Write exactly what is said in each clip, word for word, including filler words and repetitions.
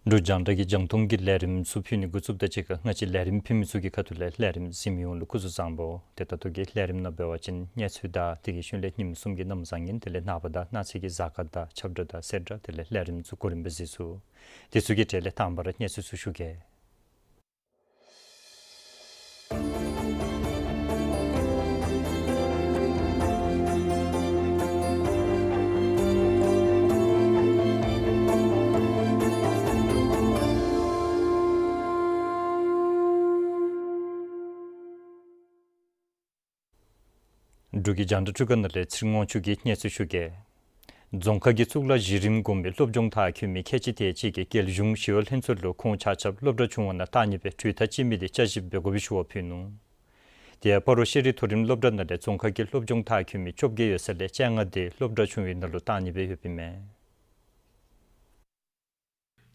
འབྲུག་རྒྱང་བསྒྲགས་ཀྱི་རྒྱང་མཐོང་གི་ལས་རིམ་ཚུ་ཕུལ་ནི་འགོ་བཙུགསཔ་དང་གཅིག་ཁར་ང་བཅས་ལས་རིམ་ཕུལ་མི་ཚུ་གི་ཁ་ཐུག་ལས་ལས་རིམ་གཟིགས་མི་ཡོངས་ལུ་སྐུ་གཟུགས་བཟང་པོ། ཏེ་ད་ལྟོ་གི་ལས་རིམ་ནང་འབད་བ་ཅིན་གནས་ཚུལ་དང་དེ་གི་གཞུང་ལས་ཉིནམ་གསུམ་གྱི་གནམ་བཟང་ངན་དེ་ལས་ནངས་པ་དང་གནངས་ཚེ་གི་གཟའ་སྐར་དང་ཁྱབ་བསྒྲགས་དང་གསལ་བསྒྲགས་དེ་ལས་ལས་རིམ་ཚུ་གོ་རིམ་སྦེ་གཟིགས་ཚུགས། དེ་ཚུ་གི་གྲས་ལས་དང་པ་ར་གནས་ཚུལ་ཚུ་ཞུ་གེ། འབྲུག་གི་རྒྱང་བསྒྲགས་འཕྲུལ་ཁང་ནང་ལས་ཚེ་རིང་དབང་ཕྱུག་གིས་གནས་ཚུལ་ཞུ་གེ། རྫོང་ཁག་གི་གཙུག་ལག་གཞི་རིམ་གོང་མའི་སློབ་སྦྱོང་མཐར་འཁྱོལ་མི་ཁལ་གཅིག་དེ་ཅིག་གིས་རྒྱལ་གཞུང་ཞི་གཡོག་ལྷན་ཚོགས་ལུ་ཁོང་ཆ་ཁྱབ་སློབ་གྲྭ་ཆུང་བ་ནང་གཏང་ནི་སྦེ་གྲོས་ཐག་བཅད་མི་དེ་བསྐྱར་ཞིབ་འབད་དགོ་པའི་ཞུ་བ་ཕུལ་ནུག། དེ་ཡང་སྤ་རོ་ཤེས་རིག་མཐོ་རིམ་སློབ་གྲྭ་ནང་ལས་རྫོང་ཁག་གི་སློབ་སྦྱོང་མཐར་འཁྱོལ་མི་བཅོ་བརྒྱད་ཡོད་ས་ལས་བཅོ་ལྔ་དེ་སློབ་གྲྭ་ཆུང་བའི་ནང་ལུ་གཏང་ནི་སྦེ་ཡོདཔ་ཨིན་མས།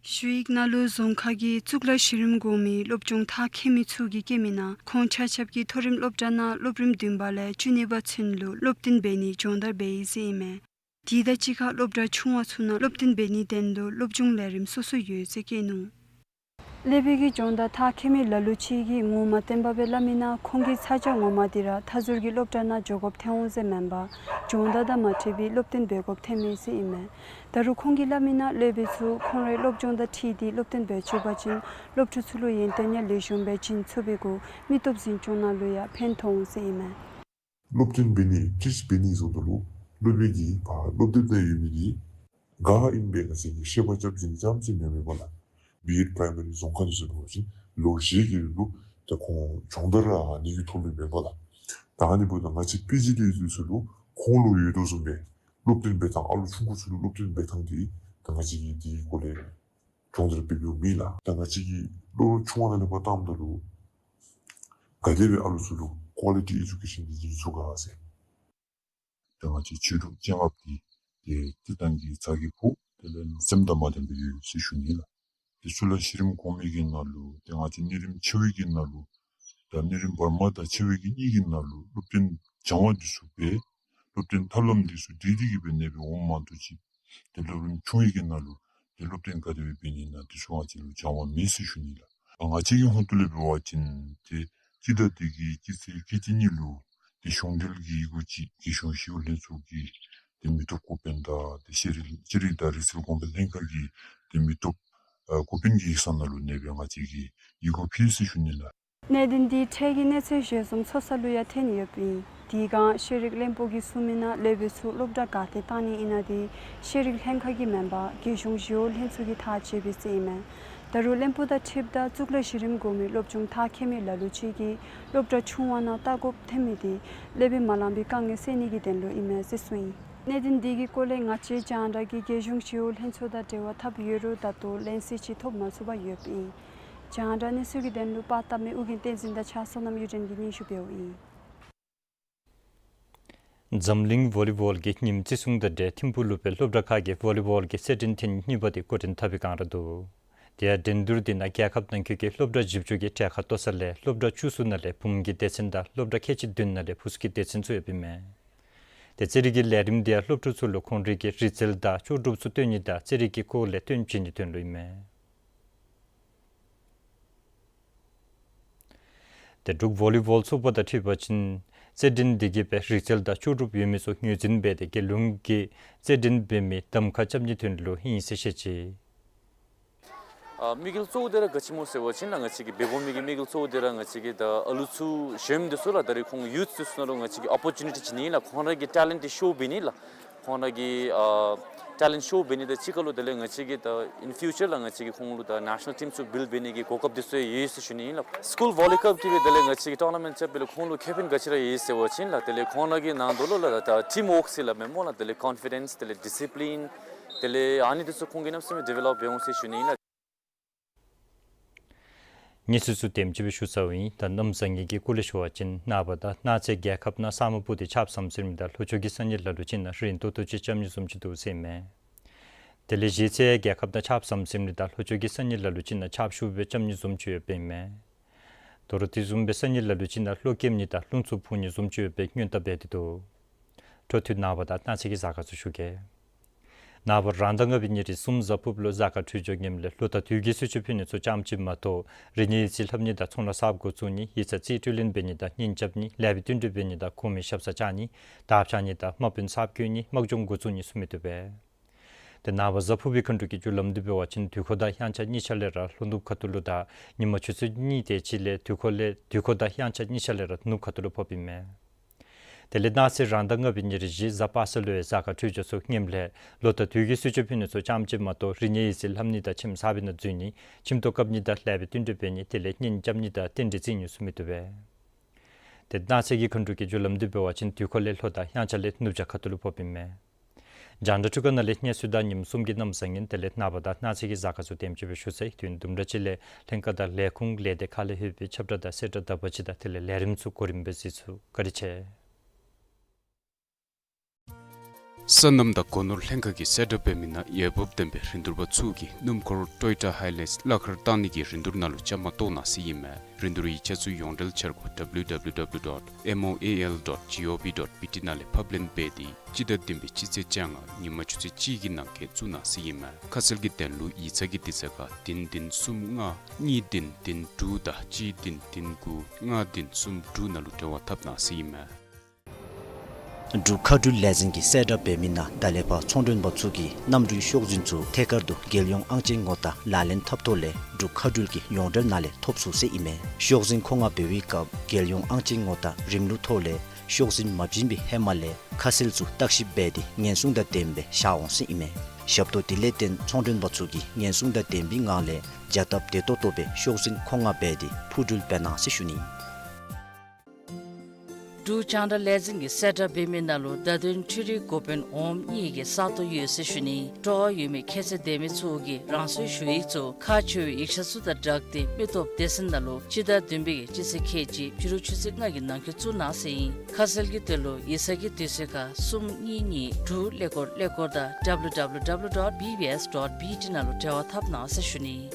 ཞུ་ཡིག་ནང་ལུ་རྫོང་ཁག་གི་གཙུག་ལག་གཞི་རིམ་གོང་མའི་སློབ་སྦྱོང་མཐར་འཁྱོལ་མི་ཚུ་གིས་བཀོད་མི་ནང་ཁོང་ཆ་ཁྱབ་ཀྱིས་མཐོ་རིམ་སློབ་གྲྭ་ནང་སློབ་རིམ་བདུན་པ་ལས་བཅུ་གཉིས་པ་ཚུན་ལུ་སློབ་སྟོན་འབད་ནིའི་སྦྱོང་བརྡར་འབད་ཡི་ཟེར་ཨིན་མས། དེ་དང་གཅིག་ཁར་སློབ་གྲྭ་ཆུང་བ་ཚུ་ནང་སློབ་སྟོན་འབད་ནིའི་དོན་ལུ་སློབ་སྦྱོང་ལས་རིམ་སོ་སོ་ཡོད་ཟེར་བཀོད་ནུག། སློབ་དཔོན་གྱིས་སྦྱོང་བརྡར་མཐར་འཁྱོལ་མི་ལ་ལུ་ཅིག་གིས་ངོ་མ་བསྟན་པ་སྦེ་སླབ་མི་ནང་ཁོང་གི་ཚ་གྱང་ངོ་མ་འདི་ར་མཐའ་ཟུར་གྱི་སློབ་གྲྭ་ནང་འགྱོ་དགོཔ་ཐོན་འོང་ཟེར་མེན་པར་སྦྱོང་བརྡར་དང་མ་འཁྲིལ་བའི་སློབ་སྟོན་འབད་དགོཔ་ཐོན་མས་ཟེར་ཨིན་མས། ད་རུང་ཁོང་གིས་སླབ་མི་ནང་སློབ་དཔོན་ཚུ་ཁོང་རའི་སློབ་སྦྱོང་དང་འཁྲིལ་ཏེ་སློབ་སྟོན་འབད་བཅུག་པ་ཅིན་སློབ་ཕྲུག་ཚུ་ལུ་ཡོན་ཏན་ཡང་ལེགས་ཤོམ་སྦེ་བྱིན་ཚུགས་པའི་གུ་མི་སྟོབས་འཛིན་སྐྱོང་ནང་ལུ་ཡང་ཕན་ཐོགས་འོང་ཟེར་ཨིན་མས། སློབ་སྟོན་འབད་ནི་ཊིཆ་འབད་ནི་བཟུམ་ད་ལུ་སློབ་དཔོན་གྱིས་ཕར་སློབ་དེབ་ནང་ཡོད་མི་འདི་ག་ཨིན་པས་ག་ཟེར་ཤེས་པ་རྐྱབ་ཟེར་ནི་ཙམ་ཅིག་མེན་མེན་པ་ལགས། བི་ཨེཌ་པྲའི་མ་རི་རྫོང་ཁག་འདི་ཚུ་འབད་བ་ཅིན་ལོ་བཞི་གི་རིང་ལུ་ད་ཁོང་སྦྱོང་བརྡར་ར་ཨ་ནི་གི་ཐོག་ལུ་མེན་པ་ལགས། ད་ཨ་ནི་འབདཝ་ད་ང་བཅས་པི་ཇི་ཊི་འདི་ཚུ་ལུ་ཁོང་ལུ་ཡོད་དོ་བཟུམ་སྦེ་སློབ་སྟོན་འབད་ཐངས་ཨ་ལོ་ཆུང་ཀུ་ཚུ་ལུ་སློབ་སྟོན་འབད་ཐངས་འདི་ད་ང་བཅས་ཀྱིས་འདི་གི་སྐོར་ལས་སྦྱོང་བརྡར་འབད་འབདཝ་མེད་ལགས། ད་ང་བཅས་ཀྱིས་སློབ་ཆུང་བ་ནང་ལས་ཕར་བཏངམ་ད་ལུ་ག་དེ་སྦེ་ཨ་ལོ་ཚུ་ལུ་ཀོ་ལི་ཊི་ཨེ་ཌུ་ཀེ་ཤཱན་འདི་བྱིན་ཚུགས་ག་ཟེར། ད་ང་བཅས་ཆོས་ལུགས་བཅོ་ལྔ་འདི་ཏེ་སྟེ་ཐང་གི་ཚ་གི་ཕོག་དེ་ལས་སེམས་དང་མ་ལྡན་པར་ཡོད་ཟེར་ཞུ་ནི་ལགས། ཏེ་གཙུག་ལག་གཞི་རིམ་གོང་མའི་གི་ནང་ལུ་ཏེ་ང་བཅས་གནས་རིམ་ཆེ་བའི་གི་ནང་ལུ་ད་གནས་རིམ་བར་མ་དང་ཆེ་བའི་གི་གཉིས་ཀྱི་ནང་ལུ་སློབ་སྟོན་སྦྱང་བ་འདི་ཚུ་སྦེ་སློབ་སྟོན་ཐབས་ལམ་འདི་ཚུ་འདི་འདི་གིས་སྦེ་ནེ་སྦེ་འོངམ་མ་གཏོགས་ཅིག་ཏེ་སློབ་རིམ་ཆུང་བའི་གི་ནང་ལུ་ཏེ་སློབ་སྟོན་ག་དེ་སྦེ་འབད་ནི་ཨིན་ན་འདི་ཚུ་ང་བཅས་ལུ་སྦྱང་བ་མེད་ཟེར་ཞུ་ནི་ལགས། ང་བཅས་ཀྱི་ཧོངས་ཏོ་ལས་འབད་བ་ཅིན་ཏེ་སྤྱི་ཟླ་འདི་གི་སྤྱི་ཚེས་ཁལ་གཅིག་གཉིས་ལུ་ཏེ་གཞུང་འབྲེལ་གྱི་ཡི་གུ་ཅིག་རྒྱལ་གཞུང་ཞི་གཡོག་ལྷན་ཚོགས་ཀྱི་ཏེ་མི་སྟོབས་འགོ་དཔོན་དང་ཏེ་ཤེས་རིག་ཤེས་རིག་དང་རིག་རྩལ་གོང་འཕེལ་ལྷན་ཁག་གི་ཏེ་མི་སྟོབས་ཨ་འགོ་དཔོན་གྱི་ཡིག་ཚང་ནང་ལུ་ནེ་སྦེ་ང་བཅས་ཀྱིས་ཡི་གུ་ཕུལ་ཟེར་ཞུ་ནི་ལགས། གནད་དོན་འདི་འཕྲལ་གྱི་གནས་ཚུལ་ཞལ་འཛོམས་ཚོགས་ས་ལུ་ཡང་ཐོན་ཡོདཔ་ཨིན། དེ་སྒང་ཤེས་རིག་བློན་པོ་གིས་གསུངས་མི་ནང་སློབ་དཔོན་ཚུ་སློབ་གྲྭ་ག་ཏེ་གཏང་ནི་ཨིན་ན་འདི་ཤེས་རིག་ལྷན་ཁག་གིས་མེན་པར་རྒྱལ་གཞུང་ཞི་གཡོག་ལྷན་ཚོགས་ཀྱིས་ཐག་བཅད་པས་ཟེར་ཨིན་མས། ད་རུང་བློན་པོ་དང་འཁྲིལཝ་ད་གཙུག་ལག་གཞི་རིམ་གོང་མའི་སློབ་སྦྱོང་མཐར་འཁྱོལ་མི་ལ་ལུ་ཅིག་གིས་སློབ་གྲྭ་ཆུང་བ་ནང་གཏང་དགོཔ་ཐོན་མི་འདི་སློབ་དཔོན་མ་ལང་པའི་དཀའ་ངལ་སེལ་ནི་གི་དོན་ལུ་ཨིན་མས་ཟེར་གསུངས་ཡི། གནད་དོན་འདི་གི་སྐོར་ལས་ང་བཅས་རྒྱང་བསྒྲགས་ཀྱིས་རྒྱལ་གཞུང་ཞི་གཡོག་ལྷན་ཚོགས་དང་འབྲེལ་བ་འཐབ་ཡོད་རུང་ད་ལྟོ་ལན་གསལ་ཅིག་ཐོབ་མ་ཚུགས་པར་ཡོདཔ་ཨིན། རྒྱང་བསྒྲགས་གནས་ཚུལ་གྱི་དོན་ལུ་པར་བཏབ་མི་ཨོ་རྒྱན་བསྟན་འཛིན་དང་ཕྱག་བཟོ་རྣམ་གཡུ་སྒྲོན་གྱིས་སྙན་ཞུ་འབདཝ་ཨིན། འཛམ་གླིང་ཝོ་ལི་བོལ་གྱི་ཉིནམ་བརྩི་སྲུང་དང་འབྲེལ་ཐིམ་ཕུག་ལུ་སྦེ་སློབ་གྲྭ་ཁག་གི་ཝོ་ལི་བོལ་གྱི་རྩེད་འགྲན་ཐེངས་གཉིས་པ་དེ་འགོ་འདྲེན་འཐབ་པའི་བསྒང་ར་འདུག། དེ་ཡང་འགྲན་བསྡུར་དེ་ནང་རྒྱལ་ཁབ་ནང་འཁོད་ཀྱི་སློབ་གྲྭ་བཞི་བཅུ་གི་གྲལ་ཁར་གཏོགས་ས་ལས་སློབ་གྲྭ་བཅུ་གསུམ་ནང་ལས་བུམོ་གི་སྡེ་ཚན་དང་སློབ་གྲྭ་ཁལ་གཅིག་བདུན་ནང་ལས་ཕོ་སོ་གི་སྡེ་ཚན་ཚུ་ཡོདཔ་ཨིན་མས། དེ་རྩེད་རིགས་ཀྱི་ལས་རིམ་དེ་ཡང་སློབ་ཕྲུག་ཚུ་ལུ་ཁོང་རའི་གི་རིག་རྩལ་དང་ལྕོགས་གྲུབ་ཚུ་སྟོན་ནི་དང་རྩེད་རིགས་ཀྱི་སྐོར་ལས་སྟོན་བྱིན་ནིའི་དོན་ལུ་ཨིན་མས། དེ་འབྲུག་ཝོ་ལི་བོལ་ཚོགས་པ་དང་འཁྲིལ་བ་ཅིན་རྩེད་འགྲན་དེ་གིས་སྦེ་རིག་རྩལ་དང་ལྕོགས་གྲུབ་ཡོད་མི་ཚུ་ངོས་འཛིན་འབད་དེ་རྒྱལ་ཡོངས་ཀྱི་རྩེད་འགྲན་འབད་མི་གདམ་ཁ་རྐྱབ་ནིའི་དོན་ལུ་ཨིན་ཟེར་བཤད་ཅི། ཨ་དམིགས་ཡུལ་གཙོ་བོ་དེ་ར་ག་ཅི་སྨོ་ཟེར་བ་ཅིན་ང་བཅས་ཀྱི་འབད་འབུངས་མི་གི་དམིགས་ཡུལ་གཙོ་བོ་དེ་ར་ང་བཅས་ཀྱི་ད་ཨ་ལུ་ཚུ་གཞོནམ་འདི་ཚུ་ལུ་ད་རེས་ཁོང་ཡུཐ་འདི་ཚུ་ནང་ལུ་ང་བཅས་ཀྱིས་ཨོ་པོར་ཅུ་ནི་ཊི་བྱིན་ནི་ལགས། ཁོང་ར་གི་ཊེ་ལེནཊ་འདི་ཤོ་འབད་ནི་ལགས། ཁོང་ར་གི་ཨ་ཊེ་ལེནཊ་ཤོ་འབད་ནི་དང་གཅིག་ཁར་ལུ་དེ་ལས་ང་བཅས་ཀྱིས་ད་ཨིན་ཕིའུ་ཅར་ལུ་ང་བཅས་ཀྱིས་ཁོང་ལུ་ད་ནེ་ཤ་ནཱལ་ཊིམ་ཚུ་བིལཌ་འབད་ནི་གི་གོ་སྐབས་འདི་ཚུ་ཡོད་ཟེར་ཞུ་ནི་ཨིན་ལགས། སི་ཀུལ་ཝོ་ལི་ཀལབ་ཀྱིས་སྦེ་དེ་ལས་ང་བཅས་ཀྱིས་ཊོར་ན་མེནཊ་རྐྱབ་པ་ལས་ཁོང་ལུ་ཁེ་ཕན་ག་ཅི་ར་ཡོད་ཟེར་བ་ཅིན་ལགས། དེ་ལས་ཁོང་ར་གི་ནང་དོ་ལུ་ལགས་ད་ཊིམ་ཝོརཀ་ཟེར་སླབ་མས་སྨོ་ལགས། དེ་ལས་ཀོན་ཕི་ཌེནསི་དེ་ལས་ཌི་སི་པི་ལིན་དེ་ལས་ཨ་ནི་འདི་ཚུ་ཁོང་གིས་གནམ་མེད་ས་མེད་ཌི་ཝེ་ལོཔ་འབད་འོང་ཟེར་ཞུ་ནི་ཨིན་ལགས། གནས་ཚུལ་ཚུ་དེམ་ཅིག་སྦེ་ཞུ་ཚརཝ་ཨིན། ད་གནམ་བཟང་ངན་གྱི་སྐོར་ལས་ཞུ་བ་ཅིན་ནངས་པ་དང་གནངས་ཚེ་རྒྱལ་ཁབ་ནང་ས་སྨུག་སྤུབས་ཏེ་ཆརཔ་ཟམ་ཟིམ་ར་དང་ལྷོ་ཕྱོགས་ཀྱི་ས་གནས་ལ་ལུ་ཅིག་ནང་རན་ཏོག་ཏོ་ཅིག་རྐྱབ་ནི་བཟུམ་ཅིག་འདུག་ཟེར་ཨིན་མས། དེ་ལས་གཞེས་ཚེ་རྒྱལ་ཁབ་ནང་ཆརཔ་ཟམ་ཟིམ་ར་དང་ལྷོ་ཕྱོགས་ཀྱི་ས་གནས་ལ་ལུ་ཅིག་ནང་ཆརཔ་ཤུགས་སྦེ་རྐྱབ་ནི་བཟུམ་ཅིག་ཡོདཔ་ཨིན་མས། དོ་རུང་དེ་བཟུམ་སྦེ་ས་གནས་ལ་ལུ་ཅིག་ནང་གློག་ཀེམ་ནི་དང་རླུང་འཚུབ་འཕུ་ནི་བཟུམ་ཅིག་ཡོད་པའི་སྔོན་བརྡ་འབད་དེ་འདུག། འཕྲོ་མཐུད་ནངས་པ་དང་གནངས་ཚེ་གི་གཟའ་སྐར་ཚུ་ཞུ་གེ། ནངས་པ་རང་ཟླ་ལྔ་པའི་ཉེར་གསུམ་གཟའ་ཕུརཔ་ལུ་གཟའ་སྐར་འཕྲོད་སྦྱོར་ངནམ་ལས་ལོ་དང་དུས་ཀྱི་གསོལ་མཆོད་ཕུལ་ནི་ཚུ་ཙམ་ཅིག་མ་གཏོགས་རིག་གནས་ཡིག་རྩིས་ལྷབ་ནི་དང་ཚོང་ལཱ་གསརཔ་འགོ་བཙུགས་ནི་ཡིག་ཚང་རྩིས་སྤྲོད་ལེན་འབད་ནི་དང་གཉེན་རྐྱབ་ནི་ལེགས་པའི་བསྟུན་གྲོས་འབད་ནི་དང་གོང་མའི་ཞབས་སར་བཅར་ནི་དར་འཕྱར་ནི་དང་དམག་དཔོན་གསརཔ་བསྐོ་ནི་དམག་སྦྱོང་འགོ་བཙུགས་ནི་ཚུ་མི་བཏུབ་པས། དེ་ནངས་པ་གཟའ་ཕུར་བའི་མཁའ་འགྲོ་གི་རྒྱུ་ལམ་འདི་འབད་བ་ཅིན་དུས་འཁོར་དང་དབྱངས་འཆར་གཉིས་ཆ་ལས་ར་ལྷོ་ནུབ་ཁ་ཐུག་ལུ་དང་ཉིན་མ་ཆུ་ཚོད་གཉིས་དེ་ཅིག་ལས་དུས་འཁོར་ལས་དུས་འཁོར་དང་དབྱངས་འཆར་གཉིས་ཆ་ལས་ར་ནུབ་ཁ་ཐུག་ལུ་ཕོགཔ་ཨིན་མས། དེ་ལས་གནངས་ཚེ་རང་ཟླ་ལྔ་པའི་ཉེར་བཞི་གཟའ་པ་སངས་ལུ་ཡང་གཟའ་སྐར་འཕྲོད་སྦྱོར་ཚུ་ངནམ་ལས་ལོ་དང་དུས་ཀྱི་གསོལ་མཆོད་ཕུལ་ནི་ཚུ་ཙམ་ཅིག་མ་གཏོགས་རིག་གནས་ཡིག་རྩིས་ལྷབ་ནི་དང་ཁྱིམ་གསར་པའི་ནང་འཛུལ་ནི་ཁྱིམ་ཐོག་བཀབ་ནི་དང་ལེགས་པའི་བསྟུན་གྲོས་འབད་ནི་དེ་ལས་གཉེན་རྐྱབ་ནི་དང་རྟེན་འབྲེལ་བརྩི་ནི་ཚུ་མི་བཏུབ་པས། དེ་གནངས་ཚེ་གི་མཁའ་འགྲོ་གི་རྒྱུ་ལམ་འདི་འབད་བ་ཅིན་དུས་འཁོར་ལས་ལྷོ་དང་དབྱངས་འཆར་ལས་ནུབ་བྱང་ཁ་ཐུག་ལུ་ཕོགཔ་ཨིན་མས། རྒྱང་བསྒྲགས་འཕྲུལ་ཁང་ནང་ལས་གནས་ཚུལ་དང་ཉིནམ་གསུམ་གྱི་གནམ་བཟང་ངན་དེ་ལས་ནངས་པ་དང་གནངས་ཚེ་གི་གཟའ་སྐར་ཚུ་དེམ་ཅིག་སྦེ་ཞུ་ཚར་ཡི། དུས་ཡུན་དུམ་གྲ་ཅིག་ལས་ལྷན་ཁག་དང་ལས་ཁུངས་ལས་སྡེ་ཁག་ལས་ལྷོད་པའི་ཁྱབ་བསྒྲགས་དང་གསལ་བསྒྲགས་དག་པ་ཅིག་དང་དེ་ལས་ལས་རིམ་ཚུ་གོ་རིམ་སྦེ་གཟིགས་ཚུགས། བཀའ་དྲིན་ཆེ། སོ་ནམ་དང་སྒོ་ནོར་ལྷན་ཁག་གིས་གསལ་བསྒྲགས་འབད་མི་ནང་འོས་འབབ་ལྡན་པའི་རིན་བསྡུར་པ་ཚུ་གིས་སྣུམ་འཁོར་ཊོ་ཡོ་ཊ་ཧའི་ལེགས་གླ་ཁར་བཏང་ནི་གི་རིན་བསྡུར་ནང་ལུ་བཅའ་མར་གཏོགས་གནང་ཟེར་ཨིན་མས། རིན་བསྡུར་ཡིག་ཆ་ཚུ་ཡོངས་འབྲེལ་འཆར་སྒོ་W W W dot M O A L dot G O V dot B T ནང་ལས་ཕབ་ལེན་འབད་དེ་སྤྱི་ཟླ་བདུན་པའི་སྤྱི་ཚེས་བཅོ་ལྔ་ཉིན་མ་ཆུ་ཚོད་གཅིག་གི་ནང་འཁོད་བཙུགས་གནང་ཟེར་ཨིན་མས། ཁ་གསལ་གྱི་དོན་ལུ་ཡིག་ཚང་གི་དུས་ཚོད་ཁར་བདུན་བདུན་གསུམ་ལྔ་གཉིས་བདུན་བདུན་དྲུག་དང་གཅིག་བདུན་བདུན་དགུ་ལྔ་བདུན་གསུམ་དྲུག་ནང་ལུ་འབྲེལ་བ་འཐབ་གནང་ཟེར་ཨིན་མས། འབྲུག་མཁའ་འགྲུལ་ལས་འཛིན་གྱིས་གསལ་བསྒྲགས་འབད་མི་ནང་ད་ལས་ཕར་ཚོང་མགྲོན་པ་ཚུ་གིས་གནམ་གྲུའི་ཤོག་འཛིན་ཚུ་ཐད་ཀར་དུ་རྒྱལ་ཡོངས་ཨང་ཅན་ངོ་རྟགས་ལག་ལེན་འཐབ་ཐོག་ལས་འབྲུག་མཁའ་འགྲུལ་གྱི་ཡོངས་འབྲེལ་ནང་ལས་ཐོབ་ཚུགས་ཟེར་ཨིན་མས། ཤོག་འཛིན་མཁོ་མངགས་འབད་བའི་སྐབས་རྒྱལ་ཡོངས་ཨང་ཅན་ངོ་རྟགས་རིམ་ལུགས་ཐོག་ལས་ཤོག་འཛིན་མ་བྱིན་པའི་ཧེ་མ་ལས་ཁ་གསལ་ཚུ་བརྟག་ཞིབ་འབད་དེ་ཉེན་སྲུང་དང་ལྡནམ་སྦེ་བཞག་འོང་ཟེར་ཨིན་མས། ཞབས་ཏོག་དེ་ལས་བརྟེན་ཚོང་མགྲོན་པ་ཚུ་གིས་ཉེན་སྲུང་དང་ལྡནམ་སྦེ་ངང་ལས་བྱ་སྟབས་བདེ་ཏོག་ཏོ་སྦེ་ཤོག་འཛིན་མཁོ་མངགས་འབད་དེ་འཕུར་འགྲུལ་འབད་གནང་ཟེར་ཞུ་ནི། འབྲུག་རྒྱང་བསྒྲགས་ལས་འཛིན་གྱིས་གསལ་བསྒྲགས་འབད་མི་ནང་ལུ་བརྡ་དོན་འཕྲུལ་རིག་འགོ་དཔོན་འོགམ་གཉིས་ཀྱི་ས་སྟོང་ཡོད་ཟེར་ཞུ་ནི། སྤྲོ་བ་ཡོད་མི་ཁྱད་ཚད་ལྡན་མི་ཚུ་གིས་རང་སོའི་ཞུ་ཡིག་ཚུ་ཁག་ཆེ་བའི་ཡིག་ཆ་ཚུ་དང་སྦྲགས་ཏེ་མི་སྟོབས་སྡེ་ཚན་ནང་ལུ་སྤྱི་ཟླ་བདུན་པའི་སྤྱི་ཚེས་ཁལ་གཅིག་ཕྱི་རུ་ཆུ་ཚོད་ལྔ་གི་ནང་འཁོད་བཙུགས་གནང་ཟེར་ཨིན། ཁ་གསལ་གྱི་དོན་ལུ་ཡིག་ཚང་གི་དུས་ཚོད་ཁར་གསུམ་གཉིས་གཉིས་དྲུག་ཀླད་ཀོར་ཀླད་ཀོར་དང་W W W dot B B S dot B T ནང་ལུ་འབྲེལ་བ་འཐབ་གནང་ཟེར་ཞུ་ནི།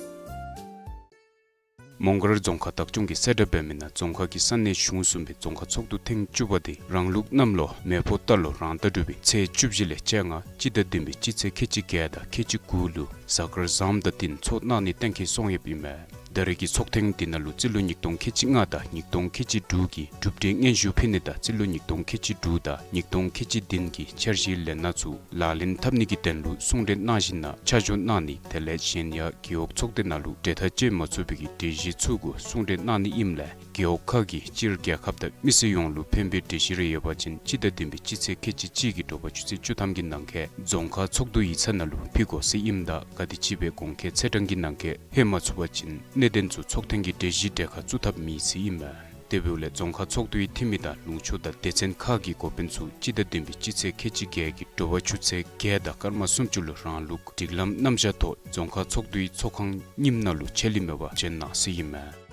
མོང་སྒར་རྫོང་ཁག་བདག་སྐྱོང་གིས་གསལ་བསྒྲགས་འབད་མི་ནང་རྫོང་ཁག་གི་ས་གནས་གཞུང་གསུམ་པའི་རྫོང་ཁག་ཚོགས་འདུ་ཐེངས་བཅུ་པ་དེ་རང་ལུགས་གནམ་ལོ་མེ་ཕོ་རྟ་ལོ་རང་ཟླ་དྲུག་པའི་ཚེས་བཅུ་བཞི་ལས་བཅོ་ལྔ་སྤྱི་ཟླ་བདུན་པའི་སྤྱི་ཚེས་ཁལ་གཅིག་བརྒྱད་དང་ཁལ་གཅིག་དགུ་ལུ་གཟའ་སྐར་བཟངམ་དང་བསྟུན་ཚོགས་གནང་ནི་གཏན་འཁེལ་སོང་ཡོདཔ་ཨིན་མས། ད་རེས་ཀྱི་ཚོགས་ཐེངས་འདི་ནང་ལུ་རྩིས་ལོ་ཉིས་སྟོང་ཁལ་གཅིག་ལྔ་དང་ཉིས་སྟོང་ཁལ་གཅིག་དྲུག་གི་གྲུབ་འབྲས་སྙན་ཞུ་ཕུལ་ནི་དང་རྩིས་ལོ་ཉིས་སྟོང་ཁལ་གཅིག་དྲུག་དང་ཉིས་སྟོང་ཁལ་གཅིག་བདུན་གྱི་འཆར་གཞིའི་ལས་སྣ་ཚུ་ལག་ལེན་འཐབ་ནི་གི་དོན་ལུ་གསུང་གྲོས་གནང་བཞིན་ན་ཆ་འཇོག་གནང་ནི་དེ་ལས་གཞན་ཡང་རྒེད་འོག་ཚོགས་སྡེ་ནང་ལུ་གྲོས་ཐག་བཅད་མ་ཚུགས་པའི་གི་གྲོས་གཞི་ཚུ་གུ་གསུང་གྲོས་གནང་ནི་ཨིནམ་ལས་རྒེད་འོག་ཁག་གིས་སྤྱིར་རྒྱལ་ཁབ་དང་མི་སེར་ཡོངས་ལུ་ཕན་པའི་གྲོས་གཞི་རེ་ཡོད་པ་ཅིན་སྤྱི་ཟླ་བདུན་པའི་སྤྱི་ཚེས་ཁལ་གཅིག་གཅིག་གི་དྲོ་པ་ཆུ་ཚོད་བཅུ་ཐམ་གྱི་ནང་འཁོད་རྫོང་ཁག་ཚོགས་འདུ་ཡིག་ཚང་ནང་ལུ་ཕུལ་དགོ་ཟེར་ཨིནམ་ད་ག་དེམ་ཅིག་སྦེ་གོང་འཁོད་ཚེས་གྲངས་ཀྱི་ནང་འཁོད་ཕུལ་མ་ཚུགས་པ་ཅིན་གནད་དོན་ཚུ་ཚོགས་ཐེངས་ཀྱི་གྲོས་གཞི་གྲལ་ཁར་བཙུགས་ཐབས་མེད་ཟེར་ཨིན་མས། དེ་འབདཝ་ལས་རྫོང་ཁག་ཚོགས་འདུའི་འཐུས་མི་དང་ལུང་ཕྱོགས་དང་སྡེ་ཚན་ཁག་གི་འགོ་དཔོན་ཚུ་སྤྱི་ཟླ་བདུན་པའི་སྤྱི་ཚེས་ཁལ་གཅིག་བརྒྱད་ཀྱི་དྲོ་པ་ཆུ་ཚོད་བརྒྱད་དང་སྐར་མ་སུམ་ཅུ་ལུ་རང་ལུགས་སྒྲིག་ལམ་རྣམ་གཞག་ཐོག་རྫོང་ཁག་ཚོགས་འདུའི་ཚོགས་ཁང་རྙིངམ་ནང་ལུ་ཆད་ལུས་མེད་པར་བྱོན་གནང་ཟེར་ཨིན་མས།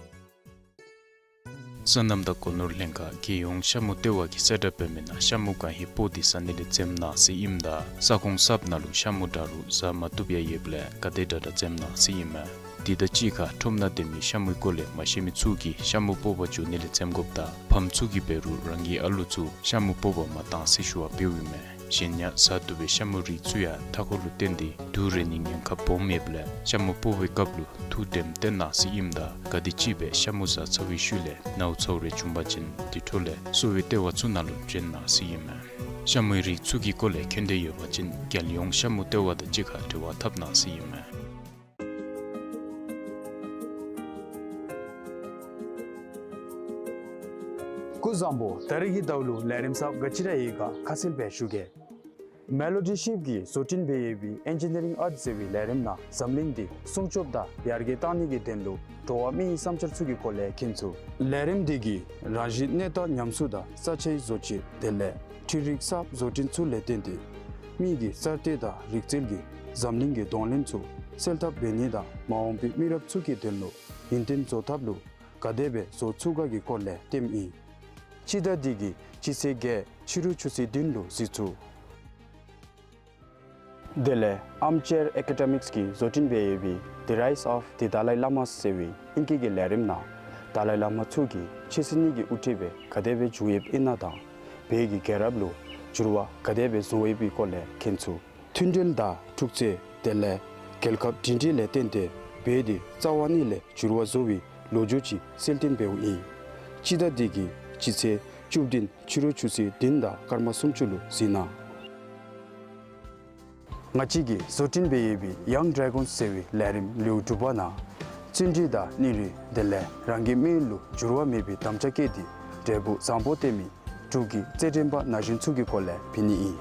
སོ་ནམ་དང་སྒོ་ནོར་ལྷན་ཁག་རྒྱལ་ཡོངས་ཤ་མུ་ལྟེ་བ་གིས་གསལ་བསྒྲགས་འབད་མི་ནང་ཤ་མུ་གང་ཧེ་སྤོ་སྟེ་ཟ་ནི་ལས་འཛེམ་གནང་ཟེར་ཨིནམ་ད་ས་ཁོངས་གསརཔ་ནང་ལུ་ཤ་མུ་འདྲ་རུང་ཟ་མ་བཏུབ་ཡང་ཡོདཔ་ལས་ག་དེ་དྲག་དྲག་འཛེམ་གནང་ཟེར་ཨིན་མས། དེ་དང་གཅིག་ཁར་ཁྲོམ་ནང་སྡོད་མི་ཤ་མུའི་སྐོར་ལས་མ་ཤེས་མི་ཚུ་གིས་ཤ་མུ་སྤོ་བར་འགྱོ་ནི་ལས་འཛེམ་དགོཔ་དང་ཕམ་ཚུ་གིས་འབད་རུང་རང་གི་ཨ་ལུ་ཚུ་ཤ་མུ་སྤོ་བར་མ་གཏང་ཟེར་ཞུ་བ་འབདཝ་ཨིན་མས། གཞན་ཡང་ཟ་བཏུབ་པའི་ཤ་མུའི་རིགས་ཚུ་ཡང་མཐའ་འཁོར་ལུ་བརྟེན་ཏེ་དུག་རེག་ནིའི་ཉེན་ཁ་སྦོམ་ཡོདཔ་ལས་ཤ་མུ་སྤོ་བའི་སྐབས་ལུ་ཐུགས་དྲནམ་བཏོན་གནང་ཟེར་ཨིནམ་ད་ག་དེམ་ཅིག་སྦེ་ཤ་མུ་ཟ་ཚར་བའི་ཤུལ་ལས་ནཝ་ཚཝ་རེ་བྱུང་པ་ཅིན་དེ་འཕྲོ་ལས་གསོ་བའི་ལྟེ་བ་ཚུ་ནང་ལུ་འདྲེན་གནང་ཟེར་ཨིན་མས། ཤ་མུའི་རིགས་ཚུ་གི་སྐོར་ལས་མཁྱེན་འདོད་ཡོད་པ་ཅིན་རྒྱལ་ཡོངས་ཤ་མུ་ལྟེ་བ་དང་གཅིག་ཁར་འབྲེལ་བ་འཐབ་གནང་ཟེར་ཨིན་མས། སྐུ་གཟུགས་བཟང་པོ། ད་རིས་ཀྱི་ཟླཝ་ལུ་ལས་རིམ་གསརཔ་ག་ཅི་ར་ཡོད་ག་ཁ་གསལ་སྦེ་ཞུ་གེ། མེ་ལོ་ཌི་ཤིབ་ཀྱིས་བཟོ་སྐྲུན་འབད་ཡོད་པའི་ཨེན་ཇི་ནི་རིང་ཨརཊ་ཟེར་བའི་ལས་རིམ་ནང་འཛམ་གླིང་འདི་སྲུང་སྐྱོབ་དང་ཡར་རྒྱས་གཏང་ནི་གི་དོན་ལུ་འགྲོ་བ་མིའི་བསམ་འཆར་ཚུ་གི་སྐོར་ལས་མཁྱེན་ཚུགས། ལས་རིམ་འདི་གིས་རང་བཞིན་གནས་སྟངས་ཉམས་གསོ་དང་ས་ཆའི་བཟོ་བཅོས་དེ་ལས་འཕྲུལ་རིག་གསརཔ་བཟོ་སྐྲུན་ཚུ་ལས་བརྟེན་ཏེ་མི་གི་གསར་གཏོད་དང་རིག་རྩལ་གྱིས་འཛམ་གླིང་གི་གདོང་ལེན་ཚུ་སེལ་ཐབས་འབད་ནི་དང་མ་འོངས་པའི་མི་རབས་ཚུ་གི་དོན་ལུ་ཡུན་བརྟན་བཟོ་ཐབས་ལུ་ག་དེ་སྦེ་བཟོ་ཚུགས་ག་གི་སྐོར་ལས་སྟོནམ་ཨིན། སྤྱི་ཟླ་འདི་གི་སྤྱི་ཚེས་བརྒྱད་ཕྱི་རུ་ཆུ་ཚོད་བདུན་ལུ་གཟིགས་ཚུགས། དེ་ལས་Armchair Academics གིས་བཟོ་སྐྲུན་འབད་ཡོད་པའི་The Rise of the Dalai Lama ཟེར་བའི་ཨིང་སྐད་ཀྱི་ལས་རིམ་ནང་དཱ་ལའི་བླ་མ་ཚུ་གིས་ཆོས་སྲིད་གཉིས་ཀྱི་དབུ་ཁྲིདཔ་སྦེ་ག་དེ་སྦེ་བཞུགས་ཡོདཔ་ཨིན་ན་དང་བོད་ཀྱི་རྒྱལ་རབས་ལུ་འགྱུར་བ་ག་དེ་སྦེ་བཟོ་ཡོདཔ་གི་སྐོར་ལས་མཁྱེན་ཚུགས། མཐུན་སྒྲིལ་དང་འཁྲུག་རྩོད་དེ་ལས་རྒྱལ་ཁབ་སྒྲིང་སྒྲི་ལས་བརྟེན་ཏེ་བོད་འདི་རྩ་བ་ཉིད་ལས་འགྱུར་བ་བཟོ་བའི་ལོ་རྒྱུས་ཅིག་གསལ་སྟོན་འབདཝ་ཨིན། སྤྱི་ཟླ་འདི་གི་སྤྱི་ཚེས་བཅུ་བདུན་ཕྱི་རུ་ཆུ་ཚོད་བདུན་དང་སྐར་མ་སུམ་ཅུ་ལུ་གཟིགས་གནང་། ང་བཅས་ཀྱིས་བཟོ་སྐྲུན་འབད་ཡོད་པའི་Young Dragons ཟེར་བའི་ལས་རིམ་ལེའུ་དྲུག་པ་ནང་བརྩོན་འགྲུས་དང་སྙིང་རུས་དེ་ལས་རང་གི་མི་ཡུལ་ལུ་འགྱུར་བ་མེད་པའི་དམ་བཅའ་བསྐྱེད་དེ་འབྲས་བུ་བཟང་པོ་སྟོན་མི་འབྲུག་གི་རྩེད་འགྲན་པ་ན་གཞོན་ཚུ་གི་སྐོར་ལས་ཕུལ་ནི་ཨིན།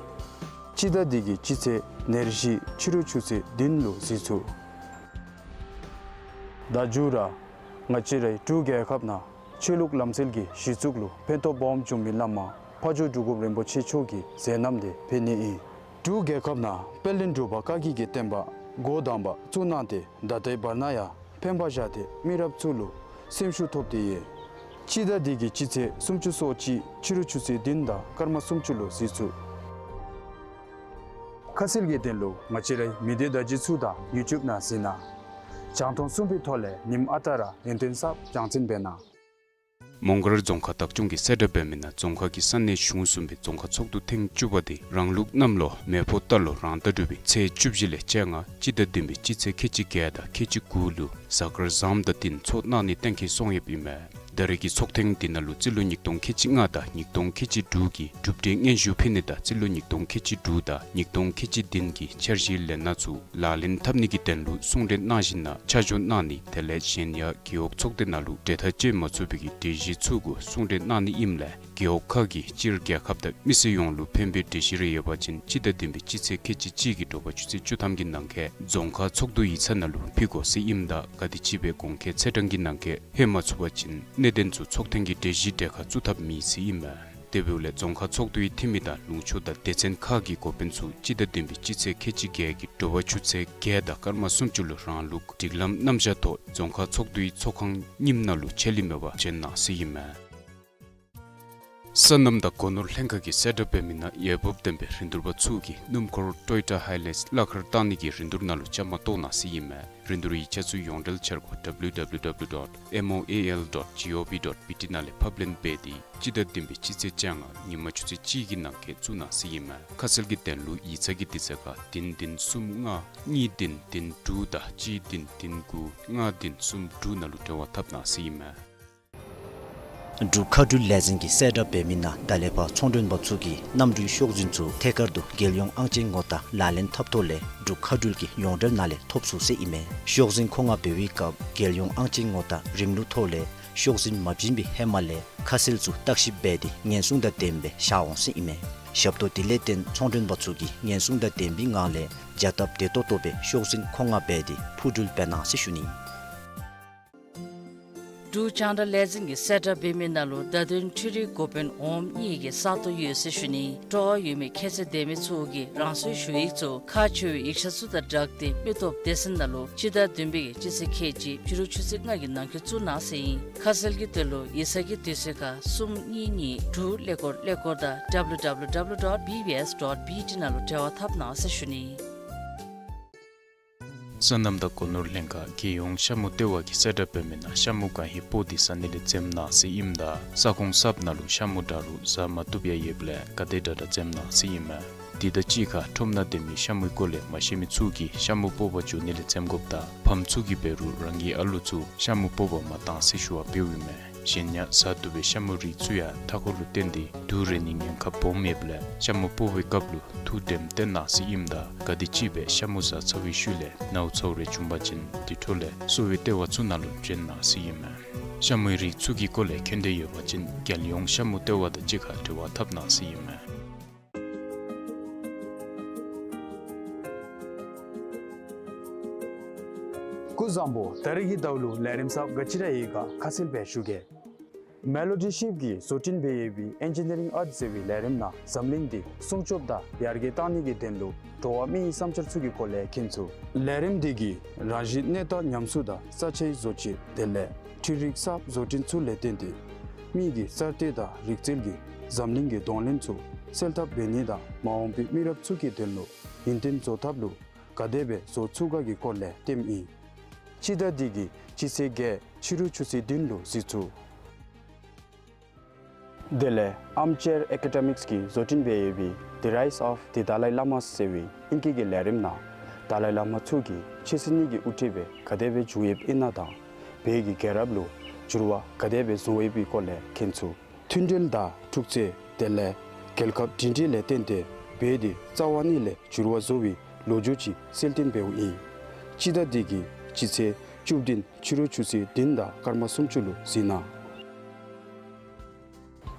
སྤྱི་ཟླ་འདི་གི་སྤྱི་ཚེས་ཉེར་བཞི་ཕྱི་རུ་ཆུ་ཚོད་བདུན་ལུ་གཟིགས་ཚུགས། ད་མཇུག་ར་ང་བཅས་རའི་འབྲུག་རྒྱལ་ཁབ་ནང་ཆོས་ལུགས་ལམ་སྲོལ་གྱི་གཞི་བཙུགས་ལུ་ཕན་ཐོགས་སྦོམ་བྱུང་མི་བླ་མ་ཕ་ཇོ་འབྲུག་སྒོམ་རིན་པོ་ཆེ་མཆོག་གི་མཛད་རྣམ་དེ་ཕུལ་ནི་ཨིན། འབྲུག་རྒྱལ་ཁབ་ནང་དཔལ་ལྡན་འབྲུག་པ་བཀའ་བརྒྱུད་ཀྱི་བསྟན་པ་འགོ་དང་པ་བཙུགས་གནང་སྟེ་ད་ལྟའི་བར་ན་ཡང་ཕན་པ་བཞག་སྟེ་མི་རབས་ཚུ་ལུ་སེམས་ཤུགས་ཐོབ་སྟེ་ཡོད། སྤྱི་ཟླ་འདི་གི་སྤྱི་ཚེས་སུམ་ཅུ་སོ་གཅིག་ཕྱི་རུ་ཆུ་ཚོད་བདུན་དང་སྐར་མ་སུམ་ཅུ་ལུ་གཟིགས་ཚུགས། ཁ་གསལ་གྱི་དོན་ལུ་ང་བཅས་རའི་མི་སྡེ་བརྡ་བརྒྱུད་ཚུ་དང་ཡུ་ཊུབ་ནང་གཟིགས་གནང་། རྒྱང་མཐོང་གསུམ་པའི་ཐོག་ལས་ཉིནམ་ཨ་རྟག་ར་ཡུན་བརྟན་གསརཔ་རྒྱང་སྲིང་འབད་གནང་། མོང་སྒར་རྫོང་ཁག་བདག་སྐྱོང་གིས་གསལ་བསྒྲགས་འབད་མི་ནང་རྫོང་ཁག་གི་ས་གནས་གཞུང་གསུམ་པའི་རྫོང་ཁག་ཚོགས་འདུ་ཐེངས་བཅུ་པ་དེ་རང་ལུགས་གནམ་ལོ་མེ་ཕོ་རྟ་ལོ་རང་ཟླ་དྲུག་པའི་ཚེས་བཅུ་བཞི་ལས་བཅོ་ལྔ་སྤྱི་ཟླ་བདུན་པའི་སྤྱི་ཚེས་ཁལ་གཅིག་བརྒྱད་དང་ཁལ་གཅིག་དགུ་ལུ་གཟའ་སྐར་བཟངམ་དང་བསྟུན་ཚོགས་གནང་ནི་གཏན་འཁེལ་སོང་ཡོདཔ་ཨིན་མས། ད་རེས་ཀྱི་ཚོགས་ཐེངས་འདི་ནང་ལུ་རྩིས་ལོ་ཉིས་སྟོང་ཁལ་གཅིག་ལྔ་དང་ཉིས་སྟོང་ཁལ་གཅིག་དྲུག་གི་གྲུབ་འབྲས་སྙན་ཞུ་ཕུལ་ནི་དང་རྩིས་ལོ་ཉིས་སྟོང་ཁལ་གཅིག་དྲུག་དང་ཉིས་སྟོང་ཁལ་གཅིག་བདུན་གྱི་འཆར་གཞིའི་ལས་སྣ་ཚུ་ལག་ལེན་འཐབ་ནི་གི་དོན་ལུ་གསུང་གྲོས་གནང་ཞིནམ་ལས་ཆ་འཇོག་གནང་ནི་དེ་ལས་གཞན་ཡང་རྒེད་འོག་ཚོགས་སྡེ་ནང་ལུ་གྲོས་ཐག་བཅད་མ་ཚུགས་པའི་གི་གྲོས་གཞི་ཚུ་གུ་གསུང་གྲོས་གནང་ནི་ཨིནམ་ལས་རྒེད་འོག་ཁག་གིས་སྤྱིར་རྒྱལ་ཁབ་དང་མི་སེར་ཡོངས་ལུ་ཕན་པའི་གྲོས་གཞི་རེ་ཡོད་པ་ཅིན་སྤྱི་ཟླ་བདུན་པའི་སྤྱི་ཚེས་ཁལ་གཅིག་གཅིག་གི་དྲོ་པ་ཆུ་ཚོད་བཅུ་ཐམ་གྱི་ནང་འཁོད་རྫོང་ཁག་ཚོགས་འདུ་ཡིག་ཚང་ནང་ལུ་ཕུལ་དགོ་ཟེར་ཨིནམ་ད་ག་དེམ་ཅིག་སྦེ་གོང་འཁོད་ཚེས་གྲངས་ཀྱི་ནང་འཁོད་ལྷོད་མ་ཚུགས་པ་ཅིན་གནད་དོན་ཚུ་ཚོགས་ཐེངས་ཀྱི་གྲོས་གཞིའི་གྲལ་ཁར་བཙུགས་ཐབས་མེད་ཟེར་ཨིན་མས། དེ་འབདཝ་ལས་རྫོང་ཁག་ཚོགས་འདུའི་འཐུས་མི་དང་ལུང་ཕྱོགས་དང་སྡེ་ཚན་ཁག་གི་འགོ་དཔོན་ཚུ་སྤྱི་ཟླ་བདུན་པའི་སྤྱི་ཚེས་ཁལ་གཅིག་བརྒྱད་ཀྱི་དྲོ་པ་ཆུ་ཚོད་བརྒྱད་དང་སྐར་མ་སུམ་ཅུ་ལུ་རང་ལུགས་སྒྲིག་ལམ་རྣམ་གཞག་ཐོག་རྫོང་ཁག་ཚོགས་འདུའི་ཚོགས་ཁང་རྙིངམ་ནང་ལུ་ཆད་ལུས་མེད་པར་བྱོན་གནང་ཟེར་ཨིན་མས། སོ་ནམ་དང་སྒོ་ནོར་ལྷན་ཁག་གིས་གསལ་བསྒྲགས་འབད་མི་ནང་འོས་འབབ་ལྡན་པའི་རིན་བསྡུར་པ་ཚུ་གིས་སྣུམ་འཁོར་ཊོ་ཡོ་ཊ་ཧའི་ལེགས་གླ་མཁར་བཏང་ནི་གི་རིན་བསྡུར་ནང་ལུ་བཅའ་མར་གཏོགས་གནང་ཟེར་ཨིན་མས། རིན་བསྡུར་ཡིག་ཆ་ཚུ་ཡོངས་འབྲེལ་འཆར་སྒོ་W W W dot M O A L dot G O V dot B T ནང་ལས་ཕབ་ལེན་འབད་དེ་སྤྱི་ཟླ་བདུན་པའི་སྤྱི་ཚེས་བཅོ་ལྔ་ཉིན་མ་ཆུ་ཚོད་གཅིག་གི་ནང་འཁོད་བཙུགས་གནང་ཟེར་ཨིན་མས། ཁ་གསལ་གྱི་དོན་ལུ་ཡིག་ཚང་གི་དུས་ཚོད་ཁར་བདུན་བདུན་གསུམ་ལྔ་གཉིས་བདུན་བདུན་དྲུག་དང་གཅིག་བདུན་བདུན་དགུ་ལྔ་བདུན་གསུམ་དྲུག་ནང་ལུ་འབྲེལ་བ་འཐབ་གནང་ཟེར་ཨིན་མས། འབྲུག་མཁའ་འགྲུལ་ལས་འཛིན་གྱིས་གསལ་བསྒྲགས་འབད་མི་ནང་ད་ལས་ཕར་ཚོང་མགྲོན་པ་ཚུ་གིས་གནམ་གྲུའི་ཤོག་འཛིན་ཚུ་ཐད་ཀར་དུ་རྒྱལ་ཡོངས་ཨང་ཅན་ངོ་རྟགས་ལག་ལེན་འཐབ་ཐོག་ལས་འབྲུག་མཁའ་འགྲུལ་གྱི་ཡོངས་འབྲེལ་ནང་ལས་ཐོབ་ཚུགས་ཟེར་ཨིན་མས། ཤོག་འཛིན་མཁོ་མངགས་འབད་བའི་སྐབས་རྒྱལ་ཡོངས་ཨང་ཅན་ངོ་རྟགས་རིམ་ལུགས་ཐོག་ལས་ཤོག་འཛིན་མ་བྱིན་པའི་ཧེ་མ་ལས་ཁ་གསལ་ཚུ་བརྟག་ཞིབ་འབད་དེ་ཉེན་སྲུང་དང་ལྡནམ་སྦེ་བཞག་འོང་ཟེར་ཨིན་མས། ཞབས་ཏོག་དེ་ལས་བརྟེན་ཚོང་མགྲོན་པ་ཚུ་གིས་ཉེན་སྲུང་དང་ལྡན་པའི་ངང་ལས་བྱ་སྟབས་བདེ་ཏོག་ཏོ་སྦེ་ཤོག་འཛིན་མཁོ་མངགས་འབད་དེ་འཕུར་འགྲུལ་འབད་གནང་ཟེར་ཞུ་ནི། འབྲུག་རྒྱང་བསྒྲགས་ལས་འཛིན་གྱིས་གསལ་བསྒྲགས་འབད་མི་ནང་ལུ་བརྡ་དོན་འཕྲུལ་རིག་འགོ་དཔོན་འོགམ་གཉིས་ཀྱི་ས་སྟོང་ཡོད་ཟེར་ཞུ་ནི། སྤྲོ་བ་ཡོད་མི་ཁྱད་ཚད་ལྡན་མི་ཚུ་གིས་རང་སོའི་ཞུ་ཡིག་ཚུ་ཁག་ཆེ་བའི་ཡིག་ཆ་ཚུ་དང་སྦྲགས་ཏེ་མི་སྟོབས་སྡེ་ཚན་ནང་ལུ་སྤྱི་ཟླ་བདུན་པའི་གི་སྤྱི་ཚེས་ཁལ་གཅིག་ཕྱི་རུ་ཆུ་ཚོད་ལྔ་གི་ནང་འཁོད་བཙུགས་གནང་ཟེར་ཨིན། ཁ་གསལ་གྱི་དོན་ལུ་ཡིག་ཚང་གི་དུས་ཚོད་ཁར་གསུམ་གཉིས་གཉིས་དྲུག་ཀླད་ཀོར་ཀླད་ཀོར་དང་W W W dot B B S dot B T ནང་ལུ་འབྲེལ་བ་འཐབ་གནང་ཟེར་ཞུ་ནི། སོ་ནམ་དང་སྒོ་ནོར་ལྷན་ཁག་རྒྱལ་ཡོངས་ཤ་མུ་ལྟེ་བ་གིས་གསལ་བསྒྲགས་འབད་མི་ནང་ཤ་མུ་གང་ཧེ་སྤོ་སྟེ་ཟ་ནི་ལས་འཛེམ་གནང་ཟེར་ཨིནམ་ད་ས་ཁོངས་གསརཔ་ནང་ལུ་ཤ་མུ་དྲག་རུང་ཟ་མ་བཏུབ་ཡང་ཡོདཔ་ལས་ག་དེ་དྲག་དྲག་འཛེམ་གནང་ཟེར་ཨིན་མས། དེ་དང་གཅིག་ཁར་ཁྲོམ་ནང་སྡོད་མི་ཤ་མུའི་སྐོར་ལས་མ་ཤེས་མི་ཚུ་གིས་ཤ་མུ་སྤོ་བར་འགྱོ་ནི་ལས་འཛེམ་དགོཔ་དང་ཕམ་ཚུ་གིས་འབད་རུང་རང་གི་ཨ་ལོ་ཚུ་ཤ་མུ་སྤོ་བར་མ་གཏང་ཟེར་ཞུ་བ་འབདཝ་ཨིན་མས། གཞན་ཡང་ཟ་བཏུབ་པའི་ཤ་མུའི་རིགས་ཚུ་ཡང་མཐའ་འཁོར་ལུ་བརྟེན་ཏེ་དུག་རེག་ནིའི་ཉེན་ཁ་སྦོམ་ཡོདཔ་ལས་ཤ་མུ་སྤོ་བའི་སྐབས་ལུ་ཐུགས་དྲནམ་བཏོན་གནང་ཟེར་ཨིནམ་ད་ག་དེམ་ཅིག་སྦེ་ཤ་མུ་ཟ་ཚར་བའི་ཤུལ་ལས་ནཝ་ཚཝ་རེ་བྱུང་པ་ཅིན་དེ་འཕྲོ་ལས་གསོ་བའི་ལྟེ་བ་ཚུ་ནང་ལུ་བྱོན་གནང་ཟེར་ཨིན་མས། ཤ་མུའི་རིགས་ཚུ་གི་སྐོར་ལས་མཁྱེན་འདོད་ཡོད་པ་ཅིན་རྒྱལ་ཡོངས་ཤ་མུ་ལྟེ་བ་དང་གཅིག་ཁར་འབྲེལ་བ་འཐབ་གནང་ཟེར་ཨིན་མས། སྐུ་གཟུགས་བཟང་པོ། ད་རིས་ཀྱི་ཟླཝ་ལུ་ལས་རིམ་གསརཔ་ག་ཅི་ར་ཡོད་ག་ཁ་གསལ་སྦེ་ཞུ་གེ། མེ་ལོ་ཌི་ཤིབ་ཀྱིས་བཟོ་སྐྲུན་འབད་ཡོད་པའི་ཨེན་ཇི་ནི་རིང་ཨརཊ་ཟེར་བའི་ལས་རིམ་ནང་འཛམ་གླིང་འདི་སྲུང་སྐྱོབ་དང་ཡར་རྒྱས་གཏང་ནི་གི་དོན་ལུ་འགྲོ་བ་མིའི་བསམ་འཆར་ཚུ་གི་སྐོར་ལས་མཁྱེན་ཚུགས། ལས་རིམ་འདི་གིས་རང་བཞིན་གནས་སྟངས་ཉམས་གསོ་དང་ས་ཆའི་བཟོ་བཅོས་དེ་ལས་འཕྲུལ་རིག་གསརཔ་བཟོ་སྐྲུན་ཚུ་ལས་བརྟེན་ཏེ་མི་གི་གསར་གཏོད་དང་རིག་རྩལ་གྱིས་འཛམ་གླིང་གི་གདོང་ལེན་ཚུ་སེལ་ཐབས་འབད་ནི་དང་མ་འོངས་པའི་མི་རབས་ཚུ་གི་དོན་ལུ་ཡུན་བརྟན་བཟོ་ཐབས་ལུ་ག་དེ་སྦེ་བཟོ་ཚུགས་ག་གི་སྐོར་ལས་སྟོནམ་ཨིན། སྤྱི་ཟླ་འདི་གི་སྤྱི་ཚེས་བརྒྱད་ཕྱི་རུ་ཆུ་ཚོད་བདུན་ལུ་གཟིགས་ཚུགས། དེ་ལས་ཨརམ་ཅེར་ཨེ་ཀེ་ཌེ་མིགསི་གིས་བཟོ་སྐྲུན་འབད་ཡོད་པའི་The Rise of the Dalai Lama ཟེར་བའི་ཨིང་སྐད་ཀྱི་ལས་རིམ་ནང་ཏཱ་ལའི་བླ་མ་མཆོག་གིས་ཕྱི་སྲིད་གཉིས་ཀྱི་དབུ་ཁྲིདཔ་སྦེ་ག་དེ་སྦེ་བཞུགས་ཡོདཔ་ཨིན་ན་དང་བོད་ཀྱི་རྒྱལ་རབས་ལུ་འགྱུར་བ་ག་དེ་སྦེ་བཟོ་ཡོད་པའི་སྐོར་ལས་མཁྱེན་ཚུགས། མཐུན་སྒྲིལ་དང་འཁྲུག་རྩོད་དེ་ལས་རྒྱལ་ཁབ་སྒྲིང་སྒྲིང་ལས་བརྟེན་ཏེ་བོད་འདི་རྩ་བ་ཉིད་ལས་འགྱུར་བ་བཟོ་བའི་ལོ་རྒྱུས་ཅིག་གསལ་སྟོན་འབདཝ་ཨིན། སྤྱི་ཟླ་འདི་གི་སྤྱི་ཚེས་བཅུ་བདུན་ཕྱི་རུ་ཆུ་ཚོད་བདུན་དང་སྐར་མ་སུམ་ཅུ་ལུ་གཟིགས་གནང་།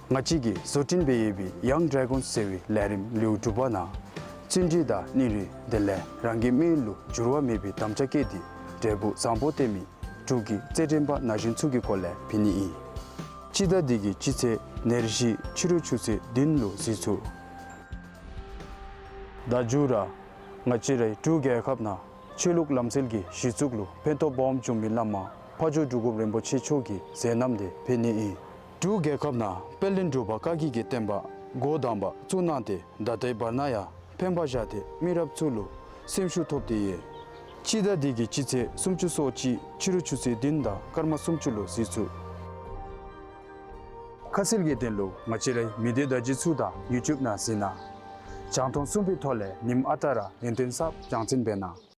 ང་བཅས་ཀྱིས་བཟོ་སྐྲུན་འབད་ཡོད་པའི་ཡང་ཌེ་གཱོན་ཟེར་བའི་ལས་རིམ་ལེའུ་དྲུག་པ་ནང་བརྩོན་འགྲུས་དང་སྙིང་རུས་དེ་ལས་རང་གི་མི་ཡུལ་ལུ་འགྱུར་བ་མེད་པའི་དམ་བཅའ་བསྐྱེད་དེ་འབྲས་བུ་བཟང་པོ་སྟོན་མི་འབྲུག་གི་རྩེད་འགྲན་པ་ན་གཞོན་ཚུ་གི་སྐོར་ལས་བྲིས་ནི་ཨིན། སྤྱི་ཟླ་འདི་གི་སྤྱི་ཚེས་ཉེར་བཞི་ཕྱི་རུ་ཆུ་ཚོད་བདུན་ལུ་གཟིགས་ཚུགས། ད་མཇུག་ར་ང་བཅས་རའི་འབྲུག་རྒྱལ་ཁབ་ནང་ཆོས་ལུགས་ལམ་སྲོལ་གྱི་གཞི་བཙུགས་ལུ་ཕན་ཐོགས་སྦོམ་བྱུང་མི་བླ་མ་ཕ་ཇོ་འབྲུག་སྒོམ་རིན་པོ་ཆེ་མཆོག་གི་མཛད་རྣམ་དེ་ཕུལ་ནི་ཨིན། འབྲུག་རྒྱལ་ཁབ་ནང་དཔལ་ལྡན་འབྲུག་པ་བཀའ་བརྒྱུད་ཀྱི་བསྟན་པ་འགོ་དང་པ་བཙུགས་གནང་སྟེ་ད་ལྟའི་བར་ན་ཡང་ཕན་པ་བཞག་སྟེ་མི་རབས་ཚུ་ལུ་སེམས་ཤུགས་ཐོབ་སྟེ་ཡོད། སྤྱི་ཟླ་འདི་གི་སྤྱི་ཚེས་སུམ་ཅུ་སོ་གཅིག་ཕྱི་རུ་ཆུ་ཚོད་བདུན་དང་སྐར་མ་སུམ་ཅུ་ལུ་གཟིགས་ཚུགས། ཁ་གསལ་གྱི་དོན་ལུ་ང་བཅས་རའི་མི་སྡེ་བརྡ་བརྒྱུད་ཚུ་དང་ཡུ་ཊུབ་ནང་གཟིགས་གནང་། རྒྱང་མཐོང་གསུམ་པའི་ཐོག་ལས་ཉིནམ་ཨ་རྟག་ར་ཡུན་བརྟན་གསརཔ་རྒྱང་སྲིང་འབད་གནང་།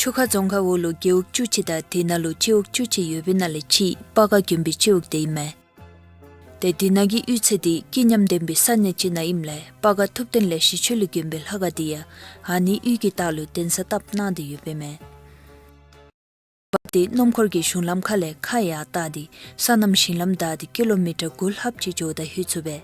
ཆུ་ཁ་རྫོང་ཁག་འོག་ལུ་རྒེད་འོག་བཅུ་གཅིག་དང་དེ་ནང་ལུ་སྤྱི་འོག་བཅུ་གཅིག་ཡོད་པའི་ནང་ལས་གཅིག་སྤ་སྒར་དགོན་པའི་སྤྱི་འོག་དེ་ཨིན་མས། ཏེ་དེ་ནང་གི་གཡུས་ཚན་འདི་སྐྱིད་ཉམས་ལྡན་པའི་ས་གནས་ཅིག་ནང་ཨིནམ་ལས་སྤ་སྒར་ཐུབ་བསྟན་ལེགས་བཤད་ཆོས་གླིང་དགོན་པའི་ལྷ་ཁང་འདི་ཡང་ཨ་ནི་གཡུས་ཀྱི་ལྟག་ལུ་གདན་ས་བཏབ་གནང་སྟེ་ཡོདཔ་ཨིན་མས། སྤ་སྒར་འདི་སྣུམ་འཁོར་གྱི་གཞུང་ལམ་ཁ་ལས་ཁ་ཡར་བལྟ་སྟེ་སོ་ནམ་ཞིང་ལམ་བདའ་སྟེ་ཀི་ལོ་མི་ཊར་དགུ་ལྷགཔ་ཅིག་འགྱོཝ་ད་ལྷོད་ཚུགས་པས།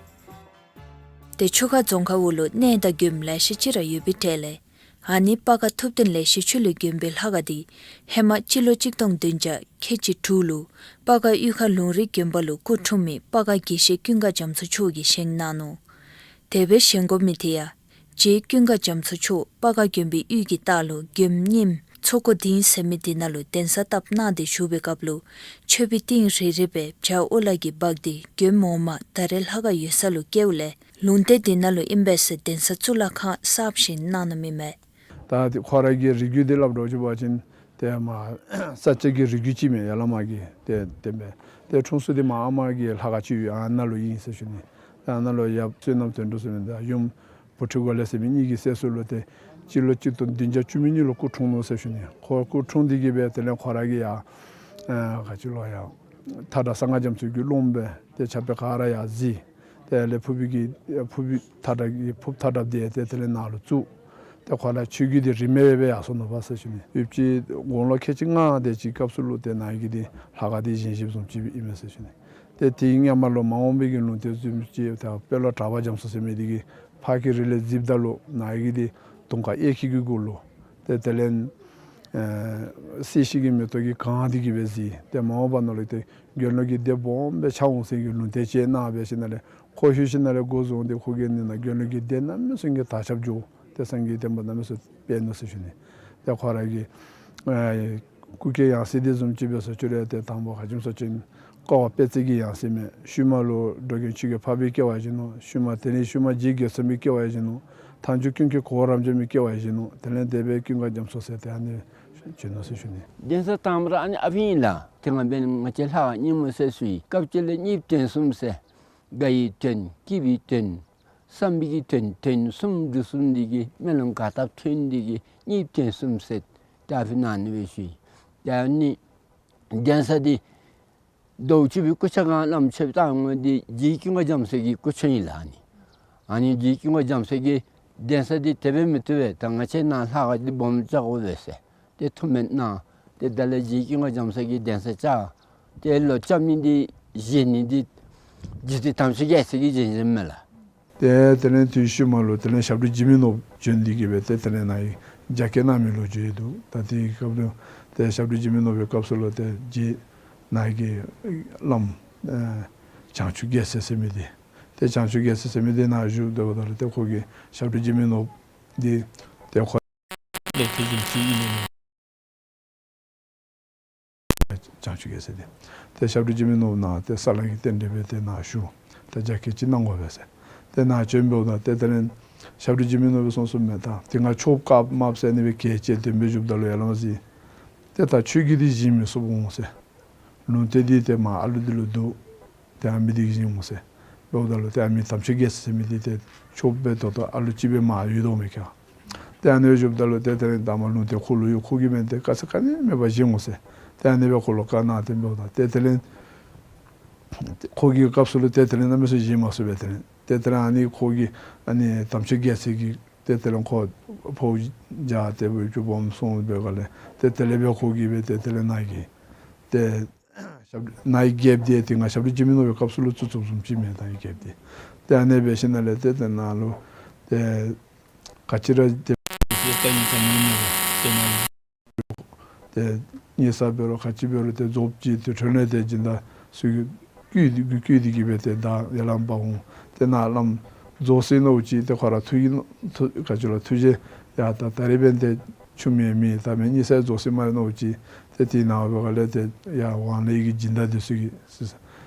ཏེ་ཆུ་ཁ་རྫོང་ཁག་འོག་ལུ་གནས་དང་དགོནམ་ལེ་ཤ་ཅིག་ར་ཡོད་པའི་གྲས་ལས་ཨ་ནི་སྤ་སྒར་ཐུབ་བསྟན་ལེགས་བཤད་ཆོས་གླིང་དགོན་པའི་ལྷ་ཁང་འདི་ཧེ་མ་སྤྱི་ལོ་གཅིག་སྟོང་བདུན་བརྒྱ་ཁལ་གཅིག་དྲུག་ལུ་སྤ་སྒར་གཡུས་ཁ་ལུང་རིགས་དགོན་པ་ལུ་སྐུ་འཁྲུངས་མི་སྤ་སྒར་དགེ་བཤེས་ཀུན་དགའ་རྒྱ་མཚོ་མཆོག་གིས་བཞེངས་གནང་ནུག། དེ་སྦེ་བཞེངས་དགོ་མི་དེ་ཡང་རྗེ་ཀུན་དགའ་རྒྱ་མཚོ་མཆོག་སྤ་སྒར་དགོན་པའི་གཡུས་ཀྱི་ལྟག་ལུ་དགོནམ་རྙིངམ་ཚོགས་འཁོར་སྡིངས་ཟེར་མི་དེ་ནང་ལུ་གདན་ས་བཏབ་གནང་སྟེ་བཞུགས་པའི་སྐབས་ལུ་མཆོད་པའི་ཏིང་རེ་རེ་སྦེ་བྱ་ཨོ་ལ་གིས་འབག་སྟེ་དགོནམ་འོག་མ་ད་རེས་ལྷ་ཁང་ཡོད་ས་ལུ་བསྐྱལཝ་ལས་ལུང་བསྟན་དེ་ནང་ལུ་ཨིན་པས་ཟེར་གདན་ས་གཙུག་ལག་ཁང་གསརཔ་བཞེངས་གནང་ནུག་མི་མས། ད་ཁོ་ར་གི་རིགས་རྒྱུད་འདི་སླབ་འགྱོ་བ་ཅིན་ཏེ་མ་ས་སྐྱ་གི་རིགས་རྒྱུད་ཅིག་མས་ཡར་ལས་མར་གྱི་ཏེ་ཏེ་མས། ཏེ་འཁྲུངས་ས་འདི་མ་ཨ་མ་གི་ལྷ་ཁང་ཅིག་ཡོད་ཨ་ནཱ་ལུ་ཨིན་ཟེར་ཞུ་ནི། ཨ་ནཱ་ལུ་ཡབ་བསོད་ནམས་དོན་གྲུབ་ཟེར་མི་དང་ཡུམ་བུ་ཁྲིད་འགོ་ལེགས་ཟེར་མི་གཉིས་ཀྱི་སྲས་སུ་ལུ་ཏེ་སྤྱི་ལོ་གཅིག་སྟོང་བདུན་བརྒྱ་བཅུ་མེད་གཉིས་ལུ་སྐུ་འཁྲུངས་ནུག་ཟེར་ཞུ་ནི། ཁོ་སྐུ་འཁྲུངས་འདི་གིས་སྦེ་དེ་ལས་ཁོ་ར་གི་ཡང་ཨ་ག་ཅི་ལོ་ཡང་ མཐའ་བྲག་གསང་སྔགས་རྒྱ་མཚོ་གི་ཀློང་སྦེ་ཏེ་ཕྱག་དཔེ་ག་ར་ཡར་གཟིགས། ཏེ་ལས་ཕུར་བུ་གི་ཕུར་བུ་མཐའ་བྲག་གི་ཕུར་བུ་མཐའ་བྲག་འདི་ཏེ་དེ་ལས་ནང་ལུ་བཙུགས། ཏེ་ཁོ་ལུ་ཆོས་བརྒྱུད་འདི་རིས་མེད་སྦེ་ཡར་སོ་ནུག་པ་ཟེར་ཞུ་ནི། ཡུདཔ་ཅིག་དགུང་ལོ་ཁལ་གཅིག་ལྔ་དེ་ཅིག་སྐབས་སུ་ལུ་ཏེ་ནཱ་གི་འདི་ལྷ་ཁང་འདི་བཞེངས་བཞེངསཔ་བཟུམ་ཅིག་ཨིན་མས་ཟེར་ཞུ་ནི། ཏེ་དེའི་སྔོན་མ་ལུ་མ་འོངས་པའི་གི་ལུང་བསྟན་བཟུམ་ཅིག་ཏེ་དཔོན་སློབ་གྲགས་པ་རྒྱ་མཚོ་ཟེར་མི་འདི་གིས་ཕར་གྱི་རི་ལས་གཟིགསཔ་ད་ལུ་ནཱ་གི་འདི་དུང་དཀར་གཡས་འཁྱིལ་གྱི་གུ་ལུ་ཏེ་དེ་ལས་ཨེ་སྲིད་ཞི་གི་མེ་ཏོག་གིས་གང་སྟེ་གི་སྦེ་གཟིགས། ཏེ་མ་འོངས་པ་ནང་ལུ་ཏེ་དགེ་སློང་གི་སྡེ་སྦོམ་སྦེ་ཆགས་འོང་ཟེར་གྱི་ལུང་བསྟན་ཅིག་གནང་སྦེ་ཞིནམ་ལས་ཁོ་ཤུལ་ཞིནམ་ལས་འགོ་བཟུང་སྟེ་ཁོ་གིས་ནི་ནཱ་དགེ་སློང་གི་སྡེ་གནམ་མེད་ས་མེད་ཀྱི་དར་ཁྱབ་འགྱོ། ཏེ་སངས་རྒྱས་བསྟན་པ་གནམ་མེད་ས་མེད་སྤེལ་ནུག་ཟེར་ཞུ་ནི། ཏེ་ཁོ་ར་གི་ཨེ་སྐུ་སྐྱེ་ཡང་སྲིད་འདི་བཟུམ་ཅིག་འབད་ས་ཅིག་རུང་ཏེ་དང་པ་ཁ་ཅིག་སོ་ཅིན་ཀ་བ་དཔལ་བརྩེགས་ཀྱི་ཡང་སྲིད་མས། ཤུལ་མ་ལུ་འགྲོ་མགོན་ཆོས་རྒྱལ་འཕགས་པའི་སྐྱེ་བ་བཞེས་ནུག། ཤུལ་མ་དེ་ལས་ཤུལ་མ་རྗེ་རྒོད་ཚང་པའི་སྐྱེ་བ་བཞེས་ནུག། མཐའ་མཇུག་ཀུན་མཁྱེན་གོ་བོ་རབ་འབྱམས་པའི་སྐྱེ་བ་བཞེས་ནུག། དེ་ལས་འདས་པའི་ཀུན་དགའ་རྒྱ་མཚོ་ཟེར་ཏེ་ཨ་ནི་བྱོན་ནུག་ཟེར་ཞུ་ནི། གདན་ས་དང་པ་ར་ཨ་ནི་ཨ་ཕི་ཨིན་ལགས། དེ་སྔ་འབདན་ང་བཅས་ལྷ་ཁང་རྙིང་མ་ཟེར་ཞུ་ཡི། སྐབས་ཅིག་ལས་གཉིས་བརྟན་གསུམ་ཟེར། དགའ་བའི་དོན་སྐྱིད་པའི་དོན་བསམ་པའི་གི་དོན་དོན་གསུམ་འགྲུབ་གསུམ་འདི་གིས་སྨོན་ལམ་ག་བཏབ་ཐོན་འདི་གིས་གཉིས་བརྟན་གསུམ་ཟེར་ཏེ་ཨ་ཕི་ནང་ཨ་ནི་སྦེ་ཞུ་ཡི། ཏེ་ཨ་ནི་གདན་ས་འདི་ཟླཝ་བཅུ་པའི་སྐུ་ཕྱྭ་གང་བླམ་ཆོསཔ་བཏང་མི་འདི་རྗེ་ཀུན་དགའ་རྒྱ་མཚོ་གི་སྐུ་ཕྱྭ་ཨིན་ལགས། ཨ་ནི་ཨ་ནི་རྗེ་ཀུན་དགའ་རྒྱ་མཚོ་གིས་གདན་ས་འདི་དེ་སྦེ་མི་བཏུབ་པས། ད་ང་བཅས་ནཱ་ལྷ་ཁང་འདི་སྦོམ་རྐྱབ་དགོ་པས་ཟེར། ཏེ་ཐུགས་སྨོན་གནང་། ཏེ་ད་ལས་རྗེ་ཀུན་དགའ་རྒྱ་མཚོ་གིས་གདན་ས་བཅགས། ཏེ་ལོག་རྐྱབ་ནི་འདི་བཞེངས་ནི་འདི་རྗེ་བཙུན་དམ་ཆོས་རྒྱལ་མཚན་གྱིས་བཞེངས་བཞེངསམ་མས་ལགས། ཏེ་དེ་ལས་དུས་ཤུལ་མ་ལུ་དེ་ལས་ཞབས་དྲུང་འཇིགས་མེད་ནོར་བུ་བྱོན་ཏེ་གི་སྦེ་ཏེ་དེ་ལས་ནཱ་གི་རྒྱ་བསྐྱེད་གནང་མི་ལོ་རྒྱུས་འདུག། ད་དེའི་སྐབས་ལུ་ཏེ་ཞབས་དྲུང་འཇིགས་མེད་ནོར་བུའི་སྐབས་སུ་ལུ་ཏེ་རྗེ་ནཱ་གི་བླམ་ཨེ་བྱང་ཆུབ་རྒྱལ་མཚན་ཟེར་མི་འདི་ཏེ་བྱང་ཆུབ་རྒྱལ་མཚན་ཟེར་མི་འདི་ནཱ་བཞུགས་སྡོདཔ་ད་ལུ་ཏེ་ཁོ་གིས་ཞབས་དྲུང་འཇིགས་མེད་ནོར་བུ་འདི་ཏེ་ཁོ་ལས་ཏེ་བྱང་ཆུབ་རྒྱལ་མཚན་འདི་ཏེ་ཞབས་དྲུང་འཇིགས་མེད་ནོར་བུ་ནཱ་ཏེ་ས་བསླང་གི་རྟེན་འབྲེལ་སྦེ་ཏེ་ནཱ་བཞུགས། ཏེ་རྒྱ་བསྐྱེད་ཅིག་གནང་དགོ་པས་ཟེར། ཏེ་ནཱ་བྱོན་འབདཝ་ད་ཏེ་དེ་ལས་ཞབས་དྲུང་འཇིགས་མེད་ནོར་བུ་གསུངས་གསུངསམ་མས། ད་དེ་སྔ་ཆོསཔ་བཀའ་མ་གསན་ནི་སྦེ་གལ་ཆེ་སྟོན་སྦེ་བཞུགསཔ་ད་ལུ་ཡར་ལས་མར་གཟིགས། ཏེ་ད་ཆོས་བརྒྱུད་འདི་བཞེངས་མི་ཚུགསཔ་འོང་ཟེར། ལུང་བསྟན་འདི་ཏེ་མར་ཨ་ལུ་འདི་ལུ་འདུག། ཏེ་ཨ་མི་འདི་གིས་བཞེངས་འོང་ཟེར། འབདཝ་ད་ལུ་ཏེ་ཨ་མི་དམ་ཆོས་རྒྱལ་མཚན་ཟེར་མི་འདི་ཏེ་ཆོསཔ་སྦེ་ད་ལྟོ་ཨ་ལུ་ཅིག་སྦེ་མར་ཡོད་དོ་མས་ཁྱོད། ཏེ་ཨ་ནི་སྦེ་བཞུགསཔ་ད་ལུ་ཏེ་དེ་ལས་ད་མར་ལུང་བསྟན་ཁོ་ལུ་ཡོད། ཁོ་གིས་མེན་ཏེ་ག་ས་ག་ནི་མེད་པར་བཞེངས་འོང་ཟེར། ཏེ་ཨ་ནི་སྦེ་ཁོ་ལུ་བཀའ་གནང་སྟེ་འབདཝ་ད་ཏེ་དེ་ལས་ཁོ་གི་སྐབས་སུ་ལུ་ཏེ་དེ་ལས་གནམ་མེད་ས་མེད་བཞེངས་མ་ཚུགས་པས། ཏེ་དེ་ལས་ཏེ་དེ་ལས་ཨ་ནི་ཁོ་གི་ཨ་ནི་དམ་ཆོས་རྒྱལ་མཚན་གྱིས་ཏེ་དེ་ལས་ཁོ་ཕོ་རྒྱ་ཏེ་བུ་ཅུ་སྦོམ་སོང་སྦེ་ག་ལས་ཏེ་དེ་ལས་སྦེ་ཁོ་གིས་སྦེ་ཏེ་དེ་ལས་ནཱ་གི་ཏེ་ཞབས་ནཱ་གི་རྒྱལཔོ་འདི་ཏེ་ང་ཞབས་དྲུང་འཇིགས་མེད་ནོར་བུའི་སྐབས་སུ་ལུ་བཙུགས་བཙུགསཔ་བཟུམ་ཅིག་མས། ད་ཨ་ནི་རྒྱལཔོ་འདི་ཏེ་ཨ་ནི་སྦེ་ཞིནམ་ལས་ཏེ་ཏེ་ནཱ་ལུ་ཏེ་ག་ཅི་ར་ཏེ་ཏེ་ད་ཨ་ནི་ད་མི་མེད་པ་ཏེ་ནཱ་ཏེ་ཉེས་ས་འབད་རུང་ག་ཅི་འབད་རུང་ཏེ་རྫོགསཔ་ཅིག་ཏེ་ཁྲོད་ནང་ཏེ་སྦྱིན་བདག་ཚུ་གིས་བསྐུལ་ཏེ་བསྐུལ་ཏེ་གི་སྦེ་ཏེ་ད་ཡར་ལས་མར་འབག་འོང་། ཏེ་ནཱ་བླམ་རྫོགས་ཅི་མནོཝ་ཅིག་ཏེ་ཁོ་ར་ཐུགས་ཀྱི་ཐུགས་ག་ཅི་ལོ་ཐུགས་རྗེ་ཡ་ད་ད་རེས་འབདན་ཏེ་ཆུ་མེད་མི་ད་མེན་ཉེས་ས་རྫོགས་ཅི་མས་མནོཝ་ཅིག་ཏེ་དེ་ནང་འབད་ག་ལས་ཏེ་ཡར་ཝང་ལེགས་ཀྱི་སྦྱིན་བདག་འདི་ཚུ་གིས་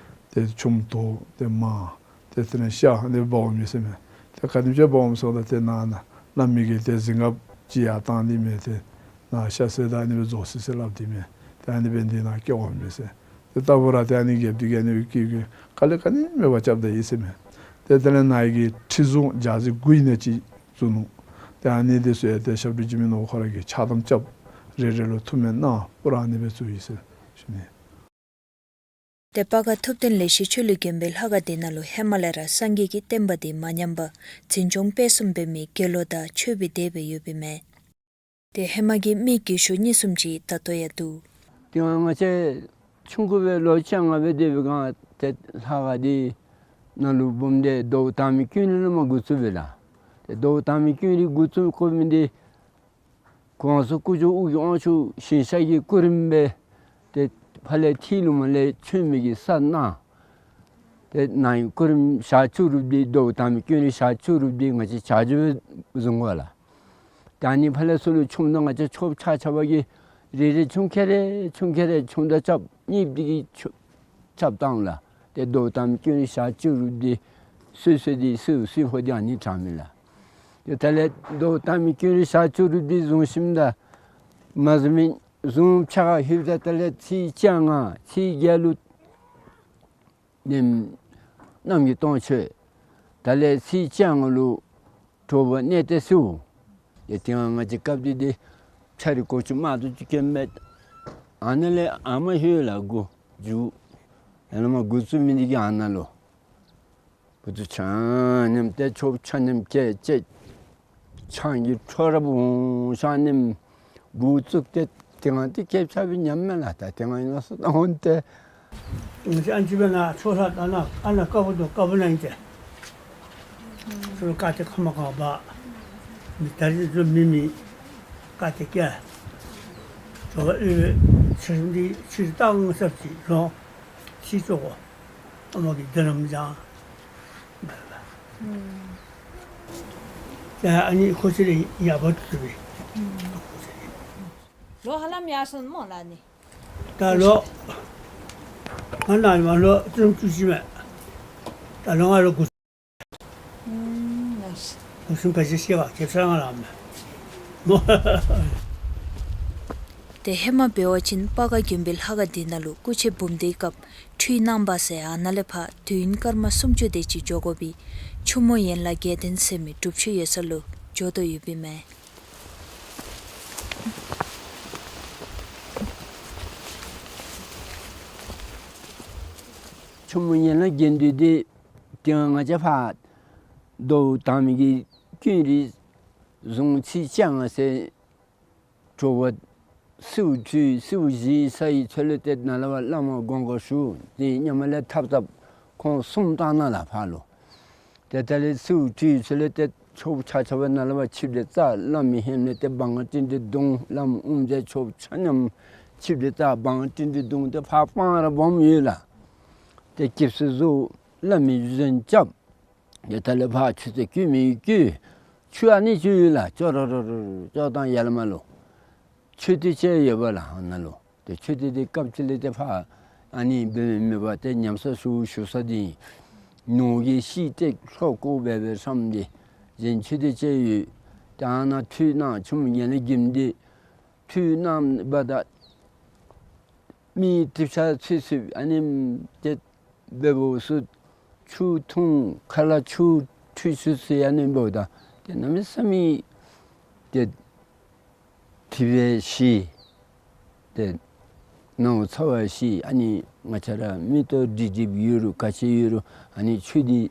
ཏེ་ཆུམ་དོ་ཏེ་མར་ཏེ་དེ་ལས་ཤ་ཨ་ནི་འབག་འོང་མས་ཟེར་མས། ཏེ་ག་དེམ་ཅིག་འབག་འོང་ཟེརཝ་ད་ཏེ་ནཱ་ནཱ་བླ་མའི་གི་ཏེ་གཟིམ་ཁང་ཅིག་ཡར་བཏང་སྟེ་མས། ཏེ་ནཱ་ཤ་བསད་ད་ཨ་ནི་སྦེ་རྫོགས་ཅི་ཟེར་སླབ་སྟེ་མས། ཏེ་ཨ་ནི་སྦེ་འདི་ནང་སྐྱེ་འོང་མས་ཟེར། ཏེ་ལྟ་བུ་ར་ཏེ་ཨ་ནི་རྒྱལཔོ་འདི་གིས་ཨ་ནི་སྦེ་བསྐུལ་བསྐུལ་ག་ལས་ག་ནི་མེད་པར་རྐྱབ་ད་ཡི་ཟེར་མས། ཏེ་དེ་ལས་ནཱ་གི་ཁྲི་བཟུང་རྒྱ་གཟིགས་དགུ་ཡི་ནང་ཅིག་བཙུགས་ནུག། ཏེ་ཨ་ནི་འདི་ཚུ་ཡང་ཏེ་ཞབས་དྲུང་འཇིགས་མེད་ནོར་བུ་ཁོ་ར་གིས་ཕྱག་དམ་རྐྱབ། རེ་རེ་ལུ་ཐུགས་སྨོན་གནང་། པུ་ར་ཨ་ནི་སྦེ་བཙུགས་ཡི་ཟེར་ཞུ་ནི། ཏེ་པ་ག་ཐུབ་བསྟན་ལེགས་བཤད་ཆོས་གླིང་དགོན་པའི་ལྷ་ཁང་འདི་ནང་ལུ་ཧེ་མ་ལས་ར་སངས་རྒྱས་ཀྱི་བསྟན་པ་འདི་མ་ཉམས་པར་འཛིན་སྐྱོང་སྤེལ་གསུམ་འབད་མི་དགེ་སློང་དང་ཆོས་པའི་སྡེ་སྦེ་ཡོདཔ་ཨིན་མས། ཏེ་ཧེ་མ་གི་མི་རྒས་ཤོས་གཉིས་གསུམ་ཅིག་ད་ལྟོ་ཡང་འདུག། ཏེ་ང་བཅས་ཆུང་ཀུ་སྦེ་ལོ་བཅོ་ལྔ་སྦེ་སྡོད་པའི་སྒང་ཏེ་ལྷ་ཁང་འདི་ནང་ལུ་འབུམ་སྡེ་ཟླཝ་དང་པའི་ཀུན་རིག་ལས་མར་འགོ་བཙུགས་པས་ལགས། ཏེ་ཟླཝ་དང་པའི་ཀུན་རིག་འགོ་བཙུགས་དགོ་མི་འདི་གོང་ས་སྐུ་ཞབས་ཨོ་རྒྱན་དབང་ཕྱུག་ཞིང་གཤེགས་ཀྱི་སྐུ་རིམ་སྦེ་ཏེ་ཕར་ལས་ཐིམ་ལུ་མར་ལས་བྱོན་མི་གི་ས་ནང་ཏེ་ནཱ་གི་སྐུ་རིམ་ཞག་བཅུ་རུབ་སྟེ་ཟླཝ་དང་པའི་ཀུན་རིག་ཞག་བཅུ་རུབ་སྟེ་ང་བཅས་བྱ་སྤྱོད་བཟུང་དགོ་ལགས། ད་ཨ་ནི་ཕར་ལས་ཚུར་ལུ་ཆོམ་དང་ང་བཅས་ཆོསཔ་ཆ་ཁྱབ་ཀྱིས་རེ་རེ་ཆུང་ཀེ་རེ་ཆུང་ཀེ་རེ་ཆོམ་དང་རྐྱབ་གཉིསཔ་འདི་གིས་ཆོ་རྐྱབ་བཏང་ལགས། ཏེ་ཟླཝ་དང་པའི་ཀུན་རིག་ཞག་བཅུ་རུབ་སྟེ་སོ་སོ་འདི་སོ་སོ་ཕོག་སྟེ་ཨ་ནི་དྲངམ་ཨིན་ལགས། ཏེ་ད་ལས་ཟླཝ་དང་པའི་ཀུན་རིག་ཞག་བཅུ་རུབ་སྟེ་བཟུང་ཞིནམ་ད་མ་བཟུང་མི་བཟུང་ཕྱག་ཁར་ལྷོདཔ་ད་ད་ལས་ཚེས་བཅོ་ལྔ་ཚེས་བརྒྱད་ལུ་ནེམ་གནམ་གྱི་སྟོང་མཆོད། ད་ལས་ཚེས་བཅོ་ལྔ་ལུ་དྲོ་པ་གནས་བརྟན་ཞུ། ཏེ་དེ་སྒང་ང་བཅས་སྐབས་འདི་འདི་ཕྱག་རིས་སྐོར་ཅིག་མང་དུ་ཅིག་བཀོད་མས། ཨ་ནཱ་ལས་ཨ་མ་ཧེ་ལ་གུ་འགྱོ། ཡར་ལས་མར་འགོ་བཙུགས་མི་འདི་གིས་ཨ་ནཱ་ལུ་འགོ་བཙུགས། ཆ་མཉམ་ཏེ་ཆོ་ཆ་མཉམ་བཀལ་བཅད། ཆང་གི་འཕྲོ་ར་འབུ་ཆ་མཉམ་འབུ་བཙུགས་ཏེ་དེ་སྒང་འདི་སྐྱེས་ཆ་སྦེ་ཉམས་མས་ལགས། ད་དེ་སྒང་ཨིན་ན་སོ་ད་འོང་ཏེ། ང་བཅས་ཨ་ནི་ཅིག་སྦེ་ནཱ་ཆོ་ས་ད་ནཱ་ཨ་ནཱ་དཀར་པོ་དང་དཀར་པོ་ནང་ཨིན་ཏེ། ཚུར་བཀག་སྟེ་ཁ་མ་གང་པར་མི་ད་རིས་ཚུར་མི་མི་བཀག་སྟེ་བསྐྱལ། ཇོ་བོ་ཨོལ་ལོའི་ཚེ་རིང་འདི་ཕྱིར་བཏང་ས་ཅིག་ལོ་ཕྱིར་བཅུག་དགོ། ཨ་མ་གིས་འདི་རྣམས་ཀྱང་། ཨུམ། ད་ཨ་ནི་ཁོ་ཚེ་རིང་ཡར་འབབ་ཏུ་བཏུབ་པས། ཨུམ། ཁོ་ཚེ་རིང་། ལོ་ཧ་ལམ་ཡར་སོང་སྨོ་ལགས་ནི། ད་ལོ་ང་ནཱ་མར་ལོ་བཅུ་བཅུ་གཅིག་མས། ད་ལོ་ང་ལོ་དགུ། ཨུམ། ལགས་སོ། དགུ་གསུམ་ག་ཅི་ཤེས་པ་ཁྱད་མཚར་ང་ལ་མས། ཏེ་ཧེ་མ་འབད་བ་ཅིན་སྤ་ག་དགོན་པའི་ལྷ་ཁང་འདི་ནང་ལུ་སྐུ་མཆོད་འབུམ་སྡེའི་སྐབས་ཁྲུས་གནང་པ་ཟེར་ཨ་ནཱ་ལས་ཕར་དུས་ཡུན་སྐར་མ་སུམ་ཅུ་དེ་ཅིག་འགྱོ་དགོ་པའི་ཆུ་མོ་ཡན་ལག་བརྒྱད་ལྡན་ཟེར་མི་སྒྲུབ་མཆོད་ཡོད་ས་ལུ་འགྱོ་དོ་ཡོདཔ་ཨིན་མས། ཆུ་མོ་ཡན་ལག་བརྒྱད་ལྡན་འདི་ཏེ་ང་བཅས་ཕར་མདོ་དང་པའི་གི་ཀུན་རིག་གཟུངས་ཚིགས་བཅོ་ལྔ་ཟེར་གྲུབ་པ་སེའུ་འབྲུ་སེའུ་བཞི་ཟ་བའི་ཚུལ་ལུ་ཏེ་ནཱ་ལས་ཕར་བླ་མ་དགོངས་ཀྱི་ཞུ་སྟེ་ཉམས་ལེན་འཐབ་འཐབ་ཁོང་གསུམ་བཏང་ནཱ་ལས་ཕར་ལུ། ཏེ་ད་ལས་སེའུ་འབྲུའི་ཚུལ་ལུ་ཏེ་ཆོ་ཆ་ཆ་བ་ནཱ་ལས་ཕར་ཆིབས་ཏེ་རྩ་བླ་མའི་ཧེམ་ལས་ཏེ་བང་སྤྲིན་དེ་བརྡུང་། བླམ་དབུ་མཛད་ཆོ་ཆ་མཉམ་ཆིབས་ཏེ་རྩ་བང་སྤྲིན་དེ་བརྡུང་སྟེ་ཕར་སྤང་ར་སྦོམ་ཡོད་ལགས། ཏེ་སྐྱིབས་སུ་གཟུགས་བླ་མའི་བཞེངས་རྐྱབ། ཏེ་ད་ལས་ཕར་ཆུ་ཚོད་བསྐྱོད་མི་བསྐྱོད། ཆུ་ཨ་ནི་ཅིག་ཡོད་ལགས། ཅོག་རོ་རོ་རོ་རོ་ཅོག་དང་ཡར་ལས་མར་ལུ་མཆོད་རྟེན་ཅིག་ཡོདཔ་ལགས་ཨ་ནཱ་ལུ། ཏེ་མཆོད་རྟེན་དེ་སྐབས་ཅིག་ལས་ཏེ་ཕར་ཨ་ནི་འབད་མི་མེད་པར་ཏེ་ཉམས་གསོ་ཞུ་ཞུ་ས་འདི་ནོར་གྱི་ཤིང་སྟེགས་ལྷོ་སྐོར་འབད་བའི་ཧྲམ་འདི་གཞན་མཆོད་རྟེན་ཅིག་ཡོད། ཏེ་ཨ་ནཱ་ཁྲུས་གནང་ཆུ་མོ་ཡན་ལག་བརྒྱད་འདི་ཁྲུས་གནང་བ་དང་མི་གྲིབ་ཆགས་ཚུད་ཚུདཔ་ཨ་ནི་ཏེ་འབདཝ་སུ་ཆུ་འཐུང་ཁ་ལས་ཆུ་ཁྲུས་ཆུ་ཚུ་ཨ་ནི་འབདཝ་ད་ཏེ་གནམ་མེད་ས་མེད་ཏེ་དྲི་བས་ཞི། ཏེ་ནང་ཚ་བས་ཞི། ཨ་ནི་ང་བཅས་ར་མིག་ཏོ་སྒྲིབ་སྒྲིབ་ཡོད་རུང་ག་ཅི་ཡོད་རུང་ཨ་ནི་ཆུ་འདི་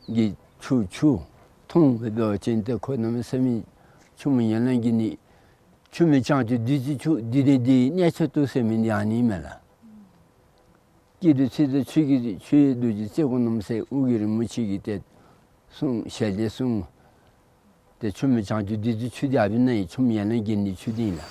གི་ཆུ་ཆུ་འཐུང་འབད་བ་ཅིན་ཏེ་ཁོ་གནམ་མེད་ས་མེད་ཆུ་མོ་ཡན་ལག་བརྒྱད་འདི་ཆུ་མོ་བྱང་ཆུབ་བདུད་རྩིའི་ཆུ་འདི་ནི་འདི་གནས་མཆོག་ཏུ་ཟེར་མི་འདི་ཨ་ནི་མས་ལགས། སྐྱེ་དུས་ཚེ་དང་ཆོས་ཀྱི་ཆོས་རྡོ་རྗེ་རྩེ་དགུ་རྣམས་ཟེར་ཨོ་རྒྱན་རིན་པོ་ཆེ་གིས་ཏེ་གསུངས་ཞལ་ལས་གསུངས། ཏེ་ཆུ་མོ་བྱང་ཆུབ་བདུད་རྩིའི་ཆུ་འདི་ཨ་ཕི་ནང་ཨིན། ཆུ་མོ་ཡན་ལག་བརྒྱད་འདི་ཆུ་འདི་ཨིན་ལགས།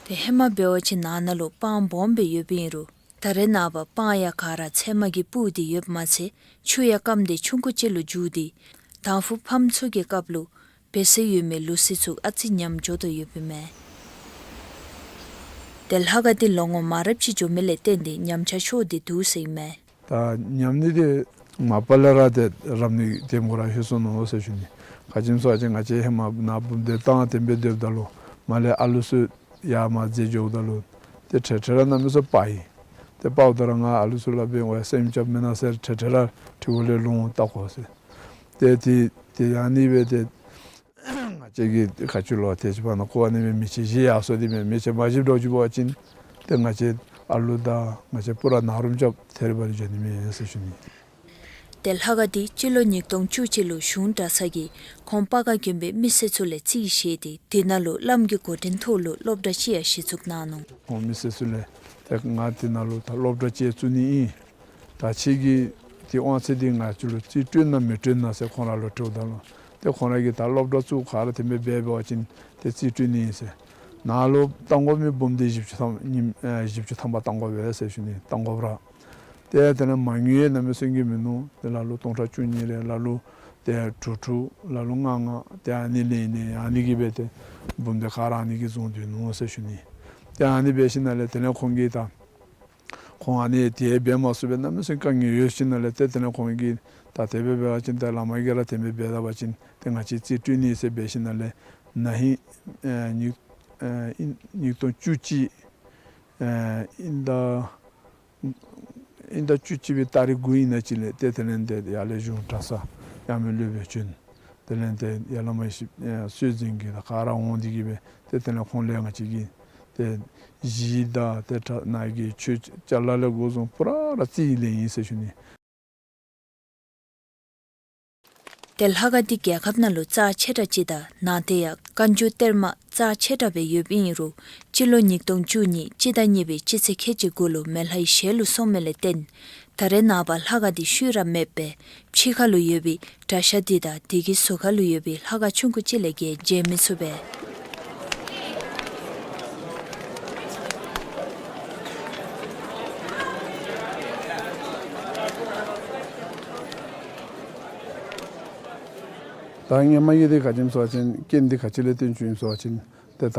ཏེ་ཧེ་མ་འབད་བ་ཅིན་ནཱ་ནཱ་ལུ་སྤང་སྦོམ་སྦེ་ཡོདཔ་ཨིན་རུང་ད་རེས་ནངས་པ་སྤང་ཡང་ག་ར་ཚལ་མ་གིས་སྤུར་ཏེ་ཡོདཔ་མ་ཚད་ཆུ་ཡང་སྐམ་སྟེ་ཆུང་ཀུ་ཅིག་ལུ་འགྱུར་ཏེ་དང་ཕུ་ཕམ་ཚུ་གི་སྐབས་ལུ་འབད་སྲོལ་ཡོད་མི་ལུགས་སྲོལ་ཚུ་ཨ་ཙི་ཉམས་འགྱོ་དོ་ཡོདཔ་ཨིན་མས། ཏེ་ལྷ་ཁང་འདི་ལོ་ངོ་མང་རབས་ཅིག་འགྱོ་མི་ལས་བརྟེན་ཏེ་ཉམས་ཆག་ཤོར་ཏེ་འདུག་ཟེར་ཨིན་མས། ད་ཉམས་ནི་འདི་མ་པ་ལས་ར་ཏེ་རབ་ནི་དེ་མོ་ར་ལྷོད་སོ་ནུག་ཟེར་ཞུ་ནི། ག་ཅི་སྨོ་ཟེར་བ་ཅིན་ང་བཅས་ཧེ་མ་ནཱ་འབུམ་སྡེ་བཏང་དེ་སྦེ་སྡོདཔ་ད་ལུ་མར་ལས་ཨ་ལུ་ཚུ་ཡར་མར་འཛེགས་འགྱོཝ་ད་ལུ་ཏེ་འཕྲལ་འཕྲལ་ར་གནམ་མེད་ས་མེད་སྤར་ཡི། ཏེ་སྤརཝ་ད་ར་ང་ཨ་ལུ་ཚུ་ལུ་འབད་བ་སེམས་རྐྱབ་མེན་ན་ཟེར་འཕྲལ་འཕྲལ་ར་ཁྲི་གུ་ལས་ལོང་བལྟ་དགོ་ཟེར། ཏེ་ཏེ་ཏེ་ཨ་ནི་སྦེ་ཏེ་ང་བཅས་ཀྱིས་ཏེ་ག་ཅི་ལོ་ཏེ་ཅིག་ཕར་ནང་འཁོར་བ་ནི་མེད། མི་ཆེན་བཞི་ཡར་སོང་སྟེ་མེད། མི་ཆེན་མ་བཞི་འགྱོ་བཅུག་པ་ཅིན་ཏེ་ང་བཅས་ཨ་ལུ་དང་ང་བཅས་སྤུ་ར་ནཱ་རུམ་རྐྱབ་ཐད་རི་བ་རི་འགྱོ་ནི་མེད་ཟེར་ཞུ་ནི། ཏེ་ལྷ་ཁང་འདི་སྤྱི་ལོ་ཉིས་སྟོང་བཅུ་གཅིག་ལུ་གཞུང་གྲྭ་ཚང་གིས་ཁོང་སྤ་ག་དགོན་པའི་མི་སེར་ཚུ་ལས་རྩིས་བཞེས་ཏེ་དེ་ནང་ལུ་བླམ་གྱི་འགོ་འདྲེན་ཐོག་ལུ་སློབ་གྲྭ་ཅིག་ཡང་གཞི་བཙུགས་གནང་ནུག། ཁོང་མི་སེར་ཚུ་ལས་ཏེ་ང་དེ་ནང་ལུ་ད་སློབ་གྲྭ་ཅིག་བཙུགས་ནི་ཨིན། ད་ཁྱེད་ཀྱིས་ཏེ་དབང་ཚད་འདི་ང་བཅས་ལུ་རྩིས་སྤྲོད་ན་མི་སྤྲོད་ན་ཟེར་ཁོང་ར་ལུ་དྲིཝ་ད་ལུ་ཏེ་ཁོང་ར་གིས་ད་སློབ་གྲྭ་བཙུགས་ག་ར་དེ་སྦེ་འབད་བ་ཅིན་ཏེ་རྩིས་སྤྲོད་ནི་ཨིན་ཟེར། ནཱ་ལུ་བཏང་དགོ་མི་འབུམ་སྡེ་བཞི་བཅུ་ཐམ་ཉིནམ་ཨེ་བཞི་བཅུ་ཐམ་པ་བཏང་དགོ་པས་ཟེར་ཞུ་ནི། བཏང་དགོཔ་ར། ཏེ་དེ་ལས་མ་དངུལ་ཡང་གནམ་མེད་ས་མེད་ཀྱི་མིན་ནུག། ཏེ་ལ་ལུ་སྟོང་ཕྲག་བཅུ་གཉིས་རེ་ལ་ལུ་ཏེ་དྲུག་དྲུག་ལ་ལུ་ལྔ་ལྔ་ཏེ་ཨ་ནི་ལེན་ལེན་ཨ་ནི་གིས་སྦེ་ཏེ་འབུམ་སྡེ་ག་ར་ཨ་ནི་གིས་བཟུང་སྡོད་ནུག་ཟེར་ཞུ་ནི། ཏེ་ཨ་ནི་འབད་ཞིནམ་ལས་དེ་ལས་ཁོང་གིས་ད་ཁོང་ཨ་ནི་དེ་འབད་མ་ཚུགས་པའི་གནམ་མེད་ས་མེད་དཀའ་ངལ་ཡོད་ཞིནམ་ལས་ཏེ་དེ་ལས་ཁོང་གིས་ད་དེ་སྦེ་འབད་བ་ཅིན་ཏེ་བླ་མ་གིས་ར་དེ་སྦེ་འབད་ད་པ་ཅིན་ཏེ་ང་བཅས་རྩིས་སྤྲོད་ནི་ཟེར་འབད་ཞིནམ་ལས་ན་ཧིང་ཨེ་ཉིས་ཨེ་ཉིས་སྟོང་བཅུ་གཅིག་ཨེ་དབྱིན་ཟླ་དབྱིན་ཟླ་བཅུ་གཅིག་པའི་ཏ་རིག་དགུ་ཨིན་ན་ཅིག་ལས་ཏེ་དེ་ལས་ཏེ་ཡར་ལས་གཞུང་གྲྭ་ཚང་ཡང་མི་སློབ་དཔོན་བྱོན། དེ་ལས་ཏེ་ཡར་བླ་མ་ཡེ་ཤེས་ཨེ་སྲོལ་འཛིན་གྱིས་ད་ག་ར་འོང་སྟེ་གིས་སྦེ་ཏེ་དེ་ལས་ཁོང་ལས་ང་བཅས་ཀྱིས་ ཏེ་གཞི་དང་ཏེ་ད་ནཱ་གི་ཆོས་ཅ་ལ་ལས་འགོ་བཟུང་པུ་ར་ར་རྩིས་ལེན་ཡི་ཟེར་ཞུ་ནི། ཏེ་ལྷ་ཁང་འདི་རྒྱལ་ཁབ་ནང་ལུ་རྩ་ཆེ་དྲགས་ཅིག་དང་ནང་དེ་ཡང་བཀའ་འགྱུར་གཏེར་མ་རྩ་ཆེ་དྲགས་སྦེ་ཡོདཔ་ཨིན་རུང་སྤྱི་ལོ་ཉིས་སྟོང་བཅུ་གཉིས་སྤྱི་ཟླ་གཉིས་པའི་སྤྱི་ཚེས་ཁལ་གཅིག་གུ་ལུ་མེ་ལྷའི་ཞལ་ལུ་སོང་མི་ལས་བརྟེན་ད་རེས་ནངས་པ་ལྷ་ཁང་འདི་ཤུལ་ར་མེདཔ་སྦེ་ཕྱི་ཁ་ལུ་ཡོད་པའི་གྲྭ་ཤག་འདི་དང་དེ་གི་ཟུར་ཁ་ལུ་ཡོད་པའི་ལྷ་ཁང་ཆུང་ཀུ་ཅིག་ལས་བརྒལ་མཇལ་མི་ཚུགས་པས། ད་སྔོན་མ་གི་འདི་ག་ཅི་སྨོ་ཟེར་བ་ཅིན་རྐྱེན་འདི་ག་ཅི་ལས་བརྟེན་བྱུངམ་ཨིན་ཟེར་བ་ཅིན་ཏེ་ད་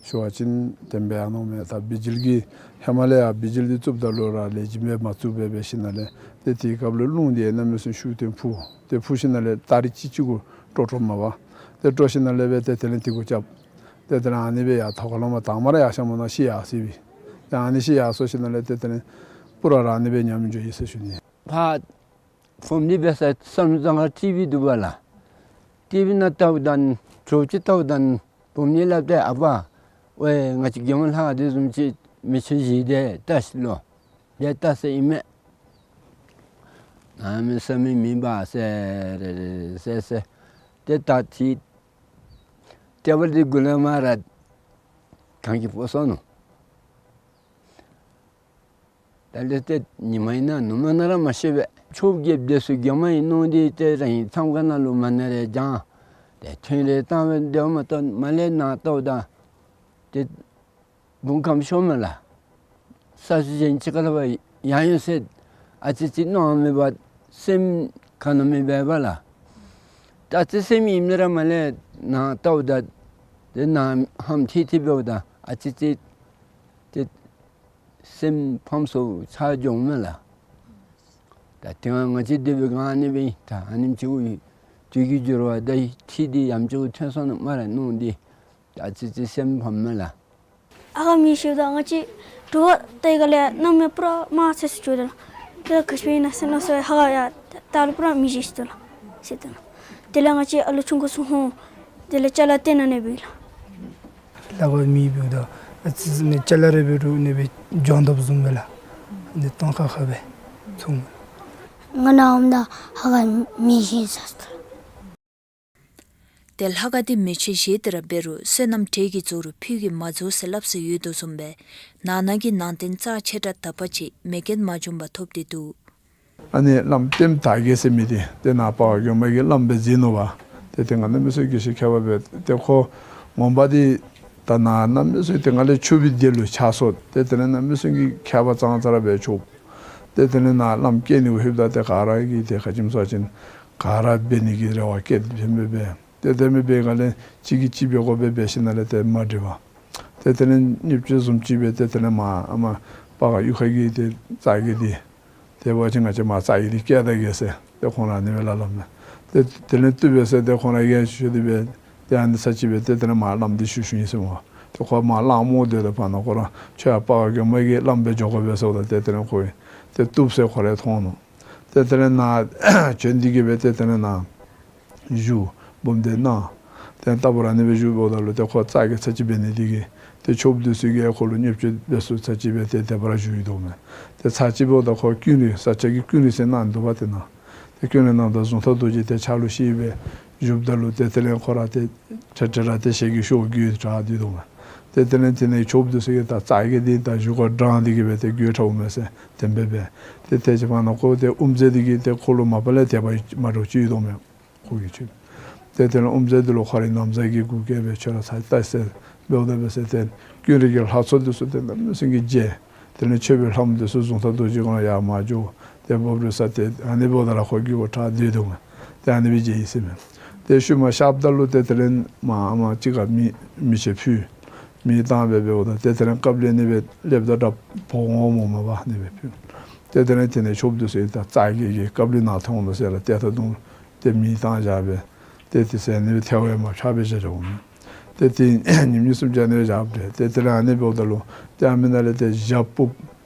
ཞུ་བ་ཅིན་དེ་སྦེ་ཡང་མནོཝ་མས། ད་བི་ཇི་ལི་གི་ཧེ་མ་ལས་ཡང་བི་ཇི་ལི་འདི་བཙུགསཔ་ད་ལུ་ར་ལེགས་ཤོམ་སྦེ་མ་བཙུགས་པར་འབད་ཞིནམ་ལས་ཏེ་དེའི་སྐབས་ལུ་རླུང་འདི་གནམ་མེད་ས་མེད་ཤུགས་ལྡན་འཕུ། ཏེ་འཕུ་ཞིནམ་ལས་ཏ་རིག་གཅིག་གཅིག་གུ་དཀྲོག་དཀྲོགཔ་མས་པ། ཏེ་དཀྲོག་ཞིནམ་ལས་སྦེ་ཏེ་དེ་ལས་དེ་གུ་རྐྱབ། ཏེ་དེ་ལས་ཨ་ནི་སྦེ་ཡར་ཐོག་ཁ་ལུ་མར་དྭངས་མ་ར་ཡར་ཤར་མ་ནུམ་ཤི་ཡར་སོ་ཡི། ཏེ་ཨ་ནི་ཤི་ཡར་སོ་ཞིནམ་ལས་ཏེ་དེ་ལས་པུ་ར་ར་ཨ་ནི་སྦེ་ཉམས་འགྱོ་ཡི་ཟེར་ཞུ་ནི། ཕར་བུམ་སྡེ་འབད་ས་བསམ་གྲུབ་གྱང་ཁར་ཊི་བི་འདུག་པ་ལགས། ཊི་བི་ནང་བལྟཝ་ད་ནི་ཇོ་བོ་རྗེ་བལྟཝ་ད་ནི་བུམ་སྡེ་སླབ་སྟེ་ཨ་པ་ཝའེ་ང་བཅས་རྒྱལ་མོ་ལྷ་ཁང་འདི་བཟུམ་ཅིག་མེ་མཆོད་བཞེས་ཏེ་བལྟ་ཤིག་ལོ། དེ་བལྟ་ཟེར་ཨིན་མས། གནམ་མེད་ས་མེད་མེད་པ་ཟེར་ཟེར་ཟེར། ཏེ་ད་ཏེ་ཊེ་བཱལ་འདི་གུ་ལས་མར་ར་གྱང་གིས་ཕོག་སོ་ནུག། ད་ལས་ཏེ་ཉི་མ་ཨིན་ན་ནུབ་མོ་ཨིན་ན་ར་མ་ཤེས་པས། ཆོསཔ་རྒྱལཔོ་འདི་ཚུ་རྒྱལ་མོ་ཨིན་མནོ་སྟེ་ཏེ་རང་གི་མཚམས་ཁང་ནང་ལུ་མ་ཎི་རེ་བགྱང་། ཏེ་ཐུན་རེ་བཏང་སྦེ་སྡོདཔ་མ་གཏོགས་མར་ལས་ནཱ་བལྟཝ་ད་ཏེ་བུམ་ཁམས་ཤོར་མས་ལགས། ས་ཆུ་གཞན་ཅིག་ཁ་ལས་ཕར་ཡར་འོང་ཟེར་ཨ་ཙི་ཙི་མནོ་མེད་པར་སེམས་ག་ནི་མེད་པས་པ་ལགས། ད་ཨ་ཙི་སེམས་ཨིན་མས་ར་མར་ལས་ནཱ་བལྟཝ་ད་ཏེ་ནཱ་ཧམ་ཐིག་ཐིག་འབདཝ་ད་ཨ་ཙི་ཙི་ཏེ་སེམས་ཕམ་སོ་ཆགས་འགྱོཝ་མས་ལགས། ད་དེ་སྒང་ང་བཅས་སྡོད་པའི་སྒང་ཨ་ནི་སྦེ་ད་ཨ་ནེམ་ཅིག་དུས་ཀྱི་འགྱུར་བ་དང་ཁྲིད་འདི་ཡང་ཅིན་ཐོན་སོང་ན་སྨ་རེ་མནོ་སྟེ་ད་ཨ་ཙི་ཙི་སེམས་ཕམ་མས་ལགས། ཨ་ཁུ་མེ་ཤོརཝ་ད་ང་བཅས་དྲོ་པ་དེ་ཁ་ལས་གནམ་མེད་ཕུ་ར་དམར་ཚེར་ཚེར་འགྱོ་དོ་ལགས། ཏེ་ག་ཅི་སྦེ་ཨིན་ན་ཟེར་མནོ་སོང་། ཧ་ག་ཡར་ལྟཝ་ད་ཕུ་ར་མེ་ཤོར་སོ་ལགས་ཟེར་དོ་ལགས། དེ་ལས་ང་བཅས་ཨ་ལུ་ཆུང་ཀུ་ཚུ་ཧོ་དེ་ལས་ཅ་ལ་སྟོན་ནི་ཨ་ནི་སྦེ་ལགས། ལྷ་ཁང་མེ་འབརཝ་ད་ཨ་ཙི་ཙི་ནི་ཅ་ལ་རེ་འབད་རུང་ཨ་ནི་སྦེ་འགྱོ་དོ་བཟུམ་སྦེ་ལགས། ཨ་ནི་སྟོང་ཁ་ཁ་སྦེ་ཚུར་འོང་། ང་ནཱ་འོངམ་ད་ཧ་ག་མེ་ཤོར་སོ་ལགས། ཏེ་ལྷ་ཁང་འདི་མེ་མཆོད་བཞེས་ཏེ་ར་འབད་རུང་བསོད་ནམས་འབྲས་ཀྱིས་རྫོགས་རུང་ཕུད་ཀྱིས་མ་རྫོགས་ཟེར་སླབ་སྲོལ་ཡོད་དོ་བཟུམ་སྦེ་ནང་ན་གི་ནང་རྟེན་རྩ་ཆེ་དྲགས་དག་པ་ཅིག་མེ་རྐྱེན་མ་བྱུང་པར་ཐོབ་སྟེ་འདུག། ཨ་ནི་བླམ་ལྟདམོ་དར་རྒྱས་ཟེར་མི་འདི་ཏེ་ནཱ་སྤ་རོ་དགོན་པ་གི་བླམ་སྦེ་མཛད་ནུག་པ། ཏེ་ཏེ་གནམ་མེད་ས་མེད་དགེ་བཤེས་མཁས་པ་སྦེ་ཏེ་ཁོ་ངོ་མ་འདི་ད་ནཱ་གནམ་མེད་ས་མེད་ཏེ་ང་ལས་ཆོསཔ་འདི་ལུ་ཆགས་སོ། ཏེ་དེ་ལས་གནམ་མེད་ས་མེད་ཀྱི་མཁས་པ་ཙང་ཙ་ར་སྦེ་ཆོསཔ། ཏེ་དེ་ལས་ནཱ་བླམ་བསྐོ་ནི་གུ་ལྷོདཔ་ད་ཏེ་ག་ར་གིས་ཏེ་ག་ཅི་སྨོ་ཟེར་བ་ཅིན་ག་ར་འབད་ནི་གི་རེ་བ་བསྐྱེད་དེ་སྦེ་འབད། ཏེ་དེ་སྦེ་འབད་སྒང་ལས་གཅིག་གིས་གཅིག་འབད་དགོ་པས་འབད་ཞིནམ་ལས་ཏེ་མ་འགྲིག་པར་ཏེ་དེ་ལས་བརྙས་བཅོས་བཟུམ་ཅིག་སྦེ་ཏེ་དེ་ལས་མར་ཨ་མར་སྤ་རོ་གཡུས་ཁ་གི་ཏེ་རྩ་རྒས་འདི་ཏེ་འབད་བ་ཅིན་ང་བཅས་མར་རྩ་རྒས་འདི་བསྐྱལ་ད་གེ་ཟེར་ཏེ་ཁོང་ར་ཨ་ནི་སྦེ་སླབ་སླབ་མས། ཏེ་དེ་ལས་བཏུབ་པས་ཟེར་ཏེ་ཁོང་ར་གིས་ཞུ་སྟེ་སྦེ་ཏེ་ཨ་ནི་ཚར་གཅིག་སྦེ་ཏེ་དེ་ལས་མར་བླམ་འདི་ཞུ་ཞུཝ་ཨིན་ཟེར་སྨོ། ཏེ་ཁོ་མར་གླང་རྨོ་སྡོད་དེ་ཕར་ནང་ཁོ་ར་ཁྱོད་ཡར་སྤ་རོ་དགོན་པ་གི་བླམ་སྦེ་འགྱོ་དགོ་པས་ཟེརཝ་ད་ཏེ་དེ་ལས་ཁོ་གིས་ཏེ་བཏུབ་ཟེར་ཁོ་ར་མཐོང་ནུག། ཏེ་དེ་ལས་ནཱ་བྱོན་ཏེ་གིས་སྦེ་ཏེ་དེ་ལས་ནཱ་བཞུགས་འབུམ་སྡེ་གནང་། ཏེ་ལྟ་བུ་ར་ཨ་ནི་སྦེ་བཞུགས་འབདཝ་ད་ལུ་ཏེ་ཁོ་རྩ་རྒས་ཚར་གཅིག་འབད་ནི་འདི་གིས་ཏེ་ཆོསཔ་འདི་ཚུ་གིས་ཁོ་ལུ་བརྙས་བཅོས་འབད་ས་ཚར་གཅིག་སྦེ་ཏེ་དེ་སྦེ་ར་བཞུགས་ཡི་དོ་མས། ཏེ་ཚར་གཅིག་འབདཝ་ད་ཁོ་ཀུན་རིག་ས་སྐྱ་གི་ཀུན་རིག་ཟེར་གནང་འདུག་པ། ཏེ་ནཱ་ཏེ་ཀུན་རིག་གནངམ་ད་གཟུངས་ཐག་རྡོ་རྗེ་ཏེ་ཕྱག་ལུ་ཤེས་སྦེ་བཞུགསཔ་ད་ལུ་ཏེ་དེ་ལས་ཁོ་ར་ཏེ་ཁྲེ་ཁྲེ་ར་ཏེ་ཞལ་གྱི་ཤོག་གུ་དྲག་སྟེ་འདུག་མས། ཏེ་དེ་ལས་དེ་ནང་ཆོསཔ་འདི་ཚུ་གིས་ད་རྩ་རྒས་འདི་ད་བཞུགས་སྒར་དྲངས་ཏེ་གིས་སྦེ་ཏེ་དགོད་བྲ་འོང་མས་ཟེར་དེ་སྦེ་འབད། ཏེ་དེ་ཅིག་ཕར་ནང་ཁོ་ཏེ་དབུ་མཛད་འདི་གིས་ཏེ་ཁོ་ལུ་མ་པ་ལས་དད་པ་མ་འདྲཝ་ཅིག་ཡོད་དོ་མས། ཁོ་གིས་ཅིག་ཏེ་དེ་ལས་དབུ་མཛད་འདི་ལུ་ཁོ་རའི་ན་བཟའ་གི་གུ་གིས་སྦེ་ཁྱོད་ར་ཚར་ལྟ་ཟེར་འབདཝ་ད་འབད་ཟེར་ཏེ་ཀུན་རིག་གི་ལྷ་ཚོགས་འདི་ཚུ་ཏེ་གནམ་མེད་ས་མེད་ཀྱི་མཇལ། དེ་ལས་མཆོད་པའི་ལྷ་མོ་འདི་ཚུ་གཟུངས་ཐག་རྡོ་རྗེ་གུ་ཡར་མར་འགྱོ། ཏེ་འབབ་རོལ་ས་ཏེ་ཨ་ནི་འབདཝ་ད་ར་ཁོ་གི་གུ་དྲག་སྟེ་འདུག་མས། ཏེ་ཨ་ནི་སྦེ་མཇལ་ཡི་ཟེར་མས། ཏེ་ཤུལ་མ་གཤགསཔ་ད་ལུ་ཏེ་དེ་ལས་མར་ཨ་མར་ཅིག་ཁར་མེ་མེ་ཆེན་ཕུལ། མེ་བཏང་སྦེ་འབདཝ་ད་ཏེ་དེ་ལས་ཀབ་ལི་ཨ་ནི་སྦེ་ལེབ་ད་དྲག་འབོ་འོང་སྨོ་མ་པ་ཨ་ནི་སྦེ་ཕུལ། ཏེ་དེ་ལས་དེ་ནང་ཆོསཔ་འདི་ཚུ་ད་རྩ་རྒས་ཀྱིས་ཀབ་ལི་ནཱ་ཐོན་འོང་ཟེར་སླབ་སྟེ་ད་དུང་ཏེ་མེ་བཏང་བཞག་སྦེ་ཏེ་དེ་ཚུ་ཨ་ནི་སྦེ་ཐལ་བ་མ་ཆགས་པར་བཞག་བཞགཔ་མས། ཏེ་དེ་ཉིནམ་གཉིས་གསུམ་ཅིག་ཨ་ནི་སྦེ་བཞག་སྦེ་ཏེ་དེ་ལས་ཨ་ནི་འབདཝ་ད་ལུ་ཏེ་ཨ་མི་ནང་ལས་ཏེ་ཞག་ཕུབ།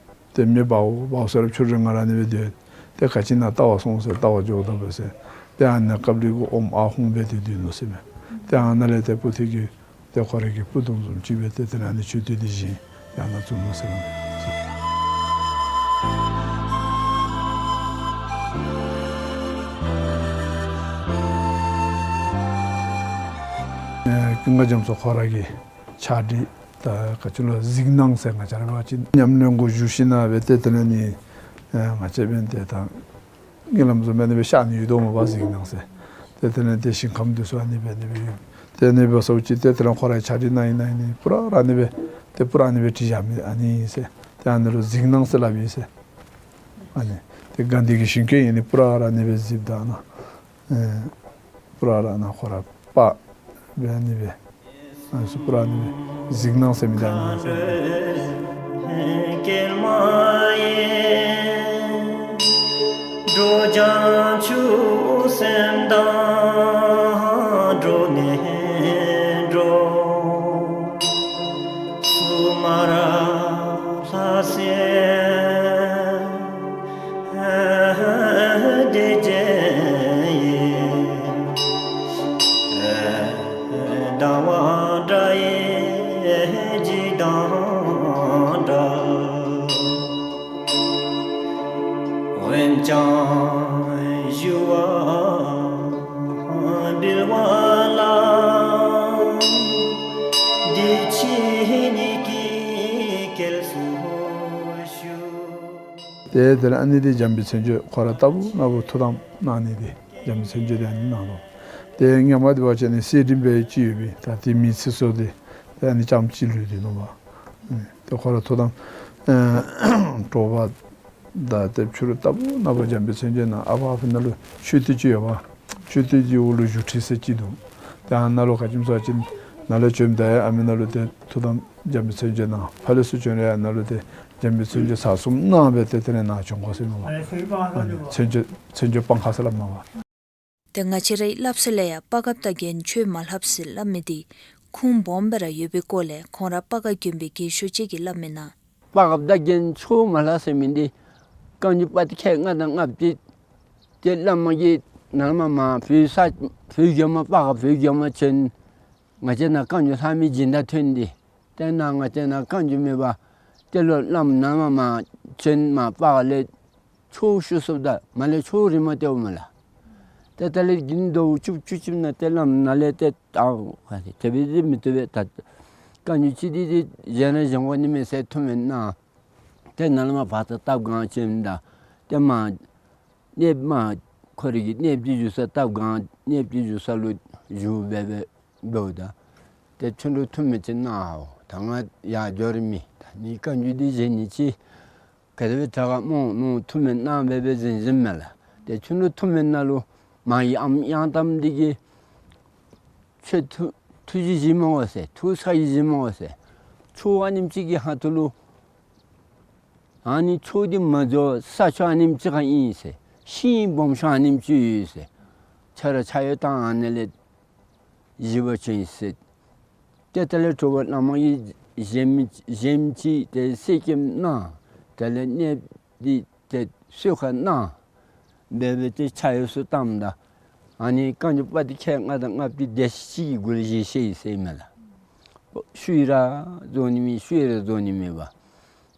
ཏེ་མེ་འབར་འབར་ས་ར་ཕྱི་རུ་ང་ར་ཨ་ནི་སྦེ་སྡོད། ཏེ་ག་ཅི་ཨིན་ན་བལྟ་བར་སོང་ཟེར་བལྟ་བར་འགྱོཝ་ད་འབད་ཟེར། ཏེ་ཨ་ནཱ་ཀབ་ལི་གུ་ཨོམ་ཨ་ཧོམ་སྦེ་ཏེ་སྡོད་ནུག་ཟེར་མས། ཏེ་ཨ་ནཱ་ལས་ཏེ་པོ་ཏི་གི་ ཏེ་ཁོ་རའི་གི་སྤུ་ལྡོང་བཟུམ་ཅིག་སྦེ་ཏེ་དེ་ལས་ཨ་ནི་མཆོད་རྟེན་འདི་བཞེངས་ཡར་ནང་བཙུགས་ནུག་ཟེར་ནུག། ཨེ་ཀུན་དགའ་རྒྱ་མཚོ་ཁོ་ར་གི་ཕྱག་བྲིས་ད་ག་ཅི་ལོ་གཟིགས་སྣང་ཟེར་ང་བཅས་ར་འབད་བ་ཅིན་ཉམས་ལེན་གུ་བཞུགས་ཞིནམ་ལས་སྦེ་ཏེ་དེ་ལས་ཨ་ནི་ཨེ་ང་བཅས་འབདན་ཏེ་ད་ངན་ལམ་བཟུམ་སྦེ་ཨ་ནི་སྦེ་ཤར་ནི་ཡོད་དོ་མས་པ་གཟིགས་སྣང་ཟེར། ཏེ་དེ་ལས་ཏེ་ཞིང་ཁམས་འདི་ཚུ་ཨ་ནི་སྦེ་ཨ་ནི་སྦེ་ཡོད། ཏེ་ཨ་ནི་སྦེ་སོང་ཅི་ཏེ་དེ་ལས་ཁོ་ར་ཕྱག་བྲིས་ནང་ཨིན་ན་ཨ་ནི་པུ་ར་ར་ཨ་ནི་སྦེ་ཏེ་པུ་ར་ཨ་ནི་སྦེ་བྲིས་བཞག་མི་ཨ་ནི་ཨིན་ཟེར། ཏེ་ཨ་ནི་ལུ་གཟིགས་སྣང་ཟེར་སླབ་ཨིན་ཟེར། ཨ་ནི་ཏེ་དགའ་ལྡན་གྱི་ཞིང་སྐྱོང་ཨིན་ནི་པུ་ར་ར་ཨ་ནི་སྦེ་གཟིགསཔ་ད་ཨ་ནི་ཨེ་པུ་ར་ར་ཨ་ནི་ཁོ་ར་པ་སྦེ་ཨ་ནི་སྦེ་ཨ་ནི་ཚུ་པུ་ར་ཨ་ནི་སྦེ་གཟིགས་སྣང་ཟེར་མི་འདི་ཨ་ནི་ཨིན་ཟེར། འགྲོ་བྱང་ཆུབ་སེམས་དང་འགྲོགས་ནས་འགྲོ། སུ་མ་ར་ལྷ་སྲིན་སྡེ་བརྒྱད་ཡི། ལྡང་བ་འདྲ་ཡི་འཇིགས་དང་འདྲ། འོན་ཀྱང་ཞུ་བ་འབུལ་བ་ལ། འདི་ཕྱི་གཉིས་ཀྱི་སྐྱེལ་སུ་ཞུ། ཏེ་དེ་ལས་ཨ་ནི་འདི་འཇམ་དཔལ་མཚན་བརྗོད་ཁོ་ར་ལྟ་བུ་ན་བུ་ཐུགས་དམ་གནང་ནི་འདི་འཇམ་དཔལ་མཚན་བརྗོད་འདི་ཨ་ནི་གནང་ནུག། ཏེ་སྔོན་མ་འདི་འབད་བ་ཅིན་ཨ་ནི་གསེར་བྲིས་སྦེ་ཅིག་ཡོད་པས། ད་འདི་མེ་ཚིག་སོང་སྟེ་ཏེ་ཨ་ནི་ལྕངམ་ཅིག་ལུས་ཏེ་ནུག་པ། ཨེ་ཏེ་ཁོ་ར་ཐུགས་དམ་ཨེ་དྲོ་པ་དང་ཏེ་ཕྱི་རུ་ལྟ་བུ་ན་བུ་འཇམ་དཔལ་མཚན་བརྗོད་ནང་ཨ་ཕ་ཨ་ཕི་ནང་ལུ་མཆོད་རྟེན་ཅིག་ཡོད་པ། མཆོད་རྟེན་གྱི་འོག་ལུ་བཞུགས་ཁྲི་ཟེར་ཅིག་འདུག། ཏེ་ཨ་ནཱ་ལུ་ག་ཅི་སྨོ་ཟེར་བ་ཅིན་ནཱ་ལས་བྱོནམ་ད་ཡང་ཨ་མི་ནང་ལུ་ཏེ་ཐུགས་དམ་འཇམ་དཔལ་མཚན་བརྗོད་གནང་། ཕར་ལས་ཚུར་བྱོན་རུང་ཡང་ནཱ་ལུ་ཏེ་འཇམ་དཔལ་མཚན་བརྗོད་ཚར་གསུམ་གནང་སྦེ་ཏེ་དེ་ལས་ནཱ་བྱོན་དགོ་ཟེར་མས་པ། ཨ་ནི་མཚན་བརྗོད་མཚན་བརྗོད་སྤང་ཁ་ཟེར་སླབ་མས་པ། ཏེ་ང་བཅས་རའི་སླབ་སྲོལ་ལས་ཡང་སྤ་རྒཔོ་དང་རྒྱན་ཆོས་མ་ལྷབ་ཟེར་སླབ་མི་འདི་ཁུངས་སྦོམ་སྦེ་ར་ཡོད་པའི་སྐོར་ལས་ཁོང་ར་སྤ་རྒཔོ་དགོན་པའི་རྒན་ཤོས་ཅིག་གིས་སླབ་མི་ནང་། སྤ་རྒཔོ་དང་རྒྱན་ཆོས་མ་ལྷབ་ཟེར་མི་འདི་བཀའ་འགྱུར་པོ་ཏི་ཁལ་ལྔ་དང་ལྔ་པོ་ཏེ་ཏེ་བླམ་གིས་ནཱ་ལས་མར་བོད་ས་བོད་རྒྱལ་མོ་སྤ་རྒཔོ་བོད་རྒྱལ་མོ་བྱོན། ང་བཅས་ནཱ་བཀའ་འགྱུར་ལྷབ་མི་སྦྱིན་བདག་ཐོན་ཏེ་ཏེ་ནཱ་ང་བཅས་ནཱ་བཀའ་འགྱུར་མེད་པར་ཏེ་ལོག་བླམ་ནཱ་ལས་མར་བྱོན་མར་སྤ་རྒཔོ་ལས་ཆོས་ཞུ་སོངམ་ད་མར་ལས་ཆོས་རིངམོ་སྟོནམ་མས་ལགས། ཏེ་ད་ལས་དགུན་ཟླཝ་བཅུ་བཅུ་གཅིག་ནང་ཏེ་བླམ་ནཱ་ལས་ཏེ་ད་ག་ཏེ་སྦེ་འདི་མི་བཏུབ་པས། ད་བཀའ་འགྱུར་ཅིག་འདི་ཏེ་གཞན་ར་གཞན་དགོ་ནི་མས་ཟེར་ཐུགས་སྨོན་གནང་། ཏེ་ནཱ་ལས་མར་བར་ད་སྟབས་གང་བྱོནམ་ད་ཏེ་མར་གནསཔོ་མར་ཁོ་རའི་གི་གནསཔོ་ཅིག་བཞུགས་ས་སྟབས་གང་གནསཔོ་ཅིག་བཞུགས་ས་ལུ་བཞུགས་སྦེ་སྦེ་འབདཝ་ད་ཏེ་ཁྱོད་ར་ཐུགས་སྨོན་ཅིག་གནང་འོང་། ད་ང་ཡར་འགྱོ་རིན་མེད། ད་ནི་བཀའ་འགྱུར་འདི་གཞན་ནི་ཅིག་ག་དེ་སྦེ་དྲག་ག་སྨོ་མནོ་ཐུགས་སྨོན་གནང་སྦེ་སྦེ་གཟིམ་གཟིམ་མས་ལགས། ཏེ་ཁྱོད་ར་ཐུགས་སྨོན་ནང་ལུ་མ་གི་ཨམ་གཡང་གཏམ་འདི་གིས་ཁྱོད་ཐུགས་ཐུགས་རྗེ་བཞེས་མ་དགོ་ཟེར། ཐུགས་ཚ་གྱང་བཞེས་མ་དགོ་ཟེར། ཁྱོད་ཨ་ནེམ་ཅིག་གི་ཁ་ཐུག་ལུ་ཨ་ནི་ཁྱོད་འདི་མ་འགྱོ་ས་ཁྱོད་ཨ་ནེམ་ཅིག་ཁར་ཨིན་ཟེར། ཤིང་སྦོམ་ཤོས་ཨ་ནེམ་ཅིག་ཡོད་ཟེར། ཁྱོད་ར་ཕྱག་གཡོག་བཏང་ཨ་ནི་ལས་བཞེས་པར་བྱོན་ཟེར། ཏེ་དེ་ལས་དྲོ་པ་བླམ་གིས་གཞལམ་གཞལམ་ཅིག་ཏེ་གསེར་སྐྱེམས་གནང་། དེ་ལས་གནསཔོ་འདི་ཏེ་གསོལ་ཁ་གནང་། སྦེ་སྦེ་ཏེ་ཕྱག་གཡོག་ཚུ་བཏངམ་ད་ཨ་ནི་བཀའ་འགྱུར་པོ་ཏི་ཁལ་ལྔ་དང་ལྔ་པོ་འདི་བདེ་ཤོས་ཅིག་གི་གུ་ལས་བཞེས་བཞེསཔ་ཨིན་མས་ལགས། ཤུལ་ར་རྫོགས་ནི་མེད། ཤུལ་ར་རྫོགས་ནི་མེད་པ།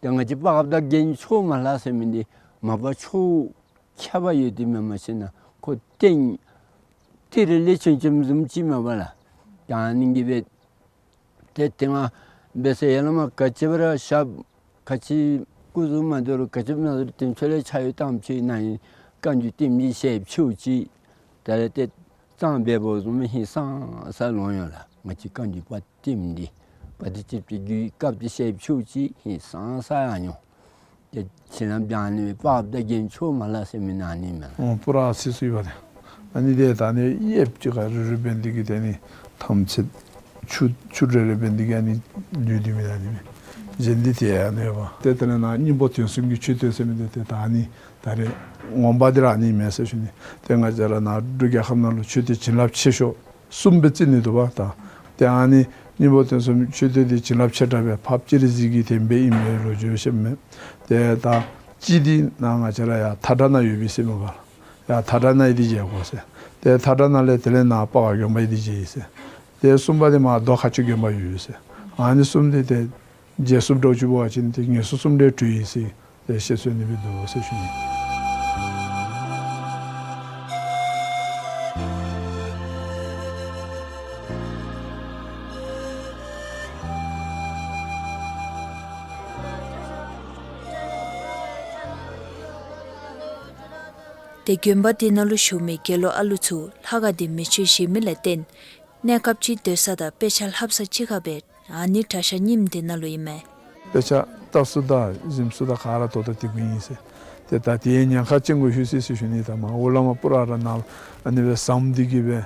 ཏེ་ང་བཅས་སྤ་རྒཔོ་དང་རྒྱན་ཆོས་མ་ལྷབ་ཟེར་མི་འདི་མ་པ་ཆོས་ཁྱད་པར་ཡོད་དེ་མེན་མ་ཤེས་ན་ཁོ་ཏེ་ཏེ་རེ་ལས་ཆོས་ཅན་བཟུམ་ཅིག་མས་པ་ལགས། ད་ཨ་ནི་གིས་སྦེ་ཏེ་ཏེ་ང་འབད་ས་ཡར་ལས་མར་ག་ཅི་སྦེ་ར་ཞབས་ག་ཅི་སྐུ་གཟུགས་མ་འདོར་ག་ཅི་མ་འདོར་ཏེ་ཁྱོད་ལས་ཕྱག་གཡོག་བཏངམ་ཅིག་ཨིན་ན་ཨིན། བཀའ་འགྱུར་ལྟདམོ་ཅིག་བཤད་ཕྱོགས་ཅིག་ད་ལས་ཏེ་གཙང་སྦས་པ་བཟུམ་ཧིང་སངས་ས་ལོང་ཡོད་ལགས། ང་བཅས་བཀའ་འགྱུར་པོ་ཏི་འདི་པོ་ཏི་ཅིག་གི་སྐབས་ཅིག་བཤད་ཕྱོགས་ཅིག་ཧིང་སངས་ས་ཡང་ཡོད། ཏེ་ཁྱེད་རྣམ་པ་ཨ་ནི་སྤ་རྒཔོ་དང་རྒྱན་ཆོས་མ་ལྷབ་ཟེར་མི་ནང་ཨ་ནི་མས་ལགས། ཨོ་པུ་ར་ཚིག་ཚུ་ཡོད་པ་ཏེ། ཨ་ནི་ཏེ་ད་ཨ་ནི་གཡསཔོ་ཅིག་ཁར་རུལ་རུལ་འབད་ནི་འདི་གིས་ཏེ་ཨ་ནི་ཐམས་ཅད་ཆུ་ཆུ་རེ་རེ་འབད་ནི་འདི་གིས་ཨ་ནི་ལུས་ཏེ་མི་ད་ཨ་ནི་མས། གཞན་འདི་ཏེ་ཨ་ནི་ཡོད་པ། ཏེ་དེ་ལས་ནཱ་སྙིང་པོ་དོན་གསུམ་གྱི་མཆོད་རྟེན་ཟེར་མི་འདི་ཏེ་ད་ཨ་ནི་ད་རེས་ངོ་མ་འདི་ར་ཨ་ནི་མས་ཟེར་ཞུ་ནི། ཏེ་ང་བཅས་ར་ནཱ་འབྲུག་རྒྱལ་ཁབ་ནང་ལུ་མཆོད་རྟེན་བྱིན་རླབས་ཆེ་ཤོས་གསུམ་སྦེ་རྩི་ནི་འདུག་པ་ད། ཏེ་ཨ་ནི་སྙིང་པོ་དོན་གསུམ་མཆོད་རྟེན་འདི་བྱིན་རླབས་ཆེ་དྲགས་སྦེ་འཕགས་པ་སྤྱན་རས་གཟིགས་ཀྱི་དེ་སྦེ་ཨིན་པའི་ལོ་རྒྱུས་བཤད་མས། ཏེ་ད་གཅིག་འདི་ནཱ་ང་བཅས་ར་ཡར་མཐའ་བྲག་ནང་ཡོད་པས་ཟེར་མས་པ། ཡར་མཐའ་བྲག་ནང་ཡོད་དེ་མཇལ་དགོ་ཟེར། ཏེ་མཐའ་བྲག་ནང་ལས་དེ་ལས་ནཱ་སྤ་རྒཔོ་དགོན་པ་ཡོད་དེ་མཇལ་ཡི་ཟེར། ཏེ་གསུམ་པ་འདི་མར་རྡོ་ཁ་ཆུ་དགོན་པ་ཡོད་ཟེར། ཨ་ནི་གསུམ་འདི་ཏེ་རྗེས་སུ་འགྲོ་བཅུག་པ་ཅིན་ཏེ་ངེས་སུ་གསུམ་འདྲེ་གྲོལ་ཡི་ཟེར་ཏེ་བཤད་སྲོལ་ཨ་ནི་སྦེ་འདུག་ཟེར་ཞུ་ནི། ཏེ་དགོན་པ་འདི་ནང་ལུ་བཞུགས་མི་དགེ་སློང་ཨ་ལུ་ཚུ་ལྷ་ཁང་འདི་མེ་མཆོད་བཞེས་མི་ལས་བརྟེན་གནས་སྐབས་ཅིག་སྡོད་ས་དང་དཔེ་ཆ་ལྷབ་ས་གཅིག་ཁར་སྦེ་ཨ་ནི་གྲྭ་ཤག་རྙིངམ་འདི་ནང་ལུ་ཨིན་མས། དཔེ་ཆ་ལྟ་ས་དང་གཟིམ་ས་དང་ག་ར་ད་ལྟོ་འདི་གུ་ཨིན་ཟེར། ཏེ་ད་དེའི་ཉེན་ཁ་ཅིག་གུ་ཞུ་ཟེར་ཞུ་ནི། ད་མར་འོག་ལས་མར་པུ་ར་ར་ནཱ་ཨ་ནི་སྦེ་ཟམ་འདི་གིས་སྦེ་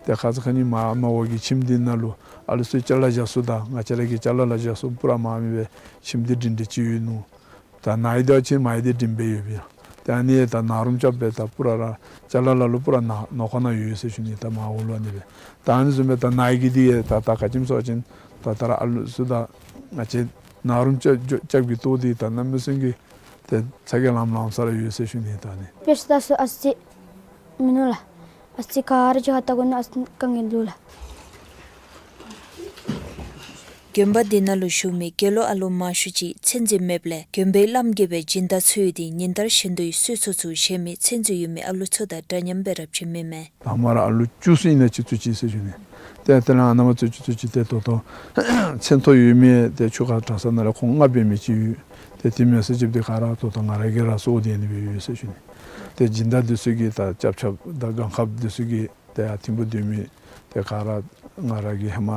ཏེ་ཁ་ཙ་ཁ་ཉིནམ་མར་འོག་གི་ཁྱིམ་འདི་ནང་ལུ་ཨ་ལུ་ཚུ་ཅ་ལ་བཞག་ས་དང་ང་བཅས་ར་གི་ཅ་ལ་ལ་བཞག་ས་པུ་ར་མར་མེ་སྦེ་ཁྱིམ་འདི་སྒྲིང་སྒྲི་ཅིག་ཡོད་ནུག། ད་ནཱ་ཡི་དོ་ཅིག་མར་ཡི་འདི་སྒྲིང་སྦེ་ཡོད་པས། ཏེ་ཨ་ནི་ད་ནཱ་རོམ་རྐྱབ་སྦེ་ད་པུ་ར་ར་ཅ་ལ་ལ་ལུ་པུ་ར་ནཱ་ནང་ཁོག་ནང་ཡོད་ཟེར་ཞུ་ནི། ད་མར་འོག་ལུ་ཨ་ནི་སྦེ། ད་ཨ་ནི་བཟུམ་སྦེ་ད་ནཱ་ཡི་གི་འདི་ད་ད་ག་ཅི་སྨོ་ཟེར་བ་ཅིན་ད་ད་ར་ཨ་ལུ་ཚུ་དང་ང་བཅས་ནཱ་རོམ་རྐྱབ་རྐྱབ་ཀྱི་ལྟོ་འདི་ད་གནམ་མེད་ས་མེད་ཀྱི་ཏེ་ཚ་གྱང་ལངམ་ལངམ་ས་ར་ཡོད་ཟེར་ཞུ་ནི། ད་ཨ་ནི་དཔེ་ཆ་ལྟ་ས་ཨ་ཙི་མིན་ནུག་ལགས། ཨ་ཙི་ག་ར་ཅིག་ཁར་ལྟ་དགོ་ནི་ཨ་ཙི་དཀའ་ངལ་འདུག་ལགས། དགོན་པ་འདི་ནང་ལུ་བཞུགས་མི་དགེ་སློང་ཨ་ལུ་མང་ཤོས་ཅིག་མཚན་རྩིས་མེདཔ་ལས་དགོན་པའི་བླམ་གིས་སྦེ་སྦྱིན་བདག་འཚོལ་ཡི་འདི་ཉིན་ལྟར་བཞིན་དུ་གསོལ་ཚོགས་ཚུ་བཞེས་མི་མཚན་རྩིས་ཡོད་མི་ཨ་ལུ་ཚུ་དང་འདྲ་མཉམ་སྦེ་ར་བྱིནམ་ཨིན་མས། དང་པ་ར་ཨ་ལུ་བཅུ་ཙམ་ཨིན་ན་ཅིག་ཚུ་ཅིག་ཟེར་ཞུ་ནི། ཏེ་དེ་ལས་ཨ་ནཱ་མར་ཚུ་ཅིག་ཚུ་ཅིག་ཏེ་ད་ལྟོ་མཚན་ཐོ་ཡོད་མི་ཏེ་ཆུ་ཁ་གྲྭ་ཚང་ནང་ལས་ཁོང་ལྔ་འབད་མི་ཅིག་ཡོད། ཏེ་དེ་མེན་ས་ཅིག་འདི་ག་ར་ད་ལྟོ་ང་ར་གིས་ར་གསོ་སྟེ་ཨ་ནི་སྦེ་ཡོད་ཟེར་ཞུ་ནི། ཏེ་སྦྱིན་བདག་འདི་ཚུ་གིས་ད་སྐྱབས་ཆ་དང་གང་ཁབ་འདི་ཚུ་གིས་ཏེ་ཡར་ཐིམ་ཕུ་སྡོད་མི་ཏེ་ག་ར་ང་ར་གིས་ཧེ་མ་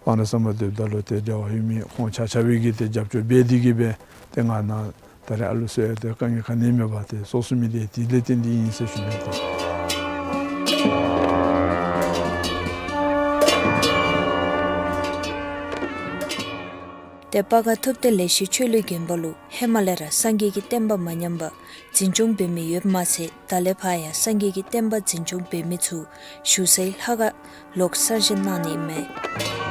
སྤང་རི་ཟམ་པ་སྡོདཔ་ད་ལུ་ཏེ་འབྲེལ་བ་ཡོད་མི་ཁོང་ཆ་ཁྱབ་ཀྱིས་ཏེ་རྒྱབ་སྐྱོར་འབད་དེ་གིས་སྦེ་ཏེ་ང་ནཱ་ད་རེས་ཨ་ལུ་གསོ་ཡི་ཏེ་དཀའ་ངལ་ག་ནི་མེད་པར་ཏེ་གསོ་ཚུགས་མི་འདི་དེ་ལས་བརྟེན་ཏེ་ཨིན་ཟེར་ཞུ་ནི། ཏེ་སྤ་སྒར་ཐུབ་བསྟན་ལེགས་བཤད་ཆོས་གླིང་དགོན་པ་ལུ་ཧེ་མ་ལས་ར་སངས་རྒྱས་ཀྱི་བསྟན་པ་མ་ཉམས་པར་འཛིན་སྐྱོང་འབད་མི་ཡོདཔ་མ་ཚད་ད་ལས་ཕར་ཡང་སངས་རྒྱས་ཀྱི་བསྟན་པ་འཛིན་སྐྱོང་འབད་མི་ཚུ་བཞུགས་སའི་ལྷ་ཁང་ལོག་གསར་བཞེངས་གནང་ནི་ཨིན་མས།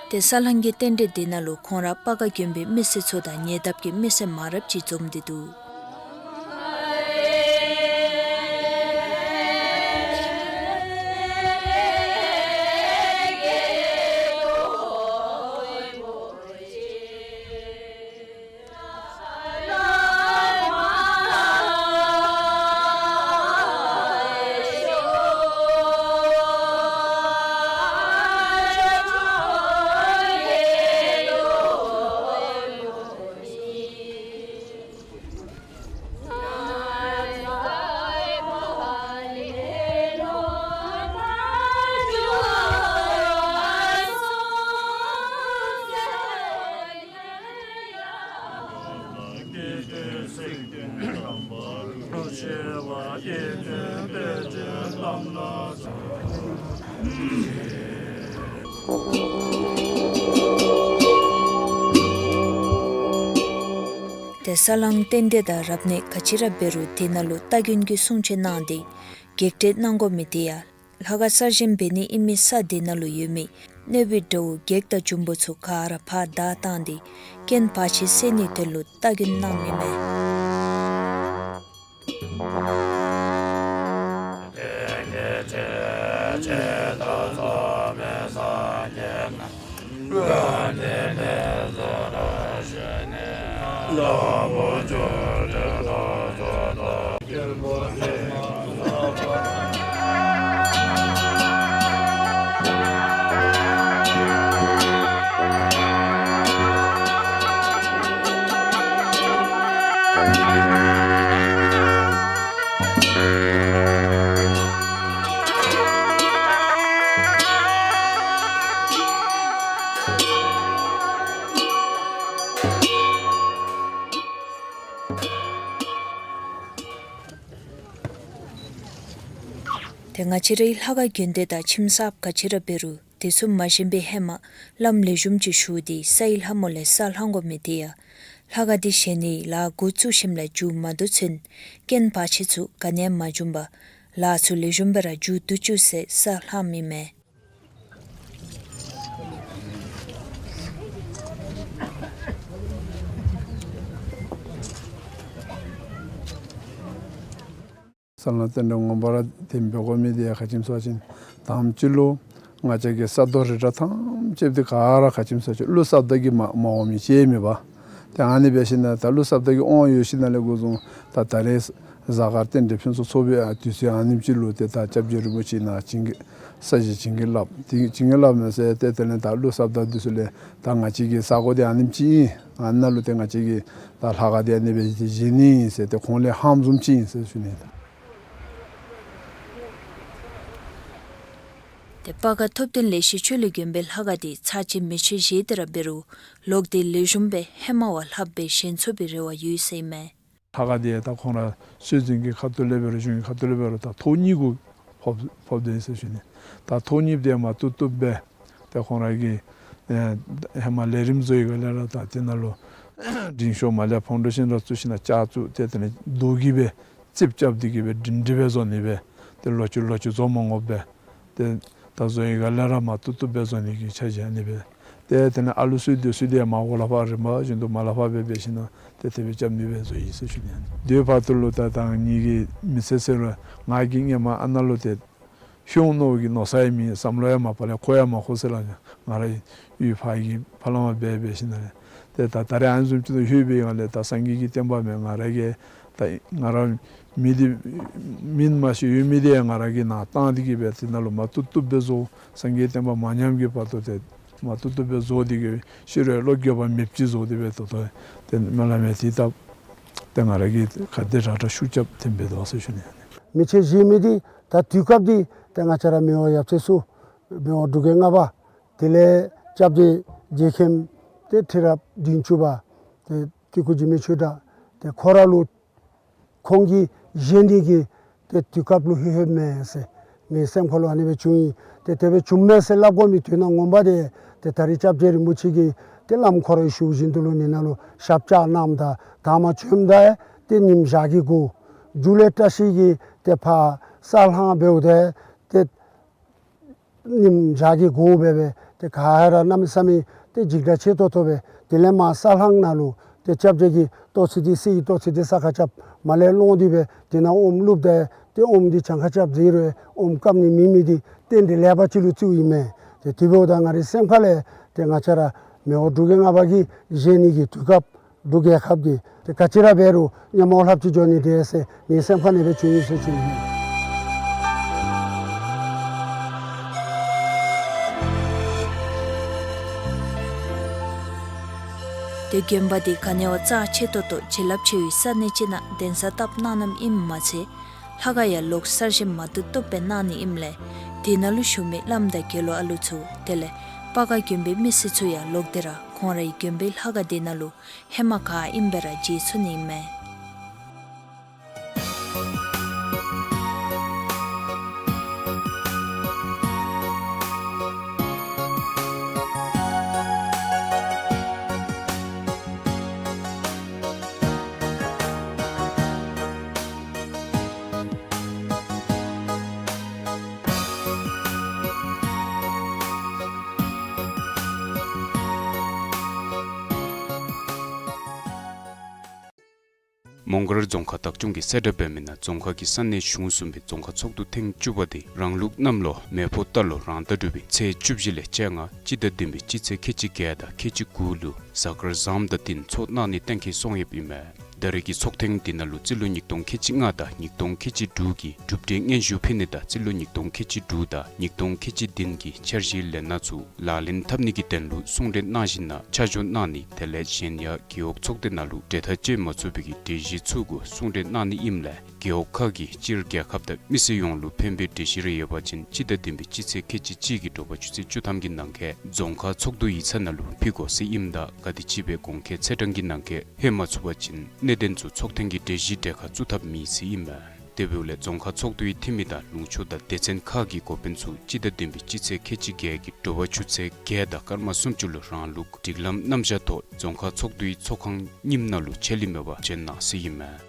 ཏེ་ས་བསླང་གི་རྟེན་འབྲེལ་འདི་ནང་ལུ་ཁོང་ར་སྤ་སྒར་དགོན་པའི་མི་སེར་ཚུ་དང་ཉེ་འདབས་ཀྱི་མི་སེར་མང་རབས་ཅིག་འཛོམས་ཏེ་འདུག། ཏེ་ས་བསླང་རྟེན་འབྲེལ་དང་རབ་གནས་ག་ཅི་ར་འབད་རུང་དེ་ནང་ལུ་སྟ་གོན་གྱི་སྲུང་བྱེད་གནང་སྟེ་བགེགས་བསྐྲད་གནང་དགོ་མི་དེ་ཡང་ལྷ་ཁང་གསར་བཞེངས་འབད་ནི་ཨིན་མི་ས་དེ་ནང་ལུ་ཡོད་མི་གནོད་པའི་དགྲ་བོ་བགེགས་དང་འབྱུང་པོ་ཚུ་ག་ར་ཕར་བདའ་བཏང་སྟེ་རྐྱེན་བར་ཆད་སེལ་ནིའི་དོན་ལུ་སྟ་གོན་གནངམ་ཨིན་མས། ཏེ་ང་བཅས་རའི་ལྷ་ཁང་དགོན་སྡེ་དང་ཁྱིམ་གསརཔ་ག་ཅི་ར་འབད་རུང་དེ་ཚུ་མ་བཞེངས་པའི་ཧེ་མ་བླམ་ལེགས་ཤོམ་ཅིག་ཞུ་སྟེ་སའི་ལྷ་མོ་ལས་ས་བསླང་དགོ་མི་དེ་ཡང་ལྷ་ཁང་འདི་བཞེངས་ནིའི་ལཱ་འགོ་བཙུགས་ཞིནམ་ལས་མཇུག་མ་བསྡུ་ཚུན་རྐྱེན་བར་ཆད་ཚུ་ག་ནི་ཡང་མ་འབྱུང་པར་ལཱ་ཚུ་ལེགས་ཤོམ་སྦེ་ར་མཇུག་བསྡུ་བཅུག་ཟེར་ས་བསླངམ་ཨིན་མས། ད་ལྟོ་དེ་འདྲ་ངོ་མ་ར་དེ་འབད་དགོ་མི་དེ་ཡང་ག་ཅི་སྨོ་ཟེར་བ་ཅིན་དང་པ་ཅིག་ལུ་ང་བཅས་ཀྱི་ས་རྡོ་རི་བྲག་ཐམས་ཅད་དེ་ག་ར་ག་ཅི་སྨོ་ཟེར་བ་ཅིན་ཀླུ་ས་བདག་གིས་མ་མ་དབང་མི་ཅིག་མེད་པ། ཏེ་ཨ་ནི་འབད་ཞིནམ་ད་ཀླུ་ས་བདག་གི་དབང་ཡོད་ཞིནམ་ལས་འགོ་བཟུང་ད་ད་རེས་གཟའ་སྐར་རྟེན་འབྲེལ་ཕུན་སུམ་ཚོགས་པའི་ཨ་དུས་ཚོད་ཨ་ནེམ་ཅིག་ལུ་ཏེ་ད་སྐྱབས་རྗེ་རིན་པོ་ཆེ་ནཱ་བྱིན་གྱིས་ས་གཞི་བྱིན་གྱིས་བརླབས། དེ་བྱིན་གྱིས་བརླབས་མས་ཟེར་ཏེ་དེ་ལས་ད་ཀླུ་ས་བདག་འདི་ཚུ་ལས་ད་ང་བཅས་ཀྱི་ས་གོ་འདི་ཨ་ནེམ་ཅིག་ཨིན། ཨ་ནཱ་ལུ་ཏེ་ང་བཅས་ཀྱིས་ད་ལྷ་ཁང་འདི་ཨ་ནི་སྦེ་བཞེངས་ནི་ཨིན་ཟེར་ཏེ་ཁོང་ལས་ཧམ་བཟུམ་ཅིག་ཨིན་ཟེར་ཞུ་ནི་ད། ཏེ་སྤ་སྒར་ཐུབ་བསྟན་ལེགས་བཤད་ཆོས་གླིང་དགོན་པའི་ལྷ་ཁང་འདི་ཚར་གཅིག་མེ་མཆོད་བཞེས་ཏེ་ར་འབད་རུང་ལོག་སྟེ་ལེགས་ཤོམ་སྦེ་ཧེ་མ་བ་ལྷགཔ་སྦེ་བཞེངས་ཚུགས་པའི་རེ་བ་ཡོད་ཟེར་ཨིན་མས། ལྷ་ཁང་འདི་ད་ཁོང་ར་སྲོལ་འཛིན་གྱི་ཁ་ཐུག་ལས་འབད་རུང་གཞུང་གི་ཁ་ཐུག་ལས་འབད་རུང་ད་ཐོག་གཉིས་གུ་ཕོག་ཕོགཔ་སྦེ་ཨིན་ཟེར་ཞུ་ནི། ད་ཐོག་གཉིས་འདི་མར་བཏུབ་བཏུབ་སྦེ་ཏེ་ཁོང་ར་གིས་ཨེ་ཧེ་མ་ལས་རིམ་བཟོ་བའི་སྒང་ལས་ར་ད་དེ་ནང་ལུ་འབྲིང་ཤོས་མར་ལས་ཕོན་ཌེ་ཤཱན་ར་བཙུགས་ཞིནམ་ལྕགས་བཙུགས་ཏེ་དེ་ལས་རྡོ་གིས་སྦེ་རྩིགཔ་རྐྱབ་སྟེ་གིས་སྦེ་སྒྲིང་སྒྲི་སྦེ་བཟོ་ནི་སྦེ་ཏེ་ལོག་ཅི་ལོག་ཅི་བཟོ་མ་དགོཔ་སྦེ་ཏེ་ད་བཟོ་བའི་སྒང་ལས་ར་མར་བཏུབ་བཏུབ་སྦེ་བཟོ་ནི་གི་འཆར་གཞི་ཨ་ནི་སྦེ། ཏེ་དེ་ལས་ཨ་ལུ་གསོལ་འདེབས་ཚུ་འདི་ཡང་མར་འོག་ལས་ཕར་རིམ་པ་བཞིན་དུ་མར་ལས་ཕར་སྦེ་འབད་ཞིནམ་ཏེ་དེ་སྦེ་རྐྱབ་ནི་སྦེ་བཟོ་ཡི་ཟེར་ཞུ་ནི། དེ་བར་དུ་ལུ་ད་ད་ངེ་གི་མི་ཚེ་ཟེར་རུང་ང་གིས་སྔོན་མ་ཨ་ནཱ་ལུ་ཏེ་ཤོང་ནི་གི་མནོ་ས་ཡང་མེད། བསམ་བློ་ཡང་མ་ཕར་ལས་འཁོར་ཡང་མ་འཁོར་ཟེར་སླབ་ནི། ང་ར་གཡུས་ཕར་གྱི་ཕར་ལས་མར་སྦེ་འབད་ཞིནམ་ལས་ཏེ་ད་ད་རེས་ཨ་ནི་བཟུམ་ཅིག་ཏུ་ལྷོད་པའི་སྒང་ལས་ད་སངས་རྒྱས་ཀྱི་བསྟན་པ་མས། ང་ར་གིས་ད་ང་ར་མི་འདི་མེན་མ་ཤེས། ཡོད་མི་འདི་ཡང་ང་ར་གིས་ནཱ་བཏང་སྟེ་གིས་སྦེ་དེ་ནང་ལུ་མར་བཏུབ་བཏུབ་སྦེ་བཟོ། སངས་རྒྱས་བསྟན་པ་མ་ཉམས་ཀྱི་བར་དུ་ཏེ་མར་བཏུབ་བཏུབ་སྦེ་བཟོ་སྟེ་གིས་ཤི་རུང་བློ་འགྱོད་པ་མེདཔ་ཅིག་བཟོ་སྟེ་སྦེ་ད་ལྟོ་ཏེ་སྨོན་ལམ་ཡང་དེ་བཏབ། ཏེ་ང་ར་གིས་ག་དེ་དྲག་དྲག་ཤུགས་རྐྱབ་སྟེ་འབད་དོ་ཟེར་ཞུ་ནི། མེ་མཆོད་བཞེངས་མི་འདི་ད་དུས་སྐབས་འདི་ཏེ་ང་བཅས་ར་མི་དབང་ཡབ་སྲས་ཚུ་མི་དབང་འབྲུག་རྒྱལ་ལྔ་པ་དེ་ལས་སྐྱབས་རྗེ་རྗེ་མཁན་ཏེ་ཁྲི་རབས་བདུན་ཅུ་པ་ཏེ་སྤྲུལ་སྐུ་འཇིགས་མེད་ཆོས་གྲགས་ཏེ་ཁོ་ར་ལུ་ཁོང་གིས་བཞེངས་ནི་གི་ཏེ་དུས་སྐབས་ལུ་ལྷོད་ལྷོདཔ་མས་ཟེར་ངེའི་སེམས་ཁ་ལུ་ཨ་ནི་སྦེ་བྱུང་ཡི། ཏེ་དེ་སྦེ་བྱུངམ་མས་ཟེར་སླབ་དགོ་མི་དོན་དག་ངོ་མ་འདི་ཏེ་ད་རེས་སྐྱབས་རྗེ་རིན་པོ་ཆེ་གིས་ཏེ་བླམ་ཁོ་རའི་ཞུ་བཞིན་དུ་ལུ་ཨ་ནི་ནང་ལུ་ཞབས་བཅགས་གནངམ་ད་དང་པ་བྱོནམ་ད་ཏེ་ཉིམ་ཞག་གི་གོ་མཇུག་ལས་བཀྲ་ཤིས་ཀྱིས་ཏེ་ཕར་ས་ལྷང་འབདཝ་ད་ཏེ་ཉིམ་ཞག་གི་གོ་སྦེ་སྦེ་ཏེ་ག་ར་གནམ་མེད་ས་མེད་ཏེ་འཇིགས་སྐྲག་ཆེ་ཏོག་ཏོ་སྦེ་དེ་ལས་མར་ས་ལྷང་ནང་ལུ་ཏེ་སྐྱབས་རྗེ་གིས་ཏོག་ཙི་འདི་གསེར་གྱི་ཏོག་ཙི་འདི་ས་ཁར་རྐྱབ་མར་ལས་སློང་སྟེ་སྦེ་དེ་ནང་ཨོམ་བླུགསཔ་ད་ཏེ་ཨོམ་འདི་གྱངས་ཁ་རྐྱབ་ཟེར་རུང་ཨོམ་བཀབ་ནི་མེད་མི་འདི་རྟེན་འབྲེལ་ལེགས་པ་ཅིག་ལུ་བརྩིཝ་ཨིན་མས། ཏེ་དེ་འབདཝ་ད་ང་རའི་སེམས་ཁ་ལས་ཏེ་ང་བཅས་ར་མི་དབང་འབྲུག་རྒྱལ་ལྔ་པ་གིས་བཞེངས་ནི་གི་དུས་སྐབས་འབྲུག་རྒྱལ་ཁབ་ཀྱི་ཏེ་ག་ཅི་ར་འབད་རུང་ཉམས་མྱོང་ལྷགཔ་ཅིག་འགྱོ་ནི་འདི་ཟེར་ངེའི་སེམས་ཁ་ནང་སྦེ་བྱུང་ཡི་ཟེར་ཞུ་ནི། ཏེ་དགོན་པ་འདི་ག་ནི་བ་རྩ་ཆེ་ཏོག་ཏོ་བྱིན་རླབས་ཆེ་བའི་ས་གནས་ཅིག་ནང་གདན་ས་བཏབ་གནང་གནངམ་ཨིནམ་མ་ཚད་ལྷ་ཁང་ཡང་ལོག་གསར་བཞེངས་མ་བཏུབ་བཏུབ་སྦེ་གནང་ནི་ཨིནམ་ལས་དེ་ནང་ལུ་བཞུགས་མི་བླམ་དང་དགེ་སློང་ཨ་ལུ་ཚུ་དེ་ལས་སྤ་སྒར་དགོན་པའི་མི་སེར་ཚུ་ཡང་ལོག་སྟེ་ར་ཁོང་རའི་དགོན་པའི་ལྷ་ཁང་དེ་ནང་ལུ་ཧེ་མ་ག་ཨིནམ་སྦེ་ར་མཇལ་ཚུགས་ནི་ཨིན་མས། མོང་སྒར་རྫོང་ཁག་བདག་སྐྱོང་གིས་གསལ་བསྒྲགས་འབད་མི་ནང་རྫོང་ཁག་གི་ས་གནས་གཞུང་གསུམ་པའི་རྫོང་ཁག་ཚོགས་འདུ་ཐེངས་བཅུ་པ་དེ་རང་ལུགས་གནམ་ལོ་མེ་ཕོ་རྟ་ལོ་རང་ཟླ་དྲུག་པའི་ཚེས་བཅུ་བཞི་ལས་བཅོ་ལྔ་སྤྱི་ཟླ་བདུན་པའི་སྤྱི་ཚེས་ཁལ་གཅིག་བརྒྱད་དང་ཁལ་གཅིག་དགུ་ལུ་གཟའ་སྐར་བཟངམ་དང་བསྟུན་ཚོགས་གནང་ནི་གཏན་འཁེལ་སོང་ཡོདཔ་ཨིན་མས། ད་རེས་ཀྱི་ཚོགས་ཐེངས་འདི་ནང་ལུ་རྩིས་ལོ་ཉིས་སྟོང་ཁལ་གཅིག་ལྔ་དང་ཉིས་སྟོང་ཁལ་གཅིག་དྲུག་གི་གྲུབ་འབྲས་སྙན་ཞུ་ཕུལ་ནི་དང་རྩིས་ལོ་ཉིས་སྟོང་ཁལ་གཅིག་དྲུག་དང་ཉིས་སྟོང་ཁལ་གཅིག་བདུན་གྱི་འཆར་གཞིའི་ལས་སྣ་ཚུ་ལག་ལེན་འཐབ་ནི་གི་དོན་ལུ་གསུང་གྲོས་གནང་ཞིནམ་ལས་ཆ་འཇོག་གནང་ནི་དེ་ལས་གཞན་ཡང་རྒེད་འོག་ཚོགས་སྡེ་ནང་ལུ་གྲོས་ཐག་བཅད་མ་ཚུགས་པའི་གི་གྲོས་གཞི་ཚུ་གུ་གསུང་གྲོས་གནང་ནི་ཨིནམ་ལས་རྒེད་འོག་ཁག་གི་སྤྱིར་རྒྱལ་ཁབ་དང་མི་སེར་ཡོངས་ལུ་ཕན་པའི་གྲོས་གཞི་རེ་ཡོད་པ་ཅིན་སྤྱི་ཟླ་བདུན་པའི་སྤྱི་ཚེས་ཁལ་གཅིག་གཅིག་གི་དྲོ་པ་ཆུ་ཚོད་བཅུ་ཐམ་གྱི་ནང་འཁོད་རྫོང་ཁག་ཚོགས་འདུའི་ཡིག་ཚང་ནང་ལུ་ཕུལ་དགོ་ཟེར་ཨིནམ་ད་ག་དེམ་ཅིག་སྦེ་གོང་འཁོད་ཚེས་གྲངས་ཀྱི་ནང་འཁོད་ཕུལ་མ་ཚུགས་པ་ཅིན་གནད་དོན་ཚུ་ཚོགས་ཐེངས་ཀྱི་གྲོས་གཞི་གྲལ་ཁར་བཙུགས་ཐབས་མེད་ཟེར་ཨིན་མས། དེ་འབདཝ་ལས་རྫོང་ཁག་ཚོགས་འདུའི་འཐུས་མི་དང་ལུང་ཕྱོགས་དང་སྡེ་ཚན་ཁག་གི་འགོ་དཔོན་ཚུ་སྤྱི་ཟླ་བདུན་པའི་སྤྱི་ཚེས་ཁལ་གཅིག་བརྒྱད་ཀྱི་དྲོ་པ་ཆུ་ཚོད་བརྒྱད་དང་སྐར་མ་སུམ་ཅུ་ལུ་རང་ལུགས་སྒྲིག་ལམ་རྣམ་གཞག་ཐོག་རྫོང་ཁག་ཚོགས་འདུའི་ཚོགས་ཁང་རྙིངམ་ནང་ལུ་ཆད་ལུས་མེད་པར་བྱོན་གནང་ཟེར་ཨིན་མས།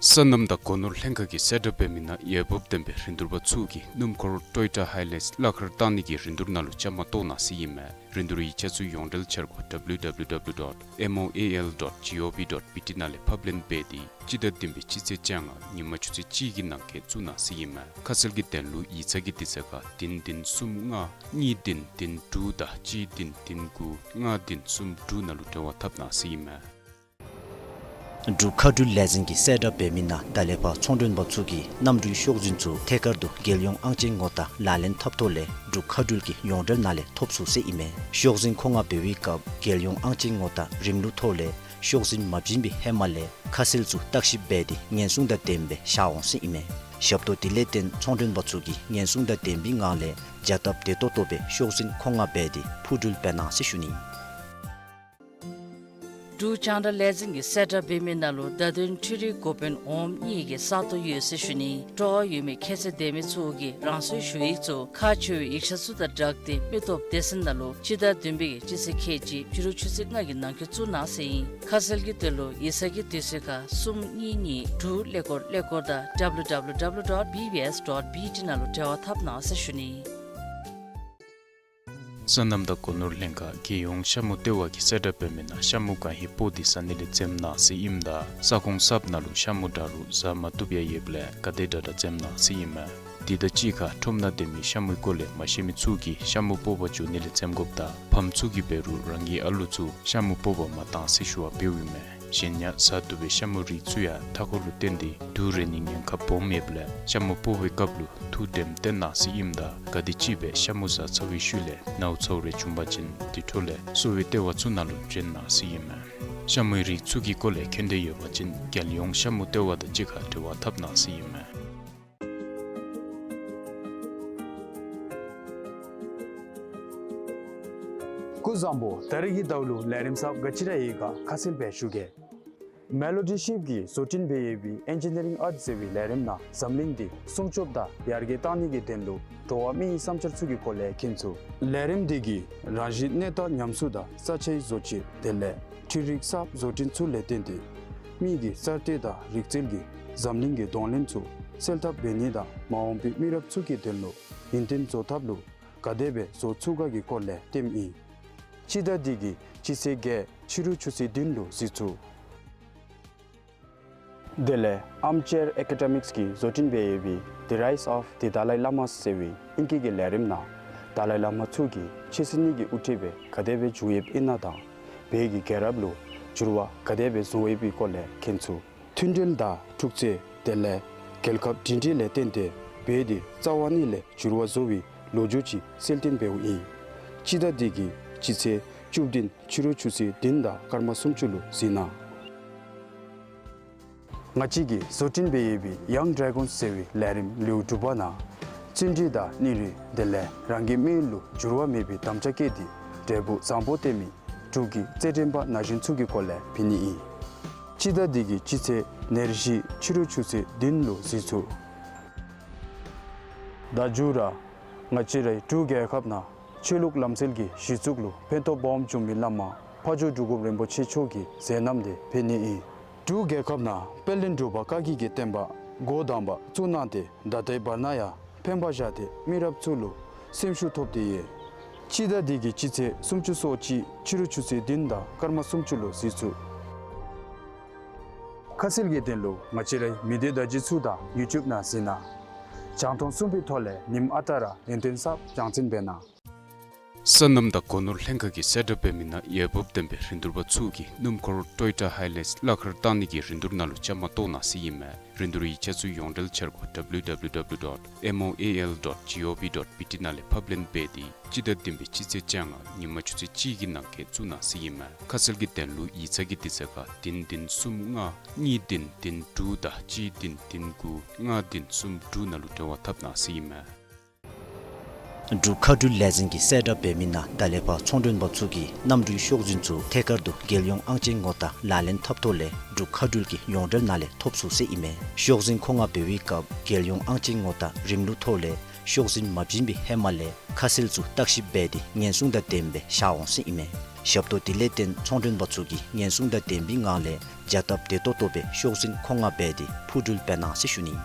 སོ་ནམ་དང་སྒོ་ནོར་ལྷན་ཁག་གིས་གསལ་བསྒྲགས་འབད་མི་ནང་འོས་འབབ་ལྡན་པའི་རིན་བསྡུར་པ་ཚུ་གིས་སྣུམ་འཁོར་ཊོ་ཡོ་ཊ་ཧའི་ལེགསི་གླ་ཁར་བཏང་ནི་གི་རིན་བསྡུར་ནང་ལུ་བཅའ་མར་གཏོགས་གནང་ཟེར་ཨིན་མས། རིན་བསྡུར་ཡིག་ཆ་ཚུ་ཡོངས་འབྲེལ་འཆར་སྒོ་W W W dot M O A L dot G O V dot B T ནང་ལས་ཕབ་ལེན་འབད་དེ་སྤྱི་ཟླ་བདུན་པའི་སྤྱི་ཚེས་བཅོ་ལྔ་ཉིན་མ་ཆུ་ཚོད་གཅིག་གི་ནང་འཁོད་བཙུགས་གནང་ཟེར་ཨིན་མས། ཁ་གསལ་གྱི་དོན་ལུ་ཡིག་ཚང་གི་དུས་ཚོད་ཁར་བདུན་བདུན་གསུམ་ལྔ་གཉིས་བདུན་བདུན་དྲུག་དང་གཅིག་བདུན་བདུན་དགུ་ལྔ་བདུན་གསུམ་དྲུག་ནང་ལུ་འབྲེལ་བ་འཐབ་གནང་ཟེར་ཨིན་མས། འབྲུག་མཁའ་འགྲུལ་ལས་འཛིན་གྱིས་གསལ་བསྒྲགས་འབད་མི་ནང་ད་ལས་ཕར་ཚོང་མགྲོན་པ་ཚུ་གིས་གནམ་གྲུའི་ཤོག་འཛིན་ཚུ་ཐད་ཀར་དུ་རྒྱལ་ཡོངས་ཨང་ཅན་ངོ་རྟགས་ལག་ལེན་འཐབ་ཐོག་ལས་འབྲུག་མཁའ་འགྲུལ་གྱི་ཡོངས་འབྲེལ་ནང་ལས་ཐོབ་ཚུགས་ཟེར་ཨིན་མས། ཤོག་འཛིན་མཁོ་མངགས་འབད་བའི་སྐབས་རྒྱལ་ཡོངས་ཨང་ཅན་ངོ་རྟགས་རིམ་ལུགས་ཐོག་ལས་ཤོག་འཛིན་མ་བྱིན་པའི་ཧེ་མ་ལས་ཁ་གསལ་ཚུ་བརྟག་ཞིབ་འབད་དེ་ཉེན་སྲུང་དང་ལྡན་པའི་བཞག་འོང་ཟེར་ཨིན་མས། ཞབས་ཏོག་དེ་ལས་བརྟེན་ཚོང་མགྲོན་པ་ཚུ་གིས་ཉེན་སྲུང་དང་ལྡན་པའི་ངང་ལས་བྱ་སྟབས་བདེ་ཏོག་ཏོ་སྦེ་ཤོག་འཛིན་མཁོ་མངགས་འབད་དེ་འཕུར་འགྲུལ་འབད་གནང་ཟེར་ཞུ་ནི། འབྲུག་རྒྱང་བསྒྲགས་ལས་འཛིན་གྱིས་གསལ་བསྒྲགས་འབད་མི་ནང་ལུ་བརྡ་དོན་འཕྲུལ་རིག་འགོ་དཔོན་འོགམ་གཉིས་ཀྱི་ས་སྟོང་ཡོད་ཟེར་ཞུ་ནི། སྤྲོ་བ་ཡོད་མི་ཁྱད་ཚད་ལྡན་མི་ཚུ་གིས་རང་སོའི་ཞུ་ཡིག་ཚུ་ཁག་ཆེ་བའི་ཡིག་ཆ་ཚུ་དང་སྦྲགས་ཏེ་མི་སྟོབས་སྡེ་ཚན་ནང་ལུ་སྤྱི་ཟླ་བདུན་པའི་གི་སྤྱི་ཚེས་ཁལ་གཅིག་ཕྱི་རུ་ཆུ་ཚོད་ལྔ་གི་ནང་འཁོད་བཙུགས་གནང་ཟེར་ཨིན། ཁ་གསལ་གྱི་དོན་ལུ་ཡིག་ཚང་གི་དུས་ཚོད་ཁར་གསུམ་གཉིས་གཉིས་དྲུག་ཀླད་ཀོར་ཀླད་ཀོར་དང་W W W dot B B S dot B T ནང་ལུ་འབྲེལ་བ་འཐབ་གནང་ཟེར་ཞུ་ནི། སོ་ནམ་དང་སྒོ་ནོར་ལྷན་ཁག་རྒྱལ་ཡོངས་ཤ་མུ་ལྟེ་བ་གིས་གསལ་བསྒྲགས་འབད་མི་ནང་ཤ་མུ་གང་ཧེ་སྤོག་སྟེ་ཟ་ནི་ལས་འཛེམ་གནང་ཟེར་ཨིནམ་ད་ས་ཁོངས་གསརཔ་ནང་ལུ་ཤ་མུ་འདྲ་རུང་ཟ་མ་བཏུབ་ཡང་ཡོདཔ་ལས་ག་དེ་དྲག་དྲག་འཛེམ་གནང་ཟེར་ཨིན་མས། དེ་དང་གཅིག་ཁར་ཁྲོམ་ནང་སྡོད་མི་ཤ་མུའི་སྐོར་ལས་མ་ཤེས་མི་ཚུ་གིས་ཤ་མུ་སྤོག་པར་འགྱོ་ནི་ལས་འཛེམ་དགོཔ་དང་ཕམ་ཚུ་གིས་འབད་རུང་རང་གི་ཨ་ལོ་ཚུ་ཤ་མུ་སྤོག་པར་མ་གཏང་ཟེར་ཞུ་བ་འབདཝ་ཨིན་མས། གཞན་ཡང་ཟ་བཏུབ་པའི་ཤ་མུ་རིགས་ཚུ་ཡང་མཐའ་འཁོར་ལུ་བརྟེན་ཏེ་དུག་རེག་ནིའི་ཉེན་ཁ་སྦོམ་ཡོདཔ་ལས་ཤ་མུ་སྤོག་པའི་སྐབས་ལུ་ཐུགས་དྲནམ་བཏོན་གནང་ཟེར་ཨིནམ་ད་ག་དེམ་ཅིག་སྦེ་ཤ་མུ་ཟ་ཚར་བའི་ཤུལ་ལས་ནཝ་ཚཝ་རེ་བྱུང་པ་ཅིན་དེ་འཕྲོ་ལས་གསོ་བའི་ལྟེ་བ་ཚུ་ནང་ལུ་བྱོན་གནང་ཟེར་ཨིན་མས། ཤ་མུའི་རིགས་ཚུ་གི་སྐོར་ལས་མཁྱེན་འདོད་ཡོད་པ་ཅིན་རྒྱལ་ཡོངས་ཤ་མུ་ལྟེ་བ་དང་གཅིག་ཁར་འབྲེལ་བ་འཐབ་གནང་ཟེར་ཨིན་མས། སྐུ་གཟུགས་བཟང་པོ། ད་རིས་ཀྱི་ཟླཝ་ལུ་ལས་རིམ་གསརཔ་ག་ཅི་ར་ཡོད་ག་ཁ་གསལ་སྦེ་ཞུ་གེ། མེ་ལོ་ཌི་ཤིབ་ཀྱིས་བཟོ་སྐྲུན་འབད་ཡོད་པའི་ཨེན་ཇི་ནི་རིང་ཨརཊ་ཟེར་བའི་ལས་རིམ་ནང་འཛམ་གླིང་འདི་སྲུང་སྐྱོབ་དང་ཡར་རྒྱས་གཏང་ནི་གི་དོན་ལུ་འགྲོ་བ་མིའི་བསམ་འཆར་ཚུ་གི་སྐོར་ལས་མཁྱེན་ཚུགས། ལས་རིམ་འདི་གིས་རང་བཞིན་གནས་སྟངས་ཉམས་གསོ་དང་ས་ཆའི་བཟོ་བཅོས་དེ་ལས་འཕྲུལ་རིག་གསརཔ་བཟོ་སྐྲུན་ཚུ་ལས་བརྟེན་ཏེ་མི་གི་གསར་གཏོད་དང་རིག་རྩལ་གྱིས་འཛམ་གླིང་གི་གདོང་ལེན་ཚུ་སེལ་ཐབས་འབད་ནི་དང་མ་འོངས་པའི་མི་རབས་ཚུ་གི་དོན་ལུ་ཡུན་བརྟན་བཟོ་ཐབས་ལུ་ག་དེ་སྦེ་བཟོ་ཚུགས་ག་གི་སྐོར་ལས་སྟོནམ་ཨིན། སྤྱི་ཟླ་འདི་གི་སྤྱི་ཚེས་བརྒྱད་ཕྱི་རུ་ཆུ་ཚོད་བདུན་ལུ་གཟིགས་ཚུགས། དེ་ལས་Armchair Academics གིས་བཟོ་སྐྲུན་འབད་ཡོད་པའི་The Rise of the Dalai Lama ཟེར་བའི་ཨིང་སྐད་ཀྱི་ལས་རིམ་ནང་ཏཱ་ལའི་བླ་མ་ཚུ་གིས་ཕྱི་སྲིད་གཉིས་ཀྱི་དབུ་ཁྲིདཔ་སྦེ་ག་དེ་སྦེ་བྱུང་ཡོདཔ་ཨིན་ན་དང་བོད་ཀྱི་རྒྱལ་རབས་ལུ་འགྱུར་བ་ག་དེ་སྦེ་བཟོ་ཡོདཔ་སྦེ་སྐོར་ལས་མཁྱེན་ཚུགས། མཐུན་སྒྲིལ་དང་འཁྲུག་རྩོད་དེ་ལས་རྒྱལ་ཁབ་སྒྲིང་སྒྲིང་ལས་བརྟེན་ཏེ་བོད་འདི་རྩ་བ་ཉིད་ལས་འགྱུར་བ་བཟོ་བའི་ལོ་རྒྱུས་ཅིག་གསལ་སྟོན་འབདཝ་ཨིན། སྤྱི་ཟླ་འདི་གི་སྤྱི་ཚེས་བཅུ་བདུན་ཕྱི་རུ་ཆུ་ཚོད་བདུན་དང་སྐར་མ་སུམ་ཅུ་ལུ་གཟིགས་གནང་། ང་བཅས་ཀྱིས་བཟོ་སྐྲུན་འབད་ཡོད་པའི་Young Dragons ཟེར་བའི་ལས་རིམ་ལེའུ་དྲུག་པ་ནང་བརྩོན་འགྲུས་དང་སྙིང་རུས་དེ་ལས་རང་གི་མི་ལུ་འགྱུར་བ་མེད་པའི་དམ་བཅའ་བསྐྱེད་དེ་འབྲས་བུ་བཟང་པོ་སྟོན་མི་འབྲུག་གི་རྩེད་འགྲན་པ་ན་གཞོན་ཚུ་གི་སྐོར་ལས་འབད་ནི་ཨིན། སྤྱི་ཟླ་འདི་གི་སྤྱི་ཚེས་ཉེར་བཞི་ཕྱི་རུ་ཆུ་ཚོད་བདུན་ལུ་གཟིགས་ཚུགས། ད་མཇུག་ར་ང་བཅས་རའི་འབྲུག་རྒྱལ་ཁབ་ནང་ཆོས་ལུགས་ལམ་སྲོལ་གྱི་གཞི་བཙུགས་ལུ་ཕན་ཐོགས་སྦོམ་བྱུང་མི་བླ་མ་ཕ་ཇོ་འབྲུག་སྒོམ་རིན་པོ་ཆེ་མཆོག་གི་མཛད་རྣམ་དེ་འབད་ནི་ཨིན། འབྲུག་རྒྱལ་ཁབ་ནང་དཔལ་ལྡན་འབྲུག་པ་བཀའ་བརྒྱུད་ཀྱི་བསྟན་པ་འགོ་དང་པ་བཙུགས་གནང་སྟེ་ད་ལྟའི་བར་ན་ཡང་ཕན་པ་བཞག་སྟེ་མི་རབས་ཚུ་ལུ་སེམས་ཤུགས་ཐོབ་སྟེ་ཡོད། སྤྱི་ཟླ་འདི་གི་སྤྱི་ཚེས་སུམ་ཅུ་སོ་གཅིག་ཕྱི་རུ་ཆུ་ཚོད་བདུན་དང་སྐར་མ་སུམ་ཅུ་ལུ་གཟིགས་ཚུགས། ཁ་གསལ་གྱི་དོན་ལུ་ང་བཅས་རའི་མི་སྡེ་བརྡ་བརྒྱུད་ཚུ་དང་ཡུ་ཊུབ་ནང་གཟིགས་གནང་། རྒྱང་མཐོང་གསུམ་པའི་ཐོག་ལས་ཉིནམ་ཨ་རྟག་ར་ཡུན་བརྟན་གསརཔ་རྒྱང་སྲིང་འབད་གནང་། སོ་ནམ་དང་སྒོ་ནོར་ལྷན་ཁག་གིས་གསལ་བསྒྲགས་འབད་མི་ནང་འོས་འབབ་ལྡན་པའི་རིན་བསྡུར་པ་ཚུ་གིས་སྣུམ་འཁོར་ཊོ་ཡོ་ཊ་ཧའི་ལེགསི་གླ་ཁར་བཏང་ནི་གི་རིན་བསྡུར་ནང་ལུ་བཅའ་མར་གཏོགས་གནང་ཟེར་ཨིན་མས། རིན་བསྡུར་ཡིག་ཆ་ཚུ་ཡོངས་འབྲེལ་འཆར་སྒོ་W W W dot M O A L dot G O V dot B T ནང་ལས་ཕབ་ལེན་འབད་དེ་སྤྱི་ཟླ་བདུན་པའི་སྤྱི་ཚེས་བཅོ་ལྔ་ཉིན་མ་ཆུ་ཚོད་གཅིག་གི་ནང་འཁོད་བཙུགས་གནང་ཟེར་ཨིན་མས། ཁ་གསལ་གྱི་དོན་ལུ་ཡིག་ཚང་གི་དུས་ཚོད་ཁར་བདུན་བདུན་གསུམ་ལྔ་གཉིས་བདུན་བདུན་དྲུག་དང་གཅིག་བདུན་བདུན་དགུ་ལྔ་བདུན་གསུམ་དྲུག་ནང་ལུ་འབྲེལ་བ་འཐབ་གནང་ཟེར་ཨིན་མས། འབྲུག་མཁའ་འགྲུལ་ལས་འཛིན་གྱིས་གསལ་བསྒྲགས་འབད་མི་ནང་ད་ལས་ཕར་ཚོང་མགྲོན་པ་ཚུ་གིས་གནམ་གྲུའི་ཤོག་འཛིན་ཚུ་ཐད་ཀར་དུ་རྒྱལ་ཡོངས་ཨང་ཅན་ངོ་རྟགས་ལག་ལེན་འཐབ་ཐོག་ལས་འབྲུག་མཁའ་འགྲུལ་གྱི་ཡོངས་འབྲེལ་ནང་ལས་ཐོབ་ཚུགས་ཟེར་ཨིན་མས། ཤོག་འཛིན་མཁོ་མངགས་འབད་བའི་སྐབས་རྒྱལ་ཡོངས་ཨང་ཅན་ངོ་རྟགས་རིམ་ལུགས་ཐོག་ལས་ཤོག་འཛིན་མ་བྱིན་པའི་ཧེ་མ་ལས་ཁ་གསལ་ཚུ་བརྟག་ཞིབ་འབད་དེ་ཉེན་སྲུང་དང་ལྡནམ་སྦེ་བཞག་འོང་ཟེར་ཨིན་མས། ཞབས་ཏོག་དེ་ལས་བརྟེན་ཚོང་མགྲོན་པ་ཚུ་གིས་ཉེན་སྲུང་དང་ལྡན་པའི་ངང་ལས་བྱ་སྟབས་བདེ་ཏོག་ཏོ་སྦེ་ཤོག་འཛིན་མཁོ་མངགས་འབད་དེ་འཕུར་འགྲུལ་འབད་གནང་ཟེར་ཞུ་ནི།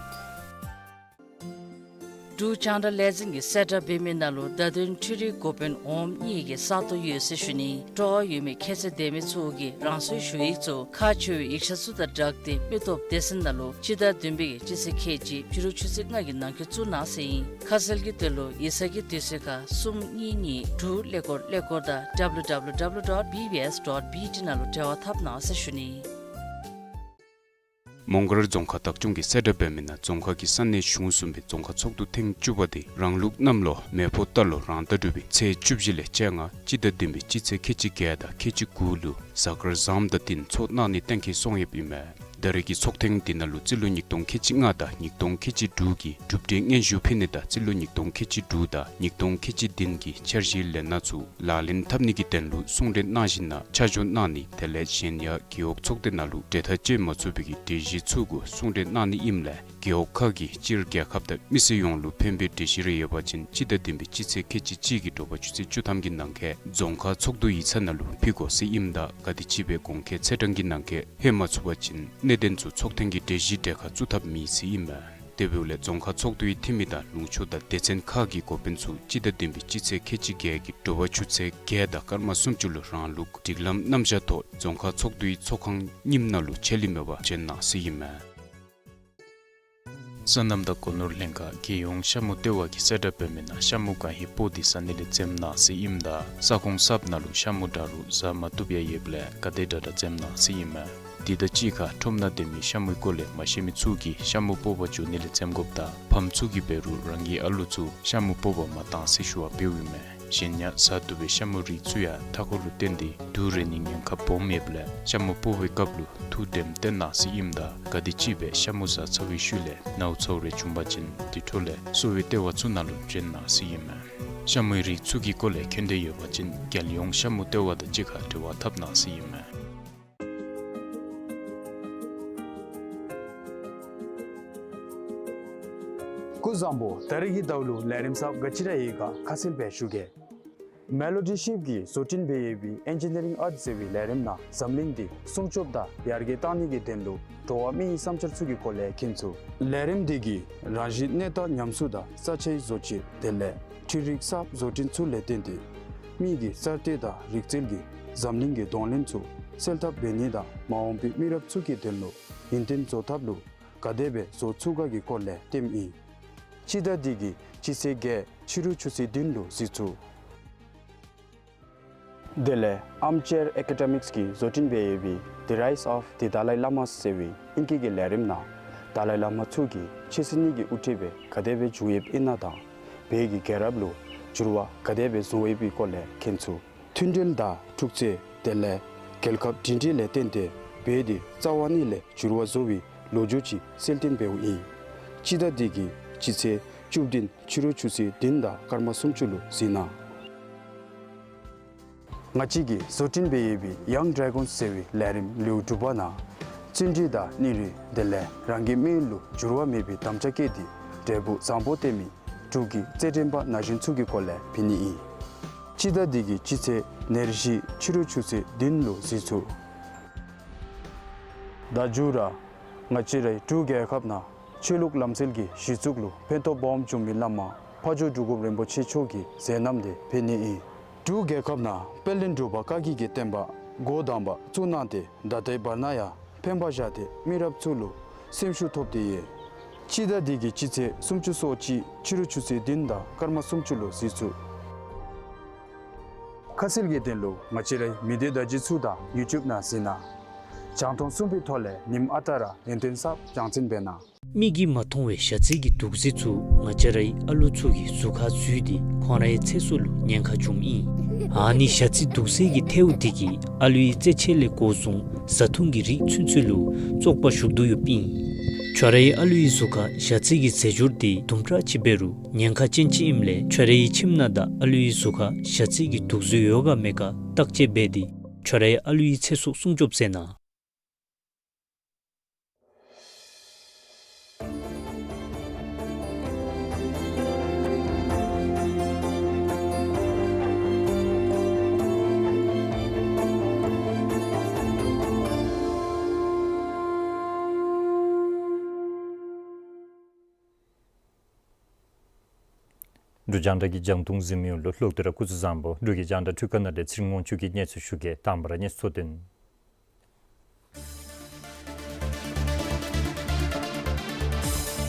འབྲུག་རྒྱང་བསྒྲགས་ལས་འཛིན་གྱིས་གསལ་བསྒྲགས་འབད་མི་ནང་ལུ་བརྡ་དོན་འཕྲུལ་རིག་འགོ་དཔོན་འོགམ་གཉིས་ཀྱི་ས་སྟོང་ཡོད་ཟེར་ཞུ་ནི། སྤྲོ་བ་ཡོད་མི་ཁྱད་ཚད་ལྡན་མི་ཚུ་གིས་རང་སོའི་ཞུ་ཡིག་ཚུ་ཁག་ཆེ་བའི་ཡིག་ཆ་ཚུ་དང་སྦྲགས་ཏེ་མི་སྟོབས་སྡེ་ཚན་ནང་ལུ་སྤྱི་ཟླ་བདུན་པའི་གི་སྤྱི་ཚེས་ཁལ་གཅིག་ཕྱི་རུ་ཆུ་ཚོད་ལྔ་གི་ནང་འཁོད་བཙུགས་གནང་ཟེར་ཨིན། ཁ་གསལ་གྱི་དོན་ལུ་ཡིག་ཚང་གི་དུས་ཚོད་ཁར་གསུམ་གཉིས་གཉིས་དྲུག་ཀླད་ཀོར་ཀླད་ཀོར་དང་W W W dot B B S dot B T ནང་ལུ་འབྲེལ་བ་འཐབ་གནང་ཟེར་ཞུ་ནི། མོང་སྒར་རྫོང་ཁག་བདག་སྐྱོང་གིས་གསལ་བསྒྲགས་འབད་མི་ནང་རྫོང་ཁག་གི་ས་གནས་གཞུང་གསུམ་པའི་རྫོང་ཁག་ཚོགས་འདུ་ཐེངས་བཅུ་པ་དེ་རང་ལུགས་གནམ་ལོ་མེ་ཕོ་རྟ་ལོ་རང་ཟླ་དྲུག་པའི་ཚེས་བཅུ་བཞི་ལས་བཅོ་ལྔ་སྤྱི་ཟླ་བདུན་པའི་སྤྱི་ཚེས་ཁལ་གཅིག་བརྒྱད་དང་ཁལ་གཅིག་དགུ་ལུ་གཟའ་སྐར་བཟངམ་དང་བསྟུན་ཚོགས་གནང་ནི་གཏན་འཁེལ་སོང་ཡོདཔ་ཨིན་མས། ད་རེས་ཀྱི་ཚོགས་ཐེངས་འདི་ནང་ལུ་རྩིས་ལོ་ཉིས་སྟོང་ཁལ་གཅིག་ལྔ་དང་ཉིས་སྟོང་ཁལ་གཅིག་དྲུག་གི་གྲུབ་འབྲས་སྙན་ཞུ་ཕུལ་ནི་དང་རྩིས་ལོ་ཉིས་སྟོང་ཁལ་གཅིག་དྲུག་དང་ཉིས་སྟོང་ཁལ་གཅིག་བདུན་གྱི་འཆར་གཞིའི་ལས་སྣ་ཚུ་ལག་ལེན་འཐབ་ནི་གི་དོན་ལུ་གསུང་གྲོས་གནང་ཞིནམ་ལས་ཆ་འཇོག་གནང་ནི་དེ་ལས་གཞན་ཡང་རྒེད་འོག་ཚོགས་སྡེ་ནང་ལུ་གྲོས་ཐག་བཅད་མ་ཚུགས་པའི་གི་གྲོས་གཞི་ཚུ་གུ་གསུང་གྲོས་གནང་ནི་ཨིནམ་ལས་རྒེད་འོག་ཁག་གིས་སྤྱིར་རྒྱལ་ཁབ་དང་མི་སེར་ཡོངས་ལུ་ཕན་པའི་གྲོས་གཞི་རེ་ཡོད་པ་ཅིན་སྤྱི་ཟླ་བདུན་པའི་སྤྱི་ཚེས་ཁལ་གཅིག་གཅིག་གི་དྲོ་པ་ཆུ་ཚོད་བཅུ་ཐམ་གྱི་ནང་འཁོད་རྫོང་ཁག་ཚོགས་འདུ་ཡིག་ཚང་ནང་ལུ་ཕུལ་དགོ་ཟེར་ཨིནམ་ད་ག་དེམ་ཅིག་སྦེ་གོང་འཁོད་ཚེས་གྲངས་ཀྱི་ནང་འཁོད་ལྷོད་མ་ཚུགས་པ་ཅིན་གནད་དོན་ཚུ་ཚོགས་ཐེངས་ཀྱི་གྲོས་གཞི་གྲལ་ཁར་བཙུགས་ཐབས་མེད་ཟེར་ཨིན་མས། དེ་འབདཝ་ལས་རྫོང་ཁག་ཚོགས་འདུའི་འཐུས་མི་དང་ལུང་ཕྱོགས་དང་སྡེ་ཚན་ཁག་གི་འགོ་དཔོན་ཚུ་སྤྱི་ཟླ་བདུན་པའི་སྤྱི་ཚེས་ཁལ་གཅིག་བརྒྱད་ཀྱི་དྲོ་པ་ཆུ་ཚོད་བརྒྱད་དང་སྐར་མ་སུམ་ཅུ་ལུ་རང་ལུགས་སྒྲིག་ལམ་རྣམ་གཞག་ཐོག་རྫོང་ཁག་ཚོགས་འདུའི་ཚོགས་ཁང་རྙིངམ་ནང་ལུ་ཆད་ལུས་མེད་པར་བྱོན་གནང་ཟེར་ཨིན་མས། སོ་ནམ་དང་སྒོ་ནོར་ལྷན་ཁག་རྒྱལ་ཡོངས་ཤ་མུ་ལྟེ་བ་གིས་གསལ་བསྒྲགས་འབད་མི་ནང་ཤ་མུ་གང་ཧེ་སྤོ་སྟེ་ཟ་ནི་ལས་འཛེམ་གནང་ཟེར་ཨིནམ་ད་ས་ཁོངས་གསརཔ་ནང་ལུ་ཤ་མུ་འདྲ་རུང་ཟ་མ་བཏུབ་ཡང་ཡོདཔ་ལས་ག་དེ་དྲག་དྲག་འཛེམ་གནང་ཟེར་ཨིན་མས། དེ་དང་གཅིག་ཁར་ཁྲོམ་ནང་སྡོད་མི་ཤ་མུའི་སྐོར་ལས་མ་ཤེས་མི་ཚུ་གིས་ཤ་མུ་སྤོ་བར་འགྱོ་ནི་ལས་འཛེམ་དགོཔ་དང་ཕམ་ཚུ་གིས་འབད་རུང་རང་གི་ཨ་ལུ་ཚུ་ཤ་མུ་སྤོ་བར་མ་གཏང་ཟེར་ཞུ་བ་འབདཝ་ཨིན་མས། གཞན་ཡང་ཟ་བཏུབ་པའི་ཤ་མུའི་རིགས་ཚུ་ཡང་མཐའ་འཁོར་ལུ་བརྟེན་ཏེ་དུག་རེག་ནིའི་ཉེན་ཁ་སྦོམ་ཡོདཔ་ལས་ཤ་མུ་སྤོ་བའི་སྐབས་ལུ་ཐུགས་དྲནམ་བཏོན་གནང་ཟེར་ཨིནམ་ད་ག་དེམ་ཅིག་སྦེ་ཤ་མུ་ཟ་ཚར་བའི་ཤུལ་ལས་ནཝ་ཚཝ་རེ་བྱུང་པ་ཅིན་དེ་འཕྲོ་ལས་གསོ་བའི་ལྟེ་བ་ཚུ་ནང་ལུ་བྱོན་གནང་ཟེར་ཨིན་མས། ཤ་མུའི་རིགས་ཚུ་གི་སྐོར་ལས་མཁྱེན་འདོད་ཡོད་པ་ཅིན་རྒྱལ་ཡོངས་ཤ་མུ་ལྟེ་བ་དང་གཅིག་ཁར་འབྲེལ་བ་འཐབ་གནང་ཟེར་ཨིན་མས། སྐུ་གཟུགས་བཟང་པོ། ད་རིས་ཀྱི་ཟླཝ་ལུ་ལས་རིམ་གསརཔ་ག་ཅི་ར་ཡོད་ག་ཁ་གསལ་སྦེ་ཞུ་གེ། མེ་ལོ་ཌི་ཤིབ་ཀྱིས་བཟོ་སྐྲུན་འབད་ཡོད་པའི་ཨེན་ཇི་ནི་རིང་ཨརཊ་ཟེར་བའི་ལས་རིམ་ནང་འཛམ་གླིང་འདི་སྲུང་སྐྱོབ་དང་ཡར་རྒྱས་གཏང་ནི་གི་དོན་ལུ་འགྲོ་བ་མིའི་བསམ་འཆར་ཚུ་གི་སྐོར་ལས་མཁྱེན་ཚུགས། ལས་རིམ་འདི་གིས་རང་བཞིན་གནས་སྟངས་ཉམས་གསོ་དང་ས་ཆའི་བཟོ་བཅོས་དེ་ལས་འཕྲུལ་རིག་གསརཔ་བཟོ་སྐྲུན་ཚུ་ལས་བརྟེན་ཏེ་མི་གི་གསར་གཏོད་དང་རིག་རྩལ་གྱིས་འཛམ་གླིང་གི་གདོང་ལེན་ཚུ་སེལ་ཐབས་འབད་ནི་དང་མ་འོངས་པའི་མི་རབས་ཚུ་གི་དོན་ལུ་ཡུན་བརྟན་བཟོ་ཐབས་ལུ་ག་དེ་སྦེ་བཟོ་ཚུགས་ག་གི་སྐོར་ལས་སྟོནམ་ཨིན། སྤྱི་ཟླ་འདི་གི་སྤྱི་ཚེས་བརྒྱད་ཕྱི་རུ་ཆུ་ཚོད་བདུན་ལུ་གཟིགས་ཚུགས། དེ་ལས་Armchair Academics གིས་བཟོ་སྐྲུན་འབད་ཡོད་པའི་The Rise of the Dalai Lama ཟེར་བའི་ཨིང་སྐད་ཀྱི་ལས་རིམ་ནང་ཏཱ་ལའི་བླ་མ་མཆོག་གིས་ཆོས་སྲིད་གཉིས་ཀྱི་དབུ་ཁྲིད་སྦེ་ག་དེ་སྦེ་བཞུགས་ཡོདཔ་ཨིན་ན་དང་བོད་ཀྱི་རྒྱལ་རབས་ལུ་འགྱུར་བ་ག་དེ་སྦེ་བཟོ་ཡོད་པའི་སྐོར་ལས་མཁྱེན་ཚུགས། མཐུན་སྒྲིལ་དང་འཁྲུག་རྩོད་དེ་ལས་རྒྱལ་ཁབ་སྒྲིང་སྒྲིང་ལས་བརྟེན་ཏེ་བོད་འདི་རྩ་བ་ཉིད་ལས་འགྱུར་བ་བཟོ་བའི་ལོ་རྒྱུས་ཅིག་གསལ་སྟོན་འབདཝ་ཨིན། སྤྱི་ཟླ་འདི་གི་སྤྱི་ཚེས་བཅུ་བདུན་ཕྱི་རུ་ཆུ་ཚོད་བདུན་དང་སྐར་མ་སུམ་ཅུ་ལུ་གཟིགས་གནང་། ང་བཅས་ཀྱིས་བཟོ་སྐྲུན་འབད་ཡོད་པའི་Young Dragons ཟེར་བའི་ལས་རིམ་ལེའུ་དྲུག་པ་ནང་བརྩོན་འགྲུས་དང་སྙིང་རུས་དེ་ལས་རང་གི་མི་ཡུལ་ལུ་འགྱུར་བ་མེད་པའི་དམ་བཅའ་བསྐྱེད་དེ་འབྲས་བུ་བཟང་པོ་སྟོན་མི་འབྲུག་གི་རྩེད་འགྲན་པ་ན་གཞོན་ཚུ་གི་སྐོར་ལས་ཕུལ་ནི་ཨིན། སྤྱི་ཟླ་འདི་གི་སྤྱི་ཚེས་ཉེར་བཞི་ཕྱི་རུ་ཆུ་ཚོད་བདུན་ལུ་གཟིགས་ཚུགས། ད་མཇུག་ར་ང་བཅས་རའི་འབྲུག་རྒྱལ་ཁབ་ནང་ཆོས་ལུགས་ལམ་སྲོལ་གྱི་གཞི་བཙུགས་ལུ་ཕན་ཐོགས་སྦོམ་བྱུང་མི་བླ་མ་ཕ་ཇོ་འབྲུག་སྒོམ་རིན་པོ་ཆེ་མཆོག་གི་མཛད་རྣམ་དེ་ཕུལ་ནི་ཨིན། འབྲུག་རྒྱལ་ཁབ་ནང་དཔལ་ལྡན་འབྲུག་པ་བཀའ་བརྒྱུད་ཀྱི་བསྟན་པ་འགོ་དང་པ་བཙུགས་གནང་སྟེ་ད་ལྟའི་བར་ན་ཡང་ཕན་པ་བཞག་སྟེ་མི་རབས་ཚུ་ལུ་སེམས་ཤུགས་ཐོབ་སྟེ་ཡོད། སྤྱི་ཟླ་འདི་གི་སྤྱི་ཚེས་སུམ་ཅུ་སོ་གཅིག་ཕྱི་རུ་ཆུ་ཚོད་བདུན་དང་སྐར་མ་སུམ་ཅུ་ལུ་གཟིགས་ཚུགས། ཁ་གསལ་གྱི་དོན་ལུ་ང་བཅས་རའི་མི་སྡེ་བརྡ་བརྒྱུད་ཚུ་དང་ཡུ་ཊུབ་ནང་གཟིགས་གནང་། རྒྱང་མཐོང་གསུམ་པའི་ཐོག་ལས་ཉིནམ་ཨ་རྟག་ར་ཡུན་བརྟན་གསརཔ་རྒྱང་འཛིན་འབད་གནང་། མིག་གིས་མ་མཐོང་བའི་ཞ་རྩི་གི་དུག་རྫས་ཚུ་ང་བཅས་རའི་ཨ་ལུ་ཚུ་གི་གཟུགས་ཁར་འཛུལ་ཏེ་ཁོང་རའི་ཚེ་སྲོག་ལུ་ཉེན་ཁ་བྱུངམ་ཨིན། ཨ་ནི་ཞ་རྩི་དུག་རྫས་ཀྱི་ཐལཝ་དེ་གིས་ཨ་ལུའི་རྩེད་ཆས་ལས་འགོ་བཟུང་བཟའ་འཐུང་གི་རིགས་ཚུན་ཚོད་ལུ་བཙོག་པ་ཞུགས་དོ་ཡོདཔ་ཨིན། ཁྱོད་རའི་ཨ་ལུའི་གཟུགས་ཁར་ཞ་རྩི་གི་རྫས་སྦྱོར་དེ་དུམ་གྲ་ཅིག་འབད་རུང་ཉེན་ཁ་ཅན་ཅིག་ཨིནམ་ལས་ཁྱོད་རའི་ཁྱིམ་ནང་དང་ཨ་ལུའི་གཟུགས་ཁར་ཞ་རྩི་གི་དུག་རྫས་ཡོད་ག་མེད་ག་བརྟག་དཔྱད་འབད་དེ་ཁྱོད་རའི་ཨ་ལུའི་ཚེ་སྲོག་སྲུང་སྐྱོབ་མཛད་གནང་། འབྲུག་རྒྱང་བསྒྲགས་ཀྱི་རྒྱང་མཐོང་གཟིགས་མི་ཡོངས་ལུ་ལྷག་དེ་ར་སྐུ་གཟུགས་བཟང་པོ། འབྲུག་གི་རྒྱང་བསྒྲགས་འཕྲུལ་ཁང་ནང་ལས་ཚེ་རིང་དབང་ཕྱུག་གིས་གནས་ཚུལ་ཞུ་གེ། དང་པ་ར་གནས་ཚུལ་དོན།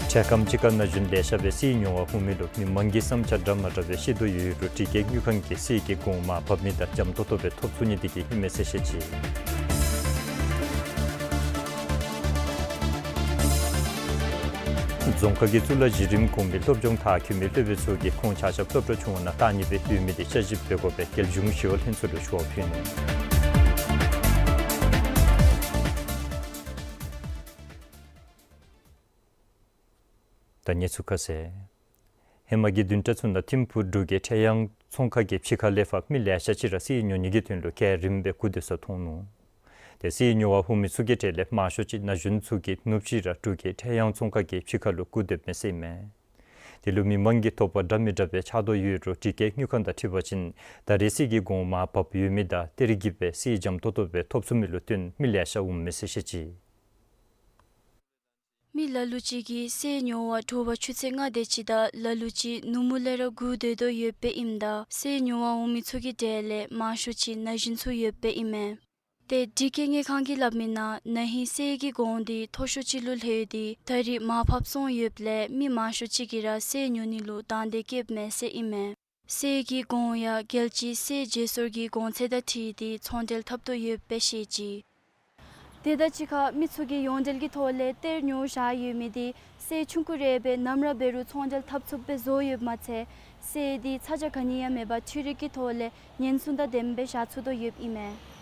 འཕྲལ་ཁམས་ཅིག་ཁར་ན་གཞོན་ལེ་ཤ་སྦེ་གསེར་ཉོ་བར་འོང་མི་ལུ་མི་མང་གིས་བསམ་འཆར་འདྲ་མ་འདྲ་སྦེ་བཤད་དོ་ཡོད་རུང་འདི་གིས་དངུལ་ཁང་གིས་གསེར་གྱི་གོང་མར་བབས་མི་དང་འཇམ་ཏོང་ཏོ་སྦེ་ཐོབ་ཚུགས་ནི་འདི་གིས་ཨིན་མས་ཟེར་བཤད་ཅི། རྫོང་ཁག་གི་གཙུག་ལག་གཞི་རིམ་གོང་མའི་སློབ་སྦྱོང་མཐར་འཁྱོལ་མི་སློབ་དཔོན་ཚུ་གིས་ཁོང་ཆ་ཁྱབ་སློབ་གྲྭ་ཆུང་བ་ནང་བཏང་ནི་སྦེ་ཡོད་མི་འདི་དཔྱད་ཞིབ་འབད་དགོ་པའི་རྒྱལ་གཞུང་ཞི་གཡོག་ལྷན་ཚོགས་ལུ་ཞུ་བ་ཕུལ་ནུག། ད་གནས་ཚུལ་ཁ་གསལ། ཧེ་མ་གི་བདུན་ཕྲག་ཚུ་ནང་ཐིམ་ཕུག་འབྲུག་གི་ཕྲེང་ཡང་ཚོང་ཁང་གི་ཕྱི་ཁ་ལས་ཕར་མི་ལེ་ཤ་ཅིག་ར་གསེར་ཉོ་ནི་གི་དོན་ལུ་གྲལ་རིམ་སྦེ་སྒུག་སྡོད་ས་མཐོང་ནུག། ཏེ་གསེར་ཉོ་བར་འོང་མི་ཚུ་གི་གྲས་ལས་མང་ཤོས་ཅིག་ན་གཞོན་ཚུ་གིས་ནུབ་ཕྱེད་ར་འབྲུག་གི་ཕྲེང་ཡང་ཚོང་ཁང་གི་ཕྱི་ཁ་ལུ་སྒུག་སྡོདཔ་མས་ཟེར་ཨིན་མས། དེ་ལུ་མི་མང་གིས་དོགས་པ་འདྲ་མི་འདྲ་སྦེ་ཆགས་དོ་ཡོད་རུང་འདི་གིས་དངུལ་ཁང་དང་འཁྲིལ་བ་ཅིན་ད་རེས་གསེར་གྱི་གོང་མར་བབས་ཡོད་མི་དང་གཏེར་གྱིས་སྦེ་གསེར་འཇམ་ཏོང་ཏོ་སྦེ་ཐོབ་ཚུགས་མི་ལུ་བརྟེན་མི་ལེ་ཤ་འོངམ་མས་ཟེར་བཤད་ཅི། མི་ལ་ལུ་ཅིག་གིས་གསེར་ཉོ་བར་དྲོ་པ་ཆུ་ཚོད་ལྔ་དེ་ཅིག་དང་ལ་ལུ་ཅིག་ནུབ་མོ་ལས་ར་སྒུག་སྡོད་དོ་ཡོདཔ་ཨིནམ་ད་གསེར་ཉོ་བར་འོང་མི་ཚུ་གི་གྲས་ལས་མང་ཤོས་ཅིག་ན་གཞོན་ཚུ་ཡོདཔ་ཨིན་མས། ཏེ་འདི་གིས་དངུལ་ཁང་གིས་སླབ་མི་ནང་ན་ཧིང་གསེར་གྱི་གོང་འདི་མཐོ་ཤོས་ཅིག་ལུ་ལྷོད་དེ་ད་རེས་མར་ཕབ་སོང་ཡོདཔ་ལས་མི་མང་ཤོས་ཅིག་གིས་ར་གསེར་ཉོ་ནི་ལུ་དང་འདོད་བསྐྱེདཔ་མས་ཟེར་ཨིན་མས། གསེར་གྱི་གོང་ཡང་རྒྱལ་སྤྱིའི་གསེར་བརྗེ་སོར་གྱི་གོང་ཚད་དང་འཁྲིལ་ཏེ་ཚོང་འབྲེལ་འཐབ་དོ་ཡོདཔ་སྦེ་བཤད་ཅི། དེ་དང་གཅིག་ཁར་མི་ཚུ་གིས་ཡོངས་འབྲེལ་གྱི་ཐོག་ལས་གཏེར་ཉོ་བཞག་ཡོད་མི་འདི་གསེར་ཆུང་ཀུ་རེ་སྦེ་ནམ་ར་འབད་རུང་ཚོང་འབྲེལ་འཐབ་ཚུགསཔ་སྦེ་བཟོ་ཡོདཔ་མ་ཚད་གསེར་འདི་ཚ་གྱང་ག་ནི་ཡང་མེད་པར་འཕྲུལ་རིག་གི་ཐོག་ལས་ཉེན་སྲུང་དང་ལྡནམ་སྦེ་བཞག་ཚུགས་དོ་ཡོདཔ་ཨིན་མས།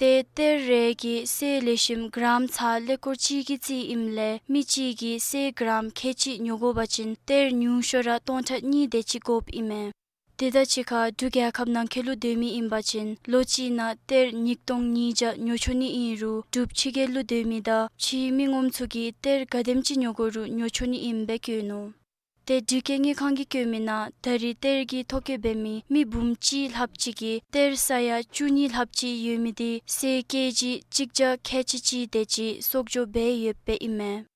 ཏེ་གཏེར་རེ་གིས་གསེར་ལེགས་ཤོམ་གྲམ་ཚར་ཀླད་ཀོར་གཅིག་གི་རྩིས་ཨིནམ་ལས་མི་གཅིག་གིས་གསེར་གྲམ་ཁལ་གཅིག་ཉོ་དགོ་པ་ཅིན་གཏེར་ཉུང་ཤོས་ར་སྟོང་ཕྲག་གཉིས་དེ་ཅིག་དགོཔ་ཨིན་མས། དེ་དང་གཅིག་ཁར་འབྲུག་རྒྱལ་ཁབ་ནང་འཁོད་ལུ་སྡོད་མི་ཨིན་པ་ཅིན་ལོ་གཅིག་ནང་གཏེར་ཉིས་སྟོང་ཉིས་བརྒྱ་ཉོ་ཆོག་ནི་ཨིན་རུང་འབྲུགཔ་ཕྱི་རྒྱལ་ལུ་སྡོད་མི་དང་ཕྱིའི་མི་ངོམ་ཚུ་གིས་གཏེར་ག་དེམ་ཅིག་ཉོ་དགོ་རུང་ཉོ་ཆོག་ནི་ཨིནམ་སྦེ་བཀོད་ནུག། ཏེ་འདི་གིས་དངུལ་ཁང་གིས་བཀོད་མི་ནང་ད་རེས་གཏེར་གྱི་ཐོ་བཀོད་འབད་མི་མི་འབུམ་གཅིག་ལྷགཔ་ཅིག་གིས་གཏེར་ས་ཡ་བཅུ་གཉིས་ལྷགཔ་ཅིག་ཡོད་མི་འདི་གསེར་ཀེ་ཇི་གཅིག་བརྒྱ་ཁལ་གཅིག་གཅིག་དེ་ཅིག་གསོག་འཇོག་འབད་ཡོདཔ་ཨིན་མས།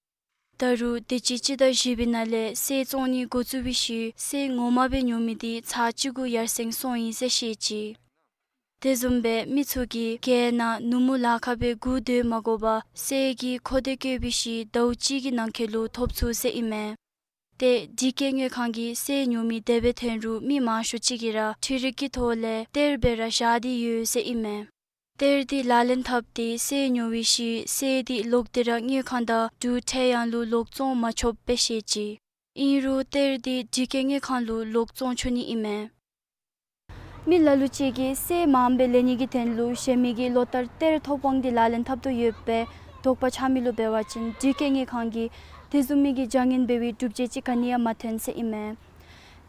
ད་རུང་དེ་ཅིག་སྤྱི་ཟླ་བཞི་པའི་ནང་ལས་གསེར་བཙོང་ནི་འགོ་བཙུགས་པའི་ཤུལ་གསེར་ངོ་མ་སྦེ་ཉོ་མི་འདི་ཚར་གཅིག་གུ་ཡར་སེང་སོང་ཡི་ཟེར་བཤད་ཅི། དེ་བཟུམ་སྦེ་མི་ཚུ་གིས་རྒེད་ནང་ནུབ་མོ་ལ་ཁར་སྦེ་སྒུག་སྡོད་མ་དགོ་པར་གསེར་གྱི་ཁོ་དེ་བཀོད་པའི་ཤུལ་ཟླཝ་གཅིག་གི་ནང་འཁོད་ལུ་ཐོབ་ཚུགས་ཟེར་ཨིན་མས། ཏེ་འདི་གིས་དངུལ་ཁང་གིས་གསེར་ཉོ་མི་དེ་སྦེ་ཐོན་རུང་མི་མང་ཤོས་ཅིག་གིས་ར་འཕྲུལ་རིག་གི་ཐོག་ལས་གཏེར་སྦེ་ར་བཞག་སྟེ་ཡོད་ཟེར་ཨིན་མས། གཏེར་འདི་ལག་ལེན་འཐབ་སྟེ་གསེར་ཉོ་བའི་ཤུལ་གསེར་འདི་ལོག་སྟེ་ར་དངུལ་ཁང་དང་འབྲུག་ཕྲེང་ཡང་ལུ་ལོག་བཙོང་མ་ཆོགཔ་སྦེ་བཤད་ཅི། ཨིན་རུང་གཏེར་འདི་འདི་གིས་དངུལ་ཁང་ལུ་ལོག་བཙོང་ཆོག་ནི་ཨིན་མས། མི་ལ་ལུ་ཅིག་གིས་གསེར་མངམ་སྦེ་ལེན་ནི་གི་དོན་ལུ་གཞན་མི་གིས་ལོ་ལྟར་གཏེར་ཐོབ་དབང་འདི་ལག་ལེན་འཐབ་དོ་ཡོདཔ་སྦེ་དོགས་པ་ཆགས་མི་ལུ་འབད་བ་ཅིན་འདི་གིས་དངུལ་ཁང་གིས་དེ་བཟུམ་མའི་གི་བྱ་ངན་འབད་བའི་སྒྲུབ་བྱེད་ཅིག་ག་ནི་ཡང་མ་ཐོན་ཟེར་ཨིན་མས།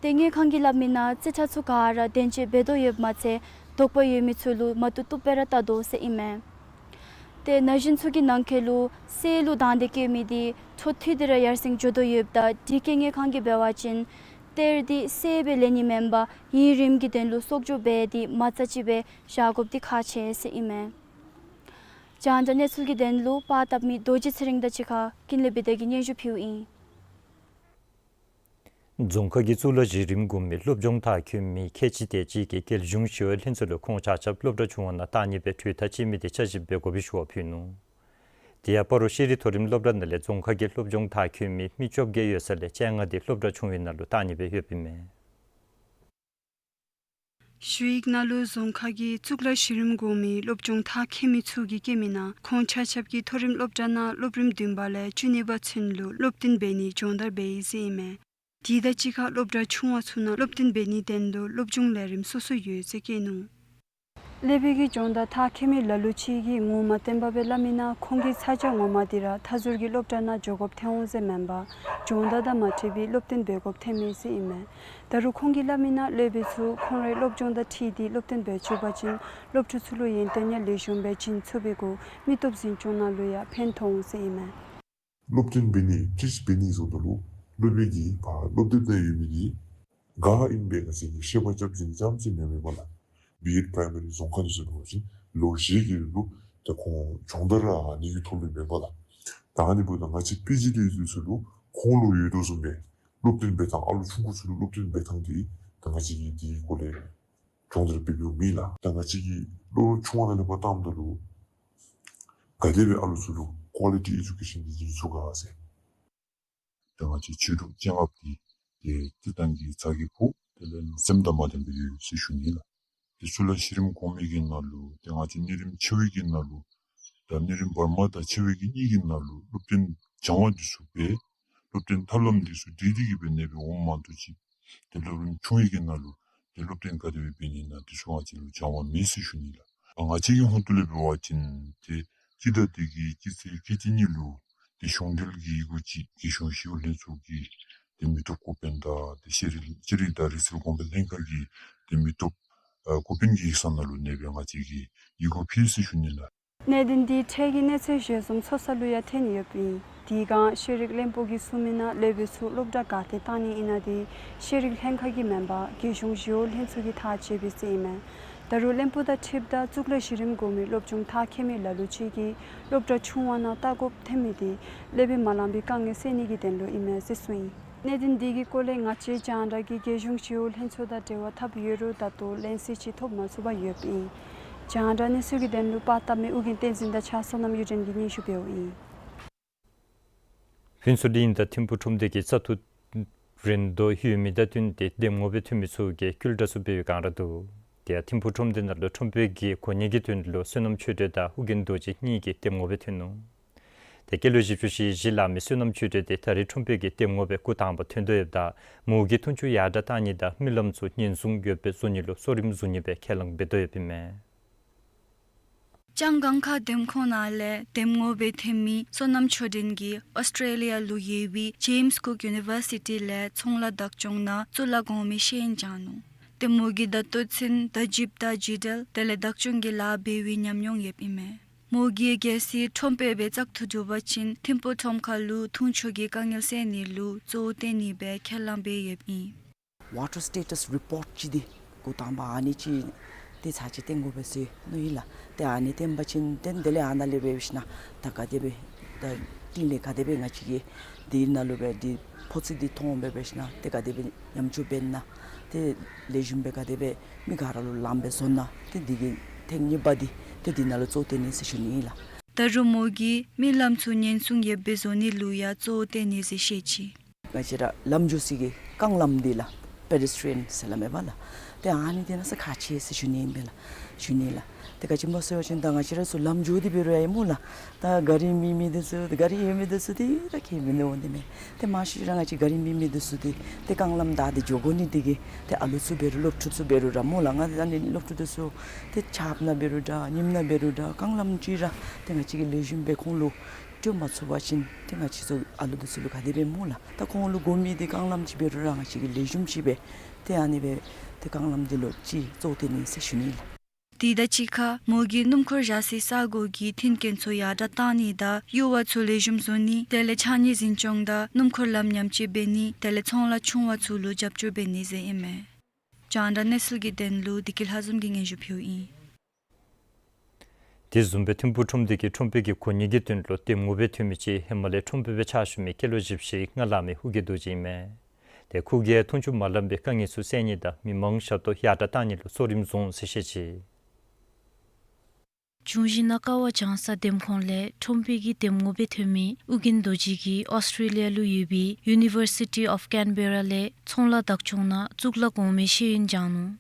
ཏེ་དངུལ་ཁང་གིས་སླབ་མི་ནང་རྩིས་ཁྲ་ཚུ་ག་ར་བདེན་དཔྱད་འབད་དོ་ཡོདཔ་མ་ཚད་དོགས་པ་ཡོད་མི་ཚུ་ལུ་མ་བཏུབ་བཏུབ་སྦེ་ར་བལྟ་དོ་ཟེར་ཨིན་མས། ཏེ་ན་གཞོན་ཚུ་གི་ནང་འཁོད་ལུ་གསེར་ལུ་དང་འདོད་བསྐྱེད་མི་འདི་འཕྲོ་མཐུད་དེ་ར་ཡར་སེང་འགྱོ་དོ་ཡོདཔ་ད་འདི་གིས་དངུལ་ཁང་གིས་འབད་བ་ཅིན་གཏེར་འདི་གསེར་སྦེ་ལེན་ནི་མེན་པར་ཡུན་རིངམོ་གི་དོན་ལུ་གསོག་འཇོག་འབད་དེ་མ་རྩ་ཅིག་སྦེ་བཞག་དགོཔ་འདི་ཁག་ཆེ་ཟེར་ཨིན་མས། རྒྱང་བསྒྲགས་གནས་ཚུལ་གྱི་དོན་ལུ་པར་བཏབ་མི་རྡོ་རྗེ་ཚེ་རིང་དང་གཅིག་ཁར་ཀུན་ལེགས་བི་དྷ་གིས་སྙན་ཞུ་ཕུལཝ་ཨིན། རྫོང་ཁག་གི་གཙུག་ལག་གཞི་རིམ་གོང་མའི་སློབ་སྦྱོང་མཐར་འཁྱོལ་མི་ཁལ་གཅིག་དེ་ཅིག་གིས་རྒྱལ་གཞུང་ཞི་གཡོག་ལྷན་ཚོགས་ལུ་ཁོང་ཆ་ཁྱབ་སློབ་གྲྭ་ཆུང་བ་ནང་བཏང་ནི་སྦེ་གྲོས་ཐག་བཅད་མི་འདི་དཔྱད་ཞིབ་འབད་དགོ་པའི་ཞུ་བ་ཕུལ་ནུག། དེ་ཡང་སྤ་རོ་ཤེས་རིག་མཐོ་རིམ་སློབ་གྲྭ་ནང་ལས་རྫོང་ཁག་གི་སློབ་སྦྱོང་མཐར་འཁྱོལ་མི་མི་བཅོ་བརྒྱད་ཡོད་ས་ལས་བཅོ་ལྔ་འདི་སློབ་གྲྭ་ཆུང་བའི་ནང་ལུ་བཏང་ནི་སྦེ་ཡོདཔ་ཨིན་མས། ཞུ་ཡིག་ནང་ལུ་རྫོང་ཁག་གི་གཙུག་ལག་གཞི་རིམ་གོང་མའི་སློབ་སྦྱོང་མཐར་འཁྱོལ་མི་ཚུ་གིས་བཀོད་མི་ནང་ཁོང་ཆ་ཁྱབ་ཀྱིས་མཐོ་རིམ་སློབ་གྲྭ་ནང་སློབ་རིམ་བདུན་པ་ལས་བཅུ་གཉིས་པ་ཚུན་ལུ་སློབ་སྟོན་འབད་ནི་སྦྱོང་བརྡར་འབད་ཡི་ཟེར་ཨིན་མས། དེ་དང་གཅིག་ཁར་སློབ་གྲྭ་ཆུང་བ་ཚུ་ནང་སློབ་སྟོན་འབད་ནིའི་དོན་ལུ་སློབ་སྦྱོང་ལས་རིམ་སོ་སོ་ཡོད་ཟེར་བཀོད་ནུག། སློབ་དཔོན་གྱིས་སྦྱོང་བརྡར་མཐར་འཁྱོལ་མི་ལ་ལུ་ཅིག་གིས་ངོ་མ་བསྟན་པ་སྦེ་སླབ་མི་ནང་ཁོང་གི་ཚ་གྱང་ངོ་མ་འདི་ར་མཐའ་ཟུར་གྱི་སློབ་གྲྭ་ནང་འགྱོ་དགོཔ་ཐོན་འོང་ཟེར་མེན་པར་སྦྱོང་བརྡར་དང་མ་འཁྲིལ་བའི་སློབ་སྟོན་འབད་དགོཔ་ཐོན་མི་ཟེར་ཨིན་མས། ད་རུང་ཁོང་གིས་སླབ་མི་ནང་སློབ་དཔོན་ཚུ་ཁོང་རའི་སློབ་སྦྱོང་དང་འཁྲིལ་ཏེ་སློབ་སྟོན་འབད་ཚུགས་པ་ཅིན་སློབ་ཕྲུག་ཚུ་ལུ་ཡོན་ཏན་ཡང་ལེགས་ཤོམ་སྦེ་བྱིན་ཚུགས་པའི་གུ་མི་སྟོབས་འཛིན་སྐྱོང་ནང་ལུ་ཡང་ཕན་ཐོགས་འོང་ཟེར་ཨིན་མས། སློབ་སྟོན་འབད་ནི་ཊིཆ་འབད་ནི་བཟུམ་ད་ལུ་སློབ་དཔོན་གྱིས་ཕར་སློབ་དེབ་ནང་ཡོད་མི་འདི་ག་ཨིན་པས་ག་ཟེར་ཤེས་པ་རྐྱབ་བྱིན་ནི་ཙམ་ཅིག་མེན་མེན་པ་ལགས། བི་ཨེཌ་པྲའི་མ་རི་རྫོང་ཁག་འདི་ཚུ་འབད་བ་ཅིན་ལོ་བཞི་གི་རིང་ལུ་ད་ཁོང་སྦྱོང་བརྡར་ར་ཨ་ནི་གི་ཐོག་ལུ་མེན་པ་ལགས། ད་ཨ་ནི་འབདཝ་ད་ང་བཅས་པི་ཇི་ཊི་འདི་ཚུ་ལུ་ཁོང་ལུ་ཡོད་དོ་བཟུམ་སྦེ་ སློབ་སྟོན་འབད་ཐངས་ཨ་ལོ་ཆུང་ཀུ་ཚུ་ལུ་སློབ་སྟོན་འབད་ཐངས་འདི་ད་ང་བཅས་ཀྱིས་འདི་གི་སྐོར་ལས་སྦྱོང་བརྡར་འབད་འབདཝ་མེད་ལགས། ད་ང་བཅས་ཀྱིས་སློབ་ཆུང་བ་ནང་ལས་ཕར་བཏངམ་ད་ལུ་ག་དེ་སྦེ་ཨ་ལོ་ཚུ་ལུ་ཀོ་ལི་ཊི་ཨེ་ཌུ་ཀེ་ཤཱན་འདི་བྱིན་ཚུགས་ག་ཟེར། ད་ང་བཅས་ཆོས་ལུགས་བཅོ་ལྔ་པོ་འདི་ཏེ་སྤྱིར་བཏང་གི་ཚ་གྱང་ཕོག་དེ་ལས་སེམས་དང་མ་ལྡན་པར་ཡོད་ཟེར་ཞུ་ནི་ལགས། དེ་ཚུ་ལུ་གཞི་རིམ་གོང་མའི་གི་ནང་ལུ་ཏེ་ང་བཅས་གནས་རིམ་ཆེ་བའི་གི་ནང་ལུ་ད་གནས་རིམ་བར་མ་དང་ཆེ་བའི་གི་གཉིས་ཀྱི་ནང་ལུ་སློབ་སྟོན་སྦྱང་བ་འདི་ཚུ་འབད། སློབ་སྟོན་ཐབས་ལམ་འདི་ཚུ་འདི་འདི་གིས་འབད་ནི་སྦེ་འོངམ་མ་གཏོགས་ཅིག་ཏེ་སློབ་རིམ་ཆུང་བའི་གི་ནང་ལུ་ཏེ་སློབ་སྟོན་ག་དེ་སྦེ་འབད་ནི་ཨིན་ན་འདི་ཚུ་ང་བཅས་ལུ་སྦྱང་བ་མེད་ཟེར་ཞུ་ནི་ལགས། ང་བཅས་ཀྱི་ཧོངས་ཏོ་ལས་འབད་བ་ཅིན་ཏེ་སྤྱིར་བཏང་འདི་གི་སྤྱི་ཚེས་ཁལ་གཅིག་གཉིས་ལུ་ཏེ་གཞུང་འབྲེལ་གྱི་ཡི་གུ་ཅིག་རྒྱལ་གཞུང་ཞི་གཡོག་ལྷན་ཚོགས་ཀྱི་ཏེ་མི་སྟོབས་འགོ་དཔོན་དང་ཏེ་ཤེས་རིག་ཤེས་རིག་དང་རིག་རྩལ་གོང་འཕེལ་ལྷན་ཁག་གི་ཏེ་མི་སྟོབས་ཨ་འགོ་དཔོན་གྱི་ཡིག་ཚང་ནང་ལུ་ཨ་ནེ་སྦེ་ང་བཅས་ཀྱིས་ཡི་གུ་ཕུལ་ཟེར་ཞུ་ནི་ལགས། གནད་དོན་འདི་འཕྲལ་གྱི་གནས་ཚུལ་ཞལ་འཛོམས་ཚོགས་ས་ལུ་ཡང་ཐོན་ཡོདཔ་ཨིན། དེ་སྒང་ཤེས་རིག་བློན་པོ་གིས་གསུངས་མི་ནང་སློབ་དཔོན་ཚུ་སློབ་གྲྭ་ག་ཏེ་བཏང་ནི་ཨིན་ན་འདི་ཤེས་རིག་ལྷན་ཁག་གིས་མེན་པར་རྒྱལ་གཞུང་ཞི་གཡོག་ལྷན་ཚོགས་ཀྱིས་ཐག་བཅད་པས་ཟེར་ཨིན་མས། ད་རུང་བློན་པོ་དང་འཁྲིལཝ་ད་གཙུག་ལག་གཞི་རིམ་གོང་མའི་སློབ་སྦྱོང་མཐར་འཁྱོལ་མི་ལ་ལུ་ཅིག་གིས་སློབ་གྲྭ་ཆུང་བ་ནང་ལྟ་དགོཔ་ཐོན་མི་འདི་སློབ་དཔོན་མ་ལང་པའི་དཀའ་ངལ་སེལ་ནི་གི་དོན་ལུ་ཨིན་མས་ཟེར་གསུངས་ཡི། གནད་དོན་འདི་གི་སྐོར་ལས་ང་བཅས་རྒྱང་བསྒྲགས་ཀྱིས་རྒྱལ་གཞུང་ཞི་གཡོག་ལྷན་ཚོགས་དང་འབྲེལ་བ་འཐབ་ཡོད་རུང་ད་ལྟོ་ལན་གསལ་ཅིག་ཐོབ་མ་ཚུགས་པར་ཡོདཔ་ཨིན། རྒྱང་བསྒྲགས་གནས་ཚུལ་གྱི་དོན་ལུ་པར་བཏབ་མི་ཨོ་རྒྱན་བསྟན་འཛིན་དང་ཕྱག་བསོད་ནམས་གཡུ་སྒྲོན་གྱིས་སྙན་ཞུ་འབདཝ་ཨིན། ཕུན་ཚོགས་གླིང་དང་ཐིམ་ཕུག་ཁྲོམ་སྡེ་གི་བཙག་འཐུ་རིན་བསྡུར་ཡོད་མི་དང་བསྟུན་ཏེ་འདེམས་ངོ་སྦེ་ཐོན་མི་ཚུ་གིས་སྐུལ་ལྕག་ཚུ་འབད་བའི་སྒང་ར་འདུག། དེ་ཡང་ཐིམ་ཕུག་ཁྲོམ་སྡེ་ནང་ལུ་ཁྲོམ་དཔོན་གྱི་གོ་གནས་ཀྱི་དོན་ལུ་བསོད་ནམས་ཆོས་སྒྲོན་དང་ཨོ་རྒྱན་རྡོ་རྗེ་གཉིས་ཀྱིས་འདེམས་ངོ་སྦེ་ཐོན་ནུག། དེ་སྐྱེས་ལོ་བཞི་བཅུ་ཞེ་བཞི་ལང་མི་བསོད་ནམས་ཆོས་སྒྲོན་དེ་ད་རེས་ཁྲོམ་དཔོན་གྱི་འདེམས་ངོ་སྦེ་སྐུ་དང་པ་ཐོན་དོ་ཡོདཔ་ད་མོ་གིས་འཐུང་ཆུ་ཡར་དྲགས་བཏང་ནི་དང་རྨི་ལམ་ཚུ་ཉེན་སྲུང་ཡོདཔ་སྦེ་བཟོ་ནི་ལུ་གཙོ་རིམ་བཟུང་ནི་སྦེ་ཁས་བླངས་འབད་དོ་ཡོདཔ་ཨིན་མས། ལྕང་སྒང་ཁ་འདེམས་ཁོངས་ནང་ལས་འདེམས་ངོ་སྦེ་ཐོན་མི་བསོད་ནམས་ཆོས་སྒྲོན་གྱིས་ཨོསི་ཊྲེ་ལི་ཡ་ལུ་ཡོད་པའི་ཇེམསི་ཀུག་ཡུ་ནི་ཝར་སི་ཊི་ལས་ཚོང་ལཱ་བདག་སྐྱོང་ནང་གཙུག་ལག་གོང་མའི་ཤེས་ཡོན་སྦྱངས་ནུག། ཏེ་མོ་གིས་ད་ལྟོ་ཚུན་ད་ཇིབ་དང་ཇི་ཊེལ་དེ་ལས་བདག་སྐྱོང་གི་ལཱ་འབད་བའི་ཉམས་མྱོང་ཡོདཔ་ཨིན་མས། མོ་གིས་གལ་སྲིད་ཁྲོམ་དཔོན་སྦེ་བཙག་འཐུ་གྲུབ་པ་ཅིན་ཐིམ་ཕུག་ཁྲོམ་ཁ་ལུ་འཐུང་ཆུ་གི་དཀའ་ངལ་སེལ་ནི་ལུ་གཙོ་བོ་བཏོན་ནི་སྦེ་ཁས་བླངས་འབད་ཡོདཔ་ཨིན། ཝ་ཊར་སི་ཊེ་ཊས་རི་པོརཊ་ཅིག་འདི་འགོ་དང་པ་ཨ་ནི་ཅིག་ཏེ་ཚར་གཅིག་བཏོན་དགོ་པས་ཟེར་མནོ་ཡི་ལགས། ཏེ་ཨ་ནི་བཏོན་པ་ཅིན་ཏེ་དེ་ལས་ཨ་ནཱ་ལས་འབད་ཞིན་ན་ད་ག་དེ་སྦེ་ད་ཏིང་ལས་ག་དེ་སྦེ་ང་བཅས་ཀྱིས་འདི་ནང་ལུ་སྦེ་འདི་ཕོ་ཚོད་འདི་མཐོང་སྦེ་འབད་ཞིན་ན་ཏེ་ག་དེ་སྦེ་ཉམས་བཅོས་འབད་ན་ཏེ་ལེགས་ཤོམ་སྦེ་ག་དེ་སྦེ་མི་ག་ར་ལུ་ལངམ་སྦེ་བཟོ་ན་ཏེ་འདི་གི་ཐེངས་གཉིས་པ་འདི་ཏེ་འདི་ནང་ལུ་གཙོ་བོ་བཏོན་ནི་ཟེར་ཞུ་ནི་ཨིན་ལགས། ད་རུང་མོ་གིས་རྨི་ལམ་ཚུ་ཉེན་སྲུང་ཡོདཔ་སྦེ་བཟོ་ནི་ལུ་ཡང་གཙོ་བོ་བཏོན་ནི་ཟེར་བཤད་ཅི། ང་བཅས་ར་ལམ་འགྱོ་སའི་གི་རྐང་ལམ་འདི་ལགས་པེ་ཌེས་ཊི་རི་ཡཱན་ཟེར་སླབ་མས་པ་ལགས། ཏེ་ཨ་ནི་འདི་གནམ་མེད་ས་མེད་ཁག་ཆེ་ཟེར་ཞུ་ནི་ཨིན་པས་ལགས། ཞུ་ནི་ལགས། ཏེ་ག་ཅི་སྨོ་ཟེར་བ་ཅིན་ད་ང་བཅས་ར་ཚུ་ལམ་འགྱོ་སྟེ་འབད་རུང་ཡང་ཨིན་སྨོ་ལགས། ད་གཱ་རི་མེད་མི་འདི་ཚུ་གཱ་རི་ཡོད་མི་འདི་ཚུ་འདི་ད་ཁྱད་མེད་འོང་དེ་མས། ཏེ་མང་ཤོས་ར་ང་བཅས་གཱ་རི་མེད་མི་འདི་ཚུ་འདི་ཏེ་རྐང་ལམ་བདའ་སྟེ་འགྱོ་དགོ་ནི་འདི་གིས་ཏེ་ཨ་ལུ་ཚུ་འབད་རུང་སློབ་ཕྲུག་ཚུ་འབད་རུང་ར་སྨོ་ལགས། ང་ཨ་ནི་སློབ་ཕྲུག་འདི་ཚུ་ཏེ་ཆརཔ་ནང་འབད་རུང་འདྲ་ཉིམ་ནང་འབད་རུང་འདྲ་རྐང་ལམ་ཅིག་ར་ཏེ་ང་བཅས་ཀྱིས་ལེགས་ཤོམ་སྦེ་ཁོང་ལུ་སྤྲོད་མ་ཚུགས་པ་ཅིན་ཏེ་ང་བཅས་ཚུ་ཨ་ལུ་འདི་ཚུ་ལུ་ག་དེ་སྦེ་སྨོ་ལགས། ད་ཁོང་ལུ་དགོ་མི་འདི་རྐང་ལམ་ཅིག་འབད་རུང་ར་ང་བཅས་ཀྱིས་ལེགས་ཤོམ་ཅིག་སྦེ་ཏེ་ཨ་ནི་སྦེ་ཏེ་རྐང་ལམ་འདི་ལུ་ཅིག་གཙོ་བོ་བཏོན་ནི་ཟེར་ཞུ་ནི་ལགས། དེ་དང་གཅིག་ཁར་མོ་གིས་སྣུམ་འཁོར་བཞག་སའི་ས་གོ་གི་མཐུན་རྐྱེན་ཚུ་ཡར་དྲགས་བཏང་ནི་དང་ཡུར་བ་ཚུ་ལེགས་ཤོམ་བཟོ་ནི་དེ་ལས་ཕྱགས་སྙིགས་འཛིན་སྐྱོང་དང་སྣུམ་འཁོར་ལམ་ཉམས་བཅོས་འབད་ནི་དེ་ལས་ཚོང་ལཱ་ཆུང་བ་ཚུ་ལུ་རྒྱབ་སྐྱོར་འབད་ནི་ཟེར་ཨིན་མས། རྒྱང་བསྒྲགས་གནས་ཚུལ་གྱི་དོན་ལུ་བདེ་སྐྱིད་ལྷ་འཛོམས་ཀྱིས་སྙན་ཞུ་ཕུལཝ་ཨིན། དེ་བཟུམ་སྦེ་ཐིམ་ཕུག་ཁྲོམ་སྡེ་གི་ཁྲོམ་དཔོན་གྱི་གོ་གནས་ཀྱི་དོན་ལུ་འདེམས་ངོ་སྦེ་ཐོན་མི་ཅིག་ཧེ་མ་ལས་ཁྲོམ་དཔོན་སྦེ་ཕྱག་ཞུ་མི་སྐྱེས་ལོ་བཞི་བཅུ་ཞེ་ལྔ་ལང་མི་ཨོ་རྒྱན་རྡོ་རྗེ་ཨིན་མས། དེ་ཁོ་གིས་འཐུང་ཆུ་མ་ལངམ་པའི་དཀའ་ངལ་ཚུ་སེལ་ནི་དང་མི་མང་ཞབས་ཏོག་ཡར་དྲགས་བཏང་ནི་ལུ་གཙོ་རིམ་བཟུང་ཟེར་བཤད་ཅི། འབྱུང་བཞི་ནང་ཀ་བ་བྱང་ས་འདེམས་ཁོངས་ལས་ཁྲོམ་དཔོན་གྱི་འདེམས་ངོ་སྦེ་ཐོན་མི་ཨོ་རྒྱན་རྡོ་རྗེ་གིས་ཨོསི་ཊྲེ་ལི་ཡ་ལུ་ཡོད་པའི་ཡུ་ནི་ཝར་སི་ཊི་ཨོཕ་ཀེན་བེ་ར་ལས་ཚོང་ལཱ་བདག་སྐྱོང་ནང་གཙུག་ལག་གོང་མའི་ཤེས་ཡོན་སྦྱངས་ནུག།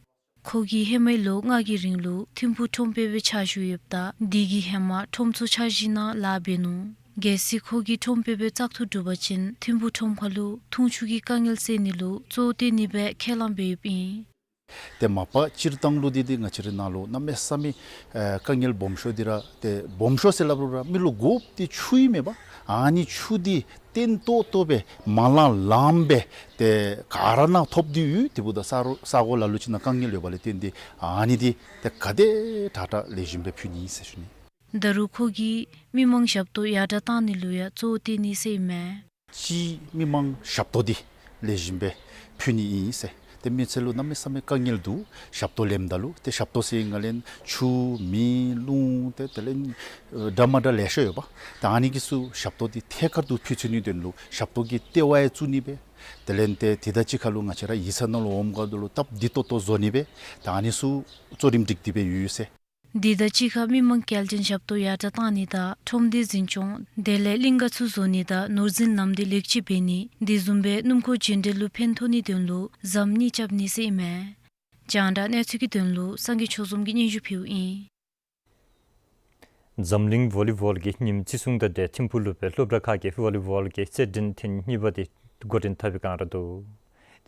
ཁོ་གིས་ཧེ་མའི་ལོ་ལྔ་གི་རིང་ལུ་ཐིམ་ཕུག་ཁྲོམ་དཔོན་སྦེ་ཕྱག་ཞུ་ཡོདཔ་ད་དེ་གི་ཧེ་མ་ཁྲོམ་ཚོགས་འཆར་གཞི་ནང་ལཱ་འབད་ནུག། གལ་སྲིད་ཁོ་གིས་ཁྲོམ་དཔོན་སྦེ་བཙག་འཐུ་གྲུབ་པ་ཅིན་ཐིམ་ཕུག་ཁྲོམ་ཁ་ལུ་འཐུང་ཆུ་གི་དཀའ་ངལ་སེལ་ནི་ལུ་གཙོ་བོ་བཏོན་ནི་སྦེ་ཁས་བླངས་འབད་ཡོདཔ་ཨིན། ཏེ་མ་པ་སྤྱིར་བཏང་ལུ་འདི་འདི་ང་བཅས་རའི་ནང་ལུ་གནམ་མེད་ས་མེད་ཨེ་དཀའ་ངལ་སྦོམ་ཤོས་འདི་ར་ཏེ་སྦོམ་ཤོས་ཟེར་སླབ་རུང་ར་མི་ལུ་དགོཔ་འདི་ཆུ་ཨིན་མས་པ། ཨ་ནི་ཆུ་འདི་བརྟན་ཏོག་ཏོ་སྦེ་མ་ལང་ལངམ་སྦེ་ཏེ་ག་ར་ནང་ཐོབ་སྟེ་ཡོད། དེ་འབདཝ་ད་ས་རོ་ས་གོ་ལ་ལུ་ཅིག་ནང་དཀའ་ངལ་ཡོད་པ་ལས་བརྟེན་ཏེ་ཨ་ནི་འདི་ཏེ་ག་དེ་དྲག་དྲག་ལེགས་ཤོམ་སྦེ་ཕུལ་ནི་ཟེར་ཞུ་ནི། ད་རུང་ཁོ་གིས་མི་མང་ཞབས་ཏོག་ཡར་དྲགས་བཏང་ནི་ལུ་ཡང་གཙོ་བོ་བཏོན་ནི་ཟེར་ཨིན་མས། གཅིག་མི་མང་ཞབས་ཏོག་འདི་ལེགས་ཤོམ་སྦེ་ཕུལ་ནི་ཨིན་ཟེར། ད་ མི་ཚེ་ལུ་གནམ་མེད་ས་མེད་དཀའ་ངལ་འདུག། ཞབས་ཏོག་ལེནམ་ད་ལུ་ཏེ་ཞབས་ཏོག་ཟེར་ང་ལན་ཆུ་མེ་རླུང་ཏེ་དེ་ལས་འདྲ་མ་འདྲ་ལེ་ཤ་ཡོདཔ། ད་ཨ་ནི་གི་ཚུ་ཞབས་ཏོག་འདི་ཐད་ཀར་དུ་ཕུལ་ཚུགས་ནིའི་དོན་ལུ་ཞབས་ཏོག་གི་ལྟེ་བ་ཡང་བཙུགས་ནི་སྦེ། དེ་ལས་ཏེ་དེ་དང་གཅིག་ཁར་ལུ་ང་བཅས་ར་ཡིག་ཚང་ནང་ལུ་འོངམ་ད་ལུ་སྟབས་བདེ་ཏོག་ཏོ་བཟོ་ནི་སྦེ། ད་ཨ་ནི་ཚུ་གཙོ་རིམ་སྒྲིག་སྟེ་སྦེ་ཡོད་ཟེར། དེ་དང་གཅིག་ཁར་མི་མང་སྐྱེལ་འདྲེན་ཞབས་ཏོག་ཡར་དྲག་གཏང་ནི་དང་ཁྲོམ་སྡེ་འཛིན་སྐྱོང་དེ་ལས་གླིང་ག་ཚུ་བཟོ་ནི་དང་ནོར་འཛིན་ལམ་འདི་ལེགས་བཅོས་འབད་ནི་དེ་བཟུམ་སྦེ་སྣུམ་འཁོར་རྒྱུན་འགྲུལ་ལུ་ཕན་ཐོགས་ནིའི་དོན་ལུ་ཟམ་གཉིས་རྐྱབ་ནི་ཟེར་ཨིན་མས། རྒྱང་བསྒྲགས་གནས་ཚུལ་གྱི་དོན་ལུ་སངས་རྒྱས་ཆོས་འཛོམས་ཀྱིས་སྙན་ཞུ་ཕུལཝ་ཨིན། འཛམ་གླིང་ཝོ་ལི་བོལ་གྱི་ཉིནམ་བརྩི་སྲུང་དང་འབྲེལ་ཐིམ་ཕུག་ལུ་སྦེ་སློབ་གྲྭ་ཁག་གི་ཝོ་ལི་བོལ་གྱི་རྩེད་འགྲན་ཐེངས་གཉིས་པ་འདི་འགོ་འདྲེན་འཐབ་པའི་བསྒང་ར་འདུག།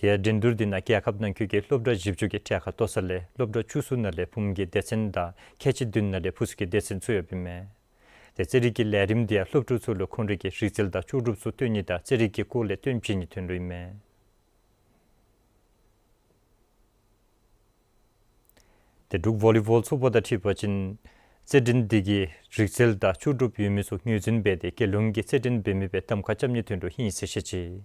དེ་ཡང་འགྲན་བསྡུར་འདི་ནང་རྒྱལ་ཁབ་ནང་འཁོད་ཀྱི་སློབ་གྲྭ་བཞི་བཅུ་གི་གྲལ་ཁར་གཏོགས་ས་ལས་སློབ་གྲྭ་བཅུ་གསུམ་ནང་ལས་བུམོ་གི་སྡེ་ཚན་དང་ཁལ་གཅིག་བདུན་ནང་ལས་ཕོ་སི་གི་སྡེ་ཚན་ཚུ་ཡོདཔ་ཨིན་མས། དེ་རྩེད་རིགས་ཀྱི་ལས་རིམ་འདི་ཡང་སློབ་ཕྲུག་ཚུ་ལུ་ཁོང་རའི་གི་རིག་རྩལ་དང་ལྕོགས་གྲུབ་ཚུ་སྟོན་ནི་དང་རྩེད་རིགས་ཀྱི་སྐོར་ལས་སྟོན་བྱིན་ནིའི་དོན་ལུ་ཨིན་མས། དེ་འབྲུག་ཝོ་ལི་བོལ་ཚོགས་པ་དང་འཁྲིལ་བ་ཅིན་རྩེད་འགྲན་འདི་གིས་རིག་རྩལ་དང་ལྕོགས་གྲུབ་ཡོད་མི་ཚུ་ངོས་འཛིན་འབད་དེ་རྒྱལ་ཡོངས་ཀྱི་རྩེད་འགྲན་འབད་མི་སྦེ་གདམ་ཁ་རྐྱབ་ནིའི་དོན་ལུ་ཨིན་ཟེར་བཤད་ཅི།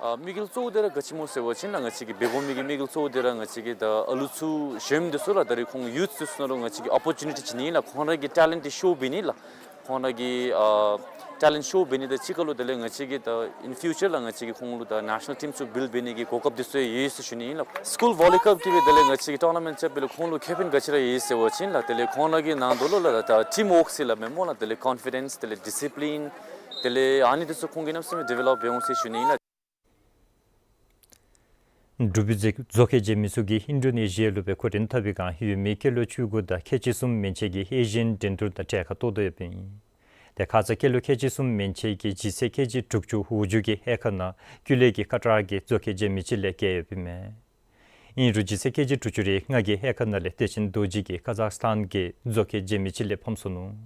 ཨ་དམིགས་ཡུལ་གཙོ་བོ་འདི་ར་ག་ཅི་སྨོ་ཟེར་བ་ཅིན་ལགས་ང་བཅས་ཀྱི་འབད་འབུངས་མི་གི་དམིགས་ཡུལ་གཙོ་བོ་འདི་ར་ང་བཅས་ཀྱི་ད་ཨ་ལུ་ཚུ་གཞོནམ་འདི་ཚུ་ལགས་ད་རེས་ཁོང་ཡུཐ་འདི་ཚུ་ནང་ལུ་ང་བཅས་ཀྱིས་ཨོ་པོར་ཅུ་ནི་ཊི་བྱིན་ནི་ལགས། ཁོང་རའི་གི་ཊེ་ལེནཊ་འདི་ཤོ་འབད་ནི་ལགས། ཁོང་རའི་གི་ཨ་ཊེ་ལེནཊ་ཤོ་འབད་ནི་དང་གཅིག་ཁར་ལུ་དེ་ལས་ང་བཅས་ཀྱིས་ད་ཨིན་ཕིའུ་ཅར་ལགས་ང་བཅས་ཀྱིས་ཁོང་ལུ་ད་ནེ་ཤ་ནཱལ་ཊིམ་ཚུ་བིལཌ་འབད་ནི་གི་གོ་སྐབས་འདི་ཚུ་ཡང་ཡོད་ཟེར་ཞུ་ནི་ཨིན་ལགས། སི་ཀུལ་ཝོ་ལི་ཀལབ་ཀྱིས་སྦེ་དེ་ལས་ང་བཅས་ཀྱིས་ཊོར་ན་མེནཊ་རྐྱབ་པའི་ལུ་ཁོང་ལུ་ཁེ་ཕན་ག་ཅི་ར་ཡོད་ཟེར་བ་ཅིན་ལགས་དེ་ལས་ཁོང་རའི་གི་ནང་དོ་ལུ་ལགས་ད་ཊིམ་ཝརཀ་ཟེར་སླབ་མས་སྨོ་ལགས། དེ་ལས་ཀོན་ཕི་ཌེནསི་དེ་ལས་ཌི་སི་པི་ལིན་དེ་ལས་ཨ་ནི་འདི་ཚུ་ཁོང་གིས་གནམ་མེད་ས་མེད་ཌི་ཝེ་ལོཔ་འབད་འོང་ཟེར་ཞུ་ནི་ཨིན་ལགས། འབྲུག་པའི་མཛོད་མཛོད་ཁང་རྐྱབ་མི་ཚུ་གིས་ཨིན་ཌོ་ནེ་ཤི་ཡ་ལུ་སྦེ་འགོ་འདྲེན་འཐབ་པའི་བསྒང་ཡོད་མི་སྐྱེས་ལོ་བཅུ་དགུ་དང་ཁལ་གཅིག་གསུམ་མན་ཆད་ཀྱི་ཨེ་ཤི་ཡན་འགྲན་བསྡུར་དང་གྲལ་ཁར་གཏོགས་དོ་ཡོདཔ་ཨིན། དེ་ཁ་ཙ་སྐྱེས་ལོ་ཁལ་གཅིག་གསུམ་མན་ཆད་ཀྱི་ལྗིད་ཚད་ཀེ་ཇི་དྲུག་ཅུ་འོག་འཇུག་གི་དབྱེ་ཁག་ནང་ཀུ་ལེ་གི་ཀ་ཊར་གྱི་མཛོད་ཁང་རྐྱབ་མི་ཅིག་ལས་རྒྱལ་ཡོདཔ་ཨིན་མས། ཨིན་རུང་ལྗིད་ཚད་ཀེ་ཇི་དྲུག་ཅུ་རེ་ལྔ་གི་དབྱེ་ཁག་ནང་ལས་བདེ་ཆེན་རྡོ་རྗེ་གིས་ཀ་ཛག་སི་ཐཱན་གྱི་མཛོད་ཁང་རྐྱབ་མི་ཅིག་ལས་ཕམ་སོ་ནུག།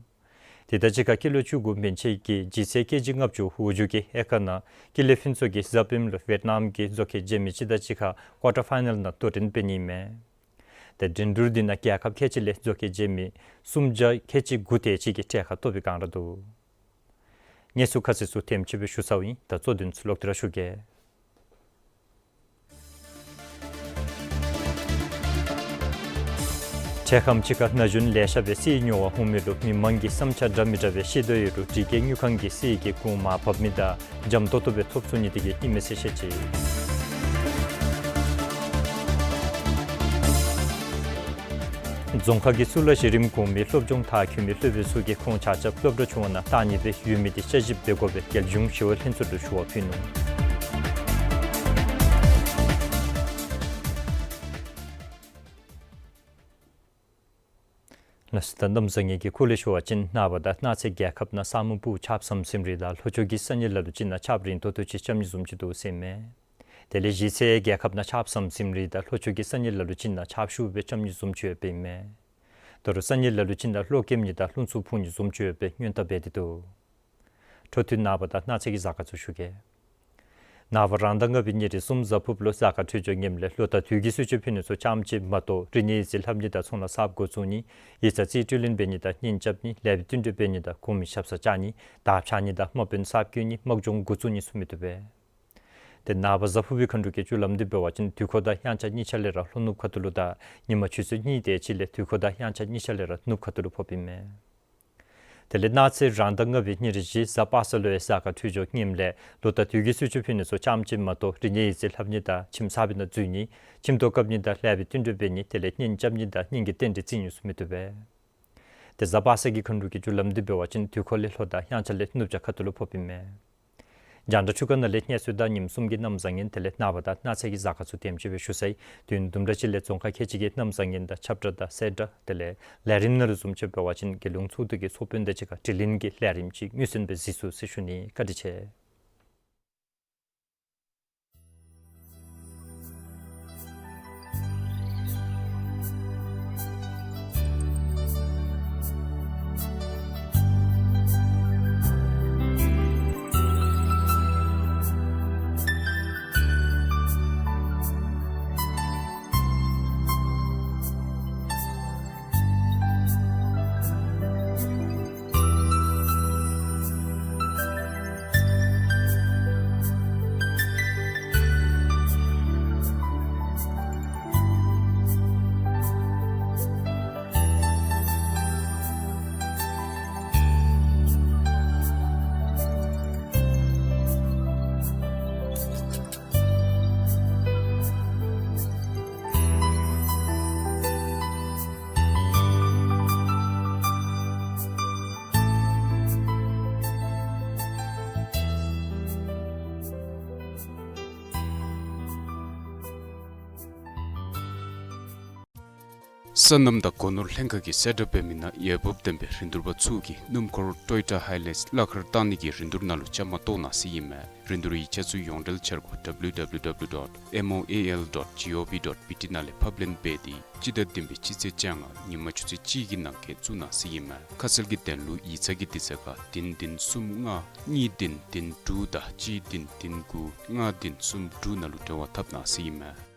དེ་དང་གཅིག་ཁར་སྐྱེས་ལོ་བཅུ་དགུ་མན་ཆད་ཀྱི་ལྗིད་ཚད་ཀེ་ཇི་ལྔ་བཅུ་འོག་འཇུག་གི་དབྱེ་ཁག་ནང་ཀི་ལེ་ཕིན་ཚོ་གིས་གཟའ་སྤེནམ་ལུ་ཝེཊ་ནམ་གྱི་མཛོད་ཁང་རྐྱབ་མི་ཅིག་དང་གཅིག་ཁར་ཀོར་ཊར་ཕའི་ནཱལ་ནང་དོ་འགྲན་འབད་ནི་ཨིན་མས། དེ་འགྲན་བསྡུར་འདི་ནང་རྒྱལ་ཁབ་ཁལ་གཅིག་ལས་མཛོད་ཁང་རྐྱབ་མི་སུམ་བརྒྱ་ཁལ་གཅིག་དགུ་དེ་ཅིག་གིས་གྲལ་ཁར་གཏོགས་པའི་བསྒང་ར་འདུག། གནས་ཚུལ་ཁ་གསལ་ཚུ་དེམ་ཅིག་སྦེ་ཞུ་ཚརཝ་ཨིན། ད་གཙོ་དོན་ཚུ་ལོག་སྟེ་ར་ཞུ་གེ། འཕྲལ་ཁམས་ཅིག་ཁར་ན་གཞོན་ལེ་ཤ་སྦེ་བསིལ་ཉོ་བར་འོང་མི་ལུ་མི་མང་གིས་བསམ་འཆར་འདྲ་མི་འདྲ་སྦེ་བཤད་དོ་ཡོད་རུང་འདི་གིས་དངུལ་ཁང་གི་བསིལ་གྱི་གོང་མར་བབས་མི་དང་འཇམ་ཏོག་ཏོ་སྦེ་ཐོབ་ཚུགས་ནི་འདི་གིས་ཨིན་མས་ཟེར་བཤད་ཅི། རྫོང་ཁག་གི་གཙུག་ལག་གཞི་རིམ་གོང་མའི་སློབ་སྦྱོང་མཐར་འཁྱོལ་མི་སློབ་དཔོན་ཚུ་གིས་ཁོང་ཆ་ཁྱབ་སློབ་གྲྭ་ཆུང་བ་ནང་བཏང་ནི་སྦེ་ཡོད་མི་འདི་དཔྱད་ཞིབ་འབད་དགོ་པའི་རྒྱལ་གཞུང་ཞི་གཡོག་ལྷན་ཚོགས་ལུ་ཞུ་བ་ཕུལ་ནུག། ལགས་སོ། ད་གནམ་བཟང་ངན་གྱི་སྐོར་ལས་ཞུ་བ་ཅིན་ནངས་པ་དང་གནངས་ཚེ་རྒྱལ་ཁབ་ནང་ས་སྨུག་སྤུབས་ཆརཔ་ཟམ་ཟིམ་རེ་དང་ལྷོ་ཕྱོགས་ཀྱི་ས་གནས་ལ་ལུ་ཅིག་ནང་ཆརཔ་རན་ཏོག་ཏོ་ཅིག་རྐྱབ་ནི་བཟུམ་ཅིག་འདུག་ཟེར་ཨིན་མས། དེ་ལས་གཞེས་ཚེ་རྒྱལ་ཁབ་ནང་ཆརཔ་ཟམ་ཟིམ་རེ་དང་ལྷོ་ཕྱོགས་ཀྱི་ས་གནས་ལ་ལུ་ཅིག་ནང་ཆརཔ་ཤུགས་སྦེ་རྐྱབ་ནི་བཟུམ་ཅིག་ཡོདཔ་ཨིན་མས། ད་རུང་ས་གནས་ལ་ལུ་ཅིག་ནང་གློག་ཀེམ་ནི་དང་རླུང་འཚུབ་འཕུ་ནི་བཟུམ་ཅིག་ཡོད་པའི་སྔོན་བརྡ་འབད་དེ་འདུག། འཕྲོ་མཐུད་ནངས་པ་དང་གནངས་ཚེ་གི་གཟའ་སྐར་ཚུ་ཞུ་གེ། ནངས་པ་རང་ཟླ་ལྔ་པའི་ཉེར་གསུམ་གཟའ་ཕུར་བུ་ལུ་གཟའ་སྐར་འཕྲོད་སྦྱོར་ངནམ་ལས་ལོ་དང་དུས་ཀྱི་གསོལ་མཆོད་ཕུལ་ནི་ཚུ་ཙམ་ཅིག་མ་གཏོགས་རིག་གནས་ཡིག་རྩིས་ལྷབ་ནི་དང་ཚོང་ལཱ་གསརཔ་འགོ་བཙུགས་ནི་ཡིག་ཚང་རྩིས་སྤྲོད་ལེན་འབད་ནི་དང་གཉེན་རྐྱབ་ནི་ལེགས་པའི་བསྟུན་གྲོས་འབད་ནི་དང་གོང་མའི་ཞབས་སར་བཅར་ནི་དར་འཕྱར་ནི་དང་དམག་དཔོན་གསརཔ་བསྐོ་ནི་དམག་སྦྱོང་འགོ་བཙུགས་ནི་ཚུ་མི་བཏུབ་པས། དེ་ནངས་པ་གཟའ་ཕུར་བུའི་མཁའ་འགྲོ་གི་རྒྱུ་ལམ་འདི་འབད་བ་ཅིན་དུས་འཁོར་དང་དབྱངས་འཆར་གཉིས་ཆ་ལས་ར་ལྷོ་ནུབ་ཁ་ཐུག་ལུ་དང་ཉིན་མ་ཆུ་ཚོད་གཉིས་དེ་ཅིག་ལས་དུས་འཁོར་དང་དབྱངས་འཆར་གཉིས་ཆ་ལས་ར་ནུབ་ཁ་ཐུག་ལུ་ཕོགཔ་ཨིན་མས། དེ་ལས་གནངས་ཚེ་རང་ཟླ་ལྔ་པའི་ཉེར་བཞི་གཟའ་པ་སངས་ལུ་ཡང་གཟའ་སྐར་འཕྲོད་སྦྱོར་ངནམ་ལས་ལོ་དང་དུས་ཀྱི་གསོལ་མཆོད་ཕུལ་ནི་ཚུ་ཙམ་ཅིག་མ་གཏོགས་རིག་གནས་ཡིག་རྩིས་ལྷབ་ནི་དང་ཁྱིམ་གསར་པའི་ནང་འཛུལ་ནི་ཁྱིམ་ཐོག་བཀབ་ནི་དང་ལེགས་པའི་བསྟུན་གྲོས་འབད་ནི་དེ་ལས་གཉེན་རྐྱབ་ནི་དང་གཉེན་གྱི་རྟེན་འབྲེལ་བརྩི་ནི་ཚུ་མི་བཏུབ་པས། དེ་གཟའ་པ་སངས་ཀྱི་མཁའ་འགྲོ་གི་རྒྱུ་ལམ་འདི་འབད་བ་ཅིན་དུས་འཁོར་ལས་ལྷོ་དང་དབྱངས་འཆར་ལས་ནུབ་བྱང་ཁ་ཐུག་ལུ་ཕོགཔ་ཨིན་མས། རྒྱང་བསྒྲགས་འཕྲུལ་ཁང་ནང་ལས་གནས་ཚུལ་དང་ཉིནམ་གསུམ་གྱི་གནམ་བཟང་ངན་དེ་ལས་ནངས་པ་དང་གནངས་ཚེ་གི་གཟའ་སྐར་ཚུ་དེམ་ཅིག་སྦེ་ཞུ་ཚར་ཡི། དུས་ཡུན་དུམ་གྲ་ཅིག་ལས་རྫོང་ཁག་ཁལ་གཅིག་གི་གནམ་བཟང་ངན་དང་ཁྱབ་བསྒྲགས་དང་གསལ་བསྒྲགས་དེ་ལས་ལས་རིམ་ནང་ལུ་བཟུམ་ཅིག་འབད་བ་ཅིན་རྒྱལ་ཡོངས་ཚོགས་འདུ་གི་ཚོགས་དཔོན་དང་གཅིག་ཁར་དྲི་ལན་གྱི་ལས་རིམ་ཅིག་མངོན་གསལ་སྦེ་གཟིགས་ཚུགས་ཟེར་ཞུ་ནི། བཀའ་དྲིན་ཆེ། སོ་ནམ་དང་སྒོ་ནོར་ལྷན་ཁག་གིས་གསལ་བསྒྲགས་འབད་མི་ནང་འོས་འབབ་ལྡན་པའི་རིན་བསྡུར་པ་ཚུ་གིས་སྣུམ་འཁོར་ཊོ་ཡོ་ཊ་ཧའི་ལེགས་གླ་ཁར་བཏང་ནི་གི་རིན་བསྡུར་ནང་ལུ་བཅའ་མར་གཏོགས་གནང་ཟེར་ཨིན་མས། རིན་བསྡུར་ཡིག་ཆ་ཚུ་ཡོངས་འབྲེལ་འཆར་སྒོ་W W W dot M O A L dot G O V dot B T ནང་ལས་ཕབ་ལེན་འབད་དེ་སྤྱི་ཟླ་བདུན་པའི་སྤྱི་ཚེས་བཅོ་ལྔ་ཉིན་མ་ཆུ་ཚོད་གཅིག་གི་ནང་འཁོད་བཙུགས་གནང་ཟེར་ཨིན་མས། ཁ་གསལ་གྱི་དོན་ལུ་ཡིག་ཚང་གི་དུས་ཚོད་ཁར་བདུན་བདུན་གསུམ་ལྔ་གཉིས་བདུན་བདུན་དྲུག་དང་གཅིག་བདུན་བདུན་དགུ་ལྔ་བདུན་གསུམ་དྲུག་ནང་ལུ་འབྲེལ་བ་འཐབ་གནང་ཟེར་ཨིན་མས།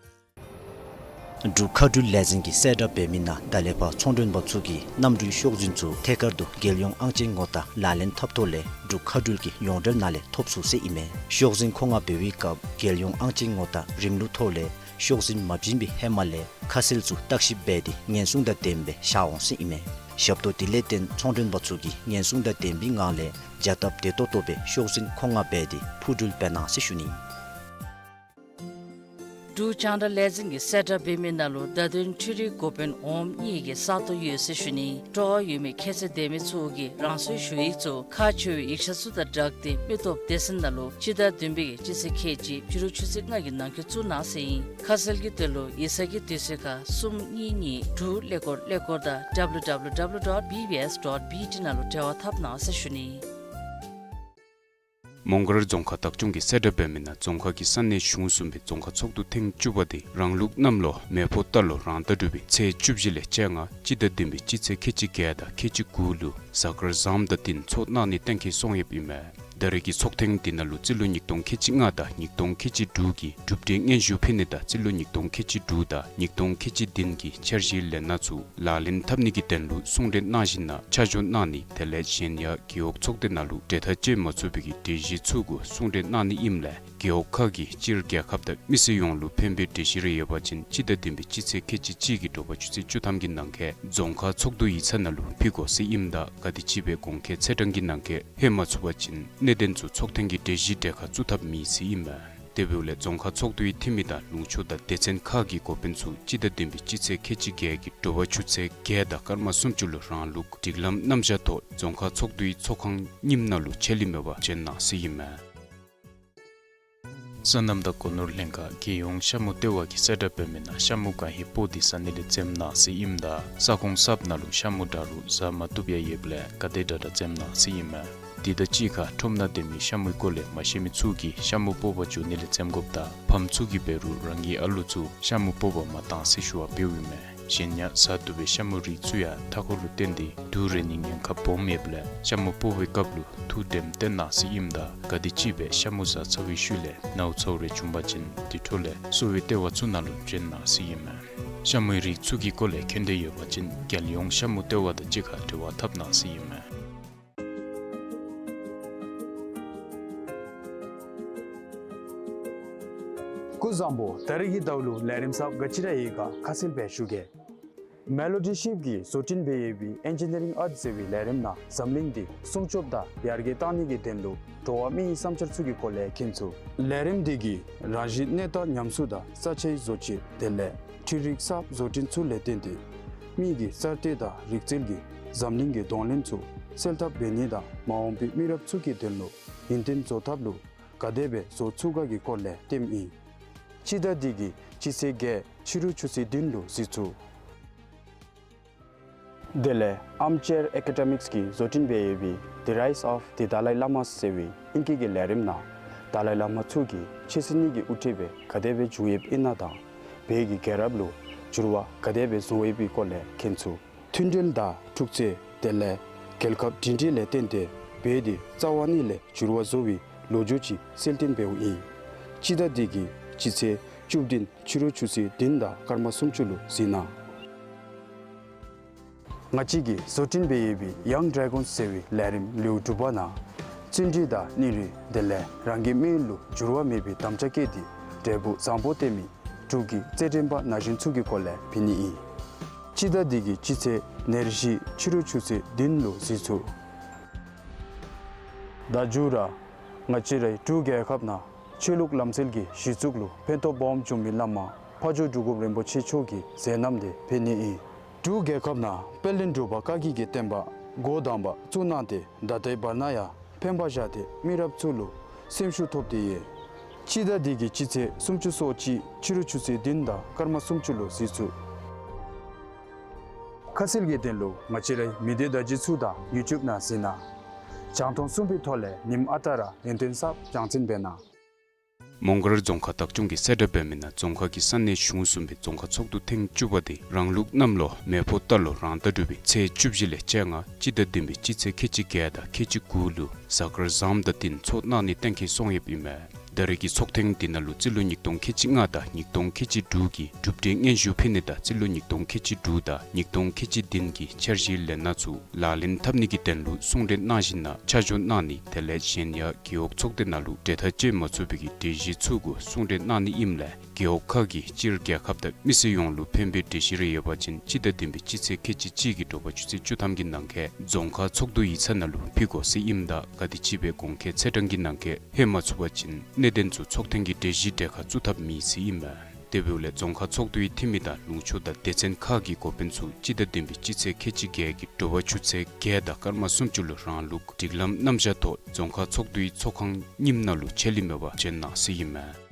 འབྲུག་མཁའ་འགྲུལ་ལས་འཛིན་གྱིས་གསལ་བསྒྲགས་འབད་མི་ནང་ད་ལས་ཕར་ཚོང་མགྲོན་པ་ཚུ་གིས་གནམ་གྲུའི་ཤོག་འཛིན་ཚུ་ཐད་ཀར་དུ་རྒྱལ་ཡོངས་ཨང་ཅན་ངོ་རྟགས་ལག་ལེན་འཐབ་ཐོག་ལས་འབྲུག་མཁའ་འགྲུལ་གྱི་ཡོངས་འབྲེལ་ནང་ལས་ཐོབ་ཚུགས་ཟེར་ཨིན་མས། ཤོག་འཛིན་མཁོ་མངགས་འབད་བའི་སྐབས་རྒྱལ་ཡོངས་ཨང་ཅན་ངོ་རྟགས་རིམ་ལུགས་ཐོག་ལས་ཤོག་འཛིན་མ་བྱིན་པའི་ཧེ་མ་ལས་ཁ་གསལ་ཚུ་བརྟག་ཞིབ་འབད་དེ་ཉེན་སྲུང་དང་ལྡནམ་སྦེ་བཞག་འོང་ཟེར་ཨིན་མས། ཞབས་ཏོག་དེ་ལས་བརྟེན་ཚོང་མགྲོན་པ་ཚུ་གིས་ཉེན་སྲུང་དང་ལྡན་པའི་ངང་ལས་བྱ་སྟབས་བདེ་ཏོག་ཏོ་སྦེ་ཤོག་འཛིན་མཁོ་མངགས་འབད་དེ་འཕུར་འགྲུལ་འབད་གནང་ཟེར་ཞུ་ནི། འབྲུག་རྒྱང་བསྒྲགས་ལས་འཛིན་གྱིས་གསལ་བསྒྲགས་འབད་མི་ནང་ལུ་བརྡ་དོན་འཕྲུལ་རིག་འགོ་དཔོན་འོགམ་གཉིས་ཀྱི་ས་སྟོང་ཡོད་ཟེར་ཞུ་ནི། སྤྲོ་བ་ཡོད་མི་ཁྱད་ཚད་ལྡན་མི་ཚུ་གིས་རང་སོའི་ཞུ་ཡིག་ཚུ་ཁག་ཆེ་བའི་ཡིག་ཆ་ཚུ་དང་སྦྲགས་ཏེ་མི་སྟོབས་སྡེ་ཚན་ནང་ལུ་སྤྱི་ཟླ་བདུན་པའི་གི་སྤྱི་ཚེས་ཁལ་གཅིག་ཕྱི་རུ་ཆུ་ཚོད་ལྔ་གི་ནང་འཁོད་བཙུགས་གནང་ཟེར་ཨིན། ཁ་གསལ་གྱི་དོན་ལུ་ཡིག་ཚང་གི་དུས་ཚོད་ཁར་གསུམ་གཉིས་གཉིས་དྲུག་ཀླད་ཀོར་ཀླད་ཀོར་དང་W W W dot B B S dot B T ནང་ལུ་འབྲེལ་བ་འཐབ་གནང་ཟེར་ཞུ་ནི། མོང་སྒར་རྫོང་ཁག་བདག་སྐྱོང་གིས་གསལ་བསྒྲགས་འབད་མི་ནང་རྫོང་ཁག་གི་ས་གནས་གཞུང་གསུམ་པའི་རྫོང་ཁག་ཚོགས་འདུ་ཐེངས་བཅུ་པ་དེ་རང་ལུགས་གནམ་ལོ་མེ་ཕོ་རྟ་ལོ་རང་ཟླ་དྲུག་པའི་ཚེས་བཅུ་བཞི་ལས་བཅོ་ལྔ་སྤྱི་ཟླ་བདུན་པའི་སྤྱི་ཚེས་ཁལ་གཅིག་བརྒྱད་དང་ཁལ་གཅིག་དགུ་ལུ་གཟའ་སྐར་བཟངམ་དང་བསྟུན་ཚོགས་གནང་ནི་གཏན་འཁེལ་སོང་ཡོདཔ་ཨིན་མས། ད་རེས་ཀྱི་ཚོགས་ཐེངས་འདི་ནང་ལུ་རྩིས་ལོ་ཉིས་སྟོང་ཁལ་གཅིག་ལྔ་དང་ཉིས་སྟོང་ཁལ་གཅིག་དྲུག་གི་གྲུབ་འབྲས་སྙན་ཞུ་ཕུལ་ནི་དང་རྩིས་ལོ་ཉིས་སྟོང་ཁལ་གཅིག་དྲུག་དང་ཉིས་སྟོང་ཁལ་གཅིག་བདུན་གྱི་འཆར་གཞིའི་ལས་སྣ་ཚུ་ལག་ལེན་འཐབ་ནི་གི་དོན་ལུ་གསུང་གྲོས་གནང་ཞིནམ་ལས་ཆ་འཇོག་གནང་ནི་དེ་ལས་གཞན་ཡང་རྒེད་འོག་ཚོགས་སྡེ་ནང་ལུ་གྲོས་ཐག་བཅད་མ་ཚུགས་པའི་གི་གྲོས་གཞི་ཚུ་གུ་གསུང་གྲོས་གནང་ནི་ཨིནམ་ལས་རྒེད་འོག་ཁག་གིས་སྤྱིར་རྒྱལ་ཁབ་དང་མི་སེར་ཡོངས་ལུ་ཕན་པའི་གྲོས་གཞི་རེ་ཡོད་པ་ཅིན་སྤྱི་ཟླ་བདུན་པའི་སྤྱི་ཚེས་ཁལ་གཅིག་གཅིག་གི་དྲོ་པ་ཆུ་ཚོད་བཅུ་ཐམ་གྱི་ནང་འཁོད་རྫོང་ཁག་ཚོགས་འདུ་ཡིག་ཚང་ནང་ལུ་ཕུལ་དགོ་ཟེར་ཨིནམ་ད་ག་དེམ་ཅིག་སྦེ་གོང་འཁོད་ཚེས་གྲངས་ཀྱི་ནང་འཁོད་ཕུལ་མ་ཚུགས་པ་ཅིན་གནད་དོན་ཚུ་ཚོགས་ཐེངས་ཀྱི་གྲོས་གཞི་གྲལ་ཁར་བཙུགས་ཐབས་མེད་ཟེར་ཨིན་མས། དེ་འབདཝ་ལས་རྫོང་ཁག་ཚོགས་འདུའི་འཐུས་མི་དང་ལུང་ཕྱོགས་དང་སྡེ་ཚན་ཁག་གི་འགོ་དཔོན་ཚུ་སྤྱི་ཟླ་བདུན་པའི་སྤྱི་ཚེས་ཁལ་གཅིག་བརྒྱད་ཀྱི་དྲོ་པ་ཆུ་ཚོད་བརྒྱད་དང་སྐར་མ་སུམ་ཅུ་ལུ་རང་ལུགས་སྒྲིག་ལམ་རྣམ་གཞག་ཐོག་རྫོང་ཁག་ཚོགས་འདུའི་ཚོགས་ཁང་རྙིངམ་ནང་ལུ་ཆད་ལུས་མེད་པར་བྱོན་གནང་ཟེར་ཨིན་མས། སོ་ནམ་དང་སྒོ་ནོར་ལྷན་ཁག་རྒྱལ་ཡོངས་ཤ་མུ་ལྟེ་བ་གིས་གསལ་བསྒྲགས་འབད་མི་ནང་ཤ་མུ་གང་ཧེ་སྤོ་སྟེ་ཟ་ནི་ལས་འཛེམ་གནང་ཟེར་ཨིནམ་ད་ས་ཁོངས་གསརཔ་ནང་ལུ་ཤ་མུ་འདྲ་རུང་ཟ་མ་བཏུབ་ཡང་ཡོདཔ་ལས་ག་དེ་དྲག་དྲག་འཛེམ་གནང་ཟེར་ཨིན་མས། དེ་དང་གཅིག་ཁར་ཁྲོམ་ནང་སྡོད་མི་ཤ་མུའི་སྐོར་ལས་མ་ཤེས་མི་ཚུ་གིས་ཤ་མུ་སྤོ་བར་འགྱོ་ནི་ལས་འཛེམ་དགོཔ་དང་ཕམ་ཚུ་གིས་འབད་རུང་རང་གི་ཨ་ལུ་ཚུ་ཤ་མུ་སྤོ་བར་མ་གཏང་ཟེར་ཞུ་བ་འབདཝ་ཨིན་མས། གཞན་ཡང་ཟ་བཏུབ་པའི་ཤ་མུའི་རིགས་ཚུ་ཡང་མཐའ་འཁོར་ལུ་བརྟེན་ཏེ་དུག་རེག་ནིའི་ཉེན་ཁ་སྦོམ་ཡོདཔ་ལས་ཤ་མུ་སྤོ་བའི་སྐབས་ལུ་ཐུགས་དྲནམ་བཏོན་གནང་ཟེར་ཨིནམ་ད་ག་དེམ་ཅིག་སྦེ་ཤ་མུ་ཟ་ཚར་བའི་ཤུལ་ལས་ནཝ་ཚཝ་རེ་བྱུང་པ་ཅིན་དེ་འཕྲོ་ལས་གསོ་བའི་ལྟེ་བ་ཚུ་ནང་ལུ་བྱོན་གནང་ཟེར་ཨིན་མས། ཤ་མུའི་རིགས་ཚུ་གི་སྐོར་ལས་མཁྱེན་འདོད་ཡོད་པ་ཅིན་རྒྱལ་ཡོངས་ཤ་མུ་ལྟེ་བ་དང་གཅིག་ཁར་འབྲེལ་བ་འཐབ་གནང་ཟེར་ཨིན་མས། སྐུ་གཟུགས་བཟང་པོ། ད་རེས་ཀྱི་ཟླཝ་ལུ་ལས་རིམ་གསརཔ་ག་ཅི་ར་ཡོད་ག་ཁ་གསལ་སྦེ་ཞུ་གེ། མེ་ལོ་ཌི་ཤིབ་ཀྱིས་བཟོ་སྐྲུན་འབད་ཡོད་པའི་ཨེན་ཇི་ནི་རིང་ཨརཊ་ཟེར་བའི་ལས་རིམ་ནང་འཛམ་གླིང་འདི་སྲུང་སྐྱོབ་དང་ཡར་རྒྱས་གཏང་ནི་གི་དོན་ལུ་འགྲོ་བ་མིའི་བསམ་འཆར་ཚུ་གི་སྐོར་ལས་མཁྱེན་ཚུགས། ལས་རིམ་འདི་གིས་རང་བཞིན་གནས་སྟངས་ཉམས་གསོ་དང་ས་ཆའི་བཟོ་བཅོས་དེ་ལས་འཕྲུལ་རིག་གསརཔ་བཟོ་སྐྲུན་ཚུ་ལས་བརྟེན་ཏེ་མི་གི་གསར་གཏོད་དང་རིག་རྩལ་གྱིས་འཛམ་གླིང་གི་གདོང་ལེན་ཚུ་སེལ་ཐབས་འབད་ནི་དང་མ་འོངས་པའི་མི་རབས་ཚུ་གི་དོན་ལུ་ཡུན་བརྟན་བཟོ་ཐབས་ལུ་ག་དེ་སྦེ་བཟོ་ཚུགས་ག་གི་སྐོར་ལས་སྟོནམ་ཨིན། སྤྱི་ཟླ་འདི་གི་སྤྱི་ཚེས་བརྒྱད་ཕྱི་རུ་ཆུ་ཚོད་བདུན་ལུ་གཟིགས་ཚུགས། དེ་ལས་ཨརམ་ཅེར་ཨེ་ཀེ་ཌེ་མིཀསི་གིས་བཟོ་སྐྲུན་འབད་ཡོད་པའི་The Rise of the Dalai Lama ཟེར་བའི་ཨིང་སྐད་ཀྱི་ལས་རིམ་ནང་ཏཱ་ལའི་བླ་མ་ཚུ་གིས་ཆོས་སྲིད་གཉིས་ཀྱི་དབུ་ཁྲིདཔ་སྦེ་ག་དེ་སྦེ་བཞུགས་ཡོདཔ་ཨིན་ན་དང་བོད་ཀྱི་རྒྱལ་རབས་ལུ་འགྱུར་བ་ག་དེ་སྦེ་བཟོ་ཡོད་པའི་སྐོར་ལས་མཁྱེན་ཚུགས། མཐུན་སྒྲིལ་དང་འཁྲུག་རྩོད་དེ་ལས་རྒྱལ་ཁབ་སྒྲིང་སྒྲིང་ལས་བརྟེན་ཏེ་བོད་འདི་རྩ་བ་ཉིད་ལས་འགྱུར་བ་བཟོ་བའི་ལོ་རྒྱུས་ཅིག་གསལ་སྟོན་འབདཝ་ཨིན། སྤྱི་ཟླ་འདི་གི་སྤྱི་ཚེས་བཅུ་བདུན་ཕྱི་རུ་ཆུ་ཚོད་བདུན་དང་སྐར་མ་སུམ་ཅུ་ལུ་གཟིགས་གནང་། ང་བཅས་ཀྱིས་བཟོ་སྐྲུན་འབད་ཡོད་པའི་ཡང་ཌེ་རེ་གཱོན་ཟེར་བའི་ལས་རིམ་ལེའུ་དྲུག་པ་ནང་བརྩོན་འགྲུས་དང་སྙིང་རུས་དེ་ལས་རང་གི་མི་ཡུལ་ལུ་འགྱུར་བ་མེད་པའི་དམ་བཅའ་བསྐྱེད་དེ་འབྲས་བུ་བཟང་པོ་སྟོན་མི་འབྲུག་གི་རྩེད་འགྲན་པ་ན་གཞོན་ཚུ་གི་སྐོར་ལས་ཕུལ་ནི་ཨིན། སྤྱི་ཟླ་འདི་གི་སྤྱི་ཚེས་ཉེར་བཞི་ཕྱི་རུ་ཆུ་ཚོད་བདུན་ལུ་གཟིགས་ཚུགས། ད་མཇུག་ར་ང་བཅས་རའི་འབྲུག་རྒྱལ་ཁབ་ནང་ཆོས་ལུགས་ལམ་སྲོལ་གྱི་གཞི་བཙུགས་ལུ་ཕན་ཐོགས་སྦོམ་བྱུང་མི་བླ་མ་ཕ་ཇོ་སྒྲུབ་སྐུ་རིན་པོ་ཆེ་མཆོག་གི་མཛད་རྣམ་དེ་ཕུལ་ནི་ཨིན། འབྲུག་རྒྱལ་ཁབ་ནང་དཔལ་ལྡན་འབྲུག་པ་བཀའ་བརྒྱུད་ཀྱི་བསྟན་པ་འགོ་དང་པ་བཙུགས་གནང་སྟེ་ད་ལྟའི་བར་ན་ཡང་ཕན་པ་བཞག་སྟེ་མི་རབས་ཚུ་ལུ་སེམས་ཤུགས་ཐོབ་སྟེ་ཡོད། སྤྱི་ཟླ་འདི་གི་སྤྱི་ཚེས་སུམ་ཅུ་སོ་གཅིག་ཕྱི་རུ་ཆུ་ཚོད་བདུན་དང་སྐར་མ་སུམ་ཅུ་ལུ་གཟིགས་ཚུགས། ཁ་གསལ་གྱི་དོན་ལུ་ང་བཅས་རའི་མི་སྡེ་བརྡ་བརྒྱུད་ཚུ་དང་ཡུ་ཊུབ་ནང་གཟིགས་གནང་། རྒྱང་མཐོང་གསུམ་པའི་ཐོག་ལས་ཉིནམ་ཨ་རྟག་ར་ཡོན་ཏན་གསརཔ་རྒྱང་སྲིང་འབད་གནང་། མོང་སྒར་རྫོང་ཁག་བདག་སྐྱོང་གིས་གསལ་བསྒྲགས་འབད་མི་ནང་རྫོང་ཁག་གི་ས་གནས་གཞུང་གསུམ་པའི་རྫོང་ཁག་ཚོགས་འདུ་ཐེངས་བཅུ་པ་དེ་རང་ལུགས་གནམ་ལོ་མེ་ཕོ་རྟ་ལོ་རང་ཟླ་དྲུག་པའི་ཚེས་བཅུ་བཞི་ལས་བཅོ་ལྔ་སྤྱི་ཟླ་བདུན་པའི་སྤྱི་ཚེས་ཁལ་གཅིག་བརྒྱད་དང་ཁལ་གཅིག་དགུ་ལུ་གཟའ་སྐར་བཟངམ་དང་བསྟུན་ཚོགས་གནང་ནི་གཏན་འཁེལ་སོང་ཡོདཔ་ཨིན་མས། ད་རེས་ཀྱི་ཚོགས་ཐེངས་འདི་ནང་ལུ་རྩིས་ལོ་ཉིས་སྟོང་ཁལ་གཅིག་ལྔ་དང་ཉིས་སྟོང་ཁལ་གཅིག་དྲུག་གི་གྲུབ་འབྲས་སྙན་ཞུ་ཕུལ་ནི་དང་རྩིས་ལོ་ཉིས་སྟོང་ཁལ་གཅིག་དྲུག་དང་ཉིས་སྟོང་ཁལ་གཅིག་བདུན་གྱི་འཆར་གཞིའི་ལས་སྣ་ཚུ་ལག་ལེན་འཐབ་ནི་གི་དོན་ལུ་གསུང་གྲོས་གནང་ཞིནམ་ལས་ཆ་འཇོག་གནང་ནི་དེ་ལས་གཞན་ཡང་རྒེད་འོག་ཚོགས་སྡེ་ནང་ལུ་གྲོས་ཐག་བཅད་མ་ཚུགས་པའི་གི་གྲོས་གཞི་ཚུ་གུ་གསུང་གྲོས་གནང་ནི་ཨིནམ་ལས་རྒེད་འོག་ཁག་གིས་སྤྱིར་རྒྱལ་ཁབ་དང་མི་སེར་ཡོངས་ལུ་ཕན་པའི་གྲོས་གཞི་རེ་ཡོད་པ་ཅིན་སྤྱི་ཟླ་བདུན་པའི་སྤྱི་ཚེས་ཁལ་གཅིག་གཅིག་གི་དྲོ་པ་ཆུ་ཚོད་བཅུ་ཐམ་གྱི་ནང་འཁོད་རྫོང་ཁག་ཚོགས་འདུ་ཡིག་ཚང་ནང་ལུ་ཕུལ་དགོ་ཟེར་ཨིནམ་ད་ག་དེམ་ཅིག་སྦེ་གོང་འཁོད་ཚེས་གྲངས་ཀྱི་ནང་འཁོད་ལྷོད་མ་ཚུགས་པ་ཅིན་གནད་དོན་ཚུ་ཚོགས་ཐེངས་ཀྱི་གྲོས་གཞི་གྲལ་ཁར་བཙུགས་ཐབས་མེད་ཟེར་ཨིན་མས། དེ་འབདཝ་ལས་རྫོང་ཁག་ཚོགས་འདུའི་འཐུས་མི་དང་ལུང་ཕྱོགས་དང་སྡེ་ཚན་ཁག་གི་འགོ་དཔོན་ཚུ་སྤྱི་ཟླ་བདུན་པའི་སྤྱི་ཚེས་ཁལ་གཅིག་བརྒྱད་ཀྱི་དྲོ་པ་ཆུ་ཚོད་བརྒྱད་དང་སྐར་མ་སུམ་ཅུ་ལུ་རང་ལུགས་སྒྲིག་ལམ་རྣམ་གཞག་ཐོག་རྫོང་ཁག་ཚོགས་འདུའི་ཚོགས་ཁང་རྙིངམ་ནང་ལུ་ཆད་ལུས་མེད་པར་བྱོན་གནང་ཟེར་ཨིན་མས།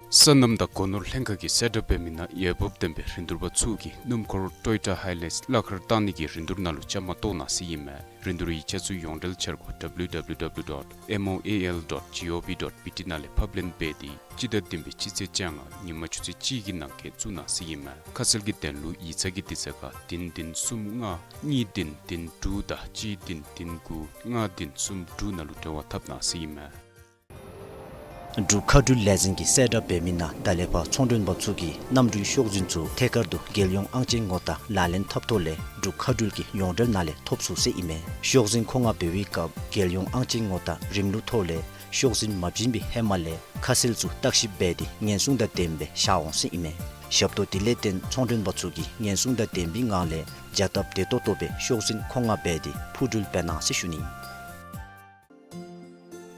སོ་ནམ་དང་སྒོ་ནོར་ལྷན་ཁག་གིས་གསལ་བསྒྲགས་འབད་མི་ནང་འོས་འབབ་ལྡན་པའི་རིན་བསྡུར་པ་ཚུ་གིས་སྣུམ་འཁོར་ཊོ་ཡོ་ཊ་ཧའི་ལེགས་གླ་ཁར་བཏང་ནི་གི་རིན་བསྡུར་ནང་ལུ་བཅའ་མར་གཏོགས་གནང་ཟེར་ཨིན་མས། རིན་བསྡུར་ཡིག་ཆ་ཚུ་ཡོངས་འབྲེལ་འཆར་སྒོ་W W W dot M O A L dot G O V dot B T ནང་ལས་ཕབ་ལེན་འབད་དེ་སྤྱི་ཟླ་བདུན་པའི་སྤྱི་ཚེས་བཅོ་ལྔ་ཉིན་མ་ཆུ་ཚོད་གཅིག་གི་ནང་འཁོད་བཙུགས་གནང་ཟེར་ཨིན་མས། ཁ་གསལ་གྱི་དོན་ལུ་ཡིག་ཚང་གི་དུས་ཚོད་ཁར་བདུན་བདུན་གསུམ་ལྔ་གཉིས་བདུན་བདུན་དྲུག་དང་གཅིག་བདུན་བདུན་དགུ་ལྔ་བདུན་གསུམ་དྲུག་ནང་ལུ་འབྲེལ་བ་འཐབ་གནང་ཟེར་ཨིན་མས། འབྲུག་མཁའ་འགྲུལ་ལས་འཛིན་གྱིས་གསལ་བསྒྲགས་འབད་མི་ནང་ད་ལས་ཕར་ཚོང་མགྲོན་པ་ཚུ་གིས་གནམ་གྲུའི་ཤོག་འཛིན་ཚུ་ཐད་ཀར་དུ་རྒྱལ་ཡོངས་ཨང་ཅན་ངོ་རྟགས་ལག་ལེན་འཐབ་ཐོག་ལས་འབྲུག་མཁའ་འགྲུལ་གྱི་ཡོངས་འབྲེལ་ནང་ལས་ཐོབ་ཚུགས་ཟེར་ཨིན་མས། ཤོག་འཛིན་མཁོ་མངགས་འབད་བའི་སྐབས་རྒྱལ་ཡོངས་ཨང་ཅན་ངོ་རྟགས་རིམ་ལུགས་ཐོག་ལས་ཤོག་འཛིན་མ་བྱིན་པའི་ཧེ་མ་ལས་ཁ་གསལ་ཚུ་བརྟག་ཞིབ་འབད་དེ་ཉེན་སྲུང་དང་ལྡནམ་སྦེ་བཞག་འོང་ཟེར་ཨིན་མས། ཞབས་ཏོག་དེ་ལས་བརྟེན་ཚོང་མགྲོན་པ་ཚུ་གིས་ཉེན་སྲུང་དང་ལྡན་པའི་ངང་ལས་བྱ་སྟབས་བདེ་ཏོག་ཏོ་སྦེ་ཤོག་འཛིན་མཁོ་མངགས་འབད་དེ་འཕུར་འགྲུལ་འབད་གནང་ཟེར་ཞུ་ནི།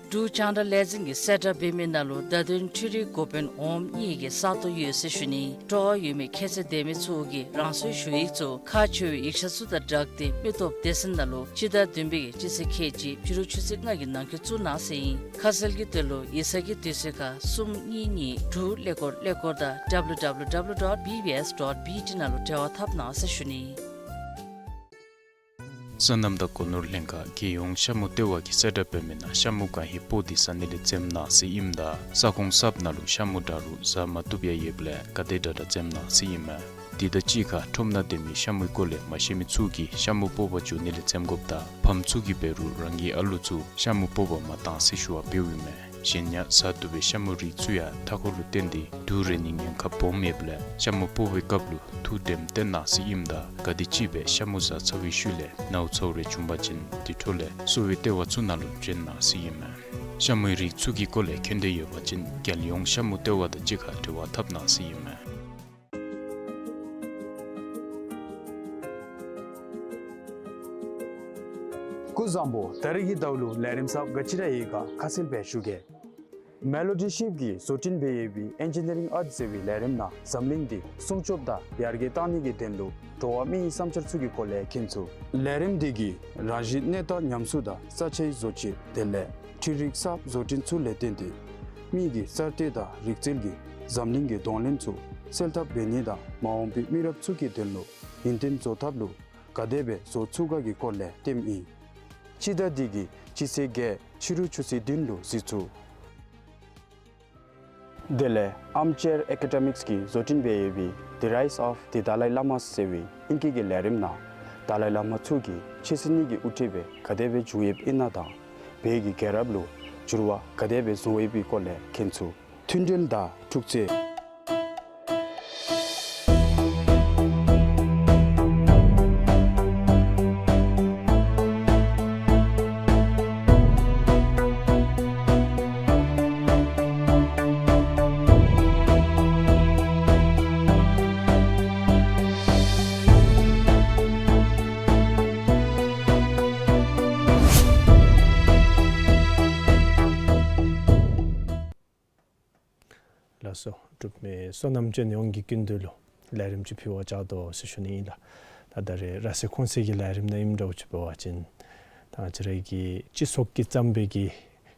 འབྲུག་རྒྱང་བསྒྲགས་ལས་འཛིན་གྱིས་གསལ་བསྒྲགས་འབད་མི་ནང་ལུ་བརྡ་དོན་འཕྲུལ་རིག་འགོ་དཔོན་འོགམ་གཉིས་ཀྱི་ས་སྟོང་ཡོད་ཟེར་ཞུ་ནི། སྤྲོ་བ་ཡོད་མི་ཁྱད་ཚད་ལྡན་མི་ཚུ་གིས་རང་སོའི་ཞུ་ཡིག་ཚུ་ཁག་ཆེ་བའི་ཡིག་ཆ་ཚུ་དང་སྦྲགས་ཏེ་མི་སྟོབས་སྡེ་ཚན་ནང་ལུ་སྤྱི་ཟླ་བདུན་པའི་སྤྱི་ཚེས་ཁལ་གཅིག་ཕྱི་རུ་ཆུ་ཚོད་ལྔ་གི་ནང་འཁོད་བཙུགས་གནང་ཟེར་ཨིན། ཁ་གསལ་གྱི་དོན་ལུ་ཡིག་ཚང་གི་དུས་ཚོད་ཁར་གསུམ་གཉིས་གཉིས་དྲུག་ཀླད་ཀོར་ཀླད་ཀོར་དང་W W W dot B B S dot B T ནང་ལུ་འབྲེལ་བ་འཐབ་གནང་ཟེར་ཞུ་ནི། སོ་ནམ་དང་སྒོ་ནོར་ལྷན་ཁག་རྒྱལ་ཡོངས་ཤ་མུ་ལྟེ་བ་གིས་གསལ་བསྒྲགས་འབད་མི་ནང་ཤ་མུ་གང་ཧེ་སྤོ་སྟེ་ཟ་ནི་ལས་འཛེམ་གནང་ཟེར་ཨིནམ་ད་ས་ཁོངས་གསརཔ་ནང་ལུ་ཤ་མུ་འདྲ་རུང་ཟ་མ་བཏུབ་ཡང་ཡོདཔ་ལས་ག་དེ་དྲག་དྲག་འཛེམ་གནང་ཟེར་ཨིན་མས། དེ་དང་གཅིག་ཁར་ཁྲོམ་ནང་སྡོད་མི་ཤ་མུའི་སྐོར་ལས་མ་ཤེས་མི་ཚུ་གིས་ཤ་མུ་སྤོ་བར་འགྱོ་ནི་ལས་འཛེམ་དགོཔ་དང་ཕམ་ཚུ་གིས་འབད་རུང་རང་གི་ཨ་ལུ་ཚུ་ཤ་མུ་སྤོ་བར་མ་གཏང་ཟེར་ཞུ་བ་འབདཝ་ཨིན་མས། གཞན་ཡང་ཟ་བཏུབ་པའི་ཤ་མུའི་རིགས་ཚུ་ཡང་མཐའ་འཁོར་ལུ་བརྟེན་ཏེ་དུག་རེག་ནིའི་ཉེན་ཁ་སྦོམ་ཡོདཔ་ལས་ཤ་མུ་སྤོ་བའི་སྐབས་ལུ་ཐུགས་དྲནམ་བཏོན་གནང་ཟེར་ཨིནམ་ད་ག་དེམ་ཅིག་སྦེ་ཤ་མུ་ཟ་ཚར་བའི་ཤུལ་ལས་ནཝ་ཚཝ་རེ་བྱུང་པ་ཅིན་དེ་འཕྲོ་ལས་གསོ་བའི་ལྟེ་བ་ཚུ་ནང་ལུ་བྱོན་གནང་ཟེར་ཨིན་མས། ཤ་མུའི་རིགས་ཚུ་གི་སྐོར་ལས་མཁྱེན་འདོད་ཡོད་པ་ཅིན་རྒྱལ་ཡོངས་ཤ་མུ་ལྟེ་བ་དང་གཅིག་ཁར་འབྲེལ་བ་འཐབ་གནང་ཟེར་ཨིན་མས། སྐུ་གཟུགས་བཟང་པོ། ད་རེས་ཀྱི་ཟླཝ་ལུ་ལས་རིམ་གསརཔ་ག་ཅི་ར་ཡོད་ག་ཁ་གསལ་སྦེ་ཞུ་གེ། མེ་ལོ་ཌི་ཤིབ་ཀྱིས་བཟོ་སྐྲུན་འབད་ཡོད་པའི་ཨེན་ཇི་ནི་རིང་ཨརཊ་ཟེར་བའི་ལས་རིམ་ནང་འཛམ་གླིང་འདི་སྲུང་སྐྱོབ་དང་ཡར་རྒྱས་གཏང་ནི་གི་དོན་ལུ་འགྲོ་བ་མིའི་བསམ་འཆར་ཚུ་གི་སྐོར་ལས་མཁྱེན་ཚུགས། ལས་རིམ་འདི་གིས་རང་བཞིན་གནས་སྟངས་ཉམས་གསོ་དང་ས་ཆའི་བཟོ་བཅོས་དེ་ལས་འཕྲུལ་རིག་གསརཔ་བཟོ་སྐྲུན་ཚུ་ལས་བརྟེན་ཏེ་མི་གི་གསར་གཏོད་དང་རིག་རྩལ་གྱི་འཛམ་གླིང་གི་གདོང་ལེན་ཚུ་སེལ་ཐབས་འབད་ནི་དང་མ་འོངས་པའི་མི་རབས་ཚུ་གི་དོན་ལུ་ཡུན་བརྟན་བཟོ་ཐབས་ལུ་ག་དེ་སྦེ་བཟོ་ཚུགས་ག་གི་སྐོར་ལས་སྟོནམ་ཨིན། སྤྱི་ཟླ་འདི་གི་སྤྱི་ཚེས་བརྒྱད་ཕྱི་རུ་ཆུ་ཚོད་བདུན་ལུ་གཟིགས་ཚུགས། དེ་ལས་ཨརམ་ཅེར་ཨེ་ཀེ་ཌེ་མིཀསི་གིས་བཟོ་སྐྲུན་འབད་ཡོད་པའི་The Rise of the Dalai Lama ཟེར་བའི་ཨིང་སྐད་ཀྱི་ལས་རིམ་ནང་ཏཱ་ལའི་བླ་མ་མཆོག་གིས་ཕྱི་སྲིད་གཉིས་ཀྱི་དབུ་ཁྲིད་སྦེ་ག་དེ་སྦེ་བྱོན་ཡོདཔ་ཨིན་ན་དང་བོད་ཀྱི་རྒྱལ་རབས་ལུ་འགྱུར་བ་ག་དེ་སྦེ་བཟོ་ཡོདཔ་སྦེ་སྐོར་ལས་མཁྱེན་ཚུགས། མཐུན་སྒྲིལ་དང་འཁྲུག་རྩོད། ལགས་སོ། འབྲུག་མི་སོ་ནམ་ཅན་ཡོངས་ཀྱི་སྐུ་མདུན་ལུ་ལས་རིམ་ཅིག་ཕུལ་བར་བཅར་དོ་ཟེར་ཞུ་ནི་ཨིན་ལགས། ད་ད་རེས་ར་སེ་ཁོང་སེ་གི་ལས་རིམ་ནང་ཨིནམ་འདྲཝ་ཅིག་འབད་བ་ཅིན་ད་ང་བཅས་ར་གི་སྤྱི་ཚོགས་ཀྱི་བརྩམ་པའི་གི་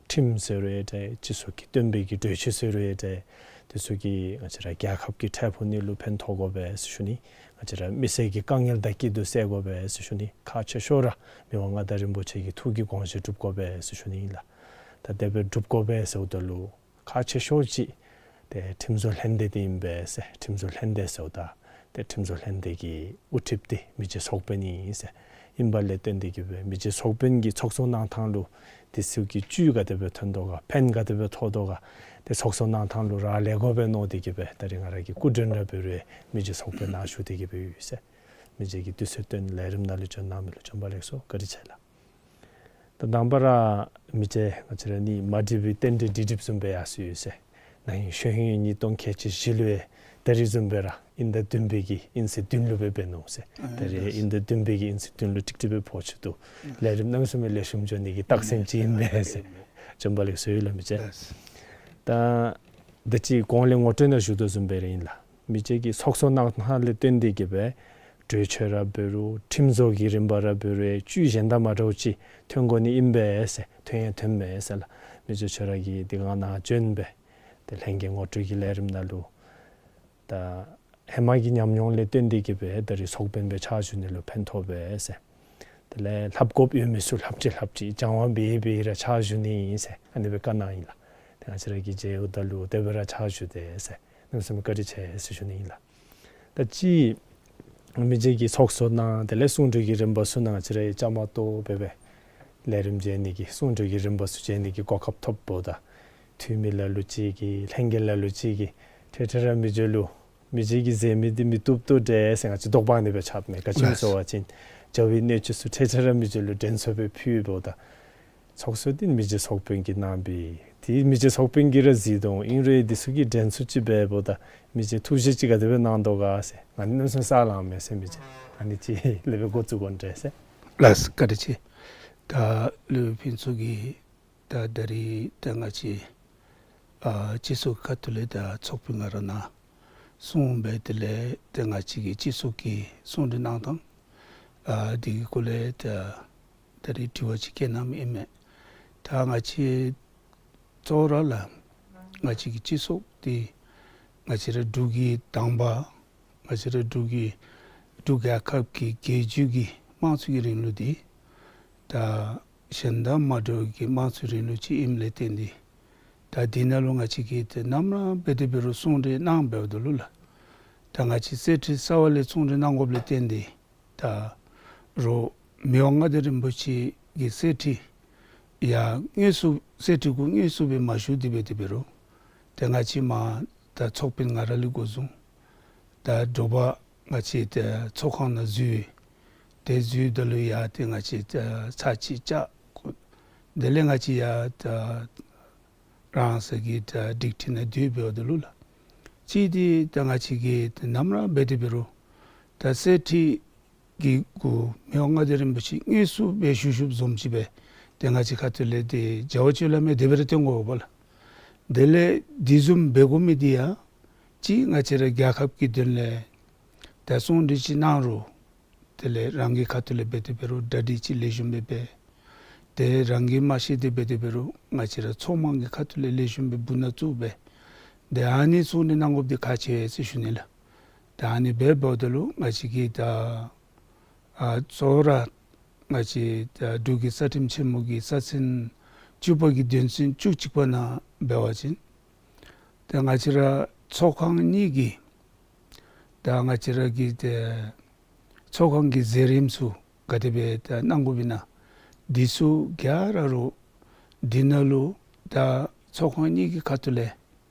ཁྲིམས་ཟེར་རུང་ཡང་འདྲ་སྤྱི་ཚོགས་ཀྱི་བཏོན་པའི་གི་གྲོས་ཆོད་ཟེར་རུང་ཡང་འདྲ་ དེ་ཚུ་གིས་ང་བཅས་ར་རྒྱལ་ཁབ་ཀྱི་འཕྲལ་ཕུགས་ནི་ལུ་ཕན་ཐོགས་དགོ་པས་ཟེར་ཞུ་ནི། ང་བཅས་ར་མི་སེར་གྱི་དཀའ་ངལ་དང་སྐྱིད་སྡུག་སེལ་དགོ་པས་ཟེར་ཞུ་ནི། ཁག་ཆེ་ཤོས་ར་མི་དབང་མངའ་བདག་རིན་པོ་ཆེ་གི་ཐུགས་ཀྱི་དགོངས་བཞེད་སྒྲུབ་དགོ་པས་ཟེར་ཞུ་ནི་ཨིན་ལགས། ད་དེ་སྦེ་སྒྲུབ་དགོ་པས་ཟེརཝ་ད་ལུ་ཁག་ཆེ་ཤོས་ཅིག་ཏེ་ཁྲིམས་བཟོ་ལྷན་སྡེ་འདི་ཨིན་པས་ཟེར། ཁྲིམས་བཟོ་ལྷན་སྡེ་ཟེརཝ་ད་ཏེ་ཁྲིམས་བཟོ་ལྷན་སྡེ་གི་དབུ་ཁྲིདཔ་འདི་མི་རྗེ་ཚོགས་དཔོན་ཨིན་ཟེར། ཨིན་པ་ལས་བརྟེན་ཏེ་གིས་སྦེ་མི་རྗེ་ཚོགས་དཔོན་གྱིས་ཚོགས་གཙོ་གནང་ཐངས་ལུ་དེ་ཚུ་གི་བཅུད་ག་དེ་སྦེ་ཐོན་དོ་ག་ཕན་ག་དེ་སྦེ་ཐོགས་དོ་ག་ཏེ་ཚོགས་གཙོ་གནང་ཐངས་ལུ་རག་ལས་དགོ་པས་མནོ་སྟེ་གིས་སྦེ་ད་རིས་ང་ར་གིས་སྐུ་མགྲོན་ར་འབད་རུང་མི་རྗེ་ཚོགས་དཔོན་ནང་ཞུ་སྟེ་གིས་སྦེ་ཡོད་ཟེར། མི་རྗེ་གིས་དུས་ཚོད་བཏོན་ལས་རིམ་ནང་ལུ་བྱོན་གནང་མི་ལུ་བྱོན་པ་ལེགས་སོ། བཀའ་དྲིན་ཆེ་ལགས། ད་དང་པ་ར་མི་རྗེ་ང་བཅས་ར་ནི་མ་འགྲིགས་པའི་རྟེན་འབྲེལ་སྒྲིག་སྒྲིགཔ་བཟུམ་སྦེ་ཡར་སོ་ཡི་ཟེར། ན་ཧིང་གཞེས་ཧིང་ཉིས་སྟོང་ཁལ་གཅིག་བཞི་ལུ་ཡང་ད་རིས་བཟུམ་སྦེ་ར་དབྱིན་ཟླ་བདུན་པའི་གི་དབྱིན་ཚེས་བདུན་ལུ་སྦེ་འབད་ནུག་ཟེར། ཨ་ད་རིས་ལགས། དབྱིན་ཟླ་བདུན་པའི་གི་དབྱིན་ཚེས་བདུན་ལུ་ཀྲིག་ཀྲི་སྦེ་འཕོ་ཚུགས་དོ། ལས་རིམ་གནམ་མེད་ས་མེད་ལེགས་ཤོམ་འགྱོ་ནི་གི་རྟགས་མཚན་ཅིག་ཨིན་པས་ཟེར། བྱོན་པ་ལེགས་སོ་ཡོད་ལགས་མི་རྗེ། ལགས། ད་ད་ཅི་གོང་ལས་ངོ་སྤྲོད་ནང་ཞུ་དོ་བཟུམ་སྦེ་ར་ཨིན་ལགས། མི་རྗེ་གིས་ཚོགས་གཙོ་གནང་ཐངས་ལས་བརྟེན་ཏེ་གིས་སྦེ་གྲོས་ཆོད་ར་འབད་རུང་ཁྲིམས་བཟོ་གི་རིམ་པ་ར་འབད་རུང་བཅུད་གཞན་དང་མ་འདྲཝ་ཅིག་ཐོན་དགོ་ནི་ཨིན་པས་ཟེར། ཐོན་ཡང་ཐོནམ་མས་ཟེར་ལགས། མི་རྗེ་ཁྱོད་ར་གིས་དེ་སྒང་ནང་བྱོན་སྦེ་ཏེ་ལྷན་རྒྱས་ངོ་སྤྲོད་ཀྱི་ལས་རིམ་ནང་ལུ་ད་ཧེ་མ་གི་ཉམས་མྱོང་ལས་བརྟེན་ཏེ་གིས་སྦེ་ད་རིས་ཚོགས་དཔོན་སྦེ་ཕྱག་ཞུ་ནི་ལུ་ཕན་ཐོགས་པས་ཟེར། དེ་ལས་ལྷབ་དགོཔ་ཡོད་མི་ཚུ་ལྷབ་ཅི་ལྷབ་ཅི་སྦྱང་བ་འབད་འབད་ར་ཕྱག་ཞུ་ནི་ཨིན་ཟེར་ཨ་ནི་སྦེ་བཀའ་གནང་ཡི་ལགས། ཏེ་ང་བཅས་ར་གིས་མཇལཝ་ད་ལུ་དེ་སྦེ་ར་ཕྱག་ཞུ་དེས་ཟེར། གནམ་མེད་ས་མེད་བཀའ་དྲིན་ཆེ་ཟེར་ཞུ་ནི་ཨིན་ལགས། ད་ཅི་མི་རྗེ་གིས་ཚོགས་གཙོ་གནང་དེ་ལས་གསུང་གྲོས་ཀྱི་རིམ་པ་ཚུ་ནང་ང་བཅས་ར་ཡང་བཅའ་མར་གཏོགས་འབད་འབད་ལས་རིམ་མཇལ་ནི་གི་གསུང་གྲོས་ཀྱི་རིམ་པ་ཚུ་མཇལ་ནི་གི་གོ་སྐབས་ཐོབ་འབདཝ་ད་འཐུས་མི་ལ་ལུ་ཅིག་གིས་ལྷན་རྒྱས་ལ་ལུ་ཅིག་གིས་འཕྲལ་འཕྲལ་ར་མི་རྗེ་ལུ་མི་རྗེ་གིས་མཛད་མི་འདི་མི་བཏུབ་བཏུབ་འདྲས་ཟེར་ང་བཅས་དོགས་པ་ཨ་ནི་སྦེ་ཆགསཔ་མས། ག་ཅི་སྨོ་ཟེར་བ་ཅིན་མཇལ་བའི་གནས་ཚུལ་ཚུ་འཕྲལ་འཕྲལ་ར་མི་རྗེ་ལུ་དྲན་གསོ་སྦེ་ཕུལ་འབདཝ་ད་ཚོགས་གཙོ་འདི་མི་རྗེ་ཚོགས་དཔོན་གྱིས་གནང་སྦེ་ཏེ་མི་རྗེ་ཚོགས་དཔོན་གྱིས་ར་གཟིགས་དོ་ཨིན་རུང་འདི་ཚུ་གིས་དྲན་གསོ་ཅིག་འབད་འབདཝ་ད་མི་རྗེ་ཐུགས་བཞེད་ཅིག་ག་དེ་སྦེ་གནང་དོ་ག་ཟེར། ང་ནི་གནམ་མེད་ས་མེད་ས་ལང་མས་ཟེར། མི་རྗེ་ཨ་ནི་ཅིག་ལས་སྦེ་འགོ་བཙུགས་དགོ་འདྲས་ཟེར། ལགས་བཀའ་དྲིན་ཆེ། ད་ལུས་ཕུན་ཚོགས་ཀྱིས་ད་ད་རིས་ད་ང་བཅས་ཨ་སྤྱི་ཚོགས་ཁ་ཐུག་ལས་ད་ཚོགས་དཔོན་ང་ར་ནཱ་གསུངས་སྦེ་དེ་ལས་ད་ང་བཅས་ཀྱི་སྤྱི་ཚོགས་ཀྱི་གསུང་གྲོས་གནང་ཐངས་ཨ་འདི་གི་སྐོར་ལས་ད་ད་རིས་དྲི་བ་ཅིག་བཀོད་གནངམ་ཨིན་མས། ད་ང་བཅས་གཙོ་བོ་ར་ལགས་ང་བཅས་ཀྱི་སྤྱི་ཚོགས་འདི་ང་བཅས་ར་འབྲུག་གི་དང་པ་ང་བཅས་ར་འབྲུག་གི་འབྲུག་རྒྱལ་ཁབ་ཀྱི་རྒྱལ་བརྒྱུད་ཀྱི་དམངས་གཙོ་གི་རིང་ལུགས་འདི་ད་གཞན་དང་མ་འདྲཝ་གི་དམངས་གཙོའི་རིང་ལུགས་ཅིག་ཨིནམ་ལས་བརྟེན་ཏེ་ད་འདི་ནང་ལུ་ང་བཅས་ཀྱིས་ཏེ་ནམ་ར་འབད་དེ་འབད་རུང་གསུང་གྲོས་གནང་འབདཝ་ད་ལུ་ལགས་ད་ང་བཅས་གསེར་ཁྲི་གསར་པ་ལས་གསུང་གྲོས་གནང་དགོཔ་ལས་བརྟེན་ཏེ་ད་རུང་མི་དབང་མངའ་བདག་རིན་པོ་ཆེ་གི་གསེར་ཁྲི་ཡང་དངོས་སུ་གསེར་ཁྲི་གུ་དངོས་སུ་སྦེ་མ་བཞུགས་ཏེ་འབད་དེ་འབད་རུང་ཏེ་ང་བཅས་མར་ད་ཚོགས་དཔོན་ང་ར་ལས་འགོ་བཟུང་ད་དྲོ་པ་ང་བཅས་ད་ཚོགས་ཁང་ནང་འཛུལ། ཏེ་འཛུལཝ་ད་ལུ་ཡང་ཏེ་ང་བཅས་ད་ཚར་གཅིག་བཅར། དེ་ལས་ང་བཅས་ཡང་ད་རང་སོའི་གི་ད་སྒྲིག་ཁྲི་ནང་སྡོད་འབདཝ་ད་ལུ་ལགས་ཅིག་འདི་ད་ང་བཅས་ཀྱིས་ད་ནམ་ར་འབད་དེ་འབད་རུང་ད་གསེར་ཁྲི་གི་གུ་མི་དབང་མངའ་བདག་རིན་པོ་ཆེ་དངོས་སུ་སྦེ་བཞུགས་བཞུགསཔ་བཟུམ་ཅིག་སྦེ་ཏེ་ང་བཅས་ཁ་ཐུག་ལས་ཏེ་མཇལ་བ་ཅིག་སླབ་མི་དེ་སྦེ་ར་སྟོན་དགོ་པས་ལགས། དེ་ལས་དེ་བཟུམ་འབད་དགོ་མི་འདི་ཡང་ཅིག་ང་བཅས་ར་རྒྱལ་ཁབ་ཀྱི་དོན་ལས་ད་གསུང་གྲོས་ཅིག་གནང་རུང་དེ་ལས་རང་གི་ཁ་ཐུག་ལས་འབད་དེ་འབད་རུང་གྲ་སྒྲིག་ཅིག་ལེགས་ཤོམ་སྦེ་འབད། ཏེ་རང་གིས་མ་ཤེས་ཏེ་འབད་དེ་འབད་རུང་ང་བཅས་ར་ཚོགས་མང་གི་ཁ་ཐུག་ལས་ལེགས་ཤོམ་སྦེ་འབུ་ནང་བཙུགས་སྦེ་ཏེ་ཨ་ནི་གསུང་གྲོས་གནང་དགོཔ་འདི་ཁག་ཆེ་ཟེར་ཞུ་ནི་ལགས། ད་ཨ་ནི་འབད་འབདཝ་ད་ལུ་ང་བཅས་ཀྱིས་ད་ཨ་གཙོ་བོ་ར་ང་བཅས་ད་འབྲུག་གི་རྩ་ཁྲིམས་ཆེན་མོ་གི་ས་ཚན་བཅུ་པ་གི་དོན་ཚན་བཅུ་གཅིག་པ་ནང་འབད་བ་ཅིན་ཏེ་ང་བཅས་ར་ཚོགས་ཁང་གཉིས་ཀྱི་ད་ང་བཅས་ར་གི་ཏེ་ཚོགས་ཁང་གི་མཛད་རིམ་ཚུ་ག་དེ་སྦེ་ད་གནང་དགོཔ་ཨིན་ན་འདི་ཚུ་ག་ར་རུང་འདི་ནང་ལུ་ད་ཚོགས་ཁང་གཉིས་ཀྱི་ཁ་ཐུག་ལས་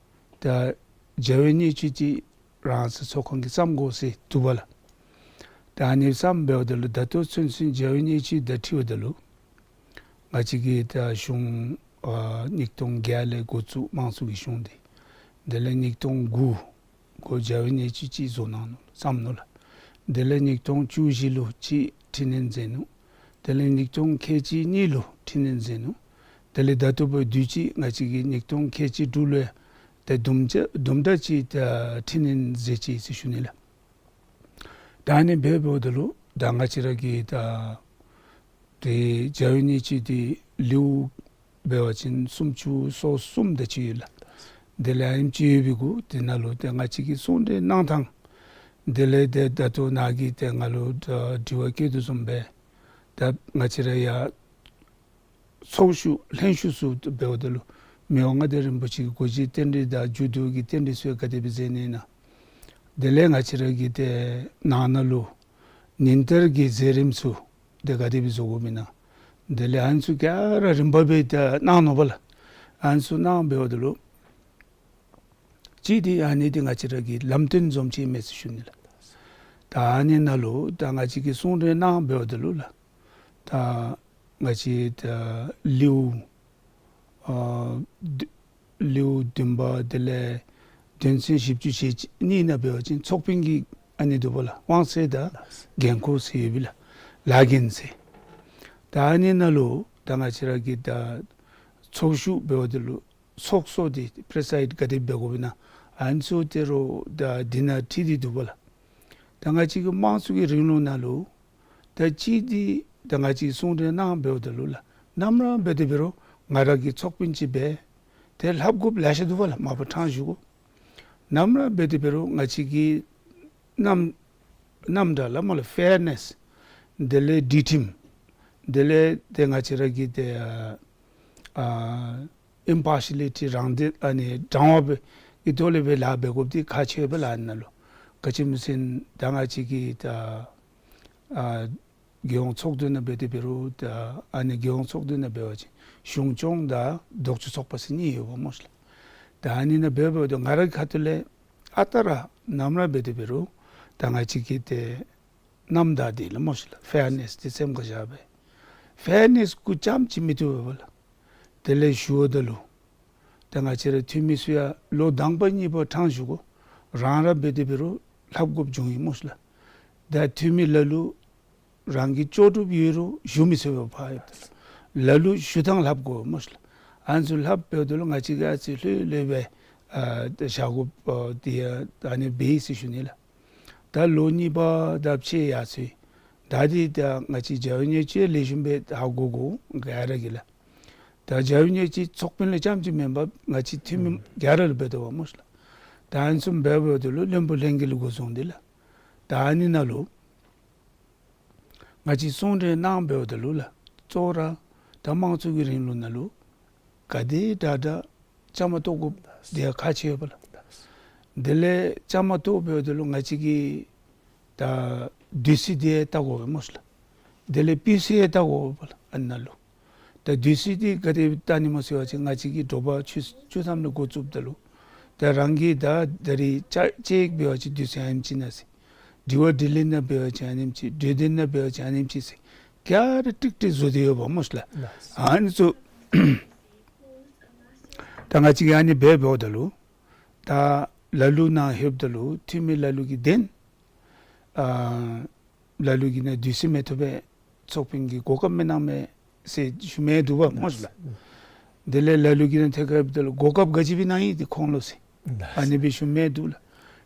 ད་མཇལ་བའི་གནས་ཚུལ་ཅིག་རང་སོའི་ཚོགས་ཁང་གིས་བརྩམ་དགོ་ཟེར་འདུག་པས་ལགས། ད་ཨ་ནི་བརྩམ་འབདཝ་ད་ལུ་ད་ལྟོ་ཚུན་ཚོད་མཇལ་བའི་གནས་ཚུལ་ད་འཁྲིལཝ་ད་ལུ་ང་བཅས་ཀྱི་ད་གཞུང་ཨ་ཉིས་སྟོང་བརྒྱད་ལས་འགོ་བཙུགས་དམངས་གཙོ་གི་གཞུང་འདི་དེ་ལས་ཉིས་སྟོང་དགུ་གུ་མཇལ་བའི་གནས་ཚུལ་ཅིག་བཟོ་གནང་ནུག་བརྩམ་ནུག་ལགས། དེ་ལས་ཉིས་སྟོང་བཅུ་བཞི་ལུ་ཅིག་འཕྲི་སྣོན་མཛད་ནུག། དེ་ལས་ཉིས་སྟོང་ཁལ་གཅིག་གཉིས་ལུ་འཕྲི་སྣོན་མཛད་ནུག། དེ་ལས་ད་ལྟོ་བར་དུ་ཅིག་ང་བཅས་ཀྱིས་ཉིས་སྟོང་ཁལ་གཅིག་དྲུག་ལུ་ཡང་ཏེ་དུམ་གྲ་དུམ་གྲ་ཅིག་ད་འཕྲི་སྣོན་མཛད་ཅི་ཟེར་ཞུ་ནི་ལགས། ད་ཨ་ནི་འབད་འབདཝ་ད་ལུ་ད་ང་བཅས་ར་གི་ད་ཏེ་མཇལ་བའི་གནས་ཚུལ་འདི་ལེའུ་འབད་བ་ཅིན་སུམ་ཅུ་སོ་གསུམ་དེ་ཅིག་ཡོད་ལགས། དེ་ལས་ཨ་ནེམ་ཅིག་ཡོད་པའི་གུ་དེ་ནང་ལུ་ཏེ་ང་བཅས་ཀྱིས་གསུང་གྲོས་གནང་ཐངས་དེ་ལས་ཏེ་ད་ལྟོ་ནཱ་གིས་ཏེ་ང་ལུ་དྲི་བ་བཀོད་དོ་བཟུམ་སྦེ་ད་ང་བཅས་ར་ཡང་ཚོགས་ཞུགས་ལྷན་ཞུགས་ཚུ་འབདཝ་ད་ལུ་མི་དབང་མངའ་བདག་རིན་པོ་ཆེ་གི་སྒོ་འབྱེད་རྟེན་འབྲེལ་དང་མཇུག་བསྡུ་གི་རྟེན་འབྲེལ་ཚུ་ཡང་ག་དེ་སྦེ་མཛད་ནི་ཨིན་ན། དེ་ལས་ང་བཅས་ར་གི་ཏེ་ནང་ན་ལུ་ཉིན་བསྟར་གྱི་མཛད་རིམ་ཚུ་ཏེ་ག་དེ་སྦེ་བཟོ་དགོཔ་ཨིན་ན། དེ་ལས་ཨ་ནི་ཚུ་ག་ར་རིམ་པ་སྦེ་ཏེ་གནང་ནུག་པ་ལགས། ཨ་ནི་ཚུ་གནང་འབདཝ་ད་ལུ་གཅིག་འདི་ཨ་ནི་འདི་ང་བཅས་ར་གི་ལམ་སྟོན་བཟུམ་ཅིག་མས་ཟེར་ཞུ་ནི་ལགས། ད་ཨ་ནི་ནང་ལུ་ད་ང་བཅས་ཀྱིས་གསུང་གྲོས་གནང་འབདཝ་ད་ལུ་ལགས། ད་ང་བཅས་ད་ལེའུ་ཨ་བདུ་ལེའུ་བདུན་པ་དེ་ལས་དོན་ཚན་བཞི་བཅུ་ཞེ་གཉིས་ནང་འབད་བ་ཅིན་ཚོགས་དཔོན་གྱི་ཨ་ནི་འདུག་པ་ལགས། དབང་ཚད་དང་འགན་ཁུར་ཟེར་ཡོད་པས་ལགས། ལཱ་འགན་ཟེར། ད་ཨ་ནི་ནང་ལུ་ད་ང་བཅས་ར་གི་ད་ཚོགས་ཞུགས་འབདཝ་ད་ལུ་ཚོགས་གཙོ་འདི་པྲི་སའིཌ་ག་དེ་འབད་དགོཔ་ཨིན་ན་ཨ་ནི་ཚུ་དེ་རུ་ད་འདི་ནང་བྲིས་ཏེ་འདུག་པ་ལགས། ད་ང་བཅས་ཀྱི་དམངས་གཙོ་གི་རིང་ལུགས་ནང་ལུ་ད་གཅིག་འདི་ད་ང་བཅས་གསུང་གྲོས་གནང་འབདཝ་ད་ལུ་ལགས། ནམ་ར་འབད་དེ་འབད་རུང་ང་ར་གིས་ཚོགས་དཔོན་ཅིག་འབད་དེ་ལྷབ་དགོཔ་ལེ་ཤ་འདུག་པ་ལགས། མ་པ་ཕྲང་ཞུ་དགོ། ནམ་ར་འབད་དེ་འབད་རུང་ང་བཅས་ཀྱི་རྣམ་རྣམ་གྲངས་ལགས་སྨོ་ལགས། ཕེར་ནེསི། དེ་ལས་སྒྲིག་ཁྲིམས། དེ་ལས་ཏེ་ང་བཅས་ར་གི་ཏེ་ཨ་ཨིམ་པར་ཤི་ལི་ཊི་རང་བདེན་ཨ་ནི་དྲང་བ་སྦེ་གི་ཐོག་ལས་སྦེ་ལཱ་འབད་དགོཔ་འདི་ཁག་ཆེ་བས་ལགས་ཨ་ནཱ་ལུ། ག་ཅི་སྨོ་ཟེར་ན་ད་ང་བཅས་ཀྱི་ད་ཨ་རྒྱལ་ཡོངས་ཚོགས་འདུ་ནང་འབད་དེ་འབད་རུང་ད་ཨ་ནི་རྒྱལ་ཡོངས་ཚོགས་འདུ་ནང་འབད་བ་ཅིན་གཞུང་སྐྱོང་དང་ལྡོག་ཕྱོགས་ཚོགས་པ་ཟེར་གཉིས་ཡོདཔ་སྨོ་ལགས། ད་ཨ་ནི་ནང་འབད་འབདཝ་ད་ང་ར་གི་ཁ་ཐུག་ལས་ཨ་རྟག་ར་ནམ་ར་འབད་དེ་འབད་རུང་ད་ང་བཅས་ཀྱི་ཏེ་རྣམ་གྲངས་འདི་ལགས་སྨོ་ལགས། ཕེར་ནེསི་འདི་སེམས་ཁར་བཞག་སྦེ་ཕེར་ནེསི་གུ་རྐྱངམ་ཅིག་མི་བཏུབ་པས་ལགས། དེ་ལས་ཞུ་བ་ད་ལུ་ད་ང་བཅས་ར་འཐུས་མི་ཚུ་ཡང་ལོ་དང་པ་གཉིས་པ་ཕྲང་ཞུ་དགོ། རང་ར་འབད་དེ་འབད་རུང་ལྷབ་དགོཔ་འབྱུང་ཡི་སྨོ་ལགས། ད་འཐུས་མི་ལ་ལུ་རང་གི་ལྕོགས་གྲུབ་ཡོད་རུང་ཞུ་མི་ཚུགས་པས་ཕར་ཡོད་ལགས། ལ་ལུ་ཞུ་ཐངས་ལྷབ་དགོ་སྨོ་ལགས། ཨ་ནི་ཚུ་ལྷབ་འབདཝ་ད་ལུ་ང་བཅས་ཀྱིས་ཨ་ཙི་ལྷོད་ལྷོད་སྦེ་ཨ་བཞག་དགོཔ་ཨ་འདི་ཡང་ཨ་ནི་འབད་ཡི་ཟེར་ཞུ་ནི་ལགས། ད་ལོ་གཉིས་པ་དང་ཕྱེད་ཡར་སོང་ཡི། ད་འདི་ད་ང་བཅས་རྒྱབ་གཉེར་ཅིག་ལེགས་ཤོམ་སྦེ་ཧ་གོ་དགོ་ག་ར་གིས་ལགས། ད་རྒྱབ་གཉེར་ཅིག་ཚོགས་དཔོན་ལུ་རྐྱངམ་ཅིག་མེན་པར་ང་བཅས་འཐུས་མི་ཨུམ་ག་ར་ལུ་འབད་དོ་བ་སྨོ་ལགས། ད་ཨ་ནི་ཚུ་འབད་འབདཝ་ད་ལུ་བློན་པོ་ལྷན་རྒྱས་ལས་འགོ་བཟུང་སྟེ་ལགས། ད་ཨ་ནི་ནང་ལུ་ང་བཅས་གསུང་གྲོས་གནང་འབདཝ་ད་ལུ་ལགས། གཙོ་བོ་ར་ད་དམངས་གཙོ་གི་རིང་ལུགས་ནང་ལུ་ག་དེ་དྲག་དྲག་བཅའ་མར་གཏོགས་དགོཔ་འདི་ཡང་ཁག་ཆེ་བས་ལགས། དེ་ལས་བཅའ་མར་གཏོགས་འབདཝ་ད་ལུ་ང་བཅས་ཀྱི་ད་དུས་ཚོད་འདི་ཡང་བལྟ་དགོ་པས་སྨོ་ལགས། དེ་ལས་སྤུས་ཚད་ཡང་བལྟ་དགོ་པས་ལགས་ཨ་ནཱ་ལུ། ད་དུས་ཚོད་འདི་ག་དེ་བལྟ་ནི་སྨོ་ཟེར་བ་ཅིན་ང་བཅས་ཀྱི་དྲོ་པ་ཆུ་ཆུ་མཚམས་ལས་འགོ་བཙུགསཔ་ད་ལུ་ད་རང་གིས་ད་ད་རིས་ཅ་ཅིག་འབད་བ་ཅིན་དུས་ཚོད་ཨ་ནེམ་ཅིག་ནང་ཟེར། དྲི་བ་དྲིས་ལན་ནང་འབད་བ་ཅིན་ཨ་ནེམ་ཅིག། གྲོས་བསྡུར་ནང་འབད་བ་ཅིན་ཨ་ནེམ་ཅིག་ཟེར་ག་ར་ཀྲིག་ཀྲི་བཟོ་སྟེ་ཡོདཔ་སྨོ་ལགས། ལགས། ཨ་ནི་ཚུ་ད་ང་བཅས་ཀྱིས་ཨ་ནི་འབད་འབདཝ་ད་ལུ་ད་ལ་ལུ་ནང་ལྷོདཔ་ད་ལུ་འཐུས་མི་ལ་ལུ་གིས་བདེན་ཨ་ལ་ལུ་གིས་ནཱ་དུས་ཚོད་མི་ཐོབ་པས། ཚོགས་དཔོན་གྱིས་གོ་སྐབས་མི་གནང་མས་ཟེར་ཞུ་མི་འདུག་པ་སྨོ་ལགས། དེ་ལས་ལ་ལུ་གིས་ནཱ་ཐད་ཁར་ཡོདཔ་ད་ལུ་གོ་སྐབས་ག་ཅི་སྦེ་གནང་ཡི་འདི་ཁོང་ལུ་ཟེར་ཨ་ནི་སྦེ་ཞུ་མི་འདུག་ལགས།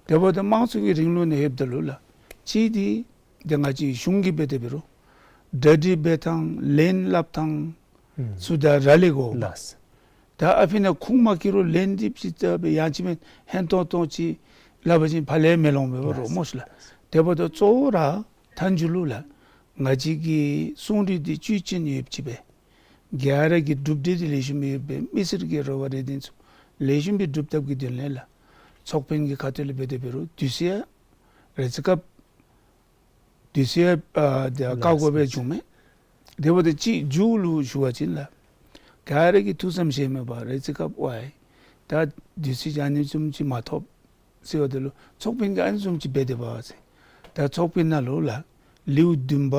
དེ་འབདཝ་ད་དམངས་གཙོ་གི་རིང་ལུགས་ནང་ལྷོདཔ་ད་ལུ་ལགས། གཅིག་འདི་ད་ང་བཅས་གཞུང་གིས་འབད་དེ་འབད་རུང་གྲ་སྒྲིག་འབད་ཐངས་ལན་སླབ་ཐངས་ཨུམ་ཚུ་ད་ར་ལས་དགོ་པས། ལགས། ད་ཨ་ཕི་ནང་ཁུངས་མ་བཀལ་རུང་ལན་འདི་ཅིག་ད་སྦེ་ཡང་ཅིན་མེན་ཧན་ཏོང་ཏོ་ཅིག་སླབ་པ་ཅིན་ཕར་ལས་མི་ལོང་པས་པ་རོགས་སྨོ་ལགས། དེ་འབདཝ་ད་གཙོ་བོ་ར་མཐའ་མཇུག་ལུ་ལགས། ང་བཅས་ཀྱི་གསུང་གྲོས་འདི་བཅུད་ཅན་ཡོདཔ་ཅིག་སྦེ་ག་ར་གི་གྲུབ་འབྲས་འདི་ལེགས་ཤོམ་ཡོདཔ་སྦེ་མི་སེར་གྱི་རེ་བ་རེ་འདུན་ཚུ་ལེགས་ཤོམ་སྦེ་སྒྲུབ་ཐབས་ཀྱི་དོན་ལས་ལགས། ཚོགས་དཔོན་གྱི་ཁ་ཐུག་ལས་འབད་དེ་འབད་རུང་དུས་ཚོད་ཡང་རེ་ཅིག་སྐབས་དུས་ཚོད་ཡང་ཨ་ད་བཀག་དགོཔ་སྦེ་བྱུང་མས། དེ་འབདཝ་ད་གཅིག་མཇུག་ལུ་ཞུ་བ་ཅིན་ལགས། ག་ར་གིས་ཐུགས་བསམ་བཞེས་མས་པ། རེ་ཅིག་སྐབས་ཝའི་ད་དུས་ཚོད་ཨ་ནི་བཟུམ་ཅིག་མ་ཐོབ་ཟེརཝ་ད་ལུ་ཚོགས་དཔོན་གྱིས་ཨ་ནི་བཟུམ་ཅིག་འབད་དེས་པ་ཟེར། ད་ཚོགས་དཔོན་ནང་ལུ་ལགས་ལེའུ་བདུན་པ་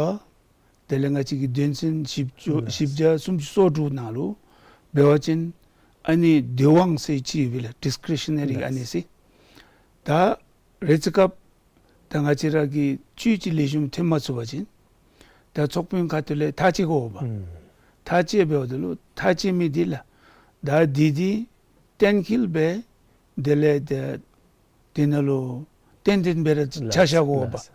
དེ་ལས་ང་བཅས་ཀྱི་དོན་ཚན་བཞི་བཅུ་ལགས། བཞི་བརྒྱ་སུམ་ཅུ་སོ་དྲུག་ནང་ལུ་འབད་བ་ཅིན་ཨ་ནི་འདོད་དབང་ཟེར་ཅིག་ཡོད་པས་ལགས། ཌིསི་ཀེ་རེ་ཤ་ན་རི་ལགས། ཨ་ནི་ཟེར། ད་རེ་ཅིག་སྐབས་ད་ང་བཅས་ར་གི་བཅུད་ཅིག་ལེགས་ཤོམ་ཐོན་མ་ཚུགས་པ་ཅིན་ད་ཚོགས་དཔོན་ཁ་ཐུག་ལས་ཐག་བཅད་དགོ་པས། ཨུམ་ཐག་བཅད་འབདཝ་ད་ལུ་ཐག་བཅད་མི་འདི་ལགས། ད་འདི་འདི་གཏན་འཁེལ་སྦེ་དེ་ལས་ཏེ་དེ་ནང་ལུ་གཏན་གཏན་སྦེ་ར་ལགས། ཆ་བཞག་དགོ་པས། ལགས། ལགས།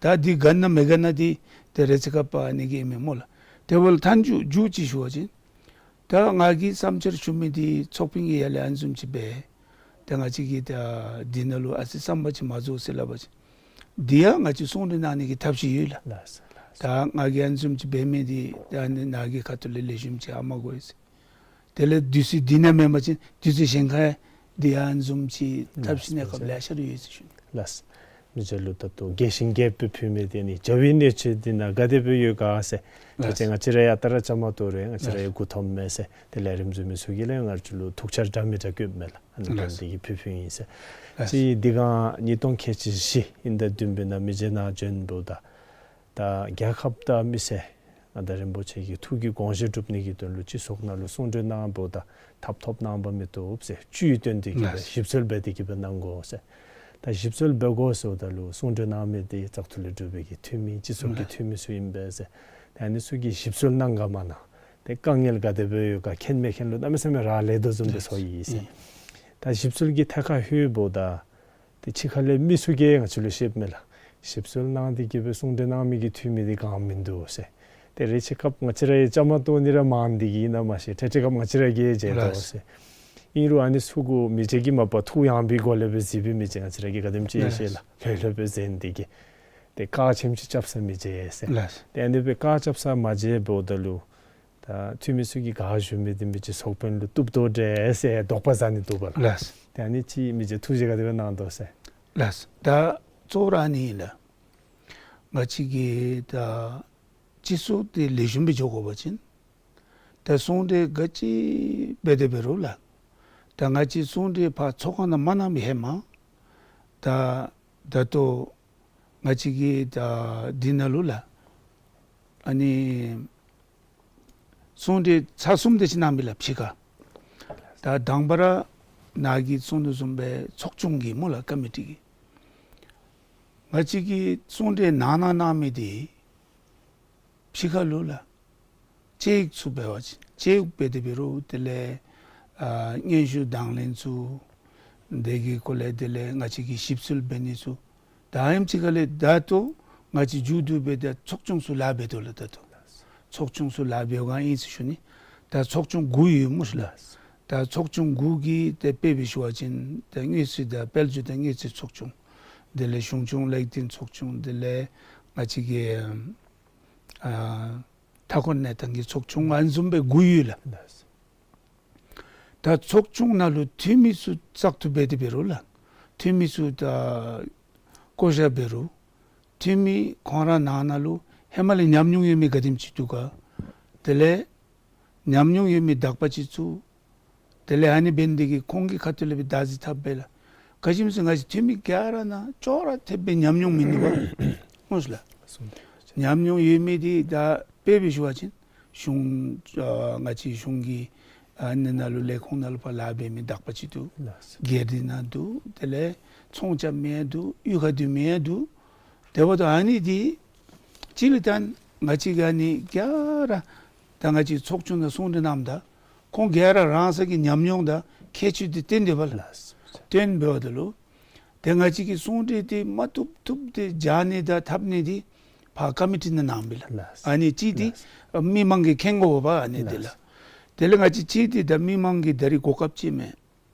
ད་འདི་དགའ་ན་མི་དགའ་ན་འདི་ཏེ་རེ་ཅིག་སྐབས་ཨ་ནི་གིས་མེན་སྨོ་ལགས། དེ་འབདཝ་ལས་མཐའ་མཇུག་མཇུག་ཅིག་ཞུ་བ་ཅིན་ད་ང་གིས་བསམ་འཆར་ཞུ་མི་འདི་ཚོགས་དཔོན་གྱིས་ཡར་ལས་ཨ་ནི་བཟུམ་ཅིག་འབད། ད་ང་བཅས་ཀྱིས་ད་འདི་ནང་ལུ་ཨ་ཙི་བསམ་པ་ཅིག་མ་རྫོགས་ཟེར་སླབ་པ་ཅིན་འདི་ཡང་ང་བཅས་གསུང་གྲོས་གནང་ནི་གི་ཐབས་ཤེས་ཡོད་ལགས། ལགས་སོ། ལགས་སོ། ད་ང་གིས་ཨ་ནི་བཟུམ་ཅིག་འབད་མི་འདི་ད་ནཱ་གི་ཁ་ཐུག་ལས་ལེགས་ཤོམ་ཅིག་ཧ་མ་གོ་ཡི་ཟེར། དེ་ལས་དུས་ཚོད་འདི་ནང་མེན་པ་ཅིན་དུས་ཚོད་གཞན་ཁར་འདི་ཡང་ཨ་ནི་བཟུམ་ཅིག་ཐབས་ཤེས་གནས་སྐབས་ལེ་ཤ་ར་ཡོད་ཟེར་ཞུ་ནི། ལགས་སོ། མི་རྗེ་ལུ་ད་ལྟོ་རྒྱས་ཤིང་རྒྱསཔ་སྦེ་ཕུལ་མི་འདི་ནི་རྒྱལ་བའི་གནས་ཆེན་འདི་ནང་ག་དེ་སྦེ་ཡོད་ག་ཟེར། ད་ཅི་ང་བཅས་ར་ཡང་ད་ར་བཅའ་མར་གཏོགས་རུང་ང་བཅས་ར་ཡང་མགུ་འཐོམ་མས་ཟེར། དེ་ལས་རིམ་གྲོ་མི་ཚུ་གིས་ལས་ང་བཅས་ལུ་ཐུགས་འཆར་འདྲ་མི་འདྲ་བཀོདཔ་མས་ལགས། ཨ་ནི་ལགས། དོན་འདི་གི་ཕུལ་ཕུལཝ་ཨིན་ཟེར། ལགས། ཅིག་འདི་ག་ཉིས་སྟོང་ཁལ་གཅིག་བཞི་ཨིན་ཟླ་བདུན་པའི་ནང་མི་རྗེ་ནཱ་བྱོན་འབདཝ་ད་ད་རྒྱལ་ཁབ་དང་མི་སེར་ང་བཅས་རིན་པོ་ཆེ་གི་ཐུགས་ཀྱི་དགོངས་བཞེད་སྒྲུབ་ནི་གི་དོན་ལུ་སྤྱི་ཚོགས་ནང་ལུ་གསུང་གྲོས་གནང་འབདཝ་ད་ཐབ་ཐོབ་གནང་པ་མི་བཏུབ་ཟེར། བཅུད་བཏོན་ཏེ་གི་སྦེ་ལགས། ཞིབ་འཚོལ་འབད་དེ་གི་སྦེ་གནང་དགོ་ཟེར། ད་ཞིབ་འཚོལ་འབད་དགོ་ཟེརཝ་ད་ལུ་གསུང་གྲོས་གནང་མི་འདི་བཙག་འཐུ་ལས་གྲུབ་པའི་གི་འཐུས་མི་སྤྱི་ཚོགས་ཀྱི་ལགས། འཐུས་མི་ཚུ་ཨིན་པས་ཟེར། ད་ཨ་ནི་ཚུ་གིས་ཞིབ་འཚོལ་གནང་ག་མ་གནང་། ཏེ་དཀའ་ངལ་ག་དེ་སྦེ་ཡོད་ག་མཁྱེན་མི་མཁྱེན་ལུ་གནམ་མེད་ས་མེད་རག་ལས་དོ་བཟུམ་སྦེ་ཚོར་ཡི་ཟེར། ཨིན། ད་ཞིབ་འཚོལ་གྱི་ཐད་ཁར་ལྷོད་འབདཝ་ད་ཏེ་ཕྱི་ཁ་ལས་མི་ཚུ་གིས་ང་བཅས་ལུ་བཤདཔ་མས་ལགས། ཞིབ་འཚོལ་གནང་སྟེ་གི་སྦེ་གསུང་གྲོས་གནང་མི་གི་འཐུས་མི་འདི་ག་ཡང་མིན་འདུག་ཟེར། ཏེ་རེ་ཅིག་སྐབས་ང་བཅས་ར་ཡང་བཅའ་མར་གཏོགས་ནི་ར་མང་སྟེ་གི་ཨིན་ན་མ་ཤེས། ཏེ་ཅིག་སྐབས་ང་བཅས་ར་གིས་མཇལ་དོ་ཟེར། ཨིན་རུང་ཨ་ནི་ཚུ་གུ་མི་རྗེ་གིས་མ་པ་ཐུགས་ཡངས་པའི་སྒོ་ལས་སྦེ་གཟིགས་པའི་མི་རྗེ་ང་བཅས་ར་གིས་ག་དེམ་ཅིག་ཡང་ཤེས་ལགས། ལྷོད་ལྷོད་སྦེ་གཟིགས་ཏེ་གི་ཏེ་བཀག་ཆེམ་ཅིག་རྐྱབ་ས་མི་མཇལ་ཟེར། ལགས། ཏེ་ཨ་ནི་སྦེ་བཀག་རྐྱབ་ས་མ་མཇལ་འབདཝ་ད་ལུ་ད་འཐུས་མི་ཚུ་གིས་ག་ཞུ་མི་འདི་མི་རྗེ་ཚོགས་དཔོན་ལུ་བཏུབ་དོ་འདྲས་ཟེར་དོགས་པ་ཟ་ནི་འདུག་པ་ལགས། ལགས། ཏེ་ཨ་ནི་ཅིག་མི་རྗེ་ཐུགས་རྗེ་ག་དེ་སྦེ་གནང་དོ་ཟེར། ལགས། ད་གཙོ་བོ་ར་ཨ་ནི་ཨིན་ལགས། ང་བཅས་ཀྱིས་ད་སྤྱི་ཚོགས་འདི་ལེགས་ཤོམ་སྦེ་འགྱོ་དགོ་པ་ཅིན་ད་གསུང་གྲོས་ག་ཅི་འབད་དེ་འབད་རུང་ལགས། ད་ང་བཅས་གསུང་གྲོས་ཕར་ཚོགས་ཁང་ནང་མ་གནང་མི་ཧེ་མ་ད་ད་ལྟོ་ང་བཅས་ཀྱིས་ད་འདི་ནང་ལུ་ལགས། ཨ་ནི་གསུང་གྲོས་ཚར་གསུམ་དེ་ཅིག་གནང་མི་ལགས་ཕྱི་ཁར། ད་དང་པ་ར་ནཱ་གིས་གསུང་དོ་བཟུམ་སྦེ་ཚོགས་ཆུང་གི་སྨོ་ལགས་ཀོ་མི་ཊི་གི། ང་བཅས་ཀྱིས་གསུང་གྲོས་ནང་ན་གནང་མི་འདི་ཕྱི་ཁ་ལུ་ལགས། དཔྱད་ཡིག་ཚུ་འབད་བ་ཅིན་དཔྱད་ཡིག་འབད་དེ་འབད་རུང་དེ་ལས་ཨ་སྙན་ཞུ་དང་ལེན་ཚུ་དེ་གི་སྐོར་ལས་དེ་ལས་ང་བཅས་ཀྱིས་ཞིབ་འཚོལ་འབད་ནི་ཚུ་ད་ཨ་ནེམ་ཅིག་ཁ་ལས་ད་ལྟོ་ང་བཅས་མཇུག་བསྡུ་སྦེ་ད་ཚོགས་ཆུང་ཚུ་ལཱ་འབད་དོ་ལགས། ད་ལྟོ་ཚོགས་ཆུང་ཚུ་ལཱ་འབད་བའི་སྒང་ཨིན་ཟེར་ཞུ་ནི། ད་ཚོགས་ཆུང་དགུ་ཡོད་སྨོ་ལགས། ད་ཚོགས་ཆུང་དགུ་གི་ཏེ་དཔེ་འབད་ཞུ་བ་ཅིན་ད་དངུལ་རྩིས་དང་དཔལ་འབྱོར་དང་དངུལ་རྩིས་ཚོགས་ཆུང་། དེ་ལས་གཞུང་སྐྱོང་ལེགས་སྒྲིག་ཚོགས་ཆུང་། དེ་ལས་ང་བཅས་ཀྱི་ཨ་མཐའ་འཁོར་གནས་སྟངས་ཀྱི་ཚོགས་ཆུང་ཨ་ནི་བཟུམ་སྦེ་དགུ་ཡོད་ལགས། ད་ཚོགས་ཆུང་ནང་ལུ་འཐུས་མི་ཚུ་བཙག་འཐུ་འབད་དེ་འབད་རུང་ལགས། འཐུས་མི་ཚུ་ད་བསྐོ་བཞག་འབད་རུང་འཐུས་མི་ཁོང་ར་ནང་ན་ལུ་ཧེ་མ་ལས་ཉམས་མྱོང་ཡོད་མི་ག་དེམ་ཅིག་འདུག་ག། དེ་ལས་ཉམས་མྱོང་ཡོད་མི་དག་པ་ཅིག་བཙུགས། དེ་ལས་ཨ་ནི་འབད་ནི་དེ་གིས་ཁོང་གི་ཁ་ཐུག་ལས་སྦེ་བདག་འཛིན་འཐབ་པས་ལགས། ག་ཅི་སྨོ་ཟེར་ང་བཅས་འཐུས་མི་ག་ར་ནང་ཅོག་ར་འཐདཔ་སྦེ་ཉམས་མྱོང་མིན་ནུག་པ་སྨོ་ལགས། ཉམས་མྱོང་ཡོད་མི་འདི་ད་དཔེ་འབད་ཞུ་བ་ཅིན་གཞུང་ཨ་ང་བཅས་གཞུང་གི་ཨ་ནི་ནང་ལུ་ལས་ཁུངས་ནང་ལུ་ཕར་ལཱ་འབད་མི་དག་པ་ཅིག་འདུག། ལགས་སོ། སྒེར་སྡེ་ནང་འདུག། དེ་ལས་ཚོང་རྐྱབ་མི་ཡང་འདུག། གཡུས་ཁར་སྡོད་མི་ཡང་འདུག། དེ་འབདཝ་ད་ཨ་ནི་འདི་གཅིག་ལས་ད་ང་བཅས་ཀྱིས་ཨ་ནི་ག་ར་ད་ང་བཅས་ཚོགས་ཆུང་ནང་གསུང་གྲོས་གནངམ་ད་ཁོང་ག་ར་རང་སོ་གི་ཉམས་མྱོང་དང་ཁྱད་ཆོས་འདི་སྟོན་དེས་པ་ལགས། ལགས་སོ། སྟོན་འབདཝ་ད་ལུ་ཏེ་ང་བཅས་ཀྱིས་གསུང་གྲོས་འདི་མ་བཏུབ་བཏུབ་འདི་སྦྱང་ནི་དང་འཐབ་ནི་འདི་ཕར་ཀོ་མི་ཊི་ནང་གནང་པས་ལགས། ལགས་སོ། ཨ་ནི་གཅིག་འདི་ལགས་སོ། མི་མང་གིས་མཁྱེན་དགོ་པས་ཨ་ནི་འདི་ལགས། ལགས་སོ། དེ་ལས་ང་བཅས་གཅིག་འདི་ད་མི་མང་གིས་ད་རིས་གོ་སྐབས་ཅིག་མས།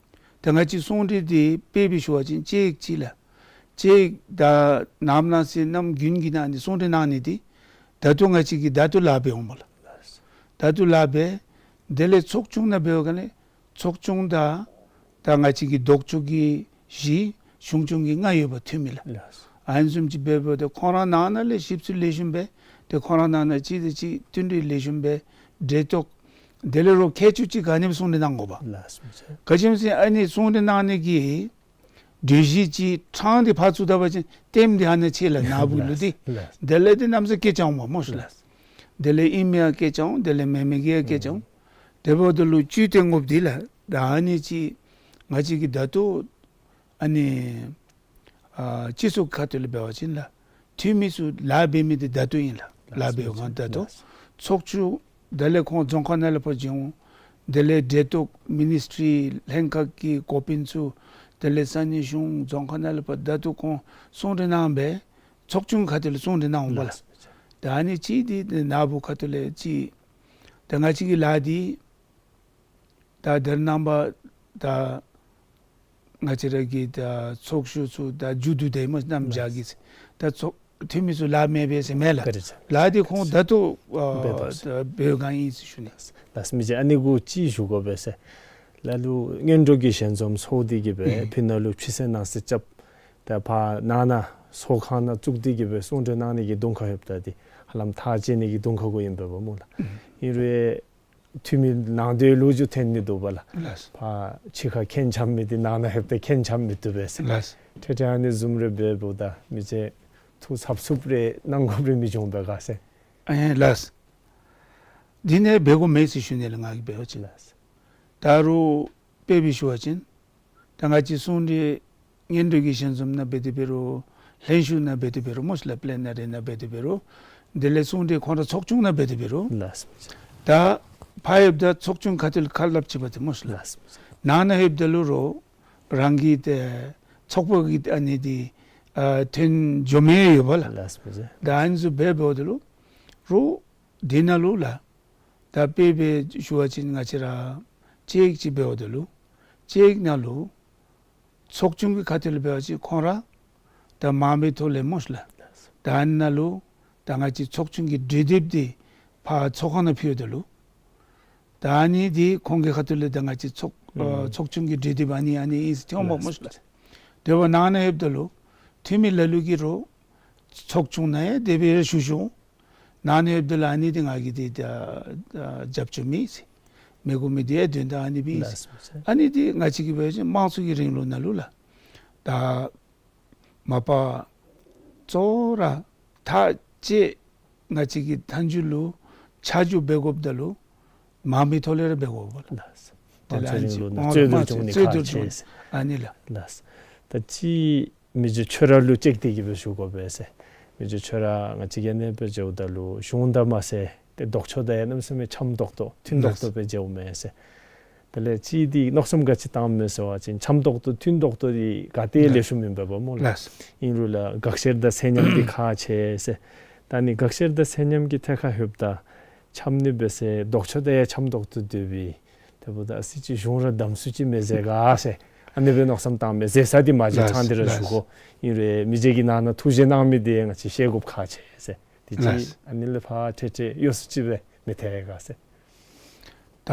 ད་ང་བཅས་གསུང་གྲོས་འདི་དཔེ་འབད་ཞུ་བ་ཅིན་དཔྱད་ཡིག་ཅིག་ལགས། དཔྱད་ཡིག་ད་ནངས་པ་གནངས་ཚེ་གནམ་དགུན་གྱི་ནང་ནི་གསུང་གྲོས་གནང་ནི་འདི་ད་ལྟོ་ང་བཅས་ཀྱིས་ད་ལྟོ་ལཱ་འབད་འོང་པ་ལགས། ད་ལྟོ་ལཱ་འབད། དེ་ལས་ཚོགས་ཆུང་ནང་འབད་བའི་སྒང་ལས་ཚོགས་ཆུང་དང་ད་ང་བཅས་ཀྱི་ལྡོག་ཕྱོགས་ཀྱི་བཞི་གཞུང་སྐྱོང་གི་ལྔ་ཡོད་པ་འཐུས་མི་ལགས། ལགས་སོ། ཨ་ནི་བཟུམ་ཅིག་འབད་འབདཝ་ད་ཁོང་ར་ནང་ན་ལས་ཞིབ་འཚོལ་ལེགས་ཤོམ་འབད། ཏེ་ཁོང་ར་ནང་ན་གཅིག་དང་གཅིག་མཐུན་སྒྲིལ་ལེགས་ཤོམ་འབད། འབྲེལ་གཏོགས། དེ་ལས་རོགས་ཁྱད་ཆོས་ཅིག་ག་ནི་སྦེ་གསུང་གྲོས་གནང་དགོ་པ། ལགས་སོ། ག་ཅི་སྨོ་ཟེར་ཨ་ནི་གསུང་གྲོས་གནང་ནི་གི་གྲོས་གཞི་ཅིག་ཕྲང་སྟེ་ཕར་བཙུགས་ད་པ་ཅིན་ལྟདམོ་འདི་ཨ་ནི་ཆེ་ལགས་ནཱ་བུ་ལུ་འདི། ལགས་སོ། དེ་ལས་འདི་གནམ་མེད་ས་མེད་སྐད་རྐྱབ་འོང་པ་སྨོ་ལགས། ལགས་སོ། དེ་ལས་ཨིན་མི་ཡང་སྐད་རྐྱབ་འོང་། དེ་ལས་མེན་མི་གིས་ཡང་སྐད་རྐྱབ་འོང་། དེ་འབདཝ་ད་ལུ་བཅུད་བཏོན་དགོཔ་འདི་ལགས་ད་ཨ་ནི་ཅིག་ང་བཅས་ཀྱིས་ད་ལྟོ་ཨ་ནི་ཨ་སྤྱི་ཚོགས་ཁ་ཐུག་ལས་འབད་བ་ཅིན་ལགས་འཐུས་མི་ཚུ་ལཱ་འབད་མི་འདི་ད་ལྟོ་ཨིན་ལགས། ལཱ་འབད་བའི་སྒང་ད་ལྟོ། ལགས་སོ། ཚོགས་ཆུང་དེ་ལས་ཁོང་རྫོང་ཁག་ནང་ལས་ཕར་བྱོན་འོང་། དེ་ལས་འབྲེལ་གཏོགས་མི་ནིས་ཊི་རི་ལྷན་ཁག་གི་འགོ་དཔོན་ཚུ་དེ་ལས་ས་གནས་གཞུང་རྫོང་ཁག་ནང་ལས་ཕར་ད་ལྟོ་ཁོང་གསུང་གྲོས་གནང་སྦེ་ཚོགས་ཆུང་ཁ་ཐུག་ལས་གསུང་གྲོས་གནང་འོང་པ་ལགས། ལགས་སོ། ད་ཨ་ནི་ཅིག་འདི་ནཱ་བུ་ཁ་ཐུག་ལས་ཅིག་ད་ང་བཅས་ཀྱི་ལཱ་འདི་ད་ད་རེས་ནངས་པ་ད་ ང་བཅས་ར་གི་ད་ཚོགས་ཞུགས་ཚུ་ད་མཇུག་བསྡུ་དེས་སྨོ་ནམ་ལགས། རྒྱ་གི་ད་ཚོགས་འཐུས་མི་ཚུ་ལཱ་མེད་པས་ཟེར་མེན་ལགས། བཀའ་དྲིན་ཆེ། ལཱ་འདི་ཁོང་ད་ལྟོ་འབད་དོ་ཟེར། ཨ་འབད་བའི་སྒང་ཨིན་ཟེར་ཞུ་ནི། ལགས། མི་རྗེ་ཨ་ནི་གུ་ཅིག་ཞུ་དགོ་པས་ཟེར། ལ་ལུ་སྔོན་འགྲོ་གི་ཞལ་འཛོམས་ཚོགས་ཏེ་གི་སྦེ་ཨུམ་ཕི་ནང་ལུ་ཕྱི་གསལ་ནང་གསལ་རྐྱབ། ད་ཕར་ནང་ན་ཚོགས་ཁང་ནང་བཙུགས་ཏེ་གི་སྦེ་གསུང་གྲོས་གནང་ནི་གི་གདོང་ཁར་ལྷོདཔ་ད་འདི་ཧ་ལམ་ཐག་བཅད་ནི་གི་གདོང་ཁར་གུ་ཨིན་པས་པ་སྨོ་ལགས། ཨུམ་ཨིན་རུང་འཐུས་མི་ནང་དོན་ལོ་རྒྱུས་ཐོན་ནི་འདུག་པ་ལགས། ལགས། ཕར་ཕྱི་ཁར་ཁ་འཆམ་མི་འདི་ནང་ན་ལྷོདཔ་ད་ཁ་འཆམ་མི་བཏུབ་པས་ཟེར། ལགས། ཏེ་ཏེ་ཨ་ནི་བཟུམ་རེ་འབདཝ་ད་མི་རྗེ་ཐུགས་འཚབ་འཚུབ་རེ་གནང་དགོཔ་རེ་མི་འབྱུང་པས་ག་ཟེར། ཨེ་ལགས། འདི་ནི་འབད་དགོ་མས་ཟེར་ཞུ་ནི་ལགས། ང་གིས་འབད་བ་ཅིན། ལགས། ད་རུང་དཔེ་འབད་ཞུ་བ་ཅིན་ད་ང་བཅས་གསུང་གྲོས་སྔོན་འགྲོ་གི་ཞལ་འཛོམས་ནང་འབད་དེ་འབད་རུང་ལྷན་བཞུགས་ནང་འབད་དེ་འབད་རུང་སྨོ་ལགས། པེ་ལེ་ནི་རི་ནང་འབད་དེ་འབད་རུང་དེ་ལས་གསུང་གྲོས་ཁོང་ར་ཚོགས་ཆུང་ནང་འབད་དེ་འབད་རུང་། ལགས། ད་ཕར་ཡོདཔ་ད་ཚོགས་ཆུང་ཁ་ཐུག་ལས་ཁ་སླབ་ཅི་པ་ཏེ་སྨོ་ལགས། ལགས། ནང་ན་ཡོདཔ་ད་ལུ་རོགས་རང་གི་ཏེ་ཚོགས་པ་གི་ཨ་ནི་འདི་ཨ་ཐོན་འགྱོ་མི་ཡོད་པ་ལགས། ལགས། ད་ཨ་ནི་ཚུ་འབད་འབདཝ་ད་ལུ་རོགས་འདི་ནང་ལུ་ལགས། ད་དཔེ་འབད་ཞུ་བ་ཅིན་ང་བཅས་ར་ཅེཀ་ཅིག་འབདཝ་ད་ལུ་ཅེཀ་ནང་ལུ་ཚོགས་ཆུང་གི་ཁ་ཐུག་ལས་འབད་བ་ཅིན་ཁོང་ར་ད་མང་མོས་ཐོག་ལས་སྨོ་ལགས། ད་ཨ་ནཱ་ལུ་ད་ང་བཅས་ཚོགས་ཆུང་གི་གྲོས་འདེབས་འདི་ཕར་ཚོགས་ཁང་ནང་ཕུལཝ་ད་ལུ་ད་ཨ་ནི་འདི་ཁོང་གི་ཁ་ཐུག་ལས་ད་ང་བཅས་ཚོགས་ཨ་ཨུམ་ཚོགས་ཆུང་གི་གྲོས་འདེབས་ཨ་ནི་ཨ་ནི་ཨིན་ཟེར་ཐོནམ་སྨོ་ལགས། དེ་འབདཝ་ནང་ན་ཡོདཔ་ད་ལུ་འཐུས་མི་ལ་ལུ་གིས་རོགས་ཚོགས་ཆུང་ནང་ཡང་དེ་སྦེ་ར་ཞུ་ཞུ། ནང་ན་ཡོདཔ་ད་ལུ་ཨ་ནི་འདི་ང་གིས་འདི་ད་ཨ་རྒྱབ་སྐྱོར་མེད་ཟེར། མི་དགོ་མི་འདི་ཡང་དོན་དག་ཨ་ནི་སྦེ་ཨིན་ཟེར། ལགས་སོ། ཨ་ནི་འདི་ང་བཅས་ཀྱི་འབད་བ་ཅིན་དམངས་གཙོ་གི་རིང་ལུགས་ནང་ལུ་ལགས། ད་མ་པ་གཙོ་བོ་ར་ཐག་བཅད་ང་བཅས་ཀྱི་མཐའ་མཇུག་ལུ་ཆ་འཇོག་འབད་དགོཔ་ད་ལུ་མང་མོས་ཐོག་ལས་ར་འབད་དགོ་པས་ལགས། ལགས་སོ། དེ་ལས་དམངས་གཙོའི་རིང་ལུགས་ནང་རྩོད་བསྡུར་འབྱུང་ནི་ཁག་ཆེ་ཟེར། ཨ་ནི་ལགས། ལགས་སོ། ད་ཅི་མི་རྗེ་ཁྱོད་ར་ལུ་ཅིག་དེ་གི་སྦེ་ཞུ་དགོ་པས་ཟེར། མི་རྗེ་ཁྱོད་ར་ང་བཅས་ཀྱི་ཨ་ནི་སྦེ་འགྱོཝ་ད་ལུ་གཞུང་དང་མ་ཚད་ཏེ་ལྡོག་ཕྱོགས་དང་ཡང་གནམ་མེད་ས་མེད་འཆམ་ཏོག་ཏོ་མཐུན་ཏོག་ཏོ་སྦེ་འགྱོཝ་མས་ཟེར། དེ་ལས་ཅིག་འདི་མནོ་བསམ་ག་ཅི་བཏངམ་མས་ཟེར་བ་ཅིན་འཆམ་ཏོག་ཏོ་མཐུན་ཏོག་ཏོ་འདི་ག་ཏེ་ལེགས་ཤོམ་ཨིན་པས་པ་སྨོ་ལགས། ལགས། ཨིན་རུང་ལགས་དགག་བཤེར་དང་ཚད་མཉམ་འདི་ཁག་ཆེ་ཟེར། ད་ནི་དགག་བཤེར་དང་ཚད་མཉམ་གྱི་ཐད་ཁར་ལྷོདཔ་ད་འཆམ་ནི་འབད་ཟེར་ལྡོག་ཕྱོགས་དང་ཡང་འཆམ་ཏོག་ཏོ་སྡོད་པས། དེ་འབདཝ་ད་ཨ་ཙི་ཅིག་གཞུང་ར་བསྡམ་ཚུགས་ཅི་མས་ཟེར་ག་ཟེར་ཨ་ནི་སྦེ་མནོ་བསམ་བཏངམ་མས་ཟེར་ས་འདི་མ་གཞི་ལགས་ཕྲང་སྟེ་ར་ཞུ་དགོ། ལགས། ཨིན་རུང་མི་རྗེ་གིས་ནང་ན་ཐུགས་བཞེད་གནང་མི་འདི་ང་བཅས་ཤེས་དགོཔ་ཁག་ཆེ་ཟེར། དེ་ཅིག་ལགས། ཨ་ནི་ལས་ཕར་ཁྲེ་ཁྲེ་ཡོད་ས་ཅིག་སྦེ་མི་ཐལ་ག་ཟེར། ད་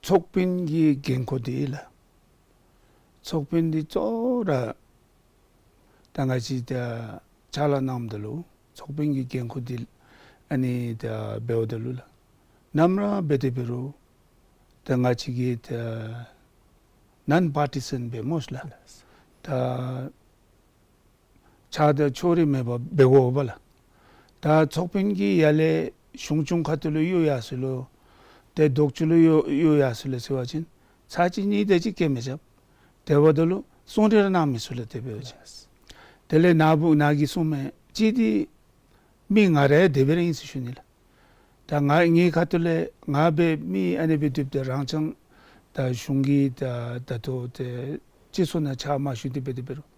ཚོགས་དཔོན་གྱི་འགན་ཁུར་འདི་ལགས། ཚོགས་དཔོན་འདི་གཙོ་བོ་ར་ད་ང་བཅས་ད་ཕྱག་ལཱ་གནངམ་ད་ལུ་ཚོགས་དཔོན་གྱི་འགན་ཁུར་འདི་ཨ་ནི་ད་འབདཝ་ད་ལུ་ལགས། ནམ་ར་འབད་དེ་འབད་རུང་ད་ང་བཅས་ཀྱི་ད་ནཱན་པར་ཊི་སན་སྦེ་སྨོ་ལགས། ད་ཆགས་སྡང་ཕྱོགས་རིས་མེད་པར་འབད་དགོ་པས་ལགས། ད་ཚོགས་དཔོན་གྱིས་ཡར་ལས་གཞུང་སྐྱོང་ཁ་ཐུག་ལུ་གཡུག་ཡར་སོང་ལོ། ཏེ་ལྡོག་ཕྱོགས་ལུ་གཡུག་གཡུག་ཡར་སོང་ལོ་ཟེར་བ་ཅིན་ཚར་གཅིག་གཉིས་དེ་ཅིག་སྐྱེལ་མི་རྐྱབ། དེ་འབདཝ་ད་ལུ་གསུང་གྲོས་ར་གནང་མི་ཚུགས་ལགས། དེ་འབད་བ་ཅིན། དེ་ལས་ནཱ་བུ་ནཱ་གིས་གསུངམ་མས། ཅིག་འདི་མི་ང་ར་ཡང་དེ་སྦེ་ར་ཨིན་ཟེར་ཞུ་ནི་ལགས། ད་ང་ངེའི་ཁ་ཐུག་ལས་ང་འབད་མི་ཨ་ནི་སྦེ་སྡོདཔ་ད་རང་རྐྱང་ད་གཞུང་གི་ད་ད་ལྟོ་ཏེ་སྤྱི་ཚོགས་ནང་ཕྱག་མ་ཞུ་སྟེ་འབད་དེ་འབད་རུང་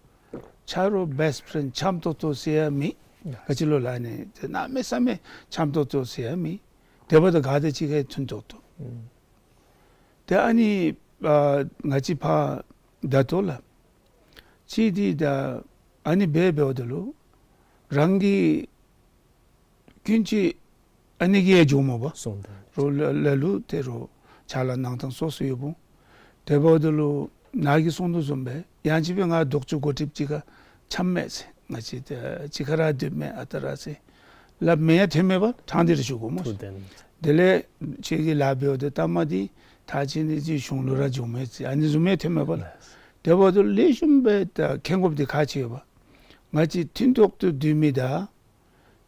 ཆ་རོགས་བེསཊ་ཕེ་རེནཌ་འཆམ་ཏོག་ཏོ་ཟེར་ཡང་མེད། ག་ཅི་ལོ་ལགས། ཨ་ནི་ཏེ་གནམ་མེད་ས་མེད་འཆམ་ཏོག་ཏོ་ཟེར་ཡང་མེད། དེ་འབདཝ་ད་ག་དང་གཅིག་ཁར་མཐུན་ཏོག་ཏོ། ཨུམ། ཏེ་ཨ་ནི་ཨ་ང་བཅས་ཕར་ད་ལྟོ་ལགས། ཅིག་འདི་ད་ཨ་ནི་འབད་འབདཝ་ད་ལུ་རང་གི་ཀུན་སྤྱོད་ཨ་ནི་གིས་ཡང་འགྱོཝ་མས་པ། སོང་ད། རོགས་ལ་ལ་ལུ་ཏེ་རོགས་ཕྱག་ལཱ་གནང་ཐངས་སོ་སོ་ཡོདཔ་འོང་། དེ་འབདཝ་ད་ལུ་ནཱ་གིས་གསུང་དོ་བཟུམ་སྦེ་ཡང་ཅིན་སྦེ་ང་ལྡོག་ཕྱོགས་འགོ་ཁྲིདཔ་ཅིག་ཁར་འཆམ་མས་ཟེར། ང་བཅས་ཏེ་གཅིག་ཁར་ར་སྡོདཔ་མས་ཨ་རྟག་ར་ཟེར་སླབ་མི་ཡང་ཐོནམ་མས་པ། ཕྲང་སྟེ་ར་ཞུ་དགོ་སྨོ། ཐུགས་བདེན། དེ་ལས་ཁྱོད་ཀྱིས་ལཱ་འབདཝ་ད་ལྟ་མ་འདི་ཐག་བཅད་ནི་ཅིག་གཞུང་ལུ་ར་འགྱོཝ་མས་ཟེར་ཨ་ནི་བཟུམ་ཡང་ཐོནམ་མས་པ་ལགས། དེ་འབདཝ་ད་ལེགས་ཤོམ་སྦེ་ད་མཁྱེན་དགོཔ་འདི་ཁག་ཆེ་བས། ང་བཅས་མཐུན་ཏོག་ཏོ་སྡོད་མི་དང་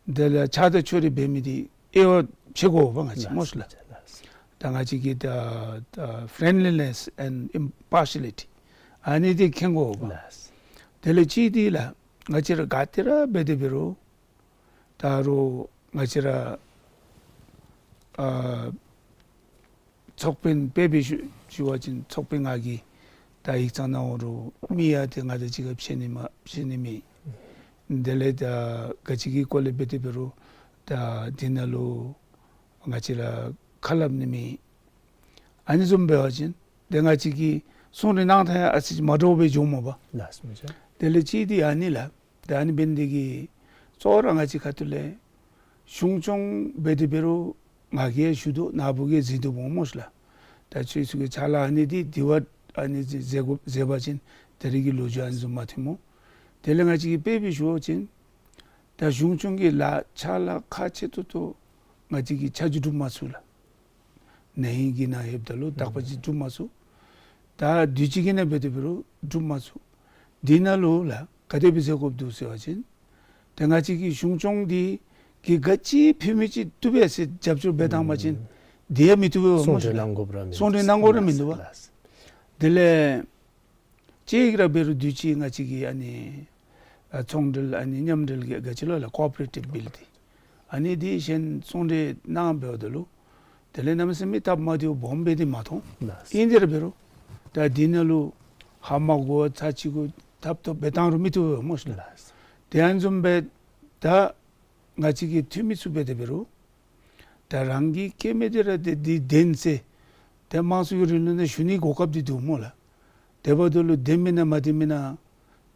དེ་ལས་ཆགས་སྡང་ཕྱོགས་རིས་འབད་མི་འདི་དབྱེ་བ་ཕྱེ་དགོ་པས་ང་བཅས་ལགས། སྨོ་ལགས། ལགས། ད་ང་བཅས་ཀྱི་ད་ད་ཕེ་རེནཌ་ལི་ནེསི་ཨེནཌ་ཨིམ་པར་ཤལ་ལི་ཊི་ཨ་ནི་འདི་མཁྱེན་དགོ་པས། ལགས། དེ་ལས་ཅིག་འདི་ལགས་ང་བཅས་ར་ག་ཏེ་ར་འབད་དེ་འབད་རུང་ད་རུང་ང་བཅས་ར་ཨ་ཚོགས་དཔོན་དཔེ་འབད་ཞུ་ཞུ་བ་ཅིན་ཚོགས་དཔོན་ང་གིས་ད་ཡིག་ཚང་ནང་འོང་རུང་མི་ཡང་ཏེ་ང་དང་གཅིག་ཁར་ཕྱད་ནི་མ་ཕྱད་ནི་མེད། དེ་ལས་ད་ག་ཅི་གི་སྐོར་ལས་འབད་དེ་འབད་རུང་ད་འདི་ནང་ལུ་ང་བཅས་ར་ཁ་སླབ་ནི་མེད། ཨ་ནི་བཟུམ་འབད་བ་ཅིན་ཏེ་ང་བཅས་ཀྱི་ གསུང་གྲོས་གནང་ཐངས་ཡང་ཨ་ཙི་ཅིག་མ་འདྲཝ་སྦེ་འགྱོཝ་མས་པ། ལགས་སོ་མི་ཅ། དེ་ལས་གཅིག་འདི་ཨ་ནི་ལགས། ད་ཨ་ནི་འབད་ནི་དེ་གིས་གཙོ་བོ་ར་ང་བཅས་ཁ་ཐུག་ལས་གཞུང་སྐྱོང་འབད་དེ་འབད་རུང་ང་གིས་ཞུ་དོ་ནཱ་བུ་གིས་གཟིགས་དོ་འོང་སྨོ་ཤིག་ལགས། ད་ཁྱོད་ཚུ་གི་ཕྱག་ལཱ་ཨ་ནི་འདི་དེ་བ་ཨ་ནི་མཛད་དགོ་མཛད་པ་ཅིན་ད་རིས་ཀྱི་ལོ་རྒྱུས་ཨ་ནི་བཟུམ་མ་ཐོནམ་སྨོ། དེ་ལས་ང་བཅས་ཀྱིས་དཔེ་སྦེ་ཞུ་བ་ཅིན་ད་གཞུང་སྐྱོང་གི་ལཱ་ཕྱག་ལཱ་ཁག་ཆེ་ཏོག་ཏོ་ང་བཅས་ཀྱིས་ཆ་འཇོག་གྲུབ་མ་ཚུགས་ལགས། ནད་ཡམས་ཀྱི་ནང་ལྷོདཔ་ད་ལུ་དག་པ་ཅིག་གྲུབ་མ་ཚུགས། ད་དུས་ཅི་གི་ནང་འབད་དེ་འབད་རུང་གྲུབ་མ་ཚུགས། དེ་ནང་ལུ་ལགས་ག་དེ་སྦེ་མཛད་དགོཔ་འདུག་ཟེར་བ་ཅིན་ད་ང་བཅས་ཀྱི་གཞུང་སྐྱོང་འདི་གིས་ག་ཅི་ཕུལ་མི་ཅིག་བཏུབ་པས་ཟེར་རྒྱབ་སྐྱོར་འབད་བཏང་པ་ཅིན་དེ་ཡང་མི་བཏུབ་པས་སྨོ་ཤིག་ལགས། གསུང་གྲོས་གནང་དགོཔ་ར་མིན་འདུག། གསུང་གྲོས་གནང་དགོཔ་ར་མིན་འདུག་པ། ལགས། དེ་ལས་གཅིག་ར་འབད་རུང་དུས་ཅི་ང་བཅས་ཀྱི་ཨ་ནི་ཨ་ཚོང་འབྲེལ་ཨ་ནི་མཉམ་འབྲེལ་གྱི་ག་ཅི་ལོ་ལགས་ཀོ་ཨོ་པ་རེ་ཊིབ་བིལ་འདི་ཨ་ནི་འདི་གཞན་གསུང་གྲོས་གནང་འབདཝ་ད་ལུ་དེ་ལས་གནམ་མེད་ས་མེད་སྟབས་མ་བདེཝ་སྦོམ་སྦེ་འདི་མ་མཐོང་། ལགས། ཨིན་དེ་ར་འབད་རུང་ད་འདི་ནང་ལུ་ཧ་མ་གོ་ཚར་གཅིག་གུ་ཐབ་ཐོབ་འབད་བཏང་རུང་མི་བཏུབ་པས་སྨོ་ཤིག་ལགས། ལགས། དེ་ཨ་ནི་བཟུམ་སྦེ་ད་ང་བཅས་ཀྱི་འཐུས་མི་ཚུ་འབད་དེ་འབད་རུང་ད་རང་གི་སྐྱེ་མི་འདི་ར་འདི་འདི་བདེན་ཟེར་ཏེ་དམངས་གཙོའི་རིང་ལུགས་ནང་ཞུ་ནི་གོ་སྐབས་འདི་འདུག་སྨོ་ལགས། དེ་འབདཝ་ད་ལུ་བདེན་མེན་ན་མ་བདེན་མེན་ན་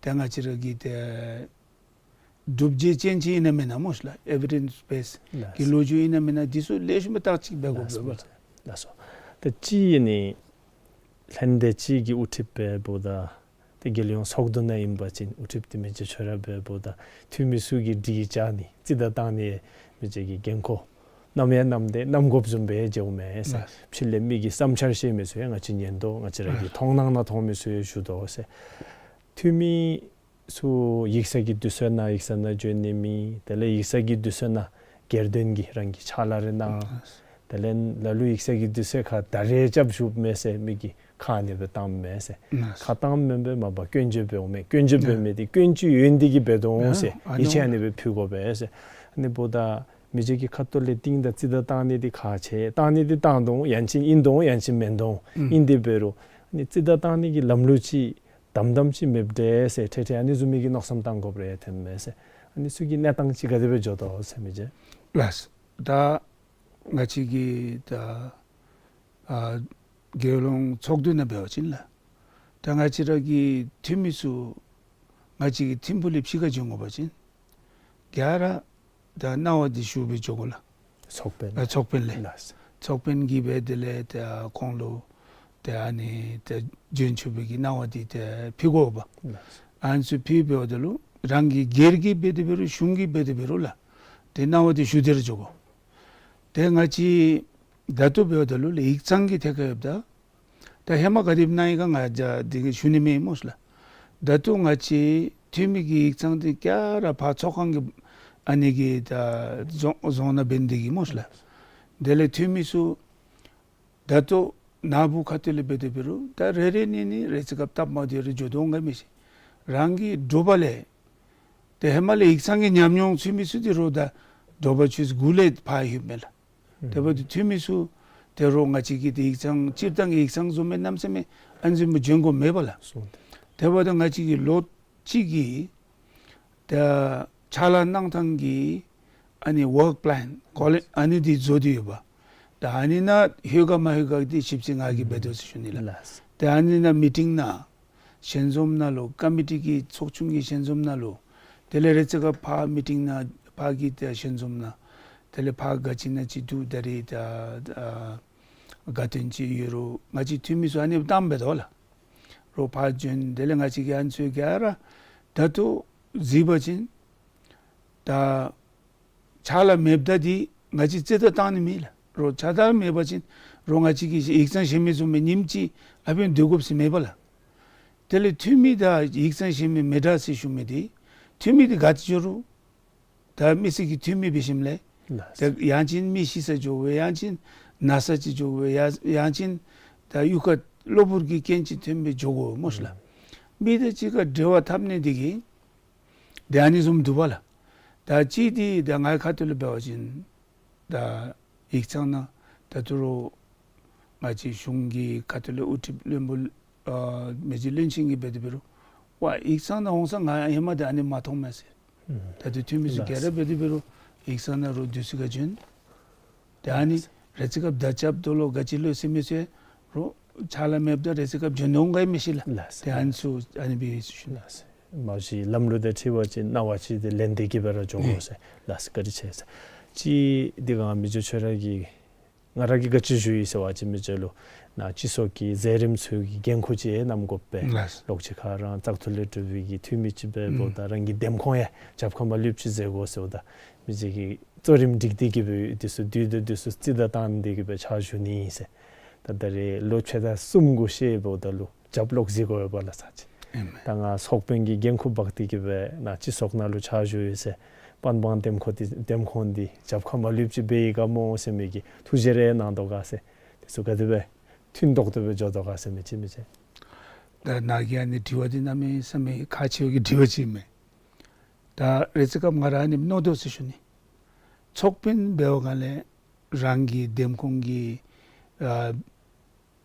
ཏེ་ང་བཅས་ར་གིས་ཏེ་སྒྲུབ་བྱེད་ཅན་ཅིག་ཨིན་ན་མེན་ན་སྨོ་ཤིག་ལགས། ཨེ་བི་ཌེནསི་བེསི་ལགས། གི་ལོ་རྒྱུས་ཨིན་ན་མེན་ན་འདི་ཚུ་ལེགས་ཤོམ་སྦེ་བརྟག་དཔྱད་འབད་དགོ་པས་ལགས། ལགས་སོ། ད་ཅི་ཨ་ནི་ལྷན་སྡེ་ཅིག་གི་དབུ་ཁྲིདཔ་འབདཝ་ད་ཏེ་རྒྱལ་ཡོངས་ཚོགས་འདུ་ནང་ཨིན་པ་ཅིན་དབུ་ཁྲིདཔ་འདི་མི་རྗེ་ཁྱོད་ར་འབདཝ་ད་འཐུས་མི་ཚུ་གིས་དྲི་བ་བཀོད་ནི་རྩིས་བརྡ་བཏང་ནི་མི་རྗེ་གི་འགན་ཁུར་ནམ་ཡང་གནངམ་ད་གནང་དགོཔ་བཟུམ་སྦེ་མཇལཝ་མས་ཟེར། ལགས། ཕྱི་ལས་མི་གི་བསམ་འཆར་བཤད་མི་ཚུ་ཡང་ང་བཅས་ཉན་དོ། ང་བཅས་ར་གི་ལགས། མཐོང་སྣང་ནང་མཐོང་མི་ཚུ་ཡང་ཞུ་དོ་ཟེར། འཐུས་མི་ཚུ་ཡིག་ཚང་གི་དུས་ཚོད་ནང་ཡིག་ཚང་ནང་འབྱོན་ནི་མེད། དེ་ལས་ཡིག་ཚང་གི་དུས་ཚོད་ནང་སྒེར་དོན་གྱི་རང་གི་ཕྱག་ལཱ་རེ་གནང་། དེ་ལས་ལ་ལུ་ཡིག་ཚང་གི་དུས་ཚོད་ཁར་ད་རེས་རྐྱབ་བཞུགས་མས་ཟེར་མི་གིས་ཁ་ཨ་ནི་སྦེ་བཏངམ་མས་ཟེར། ཁ་བཏངམ་མེན་པར་མ་པ་སྐྱོན་བརྗོད་འབདཝ་མས། སྐྱོན་བརྗོད་འབད་མི་འདི་སྐྱོན་བརྗོད་ཡོད་ནི་འདི་གིས་འབད་དོ་འོང་ཟེར། ཡིད་ཆེས་ཨ་ནི་སྦེ་ཕུལ་དགོ་པས་ཟེར། ཨ་ནི་འབདཝ་ད་མི་རྗེ་གི་ཁ་ཐུག་ལས་རྟིང་བདའ་རྩིས་བརྡ་བཏང་ནི་འདི་ཁག་ཆེ། བཏང་ནི་འདི་བཏང་དོ་འོང་། ཡང་ཅིན་ཨིན་དོ་འོང་། ཡང་ཅིན་མེན་དོ་འོང་། ཨིན་དེ་འབད་རུང་ཨ་ནི་རྩིས་བརྡ་བཏང་ནི་གི་ལམ་ལུགས་ཅིག་དམ་དམ་ཅིག་མེདཔ་འདྲས་ཟེར་ཏེ་ཏེ་ཨ་ནི་བཟུམ་མའི་གི་མནོ་བསམ་བཏང་དགོཔ་རེ་ཐོནམ་མས་ཟེར། ཨ་ནི་ཚུ་གི་གནས་སྟངས་ཅིག་ག་དེ་སྦེ་འགྱོ་དོ་ཟེར་མི་རྗེ། ལགས། ད་ང་བཅས་ཀྱི་ད་ཨ་རྒྱལ་ཡོངས་ཚོགས་འདུ་ནང་འབད་བ་ཅིན་ལགས། ད་ང་བཅས་ར་གི་འཐུས་མི་ཚུ་ང་བཅས་ཀྱི་ཐིམ་ཕུག་ལས་ཕྱི་ཁར་འབྱོན་དགོ་པ་ཅིན་ག་ར་ད་གནང་བ་འདི་ཞུ་སྦེ་འགྱོ་དགོ་ལགས། ཚོགས་དཔོན། ཨ་ཚོགས་དཔོན་ལས། ལགས། ཚོགས་དཔོན་གྱིས་སྦེ་དེ་ལས་ད་ཁོང་ལུ་ད་ཨ་ནི་ད་འབྱོན་ཆོག་པའི་གི་གནང་བ་འདི་ད་ཕུལ་དགོ་པ། ལགས། ཨ་ནི་ཚུ་ཕུལ་འབདཝ་ད་ལུ་རང་གི་སྒེར་གྱི་འབད་དེ་འབད་རུང་གཞུང་གི་འབད་དེ་འབད་རུང་ལགས། ཏེ་གནང་བ་འདི་ཞུ་སྟེ་ར་འགྱོ་དགོ། ཏེ་ང་བཅས་ད་ལྟོ་འབདཝ་ད་ལུ་ལགས་ཡིག་ཚང་གི་ཐད་ཁར་ཡོདཔ་ད་ད་ཧེ་མ་ག་དེ་སྦེ་གནང་ཡི་ག་ང་ད་འདི་གི་ཞུ་ནི་མེད་སྨོ་ཤིག་ལགས། ད་ལྟོ་ང་བཅས་འཐུས་མི་གི་ཡིག་ཚང་འདི་ག་ར་ཕར་ཚོགས་ཁང་གི་ཨ་ནི་གི་ད་རྫོང་རྫོང་ནང་འབད་ནི་འདི་གིས་སྨོ་ཤིག་ལགས། དེ་ལས་འཐུས་མི་ཚུ་ད་ལྟོ་ནཱ་བུ་ཁ་ཐུག་ལས་འབད་དེ་འབད་རུང་ད་རེ་རེ་གཉིས་གཉིས་རེ་ཅིག་སྐབས་སྟབས་མ་བདེཝ་རེ་འགྱོ་དོ་འོང་ག་མི་ཤེས། རང་གི་དྲོ་པ་ལས་ཏེ་ཧེ་མ་ལས་ཡིག་ཚང་གི་ཉམས་མྱོང་ཚུད་མི་ཚུ་འདི་རུང་ད་དྲོ་པ་ཆུ་ཚོད་དགུ་ལས་ཕར་ལྷོདཔ་མས་ལགས། དེ་འབདཝ་ད་འཐུས་མི་ཚུ་ད་རུང་ང་བཅས་ཀྱི་ད་ཡིག་ཚང་སྤྱིར་བཏང་གི་ཡིག་ཚང་བཟུམ་མའི་གནམ་མེད་ས་མེད་ཨ་ནི་བཟུམ་སྦེ་འབྱོན་དགོཔ་མེད་པ་ལགས། སོ། དེ་འབདཝ་ད་ང་བཅས་ཀྱིས་ལོ་གཅིག་གི་ད་ཕྱག་ལཱ་གནང་ཐངས་ཀྱི་ཨ་ནི་ཝཱརཀ་པི་ལཱན་གོ་ལེ་ཨ་ནི་འདི་བཟོ་སྟེ་ཡོད་པ། ད་ཨ་ནི་ནང་ལྷོད་ག་མ་ལྷོད་ག་འདི་ཞིབ་འཚོལ་ང་གིས་འབད་དོ་ཟེར་ཞུ་ནི་ལགས། ལགས། ད་ཨ་ནི་ནང་མི་ཊིང་ནང་ཞལ་འཛོམས་ནང་ལུ་ཀོ་མི་ཊི་གི་ཚོགས་ཆུང་གི་ཞལ་འཛོམས་ནང་ལུ་དེ་ལས་རེ་ཅིག་སྐབས་ཕར་མི་ཊིང་ནང་ཕར་གྱི་ད་ཞལ་འཛོམས་ནང་དེ་ལས་ཕར་ག་ཅི་ནང་ཅིག་འདུག་ད་རེས་ད་ཨ་དགའ་སྟོན་ཅིག་ཡོད་རུང་ང་བཅས་འཐུས་མི་ཚུ་ཨ་ནི་བཏངམ་འབད་དོ་ལགས། རོགས་ཕར་འབྱོན། དེ་ལས་ང་བཅས་ཀྱིས་ཨ་ནི་ཚུ་ག་ར་ད་ལྟོ་གཟིགས་པ་ཅིན་ད་ཕྱག་ལཱ་མེདཔ་ད་འདི་ང་བཅས་རྩིས་བརྡ་བཏང་ནི་མེད་ལགས། རོགས་ཕྱག་ལཱ་མེད་པ་ཅིན་རོགས་ང་བཅས་ཀྱིས་ཡིག་ཚང་གཞན་མི་བཟུམ་སྦེ་ཉིནམ་གཅིག་ཨ་ཕན་སྡོད་དགོཔ་ཟེར་མེད་པ་ལགས། དེ་ལས་འཐུས་མི་དང་ཡིག་ཚང་གཞན་མི་མི་འདྲ་ཟེར་ཞུ་མི་འདི་འཐུས་མི་འདི་ག་ཏེ་འགྱོ་རུང་ད་མི་སེར་གྱི་འཐུས་མི་འབད་ཞིནམ་ལས་ལགས། ད་ཡང་ཅིན་མི་ཤི་ས་འགྱོ་བས། ཡང་ཅིན་ན་ས་ཅིག་འགྱོ་བས། ཡང་ཡང་ཅིན་ད་གཡུས་ཁར་གློ་བུར་གྱི་རྐྱེན་ཅིག་ཐོན་སྦེ་འགྱོ་དགོ་སྨོ་ཤིག་ལགས། མི་དང་གཅིག་ཁར་འབྲེལ་བ་འཐབ་ནི་འདི་གིས་ད་ཨ་ནི་བཟུམ་འདུག་པ་ལགས། ད་གཅིག་འདི་ད་ངེའི་ཁ་ཐུག་ལས་འབད་བ་ཅིན་ད་ཡིག་ཚང་ནང་ད་ད་རུང་ང་བཅས་གཞུང་གི་ཁ་ཐུག་ལས་དབུ་ཁྲིདཔ་བློན་པོ་ཨ་མི་རྗེ་བློན་ཆེན་གྱིས་འབད་དེ་འབད་རུང་ཝའི་ཡིག་ཚང་ནང་འོང་ས་ང་ཧེ་མ་ད་ཨ་ནི་མ་མཐོང་མས་ཟེར། ད་ལྟོ་འཐུས་མི་ཚུ་ག་ར་འབད་དེ་འབད་རུང་ཡིག་ཚང་ནང་རོགས་དུས་ཅི་ཁར་འབྱོན། ད་ཨ་ནི་རེ་ཅིག་སྐབས་བརྡ་རྐྱབ་དོ་ལོ་ག་ཅི་ལོ་ཟེར་མི་ཚུ་རོགས་ ཕྱག་ལཱ་མེདཔ་ད་རེ་ཅིག་སྐབས་འགྱོ་ནི་འོང་ག་མི་ཤེས་ལགས། ལགས་སོ། ཏེ་ཨ་ནི་ཚུ་ཨ་ནི་སྦེ་ཞུ་ནི། ལགས་སོ། མ་གཞི་ལམ་ལུགས་དང་འཁྲིལ་བ་ཅིན་གནང་བ་ཅིག་དེ་ལེན་ཏེ་གི་སྦེ་ར་འགྱོ་དགོ་ཟེར། ལགས་སོ། བཀའ་དྲིན་ཆེ་ཟེར། ཅིག་འདི་ག་མི་རྗེ་ཁྱོད་ར་གིས་ང་ར་གིས་ག་ཅི་ཞུ་ཡི་ཟེར་བ་ཅིན་མི་རྗེ་ལུ་ནཱ་སྤྱི་ཚོགས་ཀྱི་མཛད་རིམ་ཚུ་གི་འགན་ཁུར་ཅིག་གནང་དགོ་པས། ལགས་སོ། ལོག་ཅིག་ཁ་རང་བཙག་འཐུ་ལས་གྲུབ་པའི་གི་འཐུས་མི་ཅིག་འབདཝ་ད་རང་གི་འདེམས་ཁོངས་ཡང་རྒྱབ་ཁར་མ་ལུསཔ་ཅིག་མཛད་དགོ་ཟེརཝ་ད་མི་རྗེ་གིས་གཙོ་རིམ་སྒྲིག་སྟེ་གི་སྦེ་འདི་ཚུ་དུས་དང་དུས་སུ་རྩིས་བདའ་བཏང་སྟེ་གི་སྦེ་ཕྱག་ཞུ་ནི་ཨིན་ཟེར། ད་ད་རེས་ལོ་ཕྱེད་དང་གསུམ་གུ་ཤེས་འབདཝ་ད་ལུ་རྒྱབ་ལོག་གཟིགས་དགོ་པས་ལགས་ས་ཅིག། ཨིན་མས། ད་ང་ཚོགས་དཔོན་གྱི་འགན་ཁུར་འབག་སྟེ་གི་སྦེ་ནཱ་སྤྱི་ཚོགས་ནང་ལུ་ཕྱག་ཞུ་ཡི་ཟེར། པན་སྦང་འདེམས་ཁོངས་འདི་འདེམས་ཁོངས་འདི་རྒྱབ་ཁར་མ་ལུསཔ་ཅིག་འབད་ཡི་ག་མོ་ཟེར་མི་གི་ཐུགས་བཞེད་རེ་གནང་དོ་ག་ཟེར། དེ་ཚུ་ག་དེ་སྦེ་མཐུན་ཏོག་ཏོ་སྦེ་འགྱོ་དོ་ག་ཟེར་མི་ཅིག་མི་ཅིག། ད་ནཱ་གི་ཨ་ནི་དྲི་བ་འདི་གནམ་མེད་ས་མེད་ཁག་ཆེ་བའི་གི་དྲི་བ་ཅིག་མས། ད་རེ་ཅིག་སྐབས་ང་ར་ཨ་ནི་མནོ་དོ་ཟེར་ཞུ་ནི། ཚོགས་དཔོན་འབད་བའི་སྒང་ལས་རང་གི་འདེམས་ཁོངས་ཀྱི་ཨ་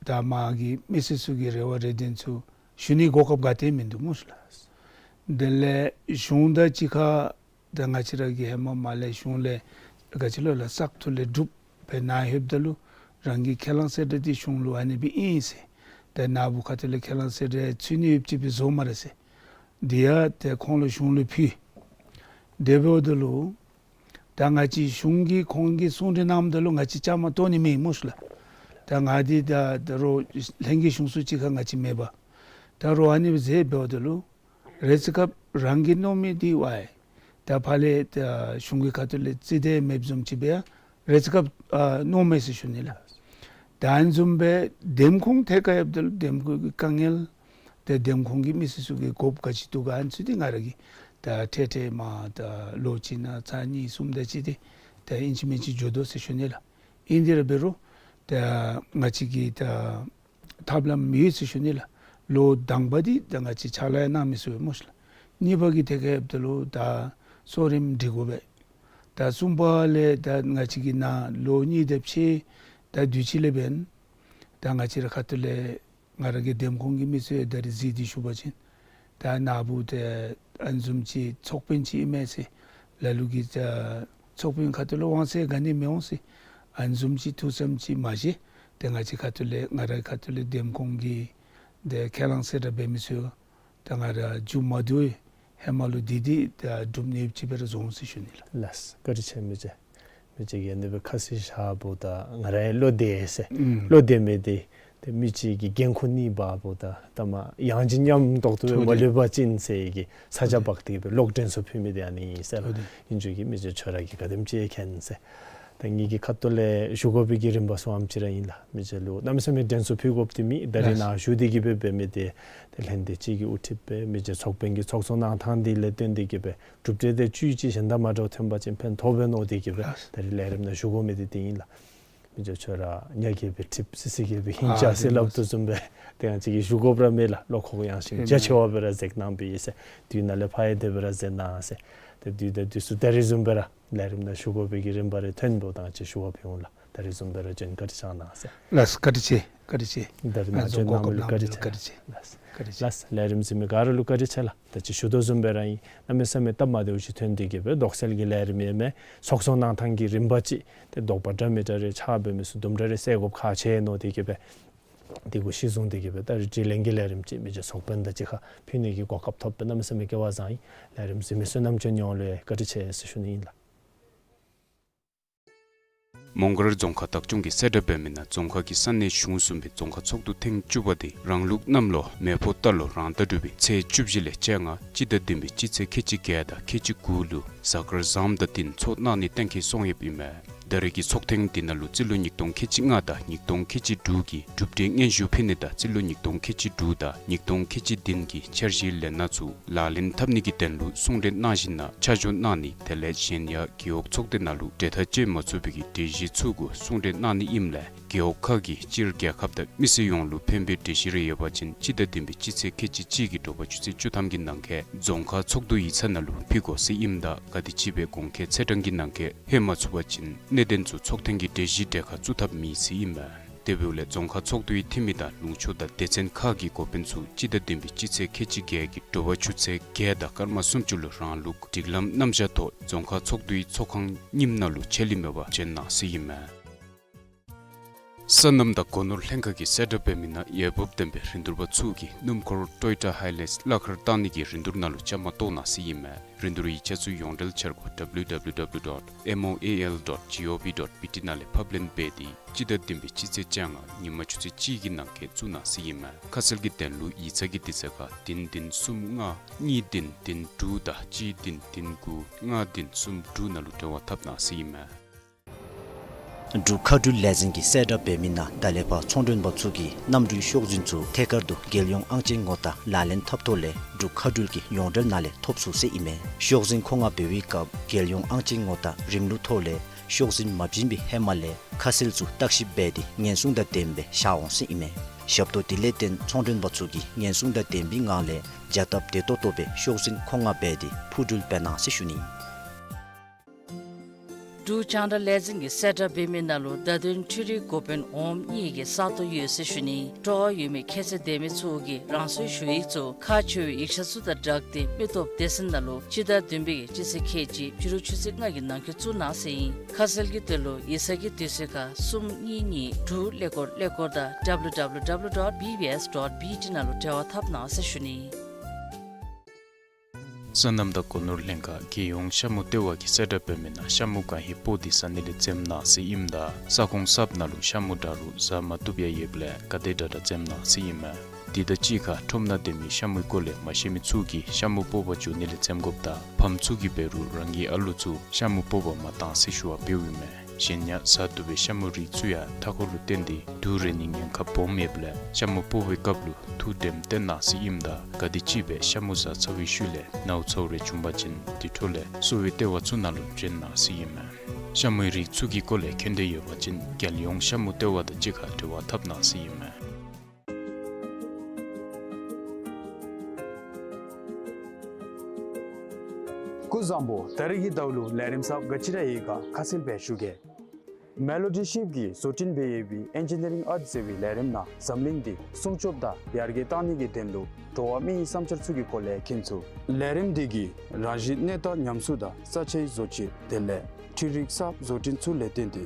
ད་མ་གི་མི་སེར་ཚུ་གི་རེ་བ་རེ་འདུན་ཚུ་ཞུ་ནི་གོ་སྐབས་ག་ཏེ་མིན་འདུག་སྨོ་ཤིག་ལགས། དེ་ལས་གཞུང་དང་གཅིག་ཁར་ད་ང་བཅས་ར་གིས་ཧེ་མ་མ་ལས་གཞུང་ལས་ག་ཅི་ལོ་ལགས་བཙག་འཐུ་ལས་གྲུབ་སྦེ་ནཱ་ལྷོདཔ་ད་ལུ་རང་གི་ཁས་བླངས་གསལ་བསྒྲགས་འདི་གཞུང་ལུ་ཨ་ནི་སྦེ་ཨིན་ཟེར། ད་ནཱ་བུ་ཁ་ཐུག་ལས་ཁས་བླངས་གསལ་བསྒྲགས་ཚུད་ནི་ཡོདཔ་ཅིག་སྦེ་བཟོ་སྨ་རེ་ཟེར། དེ་ཡང་ཏེ་ཁོང་ལུ་གཞུང་ལུ་ཕུལ། དེ་འབདཝ་ད་ལུ་ད་ང་བཅས་གཞུང་གིས་ཁོང་གི་གསུང་གྲོས་གནངམ་ད་ལུ་ང་བཅས་བཅའ་མར་གཏོགས་ནི་མེད་སྨོ་ཤིག་ལགས། ད་ང་འདི་ད་ད་རུང་ལྷན་རྒྱས་གཞུང་ཚོགས་ཅིག་ཁར་ང་བཅས་མེད་པས། ད་རུང་ཨ་ནི་སྦེ་འབདཝ་ད་ལུ་རེ་ཅིག་སྐབས་རང་གིས་མནོ་མི་འདི་བ་ཡི་ད་ཕར་ལས་ད་གཞུང་གི་ཁ་ཐུག་ལས་རྩིས་དེ་མེདཔ་བཟུམ་ཅིག་སྦེ་ཡང་རེ་ཅིག་སྐབས་ཨ་མནོཝ་མས་ཟེར་ཞུ་ནི་ལགས། ད་ཨ་ནི་བཟུམ་སྦེ་འདེམས་ཁོངས་ཐད་ཁར་ཡོདཔ་ད་ལུ་འདེམས་ཁོངས་ཀྱི་དཀའ་ངལ་ཏེ་འདེམས་ཁོངས་ཀྱི་མི་སེར་ཚུ་གི་དགོཔ་ག་ཅི་འདུག་ག་ཨ་ནི་ཚུ་འདི་ང་ར་གིས་ད་ཐད་ཐད་མ་ད་ལོ་གཅིག་ནང་ཚར་གཉིས་གསུམ་དེ་ཅིག་འདི་ད་ཨིན་ཅི་མིན་ཅི་འགྱོ་དོ་ཟེར་ཞུ་ནི་ལགས། ཨིན་དེ་ར་འབད་རུང་ད་ང་བཅས་ཀྱི་ད་ཐབས་ལམ་ཡོད་ཟེར་ཞུ་ནི་ལགས། ལོ་དང་པ་འདི་ད་ང་བཅས་ཕྱག་ལཱ་ཡང་གནང་མི་ཚུགས་པས་སྨོ་ཤིག་ལགས། གཉིས་པ་གི་ཐད་ཁར་ཡོདཔ་ད་ལུ་ད་གཙོ་རིམ་སྒྲིག་དགོ་པས། ད་གསུམ་པ་ལས་ད་ང་བཅས་ཀྱི་ནཱ་ལོ་གཉིས་དེ་ཅིག་ད་དུས་ཅི་ལས་འབདན་ད་ང་བཅས་ར་ཁ་ཐུག་ལས་ང་ར་གི་འདེམས་ཁོངས་ཀྱི་མི་ཚུ་ཡང་ད་རིས་གཟིགས་ཏེ་ཞུ་བ་ཅིན་ད་ནཱ་བུ་ཏེ་ཨ་ནི་བཟུམ་ཅིག་ཚོགས་དཔོན་ཅིག་ཨིན་མས་ཟེར་ལ་ལུ་གིས་ད་ཚོགས་དཔོན་ཁ་ཐུག་ལུ་དབང་ཚད་ག་ནི་མི་འོང་ཟེར་ཨ་ནི་བཟུམ་ཅིག་ཐུགས་བསམ་ཅིག་མ་བཞེས། ཏེ་ང་བཅས་ཁ་ཐུག་ལས་ང་རའི་ཁ་ཐུག་ལས་འདེམས་ཁོངས་ཀྱི་ཏེ་ཁས་བླངས་གསལ་བསྒྲགས་འབད་མི་ཚུ་ད་ང་ར་མཇུག་མ་བསྡུ་བའི་ཧེ་མ་ལུ་འདི་འདི་ད་སྒྲུབ་ནི་ཡོདཔ་ཅིག་སྦེ་ར་བཟོ་འོང་ཟེར་ཞུ་ནི་ལགས། ལགས་སོ། བཀའ་དྲིན་ཆེ་མི་རྗེ། མི་རྗེ་གིས་ཨ་ནི་སྦེ་ཁ་བཟེད་བཞགཔ་ད་ང་ར་ཡང་བློ་བདེ་ཟེར། ཨུམ། བློ་བདེ་མི་འདི་ཏེ་མི་གཅིག་གིས་འགན་ཁུར་ནི་འབདཝ་ད་ད་མ་ཡང་ཅིན་མཉམ་ཏོག་ཏོ་སྦེ་མ་ལུས་པ་ཅིན་ཟེར་གྱི་ས་ཆ་འབག་སྟེ་སྦེ་ལོག་དྲན་གསོ་ཕུལ་མི་འདི་ཨ་ནི་ཨིན་ཟེར་ལགས། ཨིན་ཅི་གི་མི་རྗེ་ཁྱོད་ར་གིས་ག་དེམ་ཅིག་མཁྱེན་ཟེར། ད་ངེ་གི་ཁ་ཐུག་ལས་ཞུ་དགོ་པའི་གི་རིམ་པ་ཚུ་ཨ་ནེམ་ཅིག་ར་ཨིན་ལགས། མི་རྗེ་ལུ་གནམ་མེད་ས་མེད་དྲན་གསོ་ཕུལ་དགོཔ་འདི་མེད། ད་རིས་ནཱ་བཞུགས་ཏེ་གི་སྦེ་འབད་མི་འདི་ཏེ་ལྷན་སྡེ་ཅིག་གི་དབུ་ཁྲིད་སྦེ་མི་རྗེ་ཚོགས་དཔོན་གྱི་ཚོགས་གཙོ་གནང་ཐངས་འདི་ལས་བརྟེན་ཏེ་གི་སྦེ་གྲུབ་འབྲས་དེ་ཅིག་ཅིག་གཞན་དང་མ་འདྲཝ་ཐོན་པ་ཅིན་ཕན་ཐོགས་པས་མནོ་སྟེ་གི་སྦེ་ད་རིས་ལས་རིམ་ནང་ཞུ་དགོ་མི་འདི་འདི་ཨིན་ལགས། མི་རྗེ་ཁྱོད་ར་ཉ་རྒོད་པའི་ཁྲིབ་སི་སི་རྒོད་པའི་ཧིང་ཅ་ཟེར་སླབ་དོ་བཟུམ་སྦེ་ཏེ་ང་བཅས་ཀྱིས་ཞུ་དགོཔ་ར་མེད་ལགས། བློ་ཁོག་ཡངས་ཤིང་རྒྱ་ཆེ་བ་སྦེ་ར་མཛད་གནང་པའི་ཨིན་ཟེར། དུས་ནཱ་ལས་ཕར་ཡང་དེ་སྦེ་ར་མཛད་གནང་ཟེར། ཏེ་དུས་དང་དུས་སུ་ད་རིས་བཟུམ་སྦེ་ར་ལས་རིམ་ནང་ཞུ་དགོ་པའི་གི་རིམ་པ་རེ་ཐོན་འབདཝ་ད་ང་བཅས་ཞུ་བ་ཕུལ་འོང་ལགས། ད་རིས་བཟུམ་སྦེ་ར་བྱོན་བཀའ་དྲིན་བསྐྱང་གནང་ཟེར། ལགས་སོ། བཀའ་དྲིན་ཆེ། བཀའ་དྲིན་ཆེ། ད་རིས་ནཱ་བྱོན་གནང་མི་ལུ་བཀའ་དྲིན་ཆེ། བཀའ་དྲིན་ཆེ། ལགས་སོ། ལགས་སོ། ལས་རིམ་གཟིགས་མི་ག་ར་ལུ་བཀའ་དྲིན་ཆེ་ལགས། ད་ཅི་ཞུ་དོ་བཟུམ་སྦེ་ར་ཨིན། གནམ་མེད་ས་མེད་སྟབས་མ་བདེཝ་ཅིག་ཐོན་ཏེ་གི་སྦེ་དོགས་སེལ་གྱི་ལས་རིམ་ཡང་མེན། ཚོགས་གཙོ་གནང་ཐངས་ཀྱི་རིམ་པ་ཅིག་ཏེ་དོགས་པ་འདྲ་མི་འདྲ་རེ་ཆགས་འབད་མི་ཚུ་དུམ་གྲ་རེ་སེལ་དགོཔ་ཁག་ཆེ་མནོ་སྟེ་གི་སྦེ་དེ་གུ་གཞི་བཟུང་སྟེ་གི་སྦེ་ད་རིས་དྲི་ལན་གྱི་ལས་རིམ་ཅིག་མི་རྗེ་ཚོགས་དཔོན་དང་གཅིག་ཁར་ཕུལ་ནི་གི་གོ་སྐབས་ཐོབ་སྦེ་གནམ་མེད་ས་མེད་སྐལ་བ་བཟང་ཡི། ལས་རིམ་གཟིགས་མི་བསོད་ནམས་ཅན་ཡོངས་ལུ་ཡང་བཀའ་དྲིན་ཆེ་ཟེར་ཞུ་ནི་ཨིན་ལགས། མོང་སྒར་རྫོང་ཁག་བདག་སྐྱོང་གིས་གསལ་བསྒྲགས་འབད་མི་ནང་རྫོང་ཁག་གི་ས་གནས་གཞུང་གསུམ་པའི་རྫོང་ཁག་ཚོགས་འདུ་ཐེངས་བཅུ་པ་དེ་རང་ལུགས་གནམ་ལོ་མེ་ཕོ་རྟ་ལོ་རང་ཟླ་དྲུག་པའི་ཚེས་བཅུ་བཞི་ལས་བཅོ་ལྔ་སྤྱི་ཟླ་བདུན་པའི་སྤྱི་ཚེས་ཁལ་གཅིག་བརྒྱད་དང་ཁལ་གཅིག་དགུ་ལུ་གཟའ་སྐར་བཟངམ་དང་བསྟུན་ཚོགས་གནང་ནི་གཏན་འཁེལ་སོང་ཡོདཔ་ཨིན་མས། ད་རེས་ཀྱི་ཚོགས་ཐེངས་འདི་ནང་ལུ་རྩིས་ལོ་ཉིས་སྟོང་ཁལ་གཅིག་ལྔ་དང་ཉིས་སྟོང་ཁལ་གཅིག་དྲུག་གི་གྲུབ་འབྲས་སྙན་ཞུ་ཕུལ་ནི་དང་རྩིས་ལོ་ཉིས་སྟོང་ཁལ་གཅིག་དྲུག་དང་ཉིས་སྟོང་ཁལ་གཅིག་བདུན་གྱི་འཆར་གཞིའི་ལས་སྣ་ཚུ་ལག་ལེན་འཐབ་ནི་གི་དོན་ལུ་གསུང་གྲོས་གནང་ཞིནམ་ལས་ཆ་འཇོག་གནང་ནི་དེ་ལས་གཞན་ཡང་རྒེད་འོག་ཚོགས་སྡེ་ནང་ལུ་གྲོས་ཐག་བཅད་མ་ཚུགས་པའི་གི་གྲོས་གཞི་ཚུ་གུ་གསུང་གྲོས་གནང་ནི་ཨིནམ་ལས་རྒེད་འོག་ཁག་གིས་སྤྱིར་རྒྱལ་ཁབ་དང་མི་སེར་ཡོངས་ལུ་ཕན་པའི་གྲོས་གཞི་རེ་ཡོད་པ་ཅིན་སྤྱི་ཟླ་བདུན་པའི་སྤྱི་ཚེས་ཁལ་གཅིག་གཅིག་གི་དྲོ་པ་ཆུ་ཚོད་བཅུ་ཐམ་གྱི་ནང་འཁོད་རྫོང་ཁག་ཚོགས་འདུ་ཡིག་ཚང་ནང་ལུ་ཕུལ་དགོ་ཟེར་ཨིནམ་ད་ག་དེམ་ཅིག་སྦེ་གོང་འཁོད་ཚེས་གྲངས་ཀྱི་ནང་འཁོད་ཕུལ་མ་ཚུགས་པ་ཅིན་གནད་དོན་ཚུ་ཚོགས་ཐེངས་ཀྱི་གྲོས་གཞི་གྲལ་ཁར་བཙུགས་ཐབས་མེད་ཟེར་ཨིན་མས། དེ་འབདཝ་ལས་རྫོང་ཁག་ཚོགས་འདུའི་འཐུས་མི་དང་ལུང་ཕྱོགས་དང་སྡེ་ཚན་ཁག་གི་འགོ་དཔོན་ཚུ་སྤྱི་ཟླ་བདུན་པའི་སྤྱི་ཚེས་ཁལ་གཅིག་བརྒྱད་ཀྱི་དྲོ་པ་ཆུ་ཚོད་བརྒྱད་དང་སྐར་མ་སུམ་ཅུ་ལུ་རང་ལུགས་སྒྲིག་ལམ་རྣམ་གཞག་ཐོག་རྫོང་ཁག་ཚོགས་འདུའི་ཚོགས་ཁང་རྙིངམ་ནང་ལུ་ཆད་ལུས་མེད་པར་བྱོན་གནང་ཟེར་ཨིན་མས། སོ་ནམ་དང་སྒོ་ནོར་ལྷན་ཁག་གིས་གསལ་བསྒྲགས་འབད་མི་ནང་འོས་འབབ་ལྡན་པའི་རིན་བསྡུར་པ་ཚུ་གིས་སྣུམ་འཁོར་ཊོ་ཡོ་ཊ་ཧའི་ལེགས་གླ་ཁར་བཏང་ནི་གི་རིན་བསྡུར་ནང་ལུ་བཅའ་མར་གཏོགས་གནང་ཟེར་ཨིན་མས། རིན་བསྡུར་ཡིག་ཆ་ཚུ་ཡོངས་འབྲེལ་འཆར་སྒོ་W W W dot M O A L dot G O V dot B T ནང་ལས་ཕབ་ལེན་འབད་དེ་སྤྱི་ཟླ་བདུན་པའི་སྤྱི་ཚེས་བཅོ་ལྔ་ཉིན་མ་ཆུ་ཚོད་གཅིག་གི་ནང་འཁོད་བཙུགས་གནང་ཟེར་ཨིན་མས། ཁ་གསལ་གྱི་དོན་ལུ་ཡིག་ཚང་གི་དུས་ཚོད་ཁར་བདུན་བདུན་གསུམ་ལྔ་གཉིས་བདུན་བདུན་དྲུག་དང་གཅིག་བདུན་བདུན་དགུ་ལྔ་བདུན་གསུམ་དྲུག་ནང་ལུ་འབྲེལ་བ་འཐབ་གནང་ཟེར་ཨིན་མས། འབྲུག་མཁའ་འགྲུལ་ལས་འཛིན་གྱིས་གསལ་བསྒྲགས་འབད་མི་ནང་ད་ལས་ཕར་ཚོང་མགྲོན་པ་ཚུ་གིས་གནམ་གྲུའི་ཤོག་འཛིན་ཚུ་ཐད་ཀར་དུ་རྒྱལ་ཡོངས་ཨང་ཅན་ངོ་རྟགས་ལག་ལེན་འཐབ་ཐོག་ལས་འབྲུག་མཁའ་འགྲུལ་གྱི་ཡོངས་འབྲེལ་ནང་ལས་ཐོབ་ཚུགས་ཟེར་ཨིན་མས། ཤོག་འཛིན་མཁོ་མངགས་འབད་བའི་སྐབས་རྒྱལ་ཡོངས་ཨང་ཅན་ངོ་རྟགས་རིམ་ལུགས་ཐོག་ལས་ཤོག་འཛིན་མ་བྱིན་པའི་ཧེ་མ་ལས་ཁ་གསལ་ཚུ་བརྟག་ཞིབ་འབད་དེ་ཉེན་སྲུང་དང་ལྡནམ་སྦེ་བཞག་འོང་ཟེར་ཨིན་མས། ཞབས་ཏོག་དེ་ལས་བརྟེན་ཚོང་མགྲོན་པ་ཚུ་གིས་ཉེན་སྲུང་དང་ལྡན་པའི་ངང་ལས་བྱ་སྟབས་བདེ་ཏོག་ཏོ་སྦེ་ཤོག་འཛིན་མཁོ་མངགས་འབད་དེ་འཕུར་འགྲུལ་འབད་གནང་ཟེར་ཞུ་ནི། འབྲུག་རྒྱང་བསྒྲགས་ལས་འཛིན་གྱིས་གསལ་བསྒྲགས་འབད་མི་ནང་ལུ་བརྡ་དོན་འཕྲུལ་རིག་འགོ་དཔོན་འོགམ་གཉིས་ཀྱི་ས་སྟོང་ཡོད་ཟེར་ཞུ་ནི། སྤྲོ་བ་ཡོད་མི་ཁྱད་ཚད་ལྡན་མི་ཚུ་གིས་རང་སོའི་ཞུ་ཡིག་ཚུ་ཁག་ཆེ་བའི་ཡིག་ཆ་ཚུ་དང་སྦྲགས་ཏེ་མི་སྟོབས་སྡེ་ཚན་ནང་ལུ་སྤྱི་ཟླ་བདུན་པའི་སྤྱི་ཚེས་ཁལ་གཅིག་ཕྱི་རུ་ཆུ་ཚོད་ལྔ་གི་ནང་འཁོད་བཙུགས་གནང་ཟེར་ཨིན། ཁ་གསལ་གྱི་དོན་ལུ་ཡིག་ཚང་གི་དུས་ཚོད་ཁར་གསུམ་གཉིས་གཉིས་དྲུག་ཀླད་ཀོར་ཀླད་ཀོར་དང་W W W dot B B S dot B T ནང་ལུ་འབྲེལ་བ་འཐབ་གནང་ཟེར་ཞུ་ནི། སོ་ནམ་དང་སྒོ་ནོར་ལྷན་ཁག་རྒྱལ་ཡོངས་ཤ་མུ་ལྟེ་བ་གིས་གསལ་བསྒྲགས་འབད་མི་ནང་ཤ་མུ་གང་ཧེ་སྤོ་སྟེ་ཟ་ནི་ལས་འཛེམ་གནང་ཟེར་ཨིནམ་ད་ས་ཁོངས་གསརཔ་ནང་ལུ་ཤ་མུ་འདྲ་རུང་ཟ་མ་བཏུབ་ཡང་ཡོདཔ་ལས་ག་དེ་དྲག་དྲག་འཛེམ་གནང་ཟེར་ཨིན་མས། དེ་དང་གཅིག་ཁར་ཁྲོམ་ནང་སྡོད་མི་ཤ་མུའི་སྐོར་ལས་མ་ཤེས་མི་ཚུ་གིས་ཤ་མུ་སྤོ་བར་འགྱོ་ནི་ལས་འཛེམ་དགོཔ་དང་ཕམ་ཚུ་གིས་འབད་རུང་རང་གི་ཨ་ལུ་ཚུ་ཤ་མུ་སྤོ་བར་མ་གཏང་ཟེར་ཞུ་བ་འབདཝ་ཨིན་མས། གཞན་ཡང་ཟ་བཏུབ་པའི་ཤ་མུའི་རིགས་ཚུ་ཡང་མཐའ་འཁོར་ལུ་བརྟེན་ཏེ་དུག་རེག་ནིའི་ཉེན་ཁ་སྦོམ་ཡོདཔ་ལས་ཤ་མུ་སྤོ་བའི་སྐབས་ལུ་ཐུགས་དྲནམ་བཏོན་གནང་ཟེར་ཨིནམ་ད་ག་དེམ་ཅིག་སྦེ་ཤ་མུ་ཟ་ཚར་བའི་ཤུལ་ལས་ནཝ་ཚཝ་རེ་བྱུང་པ་ཅིན་དེ་འཕྲོ་ལས་གསོ་བའི་ལྟེ་བ་ཚུ་ནང་ལུ་འདྲེན་གནང་ཟེར་ཨིན་མས། ཤ་མུའི་རིགས་ཚུ་གི་སྐོར་ལས་མཁྱེན་འདོད་ཡོད་པ་ཅིན་རྒྱལ་ཡོངས་ཤ་མུ་ལྟེ་བ་དང་གཅིག་ཁར་འབྲེལ་བ་འཐབ་གནང་ཟེར་ཨིན་མས། སྐུ་གཟུགས་བཟང་པོ། ད་རིས་ཀྱི་ཟླཝ་ལུ་ལས་རིམ་གསརཔ་ག་ཅི་ར་ཡོད་ག་ཁ་གསལ་སྦེ་ཞུ་གེ། མེ་ལོ་ཌི་ཤིབ་ཀྱིས་བཟོ་སྐྲུན་འབད་ཡོད་པའི་ཨེན་ཇི་ནི་རིང་ཨརཊ་ཟེར་བའི་ལས་རིམ་ནང་འཛམ་གླིང་འདི་སྲུང་སྐྱོབ་དང་ཡར་རྒྱས་གཏང་ནི་གི་དོན་ལུ་འགྲོ་བ་མིའི་བསམ་འཆར་ཚུ་གི་སྐོར་ལས་མཁྱེན་ཚུགས། ལས་རིམ་འདི་གིས་རང་བཞིན་གནས་སྟངས་ཉམས་གསོ་དང་ས་ཆའི་བཟོ་བཅོས་དེ་ལས་འཕྲུལ་རིག་གསརཔ་བཟོ་སྐྲུན་ཚུ་ལས་བརྟེན་ཏེ་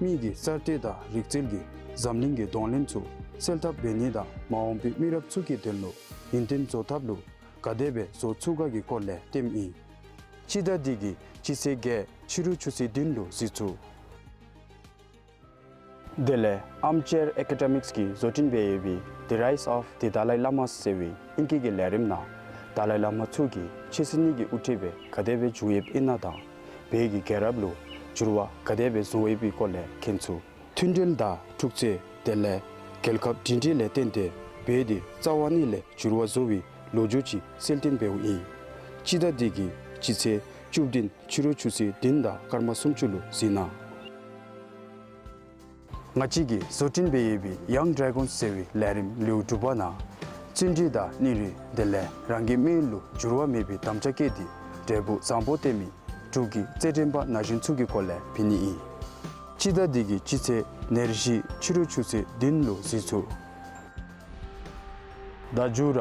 མི་གི་གསར་གཏོད་དང་རིག་རྩལ་གྱིས་འཛམ་གླིང་གི་གདོང་ལེན་ཚུ་སེལ་ཐབས་འབད་ནི་དང་མ་འོངས་པའི་མི་རབས་ཚུ་གི་དོན་ལུ་ཡུན་བརྟན་བཟོ་ཐབས་ལུ་ག་དེ་སྦེ་བཟོ་ཚུགས་ག་གི་སྐོར་ལས་སྟོནམ་ཨིན། སྤྱི་ཟླ་འདི་གི་སྤྱི་ཚེས་བརྒྱད་ཕྱི་རུ་ཆུ་ཚོད་བདུན་ལུ་གཟིགས་ཚུགས། དེ་ལས་Armchair Academics གིས་བཟོ་སྐྲུན་འབད་ཡོད་པའི་The Rise of the Dalai Lama ཟེར་བའི་ཨིང་སྐད་ཀྱི་ལས་རིམ་ནང་ཏཱ་ལའི་བླ་མ་ཚུ་གིས་ཕྱི་སྲིད་གཉིས་ཀྱི་དབུ་ཁྲིདཔ་སྦེ་ག་དེ་སྦེ་བྱོན་ཡོདཔ་ཨིན་ན་དང་བོད་ཀྱི་རྒྱལ་རབས་ལུ་འགྱུར་བ་ག་དེ་སྦེ་བཟོ་ཡོདཔ་གི་སྐོར་ལས་མཁྱེན་ཚུགས། མཐུན་སྒྲིལ་དང་འཁྲུག་རྩོད་དེ་ལས་རྒྱལ་ཁབ་སྒྲིང་སྒྲིང་ལས་བརྟེན་ཏེ་བོད་འདི་རྩ་བ་ཉིད་ལས་འགྱུར་བ་བཟོ་བའི་ལོ་རྒྱུས་ཅིག་གསལ་སྟོན་འབདཝ་ཨིན། སྤྱི་ཟླ་འདི་གི་སྤྱི་ཚེས་བཅུ་བདུན་ཕྱི་རུ་ཆུ་ཚོད་བདུན་དང་སྐར་མ་སུམ་ཅུ་ལུ་གཟིགས་གནང་། ང་བཅས་ཀྱིས་བཟོ་སྐྲུན་འབད་ཡོད་པའི་Young Dragons ཟེར་བའི་ལས་རིམ་ལེའུ་དྲུག་པ་ནང་བརྩོན་འགྲུས་དང་སྙིང་རུས་དེ་ལས་རང་གི་མི་ལུ་འགྱུར་བ་མེད་པའི་དམ་བཅའ་བསྐྱེད་དེ་འབྲས་བུ་བཟང་པོ་སྟོན་མི་འབྲུག་གི་རྩེད་འགྲན་པ་ན་གཞོན་ཚུ་གི་སྐོར་ལས་ཕུལ་ནི་ཨིན། སྤྱི་ཟླ་འདི་གི་སྤྱི་ཚེས་ཉེར་བཞི་ཕྱི་རུ་ཆུ་ཚོད་བདུན་ལུ་གཟིགས་ཚུགས། ད་མཇུག་ར་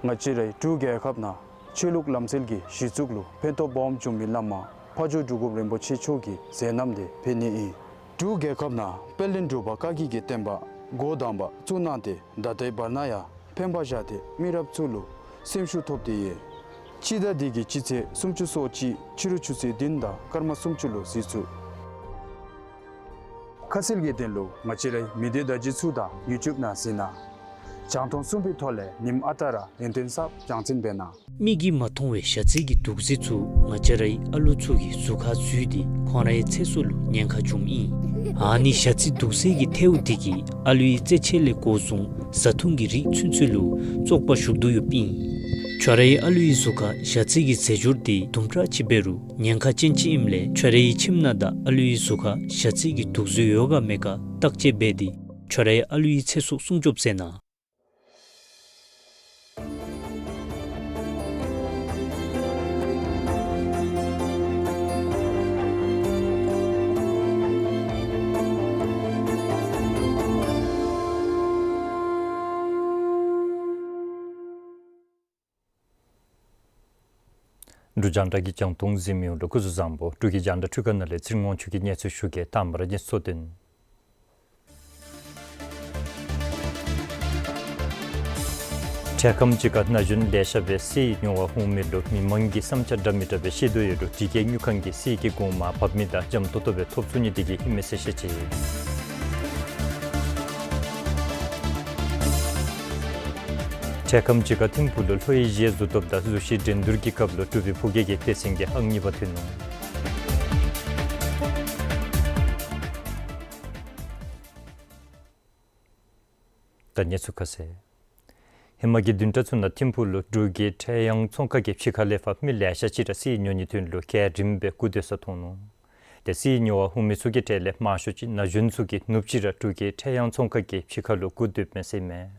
ང་བཅས་རའི་འབྲུག་རྒྱལ་ཁབ་ནང་ཆོས་ལུགས་ལམ་སྲོལ་གྱི་གཞི་བཙུགས་ལུ་ཕན་ཐོགས་སྦོམ་བྱུང་མི་བླ་མ་ཕ་ཇོ་འབྲུག་སྒོམ་རིན་པོ་ཆེ་མཆོག་གི་མཛད་རྣམ་དེ་ཕུལ་ནི་ཨིན། འབྲུག་རྒྱལ་ཁབ་ནང་དཔལ་ལྡན་འབྲུག་པ་བཀའ་བརྒྱུད་ཀྱི་བསྟན་པ་འགོ་དང་པ་བཙུགས་གནང་སྟེ་ད་ལྟའི་བར་ན་ཡང་ཕན་པ་བཞག་སྟེ་མི་རབས་ཚུ་ལུ་སེམས་ཤུགས་ཐོབ་སྟེ་ཡོད། སྤྱི་ཟླ་འདི་གི་སྤྱི་ཚེས་སུམ་ཅུ་སོ་གཅིག་ཕྱི་རུ་ཆུ་ཚོད་བདུན་དང་སྐར་མ་སུམ་ཅུ་ལུ་གཟིགས་ཚུགས། ཁ་གསལ་གྱི་དོན་ལུ་ང་བཅས་རའི་མི་སྡེ་བརྡ་བརྒྱུད་ཚུ་དང་ཡུ་ཊུབ་ནང་གཟིགས་གནང་། རྒྱང་མཐོང་གསུམ་པའི་ཐོག་ལས་ཉིནམ་ཨ་རྟག་ར་ཡུན་བརྟན་གསརཔ་རྒྱང་སྲིང་འབད་གནང་། མིག་གིས་མ་མཐོང་བའི་ཞ་རྩི་གི་དུག་རྫས་ཚུ་ང་བཅས་རའི་ཨ་ལུ་ཚུ་གི་གཟུགས་ཁར་འཛུལ་ཏེ་ཁོང་རའི་ཚེ་སྲོག་ལུ་ཉེན་ཁ་འབྱུངམ་ཨིན། ཨ་ནི་ཞ་རྩི་དུག་རྫས་ཀྱི་ཐལཝ་འདི་གིས་ཨ་ལུའི་རྩེད་ཆས་ལས་འགོ་བཟུང་བཟའ་འཐུང་གི་རིགས་ཚུན་ཚོད་ལུ་བཙོག་པ་ཞུགས་དོ་ཡོདཔ་ཨིན། ཁྱོད་རའི་ཨ་ལུའི་གཟུགས་ཁར་ཞ་རྩི་གི་རྫས་སྦྱོར་འདི་དུམ་གྲ་ཅིག་འབད་རུང་ཉེན་ཁ་ཅན་ཅིག་ཨིནམ་ལས་ཁྱོད་རའི་ཁྱིམ་ནང་དང་ཨ་ལུའི་གཟུགས་ཁར་ཞ་རྩི་གི་དུག་རྫས་ཡོད་ག་མེད་ག་བརྟག་དཔྱད་འབད་དེ་ཁྱོད་རའི་ཨ་ལུའི་ཚེ་སྲོག་སྲུང་སྐྱོབ་མཛད་གནང་། འབྲུག་རྒྱང་བསྒྲགས་ཀྱི་རྒྱང་མཐོང་གཟིགས་མི་ཡོངས་ལུ་སྐུ་གཟུགས་བཟང་པོ། འབྲུག་གི་རྒྱང་བསྒྲགས་འཕྲུལ་ཁང་ནང་ལས་ཚེ་རིང་དབང་ཕྱུག་གིས་སྙན་སེང་ཞུ་གེ། དང་པ་ར་གི་གཙོ་དོན། འཕྲལ་ཁམས་ཅིག་ཁར་ན་གཞོན་ལེ་ཤ་སྦེ་གསེར་ཉོ་བར་འོང་མི་ལུ་མི་མང་གི་བསམ་འཆར་འདྲ་མི་འདྲ་སྦེ་བཤད་དོ་ཡོད་རུང་འདི་གའི་དངུལ་ཁང་གིས་གསེར་གྱི་གོང་མར་བབས་མི་དང་འཇམ་ཏོང་ཏོ་སྦེ་ཐོབ་ཚུགས་ནི་དེ་གིས་ཨིན་མས་ཟེར་བཤད་ཅི། འཕྲལ་ཁམས་ཅིག་ཁར་ཐིམ་ཕུག་ལུ་ལྷོ་ཨེ་ཤི་ཡའི་གཟུགས་སྟོབས་དང་གཟུགས་གཞི་འགྲན་བསྡུར་གྱི་སྐབས་ལུ་འབྲུག་པའི་ཕོ་སྐྱེས་ཀྱི་སྡེ་ཚན་གྱི་ཨང་གཉིས་པ་ཐོན་ནུག། ད་གནས་ཚུལ་ཁ་གསལ། ཧེ་མ་གི་བདུན་ཕྲག་ཚུ་ནང་ཐིམ་ཕུག་ལུ་འབྲུག་གི་ཕྲེང་ཡང་ཚོང་ཁང་གི་ཕྱི་ཁ་ལས་ཕར་མི་ལེ་ཤ་ཅིག་ར་གསེར་ཉོ་ནི་དོན་ལུ་གྲལ་རིམ་སྦེ་སྒུག་སྡོད་ས་མཐོང་ནུག། ཏེ་གསེར་ཉོ་བར་འོང་མི་ཚུ་གི་གྲས་ལས་མང་ཤོས་ཅིག་ན་གཞོན་ཚུ་གིས་ནུབ་ཕྱེད་ར་འབྲུག་གི་ཕྲེང་ཡང་ཚོང་ཁང་གི་ཕྱི་ཁ་ལུ་སྒུག་སྡོདཔ་མས་ཟེར་ཨིན་མས།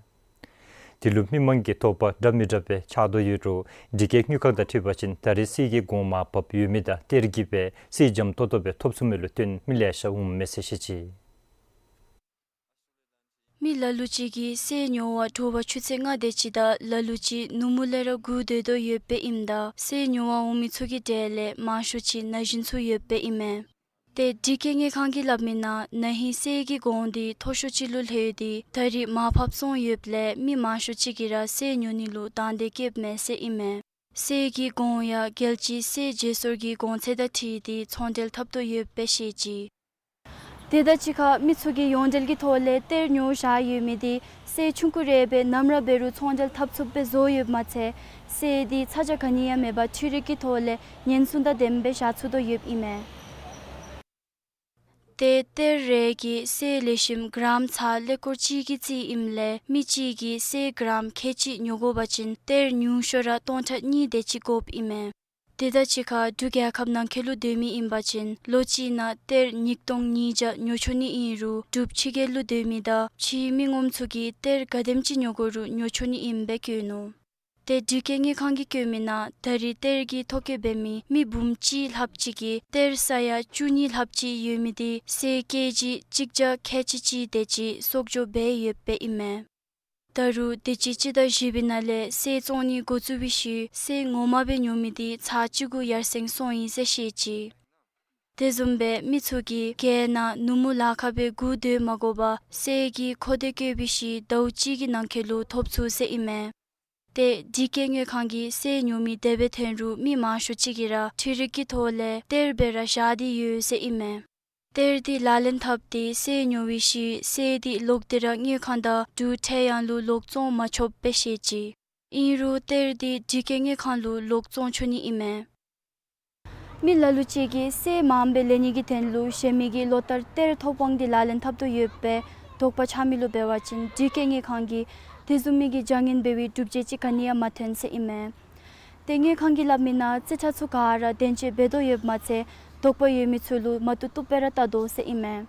དེ་ལུ་མི་མང་གི་དོགས་པ་འདྲ་མི་འདྲ་སྦེ་ཆགས་དོ་ཡོད་རུང་འདི་གའི་དངུལ་ཁང་དང་འཁྲིལ་བ་ཅིན་ད་རེས་གསེར་གྱི་གོང་མར་བབས་ཡོད་མི་དང་གཏེར་གྱིས་སྦེ་གསེར་འཇམ་ཏོང་ཏོ་སྦེ་ཐོབ་ཚུགས་མི་ལུ་བརྟེན་མི་ལེ་ཤ་འོངམ་མས་ཟེར་བཤད་ཅི། མི་ལ་ལུ་ཅིག་གིས་གསེར་ཉོ་བར་དྲོ་པ་ཆུ་ཚོད་ལྔ་དེ་ཅིག་དང་ལ་ལུ་ཅིག་ནུབ་མོ་ལས་ར་སྒུག་སྡོད་དོ་ཡོདཔ་ཨིནམ་ད་གསེར་ཉོ་བར་འོང་མི་ཚུ་གི་གྲས་ལས་མང་ཤོས་ཅིག་ན་གཞོན་ཚུ་ཡོདཔ་ཨིན་མས། ཏེ་འདི་གའི་དངུལ་ཁང་གིས་སླབ་མི་ནང་ན་ཧིང་གསེར་གྱི་གོང་འདི་མཐོ་ཤོས་ཅིག་ལུ་ལྷོད་དེ་ད་རེས་མར་ཕབ་སོང་ཡོདཔ་ལས་མི་མང་ཤོས་ཅིག་གིས་ར་གསེར་ཉོ་ནི་ལུ་དང་འདོད་བསྐྱེདཔ་མས་ཟེར་ཨིན་མས། གསེར་གྱི་གོང་ཡང་རྒྱལ་སྤྱིའི་གསེར་བརྗེ་སོར་གྱི་གོང་ཚད་དང་འཁྲིལ་ཏེ་ཚོང་འབྲེལ་འཐབ་དོ་ཡོདཔ་སྦེ་བཤད་ཅི། དེ་དང་གཅིག་ཁར་མི་ཚུ་གིས་ཡོངས་འབྲེལ་གྱི་ཐོག་ལས་གཏེར་ཉོ་བཞག་ཡོད་མི་དེ་གསེར་ཆུང་ཀུ་རེ་སྦེ་ནམ་ར་འབད་རུང་ཚོང་འབྲེལ་འཐབ་ཚུགསཔ་སྦེ་བཟོ་ཡོདཔ་མ་ཚད་གསེར་དེ་ཚ་གྱང་ག་ནི་ཡང་མེད་པར་འཕྲུལ་རིག་གི་ཐོག་ལས་ཉེན་སྲུང་དང་ལྡནམ་སྦེ་བཞག་ཚུགས་དོ་ཡོདཔ་ཨིན་མས། ཏེ་གཏེར་རེ་གིས་གསེར་ལེགས་ཤོམ་གྲམ་ཚར་ཀླད་ཀོར་གཅིག་གི་རྩིས་ཨིནམ་ལས་མི་གཅིག་གིས་གསེར་གྲམ་ཁལ་གཅིག་ཉོ་དགོ་པ་ཅིན་གཏེར་ཉུང་ཤོས་ར་སྟོང་ཕྲག་གཉིས་དེ་ཅིག་དགོཔ་ཨིན་མས། དེ་དང་གཅིག་ཁར་འབྲུག་རྒྱལ་ཁབ་ནང་འཁོད་ལུ་སྡོད་མི་ཨིན་པ་ཅིན་ལོ་གཅིག་ནང་གཏེར་ཉིས་སྟོང་ཉིས་བརྒྱ་ཉོ་ཆོག་ནི་ཨིན་རུང་འབྲུག་ཕྱི་རྒྱལ་ལུ་སྡོད་མི་དང་ཕྱིའི་མི་ངོམ་ཚུ་གིས་གཏེར་ག་དེམ་ཅིག་ཉོ་དགོ་རུང་ཉོ་ཆོག་ནི་ཨིནམ་སྦེ་བཀོད་ནུག། ཏེ་འདི་གའི་དངུལ་ཁང་གིས་བཀོད་མི་ནང་ད་རེས་གཏེར་གྱི་ཐོ་བཀོད་འབད་མི་མི་འབུམ་གཅིག་ལྷགཔ་ཅིག་གིས་གཏེར་ས་ཡ་བཅུ་གཉིས་ལྷགཔ་ཅིག་ཡོད་མི་དེ་གསེར་ཀེ་ཇི་གཅིག་བརྒྱ་ཁལ་གཅིག་གཅིག་དེ་ཅིག་གསོག་འཇོག་འབད་ཡོདཔ་ཨིན་མས། ད་རུང་དེ་ཅིག་སྤྱི་ཟླ་བཞི་པའི་ནང་ལས་གསེར་བཙོང་ནི་འགོ་བཙུགས་པའི་ཤུལ་གསེར་ངོ་མ་སྦེ་ཉོ་མི་དེ་ཚར་གཅིག་གུ་ཡར་སེང་སོང་ཡི་ཟེར་བཤད་ཅི། དེ་བཟུམ་སྦེ་མི་ཚུ་གིས་རྒྱལ་ནང་ནུབ་མོ་ལ་ཁ་སྦེ་སྒུག་སྡོད་མ་དགོ་པར་གསེར་གྱི་མཁོ་འདོད་བཀོད་པའི་ཤུལ་ཟླཝ་གཅིག་གི་ནང་འཁོད་ལུ་ཐོབ་ཚུགས་ཟེར་ཨིན་མས། ཏེ་འདི་གའི་དངུལ་ཁང་གིས་གསེར་ཉོ་མི་དེ་སྦེ་ཐོན་རུང་མི་མང་ཤོས་ཅིག་གིས་ར་འཕྲུལ་རིག་གི་ཐོག་ལས་གཏེར་སྦེ་ར་བཞག་སྟེ་ཡོད་ཟེར་ཨིན་མས། གཏེར་དེ་ལག་ལེན་འཐབ་སྟེ་གསེར་ཉོ་བའི་ཤུལ་གསེར་དེ་ལོག་སྟེ་ར་དངུལ་ཁང་དང་འབྲུག་ཕྲེང་ཡང་ལུ་ལོག་བཙོང་མ་ཆོགཔ་སྦེ་བཤད་ཅི། ཨིན་རུང་གཏེར་དེ་འདི་གའི་དངུལ་ཁང་ལུ་ལོག་བཙོང་ཆོག་ནི་ཨིན་མས། མི་ལ་ལུ་ཅིག་གིས་གསེར་མངམ་སྦེ་ལེན་ནི་གི་དོན་ལུ་གཞན་མི་གིས་ལོ་ལྟར་གཏེར་ཐོབ་དབང་དེ་ལག་ལེན་འཐབ་དོ་ཡོདཔ་སྦེ་དོགས་པ་ཆགས་མི་ལུ་འབད་བ་ཅིན་འདི་གའི་དངུལ་ཁང་གིས་དེ་བཟུམ་མའི་གི་བྱ་ངན་འབད་བའི་སྒྲུབ་བྱེད་ཅིག་ག་ནི་ཡང་མ་ཐོན་ཟེར་ཨིན་མས། ཏེ་དངུལ་ཁང་གིས་སླབ་མི་ནང་རྩིས་ཁྲ་ཚུ་ག་ར་བདེན་དཔྱད་འབད་དོ་ཡོདཔ་མ་ཚད་དོགས་པ་ཡོད་མི་ཚུ་ལུ་མ་བཏུབ་བཏུབ་སྦེ་ར་བལྟ་དོ་ཟེར་ཨིན་མས།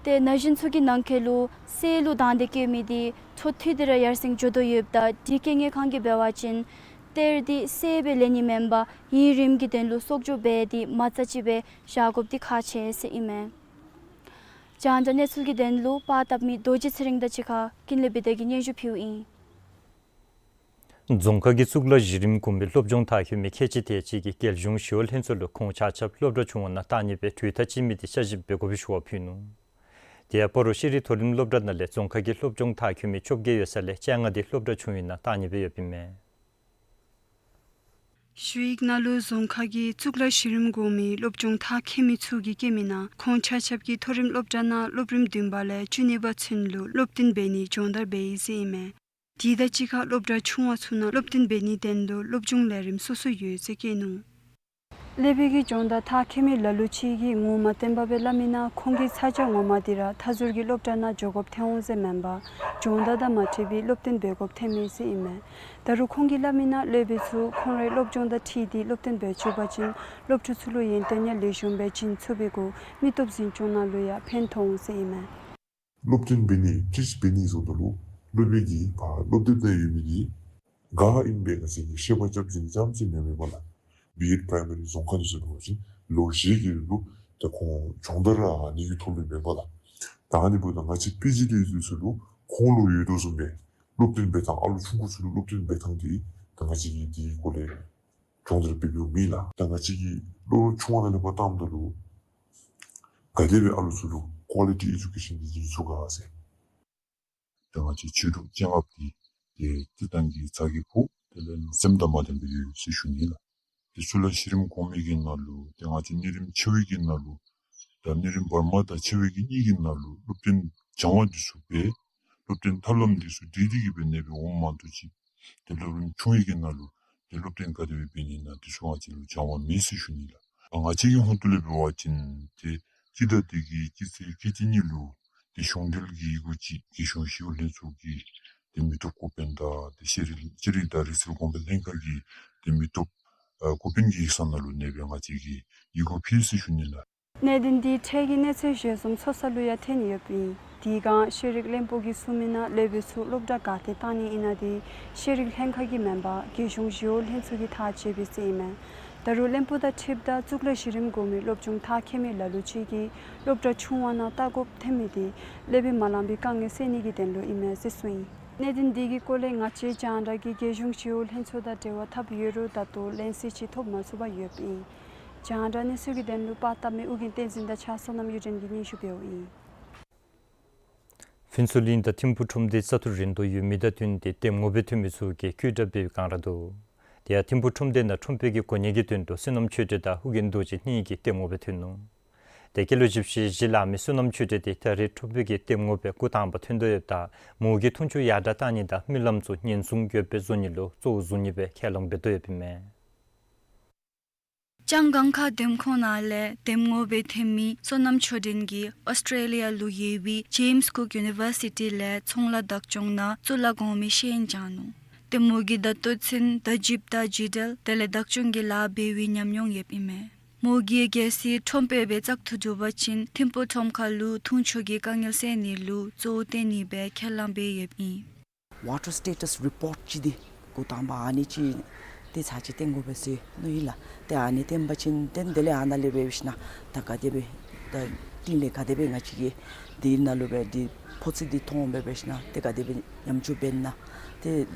ཏེ་ན་གཞོན་ཚུ་གི་ནང་འཁོད་ལུ་གསེར་ལུ་དང་འདོད་བསྐྱེད་མི་དེ་འཕྲོ་མཐུད་དེ་ར་ཡར་སེང་འགྱོ་དོ་ཡོདཔ་ད་འདི་གའི་དངུལ་ཁང་གིས་འབད་བ་ཅིན་གཏེར་དེ་གསེར་སྦེ་ལེན་ནི་མེན་པར་ཡུན་རིངམོ་གི་དོན་ལུ་གསོག་འཇོག་འབད་དེ་མ་རྩ་ཅིག་སྦེ་བཞག་དགོཔ་དེ་ཁག་ཆེ་ཟེར་ཨིན་མས། རྒྱང་བསྒྲགས་གནས་ཚུལ་གྱི་དོན་ལུ་པར་བཏབ་མི་རྡོ་རྗེ་ཚེ་རིང་དང་གཅིག་ཁར་ཀུན་ལེགས་བི་དྷ་གིས་སྙན་ཞུ་ཕུལཝ་ཨིན། རྫོང་ཁག་གི་གཙུག་ལག་གཞི་རིམ་གོང་མའི་སློབ་སྦྱོང་མཐར་འཁྱོལ་མི་ཁལ་གཅིག་དེ་ཅིག་གིས་རྒྱལ་གཞུང་ཞི་གཡོག་ལྷན་ཚོགས་ལུ་ཁོང་ཆ་ཁྱབ་སློབ་གྲྭ་ཆུང་བ་ནང་བཏང་ནི་སྦེ་གྲོས་ཐག་བཅད་མི་དེ་བསྐྱར་ཞིབ་འབད་དགོ་པའི་ཞུ་བ་ཕུལ་ནུག། དེ་ཡང་སྤ་རོ་ཤེས་རིག་མཐོ་རིམ་སློབ་གྲྭ་ནང་ལས་རྫོང་ཁག་གི་སློབ་སྦྱོང་མཐར་འཁྱོལ་མི་བཅོ་བརྒྱད་ཡོད་ས་ལས་བཅོ་ལྔ་དེ་སློབ་གྲྭ་ཆུང་བའི་ནང་བཏང་ནི་སྦེ་ཡོདཔ་ཨིན་མས། ཞུ་ཡིག་ནང་ལུ་རྫོང་ཁག་གི་གཙུག་ལག་གཞི་རིམ་གོང་མའི་སློབ་སྦྱོང་མཐར་འཁྱོལ་མི་ཚུ་གིས་བཀོད་མི་ནང་ཁོང་ཆ་ཁྱབ་ཀྱིས་མཐོ་རིམ་སློབ་གྲྭ་ནང་སློབ་རིམ་བདུན་པ་ལས་བཅུ་གཉིས་པ་ཚུན་ལུ་སློབ་སྟོན་འབད་ནི་སྦྱོང་བརྡར་འབད་ཡི་ཟེར་ཨིན་མས། དེ་དང་གཅིག་ཁར་སློབ་གྲྭ་ཆུང་བ་ཚུ་ནང་སློབ་སྟོན་འབད་ནིའི་དོན་ལུ་སློབ་སྦྱོང་ལས་རིམ་སོ་སོ་ཡོད་ཟེར་བཀོད་ནུག། སློབ་དཔོན་གྱིས་སྦྱོང་བརྡར་མཐར་འཁྱོལ་མི་ལ་ལུ་ཅིག་གིས་ངོ་མ་བསྟན་པ་སྦེ་སླབ་མི་ནང་ཁོང་གི་ཚ་གྱང་ངོ་མ་དེ་ར་མཐའ་ཟུར་གྱི་སློབ་གྲྭ་ནང་འགྱོ་དགོཔ་ཐོན་འོང་ཟེར་མེན་པར་སྦྱོང་བརྡར་དང་མ་འཁྲིལ་བའི་སློབ་སྟོན་འབད་དགོཔ་ཐོན་མས་ཟེར་ཨིན་མས། ད་རུང་ཁོང་གིས་སླབ་མི་ནང་སློབ་དཔོན་ཚུ་ཁོང་རའི་སློབ་སྦྱོང་དང་འཁྲིལ་ཏེ་སློབ་སྟོན་འབད་བཅུག་པ་ཅིན་སློབ་ཕྲུག་ཚུ་ལུ་ཡོན་ཏན་ཡང་ལེགས་ཤོམ་སྦེ་བྱིན་ཚུགས་པའི་གུ་མི་སྟོབས་འཛིན་སྐྱོང་ནང་ལུ་ཡང་ཕན་ཐོགས་འོང་ཟེར་ཨིན་མས། སློབ་སྟོན་འབད་ནི་ཊིཆ་འབད་ནི་བཟུམ་ད་ལུ་སློབ་དཔོན་གྱིས་ཕར་སློབ་དེབ་ནང་ཡོད་མི་དེ་ག་ཨིནམ་སྦེ་ང་བཅས་ཀྱིས་ཤེས་པ་རྐྱབ་ཅིག་རྐྱངམ་ཅིག་མེན་མེན་པ་ལགས། བི་ཨེཌ་པྲའི་མ་རི་རྫོང་ཁག་འདི་ཚུ་འབད་བ་ཅིན་ལོ་བཞི་གི་རིང་ལུ་ད་ཁོང་སྦྱོང་བརྡར་ར་ཨ་ནི་གི་ཐོག་ལུ་མེན་པ་ལགས། ད་ཨ་ནི་འབདཝ་ད་ང་བཅས་པི་ཇི་ཊི་འདི་ཚུ་ལུ་ཁོང་ལུ་ཡོད་དོ་བཟུམ་སྦེ་སློབ་སྟོན་འབད་ཐངས་ཨ་ལུ་ཆུང་ཀུ་ཚུ་ལུ་སློབ་སྟོན་འབད་ཐངས་འདི་ད་ང་བཅས་ཀྱིས་འདི་གུ་ལས་སྦྱོང་བརྡར་འབད་འབདཝ་མེད་ལགས། ད་ང་བཅས་ཀྱིས་སློབ་ཆུང་བ་ནང་ལས་ཕར་བཏངམ་ད་ལུ་ག་དེ་སྦེ་ཨ་ལུ་ཚུ་ལུ་ཀོ་ལི་ཊི་ཨེ་ཌུ་ཀེ་ཤཱན་འདི་བྱིན་ཚུགས་ག་ཟེར། ད་ང་བཅས་ཆོས་དྲུག་བཅའ་མར་གྱི་ ཏེ་སྤྱིར་བཏང་གི་ཚ་གྱང་ཕོག་དེ་ལས་སེམས་དང་མ་ལྡན་པར་ཡོད་ཟེར་ཞུ་ནི་ལགས། ཏེ་གཙུག་ལག་གཞི་རིམ་གོང་མའི་གི་ནང་ལུ་ཏེ་ང་བཅས་གཉིས་རིམ་ཆེ་བའི་གི་ནང་ལུ་ད་གཉིས་རིམ་བར་མ་དང་ཆེ་བའི་གི་གཉིས་ཀྱི་ནང་ལུ་སློབ་སྟོན་སྦྱང་བ་འདི་ཚུ་འབད། སློབ་སྟོན་ཐབས་ལམ་འདི་ཚུ་འདི་འདི་གིས་འབད་ནི་སྦེ་འོངམ་མ་གཏོགས་ཅིག་ཏེ་སློབ་རིམ་ཆུང་བའི་གི་ནང་ལུ་ཏེ་སློབ་སྟོན་ག་དེ་སྦེ་འབད་ནི་ཨིན་ན་འདི་ཚུ་ང་བཅས་ལུ་སྦྱང་བ་མེད་ཟེར་ཞུ་ནི་ལགས། ང་བཅས་ཀྱི་ཧོངས་ཏོ་ལས་འབད་བ་ཅིན་ཏེ་སྤྱི་ཟླ་འདི་གི་སྤྱི་ཚེས་ཁལ་གཅིག་གཉིས་ལུ་ཏེ་གཞུང་འབྲེལ་གྱི་ཡི་གུ་ཅིག་རྒྱལ་གཞུང་ཞི་གཡོག་ལྷན་ཚོགས་ཀྱི་ཏེ་མི་སྟོབས་འགོ་དཔོན་དང་ཏེ་ཤེས་རིག་ཤེས་རིག་དང་རིག་རྩལ་གོང་འཕེལ་ལྷན་ཁག་གི་ཏེ་མི་སྟོབས་ཨ་འགོ་དཔོན་གྱི་ཡིག་ཚང་ནང་ལུ་ཨ་ནེ་སྦེ་ང་བཅས་ཀྱིས་ཡི་གུ་ཕུལ་ཟེར་ཞུ་ནི་ལགས། གནད་དོན་འདི་འཕྲལ་གྱི་གནས་ཚུལ་གཞིར་བཟུམ་ཚོགས་ས་ལུ་ཡང་ཐོན་ཡོདཔ་ཨིན། དེའི་སྒང་ཤེས་རིག་བློན་པོ་གིས་གསུངས་མི་ནང་སློབ་དཔོན་ཚུ་སློབ་གྲྭ་ག་ཏེ་བཏང་ནི་ཨིན་ན་འདི་ཤེས་རིག་ལྷན་ཁག་གིས་མེན་པར་རྒྱལ་གཞུང་ཞི་གཡོག་ལྷན་ཚོགས་ཀྱིས་ཐག་བཅད་པའི་རྩིས་ཨིན་མས། ད་རུང་བློན་པོ་དང་འཁྲིལཝ་ད་གཙུག་ལག་གཞི་རིམ་གོང་མའི་སློབ་སྦྱོང་མཐར་འཁྱོལ་མི་ལ་ལུ་ཅིག་གིས་སློབ་གྲྭ་ཆུང་བ་ནང་ལྟ་དགོཔ་ཐོན་མི་འདི་སློབ་དཔོན་མ་ལང་པའི་དཀའ་ངལ་སེལ་ནི་གི་དོན་ལུ་ཨིན་མས་ཟེར་གསུངས་ཡི། གནད་དོན་འདི་གི་སྐོར་ལས་ང་བཅས་རྒྱང་བསྒྲགས་ཀྱིས་རྒྱལ་གཞུང་ཞི་གཡོག་ལྷན་ཚོགས་དང་འབྲེལ་བ་འཐབ་ཡོད་རུང་ད་ལྟོ་ལན་གསལ་ཅིག་ཐོབ་མ་ཚུགས་པར་ཡོདཔ་ཨིན། རྒྱང་བསྒྲགས་གནས་ཚུལ་གྱི་དོན་ལུ་པར་བཏབ་མི་ཨོ་རྒྱན་བསྟན་འཛིན་དང་ཕྱག་བསོད་ནམས་གཡུ་སྒྲོན་གྱིས་སྙན་ཞུ་འབདཝ་ཨིན། ཕུན་ཚོགས་གླིང་དང་ཐིམ་ཕུག་ཁྲོམ་སྡེ་རྩ་འཐོར་རིང་ཐོག་ཡོད་མི་དང་བསྟུན་ཏེ་གཏེམ་ངོ་སྦེ་ཐོན་མི་ཚུ་གིས་གུས་བཀུར་འབད་བའི་སྒང་ར་འདུག། དེ་ཡང་ཐིམ་ཕུག་ཁྲོམ་སྡེ་ནང་ཁྲོམ་དཔོན་གྱི་གོ་གནས་ཀྱི་དོན་ལུ་བསོད་ནམས་ཆོས་སྒྲོན་དང་ཨོ་རྒྱན་རྡོ་རྗེ་གཉིས་ཀྱིས་གཏེམ་ངོ་སྦེ་ཐོན་ནུག། དེ་སྐྱེས་ལོ་བཞི་བཅུ་ཞེ་བཞི་ལང་མི་བསོད་ནམས་ཆོས་སྒྲོན་དེ་ད་རེས་ཁྲོམ་དཔོན་གྱི་གཏེམ་ངོ་སྦེ་འགོ་དང་པ་ཐོན་དོ་ཡོདཔ་ད་མོ་གིས་འཐུང་ཆུ་ཡར་དྲག་བཏང་ནི་དང་རྨི་ལམ་ཚུ་ཉེན་སྲུང་ཡོདཔ་སྦེ་བཟོ་ནི་ལུ་གཙོ་བོ་བཟུང་ནི་སྦེ་ཁས་བླངས་འབད་དོ་ཡོདཔ་ཨིན་མས། ལྕང་སྒང་ཁ་གཏེམ་ཁང་ནང་ལས་གཏེམ་ངོ་སྦེ་ཐོན་མི་བསོད་ནམས་ཆོས་སྒྲོན་གྱིས་ཨོསི་ཊྲེ་ལི་ཡ་ལུ་ཡོད་པའི་ཇེམསི་ཀུག་ཡུ་ནི་བར་སི་ཊི་ལས་ཚོང་ལཱ་བདག་སྐྱོང་ནང་གཙུག་ལག་གོང་མའི་ཤེས་ཡོན་སྦྱང་ནུག། ཏེ་མོ་གིས་ད་ལྟོ་ཚུན་བརྡ་བརྒྱུདཔ་དང་བརྒྱུད་འབྲེལ་དེ་ལས་བདག་སྐྱོང་གི་ལཱ་འབད་བའི་ཉམས་མྱོང་ཡོདཔ་ཨིན་མས། མོ་གིས་གལ་སྲིད་ཁྲོམ་དཔོན་སྦེ་བཙག་འཐུ་གྲུབ་པ་ཅིན་ཐིམ་ཕུག་ཁྲོམ་ཁ་ལུ་འཐུང་ཆུ་གི་དཀའ་ངལ་སེལ་ནི་ལུ་གཙོ་བོ་བཏོན་ནི་སྦེ་ཁས་བླངས་འབད་ཡོདཔ་ཨིན། ཝ་ཊར་སི་ཊེ་ཊས་རི་པོརཊ་ཅིག་འདི་འགོ་དང་པ་ཨ་ནི་ཅིག་ཏེ་ཚར་ཅིག་བཏོན་དགོ་པས་ཟེར་མནོ་ཡི་ལགས། ཏེ་ཨ་ནི་བཏོན་པ་ཅིན་ཏེ་དེ་ལས་ཨ་ནཱ་ལས་འབད་ཞིན་ན་ད་ག་དེ་སྦེ་ད་ཏིང་ལས་ག་དེ་སྦེ་ང་བཅས་ཀྱིས་འདི་ནང་ལུ་སྦེ་འདི་ཕོ་ཚོད་འདི་མཐོང་སྦེ་འབད་ཞིན་ན་ཏེ་ག་དེ་སྦེ་ཉམས་བཅོས་འབད་ན་ཏེ་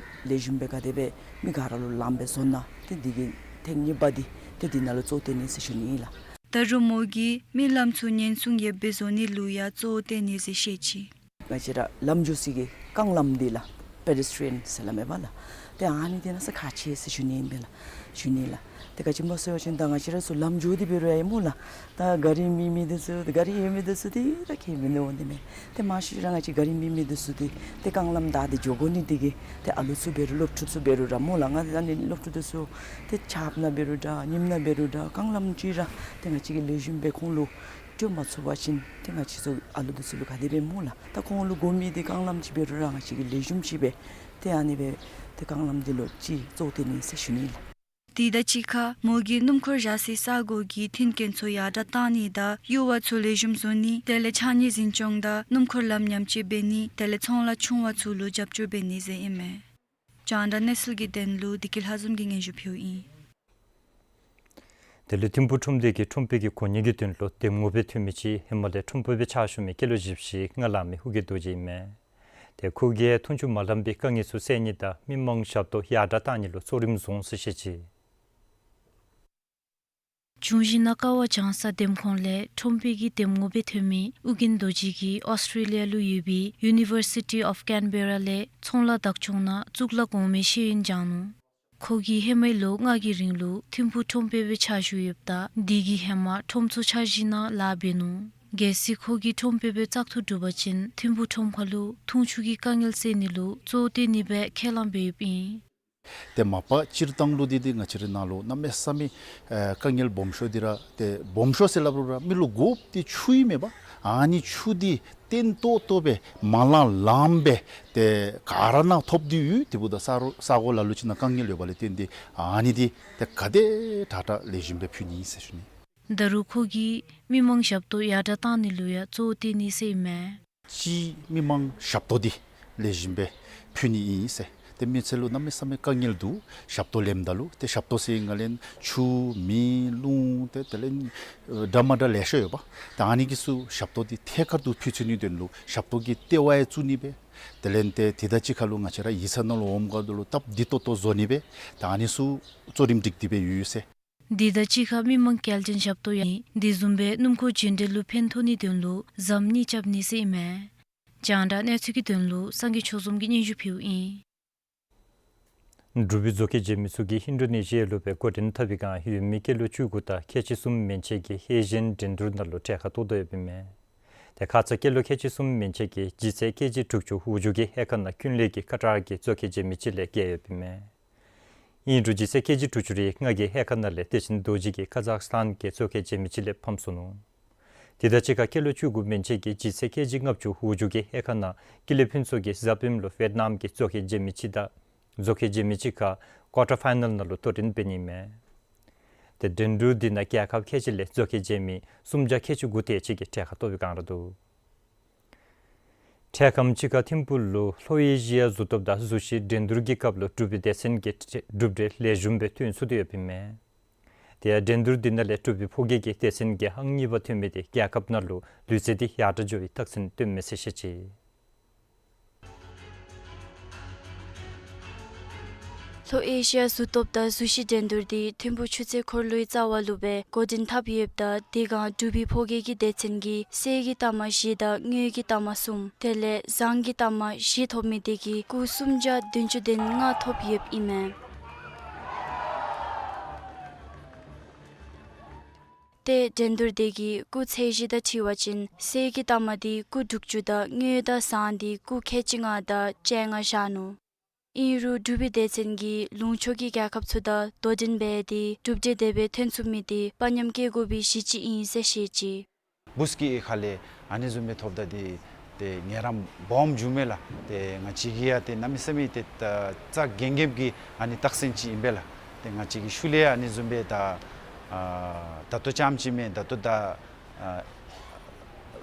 ལེགས་ཤོམ་སྦེ་ག་དེ་སྦེ་མི་ག་ར་ལུ་ལངམ་སྦེ་བཟོ་ན་ཏེ་འདི་གི་ཐེངས་གཉིས་པ་འདི་ཏེ་འདི་ནང་ལུ་གཙོ་བོ་བཏོན་ནི་ཟེར་ཞུ་ནི་ཨིན་ལགས། ད་རུང་མོ་གིས་རྨི་ལམ་ཚུ་ཉེན་སྲུང་ཡོདཔ་སྦེ་བཟོ་ནི་ལུ་ཡང་གཙོ་བོ་བཏོན་ནི་ཟེར་བཤད་ཅི། ང་བཅས་ར་ལམ་འགྱོ་སའི་གི་རྐང་ལམ་འདི་ལགས་པེ་ཌེ་སི་ཊི་རི་ཡཱན་ཟེར་སླབ་མས་པ་ལགས། ཏེ་ཨ་ནི་འདི་ནང་ས་ཁག་ཆེ་ཟེར་ཞུ་ནི་ཨིན་པས་ལགས། ཞུ་ནི་ལགས། ཏེ་ག་ཅི་སྨོ་ཟེར་བ་ཅིན་ད་ང་བཅས་ར་ཚུ་ལམ་འགྱོ་སྟེ་འབད་རུང་ཡང་སྨོ་ལགས། ད་གཱ་རི་མེད་མི་འདི་ཚུ་གཱ་རི་ཡོད་མི་འདི་ཚུ་འདི་ར་ཁྱད་མེད་འོང་དེ་མས། ཏེ་མ་གཞི་ར་ང་བཅས་གཱ་རི་མེད་མི་འདི་ཚུ་འདི་ཏེ་རྐང་ལམ་བདའ་སྟེ་འགྱོ་དགོ་ནི་འདི་གིས་ཏེ་ཨ་ལུ་ཚུ་འབད་རུང་སློབ་ཕྲུག་ཚུ་འབད་རུང་ར་སྨོ་ལགས། ང་ཨ་ནི་སློབ་ཕྲུག་འདི་ཚུ་ཏེ་ཆརཔ་ནང་འབད་རུང་འདྲ་ཉིམ་ནང་འབད་རུང་འདྲ་རྐང་ལམ་ཅིག་ར་ཏེ་ང་བཅས་ཀྱིས་ལེགས་ཤོམ་སྦེ་ཁོང་ལུ་སྤྲོད་མ་ཚུགས་པ་ཅིན་ཏེ་ང་བཅས་ཚུ་ཨ་ལུ་འདི་ཚུ་ལུ་ག་དེ་སྦེ་སྨོ་ལགས། ད་ཁོང་ལུ་དགོ་མི་འདི་རྐང་ལམ་ཅིག་འབད་རུང་ར་ང་བཅས་ཀྱིས་ལེགས་ཤོམ་ཅིག་སྦེ་ཏེ་ཨ་ནི་སྦེ་ཏེ་རྐང་ལམ་འདི་ལུ་ཅིག་གཙོ་བོ་བཏོན་ནི་ཟེར་ཞུ་ནི་ལགས། དེ་དང་གཅིག་ཁར་མོ་གིས་སྣུམ་འཁོར་བཞག་སའི་ས་གོ་གི་མཐུན་རྐྱེན་ཚུ་ཡར་དྲག་བཏང་ནི་དང་གཡུར་བ་ཚུ་ལེགས་ཤོམ་བཟོ་ནི་དེ་ལས་ཕྱགས་སྙིགས་འཛིན་སྐྱོང་དང་སྣུམ་འཁོར་ལམ་ཉམས་བཅོས་འབད་ནི་དེ་ལས་ཚོང་ལཱ་ཆུང་བ་ཚུ་ལུ་རྒྱབ་སྐྱོར་འབད་ནི་ཟེར་ཨིན་མས། རྒྱང་བསྒྲགས་གནས་ཚུལ་གྱི་དོན་ལུ་བདེ་སྐྱིད་ལྷ་འཛོམས་ཀྱིས་སྙན་ཞུ་ཕུལཝ་ཨིན། དེ་ལས་ཐིམ་ཕུག་ཁྲོམ་སྡེ་གི་ཁྲོམ་དཔོན་གྱི་གོ་གནས་ཀྱི་དོན་ལུ་གཏེམ་ངོ་སྦེ་ཐོན་མི་ཅིག་ཧེ་མ་ལས་ཁྲོམ་དཔོན་སྦེ་ཕྱག་ཞུ་མི་སྐྱེས་ལོ་བཞི་བཅུ་ཞེ་ལྔ་ལང་མི་ཨོ་རྒྱན་རྡོ་རྗེ་ཨིན་མས། ཏེ་ཁོ་གིས་འཐུང་ཆུ་མ་ལངམ་པའི་དཀའ་ངལ་ཚུ་སེལ་ནི་དང་མི་མང་ཞབས་ཏོག་ཡར་དྲག་བཏང་ནི་ལུ་གཙོ་རིམ་བཟུང་ཟེར་བཤད་ཅི། འབྱུང་བཞི་ནང་ཀ་བ་བྱང་ས་གཏེམ་ཁང་ལས་ཁྲོམ་དཔོན་གྱི་གཏེམ་ངོ་སྦེ་ཐོན་མི་ཨོ་རྒྱན་རྡོ་རྗེ་གིས་ཨོསི་ཊྲེ་ལི་ཡ་ལུ་ཡོད་པའི་ཡུ་ནི་བར་སི་ཊི་ཨོཕ་ཀེན་བེ་ར་ལས་ཚོང་ལཱ་བདག་སྐྱོང་ནང་གཙུག་ལག་གོང་མའི་ཤེས་ཡོན་སྦྱང་ནུག། ཁོ་གིས་ཧེ་མའི་ལོ་ལྔ་གི་རིང་ལུ་ཐིམ་ཕུག་ཁྲོམ་དཔོན་སྦེ་ཕྱག་ཞུ་ཡོདཔ་ད་དེ་གི་ཧེ་མ་ཁྲོམ་ཚོགས་འཆར་གཞི་ནང་ལཱ་འབད་ནུག། གལ་སྲིད་ཁོ་གིས་ཁྲོམ་དཔོན་སྦེ་བཙག་འཐུ་གྲུབ་པ་ཅིན་ཐིམ་ཕུག་ཁྲོམ་ཁ་ལུ་འཐུང་ཆུ་གི་དཀའ་ངལ་སེལ་ནི་ལུ་གཙོ་བོ་བཏོན་ནི་སྦེ་ཁས་བླངས་འབད་ཡོདཔ་ཨིན། ཏེ་མ་པ་སྤྱིར་བཏང་ལུ་འདི་འདི་ང་བཅས་རའི་ནང་ལུ་གནམ་མེད་ས་མེད་ཨེ་དཀའ་ངལ་སྦོམ་ཤོས་འདི་ར་ཏེ་སྦོམ་ཤོས་ཟེར་སླབ་རུང་ར་མི་ལུ་དགོཔ་འདི་ཆུ་ཨིན་མས་པ། ཨ་ནི་ཆུ་འདི་བརྟན་ཏོག་ཏོ་སྦེ་མ་ལང་ལངམ་སྦེ་ཏེ་ག་ར་ནང་ཐོབ་སྟེ་ཡོད། དེ་འབདཝ་ད་ས་རོ་ས་གོ་ལ་ལུ་ཅིག་ནང་དཀའ་ངལ་ཡོད་པ་ལས་བརྟེན་ཏེ་ཨ་ནི་འདི་ཏེ་ག་དེ་དྲག་དྲག་ལེགས་ཤོམ་སྦེ་ཕུལ་ནི་ཨིན་ཟེར་ཞུ་ནི། ད་རུང་ཁོ་གིས་མི་མང་ཞབས་ཏོག་ཡར་དྲག་བཏང་ནི་ལུ་ཡང་གཙོ་བོ་བཏོན་ནི་ཟེར་ཨིན་མས། གཅིག་མི་མང་ཞབས་ཏོག་འདི་ལེགས་ཤོམ་སྦེ་ཕུལ་ནི་ཨིན་ཟེར། ཏེ་མི་སེར་ལུ་གནམ་མེད་ས་མེད་དཀའ་ངལ་འདུག། ཞབས་ཏོག་ལེནམ་ད་ལུ་ཏེ་ཞབས་ཏོག་ཟེར་ང་ལན་ཆུ་མེ་རླུང་ཏེ་དེ་ལས་འདྲ་མ་འདྲ་ལེ་ཤ་ཡོད་པ། ཏེ་ཨ་ནི་གི་ཚུ་ཞབས་ཏོག་འདི་ཐད་ཀར་དུ་ཕུལ་ཚུགས་ནིའི་དོན་ལུ་ཞབས་ཏོག་གི་ལྟེ་བ་ཡང་བཙུགས་ནི་སྦེ་དེ་ལས་ཏེ་དེ་དང་གཅིག་ཁར་ལུ་ང་བཅས་ར་ཡིག་ཚང་ནང་ལུ་འོངམ་ཁར་ལུ་སྟབས་བདེ་ཏོག་ཏོ་བཟོ་ནི་སྦེ་ཏེ་ཨ་ནི་ཚུ་གཙོ་རིམ་སྒྲིག་སྟེ་སྦེ་ཡོད་ཟེར། དེ་དང་གཅིག་ཁར་མི་མང་སྐྱེལ་འདྲེན་ཞབས་ཏོག་ཡང་དེ་བཟུམ་སྦེ་སྣུམ་འཁོར་རྒྱུན་འགྲུལ་ལུ་ཕན་ཐོགས་ནིའི་དོན་ལུ་ཟམ་གཉིས་རྐྱབ་ནི་ཟེར་ཨིན་མས། རྒྱང་བསྒྲགས་གནས་ཚུལ་གྱི་དོན་ལུ་སངས་རྒྱས་ཆོས་འཛོམས་ཀྱིས་སྙན་ཞུ་ཕུལཝ་ཨིན། འབྲུག་པའི་མཛོག་ཁའི་འཇལ་མི་ཚུ་གིས་ཨིན་ཌོ་ནེ་ཤི་ཡ་ལུ་སྦེ་འགོ་འདྲེན་འཐབ་པའི་བསྒང་ཡོད་མི་སྐྱེས་ལོ་བཅུ་དགུ་དང་ཁལ་གཅིག་གསུམ་མན་ཆད་ཀྱིས་ཨེ་ཤི་ཡན་འགྲན་བསྡུར་ནང་ལུ་གྲལ་ཁར་གཏོགས་དོ་ཡོདཔ་ཨིན་མས། ཏེ་ཁ་ཙ་སྐྱེས་ལོ་ཁལ་གཅིག་གསུམ་མན་ཆད་ཀྱིས་ལྗིད་ཚད་ཀེ་ཇི་དྲུག་ཅུ་འོག་འཇུག་གི་དབྱེ་ཁག་ནང་ཀུན་ལེགས་ཀྱིས་ཁ་ཏར་གྱི་མཛོག་ཁའི་འཇལ་མི་ཅིག་ལས་རྒྱལ་ཡོདཔ་ཨིན་མས། ཨིན་རུང་ལྗིད་ཚད་ཀེ་ཇི་དྲུག་ཅུ་རེ་ལྔ་གི་དབྱེ་ཁག་ནང་ལས་བདེ་ཆེན་རྡོ་རྗེ་གིས་ཁ་ཛག་སི་ཐན་གྱི་མཛོག་ཁའི་འཇལ་མི་ཅིག་ལས་ཕམ་སོ་ནུག། དེ་དང་གཅིག་ཁར་སྐྱེས་ལོ་བཅུ་དགུ་མན་ཆད་ཀྱིས་ལྗིད་ཚད་ཀེ་ཇི་ལྔ་བཅུ་འོག་འཇུག་གི་དབྱེ་ཁག་ནང་ཀི་ལི་ཕིན་ཚུ་གིས་གཟའ་སྤེནམ་ལུ་ཝེཊ་ནམ་གྱི་མཛོག་ཁའི་འཇལ་མི་ཅིག་དང་མཛོག་ཁའི་འཇལ་མི་ཅིག་ཁར་ཀོར་ཊར་ཕའི་ནཱལ་ནང་ལུ་གཏོགས་འདྲེན་འབད་ནི་ཨིན་མས། ཏེ་འགྲན་བསྡུར་འདི་ནང་རྒྱལ་ཁབ་ཁལ་གཅིག་ལས་མཛོག་ཁའི་འཇལ་མི་སུམ་བརྒྱ་ཁལ་གཅིག་དགུ་དེ་ཅིག་གིས་གྲལ་ཁར་གཏོགས་པའི་བསྒང་ར་འདུག། འཕྲལ་ཁམས་ཅིག་ཁར་ཐིམ་ཕུག་ལུ་ལྷོ་ཨེ་ཤི་ཡ་གཟུགས་སྟོབས་དང་གཟུགས་གཞི་འགྲན་བསྡུར་གྱི་སྐབས་ལུ་འབྲུག་པའི་སྡེ་ཚན་གྱི་གྲུབ་འབྲས་ལེགས་ཤོམ་སྦེ་ཐོན་ཚུགས་ཏེ་ཡོདཔ་ཨིན་མས། དེ་ཡང་འགྲན་བསྡུར་འདི་ནང་ལས་འབྲུག་པའི་ཕོ་སྐྱེས་ཀྱི་སྡེ་ཚན་གྱིས་ཨང་གཉིས་པ་ཐོན་མི་དེ་རྒྱལ་ཁབ་ནང་ལུ་ལུས་རྩལ་འདི་ཡར་དྲག་འགྱོ་བའི་རྟགས་མཚན་སྟོནམ་མས་ཟེར་བཤད་ཅི། ལྷོ་ཨེ་ཤི་ཡ་གཟུགས་སྟོབས་དང་གཟུགས་གཞི་འགྲན་བསྡུར་འདི་ཐིམ་ཕུག་ཆུ་ཚོད་འཁོར་ལོའི་རྩ་བ་ལུ་སྦེ་འགོ་འདྲེན་འཐབ་ཡོདཔ་ད་དེ་བསྒང་འབྲུག་པའི་ཕོ་སྐྱེས་ཀྱི་སྡེ་ཚན་གྱིས་གསེར་གྱི་རྟགས་མ་བཞི་དང་དངུལ་གྱི་རྟགས་མ་གསུམ་དེ་ལས་ཟངས་ཀྱི་རྟགས་མ་བཞི་ཐོབ་མི་དེ་གིས་སྐུ་སུམ་བརྒྱ་བདུན་ཅུ་དོན་ལྔ་ཐོབ་ཡོདཔ་ཨིན་མས། ཏེ་འགྲན་བསྡུར་དེ་གི་སྐུ་ཚད་གཞི་དང་འཁྲིལ་བ་ཅིན་གསེར་གྱི་རྟགས་མ་དེ་སྐུ་དྲུག་ཅུ་དང་དངུལ་དང་ཟངས་དེ་སྐུ་ཁལ་གཅིག་ལྔ་དང་བཅོ་ལྔ་བཞག་ནུག། ཨིན་རུང་འབྲུག་པའི་སྡེ་ཚན་གྱིས་ལུང་ཕྱོགས་ཀྱི་རྒྱལ་ཁབ་ཚུ་དང་དོ་འགྲན་འབད་དེ་གྲུབ་འབྲས་དེ་སྦེ་ཐོན་ཚུགས་མི་དེ་དཔའ་ཉམས་བསྐྱེད་དགོ་པའི་གཞི་ཅིག་ཨིན་ཟེར་བཤད་ཅི། བུ་སི་ཀི་ཨི་ཁ་ལས་ཨ་ནི་བཟུམ་སྦེ་ཐོབ་ད་དེ་ཏེ་ངལ་རངས་སྦོམ་བྱུང་མས་ལགས། ཏེ་ང་བཅས་ཀྱིས་ཡང་ཏེ་གནམ་མེད་ས་མེད་ཏེ་ད་རྩ་འགེངས་འགེངསམ་གི་ཨ་ནི་རྟགས་མཚན་ཅིག་ཨིན་པས་ལགས། ཏེ་ང་བཅས་ཀྱི་ཤུལ་ལས་ཨ་ནི་བཟུམ་སྦེ་ད་ཨ་ད་ལྟོ་རྐྱངམ་ཅིག་མེན་ད་ལྟོ་ད་ཨ་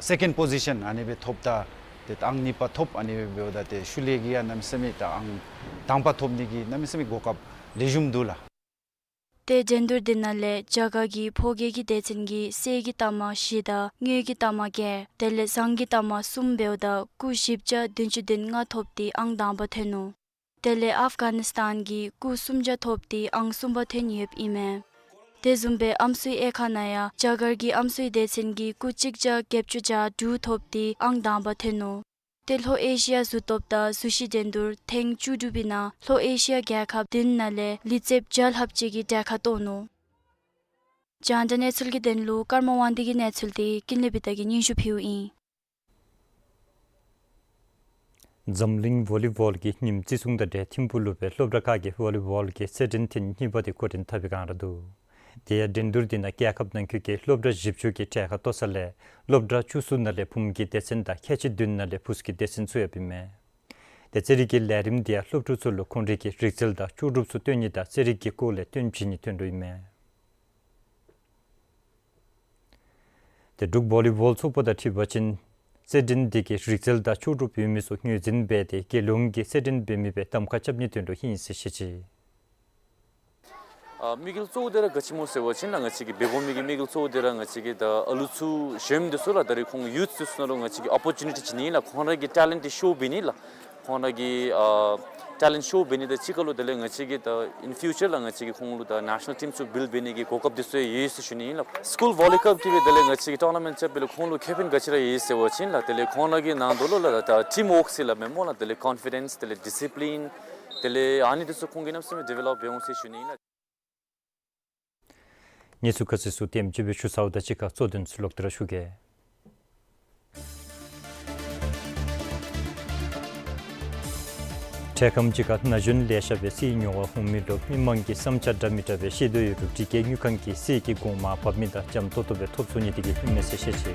སེ་ཀེནཌ་པོ་ཟི་ཤཱན་ཨ་ནི་སྦེ་ཐོབ་ད་ཏེ་ཨང་གཉིས་པ་ཐོབ། ཨ་ནི་སྦེ་འབདཝ་ད་ཏེ་ཤུལ་ལས་ཀྱི་ཡང་གནམ་མེད་ས་མེད་ད་ཨང་དང་པ་ཐོབ་ནི་གི་གནམ་མེད་ས་མེད་གོ་སྐབས་ལེགས་ཤོམ་འདུག་ལགས། ཏེ་འགྲན་བསྡུར་འདི་ནང་ལས་རྒྱ་གར་གྱི་ཕོ་སྐྱེས་ཀྱི་སྡེ་ཚན་གྱིས་གསེར་གྱི་རྟགས་མ་བཞི་དང་དངུལ་གྱི་རྟགས་མ་བརྒྱད་དེ་ལས་ཟངས་ཀྱི་རྟགས་མ་གསུམ་འབདཝ་ད་སྐུ་བཞི་བརྒྱ་བདུན་ཅུ་དོན་ལྔ་ཐོབ་སྟེ་ཨང་དང་པ་ཐོན་ནུག། དེ་ལས་ཨཕ་གྷ་ནི་སི་ཐན་གྱིས་སྐུ་སུམ་བརྒྱ་ཐོབ་སྟེ་ཨང་གསུམ་པ་ཐོན་ཡོདཔ་ཨིན་མས། དེ་བཟུམ་སྦེ་ཨམ་སྲུའི་དབྱེ་ཁག་ནང་ཡང་རྒྱ་གར་གྱི་ཨམ་སྲུའི་སྡེ་ཚན་གྱིས་སྐུ་གཅིག་བརྒྱ་བརྒྱད་ཅུ་གྱ་དྲུག་ཐོབ་སྟེ་ཨང་དང་པ་ཐོན་ནུག། ཏེ་ལྷོ་ཨེ་ཤི་ཡ་གཟུགས་སྟོབས་དང་གཟུགས་གཞི་འགྲན་བསྡུར་ཐེངས་བཅུ་དྲུག་པའི་ནང་ལྷོ་ཨེ་ཤི་ཡ་རྒྱལ་ཁབ་བདུན་ནང་ལས་ལུས་རྩལཔ་བརྒྱ་ལྷགཔ་ཅིག་གིས་གྲལ་ཁར་གཏོགས་ནུག། རྒྱང་བསྒྲགས་གནས་ཚུལ་གྱི་དོན་ལུ་ཀརྨ་དབང་འདུས་ཀྱི་གནས་ཚུལ་དེ་ཀུན་ལེགས་བི་ཏ་གིས་སྙན་ཞུ་ཕུལཝ་ཨིན། འཛམ་གླིང་ཝོ་ལི་བོལ་གྱི་ཉིནམ་བརྩི་སྲུང་དང་འབྲེལ་ཐིམ་ཕུག་ལུ་སྦེ་སློབ་གྲྭ་ཁག་གི་ཝོ་ལི་བོལ་གྱི་རྩེད་འགྲན་ཐེངས་གཉིས་པ་དེ་འགོ་འདྲེན་འཐབ་པའི་བསྒང་ར་འདུག། དེ་ཡང་འགྲན་བསྡུར་འདི་ནང་རྒྱལ་ཁབ་ནང་འཁོད་ཀྱི་སློབ་གྲྭ་བཞི་བཅུ་གིས་གྲལ་ཁར་གཏོགས་ས་ལས་སློབ་གྲྭ་བཅུ་གསུམ་ནང་ལས་བུམོ་གི་སྡེ་ཚན་དང་ཁལ་གཅིག་བདུན་ནང་ལས་བུཚ་གི་སྡེ་ཚན་ཚུ་ཡོདཔ་ཨིན་མས། ཏེ་རྩེད་རིགས་ཀྱི་ལས་རིམ་འདི་ཡང་སློབ་ཕྲུག་ཚུ་ལུ་ཁོང་རའི་གི་རིག་རྩལ་དང་ལྕོགས་གྲུབ་ཚུ་སྟོན་ནི་དང་རྩེད་རིགས་ཀྱི་སྐོར་ལས་སྟོན་བྱིན་ནི་དོན་ལུ་ཨིན་མས། ཏེ་འབྲུག་ཝོ་ལི་བོལ་ཚོགས་པ་དང་འཁྲིལ་བ་ཅིན་རྩེད་འགྲན་འདི་གིས་རིག་རྩལ་དང་ལྕོགས་གྲུབ་ཡོད་མི་ཚུ་ངོས་འཛིན་འབད་དེ་དགེ་སློང་གི་རྩེད་འགྲན་འབད་མི་སྦེ་གདམ་ཁ་རྐྱབ་ནིའི་དོན་ལུ་ཨིན་ཟེར་བཤད་ཅི། ཨ་དམིགས་ཡུལ་གཙོ་བོ་དེ་ར་ག་ཅི་སྨོ་ཟེར་བ་ཅིན་ང་བཅས་ཀྱི་འབད་འབུངས་མི་གི་དམིགས་ཡུལ་གཙོ་བོ་དེ་ར་ང་བཅས་ཀྱི་ད་ཨ་ལུ་ཚུ་གཞོནམ་འདི་ཚུ་ལུ་ད་རེས་ཁོང་ཡུཐ་འདི་ཚུ་ནང་ལུ་ང་བཅས་ཀྱིས་ཨོ་པོར་ཅུ་ནི་ཊི་བྱིན་ནི་ལགས། ཁོང་ར་གི་ཊེ་ལེནཊ་འདི་ཤོ་འབད་ནི་ལགས། ཁོང་ར་གི་ཨ་ཊེ་ལེནཊ་ཤོ་འབད་ནི་དང་གཅིག་ཁར་ལུ་དེ་ལས་ང་བཅས་ཀྱིས་ད་ཨིན་ཕིའུ་ཅར་ལུ་ང་བཅས་ཀྱིས་ཁོང་ལུ་ད་ནེ་ཤ་ནཱལ་ཊིམ་ཚུ་བིལཌ་འབད་ནི་གི་གོ་སྐབས་འདི་ཚུ་ཡོད་ཟེར་ཞུ་ནི་ཨིན་ལགས། སི་ཀུལ་ཝོ་ལི་ཀལབ་ཀྱིས་སྦེ་དེ་ལས་ང་བཅས་ཀྱིས་ཊོར་ན་མེནཊ་རྐྱབ་པ་ལས་ཁོང་ལུ་ཁེ་ཕན་ག་ཅི་ར་ཡོད་ཟེར་བ་ཅིན་ལགས། དེ་ལས་ཁོང་ར་གི་ནང་དོ་ལུ་ལགས་ད་ཊིམ་ཝོརཀ་ཟེར་སླབ་མས་སྨོ་ལགས། དེ་ལས་ཀོན་ཕི་ཌེནསི་དེ་ལས་ཌི་སི་པི་ལིན་དེ་ལས་ཨ་ནི་འདི་ཚུ་ཁོང་གིས་གནམ་མེད་ས་མེད་ཌི་ཝེ་ལོཔ་འབད་འོང་ཟེར་ཞུ་ནི་ཨིན་ལགས། གནས་ཚུལ་ཁ་གསལ་ཚུ་དེམ་ཅིག་སྦེ་ཞུ་ཚརཝ་དང་གཅིག་ཁར་གཙོ་དོན་ཚུ་ལོག་སྟེ་ར་ཞུ་གེ། འཕྲལ་ཁམས་ཅིག་ཁར་ན་གཞོན་ལེ་ཤ་སྦེ་རྩིས་ཉོ་བར་འོང་མི་ལུ་མི་མང་གི་བསམ་འཆར་འདྲ་མི་འདྲ་སྦེ་བཤད་དོ་ཡོད་རུང་སྒྲིག་འགལ་དངུལ་ཁང་གིས་རྩིས་ཀྱི་གོང་མར་འབབ་མི་དང་འཇམ་ཏོག་ཏོ་སྦེ་ཐོབ་ཚུགས་ནི་དེ་གིས་ཨིན་མས་ཟེར་བཤད་ཅི།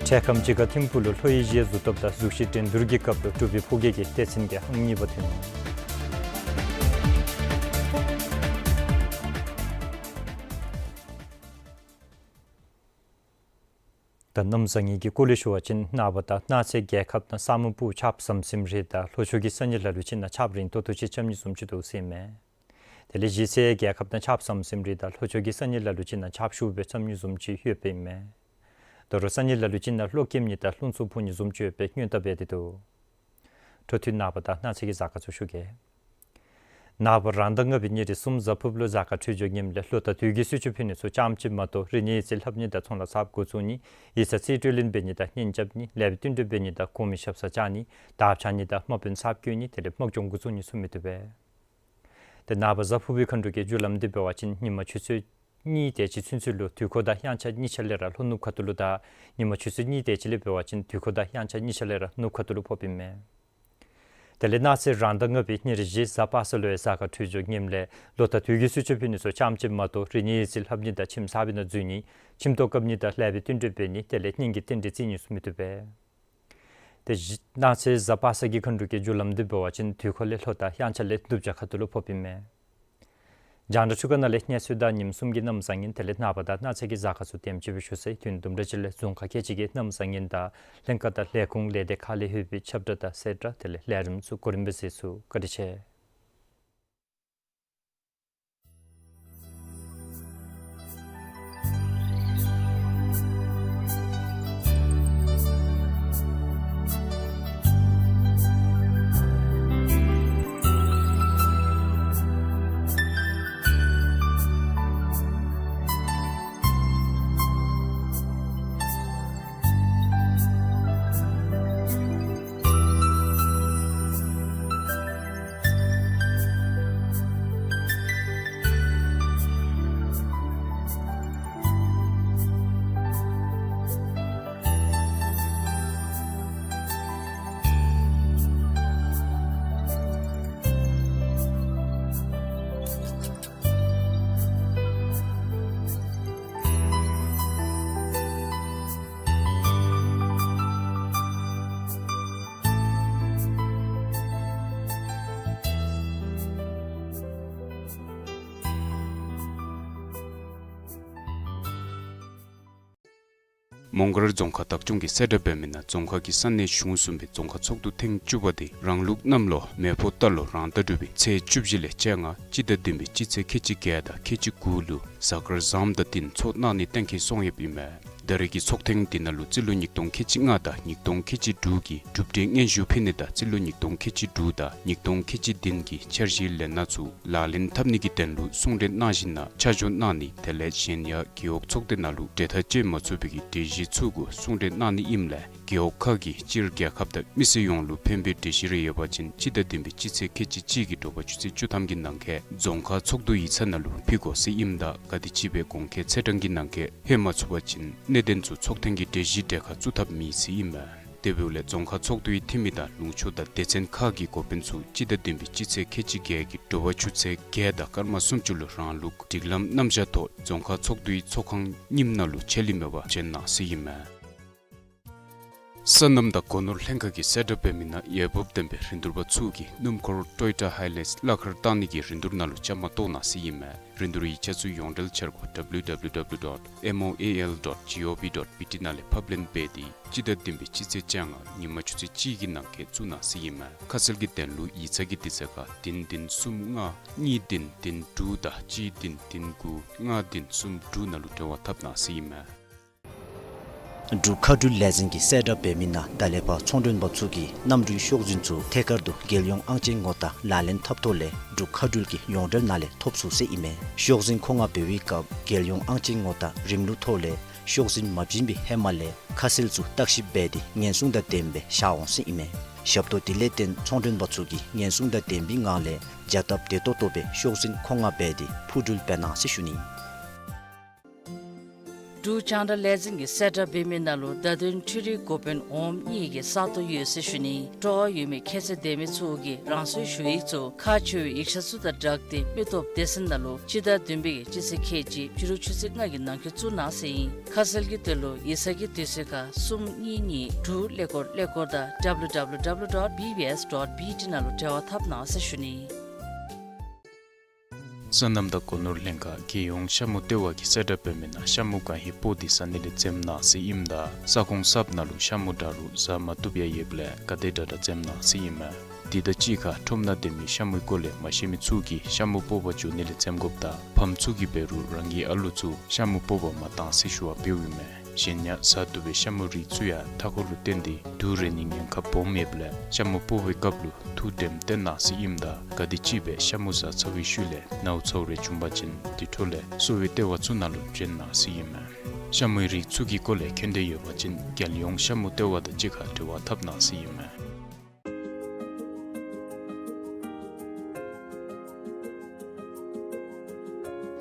འཕྲལ་ཁམས་ཅིག་ཁར་ཐིམ་ཕུག་ལུ་ལྷོ་ཨེ་ཤི་ཡ་གཟུགས་སྟོབས་དང་གཟུགས་གཞི་འགྲན་བསྡུར་གྱི་སྐབས་ལུ་འབྲུག་པའི་ཕོ་སྐྱེས་ཀྱི་སྡེ་ཚན་གྱིས་ཨང་གཉིས་པ་ཐོན་ནུག། ད་གནམ་བཟང་ངན་གྱི་སྐོར་ལས་ཞུ་བ་ཅིན་ནངས་པ་དང་གནངས་ཚེ་རྒྱལ་ཁབ་ནང་ས་སྨུག་སྤུབས་ཆརཔ་ཟམ་ཟིམ་རེ་དང་ལྷོ་ཕྱོགས་ཀྱི་ས་གནས་ལ་ལུ་ཅིག་ནང་ཆརཔ་རིང་ཏོག་ཏོ་ཅིག་རྐྱབ་ནི་བཟུམ་ཅིག་འདུག་ཟེར་མས། དེ་ལས་གཞེས་ཚེ་རྒྱལ་ཁབ་ནང་ཆརཔ་ཟམ་ཟིམ་རེ་དང་ལྷོ་ཕྱོགས་ཀྱི་ས་གནས་ལ་ལུ་ཅིག་ནང་ཆརཔ་ཤུགས་སྦེ་རྐྱབ་ནི་བཟུམ་ཅིག་ཡོདཔ་ཨིན་མས། དོ་རུང་ས་གནས་ལ་ལུ་ཅིག་ནང་གློག་འཁྱུག་ནི་དང་རླུང་འཚུབ་འཕུ་ནི་བཟུམ་ཅིག་ཡོད་པའི་སྔོན་བརྡ་འབད་དེ་འདུག། འཕྲོ་མཐུད་ནངས་པ་དང་གནངས་ཚེ་གི་གཟའ་སྐར་ཚུ་ཞུ་གེ། ནངས་པ་རང་ཟླ་ལྔ་པའི་ཉེར་བཞི་གསུམ་གཟའ་ཕུར་བུ་ལུ་གཟའ་སྐར་འཕྲོད་སྦྱོར་ངནམ་ལས་ལོ་དང་དུས་ཀྱི་གསོལ་མཆོད་ཕུལ་ནི་ཚུ་ཙམ་ཅིག་མ་གཏོགས་རིག་གནས་ཡིག་རྩིས་ལྷབ་ནི་དང་ཚོང་ལཱ་གསརཔ་འགོ་བཙུགས་ནི་ཡིག་ཚང་རྩིས་སྤྲོད་ལེན་འབད་ནི་དང་གཉེན་རྐྱབ་ནི་ལེགས་པའི་བསྟུན་གྲོས་འབད་ནི་དང་གོང་མའི་ཞབས་སར་བཅར་ནི་དར་འཕྱར་ནི་དང་དམག་དཔོན་གསརཔ་བསྐོ་ནི་དེ་ལས་དམག་སྦྱོང་འགོ་བཙུགས་ནི་ཚུ་མི་བཏུབ་པས། ཏེ་ནངས་པ་གཟའ་ཕུར་བུའི་མཁའ་འགྲོ་གི་རྒྱུ་ལམ་འདི་འབད་བ་ཅིན་ཉིན་མ་ཆུ་ཚོད་གཉིས་དེ་ཅིག་ཚུན་ཚོད་ལུ་དུས་འཁོར་དང་དབྱངས་འཆར་གཉིས་ཆ་ལས་ར་ལྷོ་ནུབ་ཁ་ཐུག་ལུ་དང་ཉིན་མ་ཆུ་ཚོད་གཉིས་དེ་ཅིག་ལས་འབད་བ་ཅིན་དུས་འཁོར་དང་དབྱངས་འཆར་གཉིས་ཆ་ལས་ར་ནུབ་ཁ་ཐུག་ལུ་ཕོགཔ་ཨིན་མས། དེ་ལས་གནངས་ཚེ་རང་ཟླ་ལྔ་པའི་ཉེར་བཞི་གཟའ་པ་སངས་ལུ་ཡང་གཟའ་སྐར་འཕྲོད་སྦྱོར་ངནམ་ལས་ལོ་དང་དུས་ཀྱི་གསོལ་མཆོད་ཕུལ་ནི་ཚུ་ཙམ་ཅིག་མ་གཏོགས་རིག་གནས་ཡིག་རྩིས་ལྷབ་ནི་དང་ཁྱིམ་གསར་པའི་ནང་འཛུལ་ནི་ཁྱིམ་ཐོག་བཀབ་ནི་དང་ལེགས་པའི་བསྟུན་གྲོས་འབད་ནི་དེ་ལས་གཉེན་གྱི་རྟེན་འབྲེལ་བརྩི་ནི་ཚུ་མི་བཏུབ་པས། ཏེ་གནངས་ཚེ་གཟའ་པ་སངས་ཀྱི་མཁའ་འགྲོ་གི་རྒྱུ་ལམ་འདི་འབད་བ་ཅིན་དུས་འཁོར་ལས་ལྷོ་དང་དབྱངས་འཆར་ལས་ནུབ་བྱང་ཁ་ཐུག་ལུ་ཕོགཔ་ཨིན་མས། རྒྱང་བསྒྲགས་འཕྲུལ་ཁང་ནང་ལས་གནས་ཚུལ་དང་ཉིནམ་གསུམ་གྱི་གནམ་བཟང་ངན་དེ་ལས་ནངས་པ་དང་གནངས་ཚེ་གི་གཟའ་སྐར་ཚུ་དེམ་ཅིག་སྦེ་ཞུ་ཚར་ཡི། དུས་དུམ་གྲ་ཅིག་ལས་རྫོང་ཁག་ཁལ་གཅིག་གི་གནམ་བཟང་ངན་དང་ལྷན་ཁག་དང་ལས་ཁུངས་ལས་སྡེ་ཁག་ལས་ལྷོད་པའི་ཁྱབ་བསྒྲགས་དང་གསལ་བསྒྲགས་དེ་ལས་ལས་རིམ་ཚུ་གོ་རིམ་སྦེ་གཟིགས་ཚུགས། བཀའ་དྲིན་ཆེ། མོང་སྒར་རྫོང་ཁག་བདག་སྐྱོང་གིས་གསལ་བསྒྲགས་འབད་མི་ནང་རྫོང་ཁག་གི་ས་གནས་གཞུང་གསུམ་པའི་རྫོང་ཁག་ཚོགས་འདུ་ཐེངས་བཅུ་པ་དེ་རང་ལུགས་གནམ་ལོ་མེ་ཕོ་རྟ་ལོ་རང་ཟླ་དྲུག་པའི་ཚེས་བཅུ་བཞི་ལས་བཅོ་ལྔ་སྤྱི་ཟླ་བདུན་པའི་སྤྱི་ཚེས་ཁལ་གཅིག་བརྒྱད་དང་ཁལ་གཅིག་དགུ་ལུ་གཟའ་སྐར་བཟངམ་དང་བསྟུན་ཚོགས་གནང་ནི་གཏན་འཁེལ་སོང་ཡོདཔ་ཨིན་མས། ད་རེས་ཀྱི་ཚོགས་ཐེངས་འདི་ནང་ལུ་རྩིས་ལོ་ཉིས་སྟོང་ཁལ་གཅིག་ལྔ་དང་ཉིས་སྟོང་ཁལ་གཅིག་དྲུག་གི་གྲུབ་འབྲས་སྙན་ཞུ་ཕུལ་ནི་དང་རྩིས་ལོ་ཉིས་སྟོང་ཁལ་གཅིག་དྲུག་དང་ཉིས་སྟོང་ཁལ་གཅིག་བདུན་གྱི་འཆར་གཞིའི་ལས་སྣ་ཚུ་ལག་ལེན་འཐབ་ནི་གི་དོན་ལུ་གསུང་གྲོས་གནང་ཞིནམ་ལས་ཆ་འཇོག་གནང་ནི་དེ་ལས་གཞན་ཡང་རྒེད་འོག་ཚོགས་སྡེ་ནང་ལུ་གྲོས་ཐག་བཅད་མ་ཚུགས་པའི་གྲོས་གཞི་ཚུ་གུ་གསུང་གྲོས་གནང་ནི་ཨིནམ་ལས་རྒེད་འོག་ཁག་གིས་སྤྱིར་རྒྱལ་ཁབ་དང་མི་སེར་ཡོངས་ལུ་ཕན་པའི་གྲོས་གཞི་རེ་ཡོད་པ་ཅིན་སྤྱི་ཟླ་བདུན་པའི་སྤྱི་ཚེས་ཁལ་གཅིག་གཅིག་གི་དྲོ་པ་ཆུ་ཚོད་བཅུ་ཐམ་གྱི་ནང་འཁོད་རྫོང་ཁག་ཚོགས་འདུ་ཡིག་ཚང་ནང་ལུ་ཕུལ་དགོ་ཟེར་ཨིནམ་ད་ག་དེམ་ཅིག་སྦེ་གོང་འཁོད་ཚེས་གྲངས་ཀྱི་ནང་འཁོད་ལྷོད་མ་ཚུགས་པ་ཅིན་གནད་དོན་ཚུ་ཚོགས་ཐེངས་ཀྱི་གྲོས་གཞིའི་གྲལ་ཁར་བཙུགས་ཐབས་མེད་ཟེར་ཨིན་མས། དེ་འབདཝ་ལས་རྫོང་ཁག་ཚོགས་འདུའི་འཐུས་མི་དང་ལུང་ཕྱོགས་དང་སྡེ་ཚན་ཁག་གི་འགོ་དཔོན་ཚུ་སྤྱི་ཟླ་བདུན་པའི་སྤྱི་ཚེས་ཁལ་གཅིག་བརྒྱད་ཀྱི་དྲོ་པ་ཆུ་ཚོད་བརྒྱད་དང་སྐར་མ་སུམ་ཅུ་ལུ་རང་ལུགས་སྒྲིག་ལམ་རྣམ་གཞག་ཐོག་རྫོང་ཁག་ཚོགས་འདུའི་ཚོགས་ཁང་རྙིངམ་ནང་ལུ་ཆད་ལུས་མེད་པར་བྱོན་གནང་ཟེར་ཨིན་མས། སོ་ནམ་དང་སྒོ་ནོར་ལྷན་ཁག་གིས་གསལ་བསྒྲགས་འབད་མི་ནང་འོས་འབབ་ལྡན་པའི་རིན་བསྡུར་པ་ཚུ་གིས་སྣུམ་འཁོར་ཊོ་ཡོ་ཊ་ཧའི་ལེགས་གླ་ཁར་བཏང་ནི་གི་རིན་བསྡུར་ནང་ལུ་བཅའ་མར་གཏོགས་གནང་ཟེར་ཨིན་མས། རིན་བསྡུར་ཡིག་ཆ་ཚུ་ཡོངས་འབྲེལ་འཆར་སྒོ་W W W dot M O A L dot G O V dot B T ནང་ལས་ཕབ་ལེན་འབད་དེ་སྤྱི་ཟླ་བདུན་པའི་སྤྱི་ཚེས་བཅོ་ལྔ་ཉིན་མ་ཆུ་ཚོད་གཅིག་གི་ནང་འཁོད་བཙུགས་གནང་ཟེར་ཨིན་མས། ཁ་གསལ་གྱི་དོན་ལུ་ཡིག་ཚང་གི་དུས་ཚོད་ཁར་བདུན་བདུན་གསུམ་ལྔ་གཉིས་བདུན་བདུན་དྲུག་དང་གཅིག་བདུན་བདུན་དགུ་ལྔ་བདུན་གསུམ་དྲུག་ནང་ལུ་འབྲེལ་བ་འཐབ་གནང་ཟེར་ཨིན་མས། འབྲུག་མཁའ་འགྲུལ་ལས་འཛིན་གྱིས་གསལ་བསྒྲགས་འབད་མི་ནང་ད་ལས་ཕར་ཚོང་མགྲོན་པ་ཚུ་གིས་གནམ་གྲུའི་ཤོག་འཛིན་ཚུ་ཐད་ཀར་དུ་རྒྱལ་ཡོངས་ཨང་ཅན་ངོ་རྟགས་ལག་ལེན་འཐབ་ཐོག་ལས་འབྲུག་མཁའ་འགྲུལ་གྱི་ཡོངས་འབྲེལ་ནང་ལས་ཐོབ་ཚུགས་ཟེར་ཨིན་མས། ཤོག་འཛིན་མཁོ་མངགས་འབད་བའི་སྐབས་རྒྱལ་ཡོངས་ཨང་ཅན་ངོ་རྟགས་རིམ་ལུགས་ཐོག་ལས་ཤོག་འཛིན་མ་བྱིན་པའི་ཧེ་མ་ལས་ཁ་གསལ་ཚུ་བརྟག་ཞིབ་འབད་དེ་ཉེན་སྲུང་དང་ལྡནམ་སྦེ་བཞག་འོང་ཟེར་ཨིན་མས། ཞབས་ཏོག་དེ་ལས་བརྟེན་ཚོང་མགྲོན་པ་ཚུ་གིས་ཉེན་སྲུང་དང་ལྡནམ་སྦེ་ངང་ལས་བྱ་སྟབས་བདེ་ཏོག་ཏོ་སྦེ་ཤོག་འཛིན་མཁོ་མངགས་འབད་དེ་འཕུར་འགྲུལ་འབད་གནང་ཟེར་ཞུ་ནི། འབྲུག་རྒྱང་བསྒྲགས་ལས་འཛིན་གྱིས་གསལ་བསྒྲགས་འབད་མི་ནང་ལུ་བརྡ་དོན་འཕྲུལ་རིག་འགོ་དཔོན་འོགམ་གཉིས་ཀྱི་ས་སྟོང་ཡོད་ཟེར་ཞུ་ནི། སྤྲོ་བ་ཡོད་མི་ཁྱད་ཚད་ལྡན་མི་ཚུ་གིས་རང་སོའི་ཞུ་ཡིག་ཚུ་ཁག་ཆེ་བའི་ཡིག་ཆ་ཚུ་དང་སྦྲགས་ཏེ་མི་སྟོབས་སྡེ་ཚན་ནང་ལུ་སྤྱི་ཟླ་བདུན་པའི་སྤྱི་ཚེས་ཁལ་གཅིག་ཕྱི་རུ་ཆུ་ཚོད་ལྔ་གི་ནང་འཁོད་བཙུགས་གནང་ཟེར་ཨིན། ཁ་གསལ་གྱི་དོན་ལུ་ཡིག་ཚང་གི་དུས་ཚོད་ཁར་གསུམ་གཉིས་གཉིས་དྲུག་ཀླད་ཀོར་ཀླད་ཀོར་དང་W W W dot B B S dot B T ནང་ལུ་འབྲེལ་བ་འཐབ་གནང་ཟེར་ཞུ་ནི། སོ་ནམ་དང་སྒོ་ནོར་ལྷན་ཁག་རྒྱལ་ཡོངས་ཤ་མུ་ལྟེ་བ་གིས་གསལ་བསྒྲགས་འབད་མི་ནང་ཤ་མུ་གང་ཧེ་སྤོ་སྟེ་ཟ་ནི་ལས་འཛེམ་གནང་ཟེར་ཨིནམ་ད་ས་ཁོངས་གསརཔ་ནང་ལུ་ཤ་མུ་འདྲ་རུང་ཟ་མ་བཏུབ་ཡང་ཡོདཔ་ལས་ག་དེ་དྲག་དྲག་འཛེམ་གནང་ཟེར་ཨིན་མས། དེ་དང་གཅིག་ཁར་ཁྲོམ་ནང་སྡོད་མི་ཤ་མུའི་སྐོར་ལས་མ་ཤེས་མི་ཚུ་གིས་ཤ་མུ་སྤོ་བར་འགྱོ་ནི་ལས་འཛེམ་དགོཔ་དང་ཕམ་ཚུ་གིས་འབད་རུང་རང་གི་ཨ་ལུ་ཚུ་ཤ་མུ་སྤོ་བར་མ་གཏང་ཟེར་ཞུ་བ་འབདཝ་ཨིན་མས། གཞན་ཡང་བཟའ་བཏུབ་པའི་ཤ་མུ་རིགས་ཚུ་ཡང་མཐའ་འཁོར་ལུ་བརྟེན་ཏེ་དུག་རེག་ནིའི་ཉེན་ཁ་སྦོམ་ཡོདཔ་ལས་ཤ་མུ་སྤོ་བའི་སྐབས་ལུ་ཐུགས་དྲནམ་བཏོན་གནང་ཟེར་ཨིནམ་ད་ག་དེམ་ཅིག་སྦེ་ཤ་མུ་བཟའ་ཚར་བའི་ཤུལ་ལས་ནཝ་ཚཝ་རེ་བྱུང་པ་ཅིན་དེ་འཕྲོ་ལས་གསོ་བའི་ལྟེ་བ་ཚུ་ནང་ལུ་བྱོན་གནང་ཟེར་ཨིན་མས། ཤ་མུའི་རིགས་ཚུ་གི་སྐོར་ལས་མཁྱེན་འདོད་ཡོད་པ་ཅིན་རྒྱལ་ཡོངས་ཤ་མུ་ལྟེ་བ་དང་གཅིག་ཁར་འབྲེལ་བ་འཐབ་གནང་ཟེར་ཨིན་མས།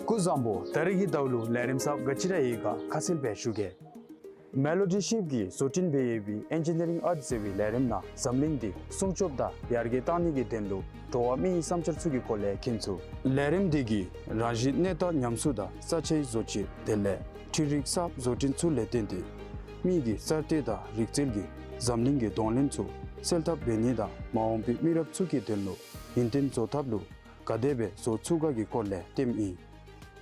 སྐུ་གཟུགས་བཟང་པོ། ད་རིས་ཀྱི་ཟླཝ་ལུ་ལས་རིམ་གསརཔ་ག་ཅི་ར་ཡོད་ག་ཁ་གསལ་སྦེ་ཞུ་གེ། མེ་ལོ་ཌི་ཤིབ་ཀྱིས་བཟོ་སྐྲུན་འབད་ཡོད་པའི་ཨེན་ཇི་ནི་རིང་ཨརཊ་ཟེར་བའི་ལས་རིམ་ནང་འཛམ་གླིང་འདི་སྲུང་སྐྱོབ་དང་ཡར་རྒྱས་གཏང་ནི་གི་དོན་ལུ་འགྲོ་བ་མིའི་བསམ་འཆར་ཚུ་གི་སྐོར་ལས་མཁྱེན་ཚུགས། ལས་རིམ་འདི་གིས་རང་བཞིན་གནས་སྟངས་ཉམས་གསོ་དང་ས་ཆའི་བཟོ་བཅོས་དེ་ལས་འཕྲུལ་རིག་གསརཔ་བཟོ་སྐྲུན་ཚུ་ལས་བརྟེན་ཏེ་མི་གི་གསར་གཏོད་དང་རིག་རྩལ་གྱིས་འཛམ་གླིང་གི་གདོང་ལེན་ཚུ་སེལ་ཐབས་འབད་ནི་དང་མ་འོངས་པའི་མི་རབས་ཚུ་གི་དོན་ལུ་ཡུན་བརྟན་བཟོ་ཐབས་ལུ་ག་དེ་སྦེ་བཟོ་ཚུགས་ག་གི་སྐོར་ལས་སྟོནམ་ཨིན།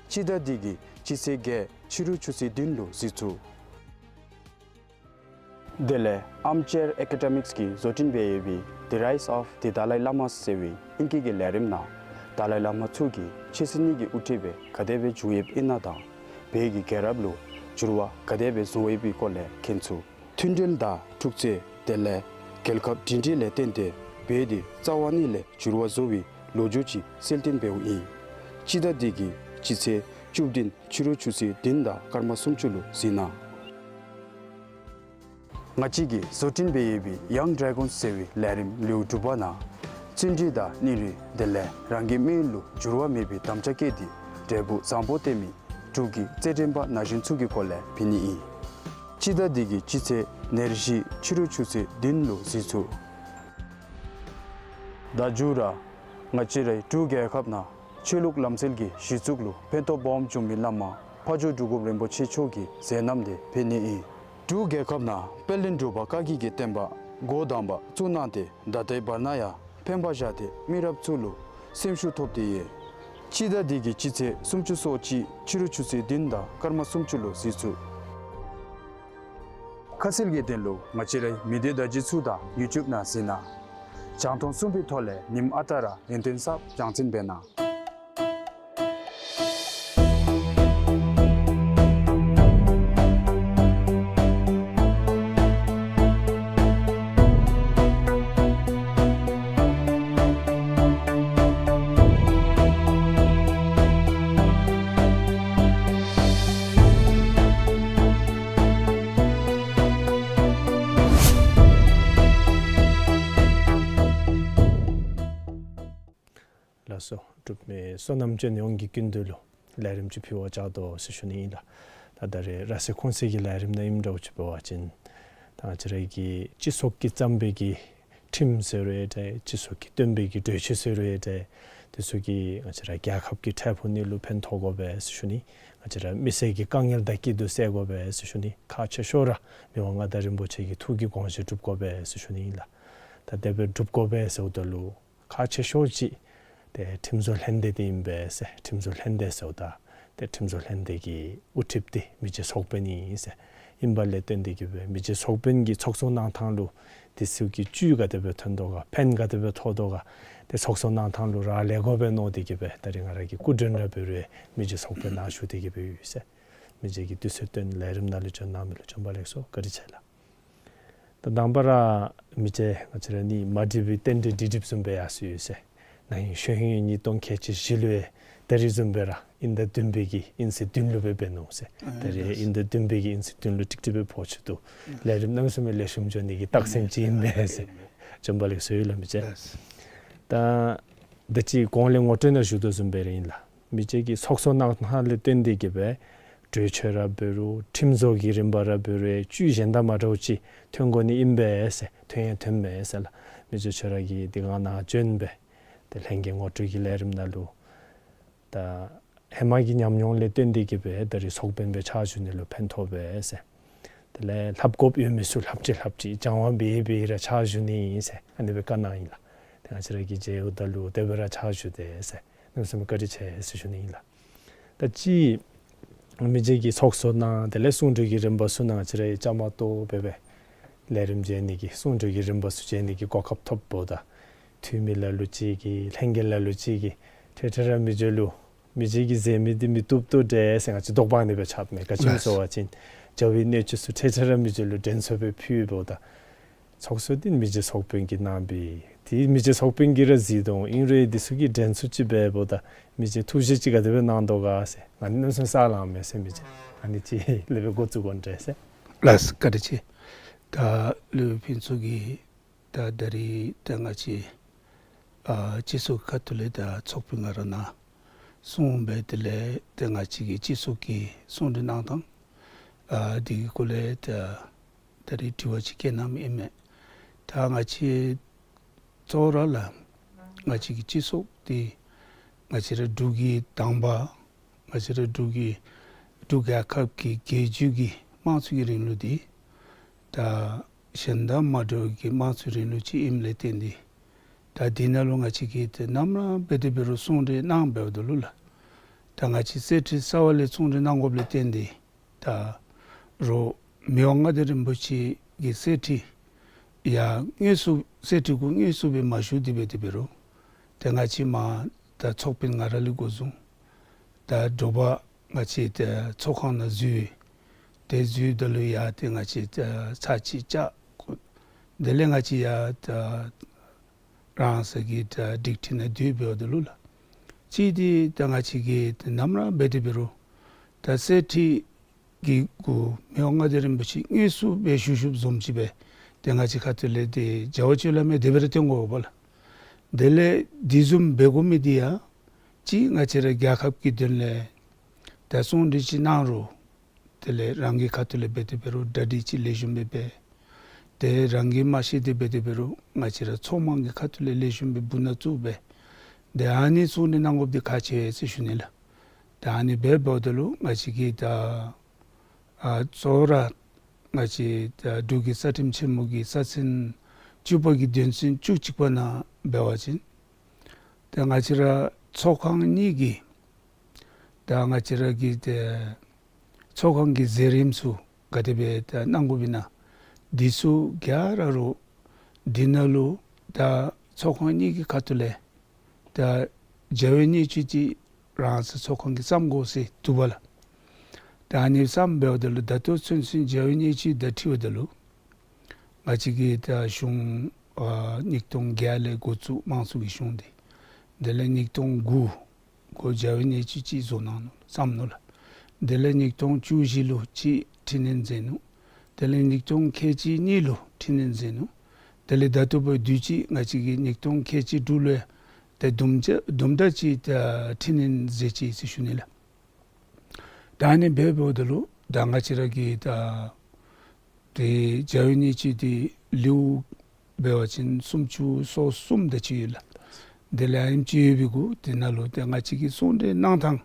སྤྱི་ཟླ་འདི་གི་སྤྱི་ཚེས་བརྒྱད་ཕྱི་རུ་ཆུ་ཚོད་བདུན་ལུ་གཟིགས་ཚུགས། དེ་ལས་Armchair Academics གིས་བཟོ་སྐྲུན་འབད་ཡོད་པའི་The Rise of the Dalai Lama ཟེར་བའི་ཨིང་སྐད་ཀྱི་ལས་རིམ་ནང་དཱ་ལའི་བླ་མ་ཚུ་གིས་ཕྱི་སྲིད་གཉིས་ཀྱི་དབུ་ཁྲིདཔ་སྦེ་ག་དེ་སྦེ་བཞུགས་ཡོདཔ་ཨིན་ན་དང་བོད་ཀྱི་རྒྱལ་རབས་ལུ་འགྱུར་བ་ག་དེ་སྦེ་བཟོ་ཡོདཔ་གི་སྐོར་ལས་མཁྱེན་ཚུགས། མཐུན་སྒྲིལ་དང་འཁྲུག་རྩོད་དེ་ལས་རྒྱལ་ཁབ་སྒྲིང་སྒྲིང་ལས་བརྟེན་ཏེ་བོད་འདི་རྩ་བ་ཉིད་ལས་འགྱུར་བ་བཟོ་བའི་ལོ་རྒྱུས་ཅིག་གསལ་སྟོན་འབདཝ་ཨིན། སྤྱི་ཟླ་འདི་གི་སྤྱི་ཚེས་བཅུ་བདུན་ཕྱི་རུ་ཆུ་ཚོད་བདུན་དང་སྐར་མ་སུམ་ཅུ་ལུ་གཟིགས་གནང་། ང་བཅས་ཀྱིས་བཟོ་སྐྲུན་འབད་ཡོད་པའི་Young Dragons ཟེར་བའི་ལས་རིམ་ལེའུ་དྲུག་པ་ནང་བརྩོན་འགྲུས་དང་སྙིང་རུས་དེ་ལས་རང་གི་མི་ཡུལ་ལུ་འགྱུར་བ་མེད་པའི་དམ་བཅའ་བསྐྱེད་དེ་འབྲས་བུ་བཟང་པོ་སྟོན་མི་འབྲུག་གི་རྩེད་འགྲན་པ་ན་གཞོན་ཚུ་གི་སྐོར་ལས་ཕུལ་ནི་ཨིན། སྤྱི་ཟླ་འདི་གི་སྤྱི་ཚེས་ཉེར་བཞི་ཕྱི་རུ་ཆུ་ཚོད་བདུན་ལུ་གཟིགས་ཚུགས། ད་མཇུག་ར་ང་བཅས་རའི་འབྲུག་རྒྱལ་ཁབ་ནང་ཆོས་ལུགས་ལམ་སྲོལ་གྱི་གཞི་བཙུགས་ལུ་ཕན་ཐོགས་སྦོམ་བྱུང་མི་བླ་མ་ཕ་ཇོ་འབྲུག་སྒོམ་རིན་པོ་ཆེ་མཆོག་གི་མཛད་རྣམ་དེ་ཕུལ་ནི་ཨིན། འབྲུག་རྒྱལ་ཁབ་ནང་དཔལ་ལྡན་འབྲུག་པ་བཀའ་བརྒྱུད་ཀྱི་བསྟན་པ་འགོ་དང་པ་བཙུགས་གནང་སྟེ་ད་ལྟའི་བར་ན་ཡང་ཕན་པ་བཞག་སྟེ་མི་རབས་ཚུ་ལུ་སེམས་ཤུགས་ཐོབ་སྟེ་ཡོད། སྤྱི་ཟླ་འདི་གི་སྤྱི་ཚེས་སུམ་ཅུ་སོ་གཅིག་ཕྱི་རུ་ཆུ་ཚོད་བདུན་དང་སྐར་མ་སུམ་ཅུ་ལུ་གཟིགས་ཚུགས། ཁ་གསལ་གྱི་དོན་ལུ་ང་བཅས་རའི་མི་སྡེ་བརྡ་བརྒྱུད་ཚུ་དང་ཡུ་ཊུབ་ནང་གཟིགས་གནང་། རྒྱང་མཐོང་གསུམ་པའི་ཐོག་ལས་ཉིནམ་ཨ་རྟག་ར་ཡོན་ཏན་གསརཔ་རྒྱང་སྲིང་འབད་གནང་། ལགས་སོ། འབྲུག་མི་བསོད་ནམས་ཅན་ཡོངས་ཀྱི་སྐུ་མདུན་ལུ་ལས་རིམ་ཅིག་ཕུལ་བར་བཅར་དོ་ཟེར་ཞུ་ནི་ཨིན་ལགས། ད་ད་རེས་ར་སེ་ཁོང་སེ་གི་ལས་རིམ་ནང་ཨིནམ་འདྲཝ་ཅིག་འབད་བ་ཅིན་ད་ང་བཅས་ར་གི་སྤྱི་ཚོགས་ཀྱིས་བརྩམས་པའི་གི་ཁྲིམས་ཟེར་རུང་འདྲ་སྤྱི་ཚོགས་ཀྱིས་བཏོན་པའི་གི་གྲོས་ཆོད་ཟེར་རུང་འདྲ་དེ་ཚུ་གིས་ང་བཅས་ར་རྒྱལ་ཁབ་ཀྱི་འཕྲལ་ཕུགས་ནི་ལུ་ཕན་ཐོགས་དགོ་པས་ཟེར་ཞུ་ནི། ང་བཅས་ར་མི་སེར་གྱི་དཀའ་ངལ་དང་སྐྱིད་སྡུག་སེལ་དགོ་པས་ཟེར་ཞུ་ནི། ཁག་ཆེ་ཤོས་ར་མི་དབང་མངའ་བདག་རིན་པོ་ཆེ་གི་ཐུགས་ཀྱི་དགོངས་བཞེད་སྒྲུབ་དགོ་པས་ཟེར་ཞུ་ནི་ཨིན་ལགས། ད་དེ་སྦེ་སྒྲུབ་དགོ་པས་ཟེརཝ་ད་ལུ་ཁག་ཆེ་ཤོས་ཅིག་དེ་ཁྲིམས་བཟོ་ལྷན་སྡེ་འདི་ཨིན་པས་ཟེར། ཁྲིམས་བཟོ་ལྷན་སྡེ་ཟེརཝ་ད་དེ་ཁྲིམས་བཟོ་ལྷན་སྡེ་གི་དབུ་ཁྲིདཔ་འདི་མི་རྗེ་ཚོགས་དཔོན་ཨིན་ཟེར། ཨིན་པ་ལས་བརྟེན་ཏེ་གིས་སྦེ་མི་རྗེ་ཚོགས་དཔོན་གྱིས་ཚོགས་གཙོ་གནང་ཐངས་ལུ་དེ་ཚུ་གིས་བཅུད་ག་དེ་སྦེ་ཐོན་དོ་ག་ཕན་ག་དེ་སྦེ་ཐོགས་དོ་ག་དེ་ཚོགས་གཙོ་གནང་ཐངས་ལུ་རག་ལས་དགོ་པས་མནོ་སྟེ་གིས་སྦེ་ད་རིས་ང་ར་གིས་སྐུ་མགྲོན་ར་འབད་རུང་མི་རྗེ་ཚོགས་དཔོན་ནཱ་བཞུགས་ཏེ་གིས་སྦེ་ཡོད་ཟེར། མི་རྗེ་གིས་དུས་ཚོད་བཏོན་ལས་རིམ་ནང་ལུ་བྱོན་གནང་མི་ལུ་བྱོན་པ་ལེགས་སོ། བཀའ་དྲིན་ཆེ་ལགས། ད་དང་པ་ར་མི་རྗེ་ང་བཅས་ར་ནི་མ་འགྲིགས་པའི་རྟེན་འབྲེལ་འགྲིག་འགྲིགཔ་བཟུམ་སྦེ་ཡར་སོ་ཡོད་ཟེར། ན་ཧིང་ཤོ་ཧིང་ཡོད་ཉིས་སྟོང་ཁལ་གཅིག་བཞི་ལུ་ཡང་ད་རིས་བཟུམ་སྦེ་ར་དབྱིན་ཟླ་བདུན་པའི་གི་དབྱིན་ཚེས་བདུན་ལུ་སྦེ་འབད་ནུག་ཟེར། ད་རིས་ཡང་དབྱིན་ཟླ་བདུན་པའི་གི་དབྱིན་ཚེས་བདུན་ལུ་ཀྲིག་ཀྲི་སྦེ་ཕོག་ཚུགས་དོ། ལས་རིམ་གནམ་མེད་ས་མེད་ལེགས་ཤོམ་འགྱོ་ནི་གི་རྟགས་མཚན་ཅིག་ཨིན་པས་ཟེར། བྱོན་པ་ལེགས་སོ་ཡོད་ལགས་མི་རྗེ། ད་ད་ཅི་གོང་ལས་ངོ་སྤྲོད་ནང་ཞུ་དོ་བཟུམ་སྦེ་ར་ཨིན་ལགས། མི་རྗེ་གིས་ཚོགས་གཙོ་གནང་ཐངས་ལས་བརྟེན་ཏེ་གིས་སྦེ་གྲོས་ཆོད་ར་འབད་རུང་ཁྲིམས་བཟོ་གི་རིམ་པ་ར་འབད་རུང་བཅུད་གཞན་དང་མ་འདྲཝ་ཅིག་ཐོན་དགོ་ནི་ཨིན་པས་ཟེར། ཐོན་ཡང་ཐོནམ་མས་ཟེར་ལགས། མི་རྗེ་ཁྱོད་ར་གིས་དེ་སྒང་ནཱ་བྱོན་སྦེ་ཏེ་ལྷན་རྒྱས་ངོ་སྤྲོད་ཀྱི་ལས་རིམ་ནང་ལུ་ད་ཧེ་མ་གི་ཉམས་མྱོང་ལས་བརྟེན་ཏེ་གིས་སྦེ་ད་རིས་ཚོགས་དཔོན་སྦེ་ཕྱག་ཞུ་ནི་ལུ་ཕན་ཐོགས་པས་ཟེར། དེ་ལས་ལྷབ་དགོཔ་ཡོད་མི་ཚུ་ལྷབ་ཅི་ལྷབ་ཅི་སྦྱང་བ་འབད་འབད་ར་ཕྱག་ཞུ་ནི་ཨིན་ཟེར་ཨ་ནི་སྦེ་བཀའ་གནང་ཡི་ལགས། ཏེ་ང་བཅས་ར་གིས་མཇལཝ་ད་ལུ་དེ་སྦེ་ར་ཕྱག་ཞུ་དེས་ཟེར། གནམ་མེད་ས་མེད་བཀའ་དྲིན་ཆེ་ཟེར་ཞུ་ནི་ཨིན་ལགས། ད་ཅི་མི་རྗེ་གིས་ཚོགས་གཙོ་གནང་དེ་ལས་གསུང་གྲོས་ཀྱི་རིམ་པ་ཚུ་ནང་ང་བཅས་ར་ཡང་བཅའ་མར་གཏོགས་སྦེ་སྦེ་ལས་རིམ་མཇལ་ནི་གི་གསུང་གྲོས་ཀྱི་རིམ་པ་ཚུ་མཇལ་ནི་གི་གོ་སྐབས་ཐོབ་འབདཝ་ད་འཐུས་མི་ལ་ལུ་ཅིག་གིས་ལྷན་རྒྱས་ལ་ལུ་ཅིག་གིས་འཕྲལ་འཕྲལ་ར་མི་རྗེ་ལུ་མི་རྗེ་གིས་མཛད་མི་འདི་མི་བཏུབ་བཏུབ་འདྲས་ཟེར་ང་བཅས་དོགས་པ་ཨ་ནི་སྦེ་ཆགསཔ་མས། ག་ཅི་སྨོ་ཟེར་བ་ཅིན་ བྱ་བའི་གནད་སྤྱོད་ཚུ་ཁྲེ་ཁྲེ་ར་མི་རྗེ་ལུ་དྲན་གསོ་སྦེ་ཕུལཝ་ད་ཚོགས་གཙོ་འདི་མི་རྗེ་ཚོགས་དཔོན་གྱིས་གནང་སྦེ་ཏེ་མི་རྗེ་ཚོགས་དཔོན་གྱིས་ར་གཟིགས་དོ། ཨིན་རུང་འདི་ཚུ་གི་དྲན་གསོ་ཅིག་འབདཝ་ད་མི་རྗེ་ཐུགས་བཞེད་ཅིག་ག་དེ་སྦེ་གནང་དོ་ག་ཟེར། ང་ནི་མནོ་བསམ་གསར་ལངམ་མས་ཟེར། མི་རྗེ་ཨ་ནི་ཅིག་ལས་སྦེ་འགོ་བཙུགས་དགོ་འདྲས་ཟེར། ལགས་སོ། བཀའ་དྲིན་ཆེ། ད་སློབ་དཔོན་ཚུ་གིས་ད་ད་རིས་ད་ང་བཅས་ཨ་སྤྱི་ཚོགས་ཁ་ཐུག་ལས་ད་ཚོགས་དཔོན་ང་ར་ནཱ་གསུངས་སྦེ་དེ་ལས་ད་ང་བཅས་ཀྱི་སྤྱི་ཚོགས་ཀྱི་གསུང་གྲོས་གནང་ཐངས་ཨ་འདི་གི་སྐོར་ལས་ད་ད་རིས་དྲི་བ་ཅིག་བཀོད་གནངམ་ཨིན་མས། ད་ང་བཅས་གཙོ་བོ་ར་ལགས་ང་བཅས་ཀྱི་སྤྱི་ཚོགས་འདི་ང་བཅས་ར་འབྲུག་གི་དང་པ་ང་བཅས་ར་འབྲུག་གི་འབྲུག་རྒྱལ་ཁབ་ཀྱི་རྒྱལ་བརྒྱུད་ཀྱི་དམངས་གཙོའི་རིང་ལུགས་འདི་ད་གཞན་དང་མ་འདྲཝ་གི་དམངས་གཙོའི་རིང་ལུགས་ཅིག་ཨིནམ་ལས་བརྟེན་ཏེ་ད་འདི་ནང་ལུ་ང་བཅས་ཀྱིས་ད་ནམ་ར་འབད་དེ་འབད་རུང་གསུང་གྲོས་གནང་འབདཝ་ད་ལུ་ལགས་ད་ང་བཅས་གསེར་ཁྲི་གསར་པ་ལས་གསུང་གྲོས་གནང་དགོཔ་ལས་བརྟེན་ཏེ་ད་རོགས་མི་དབང་མངའ་བདག་རིན་པོ་ཆེ་གི་གསེར་ཁྲི་ཡང་དངོས་སུ་གསེར་ཁྲི་གུ་དངོས་སུ་སྦེ་མ་བཞུགས་ཏེ་འབད་དེ་འབད་རུང་ད་ང་བཅས་མར་ད་ཚོགས་དཔོན་ང་ར་ལས་འགོ་བཟུང་ད་དྲོ་པ་ང་བཅས་ད་ཚོགས་ཁང་ནང་འཛུལ། དེ་འཛུལཝ་ད་ལུ་ཡང་ཏེ་ང་བཅས་ད་ཚར་གཅིག་བཅའ། དེ་ལས་ང་བཅས་ཡང་ད་རང་སོའི་གི་ད་སྒྲིག་ཁྲི་ནང་སྡོད་འབདཝ་ད་ལུ་ལགས་གཅིག་འདི་ད་ང་བཅས་ཀྱིས་ད་ནམ་ར་འབད་དེ་འབད་རུང་ད་གསེར་ཁྲི་གི་གུ་མི་དབང་མངའ་བདག་རིན་པོ་ཆེ་དངོས་སུ་སྦེ་བཞུགས་བཞུགསཔ་བཟུམ་ཅིག་སྦེ་ཏེ་ང་བཅས་ཁ་ཐུག་ལས་ཏེ་མཇལ་བ་ཅིག་སླབ་མི་དེ་སྦེ་ར་སྟོན་དགོ་པས་ལགས། དེ་ལས་དེ་བཟུམ་འབད་དགོ་མི་འདི་ཡང་གཅིག་ང་བཅས་ར་རྒྱལ་ཁབ་ཀྱི་དོན་ལས་ད་གསུང་གྲོས་ཅིག་གནང་རུང་དེ་ལས་རང་གི་ཁ་ཐུག་ལས་འབད་དེ་འབད་རུང་གྲ་སྒྲིག་ཅིག་ལེགས་ཤོམ་སྦེ་འབད། ཏེ་རང་གིས་མ་ཤེས་ཏེ་འབད་དེ་འབད་རུང་ང་བཅས་ར་ཚོགས་མང་གི་ཁ་ཐུག་ལས་ལེགས་ཤོམ་སྦེ་འབུ་ནང་བཙུགས་སྦེ་ཏེ་ཨ་ནི་གསུང་གྲོས་གནང་དགོཔ་འདི་ཁག་ཆེ་ཟེར་ཞུ་ནི་ལགས། ཏེ་ཨ་ནི་འབད་འབདཝ་ད་ལུ་ང་བཅས་ཀྱིས་ད་ཨ་གཙོ་བོ་ར་ང་བཅས་ད་འབྲུག་གི་རྩ་ཁྲིམས་ཆེན་མོ་གི་ས་ཚན་བཅུ་པ་གི་དོན་ཚན་བཅུ་གཅིག་པ་ནང་འབད་བ་ཅིན་ཏེ་ང་བཅས་ར་ཚོགས་ཁང་གཉིས་ཀྱི་ད་ང་བཅས་ར་གི་ཏེ་ཚོགས་ཁང་གི་མཛད་རིམ་ཚུ་ག་དེ་སྦེ་ད་གནང་དགོཔ་ཨིན་ན་འདི་ཚུ་ག་ར་རོགས་འདི་ནང་ལུ་ད་ཚོགས་ཁང་གཉིས་ཀྱི་ཁ་ཐུག་ལས་ད་མཇལ་བའི་གནས་ཚུལ་འདི་རང་སོའི་ཚོགས་ཁང་གིས་བརྩམ་དགོ་ཟེར་འདུག་པས་ལགས། ད་ཨ་ནི་བརྩམ་འབདཝ་ད་ལུ་ད་ལྟོ་ཚུན་ཚོད་མཇལ་བའི་གནས་ཚུལ་ད་འཁྲིལཝ་ད་ལུ་ང་བཅས་ཀྱི་ད་གཞུང་ཨ་ཉིས་སྟོང་བརྒྱད་ལས་འགོ་བཙུགས་དམངས་གཙོ་གི་གཞུང་འདི་དེ་ལས་ཉིས་སྟོང་དགུ་གུ་མཇལ་བའི་གནས་ཚུལ་ཅིག་བཟོ་གནང་ནུག་བརྩམས་ནུག་ལགས། དེ་ལས་ཉིས་སྟོང་བཅུ་བཞི་ལུ་ཅིག་འཕྲི་སྣོན་མཛད་ནུག། དེ་ལས་ཉིས་སྟོང་ཁལ་གཅིག་གཉིས་ལུ་འཕྲི་སྣོན་མཛད་ནུག། དེ་ལས་ད་ལྟོ་བར་དུས་ཅི་ང་བཅས་ཀྱིས་ཉིས་སྟོང་ཁལ་གཅིག་དྲུག་ལུ་ཡང་ཏེ་དུམ་གྲ་དུམ་གྲ་ཅིག་ད་འཕྲི་སྣོན་མཛད་ཅི་ཟེར་ཞུ་ནི་ལགས། ད་ཨ་ནི་འབད་འབདཝ་ད་ལུ་ད་ང་བཅས་ར་གི་ད་ཏེ་མཇལ་བའི་གནས་ཚུལ་འདི་ལེའུ་འབད་བ་ཅིན་སུམ་ཅུ་སོ་གསུམ་དེ་ཅིག་ཡོད་ལགས། དེ་ལས་ཨ་ནེམ་ཅིག་ཡོད་པའི་གུ་དེ་ནང་ལུ་ཏེ་ང་བཅས་ཀྱིས་གསུང་གྲོས་གནང་ཐངས་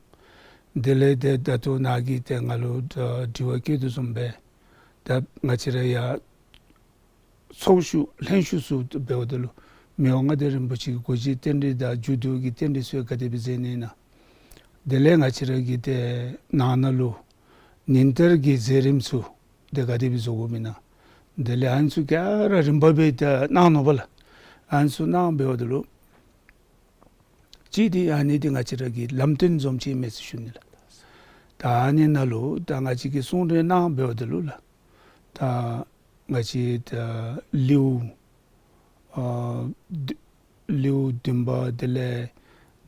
དེ་ལས་ཏེ་ད་ལྟོ་ནཱ་གིས་ཏེ་ང་ལུ་ད་དྲི་བ་བཀོད་དོ་བཟུམ་སྦེ་ད་ང་བཅས་ར་ཡང་ཚོགས་ཞུགས་ལྷན་ཞུགས་ཚུ་འབདཝ་ད་ལུ་མི་དབང་མངའ་བདག་རིན་པོ་ཆེ་གི་སྒོ་འབྱེད་རྟེན་འབྲེལ་དང་མཇུག་བསྡུ་གི་རྟེན་འབྲེལ་ཚུ་ཡང་ག་དེ་སྦེ་མཛད་ནི་ཨིན་ན། དེ་ལས་ང་བཅས་ར་གི་ཏེ་ནང་ན་ལུ་ཉིན་བསྟར་གྱི་མཛད་རིམ་ཚུ་ཏེ་ག་དེ་སྦེ་བཟོ་དགོཔ་ཨིན་ན། དེ་ལས་ཨ་ནི་ཚུ་ག་ར་རིམ་པ་སྦེ་ཏེ་གནང་ནུག་པ་ལགས། ཨ་ནི་ཚུ་གནང་འབདཝ་ད་ལུ་གཅིག་འདི་ཨ་ནི་འདི་ང་བཅས་ར་གི་ལམ་སྟོན་བཟུམ་ཅིག་མས་ཟེར་ཞུ་ནི་ལགས། ད་ཨ་ནི་ནང་ལུ་ད་ང་བཅས་ཀྱིས་གསུང་གྲོས་གནང་འབདཝ་ད་ལུ་ལགས། ད་ང་བཅས་ད་ལེའུ་ཨ་བདུ་ལེའུ་བདུན་པ་དེ་ལས་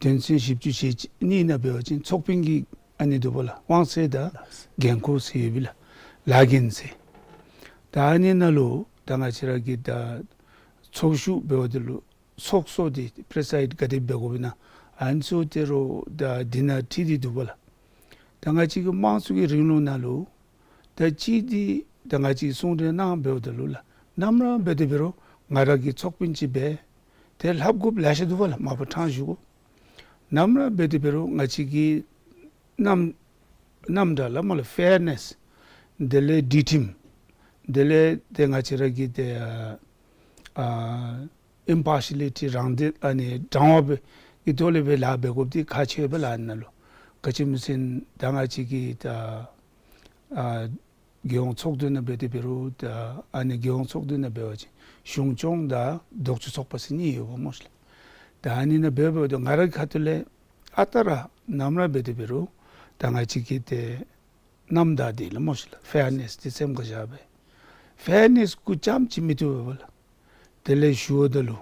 དོན་ཚན་བཞི་བཅུ་ཞེ་གཉིས་ནང་འབད་བ་ཅིན་ཚོགས་དཔོན་གྱི་ཨ་ནི་འདུག་པ་ལགས། དབང་ཚད་དང་འགན་ཁུར་ཟེར་ཡོད་པས་ལགས། ལཱ་འགན་ཟེར། ད་ཨ་ནི་ནང་ལུ་ད་ང་བཅས་ར་གི་ད་ཚོགས་ཞུགས་འབདཝ་ད་ལུ་ཚོགས་གཙོ་འདི་པི་རི་སའིཌ་ག་དེ་འབད་དགོཔ་ཨིན་ན། ཨ་ནི་ཚུ་ཏེ་རོགས་ད་འདི་ནང་འཁྲིལ་ཏེ་འདུག་པ་ལགས། ད་ང་བཅས་ཀྱི་དམངས་གཙོ་གི་རིང་ལུགས་ནང་ལུ་ད་གཅིག་འདི་ད་ང་བཅས་གསུང་གྲོས་གནང་འབདཝ་ད་ལུ་ལགས། ནམ་ར་འབད་དེ་འབད་རུང་ང་ར་གིས་ཚོགས་དཔོན་ཅིག་འབད་དེ་ལྷབ་དགོཔ་ལེ་ཤ་འདུག་པ་ལགས། མ་པ་ཕྲང་ཞུ་དགོ། ནམ་ར་འབད་དེ་འབད་རུང་ང་བཅས་ཀྱི་རྣམ་རྣམ་གྲངས་ལགས་མ་ལགས་ཕེར་ནེསི་དེ་ལས་སྒྲིག་ཁྲིམས་དེ་ལས་ཏེ་ང་བཅས་ར་གི་ཏེ་ཨ་ཨིམ་པར་ཤི་ལི་ཊི་རང་བདེན་ཨ་ནི་དྲང་བ་སྦེ་གི་ཐོག་ལས་སྦེ་ལཱ་འབད་དགོཔ་འདི་ཁག་ཆེ་བས་ལགས། ཨ་ནཱ་ལུ་ག་ཅི་སྨོ་ཟེར་ན་ད་ང་བཅས་ཀྱི་ད་ཨ་རྒྱལ་ཡོངས་ཚོགས་འདུ་ནང་འབད་དེ་འབད་རུང་ད་ཨ་ནི་རྒྱལ་ཡོངས་ཚོགས་འདུ་ནང་འབད་བ་ཅིན་གཞུང་སྐྱོང་དང་ལྡོག་ཕྱོགས་ཚོགས་པ་ཟེར་གཉིས་ཡོདཔ་སྨོ་ཤིག་ལགས། ད་ཨ་ནི་ནང་འབད་འབདཝ་ད་ང་ར་གི་ཁ་ཐུག་ལས་ཨ་རྟག་ར་ནམ་ར་འབད་དེ་འབད་རུང་ད་ང་བཅས་ཀྱི་ཏེ་ རྣམ་དག་འདི་ལགས་སྨོ་ཤིག་ལགས། ཕེར་ནེསི་འདི་སེམས་ཁར་བཞག་སྦེ། ཕེར་ནེསི་གུ་རྐྱངམ་ཅིག་མི་བཏུབ་པས་ལགས། དེ་ལས་ཞུཝ་ད་ལུ་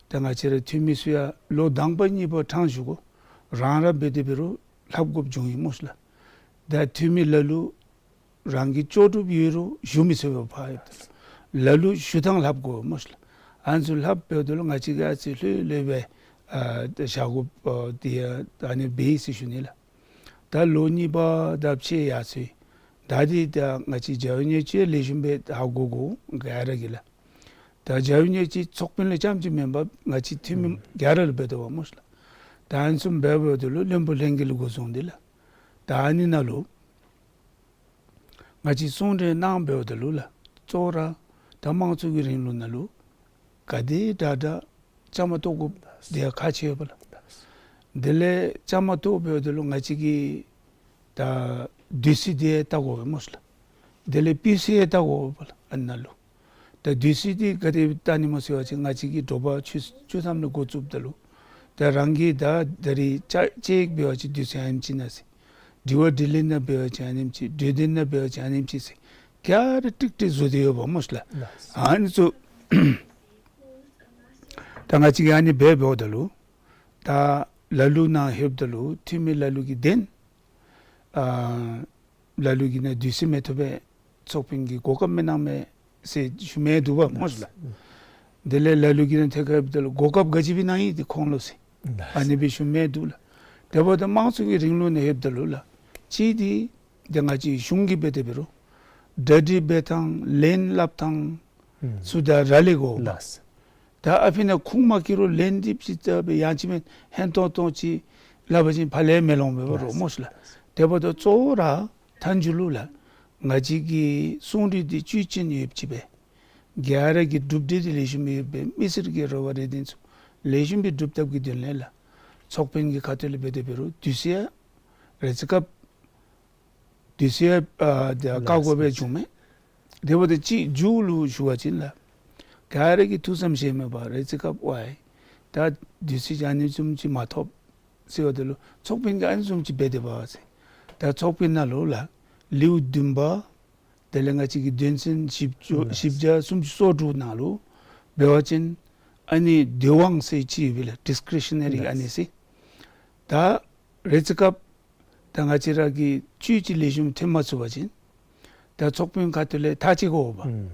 ད་ང་བཅས་ར་འཐུས་མི་ཚུ་ཡང་ལོ་དང་པ་གཉིས་པ་ཕྲང་ཞུ་དགོ། རང་ར་འབད་དེ་འབད་རུང་ལྷབ་དགོཔ་འབྱུང་ཡི་སྨོ་ཤིག་ལགས། ད་འཐུས་མི་ལ་ལུ་རང་གི་ལྕོགས་གྲུབ་ཡོད་རུང་ཞུ་མི་ཚུགས་པས་ཕར་ཡོདཔ་ད་ལུ། ལ་ལུ་ཞུ་ཐངས་ལྷབ་དགོ་སྨོ་ཤིག་ལགས། ཨ་ནི་ཚུ་ལྷབ་འབདཝ་ད་ལུ་ང་བཅས་ཀྱིས་ཨ་ཙི་ལྷོད་ལྷོད་སྦེ་ཨ་བཞག་དགོཔ་ཨ་འདི་ཡང་ཨ་ནི་འབད་ཡི་ཟེར་ཞུ་ནི་ལགས། ད་ལོ་གཉིས་པ་དང་ཕྱེད་ཡར་སོང་ཡི། ད་འདི་ད་ང་བཅས་རྒྱབ་ཡོལ་ཉེས་ཅན་ལེགས་ཤོམ་སྦེ་ཧ་གོ་དགོ་ག་ར་གིས་ལགས། ད་རྒྱབ་ཡོལ་ཉེས་ཅན་ཚོགས་དཔོན་ལུ་རྐྱངམ་ཅིག་མེན་པར་ང་བཅས་འཐུས་མི་ཨུམ་ག་ར་ལུ་འབད་དོ་བ་སྨོ་ཤིག་ལགས། ད་ཨ་ནི་ཚུ་འབད་འབདཝ་ད་ལུ་བློན་པོ་ལྷན་རྒྱས་ལས་འགོ་བཟུང་སྟེ་ལགས། ད་ཨ་ནི་ནང་ལུ་ང་བཅས་གསུང་གྲོས་གནང་འབདཝ་ད་ལུ་ལགས། གཙོ་བོ་ར་ད་དམངས་གཙོ་གི་རིང་ལུགས་ནང་ལུ་ག་དེ་དྲག་དྲག་བཅའ་མར་གཏོགས་དགོཔ་དེ་ཡང་ཁག་ཆེ་བས་ལགས། དེ་ལས་བཅའ་མར་གཏོགས་འབདཝ་ད་ལུ་ང་བཅས་ཀྱི་ད་དུས་ཚོད་དེ་ཡང་བལྟ་དགོ་པས་སྨོ་ཤིག་ལགས། དེ་ལས་སྤུས་ཚད་ཡང་བལྟ་དགོ་པས་ལགས་ཨ་ནཱ་ལུ། ད་དུས་ཚོད་དེ་ག་དེ་བལྟ་ནི་སྨོ་ཟེར་བ་ཅིན་ང་བཅས་ཀྱི་དྲོ་པ་ཆུ་ཆུ་མཚམས་ལས་འགོ་བཙུགསཔ་ད་ལུ་ད་རང་གིས་ད་ད་རིས་ཅ་ཅེག་འབད་བ་ཅིན་དུས་ཚོད་ཨ་ནེམ་ཅིག་ནང་ཟེར། དྲི་བ་དྲིས་ལན་ནང་འབད་བ་ཅིན་ཨ་ནེམ་ཅིག། གྲོས་བསྡུར་ནང་འབད་བ་ཅིན་ཨ་ནེམ་ཅིག་ཟེར། ག་ར་ཀྲིག་ཀྲི་བཟོ་སྟེ་ཡོདཔ་སྨོ་ཤིག་ལགས། ཨ་ནི་ཚུ་ད་ང་བཅས་ཀྱིས་ཨ་ནི་འབད་འབདཝ་ད་ལུ་ད་ལ་ལུ་ནང་ལྷོདཔ་ད་ལུ་འཐུས་མི་ལ་ལུ་གིས་དེ་ནི་ཨ་ལ་ལུ་གིས་ནཱ་དུས་ཚོད་མི་ཐོབ་པས། ཚོགས་དཔོན་གྱིས་གོ་སྐབས་མི་གནང་མས་ཟེར་ཞུ་མི་འདུག་པ་སྨོ་ཤིག་ལགས། དེ་ལས་ལ་ལུ་གིས་ནཱ་ཐད་ཁར་ལྷོདཔ་ད་ལུ་གོ་སྐབས་ག་ཅི་སྦེ་གནང་ཡི་དེ་ཁོང་ལུ་ཟེར། ཨ་ནི་སྦེ་ཞུ་མི་འདུག་ལགས། དེ་འབདཝ་ད་དམངས་གཙོ་གི་རིང་ལུགས་ནང་ལྷོདཔ་ད་ལུ་ལགས། གཅིག་འདི་ད་ང་བཅས་གཞུང་གིས་འབད་དེ་འབད་རུང་གྲ་སྒྲིག་འབད་ཐངས་ལན་སླབ་ཐངས་ཚུ་ད་ར་ལས་དགོ་པས། ད་ཨ་ཕི་ནང་ཁུངས་མ་བཀལ་རུང་ལན་འདི་ཅིག་ད་སྦེ་ཡང་ཅིན་མེན་ཧན་ཏོང་ཏོ་ཅིག་སླབ་པ་ཅིན་ཕར་ལས་མི་ལོང་པས་པ་རོགས་སྨོ་ཤིག་ལགས། དེ་འབདཝ་ད་གཙོ་བོ་ར་མཐའ་མཇུག་ལུ་ལགས། ང་བཅས་ཀྱི་གསུང་གྲོས་འདི་བཅུད་ཅན་ཡོདཔ་ཅིག་སྦེ་ག་ར་གི་གྲུབ་འབྲས་འདི་ལེགས་ཤོམ་ཡོདཔ་སྦེ་མི་སེར་གྱི་རེ་བ་རེ་འདུན་ཚུ་ལེགས་ཤོམ་སྦེ་སྒྲུབ་ཐབས་ཀྱི་དོན་ལས་ལགས། ཚོགས་དཔོན་གྱི་ཁ་ཐུག་ལས་འབད་དེ་འབད་རུང་དུས་ཚོད་ཡང་རེ་ཅིག་སྐབས་དུས་ཚོད་ཡང་ཨ་ད་བཀག་དགོཔ་སྦེ་བྱུངམ་མས། དེ་འབདཝ་ད་གཅིག་མཇུག་ལུ་ཞུ་བ་ཅིན་ལགས། ག་ར་གིས་ཐུགས་བསམ་བཞེས་མི་འབད་རེ་ཅིག་སྐབས་ཝའི་ད་དུས་ཚོད་ཅིག་ཨ་ནི་བཟུམ་ཅིག་མ་ཐོབ་ཟེརཝ་ད་ལུ་ཚོགས་དཔོན་གྱིས་ཨ་ནི་བཟུམ་ཅིག་འབད་དེ་འབད་བ་ཟེར། ད་ཚོགས་དཔོན་ནང་ལུ་ལགས། ལེའུ་བདུན་པ་དེ་ལས་ང་བཅས་ཀྱི་དོན་ཚན་བཞི་བཅུ་བཞི་བརྒྱ་སུམ་ཅུ་སོ་དྲུག་ནང་ལུ་འབད་བ་ཅིན་ཨ་ནི་འདོད་དབང་ཟེར་ཅིག་ཡོད་པས་ལགས། ཌིསི་ཀེ་རེ་ཤ་ན་རི་ཨ་ནི་ཟེར། ད་རེ་ཅིག་སྐབས་ད་ང་བཅས་ར་གིས་བཅུད་ཅིག་ལེགས་ཤོམ་ཐོན་མ་ཚུགས་པ་ཅིན་ད་ཚོགས་དཔོན་ཁ་ཐུག་ལས་ཐག་བཅད་དགོ་པས།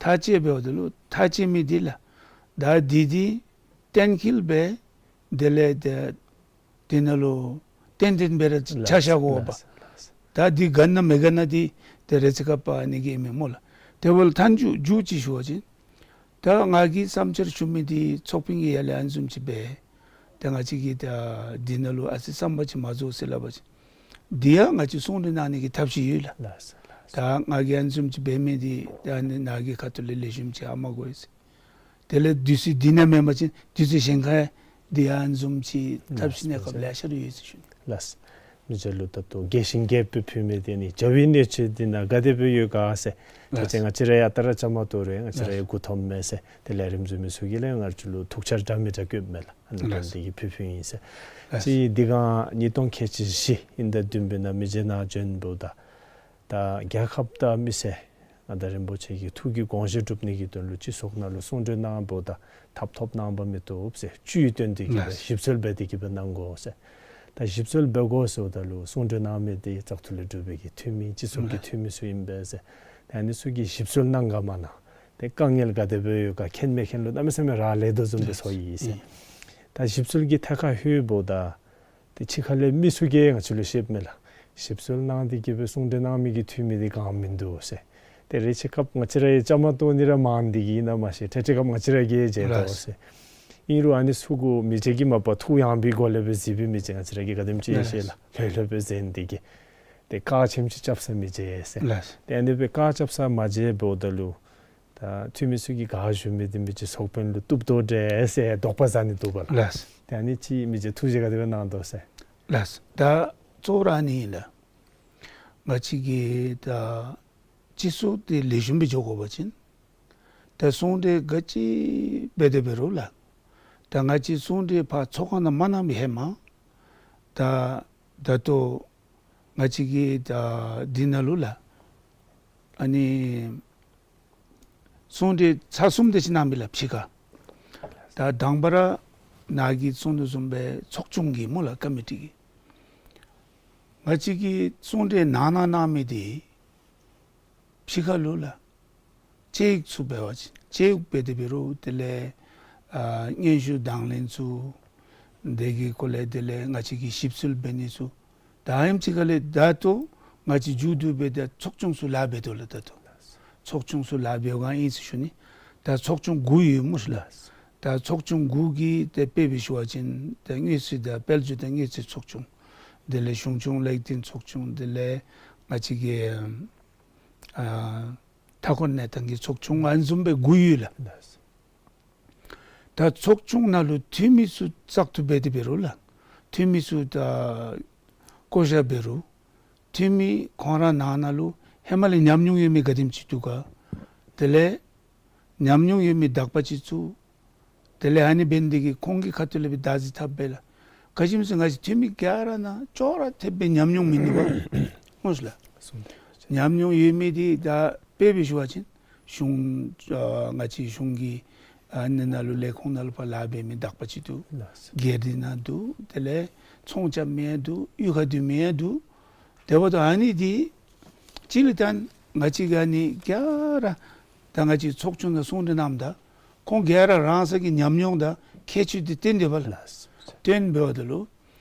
ཐག་བཅད་འབདཝ་ད་ལུ་ཐག་བཅད་མི་འདི་ལགས། ད་འདི་འདི་གཏན་འཁེལ་སྦེ་དེ་ལས་ཏེ་དེ་ནང་ལུ་ཏན་ཏན་སྦེ་ར་ཆ་བཞག་དགོ་པས། ད་འདི་དགའ་ན་མི་དགའ་ན་འདི་ཏེ་རེ་ཅིག་སྐབས་ཨ་ནི་གི་ཨིན་མས་སྨོ་ལགས། དེ་འབདཝ་ལས་མཐའ་མཇུག་མཇུག་ཅིག་ཞུ་བ་ཅིན་ད་ང་གིས་བསམ་འཆར་ཞུ་མི་འདི་ཚོགས་དཔོན་གྱིས་ཡར་ལས་ཨ་ནི་བཟུམ་ཅིག་འབད། ད་ང་བཅས་ཀྱིས་ད་འདི་ནང་ལུ་ཨ་ཙི་བསམ་པ་ཅིག་མ་རྫོགས་ཟེར་སླབ་པ་ཅིན་འདི་ཡང་ང་བཅས་གསུང་གྲོས་གནང་ནི་གི་ཐབས་ཤེས་ཡོད་ལགས། ད་ང་གིས་ཨ་ནི་བཟུམ་ཅིག་འབད་མི་འདི་ད་ཨ་ནི་ནཱ་གི་ཁ་ཐུག་ལས་ལེགས་ཤོམ་ཅིག་ཧ་མ་གོ་ཡི་ཟེར། དེ་ལས་དུས་ཚོད་འདི་ནང་མེན་པ་ཅིན་དུས་ཚོད་གཞན་ཁར་འདི་ཡང་ཨ་ནི་བཟུམ་ཅིག་ཐབས་ཤེས་གནང་སྐབས་ལེ་ཤ་ར་ཡོད་ཟེར་ཞུ་ནི། ལགས། མི་རྗེ་ལུ་ད་ལྟོ་རྒྱས་ཤིང་རྒྱསཔ་སྦེ་ཕུལ་མི་འདི་ནི་རྒྱབ་ཡོལ་ཉེས་ཅན་འདི་ནང་ག་དེ་སྦེ་ཡོད་ག་ཟེར། ད་ཅི་ང་བཅས་ར་ཡང་ད་ར་བཅའ་མར་གཏོགས་རུང་ང་བཅས་ར་ཡང་མགུ་འཐོམ་མས་ཟེར། དེ་ལས་རིམ་བཟུང་མི་ཚུ་གིས་ལགས་ང་བཅས་ལུ་ཐུགས་འཆར་འདྲ་མི་འདྲ་བཀོདཔ་མས་ལགས། ཨ་ནི་ལགས། དེ་གིས་ཕུལ་ཕུལཝ་ཨིན་ཟེར། ལགས། ཅིག་འདི་ག་ཉིས་སྟོང་ཁལ་གཅིག་བཞི་དབྱིན་ཟླ་བདུན་པའི་ནང་མི་རྗེ་ནཱ་བྱོན་འབདཝ་ད་ད་རྒྱལ་ཁབ་དང་མི་སེར་མངའ་བདག་རིན་པོ་ཆེ་གི་ཐུགས་ཀྱི་དགོངས་བཞེད་སྒྲུབ་ནི་གི་དོན་ལུ་སྤྱི་ཚོགས་ནང་ལུ་གསུང་གྲོས་གནང་འབདཝ་ད་ཐབ་ཐོབ་གནང་པ་མི་བཏུབ་ཟེར་བཅུད་བཏོན་ཏེ་གི་སྦེ་ལགས། ཞིབ་འཚོལ་འབད་དེ་གི་སྦེ་གནང་དགོ་ཟེར། ད་ཞིབ་འཚོལ་འབད་དགོ་ཟེརཝ་ད་ལུ་གསུང་གྲོས་གནང་མི་འདི་བཙག་འཐུ་ལས་གྲུབ་པའི་གི་འཐུས་མི་སྤྱི་ཚོགས་ཀྱི་ལགས། འཐུས་མི་ཚུ་ཨིན་པས་ཟེར། ད་ཨ་ནི་ཚུ་གིས་ཞིབ་འཚོལ་གནང་ག་མ་གནང་། ཏེ་དཀའ་ངལ་ག་དེ་སྦེ་ཡོད་ག་མཁྱེན་མི་མཁྱེན་ལུ་གནམ་མེད་ས་མེད་རག་ལས་དོ་བཟུམ་སྦེ་ཚོར་ཡི་ཟེར། ཨིན། ད་ཞིབ་འཚོལ་གྱི་ཐད་ཁར་ལྷོད་འབདཝ་ད་ཏེ་ཕྱི་ཁ་ལས་མི་ཚུ་གིས་ང་བཅས་ལུ་བཤདཔ་མས་ལགས། ཞིབ་འཚོལ་གནང་སྟེ་གི་སྦེ་གསུང་གྲོས་གནང་མི་གི་འཐུས་མི་འདི་ག་ཡང་མིན་འདུག་ཟེར། ཏེ་རེ་ཅིག་སྐབས་ང་བཅས་ར་ཡང་བཅའ་མར་གཏོགས་ནི་ར་མང་སྟེ་གི་ཨིན་ན་མ་ཤེས། ཏེ་ཏེ་སྐབས་ང་བཅས་ར་གིས་མཇལ་དོ་ཟེར། ཨིན་རུང་ཨ་ནི་ཚུ་གུ་མི་རྗེ་གིས་མ་པ་ཐུགས་ཡངས་པའི་སྒོ་ལས་སྦེ་གཟིགས་པའི་མི་རྗེ་ང་བཅས་ར་གིས་ག་དེམ་ཅིག་ཡང་ཤེས་ལགས། ལྷོད་ལྷོད་སྦེ་གཟིགས་ཏེ་གི་ཏེ་བཀག་ཆེམ་ཅིག་རྐྱབ་ས་མི་མཇལ་ཟེར། ཏེ་ཨ་ནི་སྦེ་བཀག་རྐྱབ་ས་མ་མཇལ་འབདཝ་ད་ལུ་ད་འཐུས་མི་ཚུ་གིས་ག་ཞུ་མི་འདི་མི་རྗེ་ཚོགས་དཔོན་ལུ་བཏུབ་དོ་འདྲས་ཟེར་དོགས་པ་ཟ་ནི་འདུག་པ་ལགས། ལགས། ཏེ་ཨ་ནི་ཅིག་མི་རྗེ་ཐུགས་རྗེ་ག་དེ་སྦེ་གནང་དོ་ཟེར། ལགས། ད་གཙོ་བོ་ར་ཨ་ནི་ཨིན་ལགས། ང་བཅས་ཀྱི་ད་སྤྱི་ཚོགས་འདི་ལེགས་ཤོམ་སྦེ་འགྱོ་དགོ་པ་ཅིན་ད་གསུང་གྲོས་ག་ཅི་འབད་དེ་འབད་རུང་ལགས། ད་ང་བཅས་གསུང་གྲོས་ཕར་ཚོགས་ཁང་ནང་མ་གནང་མི་ཧེ་མ་ད་ད་ལྟོ་ ང་བཅས་ཀྱིས་ད་འདི་ནང་ལུ་ལགས། ཨ་ནི་གསུང་གྲོས་ཚར་གསུམ་དེ་ཅིག་གནང་མི་ལགས་ཕྱི་ཁར། ད་དང་པ་ར་ནཱ་གིས་གསུང་དོ་བཟུམ་སྦེ་ཚོགས་ཆུང་གི་སྨོ་ལགས་ཀོ་མི་ཊི་གི། ང་བཅས་ཀྱིས་གསུང་གྲོས་ནང་ན་གནང་མི་དེ་ཕྱི་ཁ་ལུ་ལགས། དཔྱད་ཡིག་ཚུ་འབད་བ་ཅིན་དཔྱད་ཡིག་འབད་དེ་འབད་རུང་དེ་ལས་ཨ་སྙན་ཞུ་དང་ལེན་ཚུ་དེ་གི་སྐོར་ལས་དེ་ལས་ང་བཅས་ཀྱིས་ཞིབ་འཚོལ་འབད་ནི་ཚུ། ད་ཨ་ནེམ་ཅིག་ཁ་ལས་ད་ལྟོ་ང་བཅས་མཇུག་བསྡུ་སྦེ་ད་ཚོགས་ཆུང་ཚུ་ལཱ་འབད་དོ་ལགས། ད་ལྟོ་ཚོགས་ཆུང་ཚུ་ལཱ་འབད་བའི་སྒང་ཨིན་ཟེར་ཞུ་ནི། ད་ཚོགས་ཆུང་དགུ་ཡོད་སྨོ་ལགས། ད་ཚོགས་ཆུང་དགུ་གིས་ཏེ་དཔེ་འབད་ཞུ་བ་ཅིན་ད་དངུལ་རྩིས་དང་དཔལ་འབྱོར་དང་དངུལ་རྩིས་ཚོགས་ཆུང་། དེ་ལས་གཞུང་སྐྱོང་ལེགས་ལྡན་ཚོགས་ཆུང་། དེ་ལས་ང་བཅས་ཀྱི་ཨ་མཐའ་འཁོར་གནས་སྟངས་ཀྱི་ཚོགས་ཆུང་ཨ་ནི་བཟུམ་སྦེ་དགུ་ཡོད་ལགས། ད་ཚོགས་ཆུང་ནང་ལུ་འཐུས་མི་ཚུ་བཙག་འཐུ་འབད་དེ་འབད་རུང་ལགས། འཐུས་མི་ཚུ་ད་བསྐོ་བཞག་འབད་རུང་འཐུས་མི་ཁོང་ར་ནང་ན་ལུ་ཧེ་མ་ལས་ཉམས་མྱོང་ཡོད་མི་ག་དེམ་ཅིག་འདུག་ག། དེ་ལས་ཉམས་མྱོང་ཡོད་མི་དག་པ་ཅིག་བཙུགས། དེ་ལས་ཨ་ནི་འབད་ནི་དེ་གིས་ཁོང་གི་ཁ་ཐུག་ལས་སྦེ་བདག་འཛིན་འཐབ་འབད་ལགས། ག་ཅི་སྨོ་ཟེར་ང་བཅས་འཐུས་མི་ག་ར་ནང་ཅོག་ར་འཐདཔ་སྦེ་ཉམས་མྱོང་མིན་འདུག་པ་སྨོ་ལགས། ཉམས་མྱོང་ཡོད་མི་དེ་ད་དཔེ་འབད་ཞུ་བ་ཅིན་གཞུང་ཨ་ང་བཅས་གཞུང་གི་ཨ་ནི་ནང་ལུ་ལས་ཁུངས་ནང་ལུ་ཕར་ལཱ་འབད་མི་དག་པ་ཅིག་འདུག། ལགས་སོ། སྒེར་སྡེ་ནང་འདུག། དེ་ལས་ཚོང་རྐྱབ་མི་ཡང་འདུག། གཡུས་ཁར་སྡོད་མི་ཡང་འདུག། དེ་འབདཝ་ད་ཨ་ནི་འདི་གཅིག་ལས་ད་ང་བཅས་ཀྱིས་ཨ་ནི་ག་ར་ད་ང་བཅས་ཚོགས་ཆུང་ནང་གསུང་གྲོས་གནངམ་ད་ཁོང་ག་ར་རང་སོ་གི་ཉམས་མྱོང་དང་ཁྱད་ཆོས་འདི་སྟོན་དོ་བ་ལགས། ལགས་སོ། སྟོན་འབདཝ་ད་ལུ་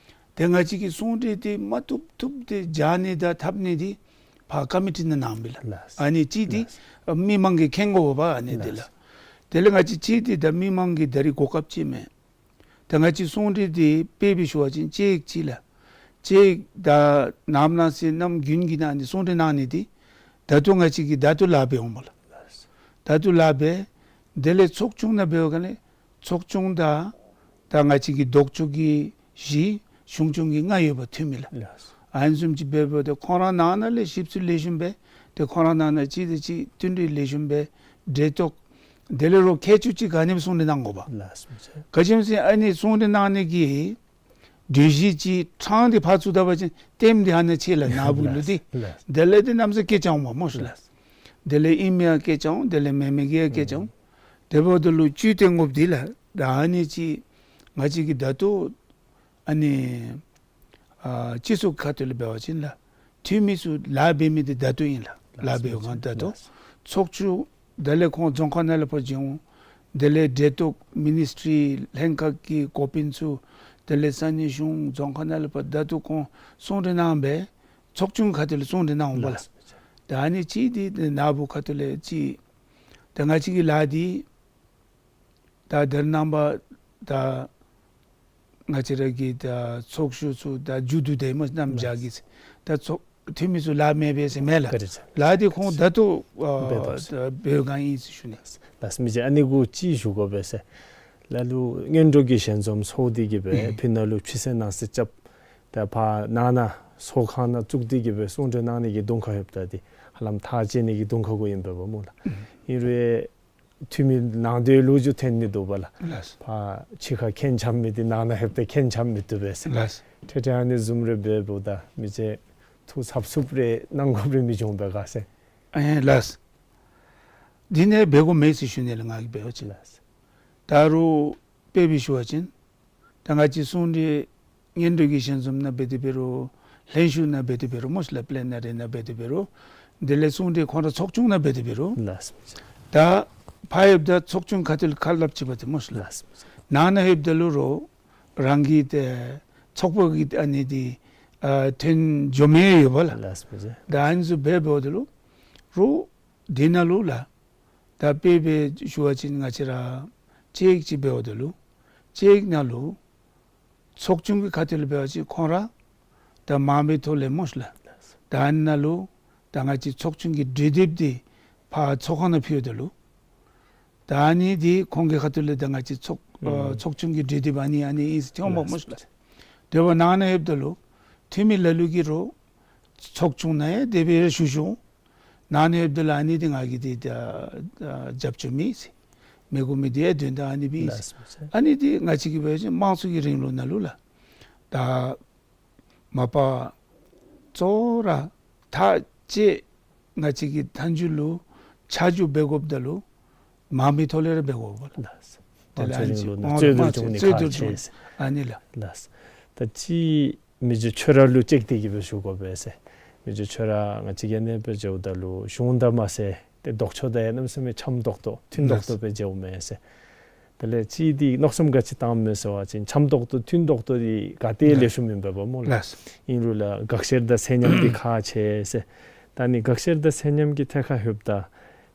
ཏེ་ང་བཅས་ཀྱིས་གསུང་གྲོས་འདི་མ་བཏུབ་བཏུབ་སྟེ་སྦྱར་ནི་དང་འཐབ་ནི་འདི་ཕར་ཀོ་མི་ཊི་ནང་གནང་མི་ལགས། ལགས། ཨ་ནི་གཅིག་འདི་ལགས། མི་མང་གིས་མཁྱེན་དགོ་པས་ཨ་ནི་འདི་ལགས། ལགས། དེ་ལས་ང་བཅས་གཅིག་འདི་ད་མི་མང་གིས་ད་རིས་གོ་སྐབས་ཅིག་མས། ད་ང་བཅས་གསུང་གྲོས་འདི་དཔེ་འབད་ཞུ་བ་ཅིན་དཔྱད་ཡིག་ཅིག་ལགས། དཔྱད་ཡིག་ད་ནམ་ནང་ཟེར་ནམ་རྒྱུན་གྱི་ནང་ནི་གསུང་གྲོས་གནང་ནི་འདི་ད་ལྟོ་ང་བཅས་ཀྱིས་ད་ལྟོ་ལཱ་འབད་འོང་སྨོ་ལགས། ད་ལྟོ་ལཱ་འབད། དེ་ལས་ཚོགས་ཆུང་ནང་འབད་བའི་སྒང་ལས་ཚོགས་ཆུང་དང་ད་ང་བཅས་ཀྱི་ལྡོག་ཕྱོགས་ཀྱི་བཞི་གཞུང་སྐྱོང་གི་ལྔ་ཡོད་པ་འཐུས་མི་ལགས། ལགས། ཨ་ནི་བཟུམ་ཅིག་འབད་འབདཝ་ད་ཁོང་ར་ནང་ན་ལས་ཞིབ་འཚོལ་ལེགས་ཤོམ་འབད། ཏེ་ཁོང་ར་ནང་ན་གཅིག་དང་གཅིག་མཐུན་སྒྲིལ་ལེགས་ཤོམ་འབད། འབྲེལ་གཏོགས། དེ་ལས་རོགས་ཁྱད་ཆོས་ཅིག་ག་ནི་སྦེ་གསུང་གྲོས་གནང་དགོ་པས། ལགས་སོ། ག་ཅི་སྨོ་ཟེར་ཨ་ནི་གསུང་གྲོས་གནང་ནི་གི་གྲོས་གཞི་ཅིག་ཕྲང་སྟེ་ཕར་བཙུགས་ད་པ་ཅིན་ལྟདམོ་འདི་ཨ་ནཱ་ཆེ་ལགས་ནཱ་བུ་ལུ་འདི། ལགས། དེ་ལས་འདི་གནམ་ས་སྐད་རྐྱབ་འོང་པས་སྨོ་ལགས། ལགས། དེ་ལས་ཨིནམ་ཡང་སྐད་རྐྱབ་འོང་། དེ་ལས་མེནམ་གིས་ཡང་སྐད་རྐྱབ་འོང་། དེ་འབདཝ་ད་ལུ་བཅུད་བཏོན་དགོཔ་འདི་ལགས། ད་ཨ་ནི་ཅིག་ང་བཅས་ཀྱིས་ད་ལྟོ་ཨ་ནི་ཨ་སྤྱི་ཚོགས་ཁ་ཐུག་ལས་འབད་བ་ཅིན་ལགས། འཐུས་མི་ཚུ་ལཱ་འབད་མི་འདི་ད་ལྟོ་ཨིན་ལགས། ལཱ་འབད་བའི་སྒང་ད་ལྟོ། ལགས། ཚོགས་ཆུང་དེ་ལས་ཁོང་རྫོང་ཁག་ནང་ལས་ཕར་བྱོན་འོང་། དེ་ལས་འབྲེལ་གཏོགས་མི་ནིསི་ཊི་རི་ལྷན་ཁག་གི་འགོ་དཔོན་ཚུ་དེ་ལས་ས་གནས་གཞུང་རྫོང་ཁག་ནང་ལས་ཕར་ད་ལྟོ་ཁོང་གསུང་གྲོས་གནང་སྦེ་ཚོགས་ཆུང་ཁ་ཐུག་ལས་གསུང་གྲོས་གནང་འོང་པས་ལགས། ལགས། ད་ཨ་ནི་ཅིག་འདི་ནཱ་བུ་ཁ་ཐུག་ལས་ཅིག་ད་ང་བཅས་ཀྱི་ལཱ་འདི་ད་ད་རེས་ནངས་པ་ད་ང་བཅས་ར་གི་ད་ཚོགས་ཞུགས་ཚུ་ད་མཇུག་བསྡུ་སྟེ་སྨོ་གནམ་བྱཱར་གྱི་ད་ཚོགས་འཐུས་མི་ཚུ་ལཱ་མེད་པས་ཟེར་མེན་ལགས། ག་རེ་ཟེར། ལཱ་འདི་ཁོང་ད་ལྟོ་ཨ་འབད་དོ་ཟེར། ད་འབད་བའི་སྒང་ཨིན་ཟེར་ཞུ་ནི། ལགས་མི་རྗེ། ཨ་ནི་གུ་ཅིག་ཞུ་དགོ་པས་ཟེར། ལ་ལུ་སྔོན་འགྲོ་གི་ཞལ་འཛོམས་ཚོགས་ཏེ་གི་སྦེ་ཨུམ་ཕི་ནང་ལུ་ཕྱི་གསལ་ནང་གསལ་རྐྱབ། ད་ཕར་ནང་ན་ཚོགས་ཁང་ནང་བཙུགས་ཏེ་གི་སྦེ་གསུང་གྲོས་གནང་ནི་གི་གདོང་ཁར་ལྷོདཔ་ད་འདི་ཧ་ལམ་ཐག་བཅད་ནི་གི་གདོང་ཁར་གུ་ཨིན་པས་པ་སྨོ་ལགས། ཨུམ་ཨིན་རུང་འཐུས་མི་ནང་དོན་ལོ་རྒྱུས་ཐོན་ནི་འདུག་པ་ལགས། ལགས། ཕར་ཕྱི་ཁར་མཁྱེན་རྐྱབ་མི་འདི་ནང་ན་ལྷོདཔ་ད་མཁྱེན་རྐྱབ་མི་བཏུབ་པས་ཟེར། ལགས། ཏེ་ཏེ་ཨ་ནི་བཟུམ་རེ་འབདཝ་ད་མི་རྗེ་ཐུགས་འཚབ་འཚུབ་རེ་གནང་དགོཔ་རེ་མི་འབྱུང་པས་ག་ཟེར། ཨེ་ལགས། འདི་ནི་འབད་དགོ་མས་ཟེར་ཞུ་ནི་ལགས། ང་གིས་འབད་བ་ཅིན། ལགས། ད་རུང་དཔེ་འབད་ཞུ་བ་ཅིན་ད་ང་བཅས་གསུང་གྲོས་སྔོན་འགྲོ་གི་ཞལ་འཛོམས་ནང་འབད་དེ་འབད་རུང་ལྷན་བཞུགས་ནང་འབད་དེ་འབད་རུང་སྨོ་ལགས། པི་ལེ་ནེ་རི་ནང་འབད་དེ་འབད་རུང་དེ་ལས་གསུང་གྲོས་ཁོང་ར་ཚོགས་ཆུང་ནང་འབད་དེ་འབད་རུང་། ལགས། ད་ཕར་ལྷོདཔ་ད་ཚོགས་ཆུང་ཁ་ཐུག་ལས་ཁ་སླབ་ཅི་འབད་དེ་སྨོ་ལགས། ལགས། ནང་ན་ལྷོདཔ་ད་ལུ་རོགས་རང་གི་ཏེ་ཚོགས་པ་གི་ཨ་ནི་འདི་ཨ་ཐོན་འགྱོ་མི་ཡོད་པ་ལགས། ལགས་མི་རྗེ། ད་ཨ་ནི་ཚུ་འབད་འབདཝ་ད་ལུ་རོགས་འདི་ནང་ལུ་ལགས། ད་དཔེ་འབད་ཞུ་བ་ཅིན་ང་བཅས་ར་དཔྱད་ཡིག་ཅིག་འབདཝ་ད་ལུ་དཔྱད་ཡིག་ནང་ལུ་ཚོགས་ཆུང་གི་ཁ་ཐུག་ལས་འབད་བ་ཅིན་ཁོང་ར་ད་མང་པོའི་ཐོག་ལས་སྨོ་ལགས། ད་ཨ་ནི་ནང་ལུ་ད་ང་བཅས་ཚོགས་ཆུང་གི་གྲོས་འདེབས་འདི་ཕར་ཚོགས་ཁང་ནང་ཕུལཝ་ད་ལུ་ད་ཨ་ནི་འདི་ཁོང་གི་ཁ་ཐུག་ལས་ད་ང་བཅས་ཚོགས་ཨ་ཨུམ་ཚོགས་ཆུང་གི་གྲོས་འདེབས་ཨ་ནི་ཨ་ནི་ཨིན་ཟེར་ཐོན་འོང་པ་སྨོ་ལགས། དེ་འབདཝ་ནང་ན་ལྷོདཔ་ད་ལུ་འཐུས་མི་ལ་ལུ་གིས་རོགས་ཚོགས་ཆུང་ནང་ཡང་དེ་སྦེ་ར་ཞུ་ཞུ་འོང་། ནང་ན་ལྷོདཔ་ད་ལུ་ཨ་ནི་འདི་ང་གིས་འདི་ད་ཨ་རྒྱབ་སྐྱོར་མེད་ཟེར། མི་དགོ་མི་འདི་ཡང་དོན་དག་ཨ་ནི་སྦེ་ཨིན་ཟེར། ལགས་སོ། ཨ་ནི་འདི་ང་བཅས་ཀྱི་འབད་བ་ཅིན་དམངས་གཙོ་གི་རིང་ལུགས་ནང་ལུ་ལགས། ད་མ་པ་ ཏོག་ར་ཐག་བཅད་ང་བཅས་ཀྱི་མཐའ་མཇུག་ལུ་ཆ་འཇོག་འབད་དགོཔ་ད་ལུ་དམངས་མི་ཐོག་ལས་ར་འབད་དགོཔ་ལགས། དེ་ལས་དམངས་གཙོའི་རིང་ལུགས་ནང་རྩོད་བསྡུར་བྱུང་ནི་ཁག་ཆེ་ཟེར། ཨ་ནི་ལགས། ལགས། ད་ཅི་མི་རྗེ་ཁྱོད་ར་ལུ་དཔྱད་དེ་གི་སྦེ་ཞུ་དགོ་པས་ཟེར། མི་རྗེ་ཁྱོད་ར་ང་བཅས་ཀྱི་ཨ་ནི་སྦེ་འགྱོཝ་ད་ལུ་གཞུང་དང་མ་ཟེར་ཏེ་ལྡོག་ཕྱོགས་དང་ཡང་གནམ་མེད་ས་མེད་འཆམ་ཏོག་ཏོ་མཐུན་ཏོག་ཏོ་སྦེ་འགྱོཝ་མས་ཟེར། དེ་ལས་ཅི་འདི་མནོ་བསམ་ག་ཅི་བཏངམ་མས་ཟེར་བ་ཅིན་འཆམ་ཏོག་ཏོ་མཐུན་ཏོག་ཏོ་འདི་ག་ཏེ་ལེགས་ཤོམ་ཨིན་པས་པ་སྨོ་ལགས། ལགས། ཨིན་རུང་ལགས་དགག་བཤེར་དང་ཚད་མཉམ་འདི་ཁག་ཆེ་ཟེར། ད་ནི་དགག་བཤེར་དང་ཚད་མཉམ་གྱི་ཐད་ཁར་ལྷོདཔ་ད་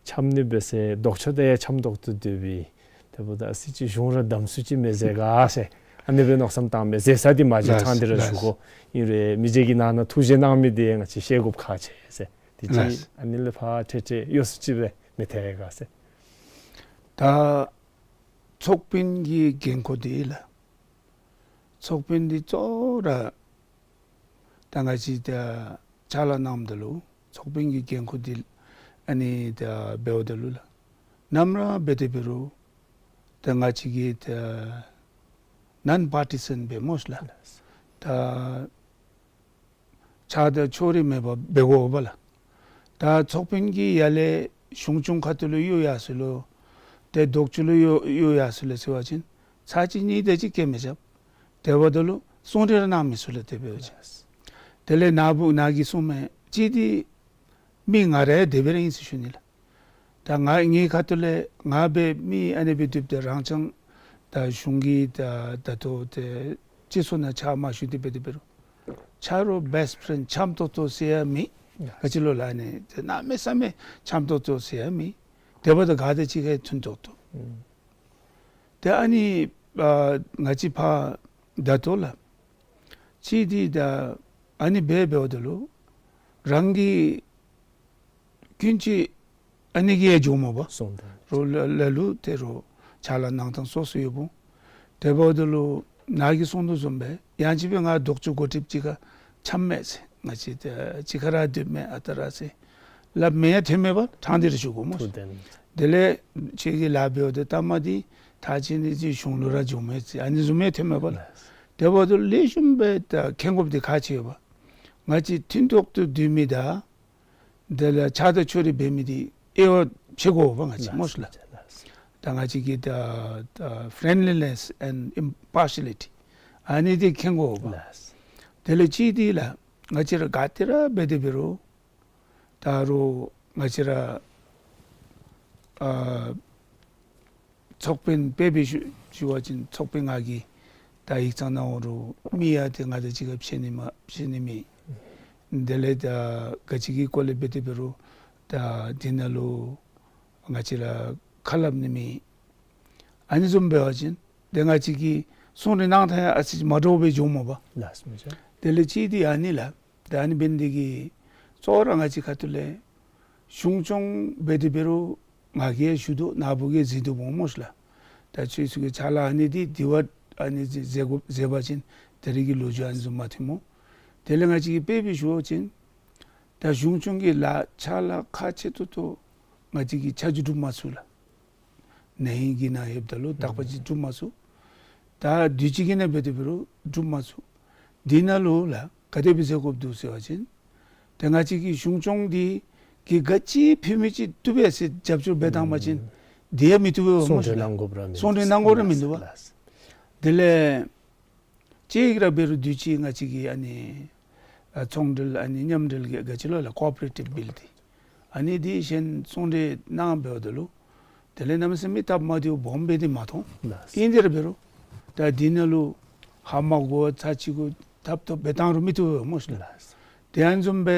འཆམ་ནི་འབད་ཟེར་ལྡོག་ཕྱོགས་དང་ཡང་འཆམ་ཏོག་ཏོ་སྡོད་པས། དེ་འབདཝ་ད་ཨ་ཙི་ཅིག་གཞུང་ར་དམ་སུ་ཅིག་མས་ཟེར་ག་ཟེར། ཨ་ནི་སྦེ་མནོ་བསམ་བཏངམ་མས་ཟེར་ས་འདི་མ་གཞི་ལགས། ཕྲང་སྟེ་ར་ཞུ་དགོ། ལགས། ཨིན་རུང་མི་རྗེ་གིས་ནང་ན་ཐུགས་བཞེད་གནང་མི་འདི་ང་བཅས་ཤེས་དགོཔ་ཁག་ཆེ་ཟེར། དེ་ཅིག་ལགས། ཨ་ནི་ལས་ཕར་ཁྲེ་ཁྲེ་ཡོད་སུ་ཅིག་སྦེ་མི་ཐལ་ག་ཟེར། ད་ཚོགས་དཔོན་གྱི་འགན་ཁུར་འདི་ལགས། ཚོགས་དཔོན་འདི་གཙོ་བོ་ར་ད་ང་བཅས་ད་ཕྱག་ལཱ་གནངམ་ད་ལུ་ཚོགས་དཔོན་གྱི་འགན་ཁུར་འདི་ཨ་ནི་ད་འབདཝ་ད་ལུ་ལགས། ནམ་ར་འབད་དེ་འབད་རུང་ད་ང་བཅས་ཀྱི་ད་ནཱོན་པར་ཊི་སཱན་སྦེ་སྨོ་ཤ་ལགས། ད་ཆ་དང་ཕྱོགས་རིས་མེད་པར་འབད་དགོ་པས་ལགས། ད་ཚོགས་དཔོན་གྱིས་ཡར་ལས་གཞུང་སྐྱོང་ཁ་ཐུག་ལུ་གཡུག་ཡར་སོ་ལོ། ཏེ་ལྡོག་ཕྱོགས་ལུ་གཡུག་གཡུག་ཡར་སོ་ལོ་ཟེར་བ་ཅིན་ཚར་གཅིག་གཉིས་དེ་ཅིག་སྐྱེལ་མི་རྐྱབ། དེ་འབདཝ་ད་ལུ་གསུང་གྲོས་ར་གནང་མི་ཚུགས་ལགས་དེ་འབད་བ་ཅིན། དེ་ལས་ནཱ་བུ་ནཱ་གིས་གསུང་མི་ཅིག་འདི་མི་ང་ར་ཡང་དེ་སྦེ་ར་ཨིན་ཟེར་ཞུ་ནི་ལགས། ད་ང་ངེའི་ཁ་ཐུག་ལས་ང་སྦེ་མི་ཨ་ནི་སྦེ་སྡོདཔ་ད་རང་རྐྱང་ད་གཞུང་གི་ད་ད་ལྟོ་ཏེ་སྤྱི་ཚོགས་ནང་ཕྱག་མ་ཞུ་སྟེ་འབད་དེ་འབད་རུང་ཆ་རོགས་བེསཊ་ཕེ་རེནཌ་འཆམ་ཏོག་ཏོ་ཟེར་ཡང་མེད། ག་ཅི་ལོ་ལགས། ཨ་ནི་ཏེ་གནམ་མེད་ས་མེད་འཆམ་ཏོག་ཏོ་ཟེར་ཡང་མེད། དེ་འབདཝ་ད་ག་དང་གཅིག་ཁར་མཐུན་ཏོག་ཏོ། ཨུམ། ཏེ་ཨ་ནི་ཨ་ང་བཅས་ཕར་ད་ལྟོ་ལགས། ཅིག་འདི་ད་ཨ་ནི་སྦེ་འབདཝ་ད་ལུ་རང་གི་ཀུན་སྤྱོད་ཨ་ནི་གིས་ཡང་འགྱོཝ་མས་པ། སོང་སྟེ་རོགས་ལ་ལ་ལུ་ཏེ་རོགས་ཕྱག་ལཱ་གནང་ཐངས་སོ་སོ་ཡོདཔ་འོང་། དེ་འབདཝ་ད་ལུ་ནཱ་གིས་གསུང་དོ་བཟུམ་སྦེ་ཡང་ཅིན་སྦེ་ང་ལྡོག་ཕྱོགས་འགོ་ཁྲིདཔ་ཅིག་ཁར་འཆམ་མས་ཟེར། ང་བཅས་ཏེ་གཅིག་ཁར་ར་སྡོདཔ་མས་ཨ་རྟག་ར་ཟེར་སླབ་མི་ཡང་ཐོནམ་མས་པ། ཕྲང་སྟེ་ར་ཞུ་དགོ་སྨོ། ཐུགས་བདེན། དེ་ལས་ཁྱོད་ཀྱི་ལཱ་འབདཝ་ད་ལྟ་མ་འདི་ཐག་བཅད་ནི་ཅིག་གཞུང་ལུ་ར་འགྱོཝ་མས་ཟེར་ཨ་ནི་བཟུམ་མའི་ཐོནམ་མས་པ་ལགས། དེ་འབདཝ་ད་ལེགས་ཤོམ་སྦེ་ད་མཁྱེན་དགོཔ་འདི་ཁག་ཆེ་ཡོད་པ། ང་བཅས་མཐུན་ཏོག་ཏོ་སྡོད་མི་དང་དེ་ལས་ཆ་དང་ཕྱོགས་རིས་འབད་མི་འདི་དབྱེ་བ་ཕྱེ་དགོ་པ་ང་བཅས་སྨོ་ཤ་ལགས། ལགས། ད་ང་བཅས་ཀྱི་ད་ད་ཕེ་རེནཌ་ལི་ནེསི་ཨེནཌ་ཨིམ་པར་ཤ་ལི་ཊི་ཨ་ནི་འདི་མཁྱེན་དགོ་པ། ལགས། དེ་ལས་ཅིག་འདི་ལགས་ང་བཅས་ར་ག་ཏེ་ར་འབད་དེ་འབད་རུང་ད་རུང་ང་བཅས་ར་ཨ་ཚོགས་དཔོན་དཔེ་སྦེ་ཞུ་ཞུ་བ་ཅིན་ཚོགས་དཔོན་ང་གིས་ད་ཡིག་ཚང་ནང་འོང་རུང་མི་ཡང་ཏེ་ང་དང་གཅིག་ཁར་ཕྱད་ནི་མ་ཕྱད་ནི་མེད། དེ་ལས་ད་ག་ཅི་གི་སྐོར་ལས་འབད་དེ་འབད་རུང་ད་འདི་ནང་ལུ་ང་བཅས་ར་ཁ་སླབ་ནི་མེད། ཨ་ནི་བཟུམ་འབད་བ་ཅིན་ཏེ་ང་བཅས་ཀྱིས་གསུང་གྲོས་གནང་ཐངས་ཡང་ཨ་ཙི་ཅིག་མ་འདྲཝ་སྦེ་འགྱོཝ་མས་པ། ལགས་སོ་མི་ཆ། དེ་ལས་ཅིག་འདི་ཨ་ནི་ལགས། ཏེ་ཨ་ནི་འབད་ནི་འདི་གིས་གཙོ་བོ་ར་ང་བཅས་ཁ་ཐུག་ལས་གཞུང་སྐྱོང་འབད་དེ་འབད་རུང་ང་གིས་ཞུ་དོ་ནཱ་བུ་གིས་གཟིགས་དོ་སྨོ་ཤ་ལགས། ད་ཁྱོད་ཚུ་གི་ཕྱག་ལཱ་ཨ་ནི་འདི་དེ་བ་ཨ་ནི་འདི་མཛད་དགོ་མཛད་པ་ཅིན་ད་རིས་ཀྱི་ལོ་རྒྱུས་ཨ་ནི་བཟུམ་མ་ཐོནམ་སྨོ། དེ་ལས་ང་བཅས་ཀྱིས་དཔེ་སྦེ་ཞུ་བ་ཅིན་ད་གཞུང་སྐྱོང་གི་ལཱ་ཕྱག་ལཱ་ཁག་ཆེ་ཏོག་ཏོ་ང་བཅས་ཀྱིས་ཆ་འཇོག་གྲུབ་མ་ཚུགས་ལགས། ནང་གི་ནང་ལྷོདཔ་ད་ལུ་དག་པ་ཅིག་གྲུབ་མ་ཚུགས། ད་དུས་ཅི་གི་ནང་འབད་དེ་འབད་རུང་གྲུབ་མ་ཚུགས། འདི་ནང་ལུ་ལགས་ག་དེ་སྦེ་མཛད་དགོཔ་འདུག་ཟེར་བ་ཅིན་ཏེ་ང་བཅས་ཀྱི་གཞུང་སྐྱོང་འདི་གིས་ག་ཅི་ཕུལ་མི་ཅིག་བཏུབ་པས་ཟེར་རྒྱབ་སྐྱོར་འབད་བཏང་པ་ཅིན་ཨུམ་འདི་ཡང་མི་བཏུབ་པས་སྨོ་ཤ་ལགས། གསུང་གྲོས་གནང་དགོཔ་ར་མིན་འདུག། གསུང་གྲོས་གནང་དགོཔ་ར་མིན་འདུག་པ། ལགས། དེ་ལས་ཅིག་ར་འབད་རུང་དུས་ཅི་ང་བཅས་ཀྱི་ཨ་ནི་ཨ་ཚོང་འབྲེལ་ཨ་ནི་མཉམ་འབྲེལ་གྱི་ག་ཅི་ལོ་ལགས་ཀོ་ཨོ་པ་རེ་ཊིབ་བིལ་འདི་ཨ་ནི་འདི་གཞན་གསུང་གྲོས་གནང་འབདཝ་ད་ལུ་དེ་ལས་གནམ་མེད་ས་མེད་སྟབས་མ་བདེཝ་སྦོམ་སྦེ་འདི་མ་མཐོང་། ལགས། ཨིན་དེ་ར་འབད་རུང་ད་འདི་ནང་ལུ་ཧ་མ་གོ་ཚར་གཅིག་གུ་ཐབ་ཐོབ་འབད་བཏང་རུང་མི་བཏུབ་པས་སྨོ་ཤ་ལགས། ལགས། དེ་ཨ་ནི་བཟུམ་སྦེ་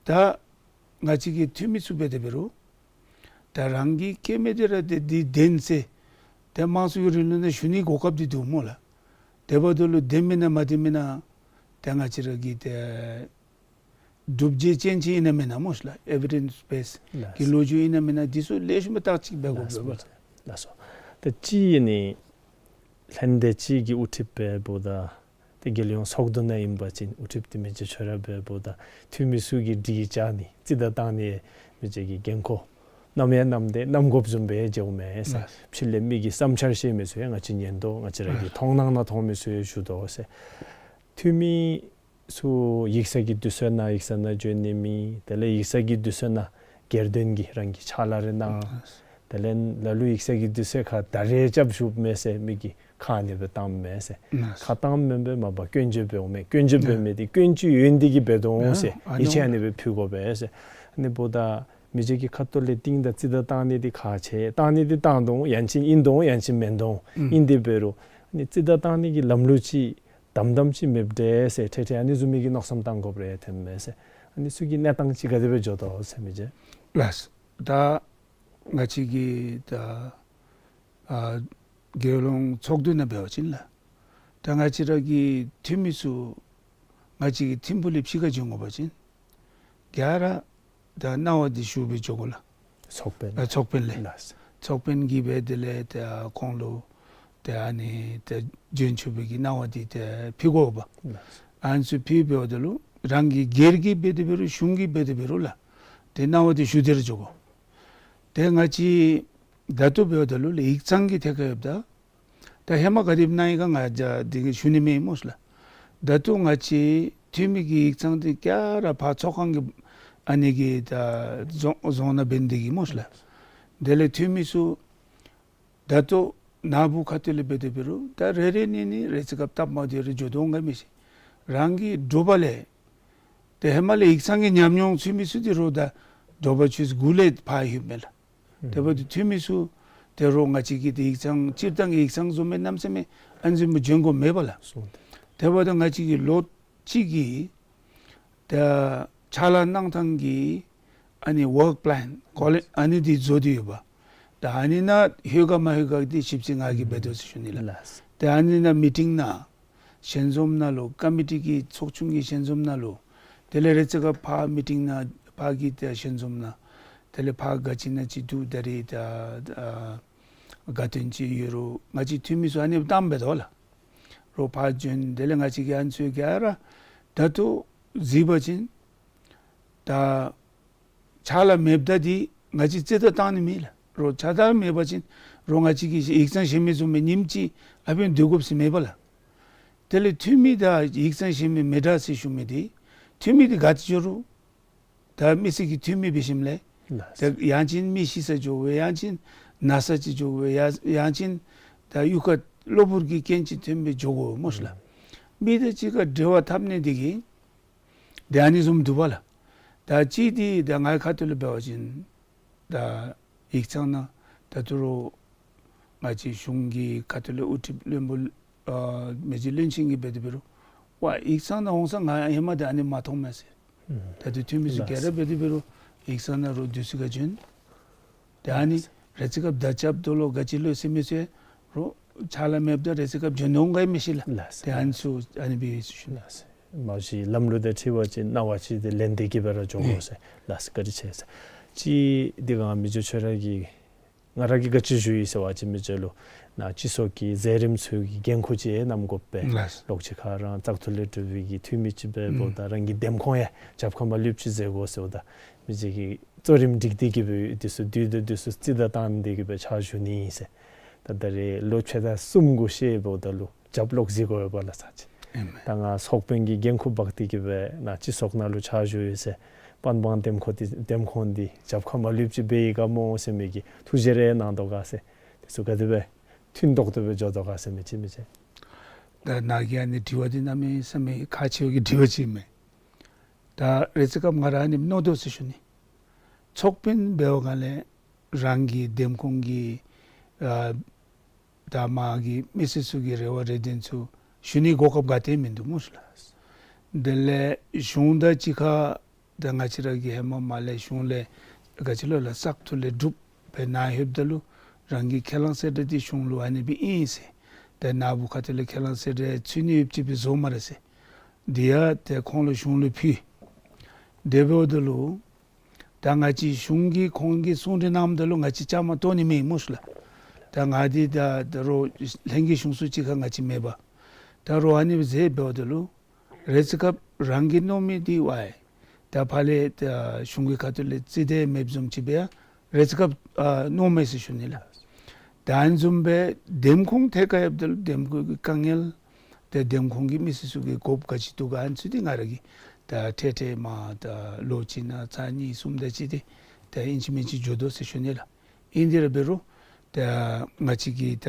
ད་ང་བཅས་ཀྱིས་འཐུས་མི་ཚུ་འབད་དེ་འབད་རུང་ད་རང་གིས་བཀལ་མི་འདི་ར་ཏེ་འདི་བདེན་ཟེར་ཏེ་དམངས་གཙོའི་རིང་ལུགས་ནང་ཞུ་ནི་གོ་སྐབས་འདི་འདུག་སྨོ་ལགས། དེ་འབདཝ་ད་ལུ་བདེན་མེན་ན་མ་བདེན་མེན་ན་ཏེ་ང་བཅས་ར་གིས་ཏེ་སྒྲུབ་བྱེད་ཅན་ཅིག་ཨིན་ན་མེན་ན་སྨོ་ཤ་ལགས། ཨེ་བི་ཌེནསི་བེསཌ་ལགས། གི་ལོ་རྒྱུས་ཨིན་ན་མེན་ན་འདི་ཚུ་ལེགས་ཤོམ་སྦེ་བརྟག་དཔྱད་འབད་དགོཔ་ལགས། ལགས་སོ། ད་ཅི་ཨ་ནི་ལྷན་སྡེ་ཅིག་གི་དབུ་ཁྲིདཔ་འབདཝ་ད་ཏེ་རྒྱལ་ཡོངས་ཚོགས་འདུ་ནང་ཨིན་པ་ཅིན་དབུ་ཁྲིདཔ་འདི་མི་རྗེ་ཁྱོད་ར་འབདཝ་ད་འཐུས་མི་ཚུ་གིས་དྲི་བཅའ་ནི་རྩིས་ད་བཏང་ནི་མི་རྗེ་གི་འགན་ཁུར་ནམ་ཡང་བསྣམས་ཏེ་བསྣམ་དགོཔ་བཟུམ་སྦེ་མཇལཝ་མས་ཟེར། ལགས། ཕྱི་ལས་མི་གིས་བསམ་འཆར་བཤད་མི་ཚུ་ཡང་ང་བཅས་ཉན་དོ། ང་བཅས་ར་གི་ལགས། མཐོང་སྣང་ནང་མཐོང་མི་ཚུ་ཡང་ཞུ་དོ་ཟེར། འཐུས་མི་ ཚུ་ཡིག་ཚང་གི་དུས་ཚོད་ནང་ཡིག་ཚང་ནང་འབྱོན་ནི་མེད། དེ་ལས་ཡིག་ཚང་གི་དུས་ཚོད་ནང་སྒེར་དོན་གྱི་རང་གི་ཕྱག་ལཱ་རེ་གནང་། དེ་ལས་ལ་ལུ་ཡིག་ཚང་གི་དུས་ཚོད་ཁར་ད་རེས་རྐྱབ་ཞུཝ་མས་ཟེར་མི་གིས་ཁ་ཨ་ནི་སྦེ་བཏངམ་མས་ཟེར། ཁ་བཏངམ་མེན་པར་མ་པ་སྐྱོན་བརྗོད་འབདཝ་མས། སྐྱོན་བརྗོད་འབདཝ་མས་ཏེ་སྐྱོན་བརྗོད་ཡོན་ཏན་གྱིས་འབད་དོ་འོང་ཟེར། ཡིད་ཆེས་ཨ་ནི་སྦེ་ཕུལ་དགོ་པས་ཟེར། ཨ་ནི་འབདཝ་ད་མི་རྗེ་གི་ཁ་ཐུག་ལས་རྟིང་བདའ་རྩིས་བདའ་བཏང་ནི་འདི་ཁག་ཆེ། བཏང་ནི་འདི་བཏང་དོ་འོང་། ཡང་ཅིན་ཨིན་དོ་འོང་། ཡང་ཅིན་མེན་དོ་འོང་། ཨིན་ཏེ་འབད་རུང་ཨ་ནི་རྩིས་བདའ་བཏང་ནི་གི་ལམ་ལུགས་ཅིག་དམ་དམ་ཅིག་མེདཔ་འདྲས་ཟེར། ཏེ་ཏེ་ཨ་ནི་བཟུམ་མའི་གི་མནོ་བསམ་བཏང་དགོཔ་རེ་ཐོནམ་མས་ཟེར། ཨ་ནི་ཚུ་གི་གནས་སྟངས་ཅིག་ག་དེ་སྦེ་འགྱོ་དོ་ཟེར་མི་རྗེ། ལགས། ད་ང་བཅས་ཀྱི་ད་ཨ་རྒྱལ་ཡོངས་ཚོགས་འདུ་ནང་འབད་བ་ཅིན་ལགས། ད་ང་བཅས་ར་གི་འཐུས་མི་ཚུ་ང་བཅས་ཀྱི་ཐིམ་ཕུག་ལས་ཕྱི་ཁར་འབྱོན་དགོ་པ་ཅིན་ག་ར་ད་གནང་བ་འདི་ཞུ་སྦེ་འགྱོ་དགོ་ལགས། ཚོགས་དཔོན། ཨ་ཚོགས་དཔོན་ལས། ལགས། ཚོགས་དཔོན་གྱིས་སྦེ་དེ་ལས་ད་ཁོང་ལུ་ད་ཨ་ནི་ད་འབྱོན་ཆོག་པའི་གི་གནང་བ་འདི་ད་ཕུལ་དགོ་པས། ལགས། ཨ་ནི་ཚུ་ཕུལ་འབདཝ་ད་ལུ་རང་གི་སྒེར་གྱི་འབད་དེ་འབད་རུང་གཞུང་གི་འབད་དེ་འབད་རུང་ལགས། ཏེ་གནང་བ་འདི་ཞུ་སྟེ་ར་འགྱོ་དགོ། ཏེ་ང་བཅས་ད་ལྟོ་འབདཝ་ད་ལུ་ལགས་ཡིག་ཚང་གི་ཐད་ཁར་ཡོདཔ་ད་ད་ཧེ་མ་ག་དེ་སྦེ་གནང་ཡི་ག་ང་བཅས་འདི་གིས་ཞུ་ནི་མེད་སྨོ་ལགས། ད་ལྟོ་ང་བཅས་འཐུས་མི་གི་ཡིག་ཚང་འདི་ག་ར་ཕར་ཚོགས་ཁང་གི་ཨ་ནི་གི་ད་རྫོང་རྫོང་ནང་འབད་ནི་འདི་གིས་སྨོ་ལགས། དེ་ལས་འཐུས་མི་ཚུ་ད་ལྟོ་ནཱ་བུ་ཁ་ཐུག་ལས་འབད་དེ་འབད་རུང་ད་རེ་རེ་གཉིས་གཉིས་རེ་ཅིག་སྐབས་སྟབས་མ་བདེཝ་རེ་འགྱོ་དོ་འོང་ག་མི་ཤེས། རང་གི་དྲོ་པ་ལས་ཏེ་ཧེ་མ་ལས་ཡིག་ཚང་གི་ཉམས་མྱོང་ཚུད་མི་ཚུ་འདི་རུང་ད་དྲོ་པ་ཆུ་ཚོད་དགུ་ལས་ཕར་ལྷོདཔ་མས་ལགས། དེ་འབདཝ་ད་འཐུས་མི་ཚུ་ད་རུང་ང་བཅས་ཀྱི་ཏེ་ཡིག་ཚང་སྤྱིར་བཏང་གི་ཡིག་ཚང་བཟུམ་སྦེ་གནམ་མེད་ས་མེད་ཨ་ནི་བཟུམ་སྦེ་འབྱོན་དགོཔ་མེད་པས་ལགས། སོ། དེ་འབདཝ་ད་ང་བཅས་ཀྱིས་ལོ་གཅིག་གི་ད་ཕྱག་ལཱ་གནང་ཐངས་ཀྱི་ཨ་ནི་ཝརཀ་པི་ལེན་གོ་ལེ་ཨ་ནི་འདི་བཟོ་སྟེ་ཡོད་པས། ད་ཨ་ནི་ནང་ལྷོད་ག་མ་ལྷོད་ག་འདི་ཞིབ་འཚོལ་ང་གིས་འབད་དོ་ཟེར་ཞུ་ནི་ལགས། ལགས། ད་ཨ་ནི་ནང་མི་ཊིང་ནང་ཞལ་འཛོམས་ནང་ལུ་ཀོ་མི་ཊི་གི་ཚོགས་ཆུང་གི་ཞལ་འཛོམས་ནང་ལུ་དེ་ལས་རེ་ཅིག་ཁར་ཕར་མི་ཊིང་ནང་ཕར་གྱི་ད་ཞལ་འཛོམས་ནང་དེ་ལས་ཕར་ག་ཅི་ནང་ཅིག་འདུག་ད་རེས་ད་ཨ་དགའ་སྟོན་ཅིག་ཡོད་རུང་ང་བཅས་འཐུས་མི་ཚུ་ཨ་ནི་བཏངམ་འབད་དོ་ལགས། རོགས་ཕར་འབྱོན། དེ་ལས་ང་བཅས་ཀྱིས་ཨ་ནི་ཚུ་ག་ར་ད་ལྟོ་གཟིགས་པ་ཅིན་ད་ཕྱག་ལཱ་མེདཔ་ད་འདི་ང་བཅས་རྩིས་བདའ་བཏང་ནི་མེད་ལགས། རོགས་ཕྱག་ལཱ་མེད་པ་ཅིན་རོགས་ང་བཅས་ཀྱིས་ཡིག་ཚང་གཞན་མི་བཟུམ་སྦེ་ཉིནམ་གཅིག་ཨ་ཕན་སྡོད་དགོཔ་ཟེར་མེད་པས་ལགས། དེ་ལས་འཐུས་མི་དང་ཡིག་ཚང་གཞན་མི་མི་འདྲ་ཟེར་ཞུ་མི་འདི་འཐུས་མི་འདི་ག་ཏེ་འགྱོ་རུང་ད་མི་སེར་གྱི་འཐུས་མི་འབད་ཞིནམ་ལས་ལགས། ད་ཡང་ཅིན་མི་ཤི་ས་འགྱོ་བས། ཡང་ཅིན་ན་ས་ཅིག་འགྱོ་བས། ཡང་ཡང་ཅིན་ད་གཡུས་ཁར་གློ་བུར་གྱི་རྐྱེན་ཅིག་ཐོན་སྦེ་འགྱོ་དགོ་སྨོ་ལགས། མི་དང་གཅིག་ཁར་འབྲེལ་བ་འཐབ་ནི་འདི་གིས་ད་ཨ་ནི་བཟུམ་འདུག་པས་ལགས། ད་གཅིག་འདི་ད་ངེའི་ཁ་ཐུག་ལས་འབད་བ་ཅིན་ད་ཡིག་ཚང་ནང་ད་ལྟོ་རོགས་ང་བཅས་གཞུང་གི་ཁ་ཐུག་ལས་དབུ་ཁྲིད་བློན་པོ་ཨ་མི་རྗེ་བློན་ཆེན་གྱིས་འབད་དེ་འབད་རུང་ཝའི་ཡིག་ཚང་ནང་འོང་ས་ང་ཧེ་མ་ད་ཨ་ནི་མ་མཐོངམ་མས་ཟེར། ད་ལྟོ་འཐུས་མི་ཚུ་ག་ར་འབད་དེ་འབད་རུང་ཡིག་ཚང་ནང་རོགས་དུས་ཅི་ཁར་འབྱོན། ད་ཨ་ནི་རེ་ཅིག་སྐབས་བརྡ་རྐྱབ་དོ་ལོ་ག་ཅི་ལོ་ཟེར་མི་ཚུ་རོགས་ཕྱག་ལཱ་མེདཔ་ད་རེ་ཅིག་སྐབས་འབྱོན་འོང་ག་མི་ཤེས་ལགས། ལགས། ད་ཨ་ནི་ཚུ་ཨ་ནི་སྦེ་ཞུ་ནི། ལགས། མ་གཞི་ལམ་ལུགས་དང་འཁྲིལ་བ་ཅིན་གནང་བ་ཅིག་དེ་ལེན་ཏེ་གི་སྦེ་ར་འགྱོ་དགོ་ཟེར། ལགས་སོ། བཀའ་དྲིན་ཆེ་ཟེར། ཅིག་འདི་ག་མི་རྗེ་ཁྱོད་ར་གིས་ང་ར་གིས་ག་ཅི་ཞུ་ཡི་ཟེར་བ་ཅིན་མི་རྗེ་ལུ་ནཱ་སྤྱི་ཚོགས་ཀྱི་མཛད་རིམ་ཚུ་གི་འགན་ཁུར་ཅིག་གནང་དགོ་པས། ལགས། ལོག་ཅིག་ཁར་རང་བཙག་འཐུ་ལས་གྲུབ་པའི་གི་འཐུས་མི་ཅིག་སྦེ་འབདཝ་ད་རང་གི་འདེམས་ཁོངས་ཡང་རྒྱབ་ཁར་མར་ལུསཔ་ཅིག་མཛད་དགོ་ཟེརཝ་ད་མི་རྗེ་གིས་གཙོ་རིམ་སྒྲིག་སྟེ་གི་སྦེ་དུས་ཚོད་དུས་དང་དུས་ཚོད་རྩིས་བདའ་བཏང་སྟེ་གི་སྦེ་ཕྱག་ཞུ་ནི་ཨིན་ཟེར། ད་ད་རེས་ལོ་ཕྱེད་དང་གསུམ་གུ་ཤེས་འབདཝ་ད་ལུ་རྒྱབ་ལོག་གཟིགས་དགོ་པས་ལགས་ས་ཅིག། ཨིན་མས། ད་ང་ཚོགས་དཔོན་གྱི་འགན་ཁུར་འབག་སྟེ་གི་སྦེ་ནཱ་སྤྱི་ཚོགས་ནང་ལུ་ཕྱག་ཞུ་ཡི་ཟེར་པན་སྦང་འདེམས་ཁོངས་འདི་འདེམས་ཁོངས་འདི་རྒྱབ་ཁར་མར་ལུསཔ་ཅིག་འབད་ཡི་ག་སྨོ་ཟེར་མི་གི་ཐུགས་བཞེད་རེ་གནང་དོ་ག་ཟེར། དེ་ཚུ་ག་དེ་སྦེ་མཐུན་ཏོག་ཏོ་སྦེ་འགྱོ་དོ་ག་ཟེར་མི་ཅིག་མི་ཅིག། ད་ནཱ་གི་ཨ་ནི་དྲི་བ་འདི་གནམ་མེད་ས་མེད་ཁག་ཆེ་བའི་གི་དྲི་བ་ཅིག་ཨིན་མས། ད་རེ་ཅིག་སྐབས་ང་ར་ཨ་ནི་མནོ་དོ་ཟེར་ཞུ་ནི། ཚོགས་དཔོན་འབད་བའི་སྒང་ལས་རང་གི་འདེམས་ཁོངས་ཀྱི་ཨ་ད་མར་གྱི་མི་སེར་ཚུ་གི་རེ་བ་རེ་འདུན་ཚུ་ཞུ་ནི་གོ་སྐབས་ག་ཏེ་མིན་འདུག་སྨོ་ལགས། དེ་ལས་གཞུང་དང་གཅིག་ཁར་ད་ང་བཅས་ར་གིས་ཧེ་མ་མར་ལས་གཞུང་ལས་ག་ཅི་ལོ་ལགས་བཙག་འཐུ་ལས་གྲུབ་སྦེ་ནཱ་ལྷོདཔ་ད་ལུ་རང་གི་ཁས་བླངས་གསལ་བསྒྲགས་འདི་གཞུང་ལུ་ཨ་ནི་སྦེ་ཨིན་ཟེར། ད་ནཱ་བུ་ཁ་ཐུག་ལས་ཁས་བླངས་གསལ་བསྒྲགས་ཚུད་ནི་ཡོདཔ་ཅིག་སྦེ་བཟོ་སྨ་རེ་ཟེར། དེ་ཡང་ཏེ་ཁོང་ལུ་གཞུང་ལུ་ཕུལ། དེ་འབདཝ་ད་ལུ་ད་ང་བཅས་གཞུང་གིས་ཁོང་གིས་གསུང་གྲོས་གནངམ་ད་ལུ་ང་བཅས་བཅའ་མར་གཏོགས་ནི་མེད་སྨོ་ལགས། ད་ང་འདི་ད་ད་རོགས་ལྷན་རྒྱས་གཞུང་ཚོགས་ཅིག་ཁར་ང་བཅས་མེད་པས། ད་རོགས་ཨ་ནི་སྦེ་མཛད་འབདཝ་ད་ལུ་རེ་ཅིག་སྐབས་རང་གིས་མནོ་མི་འདི་ཝའི་ད་ཕར་ལས་ད་གཞུང་གི་ཁ་ཐུག་ལས་རྩིས་བདའ་མེདཔ་བཟུམ་ཅིག་སྦེ་ཡང་རེ་ཅིག་སྐབས་ཨ་མནོཝ་མས་ཟེར་ཞུ་ནི་ལགས། ད་ཨ་ནི་བཟུམ་སྦེ་འདེམས་ཁོངས་ཐད་ཁར་ཡོདཔ་ད་ལུ་འདེམས་ཁོངས་ཀྱི་དཀའ་ངལ། ཏེ་འདེམས་ཁོངས་ཀྱི་མི་སེར་ཚུ་གིས་དགོཔ་ག་ཅི་འདུག་ག་ཨ་ནི་ཚུ་འདི་ང་ར་གིས་ད་འཕྲལ་འཕྲལ་མར་ད་ལོ་གཅིག་ནང་ཚར་གཉིས་གསུམ་དེ་ཅིག་འདི་ད་ཨིན་ཅི་མིན་ཅི་འགྱོ་དོ་ཟེར་ཞུ་ནི་ལགས། ཨིན་དེ་ར་འབད་རུང་ད་ང་བཅས་ཀྱི་ད་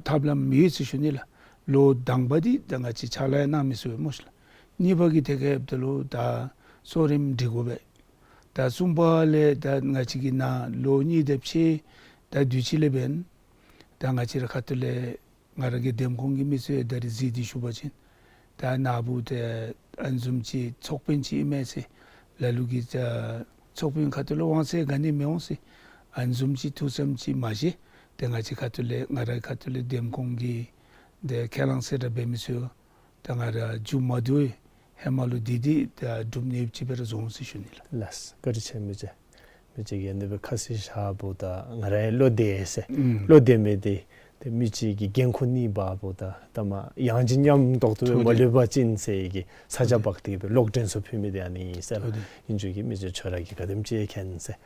ཐབས་ལམ་ཡོད་ཟེར་ཞུ་ནི་ལགས། ལོ་དང་པ་འདི་ད་ང་བཅས་ཕྱག་ལཱ་ཡང་གནང་མི་ཚུགས་པས་སྨོ་ཤིག་ལགས། གཉིས་པ་གི་ཐད་ཁར་འབདཝ་ད་ལུ་ད་གསོ་རིམ་སྒྲིག་དགོ་པས། ད་གསུམ་པ་ལས་ད་ང་བཅས་ཀྱི་ནཱ་ལོ་གཉིས་དེ་ཅིག་ད་དུས་ཅི་ལས་འབདན་ད་ང་བཅས་ར་ཁ་ཐུག་ལས་ང་ར་གི་འདེམས་ཁོངས་ཀྱི་མི་ཚུ་ད་རིས་གཟིགས་ཏེ་ཞུ་བ་ཅིན་ད་ནཱ་བུ་ཏེ་ཨ་ནི་བཟུམ་ཅིག་ཚོགས་དཔོན་ཅིག་ཨིན་མས་ཟེར་ལ་ལུ་གིས་ད་ཚོགས་དཔོན་ཁ་ཐུག་ལུ་དབང་ཚད་ག་ནི་མི་འོང་ཟེར། ཨ་ནི་བཟུམ་ཅིག་ཐུགས་བསམ་ཅིག་མ་བཞེས། ཏེ་ང་བཅས་ཁ་ཐུག་ལས་ང་རའི་ཁ་ཐུག་ལས་འདེམས་ཁོངས་ཀྱི་ཏེ་ཁས་བླངས་གསལ་བསྒྲགས་འབད་མི་ཚུ་ད་ང་ར་མཇུག་མ་བསྡུ་བའི་ཧེ་མ་ལུ་འདི་འདི་ད་སྒྲུབ་ནི་ཅིག་སྦེ་ར་བཟོ་འོང་ཟེར་ཞུ་ནི་ལགས། ལགས་བཀའ་དྲིན་ཆེ་མི་རྗེ། མི་རྗེ་གིས་ཨ་ནི་སྦེ་ཁ་གསལ་བཞགཔ་ད་ང་ར་ཡང་བློ་བདེ་ཟེར། ཨུམ། བློ་བདེ་མི་བདེ་ཏེ་མི་གཅིག་གི་འགན་ཁུར་ནི་འབདཝ་ད་ད་མ་ཡང་ཅིན་ཉམས་ཏོག་ཏོ་སྦེ་མ་ལུས་པ་ཅིན་ཟེར་གྱི་ས་ཆ་འབག་སྟེ་སྦེ་ལོག་དྲན་གསོ་ཕུལ་མི་འདི་ཨ་ནི་ཟེར་ལགས། ཨིན་ཅི་གི་མི་རྗེ་ཁྱོད་ར་གིས་ག་དེམ་ཅིག་མཁྱེན་ཟེར།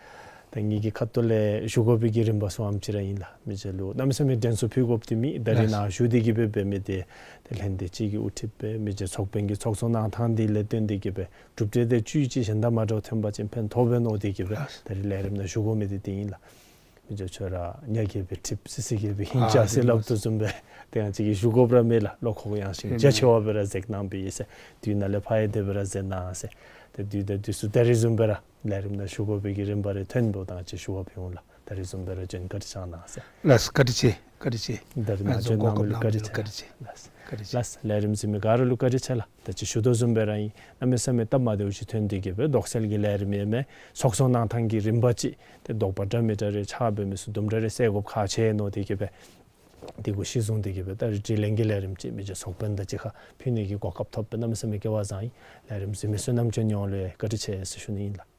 ད་ངེ་གི་ཁ་ཐུག་ལས་ཞུ་དགོ་པའི་གི་རིམ་པ་ཚུ་ཨ་ནེམ་ཅིག་ར་ཨིན་ལགས། མི་རྗེ་ལུ་གནམ་མེད་ས་མེད་དྲན་གསོ་ཕུལ་དགོཔ་འདི་མེད། ད་རིས་ནཱ་བཞུགས་ཏེ་གི་སྦེ་འབད་མི་འདི་ཏེ་ལྷན་སྡེ་ཅིག་གི་དབུ་ཁྲིདཔ་སྦེ་མི་རྗེ་ཚོགས་དཔོན་གྱིས་ཚོགས་གཙོ་གནང་ཐངས་འདི་ལས་བརྟེན་ཏེ་གི་སྦེ་གྲུབ་འབྲས་དེ་བཅུད་ཅིག་གཞན་དང་མ་འདྲཝ་ཐོན་པ་ཅིན་ཕན་ཐོགས་པས་མནོ་སྟེ་གི་སྦེ་ད་རིས་ལས་རིམ་ནང་ཞུ་དགོ་མི་འདི་འདི་ཨིན་ལགས། མི་རྗེ་ཁྱོད་ར་ཉ་རྒྱལ་པོའི་ཁྲིདཔ་སི་སི་རྒྱལ་པོའི་ཧིང་ཨ་ཅག་ཟེར་སླབ་དོ་བཟུམ་སྦེ་ཏེ་ང་བཅས་ཀྱིས་ཞུ་དགོཔ་ར་མེད་ལགས། བློ་ཁོག་ཡངས་ཤིང་རྒྱ་ཆེ་བ་སྦེ་ར་མཛད་གནང་པའི་ཨིན་ཟེར། དུས་ནཱ་ལས་ཕར་ཡང་དེ་སྦེ་ར་མཛད་གནང་ཟེར། ཏེ་དུས་དང་དུས་སུ་ད་རིས་བཟུམ་སྦེ་ར་ལས་རིམ་ནང་ཞུ་དགོ་པའི་གི་རིམ་པ་རེ་ཐོན་འབདཝ་ད་ང་བཅས་ཞུ་བ་ཕུལ་འོང་ལགས། ད་རིས་བཟུམ་སྦེ་ར་བྱོན་བཀའ་དྲིན་བསྐྱང་གནང་ཟེར། ལགས་བཀའ་དྲིན་ཆེ་བཀའ་དྲིན་ཆེ། ད་རིས་ནཱ་བྱོན་གནང་མི་ལུ་བཀའ་དྲིན་ཆེ། བཀའ་དྲིན་ཆེ། ལགས་བཀའ་དྲིན་ཆེ། ལགས་ལས་རིམ་གཟིགས་མི་ག་ར་ལུ་བཀའ་དྲིན་ཆེ་ལགས། ད་ཅི་ཞུ་དོ་བཟུམ་སྦེ་ར་ཨིན། གནམ་མེད་ས་མེད་སྟབས་མ་བདེཝ་ཅིག་ཐོན་ཏེ་གི་སྦེ་དོགས་སེལ་གྱི་ལས་རིམ་ཡང་མེད། ཚོགས་གཙོ་གནང་ཐངས་ཀྱི་རིམ་པ་ཅིག་ཏེ་དོགས་པ་འདྲ་མི་འདྲ་རེ་ཆགས་འབད་མི་ཚུ་དུམ་གྲ་རེ་སེལ་དགོཔ་ཁག་ཆེ་མནོ་སྟེ་གི་སྦེ་དེ་གུ་གཞི་བཟུང་སྟེ་གི་སྦེ་ད་རིས་དྲི་ལན་གྱི་ལས་རིམ་ཅིག་མི་རྗེ་ཚོགས་དཔོན་དང་གཅིག་ཁར་ཕུལ་ནི་གི་གོ་སྐབས་ཐོབ་པས། གནམ་མེད་ས་མེད་སྐལ་བ་བཟང་ཡི། ལས་རིམ་གཟིགས་མི་བསོད་ནམས་ཅན་ཡོངས་ལུ་ཡང་བཀའ་དྲིན་ཆེ་ཟེར་ཞུ་ནི་ཨིན་ལགས།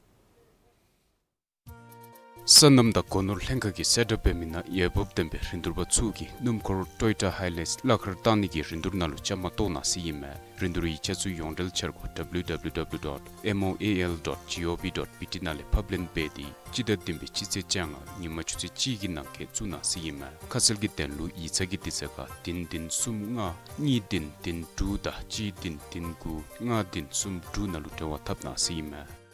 སོ་ནམ་དང་སྒོ་ནོར་ལྷན་ཁག་གིས་གསལ་བསྒྲགས་འབད་མི་ནང་འོས་འབབ་ལྡན་པའི་རིན་བསྡུར་པ་ཚུ་གིས་སྣུམ་འཁོར་ཊོ་ཡོ་ཊ་ཧའི་ལེགས་གླ་ཁར་བཏང་ནི་གི་རིན་བསྡུར་ནང་ལུ་བཅའ་མར་གཏོགས་གནང་ཟེར་ཨིན་མས། རིན་བསྡུར་ཡིག་ཆ་ཚུ་ཡོངས་འབྲེལ་འཆར་སྒོ་W W W dot M O A L dot G O V dot B T ནང་ལས་ཕབ་ལེན་འབད་དེ་སྤྱི་ཟླ་བདུན་པའི་སྤྱི་ཚེས་བཅོ་ལྔ་ཉིན་མ་ཆུ་ཚོད་གཅིག་གི་ནང་འཁོད་བཙུགས་གནང་ཟེར་ཨིན་མས། ཁ་གསལ་གྱི་དོན་ལུ་ཡིག་ཚང་གི་དུས་ཚོད་ཁར་བདུན་བདུན་གསུམ་ལྔ་གཉིས་བདུན་བདུན་དྲུག་དང་གཅིག་བདུན་བདུན་དགུ་ལྔ་བདུན་གསུམ་དྲུག་ནང་ལུ་འབྲེལ་བ་འཐབ་གནང་ཟེར་ཨིན་མས།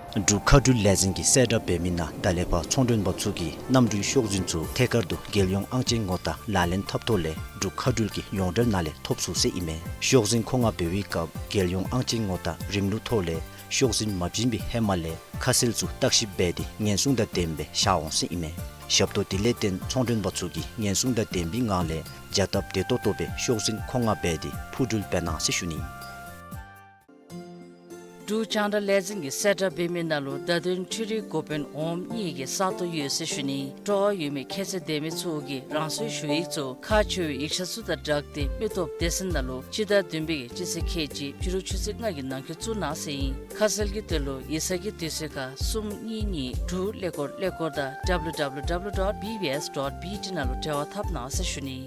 འབྲུག་མཁའ་འགྲུལ་ལས་འཛིན་གྱིས་གསལ་བསྒྲགས་འབད་མི་ནང་ད་ལས་ཕར་ཚོང་མགྲོན་པ་ཚུ་གིས་གནམ་གྲུའི་ཤོག་འཛིན་ཚུ་ཐད་ཀར་དུ་རྒྱལ་ཡོངས་ཨང་ཅན་ངོ་རྟགས་ལག་ལེན་འཐབ་ཐོག་ལས་འབྲུག་མཁའ་འགྲུལ་གྱི་ཡོངས་འབྲེལ་ནང་ལས་ཐོབ་ཚུགས་ཟེར་ཨིན་མས། ཤོག་འཛིན་མཁོ་མངགས་འབད་བའི་སྐབས་རྒྱལ་ཡོངས་ཨང་ཅན་ངོ་རྟགས་རིམ་ལུགས་ཐོག་ལས་ཤོག་འཛིན་མ་བྱིན་པའི་ཧེ་མ་ལས་ཁ་གསལ་ཚུ་བརྟག་ཞིབ་འབད་དེ་ཉེན་སྲུང་དང་ལྡནམ་སྦེ་བཞག་འོང་ཟེར་ཨིན་མས། ཞབས་ཏོག་དེ་ལས་བརྟེན་ཚོང་མགྲོན་པ་ཚུ་གིས་ཉེན་སྲུང་དང་ལྡན་པའི་ངང་ལས་བྱ་སྟབས་བདེ་ཏོག་ཏོ་སྦེ་ཤོག་འཛིན་མཁོ་མངགས་འབད་དེ་འཕུར་འགྲུལ་འབད་གནང་ཟེར་ཞུ་ནི། འབྲུག་རྒྱང་བསྒྲགས་ལས་འཛིན་གྱིས་གསལ་བསྒྲགས་འབད་མི་ནང་ལུ་བརྡ་དོན་འཕྲུལ་རིག་འགོ་དཔོན་འོགམ་གཉིས་ཀྱི་ས་སྟོང་ཡོད་ཟེར་ཞུ་ནི། སྤྲོ་བ་ཡོད་མི་ཁྱད་ཚད་ལྡན་མི་ཚུ་གིས་རང་སོའི་ཞུ་ཡིག་ཚུ་ཁག་ཆེ་བའི་ཡིག་ཆ་ཚུ་དང་སྦྲགས་ཏེ་མི་སྟོབས་སྡེ་ཚན་ནང་ལུ་སྤྱི་ཟླ་བདུན་པའི་སྤྱི་ཚེས་ཁལ་གཅིག་ཕྱི་རུ་ཆུ་ཚོད་ལྔ་གི་ནང་འཁོད་བཙུགས་གནང་ཟེར་ཨིན། ཁ་གསལ་གྱི་དོན་ལུ་ཡིག་ཚང་གི་དུས་ཚོད་ཁར་གསུམ་གཉིས་གཉིས་དྲུག་ཀླད་ཀོར་ཀླད་ཀོར་དང་W W W dot B B S dot B T ནང་ལུ་འབྲེལ་བ་འཐབ་གནང་ཟེར་ཞུ་ནི།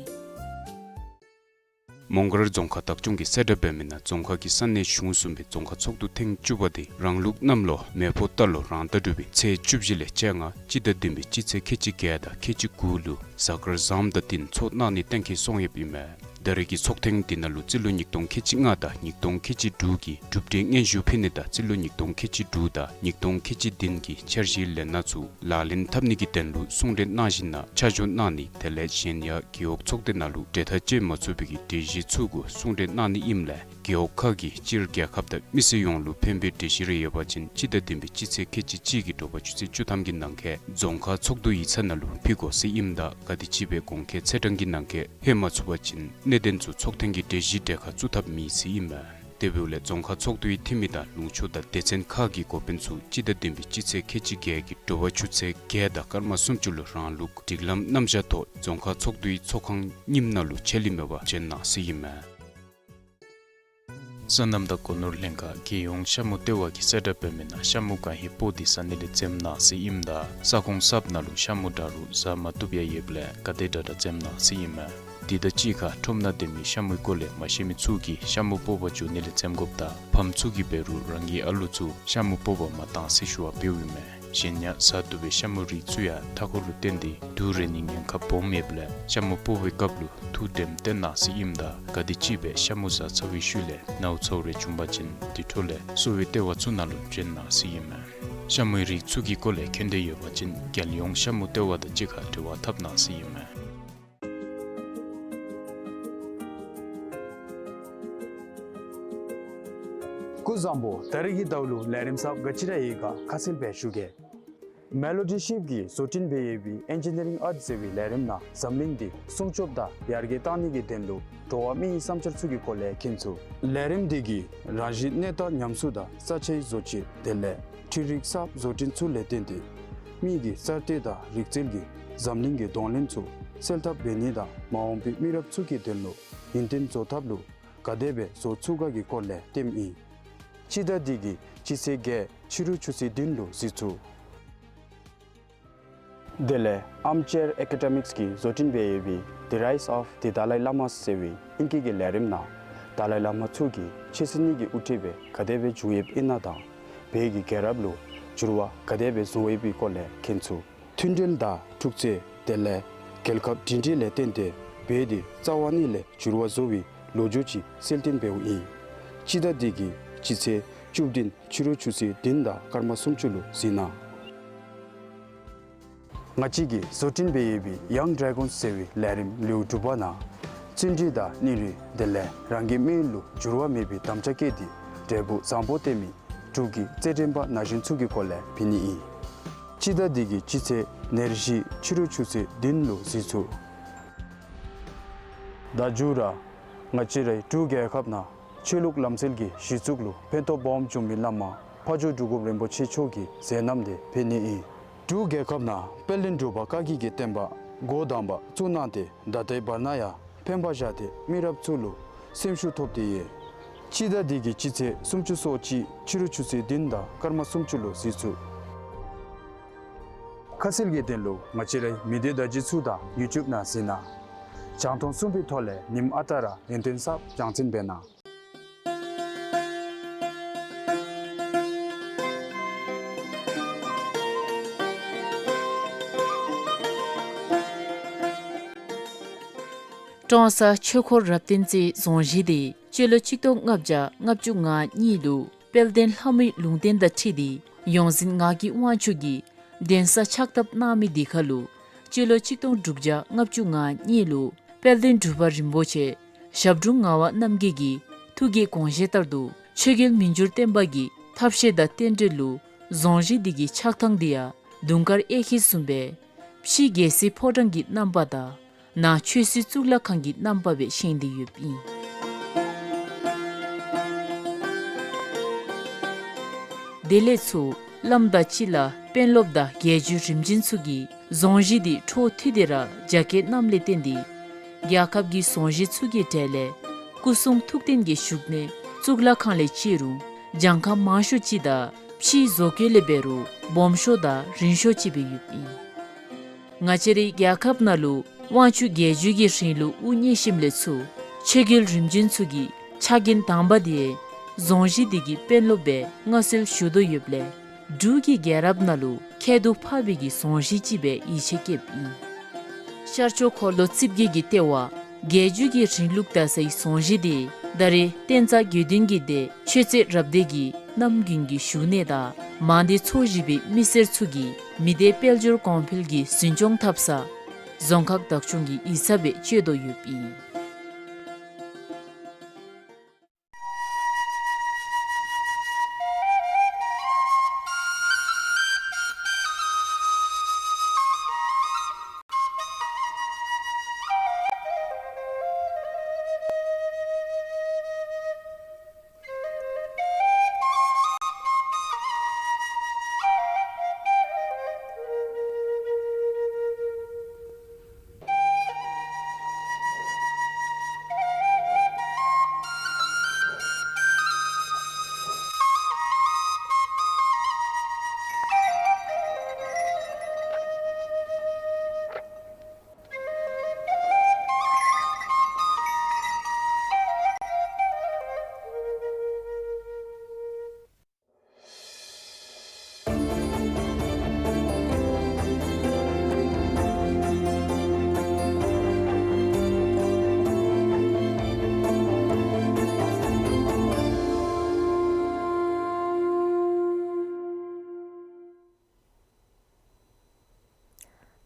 མོང་སྒར་རྫོང་ཁག་བདག་སྐྱོང་གིས་གསལ་བསྒྲགས་འབད་མི་ནང་རྫོང་ཁག་གི་ས་གནས་གཞུང་གསུམ་པའི་རྫོང་ཁག་ཚོགས་འདུ་ཐེངས་བཅུ་པ་དེ་རང་ལུགས་གནམ་ལོ་མེ་ཕོ་རྟ་ལོ་རང་ཟླ་དྲུག་པའི་ཚེས་བཅུ་བཞི་ལས་བཅོ་ལྔ་སྤྱི་ཟླ་བདུན་པའི་སྤྱི་ཚེས་ཁལ་གཅིག་བརྒྱད་དང་ཁལ་གཅིག་དགུ་ལུ་གཟའ་སྐར་བཟངམ་དང་བསྟུན་ཚོགས་གནང་ནི་གཏན་འཁེལ་སོང་ཡོདཔ་ཨིན་མས། ད་རེས་ཀྱི་ཚོགས་ཐེངས་འདི་ནང་ལུ་རྩིས་ལོ་ཉིས་སྟོང་ཁལ་གཅིག་ལྔ་དང་ཉིས་སྟོང་ཁལ་གཅིག་དྲུག་གི་གྲུབ་འབྲས་སྙན་ཞུ་ཕུལ་ནི་དང་རྩིས་ལོ་ཉིས་སྟོང་ཁལ་གཅིག་དྲུག་དང་ཉིས་སྟོང་ཁལ་གཅིག་བདུན་གྱི་འཆར་གཞིའི་ལས་སྣ་ཚུ་ལག་ལེན་འཐབ་ནི་གི་དོན་ལུ་གསུང་གྲོས་གནང་ཞིནམ་ལས་ཆ་འཇོག་གནང་ནི་དེ་ལས་གཞན་ཡང་རྒེད་འོག་ཚོགས་སྡེ་ནང་ལུ་གྲོས་ཐག་བཅད་མ་ཚུགས་པའི་གི་གྲོས་གཞི་ཚུ་གུ་གསུང་གྲོས་གནང་ནི་ཨིནམ་ལས་རྒེད་འོག་ཁག་གིས་སྤྱིར་རྒྱལ་ཁབ་དང་མི་སེར་ཡོངས་ལུ་ཕན་པའི་གྲོས་གཞི་རེ་ཡོད་པ་ཅིན་སྤྱི་ཟླ་བདུན་པའི་སྤྱི་ཚེས་ཁལ་གཅིག་གཅིག་གི་དྲོ་པ་ཆུ་ཚོད་བཅུ་ཐམ་གྱི་ནང་འཁོད་རྫོང་ཁག་ཚོགས་འདུ་ཡིག་ཚང་ནང་ལུ་ཕུལ་དགོ་ཟེར་ཨིནམ་ད་ག་དེམ་ཅིག་སྦེ་གོང་འཁོད་ཚེས་གྲངས་ཀྱི་ནང་འཁོད་ཕུལ་མ་ཚུགས་པ་ཅིན་གནད་དོན་ཚུ་ཚོགས་ཐེངས་ཀྱི་གྲོས་གཞི་གྲལ་ཁར་བཙུགས་ཐབས་མེད་ཟེར་ཨིན་མས། དེ་འབདཝ་ལས་རྫོང་ཁག་ཚོགས་འདུའི་འཐུས་མི་དང་ལུང་ཕྱོགས་དང་སྡེ་ཚན་ཁག་གི་འགོ་དཔོན་ཚུ་སྤྱི་ཟླ་བདུན་པའི་སྤྱི་ཚེས་ཁལ་གཅིག་བརྒྱད་ཀྱི་དྲོ་པ་ཆུ་ཚོད་བརྒྱད་དང་སྐར་མ་སུམ་ཅུ་ལུ་རང་ལུགས་སྒྲིག་ལམ་རྣམ་གཞག་ཐོག་རྫོང་ཁག་ཚོགས་འདུའི་ཚོགས་ཁང་རྙིངམ་ནང་ལུ་ཆད་ལུས་མེད་པར་བྱོན་གནང་ཟེར་ཨིན་མས། སོ་ནམ་དང་སྒོ་ནོར་ལྷན་ཁག་རྒྱལ་ཡོངས་ཤ་མུ་ལྟེ་བ་གིས་གསལ་བསྒྲགས་འབད་མི་ནང་ཤ་མུ་གང་ཧེ་པོ་དེ་ས་གནས་ལས་འཛེམ་གནང་ཟེར་ཨིནམ་ད་ས་ཁོངས་གསརཔ་ནང་ལུ་ཤ་མུ་འདྲ་རུང་བཟའ་མ་བཏུབ་ཡང་ཡོདཔ་ལས་ག་དེ་དྲག་དྲག་འཛེམ་གནང་ཟེར་ཨིན་མས། དེ་དང་གཅིག་ཁར་ཁྲོམ་ནང་སྡོད་མི་ཤ་མུའི་སྐོར་ལས་མ་ཤེས་མི་ཚུ་གིས་ཤ་མུ་སྤོག་པར་འགྱོ་ནི་ལས་འཛེམ་དགོཔ་དང་ཕམ་ཚུ་གིས་འབད་རུང་རང་གི་ཨ་ལུ་ཚུ་ཤ་མུ་སྤོག་པར་མ་གཏང་ཟེར་ཞུ་བ་འབདཝ་ཨིན་མས། གཞན་ཡང་ཟ་བཏུབ་པའི་ཤ་མུ་རིགས་ཚུ་ཡང་མཐའ་འཁོར་ལུ་བརྟེན་ཏེ་དུག་རེག་ནིའི་ཉེན་ཁ་སྦོམ་ཡོདཔ་ལས་ཤ་མུ་སྤོ་བའི་སྐབས་ལུ་ཐུགས་དྲནམ་བཏོན་གནང་ཟེར་ཨིནམ་ད་ག་དེམ་ཅིག་སྦེ་ཤ་མུ་ཟ་ཚར་བའི་ཤུལ་ལས་ནཝ་ཚཝ་རེ་བྱུང་པ་ཅིན་དེ་འཕྲོ་ལས་གསོ་བའི་ལྟེ་བ་ཚུ་ནང་ལུ་བྱོན་གནང་ཟེར་ཨིན་མས། ཤ་མུའི་རིགས་ཚུ་གི་སྐོར་ལས་མཁྱེན་འདོད་ཡོད་པ་ཅིན་རྒྱལ་ཡོངས་ཤ་མུ་ལྟེ་བ་དང་གཅིག་ཁར་འབྲེལ་བ་འཐབ་གནང་ཟེར་ཨིན་མས། སྐུ་གཟུགས་བཟང་པོ། ད་རིས་ཀྱི་ཟླཝ་ལུ་ལས་རིམ་གསརཔ་ག་ཅི་ར་ཡོད་ག་ཁ་གསལ་སྦེ་ཞུ་གེ། མེ་ལོ་ཌི་ཤིབ་ཀྱིས་བཟོ་སྐྲུན་འབད་ཡོད་པའི་ཨེན་ཇི་ནི་རིང་ཨརཊ་ཟེར་བའི་ལས་རིམ་ནང་འཛམ་གླིང་འདི་སྲུང་སྐྱོབ་དང་ཡར་རྒྱས་གཏང་ནི་གི་དོན་ལུ་འགྲོ་བ་མིའི་བསམ་འཆར་ཚུ་གི་སྐོར་ལས་མཁྱེན་ཚུགས། ལས་རིམ་འདི་གིས་རང་བཞིན་གནས་སྟངས་ཉམས་གསོ་དང་རྩ་ཆེའི་བཟོ་བཅོས་དེ་ལས་འཕྲུལ་རིག་གསརཔ་བཟོ་སྐྲུན་ཚུ་ལས་བརྟེན་ཏེ་མི་གི་རྩ་དོན་དང་རིག་རྩལ་གྱིས་འཛམ་གླིང་གི་གདོང་ལེན་ཚུ་སེལ་ཐབས་འབད་ནི་དང་མ་འོངས་པའི་མི་རབས་ཚུ་གི་དོན་ལུ་ཡུན་བརྟན་བཟོ་ཐབས་ལུ་ག་དེ་སྦེ་བཟོ་ཚུགས་ག་གི་སྐོར་ལས་སྟོནམ་ཨིན། སྤྱི་ཟླ་འདི་གི་སྤྱི་ཚེས་བརྒྱད་ཕྱི་རུ་ཆུ་ཚོད་བདུན་ལུ་གཟིགས་ཚུགས། དེ་ལས་Armchair Academics གིས་བཟོ་སྐྲུན་འབད་ཡོད་པའི་The Rise of the Dalai Lama ཟེར་བའི་ཨིང་སྐད་ཀྱི་ལས་རིམ་ནང་དཱ་ལའི་བླ་མ་ཚུ་གིས་ཆོས་སྲིད་གཉིས་ཀྱི་དབུ་ཁྲིདཔ་སྦེ་ག་དེ་སྦེ་བཞུགས་ཡོདཔ་ཨིན་ན་དང་བོད་ཀྱི་རྒྱལ་རབས་ལུ་འགྱུར་བ་ག་དེ་སྦེ་བཟོ་ཡོདཔ་སྦེ་སྐོར་ལས་མཁྱེན་ཚུགས། མཐུན་སྒྲིལ་དང་འཁྲུག་རྩོད་དེ་ལས་རྒྱལ་ཁབ་སྒྲིང་སྒྲིང་ལས་བརྟེན་ཏེ་བོད་འདི་རྩ་བ་ཉིད་ལས་འགྱུར་བ་བཟོ་བའི་ལོ་རྒྱུས་ཅིག་གསལ་སྟོན་འབདཝ་ཨིན། སྤྱི་ཟླ་འདི་གི་སྤྱི་ཚེས་བཅུ་བདུན་ཕྱི་རུ་ཆུ་ཚོད་བདུན་དང་སྐར་མ་སུམ་ཅུ་ལུ་གཟིགས་གནང་། ང་བཅས་ཀྱིས་བཟོ་སྐྲུན་འབད་ཡོད་པའི་Young Dragons ཟེར་བའི་ལས་རིམ་ལེའུ་དྲུག་པ་ནང་བརྩོན་འགྲུས་དང་སྙིང་རུས་དེ་ལས་རང་གི་མི་ཡུལ་ལུ་འགྱུར་བ་མེད་པའི་དམ་བཅའ་བསྐྱེད་དེ་འབྲས་བུ་བཟང་པོ་སྟོན་མི་འབྲུག་གི་རྩེད་འགྲན་པ་ན་གཞོན་ཚུ་གི་སྐོར་ལས་ཕུལ་ནི་ཨིན། སྤྱི་ཟླ་འདི་གི་སྤྱི་ཚེས་ཉེར་བཞི་ཕྱི་རུ་ཆུ་ཚོད་བདུན་ལུ་གཟིགས་ཚུགས། ད་མཇུག་ར་ང་བཅས་རའི་འབྲུག་རྒྱལ་ཁབ་ནང་ཆོས་ལུགས་ལམ་སྲོལ་གྱི་གཞི་བཙུགས་ལུ་ཕན་ཐོགས་སྦོམ་བྱུང་མི་བླ་མ་ཕ་ཇོ་འབྲུག་སྒོམ་རིན་པོ་ཆེ་མཆོག་གི་མཛད་རྣམ་དེ་ཕུལ་ནི་ཨིན། འབྲུག་རྒྱལ་ཁབ་ནང་དཔལ་ལྡན་འབྲུག་པ་བཀའ་བརྒྱུད་ཀྱི་བསྟན་པ་འགོ་དང་པ་བཙུགས་གནང་སྟེ་ད་ལྟའི་བར་ན་ཡང་ཕན་པ་བཞག་སྟེ་མི་རབས་ཚུ་ལུ་སེམས་ཤུགས་ཐོབ་སྟེ་ཡོད། སྤྱི་ཟླ་འདི་གི་སྤྱི་ཚེས་སུམ་ཅུ་སོ་གཅིག་ཕྱི་རུ་ཆུ་ཚོད་བདུན་དང་སྐར་མ་སུམ་ཅུ་ལུ་གཟིགས་ཚུགས། ཁ་གསལ་གྱི་དོན་ལུ་ང་བཅས་རའི་མི་སྡེ་བརྡ་བརྒྱུད་ཚུ་དང་ཡུ་ཊུབ་ནང་གཟིགས་གནང་། རྒྱང་མཐོང་གསུམ་པའི་ཐོག་ལས་ཉིནམ་ཨ་རྟག་ར་ཡོན་ཏན་གསརཔ་རྒྱང་སྲིང་འབད་གནང་། ཀྲོང་གསར་ཆོས་འཁོར་རབ་བརྟན་རྩེའི་རྫོང་གཞི་དེ་སྤྱི་ལོ་གཅིག་སྟོང་ལྔ་བརྒྱ་ལྔ་བཅུ་ང་གཉིས་ལུ་དཔལ་ལྡན་ལྷ་མོའི་ལུང་བསྟན་དང་འཁྲིལ་ཏེ་ཡོངས་འཛིན་ངག་གི་དབང་ཕྱུག་གིས་གདན་ས་ཕྱག་བཏབ་གནང་མི་དེ་ཁར་ལུ་སྤྱི་ལོ་གཅིག་སྟོང་དྲུག་བརྒྱ་ལྔ་བཅུ་ང་གཉིས་ལུ་དཔལ་ལྡན་འབྲུག་པ་རིན་པོ་ཆེ་ཞབས་དྲུང་ངག་དབང་རྣམ་རྒྱལ་གྱི་ཐུགས་ཀྱི་དགོངས་བཞེད་ལྟར་དུ་ཆོས་རྒྱལ་མི་འགྱུར་བརྟན་པ་གི་ཐབས་ཤེས་དང་རྟེན་འབྲེལ་ལུ་རྫོང་གཞི་འདི་གི་ཆགས་ཐངས་འདི་ཡང་དུང་དཀར་གཡས་འཁྱིལ་བཟུམ་སྦེ་ཕྱི་རྒྱལ་སྲིད་ཕོ་བྲང་གི་རྣམ་པ་དང་ནང་ཆོས་སྲིད་གཙུག་ལག་ཁང་གི་རྣམ་པ་སྦེ་བཞེངས་ཏེ་ཡོདཔ་ཨིན། དེ་ལས་ཚུར་བླམ་དང་སྤྱི་བླ་དཔོན་སློབ་དང་རྒྱལ་བརྒྱུད་རིམ་བྱོན་ཚུ་གིས་རྫོང་གཞི་འདི་འཕྲོ་མཐུད་དེ་ར་རྒྱ་བསྐྱེད་གནངམ་ལས་བརྟེན་ཏེ་རྒྱལ་ཁབ་ཀྱི་རྫོང་གཞི་ཚུ་གི་གྲས་ལས་སྐུ་གསུང་ཐུགས་རྟེན་གྱི་བཞུགས་གནས་གཙུག་ལག་ཁང་ལས་བཅད་རུང་གྱངས་ཁ་མང་ཤོས་ཅིག་དང་ཕྱིའི་བཟོ་བཀོད་ལས་འབད་རུང་སྦོམ་ཤོས་དང་རིང་ཤོས་ཅིག་སྦེ་ཡོདཔ་ཨིན། ང་བཅས་རའི་རྒྱལ་ཁབ་ནང་ལུ་དབང་ཕྱུག་རྒྱལ་བརྒྱུད་ཀྱི་རིང་ལུགས་དབུ་བརྙེས་ཞིནམ་ལས་ཚུར་ཆོས་རྒྱལ་རིམ་བྱོན་ཚུ་གི་ཕྱག་འགན་དང་པ་དེ་རྫོང་གཞི་འདི་གི་དཔོན་སློབ་སྦེ་མངའ་གསོལ་ཞུ་དོ་ཡོདཔ་ལས་འབྲུག་གི་རྒྱལ་རབས་ནང་ལུ་ཁྱད་དུ་འཕགས་པའི་གི་རྫོང་གཞི་ཅིག་སྦེ་ཡིད་ཆེས་བསྐྱེདཔ་ཨིན། ཤར་ཕྱོགས་འཁོར་ལོ་རྩིབས་བརྒྱད་ཀྱི་ལྟེ་བ་རྒྱལ་བརྒྱུད་ཀྱི་རིང་ལུགས་དར་སའི་རྫོང་གཞི་དེ་ད་རེས་བསྟན་རྩ་དགེ་འདུན་གྱི་སྡེ་ཆོས་རྩེ་རབ་སྡེ་གི་རྣམ་རྒྱུན་གྱི་བཞུགས་གནས་དང་མང་སྡེ་ཚོ་བཞི་པའི་མི་སེར་ཚུ་གིས་མི་སྡེ་དཔལ་འབྱོར་གོང་འཕེལ་གྱི་འཛིན་སྐྱོང་འཐབ་ས་རྫོང་ཁག་བདག་སྐྱོང་གི་ཡིག་ཚང་སྦེ་སྤྱོད་དོ་ཡོདཔ་ཨིན།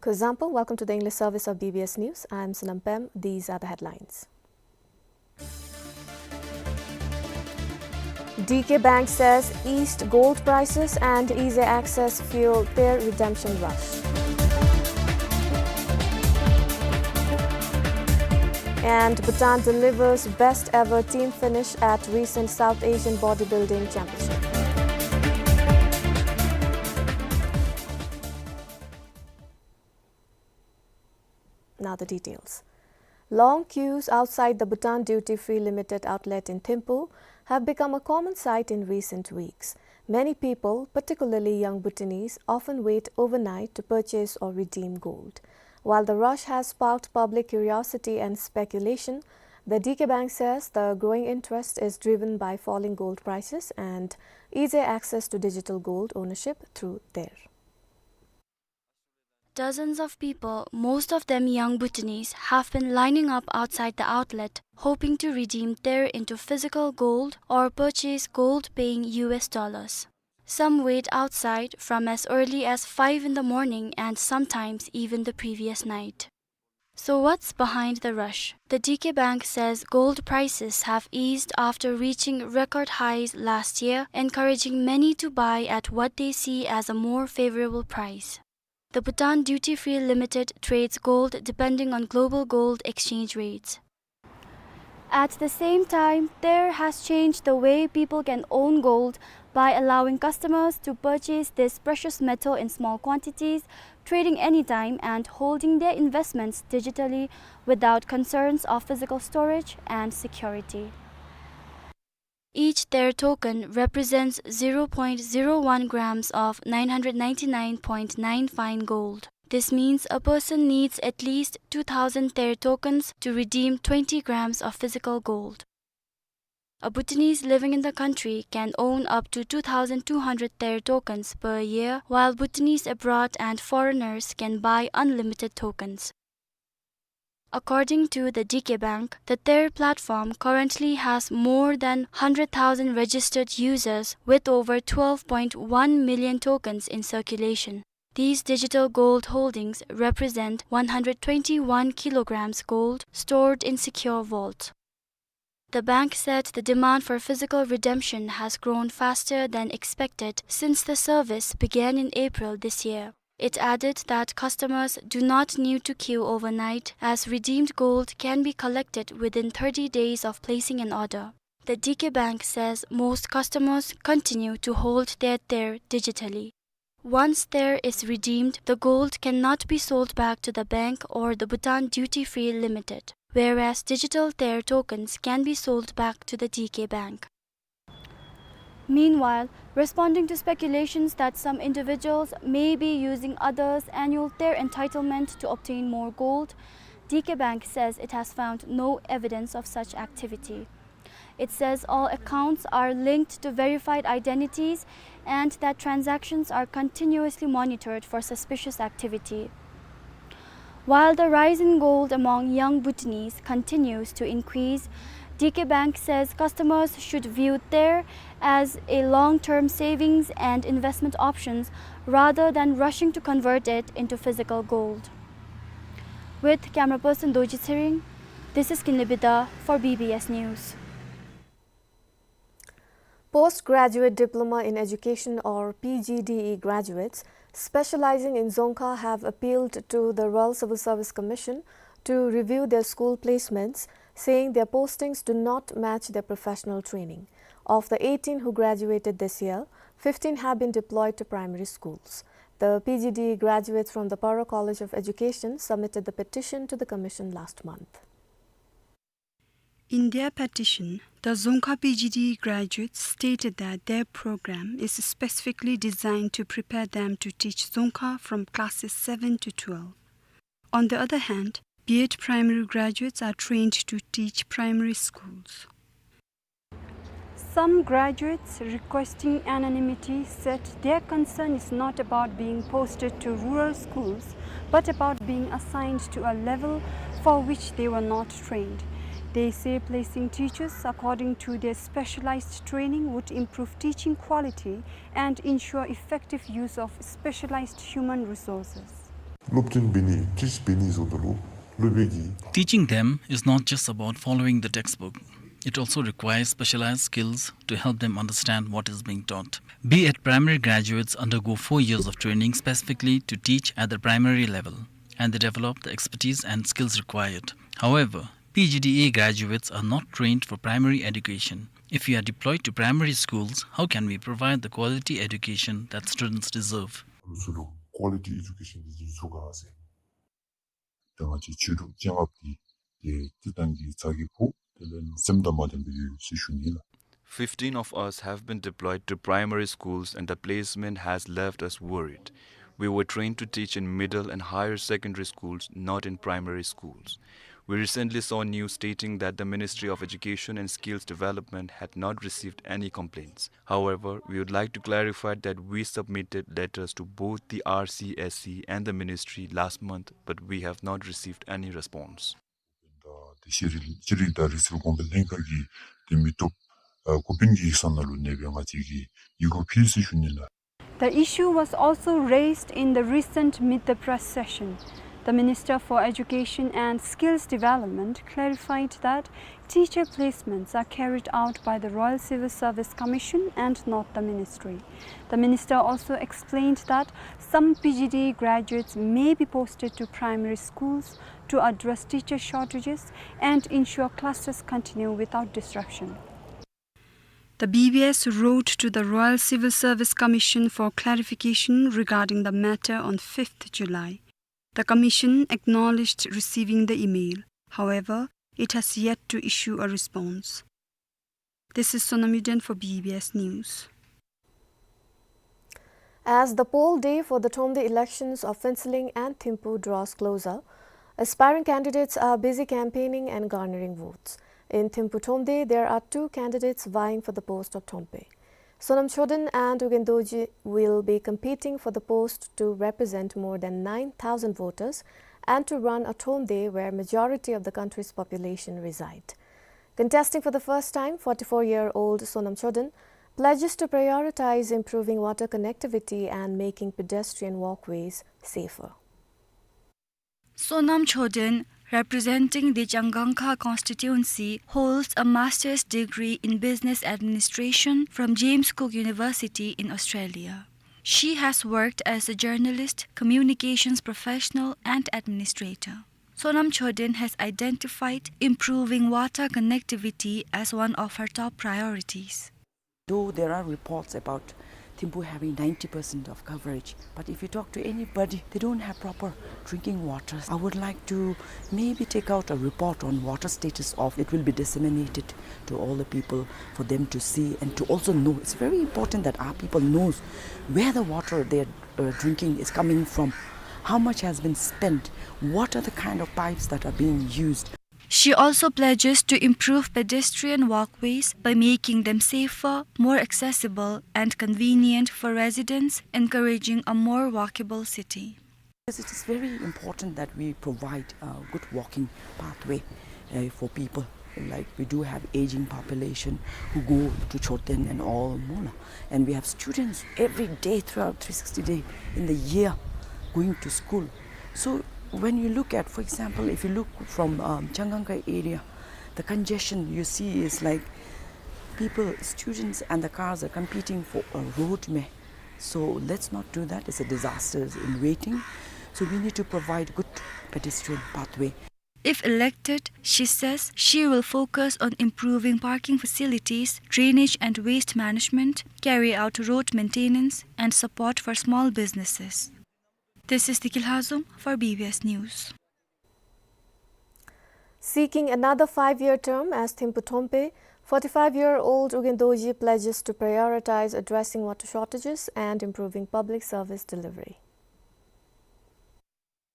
Kuzuzangpo, welcome to the English service of B B S News. I'm Sonam Pem. These are the headlines. D K Bank says eased gold prices and easy access fuel their redemption rush. And Bhutan delivers best ever team finish at recent South Asian Bodybuilding Championship. Now the details. Long queues outside the Bhutan Duty Free Limited outlet in Thimphu have become a common sight in recent weeks. Many people, particularly young Bhutanese, often wait overnight to purchase or redeem gold. While the rush has sparked public curiosity and speculation, the D K Bank says the growing interest is driven by falling gold prices and easier access to digital gold ownership through there. Dozens of people, most of them young Bhutanese, have been lining up outside the outlet, hoping to redeem there into physical gold or purchase gold paying U S dollars. Some wait outside from as early as five in the morning and sometimes even the previous night. So what's behind the rush? The D K Bank says gold prices have eased after reaching record highs last year, encouraging many to buy at what they see as a more favorable price. The Bhutan Duty Free Limited trades gold depending on global gold exchange rates. At the same time, there has changed the way people can own gold by allowing customers to purchase this precious metal in small quantities, trading anytime and holding their investments digitally without concerns of physical storage and security. Each Ther token represents zero point zero one grams of nine hundred ninety-nine point nine fine gold. This means a person needs at least two thousand Ther tokens to redeem twenty grams of physical gold. A Bhutanese living in the country can own up to two thousand two hundred Ther tokens per year, while Bhutanese abroad and foreigners can buy unlimited tokens. According to the D K Bank, the Ther platform currently has more than hundred thousand registered users with over twelve point one million tokens in circulation. These digital gold holdings represent one hundred twenty-one kilograms gold stored in secure vault. The bank said the demand for physical redemption has grown faster than expected since the service began in April this year. It added that customers do not need to queue overnight, as redeemed gold can be collected within thirty days of placing an order. The D K Bank says most customers continue to hold their Ther digitally. Once Ther is redeemed, the gold cannot be sold back to the bank or the Bhutan Duty Free Limited, whereas digital Ther tokens can be sold back to the D K Bank. Meanwhile, responding to speculations that some individuals may be using others' annual Ther entitlement to obtain more gold, D K Bank says it has found no evidence of such activity. It says all accounts are linked to verified identities and that transactions are continuously monitored for suspicious activity. While the rise in gold among young Bhutanese continues to increase, D K Bank says customers should view Ther as a long-term savings and investment options rather than rushing to convert it into physical gold. With camera person Dorji Tshering, this is Kinley Bidha for B B S News. Postgraduate Diploma in Education, or P G D E, graduates specializing in Dzongkha have appealed to the Royal Civil Service Commission to review their school placements, saying their postings do not match their professional training. Of the eighteen who graduated this year, fifteen have been deployed to primary schools. The P G D E graduates from the Paro College of Education submitted the petition to the commission last month. In their petition, the Dzongkha P G D E graduates stated that their program is specifically designed to prepare them to teach Dzongkha from classes seven to twelve. On the other hand, B Ed primary graduates are trained to teach primary schools. Some graduates requesting anonymity said their concern is not about being posted to rural schools, but about being assigned to a level for which they were not trained. They say placing teachers according to their specialized training would improve teaching quality and ensure effective use of specialized human resources. སློབ་སྟོན་འབད་ནི་ཊིཆ་འབད་ནི་བཟུམ་དུ་ལུ་སློབ་དཔོན་གྱིས། Teaching them is not just about following the textbook. It also requires specialized skills to help them understand what is being taught. B.Ed primary graduates undergo four years of training specifically to teach at the primary level, and they develop the expertise and skills required. However, P.G.D.A graduates are not trained for primary education. If we are deployed to primary schools, how can we provide the quality education that students deserve? ཚུ་ལུ་ཀོ་ལི་ཊི་ཨེ་ཌུ་ཀེ་ཤཱན་འདི་འཛུལ་ཚུགས་ག་ཟེར། ད་ང་བཅས་ཆོས་ལུགས་སྤྱན་སྔ་འདི་ཏེ་སྟེང་གི་ཚ་གྱང་ཕོག་དེ་ལས་སེམས་དང་མ་ལྡན་པའི་ཡོད་ཟེར་ཞུ་ནི་ལགས། Fifteen of us have been deployed to primary schools and the placement has left us worried. We were trained to teach in middle and higher secondary schools, not in primary schools. We recently saw news stating that the Ministry of Education and Skills Development had not received any complaints. However, we would like to clarify that we submitted letters to both the R C S C and the ministry last month, but we have not received any response. ཏེ་ཤེས་རིག་ཤེས་རིག་དང་རིག་རྩལ་གོང་འཕེལ་ལྷན་ཁག་གི་ཏེ་མི་སྟོབས་ཨ་འགོ་དཔོན་གྱི་ས་ནང་ལུ་གནས་པའི་ང་བཅས་ཀྱིས་ཡི་གུ་ཕུལ་ཟེར་ཞུ་ནི་ལགས། The issue was also raised in the recent Meet the Press session. The Minister for Education and Skills Development clarified that teacher placements are carried out by the Royal Civil Service Commission and not the ministry. The minister also explained that some P G D graduates may be posted to primary schools to address teacher shortages and ensure classes continue without disruption. The B B S wrote to the Royal Civil Service Commission for clarification regarding the matter on fifth July. The commission acknowledged receiving the email. However, it has yet to issue a response. This is Sonam Yuden for B B S News. As the poll day for the Thromde elections of Phuentsholing and Thimphu draws closer, aspiring candidates are busy campaigning and garnering votes. In Thimphu Thromde, there are two candidates vying for the post of Thrompe. Sonam Chodon and Ugyen Dorji will be competing for the post to represent more than nine thousand voters and to run a Thromde where majority of the country's population reside. Contesting for the first time, forty-four-year-old Sonam Chodon pledges to prioritize improving water connectivity and making pedestrian walkways safer. Sonam Chodon, representing the Changangkha constituency, holds a master's degree in business administration from James Cook University in Australia. She has worked as a journalist, communications professional, and administrator. Sonam Chodon has identified improving water connectivity as one of her top priorities. Though there are reports about Thimphu having ninety percent of coverage, but if you talk to anybody, they don't have proper drinking water. I would like to maybe take out a report on water status of, it will be disseminated to all the people for them to see and to also know. It's very important that our people knows where the water they're uh, drinking is coming from, how much has been spent, what are the kind of pipes that are being used. She also pledges to improve pedestrian walkways by making them safer, more accessible, and convenient for residents, encouraging a more walkable city. It is very important that we provide a good walking pathway uh, for people. Like, we do have aging population who go to Chorten and all, mo la. And we have students every day throughout three sixty day in the year going to school. So when you look at, for example, if you look from um, Changangkha area, the congestion you see is like people, students and the cars are competing for a road mein. So let's not do that. It's a disaster in waiting. So we need to provide good pedestrian pathway. If elected, she says she will focus on improving parking facilities, drainage and waste management, carry out road maintenance, and support for small businesses. This is Diki Lhazom for B B S News. Seeking another five-year term as Thimphu Thrompe, forty-five-year-old Ugyen Dorji pledges to prioritize addressing water shortages and improving public service delivery.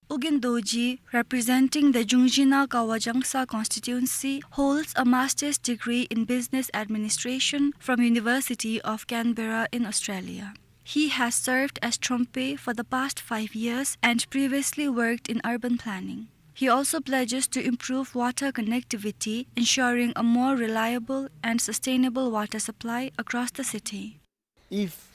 Ugyen Dorji, representing the Jungzhina Kawa Jangsa constituency, holds a master's degree in business administration from University of Canberra in Australia. He has served as Thrompe for the past five years and previously worked in urban planning. He also pledges to improve water connectivity, ensuring a more reliable and sustainable water supply across the city. If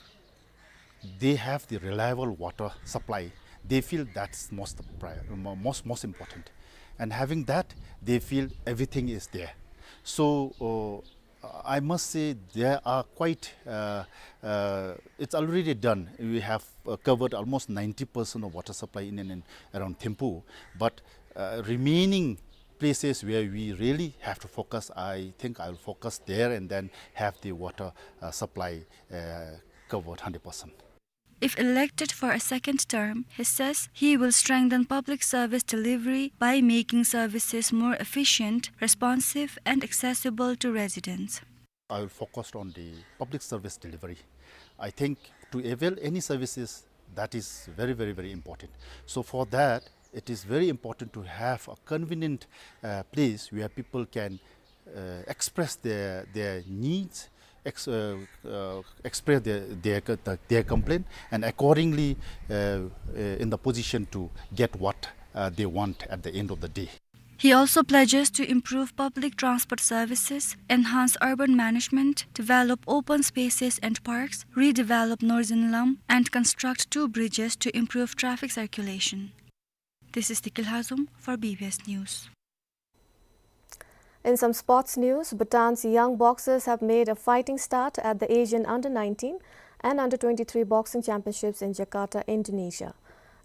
they have the reliable water supply, They feel that's most prior, mo-, most, most important. And having that, they feel everything is there. So, uh, I must say they are quite, uh, uh, it's already done. We have, uh, covered almost ninety percent of water supply in and, and around Thimphu, but, uh, remaining places where we really have to focus, I think I will focus there and then have the water, uh, supply, uh, covered hundred percent. If elected for a second term, he says he will strengthen public service delivery by making services more efficient, responsive, and accessible to residents. I will focus on the public service delivery. I think to avail any services, that is very, very, very important. So for that, it is very important to have a convenient, uh, place where people can, uh, express their, their needs, ex-, uh, uh, express their, their, their complaint, and accordingly, uh, uh, in the position to get what, uh, they want at the end of the day. He also pledges to improve public transport services, enhance urban management, develop open spaces and parks, redevelop Northern Lam, and construct two bridges to improve traffic circulation. This is Tikil Hazum for B B S News. In some sports news, Bhutan's young boxers have made a fighting start at the Asian Under nineteen and Under twenty-three Boxing Championships in Jakarta, Indonesia.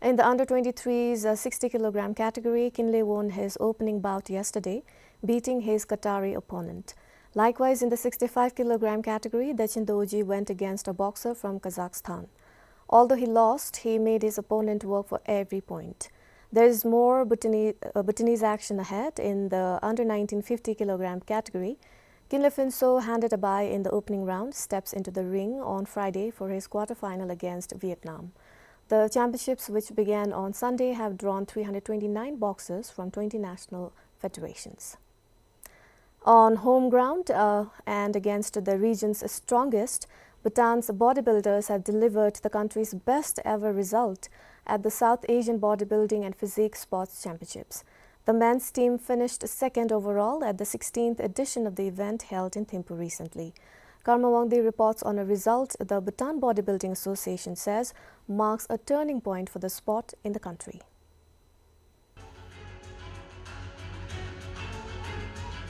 In the Under twenty-three's, uh, sixty kilogram category, Kinley won his opening bout yesterday, beating his Qatari opponent. Likewise, in the sixty-five kilogram category, Dachen Dorji went against a boxer from Kazakhstan. Although he lost, he made his opponent work for every point. There is more Bhutanese, uh, Bhutanese action ahead in the Under nineteen fifty kilogram category. Kinley Phuntsho handed a bye in the opening round, steps into the ring on Friday for his quarter-final against Vietnam. The championships, which began on Sunday, have drawn three hundred twenty-nine boxers from twenty national federations. On home ground, uh, and against the region's strongest, Bhutan's bodybuilders have delivered the country's best ever result at the South Asian Bodybuilding and Physique Sports Championships. The men's team finished second overall at the sixteenth edition of the event held in Thimphu recently. Karma Wangdi reports on a result the Bhutan Bodybuilding Association says marks a turning point for the sport in the country.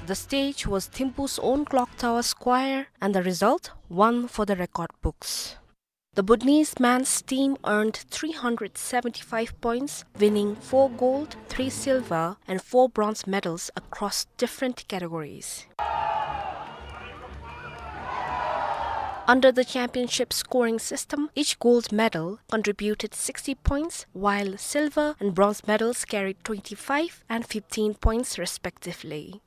The stage was Thimphu's own Clock Tower Square, and the result, one for the record books. The Bhutanese men's team earned three hundred seventy-five points, winning four gold, three silver, and four bronze medals across different categories. Under the championship scoring system, each gold medal contributed sixty points, while silver and bronze medals carried twenty-five and fifteen points respectively.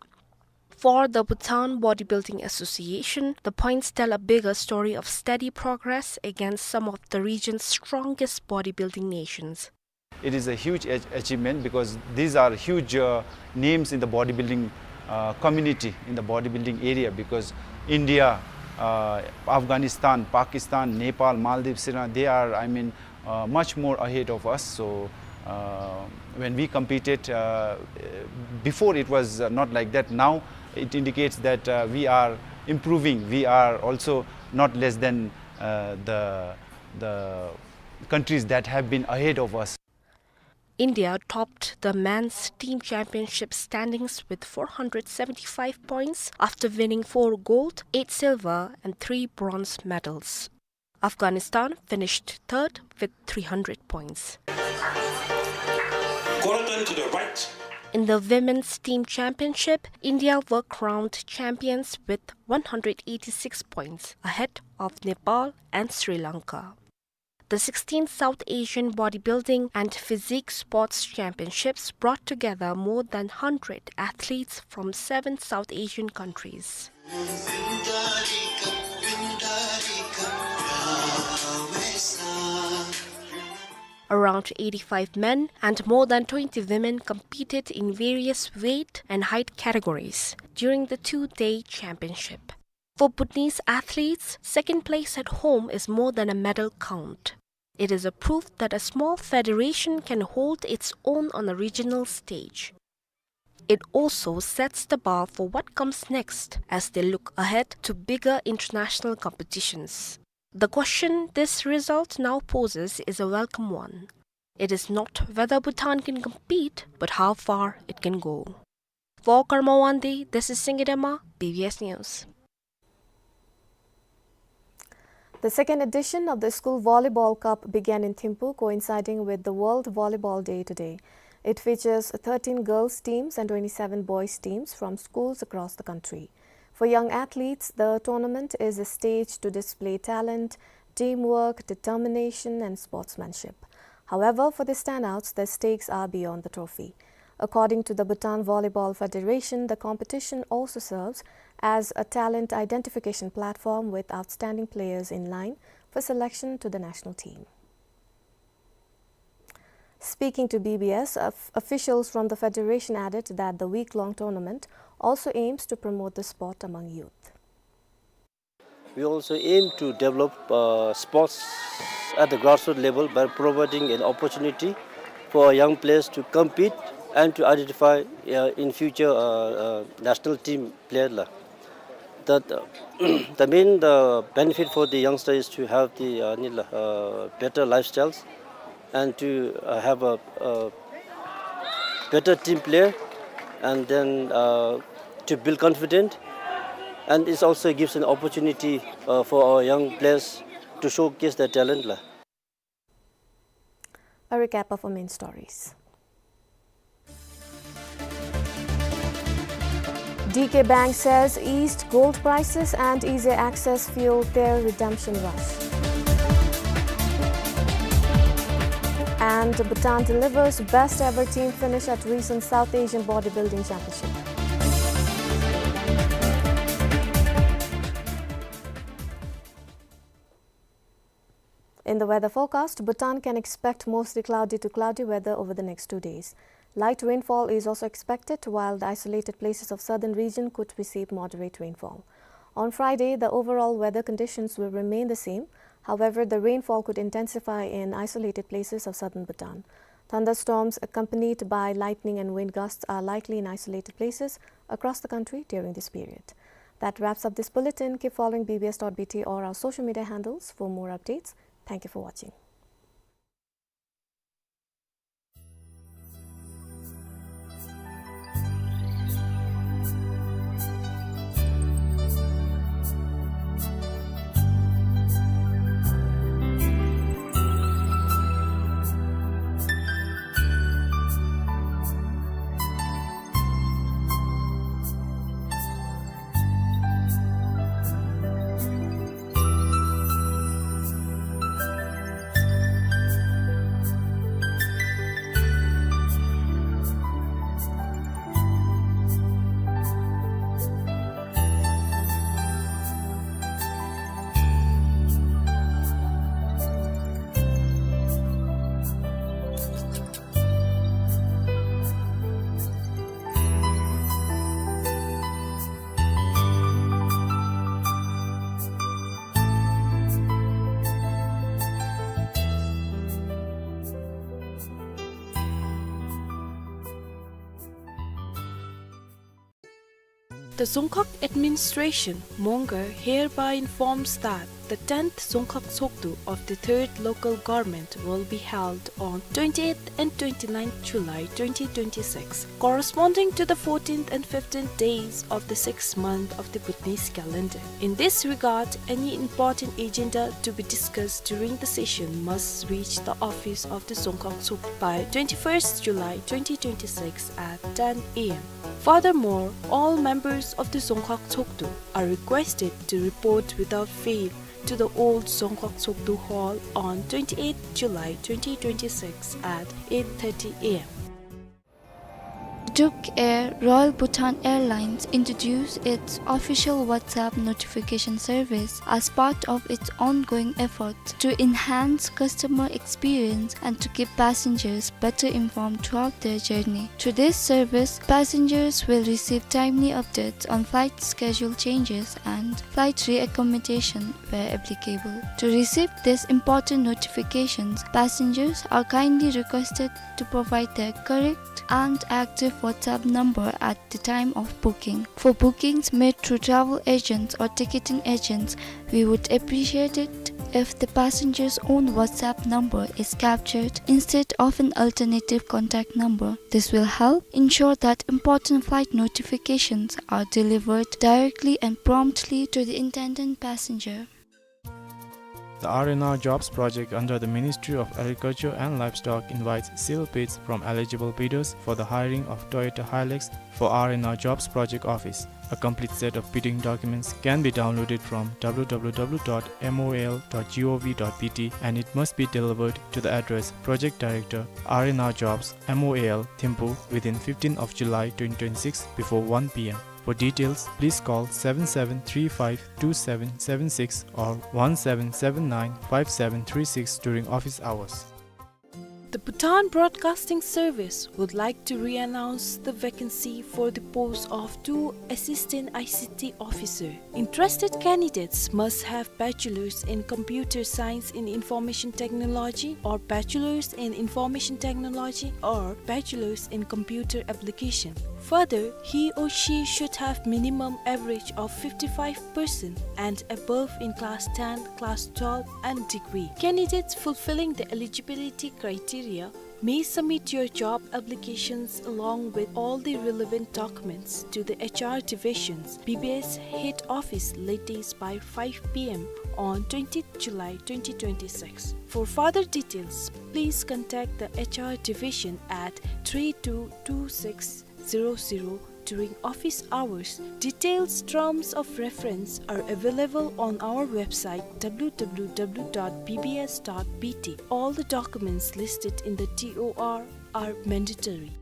For the Bhutan Bodybuilding Association, the points tell a bigger story of steady progress against some of the region's strongest bodybuilding nations. It is a huge ach-, achievement because these are huge, uh, names in the bodybuilding, uh, community, in the bodybuilding area, because India, uh, Afghanistan, Pakistan, Nepal, Maldives, Sri Lanka, they are, I mean, uh, much more ahead of us. So, uh, when we competed, uh, before it was, uh, not like that. Now it indicates that, uh, we are improving. We are also not less than, uh, the, the countries that have been ahead of us. India topped the men's team championship standings with four hundred seventy-five points after winning four gold, eight silver, and three bronze medals. Afghanistan finished third with three hundred points. Quarter turn to the right. In the women's team championship, India were crowned champions with one hundred eighty-six points, ahead of Nepal and Sri Lanka. The sixteenth South Asian Bodybuilding and Physique Sports Championships brought together more than hundred athletes from seven South Asian countries. Around eighty-five men and more than twenty women competed in various weight and height categories during the two-day championship. For Bhutanese athletes, second place at home is more than a medal count. It is a proof that a small federation can hold its own on a regional stage. It also sets the bar for what comes next as they look ahead to bigger international competitions. The question this result now poses is a welcome one. It is not whether Bhutan can compete, but how far it can go. For Karma Wangdi, this is Singye Dema, B B S News. The second edition of the School Volleyball Cup began in Thimphu, coinciding with the World Volleyball Day today. It features thirteen girls teams and twenty-seven boys teams from schools across the country. For young athletes, the tournament is a stage to display talent, teamwork, determination, and sportsmanship. However, for the standouts, the stakes are beyond the trophy. According to the Bhutan Volleyball Federation, the competition also serves as a talent identification platform with outstanding players in line for selection to the national team. Speaking to B B S, of-, officials from the federation added that the week-long tournament also aims to promote the sport among youth. We also aim to develop, uh, sports at the grassroots level by providing an opportunity for our young players to compete and to identify, uh, in future, uh, uh, national team player la. That, uh, the main, the benefit for the youngster is to have the, uh, ni la, uh, better lifestyles and to, uh, have a, a better team play, and then, uh, to build confidence, and it also gives an opportunity, uh, for our young players to showcase their talent la. A recap of our main stories. D K Bank says eased gold prices and easier access fueled their redemption rush. And Bhutan delivers best ever team finish at recent South Asian Bodybuilding Championship. In the weather forecast, Bhutan can expect mostly cloudy to cloudy weather over the next two days. Light rainfall is also expected, while the isolated places of southern region could receive moderate rainfall. On Friday, the overall weather conditions will remain the same. However, the rainfall could intensify in isolated places of southern Bhutan. Thunderstorms accompanied by lightning and wind gusts are likely in isolated places across the country during this period. That wraps up this bulletin. Keep following B B S dot B T or our social media handles for more updates. Thank you for watching. The Dzongkhag Administration, Mongar, hereby informs that the tenth Dzongkhag Tshogdu of the third local government will be held on twenty-eighth and twenty-ninth July twenty twenty-six, corresponding to the fourteenth and fifteenth days of the sixth month of the Bhutanese calendar. In this regard, any important agenda to be discussed during the session must reach the office of the Dzongkhag Tshogdu by twenty-first July twenty twenty-six at ten A M. Furthermore, all members of the Dzongkhag Tshogdu are requested to report without fail to the old Dzongkhag Tshogdu Hall on twenty-eighth July twenty twenty-six at eight thirty A M. Duk Air, Royal Bhutan Airlines, introduced its official WhatsApp notification service as part of its ongoing efforts to enhance customer experience and to keep passengers better informed throughout their journey. Through this service, passengers will receive timely updates on flight schedule changes and flight reaccommodation where applicable. To receive these important notifications, passengers are kindly requested to provide their correct and active WhatsApp number at the time of booking. For bookings made through travel agents or ticketing agents, we would appreciate it if the passenger's own WhatsApp number is captured instead of an alternative contact number. This will help ensure that important flight notifications are delivered directly and promptly to the intended passenger. The R and R Jobs project under the Ministry of Agriculture and Livestock invites sealed bids from eligible bidders for the hiring of Toyota Hilux for R and R Jobs project office. A complete set of bidding documents can be downloaded from w w w dot m o l dot g o v dot b t and it must be delivered to the address Project Director, R and R Jobs, M O A L, Thimphu within fifteenth of July twenty twenty-six before one p m. For details, please call seven seven three five two seven seven six or one seven seven nine five seven three six during office hours. The Bhutan Broadcasting Service would like to re-announce the vacancy for the post of two Assistant I C T Officer. Interested candidates must have Bachelor's in Computer Science in Information Technology or Bachelor's in Information Technology or Bachelor's in Computer Application. Further, he or she should have minimum average of fifty-five percent and above in class ten, class twelve and degree. Candidates fulfilling the eligibility criteria may submit your job applications along with all the relevant documents to the H R division's B B S head office latest by five p m on twentieth July twenty twenty-six. For further details, please contact the H R division at three two two six zero zero during office hours. Details, terms of reference are available on our website w w w dot b b s dot b t. All the documents listed in the T O R are mandatory.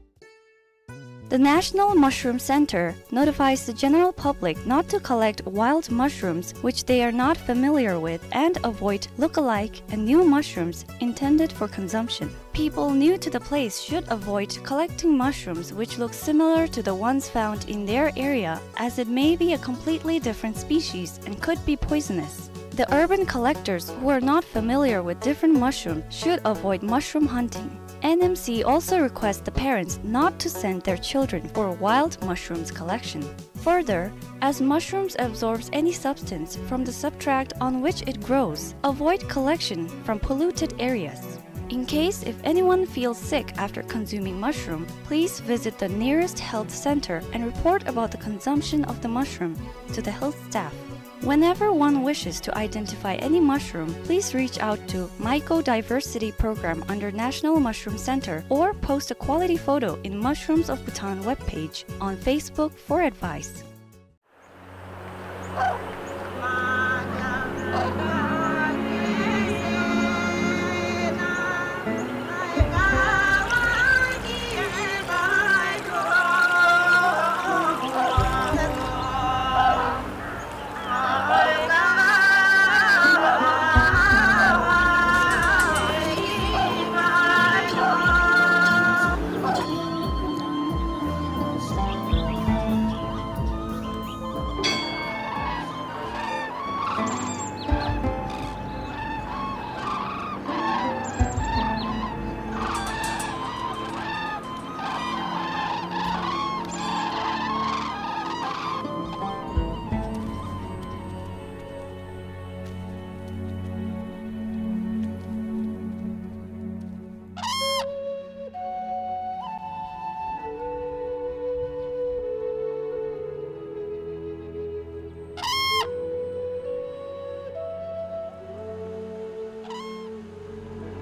The National Mushroom Center notifies the general public not to collect wild mushrooms which they are not familiar with and avoid look-alike and new mushrooms intended for consumption. People new to the place should avoid collecting mushrooms which look similar to the ones found in their area, as it may be a completely different species and could be poisonous. The urban collectors who are not familiar with different mushrooms should avoid mushroom hunting. N M C also requests the parents not to send their children for wild mushrooms collection. Further, as mushrooms absorbs any substance from the substrate on which it grows, avoid collection from polluted areas. In case if anyone feels sick after consuming mushroom, please visit the nearest health center and report about the consumption of the mushroom to the health staff. Whenever one wishes to identify any mushroom, please reach out to Mycodiversity Program under National Mushroom Center or post a quality photo in Mushrooms of Bhutan webpage on Facebook for advice.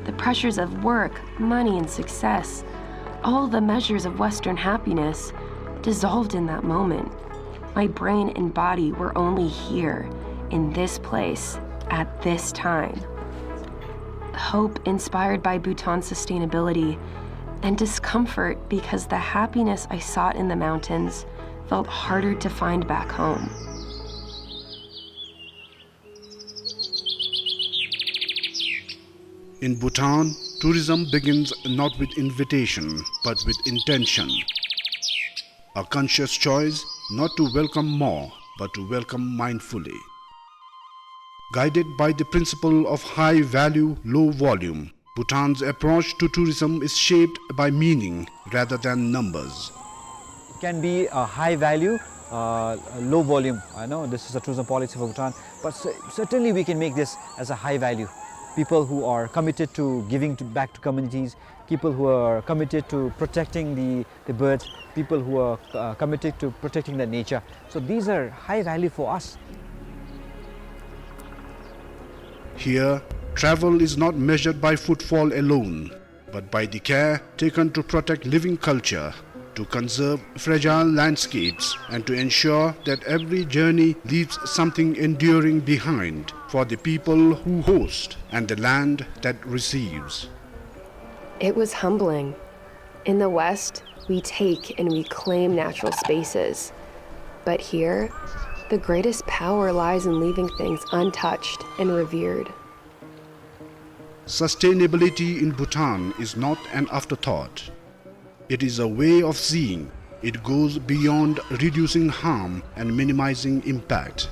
The pressures of work, money, and success, all the measures of Western happiness, dissolved in that moment. My brain and body were only here, in this place, at this time. Hope inspired by Bhutan's sustainability, and discomfort because the happiness I sought in the mountains felt harder to find back home. In Bhutan, tourism begins not with invitation, but with intention. A conscious choice not to welcome more, but to welcome mindfully. Guided by the principle of high value, low volume, Bhutan's approach to tourism is shaped by meaning rather than numbers. can be a high value, uh, low volume. I know this is a tourism policy for Bhutan, but cer-, certainly we can make this as a high value. People who are committed to giving to, back to communities, people who are committed to protecting the, the birds, people who are, uh, committed to protecting the nature. So these are high value for us. Here, travel is not measured by footfall alone, but by the care taken to protect living culture, to conserve fragile landscapes, and to ensure that every journey leaves something enduring behind for the people who host and the land that receives. It was humbling. In the West, we take and we claim natural spaces. But here, the greatest power lies in leaving things untouched and revered. Sustainability in Bhutan is not an afterthought. It is a way of seeing. It goes beyond reducing harm and minimizing impact.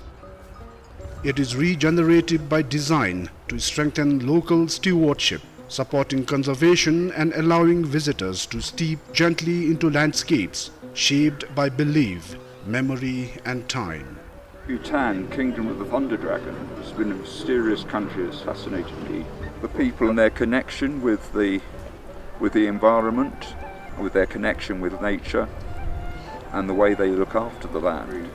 It is regenerative by design to strengthen local stewardship, supporting conservation and allowing visitors to step gently into landscapes shaped by belief, memory, and time. Bhutan, Kingdom of the Thunder Dragon, has been a mysterious country. It's fascinated me. The people and their connection with the, with the environment, with their connection with nature, and the way they look after the land.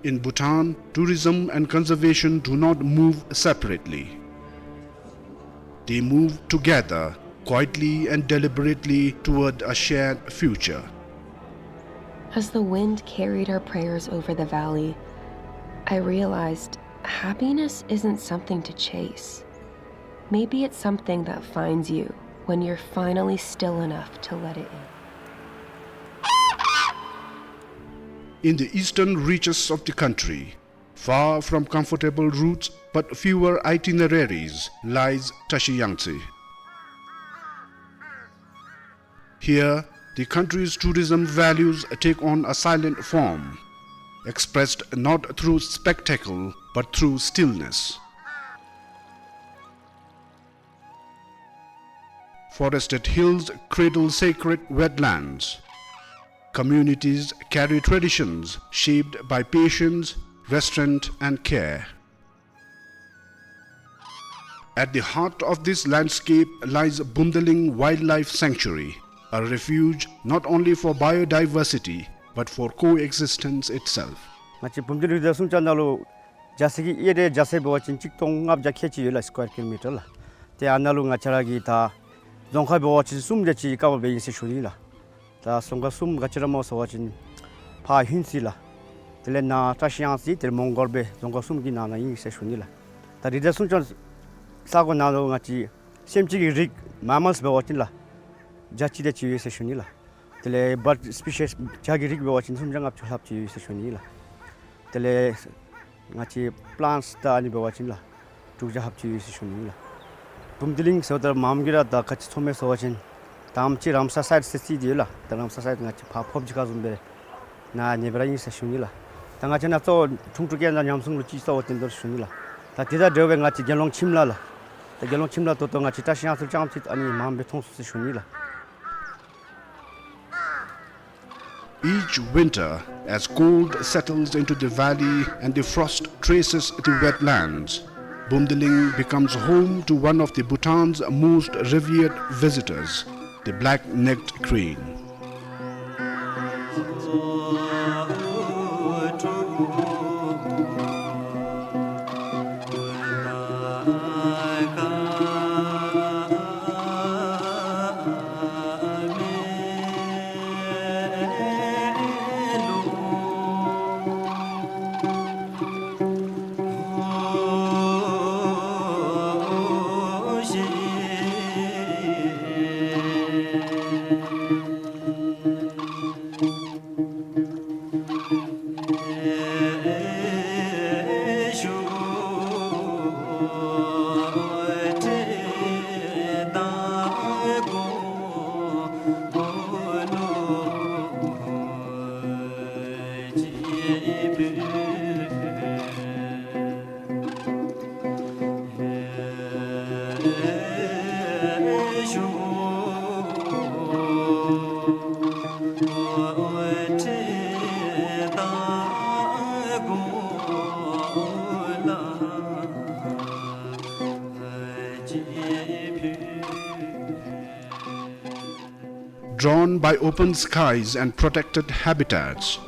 In Bhutan, tourism and conservation do not move separately. They move together, quietly and deliberately toward a shared future. As the wind carried our prayers over the valley, I realized happiness isn't something to chase. Maybe it's something that finds you when you're finally still enough to let it in. In the eastern reaches of the country, far from comfortable routes but fewer itineraries, lies Trashiyangtse. Here, the country's tourism values take on a silent form, expressed not through spectacle but through stillness. Forested hills cradle sacred wetlands. Communities carry traditions shaped by patience, restraint, and care. At the heart of this landscape lies Bumdiling Wildlife Sanctuary, a refuge not only for biodiversity but for coexistence itself. ང་བཅས་བུམ་སྡིང་རི་རྩེ་སུམ་ཅུ་ནང་ལུ་རྒྱ་སེར་གྱི་ཨེ་རི་ཡ་རྒྱ་སེར་འབད་བ་ཅིན་གཅིག་སྟོང་ལྔ་བརྒྱ་ཁལ་གཅིག་ཡོད་ལགས། སི་ཀུ་ཝེར་ཀི་ལོ་མི་ཊར་ལགས། ཏེ་ཨ་ནཱ་ལུ་ང་བཅས་ར་གི་ད་རྫོང་ཁག་འབད་བ་ཅིན་གསུམ་རེ་ཅིག་བཀག་སྦེ་ཨིན་ཟེར་ཞུ་ནི་ལགས། ད་རྫོང་ཁག་གསུམ་ག་ཅི་ར་སྨོ་ཟེར་བ་ཅིན་ཕར་ཧིན་སི་ལགས། དེ་ལས་ནཱ་བཀྲ་ཤིས་གཡང་རྩེ་དེ་ལས་མོང་གོལ་སྦེ་རྫོང་ཁག་གསུམ་གྱི་ནང་ན་ཨིན་ཟེར་ཞུ་ནི་ལགས། ད་རི་རྩེ་སུམ་ཅུ་ས་གོ་ནང་ལུ་ང་བཅས་སེམས་ཅན་གྱི་རིགས་མེ་མཱལསི་འབད་བ་ཅིན་ལགས་བརྒྱ་གཅིག་དེ་ཅིག་ཡོད་ཟེར་ཞུ་ནི་ལགས། དེ་ལས་བཱརཌ་སི་པི་ཤིས་བྱ་གི་རིགས་འབད་བ་ཅིན་སུམ་བརྒྱ་ལྔ་བཅུ་ལྷགཔ་ཅིག་ཡོད་ཟེར་ཞུ་ནི་ལགས། དེ་ལས་ང་བཅས་པི་ལཱནཊསི་དང་ཨ་ནི་འབད་བ་ཅིན་ལགས་དྲུག་བརྒྱ་ལྷགཔ་ཅིག་ཡོད་ཟེར་ཞུ་ནི་ལགས། བུམ་སྡིང་ཟེརཝ་ད་མངམ་གིས་ར་ད་ག་ཅི་ཚོར་མས་ཟེར་བ་ཅིན་ད་ཨ་ནེམ་ཅིག་རམ་སར་སའིཊ་ཟེར་ཅིག་ཡོད་ལགས། ད་རམ་སར་སའིཊ་ང་བཅས་ཕར་ཕོབ་ཅི་ག་བཟུམ་སྦེ་ནཱ་ཨ་ནི་སྦེ་ར་ཨིན་ཟེར་ཞུ་ནི་ལགས། ད་ང་བཅས་ནཱ་གཙོ་བོ་ཁྲུང་ཁྲུང་སྐྱེ་ནི་ཉམས་སྲུང་ལུ་ཅིག་གཙོ་བོ་བཏོན་དོ་ཞུ་ནི་ལགས། ད་དེ་དང་འབྲེལ་བའི་ང་བཅས་དགེ་སློང་ཁྱིམ་ལྷ་ལགས། ད་དགེ་སློང་ཁྱིམ་ལྷ་ད་ལྟོ་ང་བཅས་བཀྲ་ཤིས་གཡང་རྩེ་ལུ་ཙམ་ཅིག་ཨ་ནི་མངམ་སྦེ་མཐོང་ཚུགས་ཟེར་ཞུ་ནི་ལགས། Each winter, as cold settles into the valley and the frost traces the wetlands, Bumdiling becomes home to one of the Bhutan's most revered visitors, the black-necked crane. Drawn by open skies and protected habitats,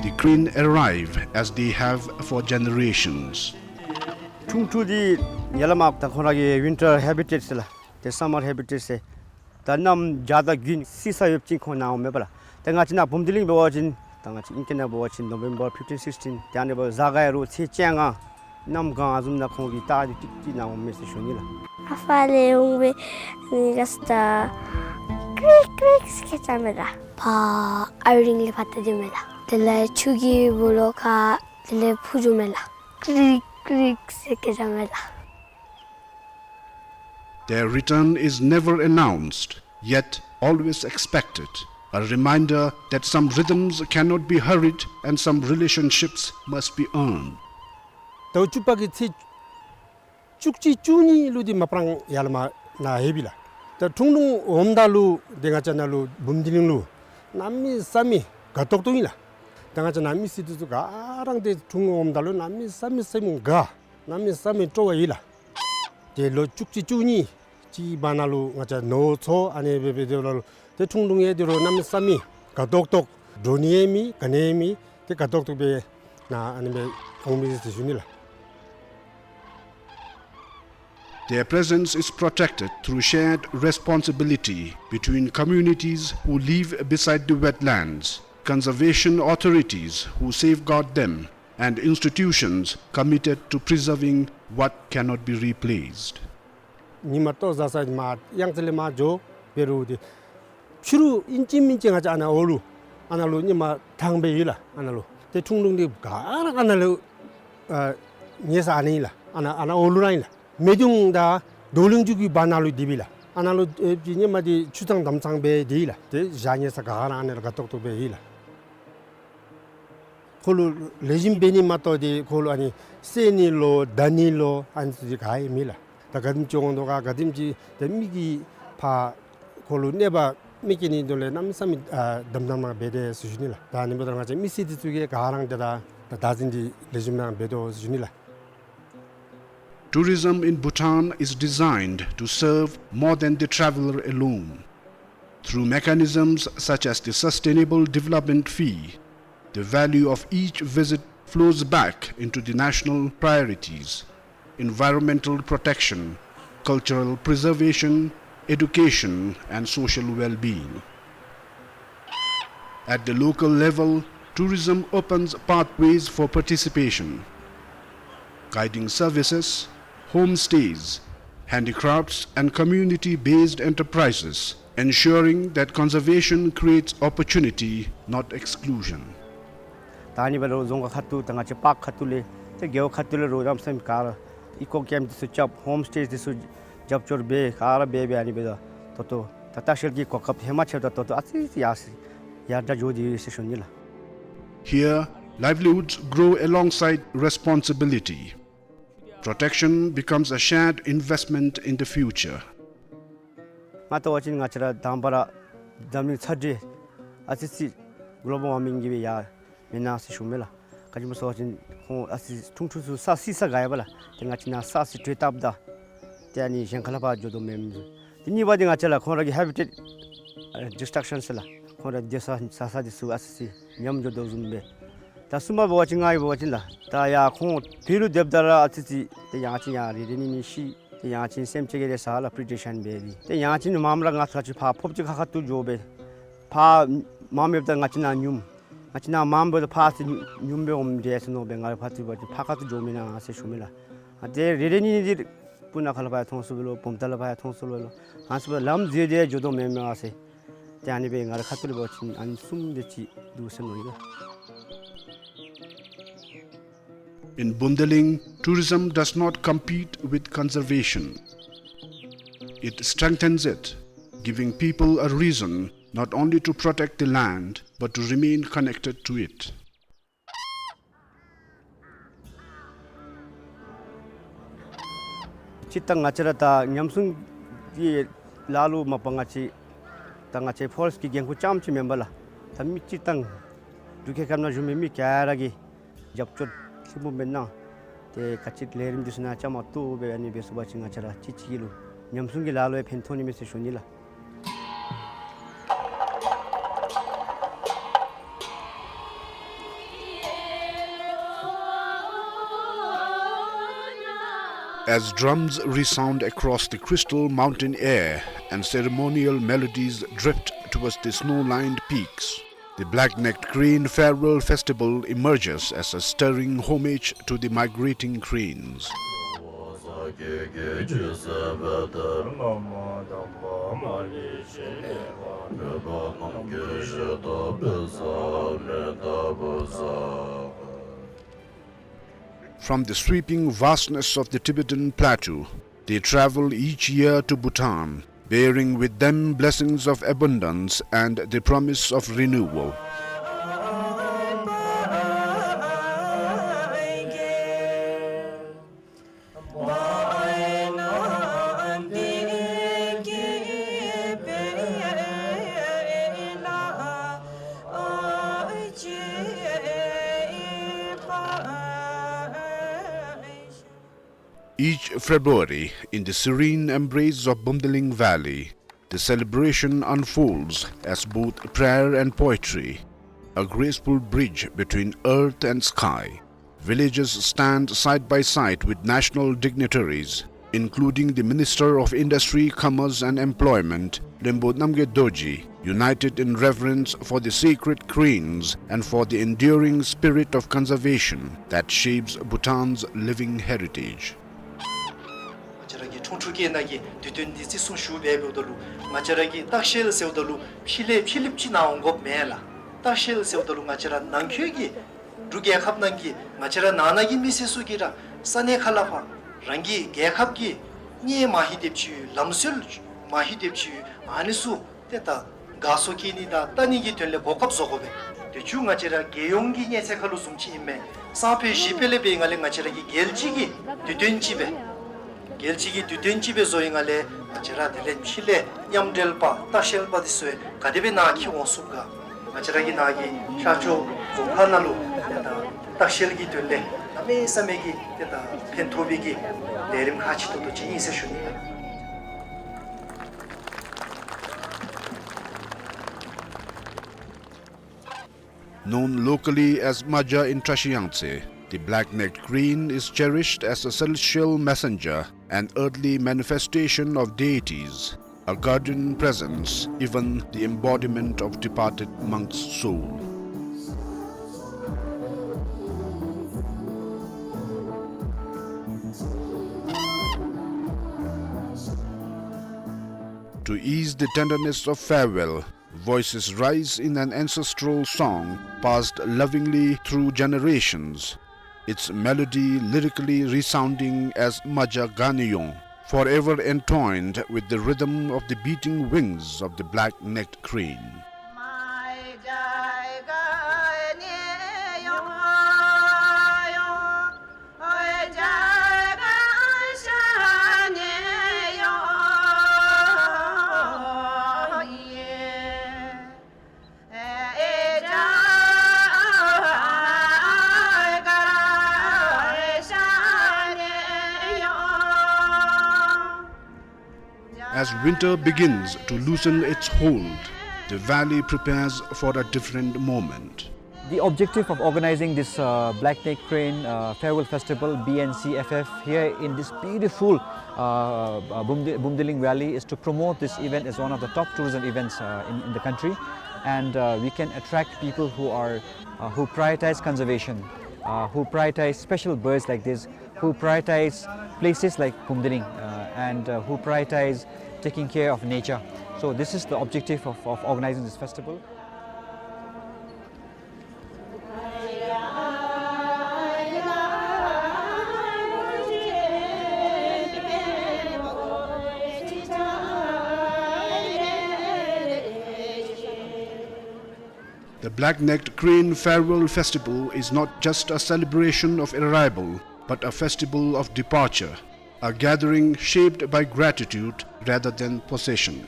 the crane arrive as they have for generations. ཁྲུང་ཁྲུང་འདི་ཡར་ལས་མར་ད་ཁོང་ར་གི་ཝིན་ཊར་ཧེ་བི་ཊེཊ་ཟེར་ལགས། ཏེ་སམ་མར་ཧེ་བི་ཊེཊ་ཟེར། ད་གནམ་བྱཱར་དང་དགུན་བསིལ་ས་ཡོདཔ་ཅིག་ཁོང་ནཱ་འོངམ་མས་པ་ལགས། ཏེ་ང་བཅས་ནཱ་བུམ་སྡེ་གླིང་འབད་བ་ཅིན་ད་ང་བཅས་ཨིང་སྐད་ནང་འབད་བ་ཅིན་November fifteen, sixteen ཏེ་ཨ་ནི་འབདཝ་གཟའ་སྐར་ཡང་རུང་ཚེས་བཅོ་ལྔ་གནམ་གང་བཟུམ་ནང་ཁོང་གིས་ད་འདི་ཏིག་ཏིག་ནཱ་འོངམ་མས་ཟེར་ཞུ་ནི་ལགས། ཨ་ཕར་ལས་འོང་སྦེ་ནི་ག་ས་ད་ཀྲིག་ཀྲིག་ཟེར་སྐད་རྐྱབ་མས་ལགས། ཕར་ཨའི་རིང་ལས་ཕར་ད་འགྱོཝ་མས་ལགས། དེ་ལས་ཆུ་གི་སྦོ་ལོགས་ཁར་དེ་ལས་འཕུར་འགྱོཝ་མས་ལགས། ཀྲིག་ཀྲིག་ཟེར་སྐད་རྐྱབ་མས་ལགས། Their return is never announced, yet always expected, a reminder that some rhythms cannot be hurried and some relationships must be earned. ཟླཝ་བཅུ་པ་གི་ཚེས་བཅུ་གཅིག་བཅུ་གཉིས་ལུ་འདི་མ་པ་རང་ཡར་ལས་མར་ནཱ་ལྷོདཔ་ཨིན་ལགས། ད་ཁྲུང་ཁྲུང་འོངམ་ད་ལུ་ཏེ་ང་བཅས་ནཱ་ལུ་བུམ་སྡེ་གླིང་ལུ་གནམ་མེད་ས་མེད་དགའ་ཏོག་ཏོ་ཨིན་ལགས། ད་ང་བཅས་ནཱ་མི་སེར་འདི་ཚུ་ག་ར་ཏེ་ཁྲུང་ཁྲུང་འོངམ་ད་ལུ་གནམ་མེད་ས་མེད་ས་མེད་དགའ། གནམ་མེད་ས་མེད་སྤྲོ་བ་ཡོད་ལགས། ཏེ་ལོ་བཅུ་གཅིག་བཅུ་གཉིས་ཅིག་བར་ན་ལུ་ང་བཅས་ནོར་འཚོ་ཨ་ནི་སྦེ་འབད་དེ་ལུ་ཏེ་ཁྲུང་ཁྲུང་ཡང་ཏེ་རུང་གནམ་མེད་ས་མེད་དགའ་ཏོག་ཏོ། འགྱོ་ནི་ཡང་མེད་ག་ནི་ཡང་མེད། ཏེ་དགའ་ཏོག་ཏོ་སྦེ་ནཱ་ཨ་ནི་སྦེ་འོང་མི་ཟེར་ཞུ་ནི་ལགས། Their presence is protected through shared responsibility between communities who live beside the wetlands, conservation authorities who safeguard them, and institutions committed to preserving what cannot be replaced. ཉིམ་ལྟོ་བཟའ་ས་མར་གཡང་རྩེ་ལས་མར་འགྱོ་འབད་རུང་ཏེ་ཕྱི་རུ་ཨིན་ཅི་མིན་ཅི་ང་བཅས་ཨ་ནཱ་འོག་ལུ་ཨ་ནཱ་ལུ་ཉིམ་ཐང་སྦེ་ཡོད་ལགས། ཨ་ནཱ་ལུ་ཏེ་ཁྲུང་ཁྲུང་འདི་ག་ར་ཨ་ནཱ་ལུ་ཨ་ཉལ་ས་ཨ་ནཱ་ཨིན་ལགས། ཨ་ནཱ་ཨ་ནཱ་འོག་ལུ་ར་ཨིན་ལགས། མེ་གདུང་དང་རྡོ་གླིང་རྒྱུད་ཀྱི་བར་ན་ལུ་སྡོདཔ་ཨིན་ལགས། ཨ་ནཱ་ལུ་ཨེ་ཉིམ་འདི་ཆུ་གཙང་དམ་གཙང་སྦེ་སྡོདཔ་ཨིན་ལགས། ཏེ་བཞག་ཉལ་ས་ག་ར་ཨ་ནཱ་ལུ་དགའ་ཏོག་ཏོ་སྦེ་ཡོད་ལགས། ཁོ་ལུ་ལེགས་ཤོམ་འབད་ནི་མ་གཏོགས་ཏེ་ཁོ་ལུ་ཨ་ནི་བསད་ནི་ལོ་བརྡབ་ནི་ལོ་ཨ་ནི་ཚུ་ག་ཡང་མེད་ལགས། ད་ག་དེམ་ཅིག་འོང་དོ་ག་ག་དེམ་ཅིག་ཏེ་མི་གིས་ཕར་ཁོ་ལུ་གནོད་པ་མི་བཀལ་ནིའི་དོན་ལས་གནམ་མེད་ས་མེད་ཨ་དམ་དམ་སྦེ་འབད་དེ་ཟེར་ཞུ་ནི་ལགས། ད་ཨ་ནི་འབདཝ་ད་ང་བཅས་མི་སེར་འདི་ཚུ་གིས་ག་ར་ཏེ་ད་ད་བདག་འཛིན་འདི་ལེགས་ཤོམ་སྦེ་འབད་དོ་ཟེར་ཞུ་ནི་ལགས། Tourism in Bhutan is designed to serve more than the traveler alone. Through mechanisms such as the Sustainable Development Fee, the value of each visit flows back into the national priorities, environmental protection, cultural preservation, education, and social well-being. At the local level, tourism opens pathways for participation. Guiding services, homestays, handicrafts, and community-based enterprises, ensuring that conservation creates opportunity, not exclusion. ད་ཨ་ནི་འབད་རུང་རྫོང་ཁག་ཁ་ཐུག་ད་ང་བཅས་པཱརཀ་ཁ་ཐུག་ལས་ཏེ་རྒེད་འོག་ཁ་ཐུག་ལས་རུང་གནམ་མེད་ས་མེད་ག་ར་ཨི་ཀོ་ཀེམཔ་འདི་ཚུ་རྐྱབ། ཧོམ་སི་ཊེ་འདི་ཚུ་རྒྱབ་སྐྱོར་འབད་ག་ར་འབད་འབད་ཨ་ནི་འབད་དོ་ད་ལྟོ་ད་ལྟ་ཤར་གྱི་གོ་སྐབས་ཧེ་མ་ཆེ་ད་ལྟོ་ད་ལྟོ་ཨ་ཙི་ཙི་ཡར་སོ་ཡར་དྲག་འགྱོ་སྟེ་ཡོད་ཟེར་ཞུ་ནི་ལགས། Here, livelihoods grow alongside responsibility. Protection becomes a shared investment in the future. ང་བལྟ་བ་ཅིན་ང་བཅས་ར་དང་པ་ར་འཛམ་གླིང་ཚ་དྲོད་ཨ་ཙི་ཙི་གོ་ལོ་བཱལ་ཝར་མིང་གིས་སྦེ་ཡར་མེན་ན་ཟེར་ཞུཝ་མས་ལགས། ག་ཅི་སྨོ་ཟེར་བ་ཅིན་ཁོང་ཨ་ཙི་ཁྲུང་ཁྲུང་ཚུ་ས་བསིལ་ས་དགའ་ཡི་པ་ལགས། ཏེ་ང་བཅས་ནཱ་ས་ཨ་ཙི་དྲོད་བཏབ་ད་ཏེ་ཨ་ནི་གཞན་ཁ་ལས་ཕར་འགྱོ་དོ་མེན་མས། ཏེ་གཉིས་པ་འདི་ང་བཅས་ར་ཁོང་ར་གི་ཧེ་བི་ཊེཊ་ཨ་ཌི་སི་ཊྲག་ཤཱན་ཟེར་ལགས། ཁོང་ར་སྡོད་ས་ཟ་ས་འདི་ཚུ་ཨ་ཙི་ཙི་ཉམས་འགྱོ་དོ་བཟུམ་སྦེ། ད་གསུམ་པ་འབད་བ་ཅིན་ང་གིས་འབད་བ་ཅིན་ལགས། ད་ཡར་ཁོང་བོད་ལུ་སྡོདཔ་ད་ར་ཨ་ཙི་ཙི་ཏེ་ཡང་ཅིན་ཡར་རེ་རེ་གཉིས་གཉིས་ཤི། ཏེ་ཡང་ཅིན་སེམས་ཅན་གྱི་རེ་ས་ལགས་པི་རི་ཌེ་ཤཱན་འབད་དེ། ཏེ་ཡང་ཅིན་མངམ་ར་ང་ཚུ་ཕར་ཕོརཔ་ཅིག་ཁ་ཁ་ཐུག་འགྱོ་སྦེ་ཕར་མངམ་ཡོདཔ་ད་ང་བཅས་ནཱ་ཉུམ་ང་བཅས་ནཱ་མངམ་འབདཝ་ད་ཕར་ཨ་ཙི་ཉུམ་སྦེ་འོངམ་འདྲས་ཟེར་མནོ་སྦེ་ང་ར་ཕར་ཚུར་འབད་བ་ཅིན་ཕར་ཁ་ཐུག་འགྱོ་མེན་ན་ཟེར་ཞུཝ་མས་ལགས། ཨ་ཏེ་རེ་རེ་གཉིས་གཉིས་འདི་སྤུ་ན་ཁ་ལས་ཕར་ཡང་ཐོན་སོང་པས་ལོ། བུམ་ཐང་ལས་ཕར་ཡང་ཐོན་སོང་པས་ལོ། ཨ་ནི་ཚུ་ལམ་འཛོལ་ཏེ་འགྱོ་དོ་མེན་མས་ཟེར། ཏེ་ཨ་ནི་སྦེ་ང་ར་ཁ་ཐུག་ལས་འབད་བ་ཅིན་ཨ་ནི་གསུམ་དེ་ཅིག་འདུག་ཟེར་མནོ་ཡི་ལགས། In Bumdiling, tourism does not compete with conservation. It strengthens it, giving people a reason not only to protect the land but to remain connected to it. སྤྱིར་བཏང་ང་བཅས་ར་ད་ཉམས་སྲུང་གི་ལཱ་ལུ་མ་པ་ང་བཅས་ད་ང་བཅས་ཕོ་རེསཊ་གི་འགན་ཁུར་རྐྱངམ་ཅིག་མེན་པ་ལགས། ད་མི་སྤྱིར་བཏང་འབྲུག་རྒྱལ་ཁབ་ནང་བཞུགས་མི་མི་ག་ར་གིས་རྒྱབ་སྐྱོར་ཆེན་པོ་སྦེ་གནང་། ཏེ་ག་ཅི་ལས་རིམ་འདི་ཚུ་ནང་བཅའ་མར་གཏོགས་སྦེ་ཨ་ནི་འབད་ཚུགས་པ་ཅིན་ང་བཅས་ར་གཅིག་གཅིག་གི་ལུ་ཉམས་སྲུང་གི་ལཱ་ལུ་ཡང་ཕན་ཐོགས་ནི་མས་ཟེར་ཞུ་ནི་ལགས། As drums resound across the crystal mountain air and ceremonial melodies drift towards the snow-lined peaks, the black-necked crane farewell festival emerges as a stirring homage to the migrating cranes. From the sweeping vastness of the Tibetan plateau, they travel each year to Bhutan, bearing with them blessings of abundance and the promise of renewal. Each February, in the serene embrace of Bumdiling Valley, the celebration unfolds as both prayer and poetry, a graceful bridge between earth and sky. Villagers stand side by side with national dignitaries, including the Minister of Industry, Commerce and Employment, Rinpo Namgyel Dorji, united in reverence for the sacred cranes and for the enduring spirit of conservation that shapes Bhutan's living heritage. ང་བཅས་ར་གི་ཁྲུང་ཁྲུང་སྐད་ནང་གི་དུས་སྟོན་འདི་བརྩི་སྲུང་ཞུ་སྦེ་འབདཝ་ད་ལུ་ང་བཅས་ར་གི་ལྟ་བཤལ་ཟེརཝ་ད་ལུ་ཕྱི་ལས་ཕྱི་གླིངཔ་ཅིག་ནཱ་འོང་དགོཔ་མེན་ལགས། ལྟ་བཤལ་ཟེརཝ་ད་ལུ་ང་བཅས་ར་ནང་འཁོད་ཀྱི་འབྲུག་རྒྱལ་ཁབ་ནང་གི་ང་བཅས་ར་ནང་ན་གི་མི་སེར་ཚུ་གིས་ར་ས་གནས་ཁ་ལས་ཕར་རང་གི་རྒྱལ་ཁབ་ཀྱི་གནས་མ་ཧི་དེབ་ཅིག་ལམ་སྲོལ་མ་ཧི་དེབ་ཅིག་ཨ་ནི་ཚུ་ཏེ་ད་དགའ་ཚོར་སྐྱེ་ནི་དང་ལྟ་ནི་གི་དོན་ལས་གོ་སྐབས་བཟོ་དགོ་པས། དེ་ཚུ་ང་བཅས་ར་རྒྱལ་ཡོངས་ཀྱི་གནས་ཚད་ཁར་ལུ་བཟུམ་ཅིག་ཨིན་མས། སང་ཕོད་གཞེས་ཕོད་ལས་འབད་བའི་སྒང་ལས་ང་བཅས་ར་གི་རྒྱལ་སྤྱི་གི་དུས་སྟོན་ཅིག་སྦེ་རྒྱལ་སྤྱི་གི་དུས་སྟོན་ཅིག་སྦེ་བཟོ་བའི་སྒང་ལས་ང་བཅས་ར་དེ་ལས་ཕྱི་ལས་མཉམ་འབྲེལ་པ་ལྟ་བཤལ་པ་འདི་ཚུ་ག་དེ་སྦེ་ནཱ་འཁྱིད་འོང་ཚུགས་ག། ང་བཅས་ར་གི་ནཱ་གི་ཤར་ཕྱོགས་རྫོང་ཁག་ནང་ལུ་ཏེ་ད་ལྟ་བཤལ་གྱི་དོན་ལས་གནམ་མེད་ས་མེད་ཀྱི་ཏེ་ད་ཕན་ཐོགས་པའི་གི་ལས་རིམ་ཁག་ཆེ་ཏོག་ཏོ་ཅིག་ཨིན་ཟེར་ཞུ་ནི། Known locally as Maja in Trashiyangtse, the black-necked crane is cherished as a celestial messenger, an earthly manifestation of deities, a guardian presence, even the embodiment of departed monks' soul. To ease the tenderness of farewell, voices rise in an ancestral song passed lovingly through generations, its melody lyrically resounding as Maja Ganeyong, forever entwined with the rhythm of the beating wings of the black-necked crane. As winter begins to loosen its hold, the valley prepares for a different moment. The objective of organizing this, uh, Black Neck Crane, uh, Farewell Festival, B N C F F, here in this beautiful, uh, uh, Bumdi-, Bumdiling Valley is to promote this event as one of the top tourism events, uh, in, in the country. And, uh, we can attract people who are, uh, who prioritize conservation, uh, who prioritize special birds like this, who prioritize places like Bumdiling, uh, and, uh, who prioritize taking care of nature. So this is the objective of, of organizing this festival. The Black-Necked Crane Farewell Festival is not just a celebration of arrival, but a festival of departure, a gathering shaped by gratitude rather than possession.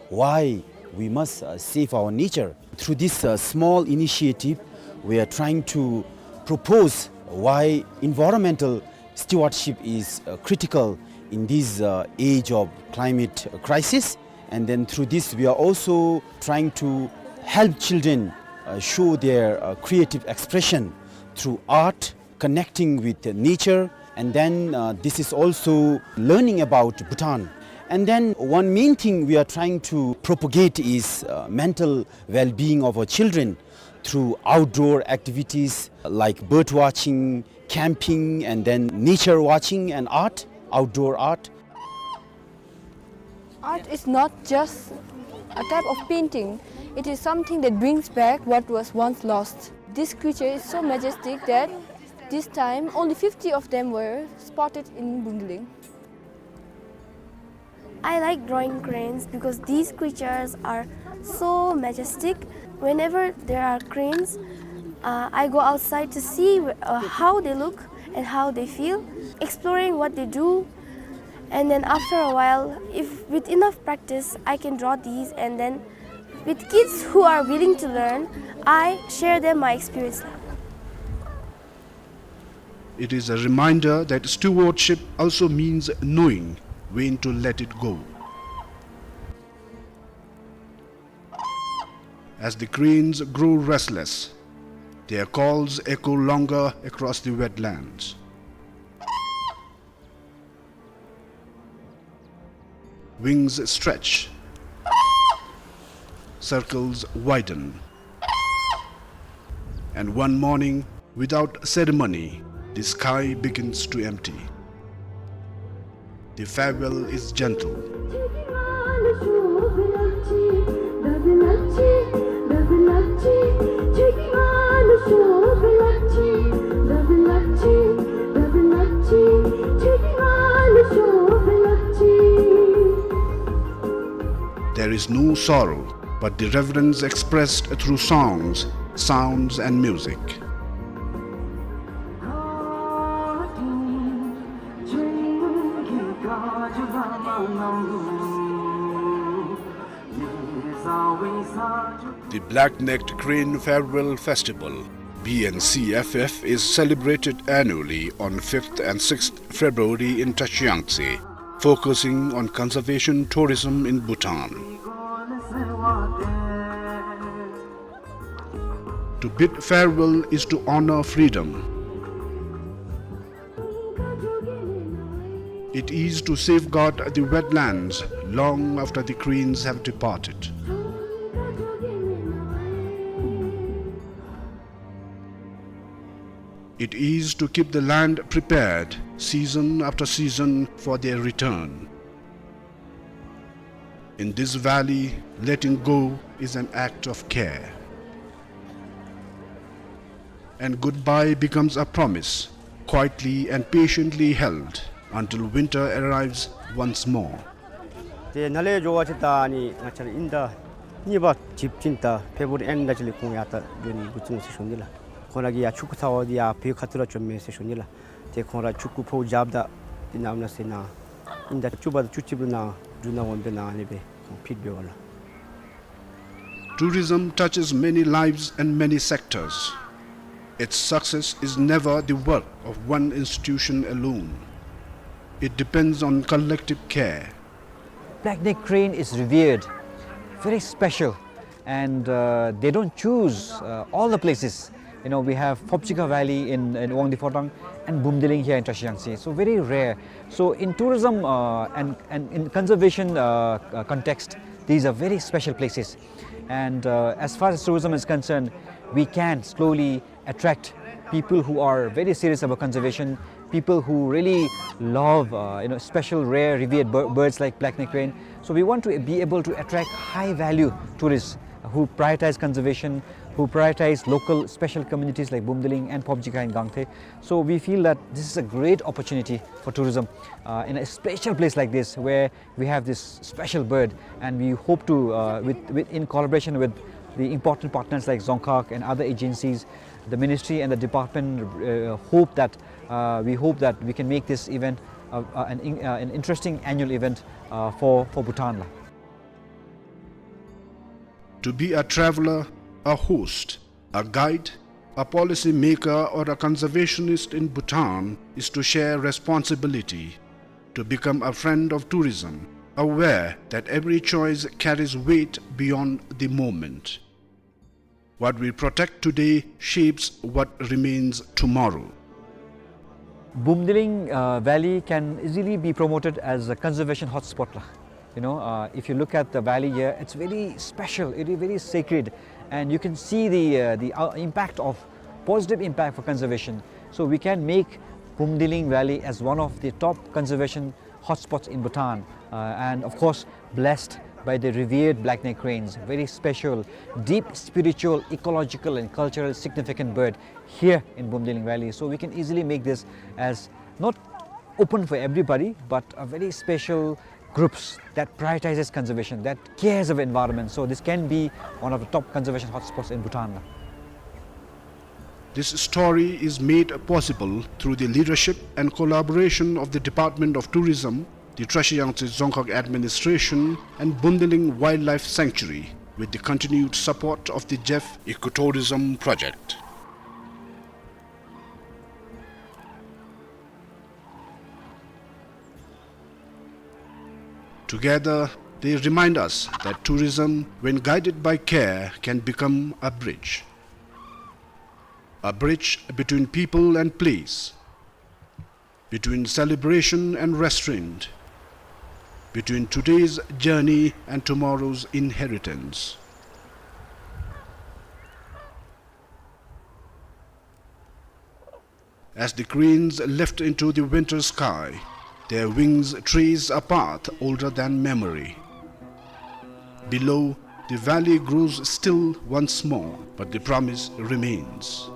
Why we must, uh, save our nature? Through this, uh, small initiative, we are trying to propose why environmental stewardship is, uh, critical in this, uh, age of climate crisis. And then through this, we are also trying to help children, uh, show their, uh, creative expression through art, connecting with nature, And then, uh, this is also learning about Bhutan. And then one main thing we are trying to propagate is, uh, mental well-being of our children through outdoor activities like bird watching, camping, and then nature watching and art, outdoor art. Art is not just a type of painting. It is something that brings back what was once lost. This creature is so majestic that this time only fifty of them were spotted in Bumdiling. I like drawing cranes because these creatures are so majestic. Whenever there are cranes, uh, I go outside to see, uh, how they look and how they feel, exploring what they do. And then after a while, if with enough practice, I can draw these, and then with kids who are willing to learn, I share them my experience. It is a reminder that stewardship also means knowing when to let it go. As the cranes grow restless, their calls echo longer across the wetlands. Wings stretch, circles widen, and one morning, without ceremony, the sky begins to empty. The farewell is gentle. There is no sorrow, but the reverence expressed through songs, sounds, and music. The Black-Necked Crane Farewell Festival, B N C F F, is celebrated annually on fifth and sixth February in Trashiyangtse, focusing on conservation tourism in Bhutan. To bid farewell is to honor freedom. It is to safeguard the wetlands long after the cranes have departed. It is to keep the land prepared season after season for their return. In this valley, letting go is an act of care. And goodbye becomes a promise, quietly and patiently held until winter arrives once more. ཏེ་ནཱ་ལས་འགྱོ་བ་ཅིན་ད་ཨ་ནི་ང་བཅས་ར་དབྱིན་ཟླ་གཉིས་པ་འགྲིབ་ཞིནམ་ད་ཕེབ་རུ་ཝརི་ཨེནཌ་ལས་ཅིག་ལས་ཁོང་ཡར་ད་འགྱོ་ནི་འགོ་བཙུགས་ཟེར་ཞུ་ནི་ལགས། ཁོང་ར་གིས་ཡར་ཆུ་ཁ་ཚ་བ་འདི་ཡར་བོད་ཁ་ཐུག་ར་བྱོནམ་མས་ཟེར་ཞུ་ནི་ལགས། ཏེ་ཁོང་ར་ཆུ་ཁ་ཕོཝ་རྒྱབ་ད་འདི་ནང་ན་ཟེར་ན་དབྱིན་ཟླ་བཅུ་པ་དང་བཅུ་གཅིག་པ་ནང་འབྲུ་ནང་འོང་པས་ན་ཨ་ནི་སྦེ་ཁོང་ཕེབས་འབདཝ་ལགས། Tourism touches many lives and many sectors. Its success is never the work of one institution alone. It depends on collective care. Black-necked crane is revered, very special, and, uh, they don't choose, uh, all the places. You know, we have Phobjikha Valley in, in Wangdue Phodrang and Bumdiling here in Trashiyangtse. So very rare. So in tourism, uh, and, and in conservation, uh, uh, context, these are very special places. And, uh, as far as tourism is concerned, we can slowly attract people who are very serious about conservation, people who really love, uh, you know, special, rare, revered bir-, birds like black-necked crane. So we want to be able to attract high-value tourists who prioritize conservation, who prioritize local special communities like Bumdiling and Phobjikha in Gangte. So we feel that this is a great opportunity for tourism, uh, in a special place like this where we have this special bird, and we hope to, uh, with, with, in collaboration with the important partners like Dzongkhag and other agencies, the ministry and the department, uh, hope that, uh, we hope that we can make this event, uh, uh, an in-, uh, an interesting annual event, uh, for, for Bhutan la. To be a traveler, a host, a guide, a policy maker or a conservationist in Bhutan is to share responsibility, to become a friend of tourism, aware that every choice carries weight beyond the moment. What we protect today shapes what remains tomorrow. Bumdiling, uh, Valley can easily be promoted as a conservation hotspot lah. You know, uh, if you look at the valley here, it's very special, it is very sacred, and you can see the, uh, the, uh, impact of, positive impact for conservation. So we can make Bumdiling Valley as one of the top conservation hotspots in Bhutan, uh, and of course blessed by the revered black-necked cranes, very special, deep spiritual, ecological and cultural significant bird here in Bumdiling Valley. So we can easily make this as not open for everybody, but a very special groups that prioritizes conservation, that cares of environment. So this can be one of the top conservation hotspots in Bhutan. This story is made possible through the leadership and collaboration of the Department of Tourism, the Trashiang Tse Dzongkhag Administration and Bumdiling Wildlife Sanctuary, with the continued support of the Jeff Ecotourism Project. Together, they remind us that tourism, when guided by care, can become a bridge. A bridge between people and place, between celebration and restraint, between today's journey and tomorrow's inheritance. As the cranes lift into the winter sky, their wings trace a path older than memory. Below, the valley grows still once more, but the promise remains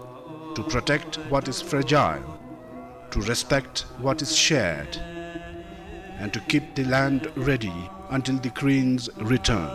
to protect what is fragile, to respect what is shared, and to keep the land ready until the cranes return.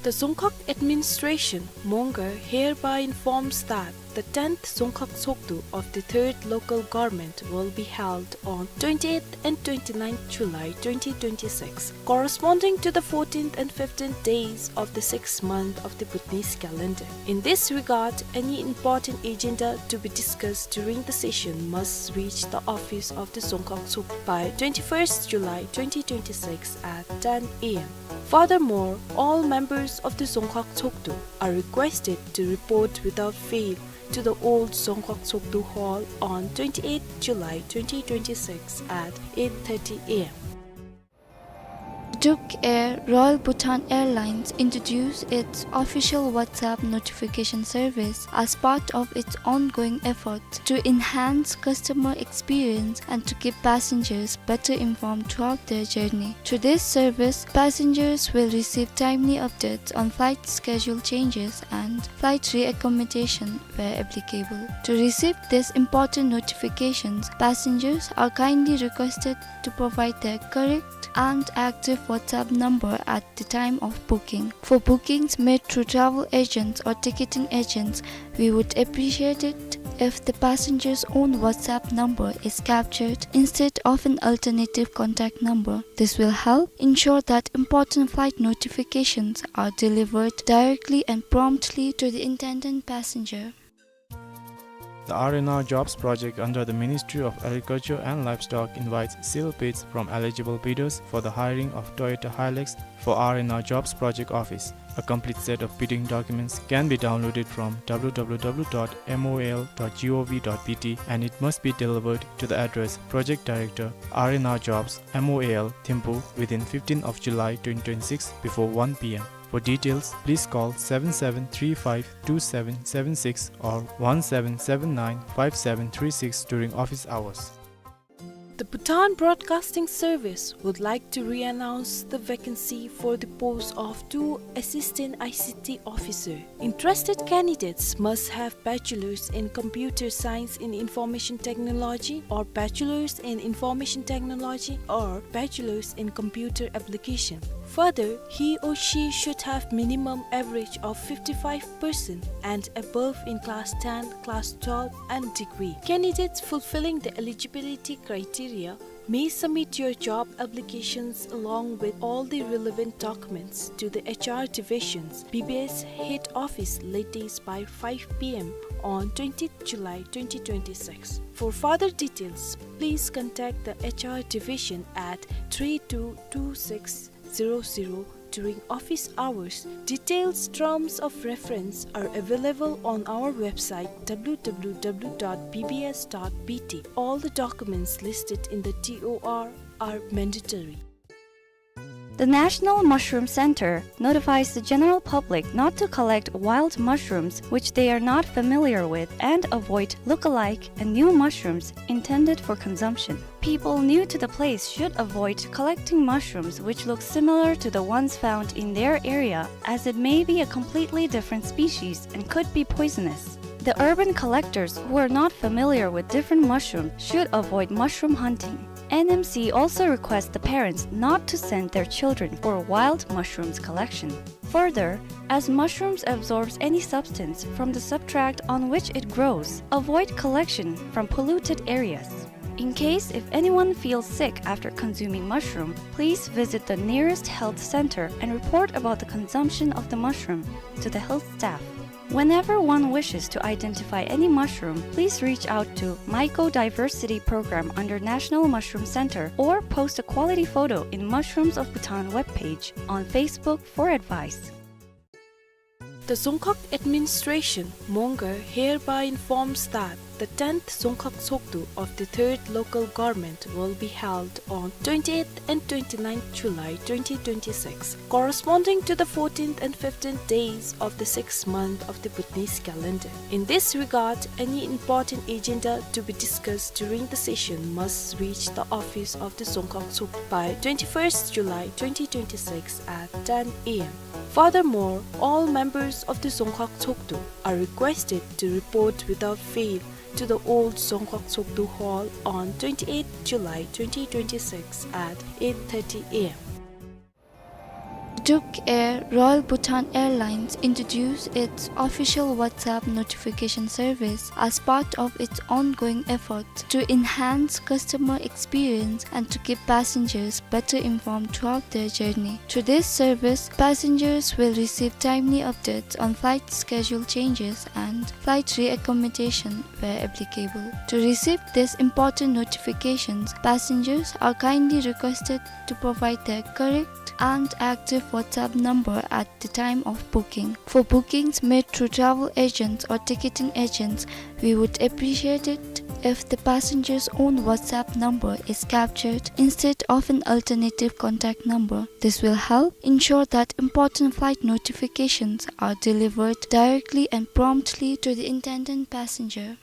The Dzongkhag administration, Mongar, hereby informs that the tenth Dzongkhag Tshogdu of the third local government will be held on twenty-eighth and twenty-ninth July twenty twenty-six, corresponding to the fourteenth and fifteenth days of the sixth month of the Bhutanese calendar. In this regard, any important agenda to be discussed during the session must reach the office of the Dzongkhag Tshogdu by twenty-first July twenty twenty-six at ten A M. Furthermore, all members of the Dzongkhag Tshogdu are requested to report without fail to the old Dzongkhag Tshogdu Hall on twenty-eighth July twenty twenty-six at eight thirty A M. Druk Air Royal Bhutan Airlines introduced its official WhatsApp notification service as part of its ongoing effort to enhance customer experience and to keep passengers better informed throughout their journey. Through this service, passengers will receive timely updates on flight schedule changes and flight reaccommodation where applicable. To receive these important notifications, passengers are kindly requested to provide their correct and active WhatsApp number at the time of booking. For bookings made through travel agents or ticketing agents, we would appreciate it if the passenger's own WhatsApp number is captured instead of an alternative contact number. This will help ensure that important flight notifications are delivered directly and promptly to the intended passenger. The R and R Jobs project under the Ministry of Agriculture and Livestock invites sealed bids from eligible bidders for the hiring of Toyota Hilux for R and R Jobs project office. A complete set of bidding documents can be downloaded from w w w dot m o a l dot g o v dot b t and it must be delivered to the address Project Director, R and R Jobs, M O A L, Thimphu within fifteenth of July twenty twenty-six before one p m. For details, please call seven seven three five two seven seven six or one seven seven nine five seven three six during office hours. The Bhutan Broadcasting Service would like to re-announce the vacancy for the post of two Assistant I C T Officer. Interested candidates must have Bachelor's in Computer Science in Information Technology or Bachelor's in Information Technology or Bachelor's in Computer Application. Further, he or she should have minimum average of fifty-five percent and above in class ten, class twelve, and degree. Candidates fulfilling the eligibility criteria may submit your job applications along with all the relevant documents to the H R Division's B B S head office latest by five p m on twentieth July twenty twenty-six. For further details, please contact the H R Division at three two two six zero zero during office hours. Details, terms of reference are available on our website w w w dot b b s dot b t. All the documents listed in the T O R are mandatory. The National Mushroom Center notifies the general public not to collect wild mushrooms which they are not familiar with and avoid look-alike and new mushrooms intended for consumption. People new to the place should avoid collecting mushrooms which look similar to the ones found in their area, as it may be a completely different species and could be poisonous. The urban collectors who are not familiar with different mushrooms should avoid mushroom hunting. N M C also requests the parents not to send their children for wild mushrooms collection. Further, as mushrooms absorbs any substance from the substrate on which it grows, avoid collection from polluted areas. In case if anyone feels sick after consuming mushroom, please visit the nearest health center and report about the consumption of the mushroom to the health staff. Whenever one wishes to identify any mushroom, please reach out to Mycodiversity Program under National Mushroom Center or post a quality photo in Mushrooms of Bhutan webpage on Facebook for advice. The Dzongkhag Administration, Mongar, hereby informs that the tenth Dzongkhag Tshogdu of the third local government will be held on twenty-eighth and twenty-ninth July twenty twenty-six, corresponding to the fourteenth and fifteenth days of the sixth month of the Bhutanese calendar. In this regard, any important agenda to be discussed during the session must reach the office of the Dzongkhag Tshogdu by twenty-first July twenty twenty-six at ten a m. Furthermore, all members of the Dzongkhag Tshogdu are requested to report without fail to the Old Dzongkhag Tshogdu Hall on twenty-eighth July twenty twenty-six at eight thirty a m. Druk Air, Royal Bhutan Airlines, introduced its official WhatsApp notification service as part of its ongoing efforts to enhance customer experience and to keep passengers better informed throughout their journey. Through this service, passengers will receive timely updates on flight schedule changes and flight reaccommodation where applicable. To receive these important notifications, passengers are kindly requested to provide their correct and active WhatsApp number at the time of booking. For bookings made through travel agents or ticketing agents, we would appreciate it if the passenger's own WhatsApp number is captured instead of an alternative contact number. This will help ensure that important flight notifications are delivered directly and promptly to the intended passenger.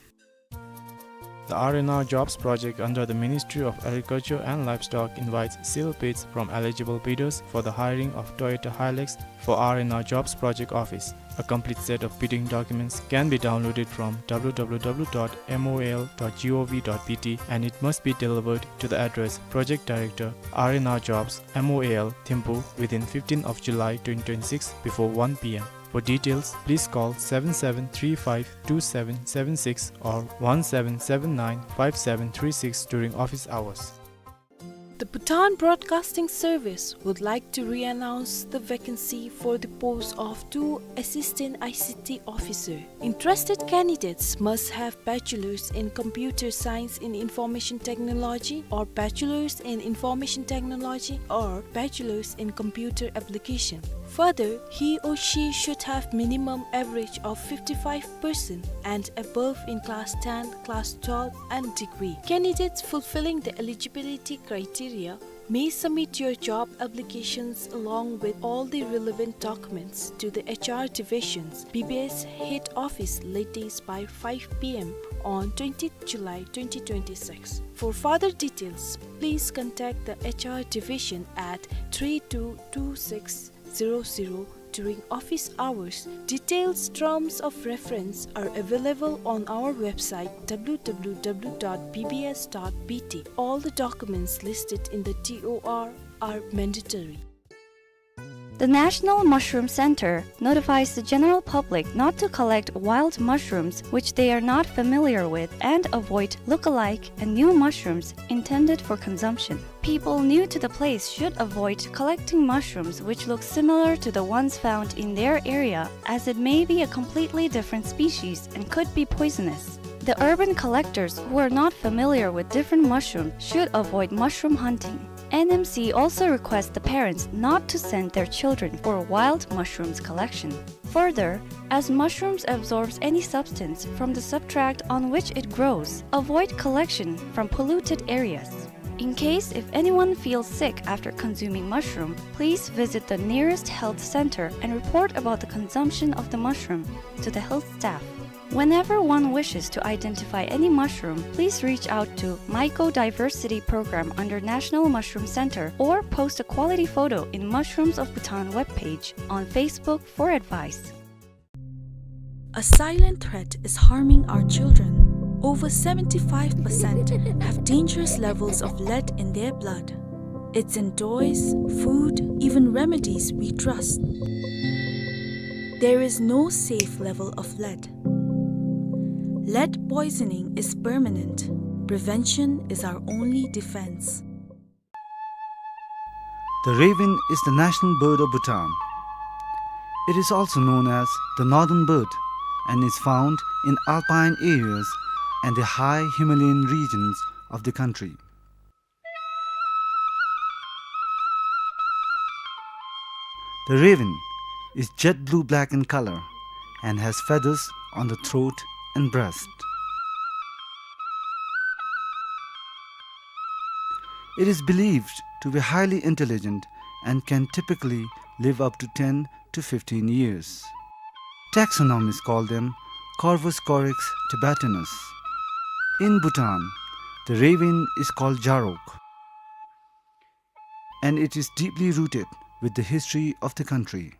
The R and R Jobs Project under the Ministry of Agriculture and Livestock invites sealed bids from eligible bidders for the hiring of Toyota Hilux for R and R Jobs Project Office. A complete set of bidding documents can be downloaded from W W W dot M O A L dot G O V dot B T and it must be delivered to the address Project Director, R and R Jobs, M O A L, Thimphu within fifteenth of July twenty twenty-six before one P M. For details, please call seven seven three five two seven seven six or one seven seven nine five seven three six during office hours. The Bhutan Broadcasting Service would like to re-announce the vacancy for the post of two Assistant I C T Officer. Interested candidates must have Bachelor's in Computer Science in Information Technology or Bachelor's in Information Technology or Bachelor's in Computer Application. Further, he or she should have minimum average of fifty-five percent and above in class ten, class twelve and degree. Candidates fulfilling the eligibility criteria may submit your job applications along with all the relevant documents to the H R Division's B B S head office latest by five P M on twentieth July twenty twenty-six. For further details, please contact the H R Division at three two two six zero zero during office hours. Details, terms of reference are available on our website W W W dot B B S dot B T. All the documents listed in the T O R are mandatory. The National Mushroom Center notifies the general public not to collect wild mushrooms which they are not familiar with and avoid look-alike and new mushrooms intended for consumption. People new to the place should avoid collecting mushrooms which look similar to the ones found in their area, as it may be a completely different species and could be poisonous. The urban collectors who are not familiar with different mushrooms should avoid mushroom hunting. N M C also requests the parents not to send their children for wild mushrooms collection. Further, as mushrooms absorbs any substance from the substrate on which it grows, avoid collection from polluted areas. In case if anyone feels sick after consuming mushroom, please visit the nearest health center and report about the consumption of the mushroom to the health staff. Whenever one wishes to identify any mushroom, please reach out to Mycodiversity Program under National Mushroom Center or post a quality photo in Mushrooms of Bhutan webpage on Facebook for advice. A silent threat is harming our children. Over seventy-five percent have dangerous levels of lead in their blood. It's in toys, food, even remedies we trust. There is no safe level of lead. Lead poisoning is permanent. Prevention is our only defense. The raven is the national bird of Bhutan. It is also known as the northern bird and is found in alpine areas and the high Himalayan regions of the country. The raven is jet blue-black in color and has feathers on the throat and breast. It is believed to be highly intelligent and can typically live up to ten to fifteen years. Taxonomists call them Corvus corax tibetanus. In Bhutan, the raven is called jarok, and it is deeply rooted with the history of the country.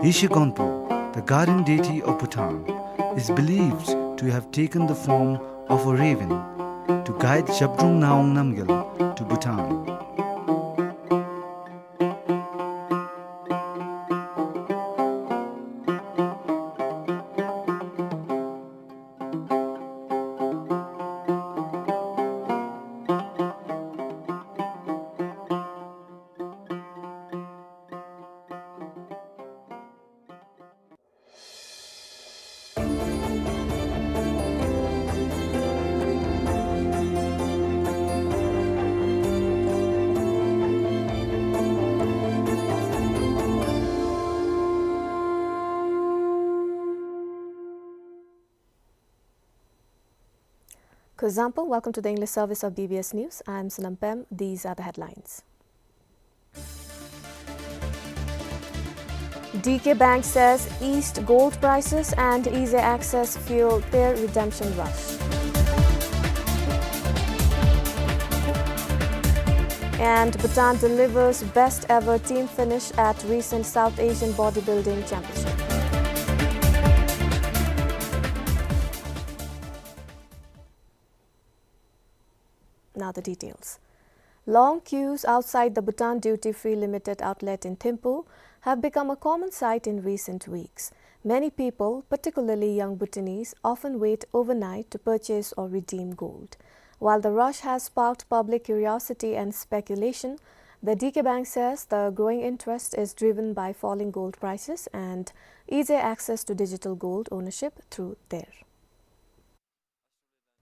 Rishi Gonpo, the guardian deity of Bhutan, is believed to have taken the form of a raven to guide Zhabdrung Ngawang Namgyal to Bhutan. Kuzuzangpo, welcome to the English service of B B S News. I'm Sonam Pem. These are the headlines. D K Bank says eased gold prices and easy access fuel their redemption rush. And Bhutan delivers best ever team finish at recent South Asian Bodybuilding Championship. Now the details. Long queues outside the Bhutan Duty Free Limited outlet in Thimphu have become a common sight in recent weeks. Many people, particularly young Bhutanese, often wait overnight to purchase or redeem gold. While the rush has sparked public curiosity and speculation, the D K Bank says the growing interest is driven by falling gold prices and easier access to digital gold ownership through there.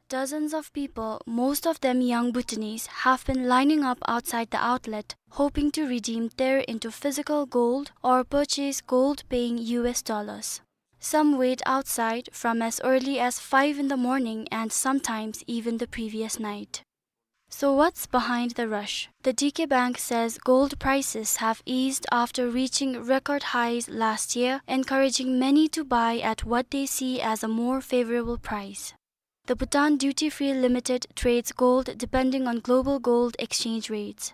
Dozens of people, most of them young Bhutanese, have been lining up outside the outlet, hoping to redeem there into physical gold or purchase gold paying U S dollars. Some wait outside from as early as five in the morning and sometimes even the previous night. So what's behind the rush? The D K Bank says gold prices have eased after reaching record highs last year, encouraging many to buy at what they see as a more favorable price. The Bhutan Duty Free Limited trades gold depending on global gold exchange rates.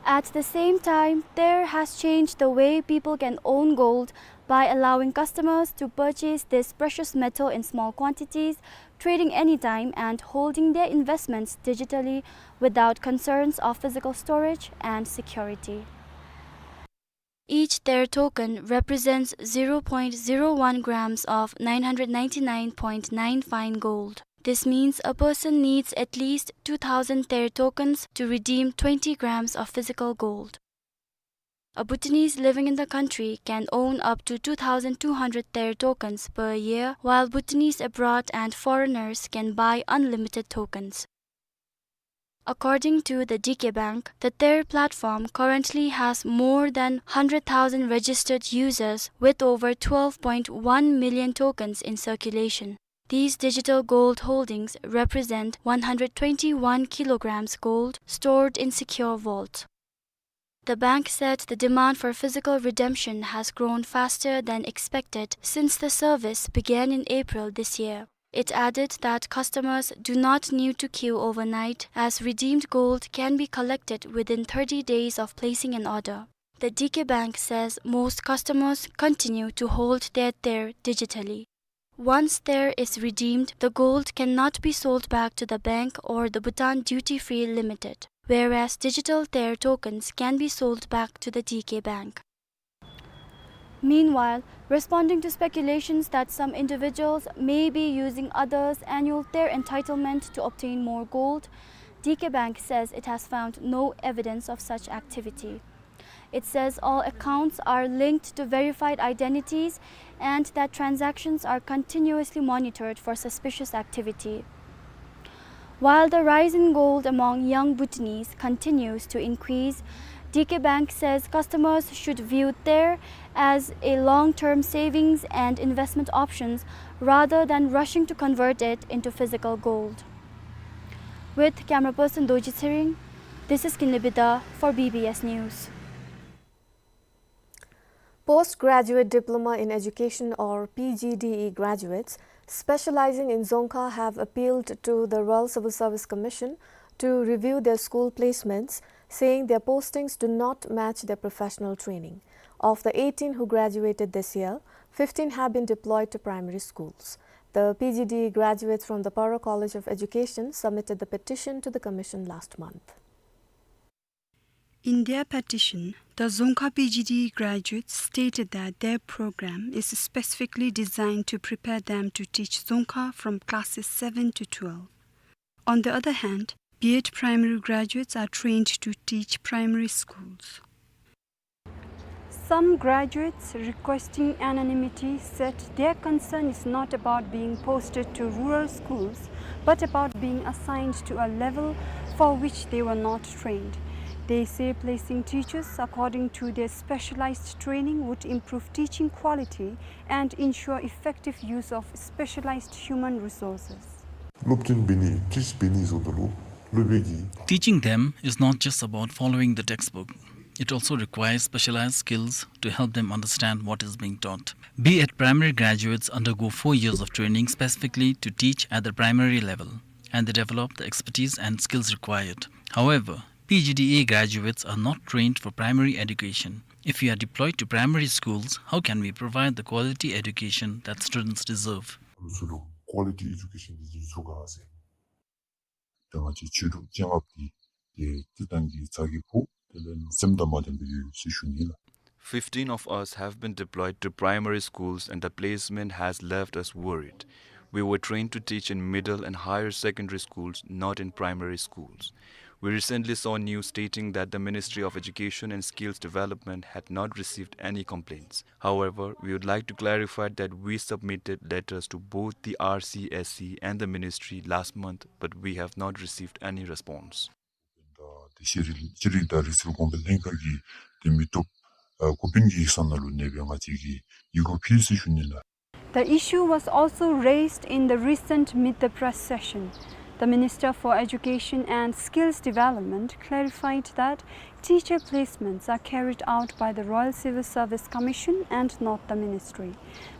At the same time, there has changed the way people can own gold by allowing customers to purchase this precious metal in small quantities, trading anytime, and holding their investments digitally without concerns of physical storage and security. Each Ther token represents zero point zero one grams of nine hundred ninety-nine point nine fine gold. This means a person needs at least two thousand Ther tokens to redeem twenty grams of physical gold. A Bhutanese living in the country can own up to two thousand two hundred Ther tokens per year, while Bhutanese abroad and foreigners can buy unlimited tokens. According to the D K Bank, the Ther platform currently has more than hundred thousand registered users with over twelve point one million tokens in circulation. These digital gold holdings represent one hundred twenty-one kilograms gold stored in secure vault. The bank said the demand for physical redemption has grown faster than expected since the service began in April this year. It added that customers do not need to queue overnight, as redeemed gold can be collected within thirty days of placing an order. The D K Bank says most customers continue to hold their Ther digitally. Once Ther is redeemed, the gold cannot be sold back to the bank or the Bhutan Duty Free Limited, whereas digital Ther tokens can be sold back to the D K Bank. Meanwhile, responding to speculations that some individuals may be using others' annual Ther entitlement to obtain more gold, D K Bank says it has found no evidence of such activity. It says all accounts are linked to verified identities and that transactions are continuously monitored for suspicious activity. While the rise in gold among young Bhutanese continues to increase, D K Bank says customers should view Ther as a long-term savings and investment options rather than rushing to convert it into physical gold. With camera person Dorji Tshering, this is Kinley Bidha for B B S News. Postgraduate Diploma in Education, or P G D E graduates specializing in Dzongkha have appealed to the Royal Civil Service Commission to review their school placements, saying their postings do not match their professional training. Of the eighteen who graduated this year, fifteen have been deployed to primary schools. The P G D E graduates from the Paro College of Education submitted the petition to the commission last month. In their petition, the Dzongkha P G D E graduates stated that their program is specifically designed to prepare them to teach Dzongkha from classes seven to twelve. On the other hand, B Ed primary graduates are trained to teach primary schools. Some graduates requesting anonymity said their concern is not about being posted to rural schools, but about being assigned to a level for which they were not trained. They say placing teachers according to their specialized training would improve teaching quality and ensure effective use of specialized human resources. སློབ་སྟོན་འབད་ནི་ཊིཆ་འབད་ནི་བཟུམ་ད་ལུ་སློབ་དཔོན་གྱིས། Teaching them is not just about following the textbook. It also requires specialized skills to help them understand what is being taught. B.Ed primary graduates undergo four years of training specifically to teach at the primary level, and they develop the expertise and skills required. However, P.G.D.A graduates are not trained for primary education. If we are deployed to primary schools, how can we provide the quality education that students deserve? ཚུ་ལུ་ཀོ་ལི་ཊི་ཨེ་ཌུ་ཀེ་ཤཱན་འདི་ཚུ་ག་ཟེར། ད་ང་བཅས་ཆོས་དྲུག་སྤྱན་སྔ་འདི་ཏེ་སྤྱིར་བཏང་གི་ཚ་གྱང་ཕོག་དེ་ལས་སེམས་དང་མ་ལྡན་པའི་ཡོད་ཟེར་ཞུ་ནི་ལགས། Fifteen of us have been deployed to primary schools and the placement has left us worried. We were trained to teach in middle and higher secondary schools, not in primary schools. We recently saw news stating that the Ministry of Education and Skills Development had not received any complaints. However, we would like to clarify that we submitted letters to both the R C S C and the ministry last month, but we have not received any response. ཏེ་ཤེས་རིག་ཤེས་རིག་དང་རིག་རྩལ་གོང་འཕེལ་ལྷན་ཁག་གི་ཏེ་མི་སྟོབས་ཨ་འགོ་དཔོན་གྱི་ས་ནང་ལུ་གནས་པའི་ང་བཅས་ཀྱིས་ཡི་གུ་ཕུལ་ཟེར་ཞུ་ནི་ལགས། The issue was also raised in the recent Meet the Press session. The Minister for Education and Skills Development clarified that teacher placements are carried out by the Royal Civil Service Commission and not the ministry.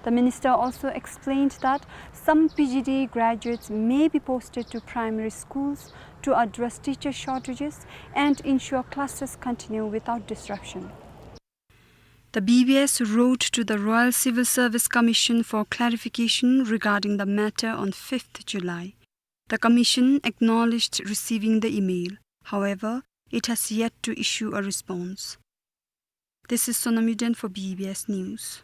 The minister also explained that some P G D graduates may be posted to primary schools to address teacher shortages and ensure classes continue without disruption. The B B S wrote to the Royal Civil Service Commission for clarification regarding the matter on fifth July. The commission acknowledged receiving the email. However, it has yet to issue a response. This is Sonam Yuden for B B S News.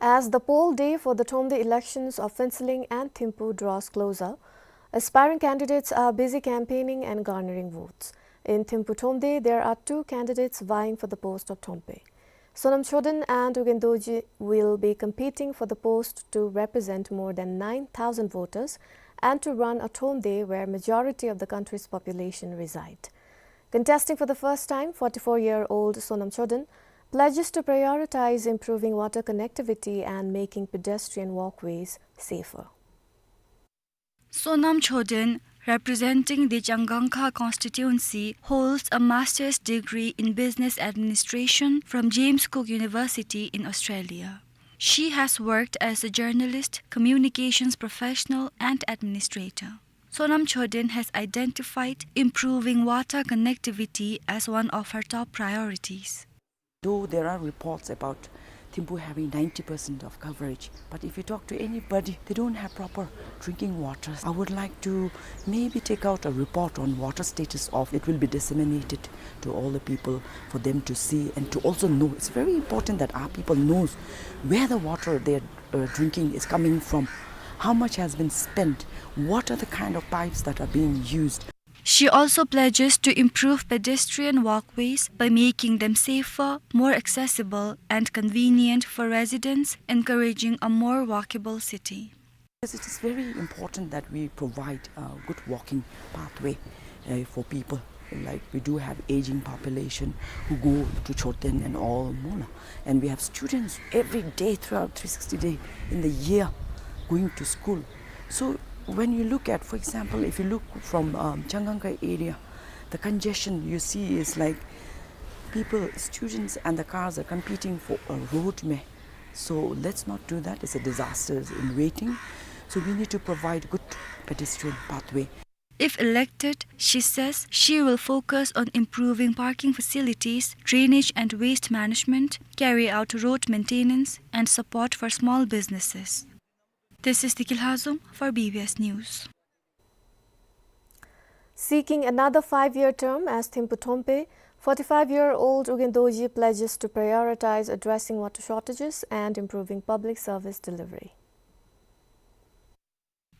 As the poll day for the Thromde elections of Phuentsholing and Thimphu draws closer, aspiring candidates are busy campaigning and garnering votes. In Thimphu Thromde, there are two candidates vying for the post of Thrompe. Sonam Chodon and Ugyen Dorji will be competing for the post to represent more than nine thousand voters and to run a Thromde where majority of the country's population reside. Contesting for the first time, forty-four-year-old Sonam Chodon pledges to prioritize improving water connectivity and making pedestrian walkways safer. Sonam Chodon, representing the Changangkha constituency, holds a master's degree in business administration from James Cook University in Australia. She has worked as a journalist, communications professional, and administrator. Sonam Chodon has identified improving water connectivity as one of her top priorities. Though there are reports about Thimphu having ninety percent of coverage, but if you talk to anybody, they don't have proper drinking water. I would like to maybe take out a report on water status of, it will be disseminated to all the people for them to see and to also know. It's very important that our people knows where the water they're, uh, drinking is coming from, how much has been spent, what are the kind of pipes that are being used. She also pledges to improve pedestrian walkways by making them safer, more accessible, and convenient for residents, encouraging a more walkable city. Yes, it is very important that we provide a good walking pathway, uh, for people. Like, we do have aging population who go to Chorten and all, Mona. And we have students every day throughout three sixty day in the year going to school. So when you look at, for example, if you look from, um, Changangkha area, the congestion you see is like people, students and the cars are competing for a road, meh. So let's not do that. It's a disaster in waiting. So we need to provide good pedestrian pathway. If elected, she says she will focus on improving parking facilities, drainage and waste management, carry out road maintenance, and support for small businesses. This is Diki Lhazom for B B S News. Seeking another five-year term as Thimphu Thrompe, forty-five-year-old Ugyen Dorji pledges to prioritize addressing water shortages and improving public service delivery.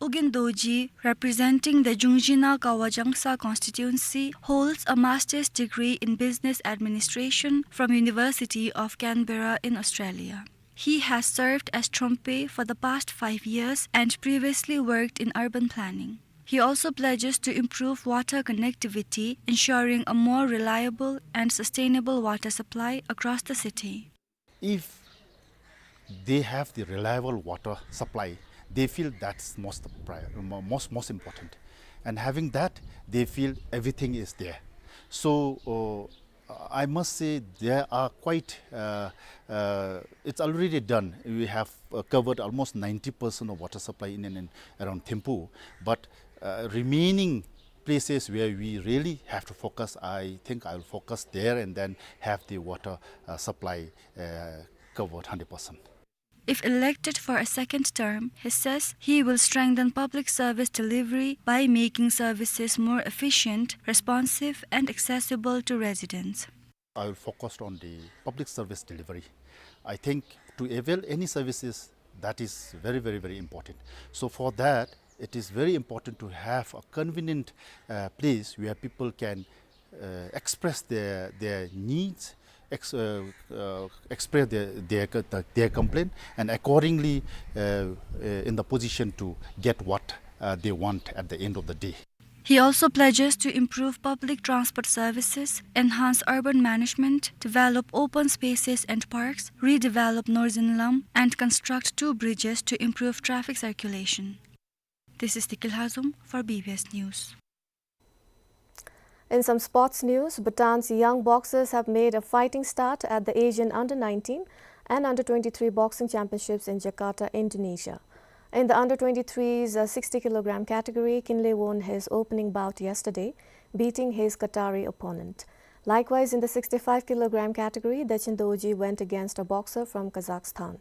Ugyen Dorji, representing the Jungzhina Kawa Jangsa constituency, holds a master's degree in business administration from University of Canberra in Australia. He has served as Thrompe for the past five years and previously worked in urban planning. He also pledges to improve water connectivity, ensuring a more reliable and sustainable water supply across the city. If they have the reliable water supply, They feel that's most prior, mo-, most, most important. And having that, they feel everything is there. So, uh, I must say they are quite, uh, uh, it's already done. We have, uh, covered almost ninety percent of water supply in and, and around Thimphu, but, uh, remaining places where we really have to focus, I think I will focus there and then have the water, uh, supply, uh, covered hundred percent. If elected for a second term, he says he will strengthen public service delivery by making services more efficient, responsive, and accessible to residents. I will focus on the public service delivery. I think to avail any services, that is very, very, very important. So for that, it is very important to have a convenient, uh, place where people can, uh, express their, their needs, ex-, uh, uh, express their, their, their complaint, and accordingly, uh, uh, in the position to get what, uh, they want at the end of the day. He also pledges to improve public transport services, enhance urban management, develop open spaces and parks, redevelop Northern Lam, and construct two bridges to improve traffic circulation. This is Tikil Hazum for B B S News. In some sports news, Bhutan's young boxers have made a fighting start at the Asian Under nineteen and Under twenty-three Boxing Championships in Jakarta, Indonesia. In the Under twenty-three's, uh, sixty kilogram category, Kinley won his opening bout yesterday, beating his Qatari opponent. Likewise, in the sixty-five kilogram category, Dachen Dorji went against a boxer from Kazakhstan.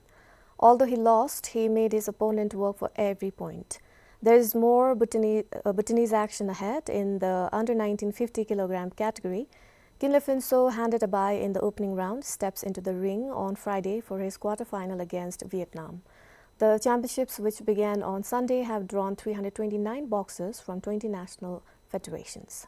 Although he lost, he made his opponent work for every point. There is more Bhutanese, uh, Bhutanese action ahead in the under nineteen fifty kilogram category. Kinley Phuntsho handed a bye in the opening round, steps into the ring on Friday for his quarter-final against Vietnam. The championships, which began on Sunday, have drawn three hundred twenty-nine boxers from twenty national federations.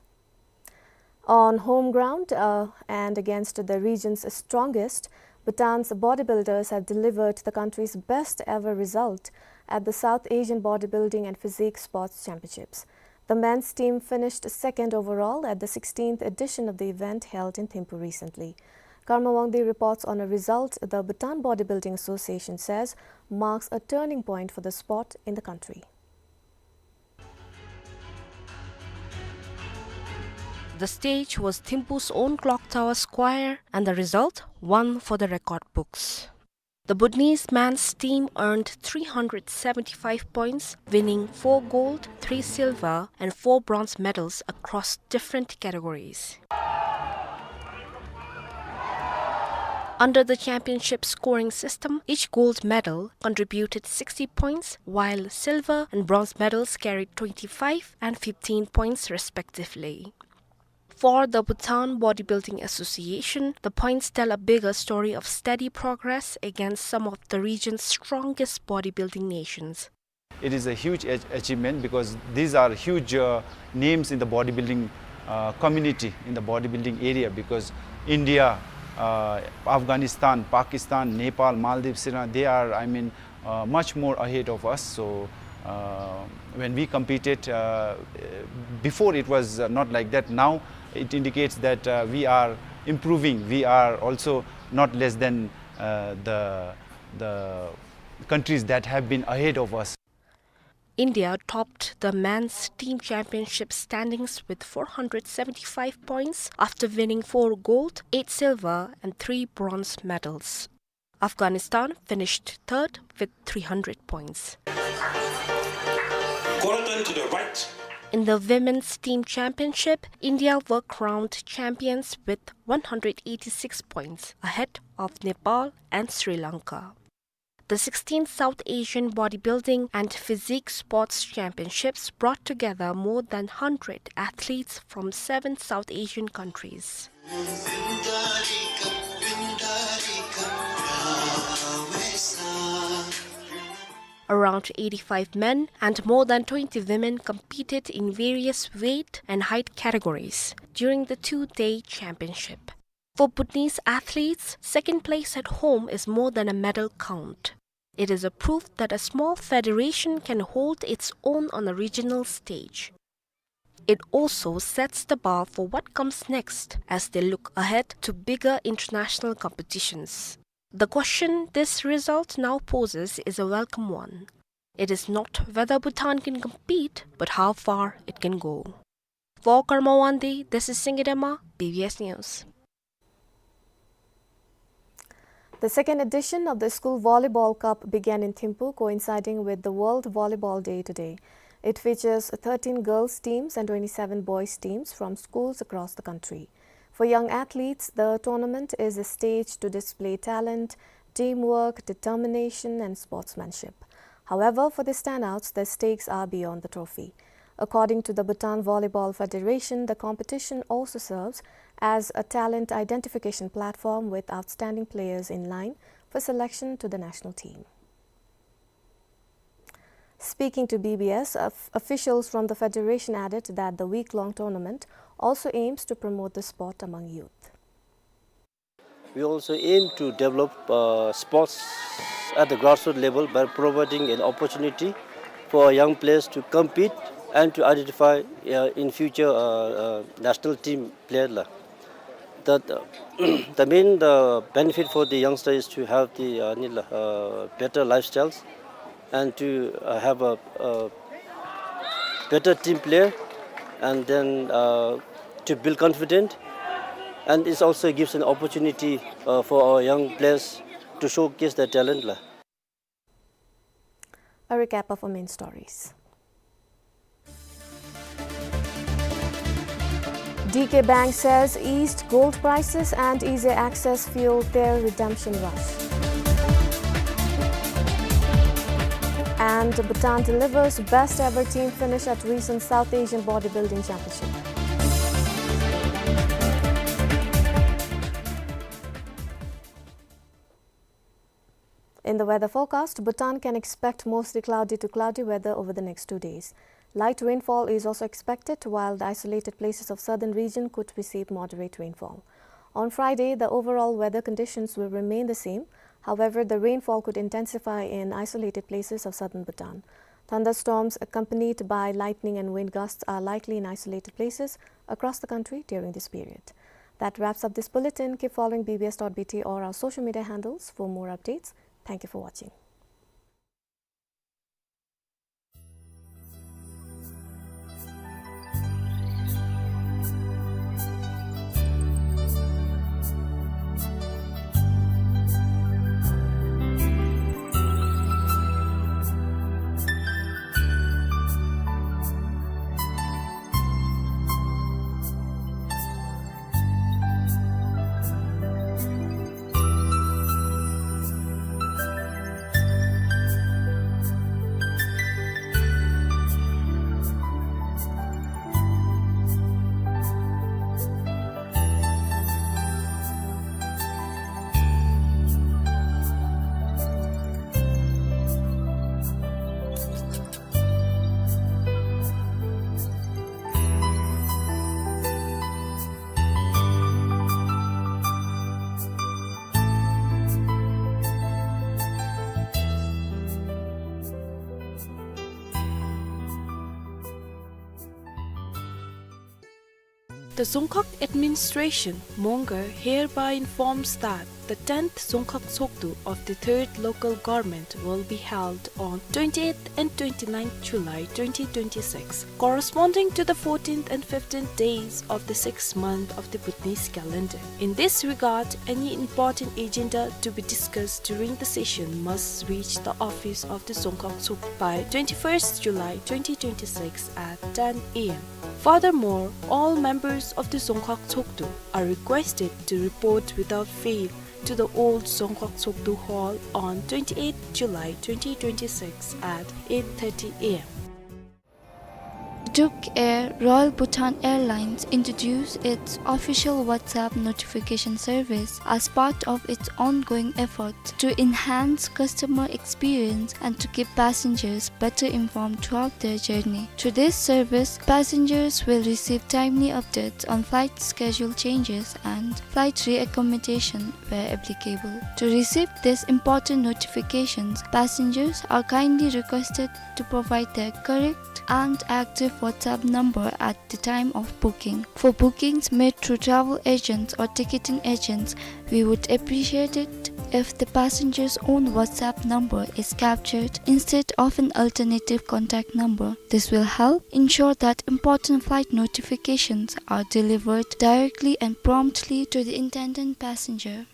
On home ground, uh, and against the region's strongest, Bhutan's bodybuilders have delivered the country's best ever result at the South Asian Bodybuilding and Physique Sports Championships. The men's team finished second overall at the sixteenth edition of the event held in Thimphu recently. Karma Wangdi reports on a result the Bhutan Bodybuilding Association says marks a turning point for the sport in the country. The stage was Thimphu's own Clock Tower Square, and the result, one for the record books. The Bhutanese men's team earned three hundred seventy-five points, winning four gold, three silver, and four bronze medals across different categories. Under the championship scoring system, each gold medal contributed sixty points, while silver and bronze medals carried twenty-five and fifteen points respectively. For the Bhutan Bodybuilding Association, the points tell a bigger story of steady progress against some of the region's strongest bodybuilding nations. It is a huge ach-, achievement because these are huge, uh, names in the bodybuilding, uh, community, in the bodybuilding area, because India, uh, Afghanistan, Pakistan, Nepal, Maldives, Sri Lanka, they are, I mean, uh, much more ahead of us. So, uh, when we competed, uh, before it was, uh, not like that. Now it indicates that, uh, we are improving. We are also not less than, uh, the, the countries that have been ahead of us. India topped the men's team championship standings with four hundred seventy-five points after winning four gold, eight silver, and three bronze medals. Afghanistan finished third with three hundred points. Quarter turn to the right. In the women's team championship, India were crowned champions with one hundred eighty-six points, ahead of Nepal and Sri Lanka. The sixteenth South Asian Bodybuilding and Physique Sports Championships brought together more than hundred athletes from seven South Asian countries. Around eighty-five men and more than twenty women competed in various weight and height categories during the two-day championship. For Bhutanese athletes, second place at home is more than a medal count. It is a proof that a small federation can hold its own on a regional stage. It also sets the bar for what comes next as they look ahead to bigger international competitions. The question this result now poses is a welcome one. It is not whether Bhutan can compete, but how far it can go. For Karma Wangdi, this is Singye Dema, B B S News. The second edition of the School Volleyball Cup began in Thimphu, coinciding with the World Volleyball Day today. It features thirteen girls teams and twenty-seven boys teams from schools across the country. For young athletes, the tournament is a stage to display talent, teamwork, determination, and sportsmanship. However, for the standouts, the stakes are beyond the trophy. According to the Bhutan Volleyball Federation, the competition also serves as a talent identification platform with outstanding players in line for selection to the national team. Speaking to B B S, of-, officials from the federation added that the week-long tournament also aims to promote the sport among youth. We also aim to develop, uh, sports at the grassroots level by providing an opportunity for our young players to compete and to identify, uh, in future, uh, uh, national team player la. That, uh, the main, the benefit for the youngster is to have the, uh, ni la, uh, better lifestyles and to, uh, have a, a better team player, and then, uh, to build confidence, and it also gives an opportunity, uh, for our young players to showcase their talent la. A recap of our main stories. D K Bank says eased gold prices and easier access fueled their redemption rush. And Bhutan delivers best ever team finish at recent South Asian Bodybuilding Championship. In the weather forecast, Bhutan can expect mostly cloudy to cloudy weather over the next two days. Light rainfall is also expected, while the isolated places of southern region could receive moderate rainfall. On Friday, the overall weather conditions will remain the same. However, the rainfall could intensify in isolated places of southern Bhutan. Thunderstorms accompanied by lightning and wind gusts are likely in isolated places across the country during this period. That wraps up this bulletin. Keep following B B S dot B T or our social media handles for more updates. Thank you for watching. The Dzongkhag Administration, Mongar, hereby informs that the tenth Dzongkhag Tshogdu of the third local government will be held on twenty-eighth and twenty-ninth July twenty twenty-six, corresponding to the fourteenth and fifteenth days of the sixth month of the Bhutanese calendar. In this regard, any important agenda to be discussed during the session must reach the office of the Dzongkhag Tshogdu by twenty-first July twenty twenty-six at ten A M. Furthermore, all members of the Dzongkhag Tshogdu are requested to report without fail to the old Dzongkhag Tshogdu Hall on twenty-eighth July twenty twenty-six at eight thirty A M. Duk Air, Royal Bhutan Airlines, introduced its official WhatsApp notification service as part of its ongoing effort to enhance customer experience and to keep passengers better informed throughout their journey. Through this service, passengers will receive timely updates on flight schedule changes and flight reaccommodation where applicable. To receive these important notifications, passengers are kindly requested to provide their correct and active WhatsApp number at the time of booking. For bookings made through travel agents or ticketing agents, we would appreciate it if the passenger's own WhatsApp number is captured instead of an alternative contact number. This will help ensure that important flight notifications are delivered directly and promptly to the intended passenger.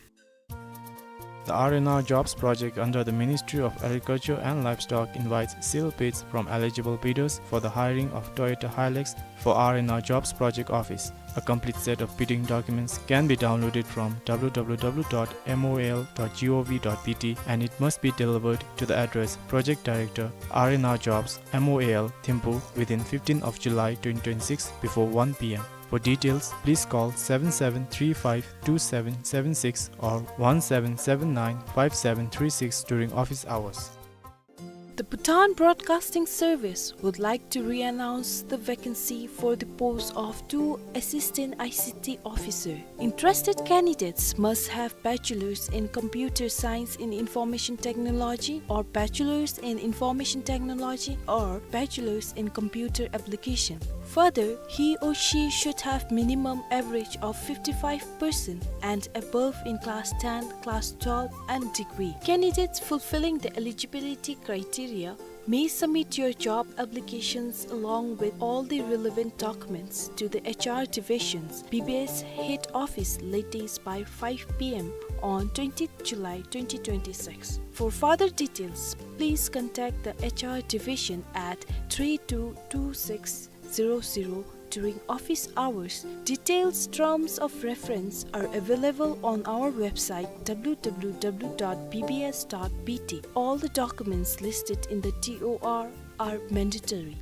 The R and R Jobs project under the Ministry of Agriculture and Livestock invites sealed bids from eligible bidders for the hiring of Toyota Hilux for R and R Jobs project office. A complete set of bidding documents can be downloaded from w w w dot m o a l dot g o v dot b t and it must be delivered to the address Project Director, R and R Jobs, M O A L, Thimphu within fifteenth of July twenty twenty-six before one p m. For details, please call seven seven three five two seven seven six or one seven seven nine five seven three six during office hours. The Bhutan Broadcasting Service would like to re-announce the vacancy for the post of two Assistant I C T Officer. Interested candidates must have Bachelor's in Computer Science in Information Technology or Bachelor's in Information Technology or Bachelor's in Computer Application. Further, he or she should have minimum average of fifty-five percent and above in class ten, class twelve and degree. Candidates fulfilling the eligibility criteria may submit your job applications along with all the relevant documents to the H R Division's B B S head office latest by five p m on twentieth July twenty twenty-six. For further details, please contact the H R Division at three two two six zero zero during office hours. Details, terms of reference are available on our website w w w dot b b s dot b t. All the documents listed in the T O R are mandatory.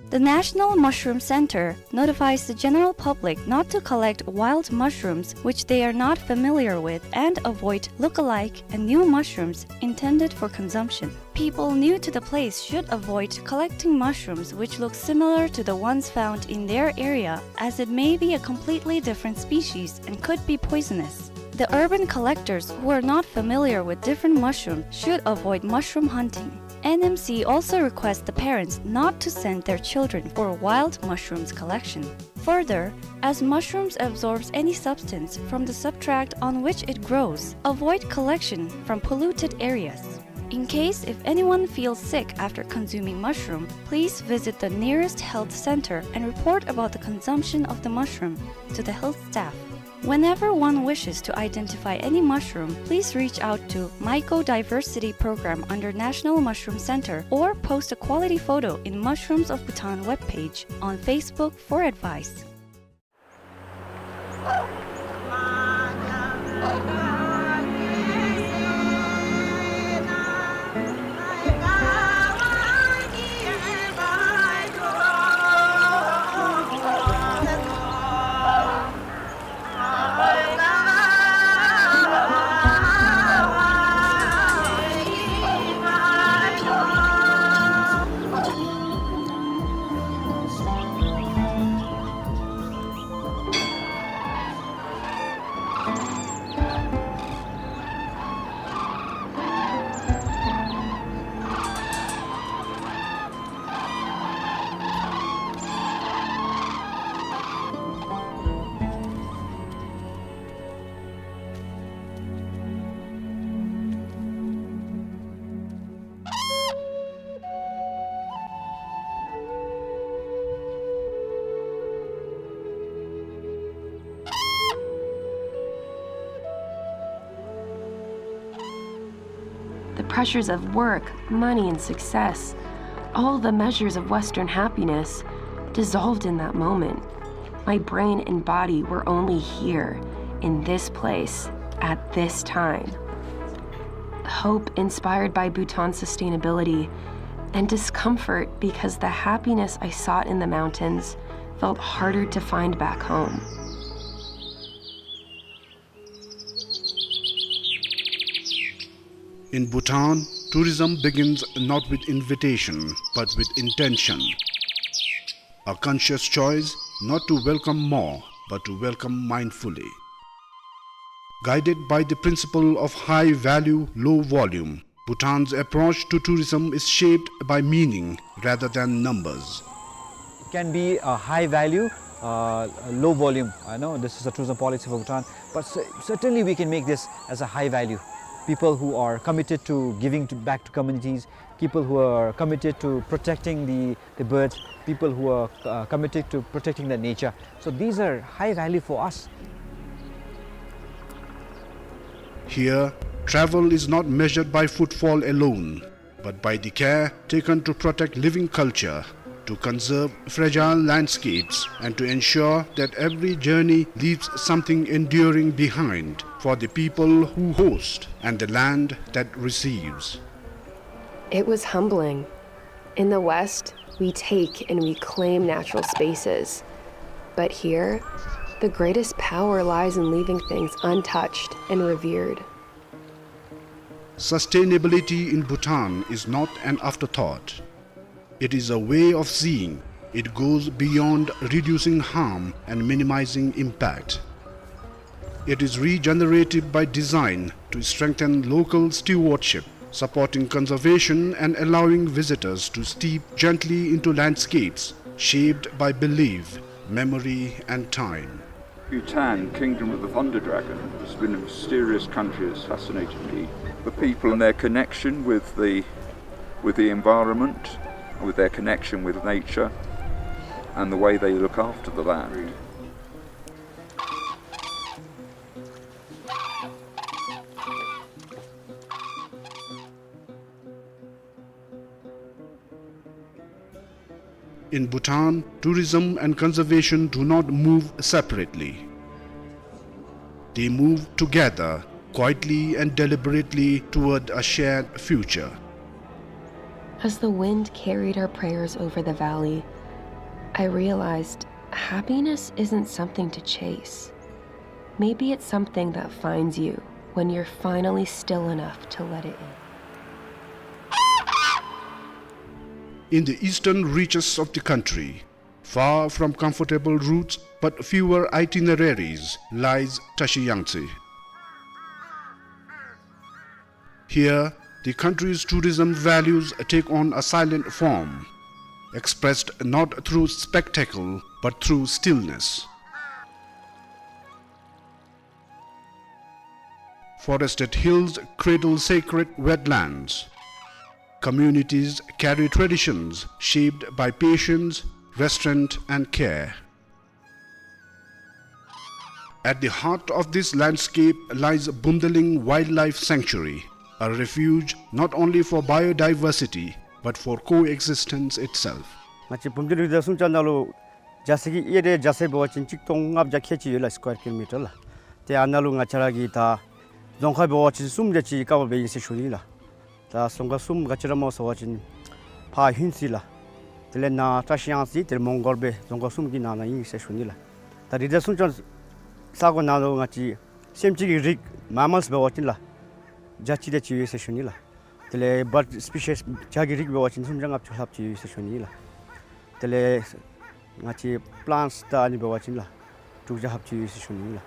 The National Mushroom Center notifies the general public not to collect wild mushrooms which they are not familiar with and avoid look-alike and new mushrooms intended for consumption. People new to the place should avoid collecting mushrooms which look similar to the ones found in their area, as it may be a completely different species and could be poisonous. The urban collectors who are not familiar with different mushrooms should avoid mushroom hunting. N M C also requests the parents not to send their children for wild mushrooms collection. Further, as mushrooms absorbs any substance from the substrate on which it grows, avoid collection from polluted areas. In case if anyone feels sick after consuming mushroom, please visit the nearest health center and report about the consumption of the mushroom to the health staff. Whenever one wishes to identify any mushroom, please reach out to Mycodiversity Program under National Mushroom Center or post a quality photo in Mushrooms of Bhutan webpage on Facebook for advice. The pressures of work, money, and success, all the measures of Western happiness, dissolved in that moment. My brain and body were only here, in this place, at this time. Hope inspired by Bhutan's sustainability, and discomfort because the happiness I sought in the mountains felt harder to find back home. In Bhutan, tourism begins not with invitation, but with intention. A conscious choice not to welcome more, but to welcome mindfully. Guided by the principle of high value, low volume, Bhutan's approach to tourism is shaped by meaning rather than numbers. can be a high value, uh, low volume. I know this is a tourism policy for Bhutan, but cer-, certainly we can make this as a high value. People who are committed to giving to, back to communities, people who are committed to protecting the, the birds, people who are, uh, committed to protecting the nature. So these are high value for us. Here, travel is not measured by footfall alone, but by the care taken to protect living culture, to conserve fragile landscapes, and to ensure that every journey leaves something enduring behind for the people who host and the land that receives. It was humbling. In the West, we take and we claim natural spaces. But here, the greatest power lies in leaving things untouched and revered. Sustainability in Bhutan is not an afterthought. It is a way of seeing. It goes beyond reducing harm and minimizing impact. It is regenerative by design to strengthen local stewardship, supporting conservation and allowing visitors to steep gently into landscapes shaped by belief, memory, and time. Bhutan, Kingdom of the Thunder Dragon, has been a mysterious country, has fascinated me. The people and their connection with the, with the environment, with their connection with nature, and the way they look after the land. In Bhutan, tourism and conservation do not move separately. They move together, quietly and deliberately toward a shared future. As the wind carried our prayers over the valley, I realized happiness isn't something to chase. Maybe it's something that finds you when you're finally still enough to let it in. In the eastern reaches of the country, far from comfortable routes but fewer itineraries, lies Tashiyangtse. Here, the country's tourism values take on a silent form, expressed not through spectacle but through stillness. Forested hills cradle sacred wetlands. Communities carry traditions shaped by patience, restraint, and care. At the heart of this landscape lies Bumdiling Wildlife Sanctuary, a refuge not only for biodiversity but for coexistence itself. ང་བཅས་བུམ་སྡིང་རི་རྩེ་སུམ་ཅུ་ནང་ལུ་རྒྱ་སེར་གྱི་ཨེ་རི་ཡ་རྒྱ་སེར་འབད་བ་ཅིན་གཅིག་སྟོང་ལྔ་བརྒྱ་ཁལ་གཅིག་ཡོད་ལགས། སི་ཀུ་ཝེར་ཀི་ལོ་མི་ཊར་ལགས། ཏེ་ཨ་ནཱ་ལུ་ང་བཅས་ར་གི་ད་རྫོང་ཁག་འབད་བ་ཅིན་གསུམ་རེ་ཅིག་ཀ་བར་འབད་ཡི་ཟེར་ཞུ་ནི་ལགས། ད་རྫོང་ཁག་གསུམ་ག་ཅི་ར་སྨོ་ཟེར་བ་ཅིན་ཕར་ཧིན་སི་ལགས། དེ་ལས་ནཱ་བཀྲ་ཤིས་གཡང་རྩེ་དེ་ལས་མོང་གོལ་སྦེ་རྫོང་ཁག་གསུམ་གྱི་ནང་ན་ཨིན་ཟེར་ཞུ་ནི་ལགས། ད་རི་རྩེ་སུམ་ཅུ་ས་གོ་ནང་ལུ་ང་བཅས་སེམས་ཅན་གྱི་རིགས་མེ་མཱལསི་འབད་བ་ཅིན་ལགས་བརྒྱ་གཅིག་དེ་ཅིག་ཡོད་ཟེར་ཞུ་ནི་ལགས། དེ་ལས་བཱརཌ་སི་པི་ཤིས་བྱ་གི་རིགས་འབད་བ་ཅིན་སུམ་བརྒྱ་ལྔ་བཅུ་ལྷགཔ་ཅིག་ཡོད་ཟེར་ཞུ་ནི་ལགས། དེ་ལས་ང་བཅས་པི་ལཱནཊསི་དང་ཨ་ནི་འབད་བ་ཅིན་ལགས་དྲུག་བརྒྱ་ལྷགཔ་ཅིག་ཡོད་ཟེར་ཞུ་ནི་ལགས།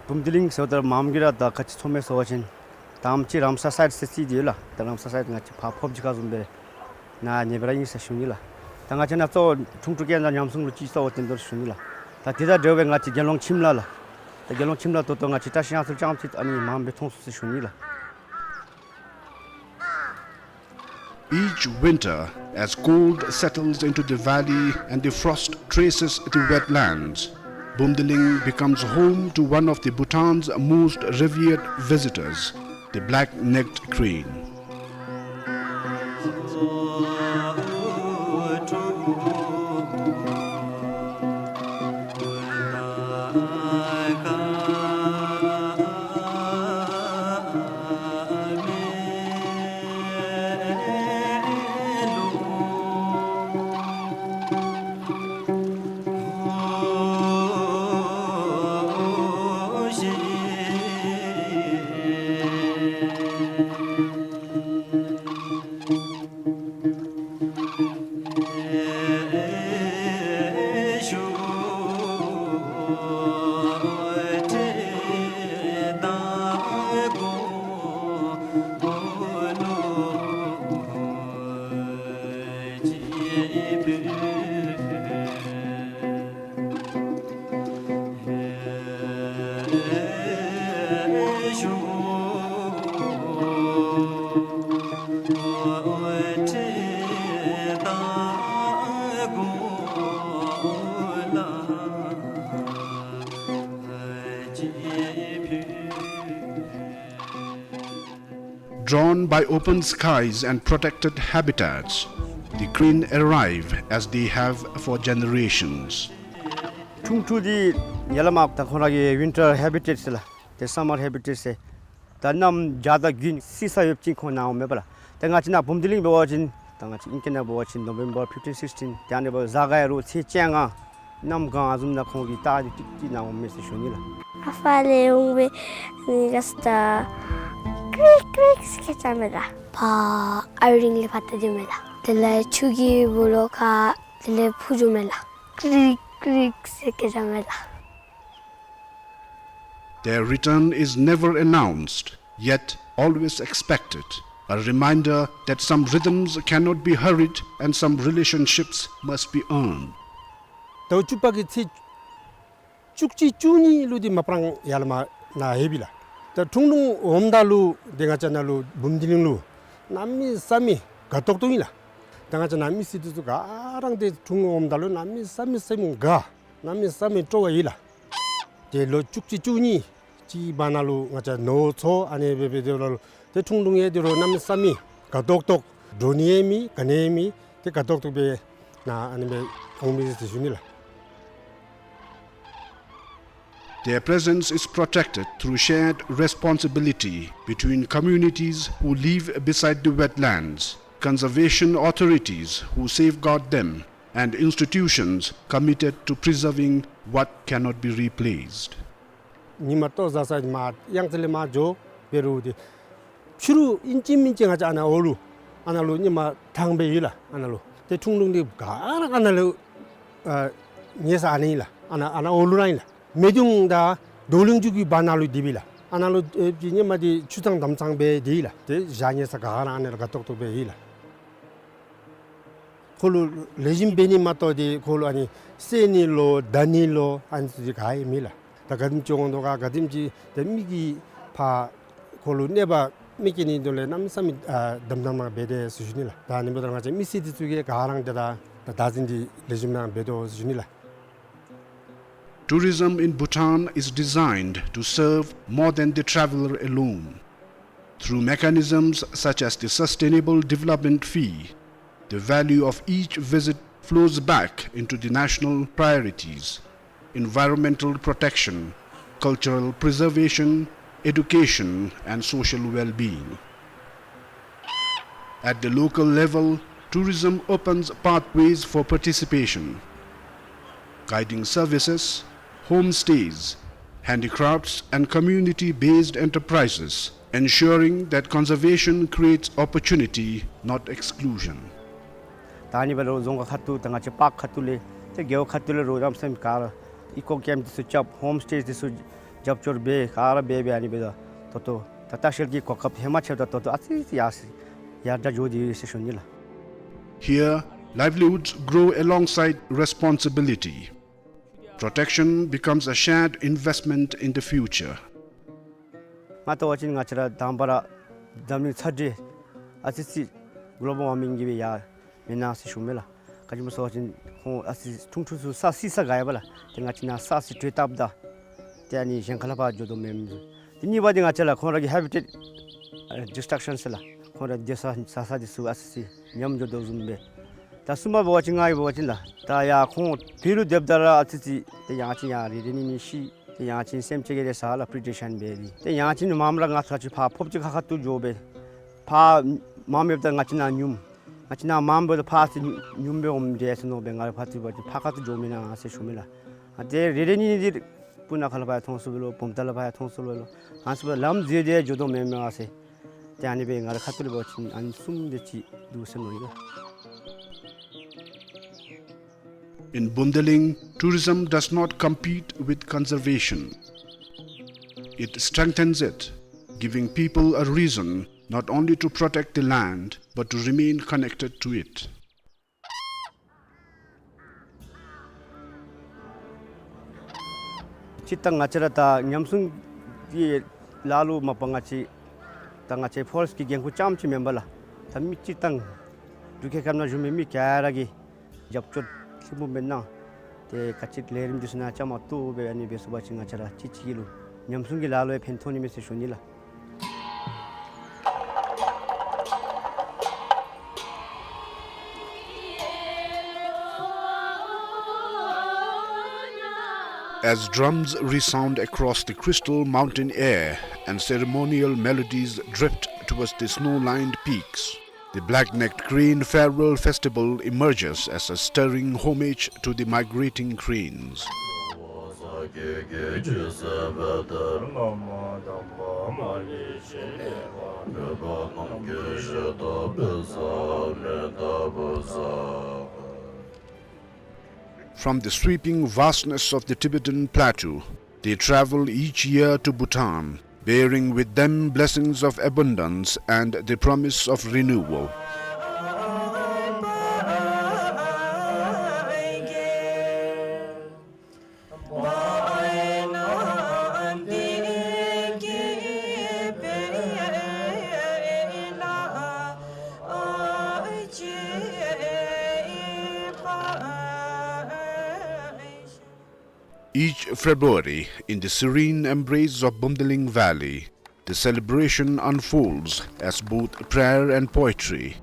བུམ་སྡིང་ཟེརཝ་ད་མངམ་གིས་ར་ད་ག་ཅི་ཚོར་མས་ཟེར་བ་ཅིན་ད་ཨ་ཙི་རམ་སར་སའིཊ་ཟེར་ཅིག་ཡོད་ལགས། ད་རམ་སར་སའིཊ་ང་བཅས་ཕར་ཕོབ་ཅི་ཁ་བཟུམ་སྦེ་ནཱ་ཨ་ནི་སྦེ་ར་ཨིན་ཟེར་ཞུ་ནི་ལགས། ད་ང་བཅས་ནཱ་གཙོ་བོ་ཁྲུང་ཁྲུང་ཀེ་ནང་ཉམས་སྲུང་ལུ་ཅིག་གཙོ་བོ་བཏོན་དོ་ཞུ་ནི་ལགས། ད་དེ་དང་འབྲེལ་བའི་ང་བཅས་དགེ་སློང་ཁྱིམ་ལྷ་ལགས། ད་དགེ་སློང་ཁྱིམ་ལྷ་ད་ལྟོ་ང་བཅས་བཀྲ་ཤིས་གཡང་རྩེ་ལུ་རྐྱངམ་ཅིག་ཨ་ནི་མངམ་སྦེ་མཐོང་ཚུགས་ཟེར་ཞུ་ནི་ལགས། Each winter, as cold settles into the valley and the frost traces the wetlands, Bumdiling becomes home to one of the Bhutan's most revered visitors, the black-necked crane. Drawn by open skies and protected habitats, the crane arrive as they have for generations. ཁྲུང་ཁྲུང་འདི་ཡར་ལས་མར་ད་ཁོང་ར་གི་winter habitat ཟེར་ལགས། ཏེ་summer habitat ཟེར། ད་གནམ་བྱཱར་དང་དགུན་བསིལ་ས་ཡོདཔ་ཅིག་ཁོང་ནཱ་འོངམ་མས་པ་ལགས། ཏེ་ང་བཅས་ནཱ་བུམ་སྡེ་གླིང་འབད་བ་ཅིན་ད་ང་བཅས་ཨིང་སྐད་ནང་འབད་བ་ཅིན་November fifteen, sixteen ཏེ་ཨ་ནི་འབདཝ་ད་གཟའ་སྐར་ཡང་རུང་ཚེས་བཅོ་ལྔ་གནམ་གང་བཟུམ་ནང་ཁོང་གིས་ད་ཏིག་ཏིག་ནཱ་འོངམ་མས་ཟེར་ཞུ་ནི་ལགས། ཨ་ཕར་ལས་འོང་སྦེ་ཨ་ནི་ར་ས་ད་ཀྲིག་ཀྲིག་ཟེར་སྐད་རྐྱབ་མས་ལགས། ཕར་ཨ་རིང་ལས་ཕར་བལྟ་འགྱོཝ་མས་ལགས། དེ་ལས་ཆུ་གི་སྦུག་ལུ་ཁ་དེ་ལས་འཕུར་འགྱོཝ་མས་ལགས། ཀྲིག་ཀྲིག་ཟེར་སྐད་རྐྱབ་མས་ལགས། Their return is never announced, yet always expected, a reminder that some rhythms cannot be hurried and some relationships must be earned. ཟླཝ་བཅུ་པ་གི་ཚེས་བཅུ་གཅིག་བཅུ་གཉིས་ལུ་འདི་མ་པ་རང་ཡར་ལས་མར་ནཱ་ལྷོདཔ་ཨིན་ལགས། ད་ཁྲུང་ཁྲུང་འོངམ་ད་ལུ་འདི་ང་བཅས་ནཱ་ལུ་བུམ་སྡེ་གླིང་ལུ་གནམ་མེད་ས་མེད་དགའ་ཏོག་ཏོ་ཨིན་ལགས། ད་ང་བཅས་ནཱ་མི་སེར་འདི་ཚུ་ག་ར་འདི་ཁྲུང་ཁྲུང་འོངམ་ད་ལུ་གནམ་མེད་ས་མེད་སེམས་དགའ། གནམ་མེད་ས་མེད་སྤྲོ་བ་ཡོད་ལགས། ཏེ་ལོ་བཅུ་གཅིག་བཅུ་གཉིས་ཅིག་བར་ན་ལུ་ང་བཅས་ནོར་འཚོ་ཨ་ནི་སྦེ་འབད་དེ་ལུ་ཏེ་ཁྲུང་ཁྲུང་ཡང་འདི་རུ་གནམ་མེད་ས་མེད་དགའ་ཏོག་ཏོ། འདྲོག་ནི་ཡང་མེད་དགའ་ནི་ཡང་མེད། ཏེ་དགའ་ཏོག་ཏོ་སྦེ་ནཱ་ཨ་ནི་སྦེ་འོང་མི་ཟེར་ཞུ་ནི་ལགས། Their presence is protected through shared responsibility between communities who live beside the wetlands, conservation authorities who safeguard them, and institutions committed to preserving what cannot be replaced. ཉིམ་ལྟོ་བཟའ་ས་མར་གཡང་རྩེ་ལས་མར་འགྱོ་འབད་རུང་འདི་ཕྱི་རུ་ཨིན་ཅི་མིན་ཅི་ང་བཅས་ཨ་ནཱ་འོག་ལུ་ཨ་ནཱ་ལུ་ཉིམ་ཐང་སྦེ་ཡོད་ལགས། ཨ་ནཱ་ལུ་ཏེ་ཁྲུང་ཁྲུང་འདི་ག་ར་ཨ་ནཱ་ལུ་ཨ་ཉལ་ས་ཨ་ནི་ཨིན་ལགས། ཨ་ནཱ་ཨ་ནཱ་འོག་ལུ་ར་ཨིན་ལགས། མེ་གདུང་དང་རྡོ་གླིང་རྒྱུད་ཀྱི་བར་ན་ལུ་སྡོདཔ་ཨིན་ལགས། ཨ་ནཱ་ལུ་ཨེ་ཉིམ་འདི་ཆུ་གཙང་དམ་གཙང་སྦེ་སྡོདཔ་ཨིན་ལགས། ཏེ་བཞག་ཉལ་ས་ག་ར་ཨ་ནཱ་ལུ་དགའ་ཏོག་ཏོ་སྦེ་ཡོད་ལགས། ཁོ་ལུ་ལེགས་ཤོམ་འབད་ནི་མ་གཏོགས་ཏེ་ཁོ་ལུ་ཨ་ནི་བསད་ནི་ལོ་བརྡབ་ནི་ལོ་ཨ་ནི་ཚུ་ག་ཡང་མེད་ལགས། ད་ག་དེམ་ཅིག་འོང་དོ་ག་ག་དེམ་ཅིག་ཏེ་མི་གིས་ཕར་ཁོ་ལུ་གནོད་པ་མི་བཀལ་ནི་དོན་ལས་གནམ་མེད་ས་མེད་ཨ་དམ་དམ་སྦེ་འབད་དེ་ཟེར་ཞུ་ནི་ལགས། ད་ཨ་ནི་འབདཝ་ད་ང་བཅས་མི་སེར་འདི་ཚུ་གིས་ག་ར་ཏེ་ད་ད་བདག་འཛིན་འདི་ལེགས་ཤོམ་སྦེ་འབད་དོ་ཟེར་ཞུ་ནི་ལགས། Tourism in Bhutan is designed to serve more than the traveler alone. Through mechanisms such as the Sustainable Development Fee, the value of each visit flows back into the national priorities: environmental protection, cultural preservation, education, and social well-being. At the local level, tourism opens pathways for participation. Guiding services, homestays, handicrafts, and community-based enterprises, ensuring that conservation creates opportunity, not exclusion. ད་ཨ་ནི་འབད་རུང་རྫོང་ཁག་ཁ་ཐུག་ད་ང་བཅས་པཱརཀ་ཁ་ཐུག་ལས་ཏེ་རྒེད་འོག་ཁ་ཐུག་ལས་རུང་རྣམ་སེམས་ག་ར་ཨི་ཀོ་ཀེམཔ་འདི་ཚུ་རྐྱབ་ཧོམ་སི་ཊེ་འདི་ཚུ་རྒྱབ་སྐྱོར་འབད་ག་ར་འབད་འབད་ཨ་ནི་འབདཝ་ད་ད་ལྟོ་ད་ལྟ་ཤེལ་གྱི་གོ་སྐབས་ཧེ་མ་ཆད་ད་ད་ལྟོ་ཨ་ཙི་ཙི་ཡར་སོ་ཡར་དྲག་འགྱོ་སྟེ་ཡོད་ཟེར་ཞུ་ནི་ལགས། Here, livelihoods grow alongside responsibility. Protection becomes a shared investment in the future. ང་བལྟ་བ་ཅིན་ང་བཅས་ར་དང་པ་ར་འཛམ་གླིང་ཚ་དྲོད་ཨ་ཙི་ཙི་གོ་ལོ་བཱལ་ཝར་མིང་གིས་སྦེ་ཡར་མེན་ན་ཟེར་ཞུཝ་མས་ལགས། ག་ཅི་སྨོ་ཟེར་བ་ཅིན་ཁོང་ཨ་ཙི་ཁྲུང་ཁྲུང་ཚུ་ས་བསིལ་ས་དགའ་ཡི་པ་ལགས། ཏེ་ང་བཅས་ནཱ་ས་ཨ་ཙི་དྲོད་དྲགཔ་ད་ཏེ་ཨ་ནི་གཞན་ཁ་ལས་ཕར་འགྱོ་དོ་མེན་མས། ཏེ་གཉིས་པ་འདི་ང་བཅས་ལགས་ཁོང་ར་གི་ཧེ་བི་ཊེཊ་ཨ་ཌིསི་ཊྲག་ཤཱན་ཟེར་ལགས། ཁོང་ར་སྡོད་ས་བཟའ་ས་འདི་ཚུ་ཨ་ཙི་ཙི་ཉམས་འགྱོ་དོ་བཟུམ་སྦེ། ད་གསུམ་པ་འབད་བ་ཅིན་ང་གིས་འབད་བ་ཅིན་ལགས་ད་ཡར་ཁོང་བོད་ལུ་སྡོདཔ་ད་ར་ཨ་ཙི་ཙི་ཏེ་ཡང་ཅིན་ཡར་རེ་རེ་གཉིས་གཉིས་ཤི་ཏེ་ཡང་ཅིན་སེམས་ཅིག་གིས་རེ་ཟ་ལགས་པི་རི་ཊེ་ཤཱན་འབད་དེ། ཏེ་ཡང་ཅིན་མངམ་ར་ང་བཅས་ཕར་ཕོརཔ་ཅིག་ཁ་ཁ་ཐུག་འགྱོ་སྦེ་ཕར་མངམ་ཡོདཔ་ད་ང་བཅས་ནཱ་ཉུམ་ང་བཅས་ནཱ་མངམ་འབདཝ་ད་ཕར་ཨ་ཙི་ཉུམ་སྦེ་འོངམ་འདྲས་ཟེར་མནོ་སྦེ་ང་ར་ཕར་ཏེ་འབད་བ་ཅིན་ཕར་ཁ་ཐུག་འགྱོ་མེན་ན་ཟེར་ཞུཝ་མས་ལགས། ཨ་ཏེ་རེ་རེ་གཉིས་གཉིས་འདི་སྤུ་ན་ཁ་ལས་ཕར་ཡང་མཐོང་ཚུགས་པས་ལོ། བུམ་ཐང་ལས་ཕར་ཡང་མཐོང་ཚུགས་པས་ལོ། ཨ་ཙི་སྦེ་ལམ་འཛོལ་ཏེ་འགྱོ་དོ་མེན་མས་ཟེར། ཏེ་ཨ་ནི་སྦེ་ང་རའི་ཁ་ཐུག་ལས་འབད་བ་ཅིན་ཨ་ནི་གསུམ་དེ་ཅིག་འདུག་ཟེར་མནོ་ཡི་ལགས། In Bumdeling, tourism does not compete with conservation. It strengthens it, giving people a reason not only to protect the land but to remain connected to it. སྤྱིར་བཏང་ང་བཅས་ར་ད་ཉམས་སྲུང་གི་ ལ་ལུ་མ་པ་ང་བཅས་ད་ང་བཅས་ཕོ་རེསཊ་ཀྱི་འགན་ཁུར་རྐྱངམ་ཅིག་མེན་པར་ལགས། ད་མི་སྤྱིར་བཏང་འབྲུག་རྒྱལ་ཁབ་ནང་བཞུགས་མི་མི་ག་ར་གིས་རྒྱབ་སྐྱོར་ལྷུན་པོ་སྦེ་གནང་སྟེ་ག་ཅི་ལས་རིམ་འདི་ཚུ་ནང་བཅའ་མར་གཏོགས་སྦེ་ཨ་ནི་འབད་ཚུགས་པ་ཅིན་ང་བཅས་ར་གཅིག་གཅིག་གི་ལུ་ཉམས་སྲུང་གི་ལཱ་ལུ་ཡང་ཕན་ཐོགས་ནི་མས་ཟེར་ཞུ་ནི་ལགས། As drums resound across the crystal mountain air and ceremonial melodies drift towards the snow-lined peaks, the black-necked crane farewell festival emerges as a stirring homage to the migrating cranes. From the sweeping vastness of the Tibetan plateau, they travel each year to Bhutan, bearing with them blessings of abundance and the promise of renewal. Each February, in the serene embrace of Bumdiling Valley, the celebration unfolds as both prayer and poetry,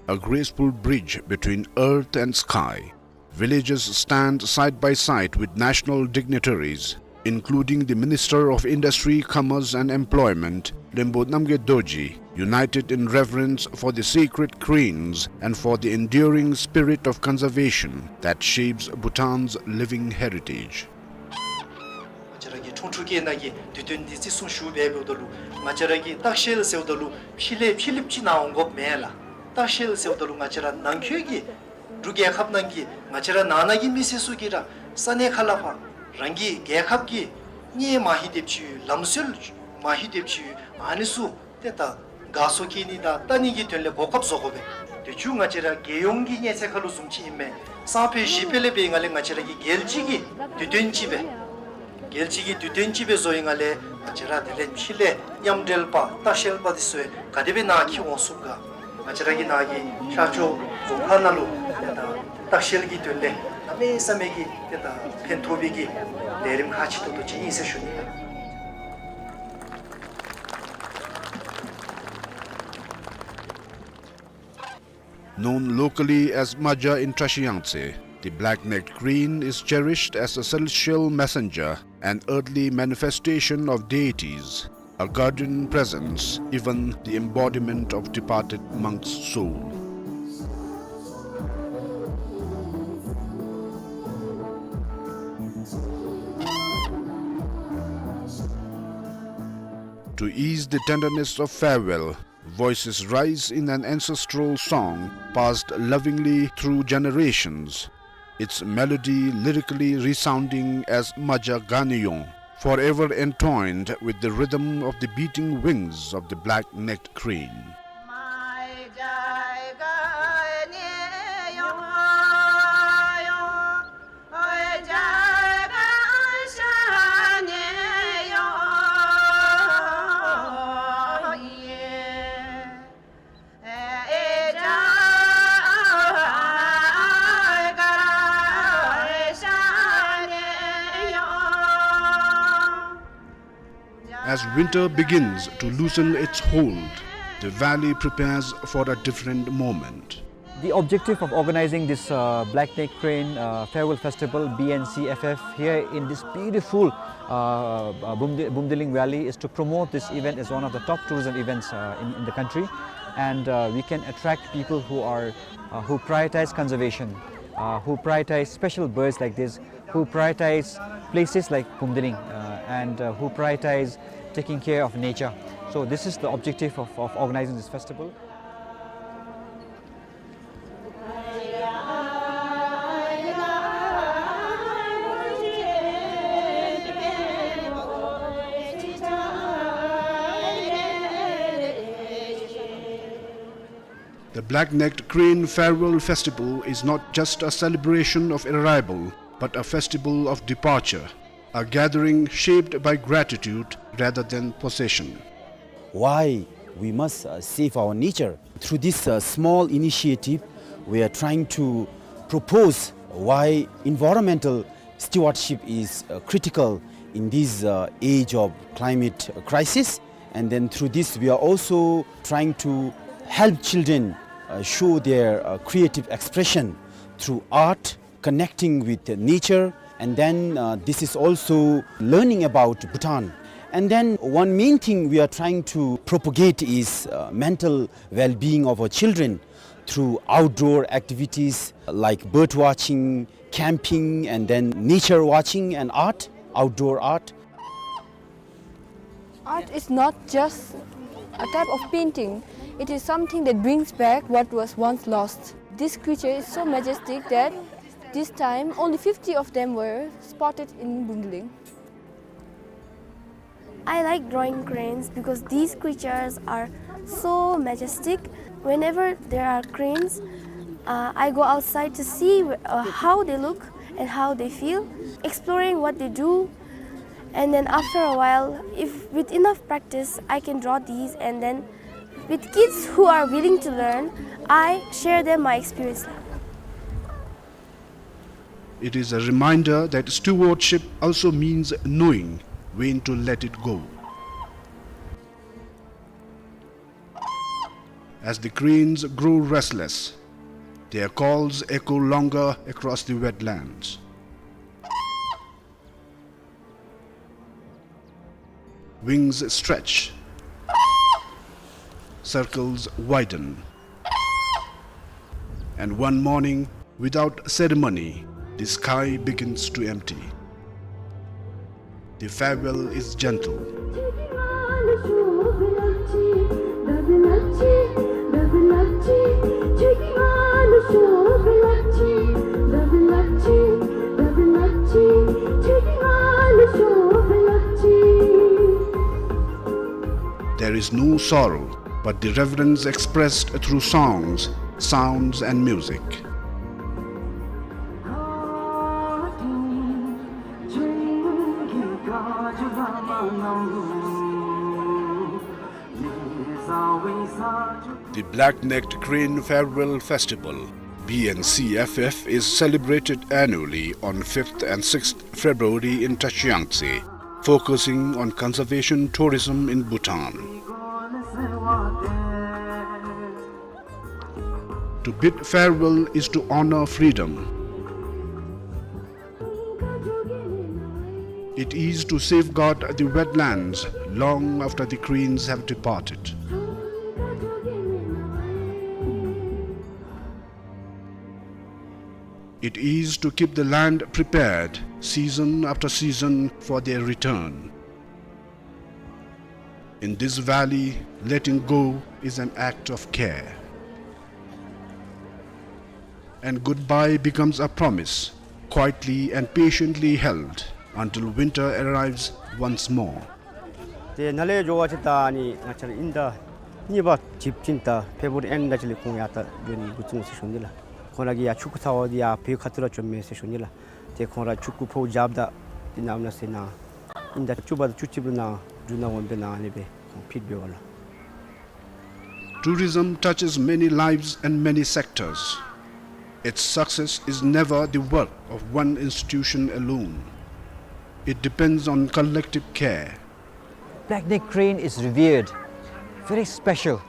a graceful bridge between earth and sky. Villagers stand side by side with national dignitaries, including the Minister of Industry, Commerce and Employment, Lembo Namgay Dorji, united in reverence for the sacred cranes and for the enduring spirit of conservation that shapes Bhutan's living heritage. ང་བཅས་ར་གི་ཁྲུང་ཁྲུང་སྐད་ནང་གི་དུས་སྟོན་འདི་བརྩི་སྲུང་ཞུ་སྦེ་འབདཝ་ད་ལུ་ང་བཅས་ར་གི་ལྟ་བཤལ་ཟེརཝ་ད་ལུ་ཕྱི་ལས་ཕྱི་གླིངཔ་ཅིག་ནཱ་འོང་དགོཔ་མེན་ལགས། ལྟ་བཤལ་ཟེརཝ་ད་ལུ་ང་བཅས་ར་ནང་འཁོད་ཀྱི་འབྲུག་རྒྱལ་ཁབ་ནང་གི་ང་བཅས་ར་ནང་ན་གི་མི་སེར་ཚུ་གིས་ར་ས་གནས་ཁ་ལས་ཕར་རང་གི་རྒྱལ་ཁབ་ཀྱི་གནས་མ་ཧི་དེབ་ཅིག་ལམ་སྲོལ་མ་ཧི་དེབ་ཅིག་ཨ་ནི་ཚུ་ཏེ་ད་དགའ་ཚོར་སྐྱེ་ནི་དང་ལྟ་ནི་གི་དོན་ལས་གོ་སྐབས་བཟོ་དགོ་པས། དུས་ཅི་ང་བཅས་ར་རྒྱལ་ཡོངས་ཀྱི་གནས་ཚད་ཁར་ལུ་བཟུམ་ཅིག་ཨིན་མས། སང་ཕོད་གཞེས་ཕོད་ལས་འབད་ང་ལས་ང་བཅས་ར་གི་རྒྱལ་སྤྱི་གི་དུས་སྟོན་ཅིག་སྦེ་རྒྱལ་སྤྱི་གི་དུས་སྟོན་ཅིག་སྦེ་བཟོ་ཡི། ང་ལས་ང་བཅས་ར་དེ་ལས་ཕྱི་ལས་མཉམ་འབྲེལ་པ་ལྟ་བཤལ་པ་འདི་ཚུ་ག་དེ་སྦེ་ནཱ་འཁྱིད་འོང་ཚུགས་ག། ང་བཅས་ར་གི་ནཱ་གི་ཤར་ཕྱོགས་རྫོང་ཁག་ནང་ལུ་ཏེ་ད་ལྟ་བཤལ་གྱི་དོན་ལས་གནམ་མེད་ས་མེད་ཀྱི་ཏེ་ད་ཕན་ཐོགས་པའི་གི་ལས་རིམ་ཁག་ཆེ་ཏོག་ཏོ་ཅིག་ཨིན་ཟེར་ཞུ་ནི་ལགས། Known locally as Maja in Trashiyangtse, the black-necked crane is cherished as a celestial messenger, an earthly manifestation of deities, a guardian presence, even the embodiment of departed monks' soul. To ease the tenderness of farewell, voices rise in an ancestral song passed lovingly through generations, its melody lyrically resounding as Maja Ganiyong, forever entwined with the rhythm of the beating wings of the black-necked crane. As winter begins to loosen its hold, the valley prepares for a different moment. The objective of organizing this, uh, Black Neck Crane, uh, Farewell Festival, B N C F F, here in this beautiful, uh, uh, Bumdi-, Bumdiling Valley is to promote this event as one of the top tourism events, uh, in, in the country. And, uh, we can attract people who are, uh, who prioritize conservation, uh, who prioritize special birds like this, who prioritize places like Bumdiling, uh, and, uh, who prioritize taking care of nature. So this is the objective of, of organizing this festival. The Black-Necked Crane Farewell Festival is not just a celebration of arrival, but a festival of departure, a gathering shaped by gratitude, rather than possession. Why we must, uh, save our nature? Through this, uh, small initiative, we are trying to propose why environmental stewardship is, uh, critical in this, uh, age of climate crisis. And then through this, we are also trying to help children, uh, show their, uh, creative expression through art, connecting with nature, and then, uh, this is also learning about Bhutan. And then one main thing we are trying to propagate is, uh, mental well-being of our children through outdoor activities like bird watching, camping, and then nature watching and art, outdoor art. Art is not just a type of painting. It is something that brings back what was once lost. This creature is so majestic that this time only fifty of them were spotted in Bumdiling. I like drawing cranes because these creatures are so majestic. Whenever there are cranes, uh, I go outside to see, uh, how they look and how they feel, exploring what they do. And then after a while, if with enough practice, I can draw these, and then with kids who are willing to learn, I share them my experience. It is a reminder that stewardship also means knowing when to let it go. As the cranes grow restless, their calls echo longer across the wetlands. Wings stretch. Circles widen. And one morning, without ceremony, the sky begins to empty. The farewell is gentle. There is no sorrow, but the reverence expressed through songs, sounds, and music. The Black-Necked Crane Farewell Festival, B N C F F, is celebrated annually on fifth and sixth February in Tashiyangtse, focusing on conservation tourism in Bhutan. To bid farewell is to honor freedom. It is to safeguard the wetlands long after the cranes have departed. It is to keep the land prepared season after season for their return. In this valley, letting go is an act of care. And goodbye becomes a promise, quietly and patiently held until winter arrives once more. ཏེ་ནཱ་ལས་འགྱོ་བ་ཅིན་ད་ཨ་ནི་ང་བཅས་ར་དབྱིན་ཟླ་གཉིས་པ་འགྲིབ་ཞིནམ་ད་ཕེབ་རུ་ཝ་རི་ཨེནཌ་ལ་ཅིག་ལས་ཁོང་ཡར་ད་འགྱོ་ནི་འགོ་བཙུགས་ཟེར་ཞུ་ནི་ལགས། ཁོང་ར་གིས་ཡར་ཆུ་ཁོལ་ཚརཝ་ད་ཡར་བོད་ཁ་ཐུག་ར་བྱོནམ་མས་ཟེར་ཞུ་ནི་ལགས། ཏེ་ཁོང་ར་ཆུ་ཁོལ་ཕོཝ་བརྒྱབ་ད་ཏེ་ནངས་པ་གནངས་ཚེ་ནང་དབྱིན་ཟླ་བཅུ་པ་དང་བཅུ་གཅིག་པའི་ནང་འབྲུག་ནང་འོང་པའི་ནང་ཨ་ནི་སྦེ་ཁོང་ཕེབས་འབདཝ་ལགས། Tourism touches many lives and many sectors. Its success is never the work of one institution alone. It depends on collective care. Black-necked crane is revered, very special,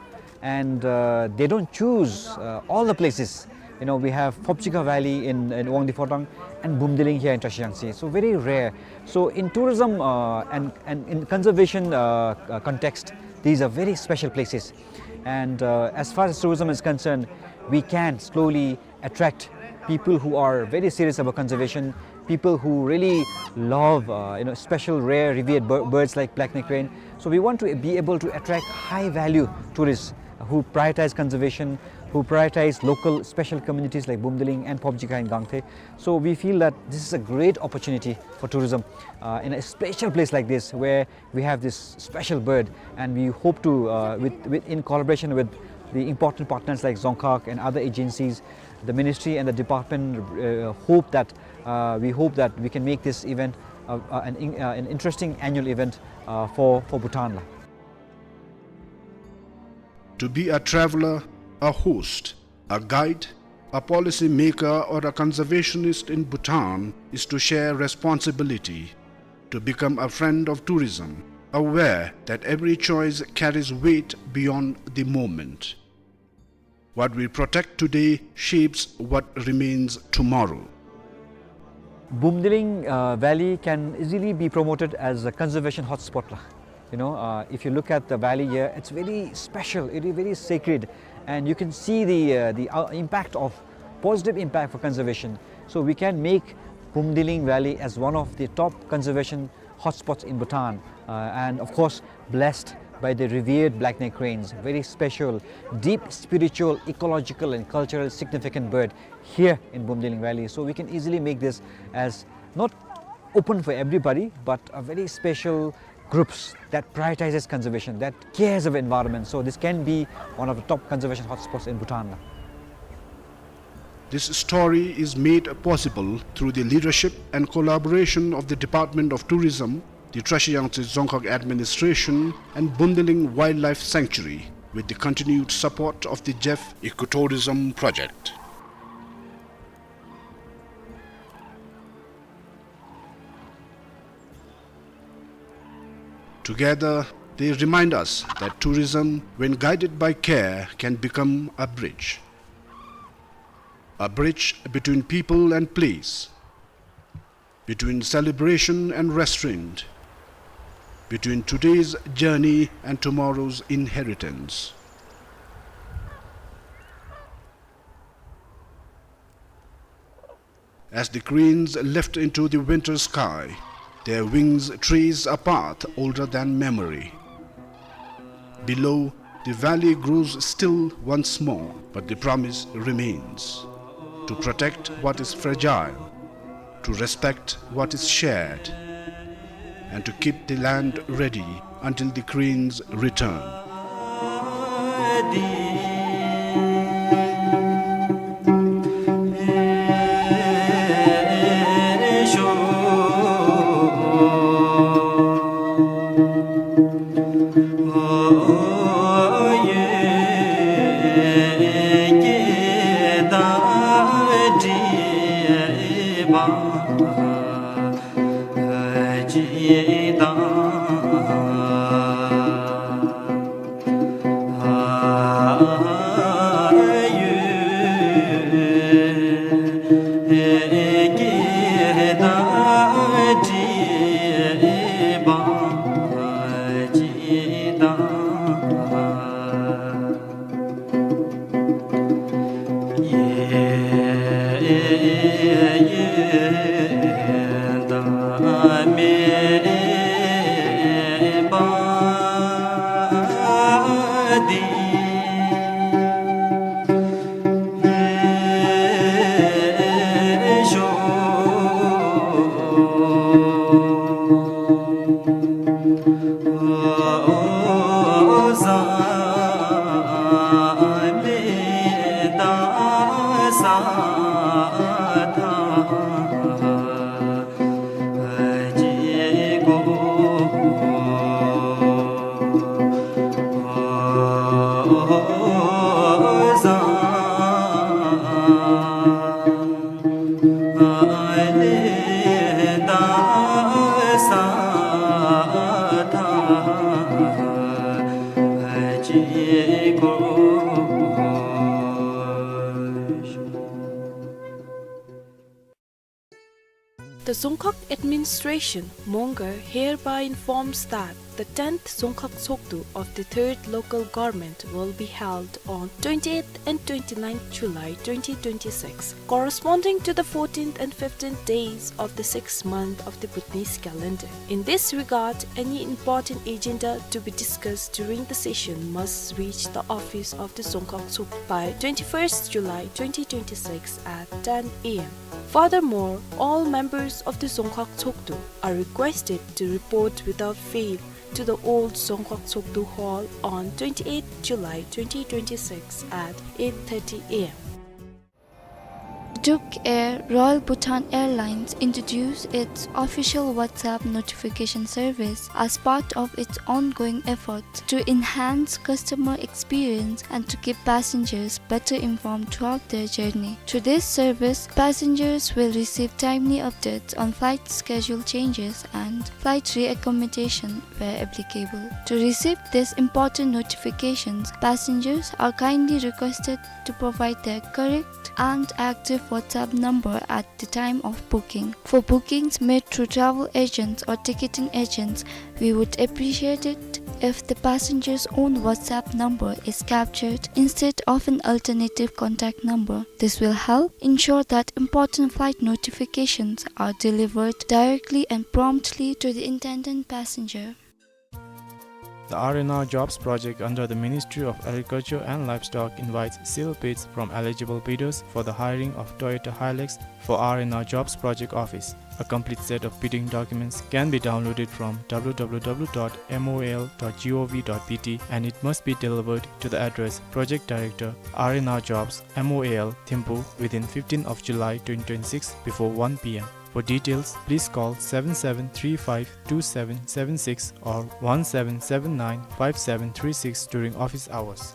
and, uh, they don't choose, uh, all the places. You know, we have Phobjikha Valley in, in Wangdue Phodrang and Bumdiling here in Tashiyangtse. So very rare. So in tourism, uh, and, and in conservation, uh, uh, context, these are very special places. And, uh, as far as tourism is concerned, we can slowly attract people who are very serious about conservation, people who really love, uh, you know, special, rare, revered bir-, birds like black-necked crane. So we want to be able to attract high-value tourists who prioritize conservation, who prioritize local special communities like Bumdiling and Phobjikha in Gangte. So we feel that this is a great opportunity for tourism, uh, in a special place like this where we have this special bird, and we hope to, uh, with, with, in collaboration with the important partners like Dzongkhag and other agencies, the ministry and the department, uh, hope that, uh, we hope that we can make this event, uh, uh, an in-, uh, an interesting annual event, uh, for, for Bhutan la. To be a traveler, a host, a guide, a policy maker, or a conservationist in Bhutan is to share responsibility, to become a friend of tourism, aware that every choice carries weight beyond the moment. What we protect today shapes what remains tomorrow. Bumdiling, uh, Valley can easily be promoted as a conservation hotspot la. You know, uh, if you look at the valley here, it's very special, it is very sacred, and you can see the, uh, the, uh, impact of, positive impact for conservation. So we can make Bumdiling Valley as one of the top conservation hotspots in Bhutan, uh, and of course blessed by the revered black-necked cranes, very special, deep spiritual, ecological and cultural significant bird here in Bumdiling Valley. So we can easily make this as not open for everybody, but a very special groups that prioritizes conservation, that cares of environment. So this can be one of the top conservation hotspots in Bhutan. This story is made possible through the leadership and collaboration of the Department of Tourism, the Trashiyangtse Dzongkhag Administration, and Bumdiling Wildlife Sanctuary, with the continued support of the Jeff Ecotourism Project. Together, they remind us that tourism, when guided by care, can become a bridge. A bridge between people and place, between celebration and restraint, between today's journey and tomorrow's inheritance. As the cranes lift into the winter sky, their wings trace a path older than memory. Below, the valley grows still once more, but the promise remains: to protect what is fragile, to respect what is shared, and to keep the land ready until the cranes return. The Dzongkhag administration, Mongar, hereby informs that the tenth Dzongkhag Tshogdu of the third local government will be held on twenty-eighth and twenty-ninth July twenty twenty-six, corresponding to the fourteenth and fifteenth days of the sixth month of the Bhutanese calendar. In this regard, any important agenda to be discussed during the session must reach the office of the Dzongkhag Tshogdu by twenty-first July twenty twenty-six at ten A M. Furthermore, all members of the Dzongkhag Tshogdu are requested to report without fail to the old Dzongkhag Tshogdu Hall on twenty-eighth July twenty twenty-six at eight thirty A M. Duk Air, Royal Bhutan Airlines, introduced its official WhatsApp notification service as part of its ongoing efforts to enhance customer experience and to keep passengers better informed throughout their journey. Through this service, passengers will receive timely updates on flight schedule changes and flight reaccommodation where applicable. To receive these important notifications, passengers are kindly requested to provide their correct and active WhatsApp number at the time of booking. For bookings made through travel agents or ticketing agents, we would appreciate it if the passenger's own WhatsApp number is captured instead of an alternative contact number. This will help ensure that important flight notifications are delivered directly and promptly to the intended passenger. The R and R Jobs project under the Ministry of Agriculture and Livestock invites sealed bids from eligible bidders for the hiring of Toyota Hilux for R and R Jobs project office. A complete set of bidding documents can be downloaded from w w w dot m o a l dot g o v dot b t and it must be delivered to the address Project Director, R and R Jobs, M O A L, Thimphu within fifteenth of July twenty twenty-six before one p m. For details, please call seven seven three five two seven seven six or one seven seven nine five seven three six during office hours.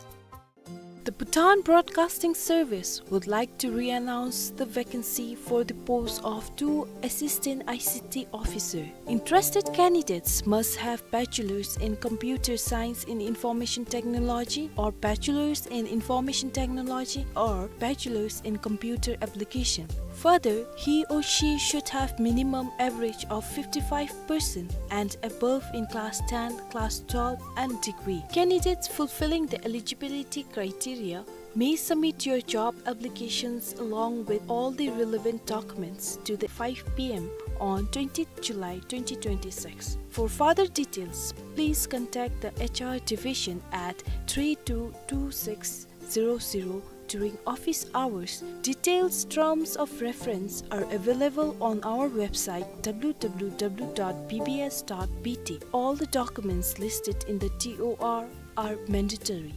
The Bhutan Broadcasting Service would like to re-announce the vacancy for the post of two Assistant I C T Officer. Interested candidates must have Bachelor's in Computer Science in Information Technology or Bachelor's in Information Technology or Bachelor's in Computer Application. Further, he or she should have minimum average of fifty-five percent and above in class ten, class twelve, and degree. Candidates fulfilling the eligibility criteria may submit your job applications along with all the relevant documents to the five p m on twentieth July twenty twenty-six. For further details, please contact the H R division at three two two six zero zero during office hours. Details, terms of reference are available on our website w w w dot b b s dot b t. All the documents listed in the T O R are mandatory.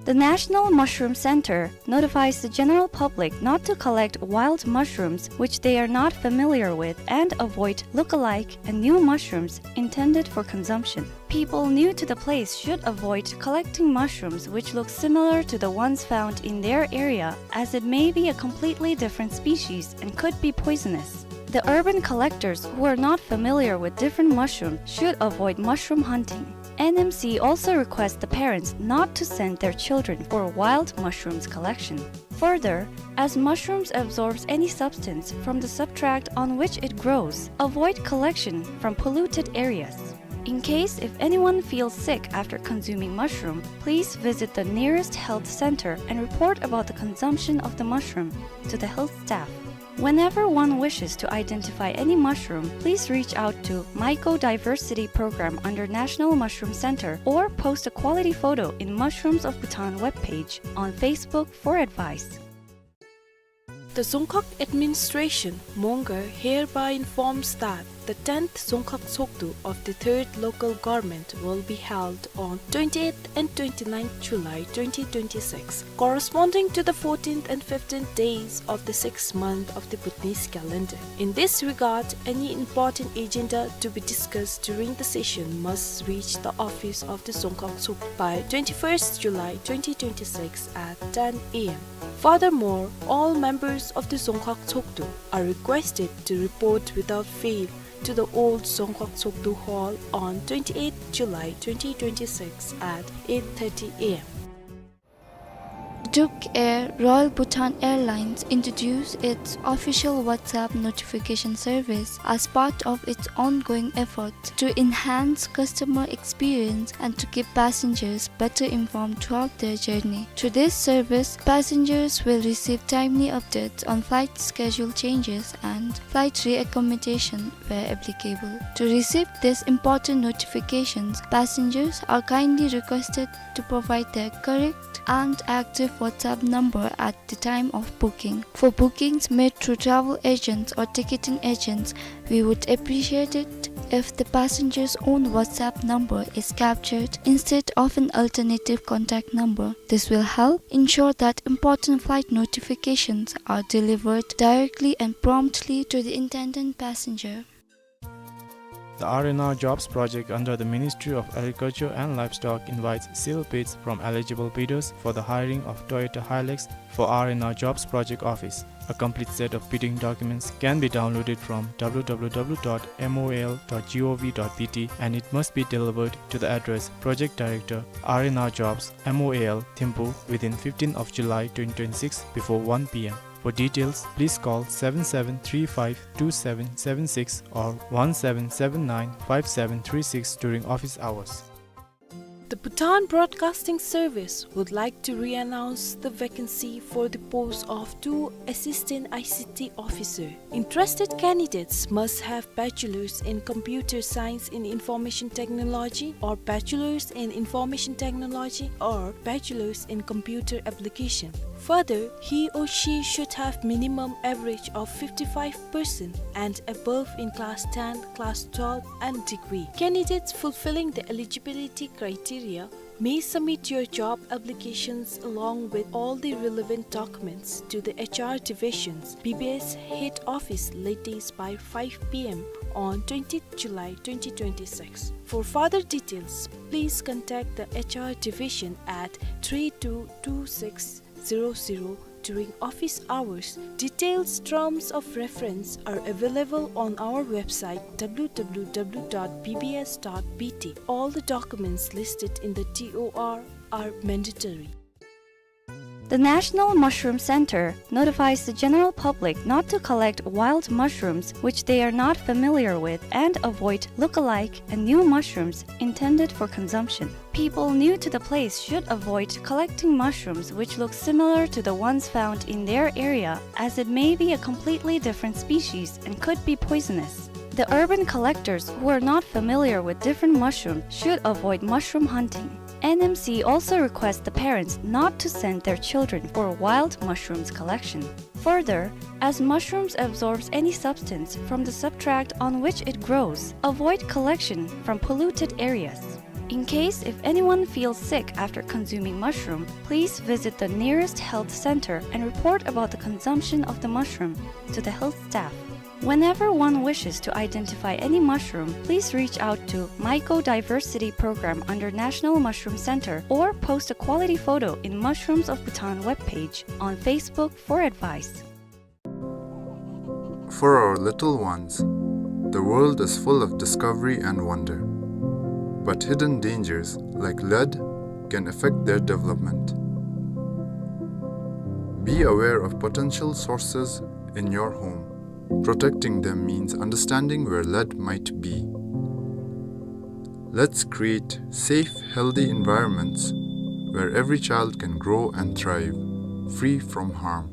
The National Mushroom Center notifies the general public not to collect wild mushrooms which they are not familiar with and avoid look-alike and new mushrooms intended for consumption. People new to the place should avoid collecting mushrooms which look similar to the ones found in their area, as it may be a completely different species and could be poisonous. The urban collectors who are not familiar with different mushrooms should avoid mushroom hunting. N M C also requests the parents not to send their children for wild mushrooms collection. Further, as mushrooms absorbs any substance from the substrate on which it grows, avoid collection from polluted areas. In case if anyone feels sick after consuming mushroom, please visit the nearest health center and report about the consumption of the mushroom to the health staff. Whenever one wishes to identify any mushroom, please reach out to Mycodiversity Program under National Mushroom Center or post a quality photo in Mushrooms of Bhutan webpage on Facebook for advice. The Dzongkhag Administration, Mongar, hereby informs that the tenth Dzongkhag Tshogdu of the third Local Government will be held on twenty-eighth and twenty-ninth July twenty twenty-six, corresponding to the fourteenth and fifteenth days of the sixth month of the Bhutanese calendar. In this regard, any important agenda to be discussed during the session must reach the office of the Dzongkhag Tshogdu by twenty-first July twenty twenty-six at ten a m. Furthermore, all members of the Dzongkhag Tshogdu are requested to report without fail to the old Dzongkhag Tshogdu Hall on twenty-eighth July twenty twenty-six at eight thirty a m. Duk Air, Royal Bhutan Airlines, introduced its official WhatsApp notification service as part of its ongoing efforts to enhance customer experience and to keep passengers better informed throughout their journey. Through this service, passengers will receive timely updates on flight schedule changes and flight reaccommodation where applicable. To receive these important notifications, passengers are kindly requested to provide their correct and active WhatsApp number at the time of booking. For bookings made through travel agents or ticketing agents, we would appreciate it if the passenger's own WhatsApp number is captured instead of an alternative contact number. This will help ensure that important flight notifications are delivered directly and promptly to the intended passenger. The R and R Jobs Project under the Ministry of Agriculture and Livestock invites sealed bids from eligible bidders for the hiring of Toyota Hilux for R and R Jobs Project Office. A complete set of bidding documents can be downloaded from w w w dot m o a l dot g o v dot b t, and it must be delivered to the address Project Director, R and R Jobs, M O A L, Thimphu, within fifteenth of July twenty twenty-six before one p m. For details, please call seven seven three five two seven seven six or one seven seven nine five seven three six during office hours. The Bhutan Broadcasting Service would like to re-announce the vacancy for the post of two Assistant I C T Officer. Interested candidates must have Bachelor's in Computer Science in Information Technology or Bachelor's in Information Technology or Bachelor's in Computer Application. Further, he or she should have minimum average of fifty-five percent and above in class ten, class twelve, and degree. Candidates fulfilling the eligibility criteria may submit your job applications along with all the relevant documents to the H R Division's B B S Head Office latest by five p m on twentieth July twenty twenty-six. For further details, please contact the H R Division at three two two six zero zero during office hours. Details, terms of reference are available on our website w w w dot b b s dot b t. All the documents listed in the T O R are mandatory. The National Mushroom Center notifies the general public not to collect wild mushrooms which they are not familiar with and avoid look-alike and new mushrooms intended for consumption. People new to the place should avoid collecting mushrooms which look similar to the ones found in their area, as it may be a completely different species and could be poisonous. The urban collectors who are not familiar with different mushrooms should avoid mushroom hunting. N M C also requests the parents not to send their children for wild mushrooms collection. Further, as mushrooms absorbs any substance from the substrate on which it grows, avoid collection from polluted areas. In case if anyone feels sick after consuming mushroom, please visit the nearest health center and report about the consumption of the mushroom to the health staff. Whenever one wishes to identify any mushroom, please reach out to Mycodiversity Program under National Mushroom Center or post a quality photo in Mushrooms of Bhutan webpage on Facebook for advice. For our little ones, the world is full of discovery and wonder. But hidden dangers, like lead, can affect their development. Be aware of potential sources in your home. Protecting them means understanding where lead might be. Let's create safe, healthy environments where every child can grow and thrive, free from harm.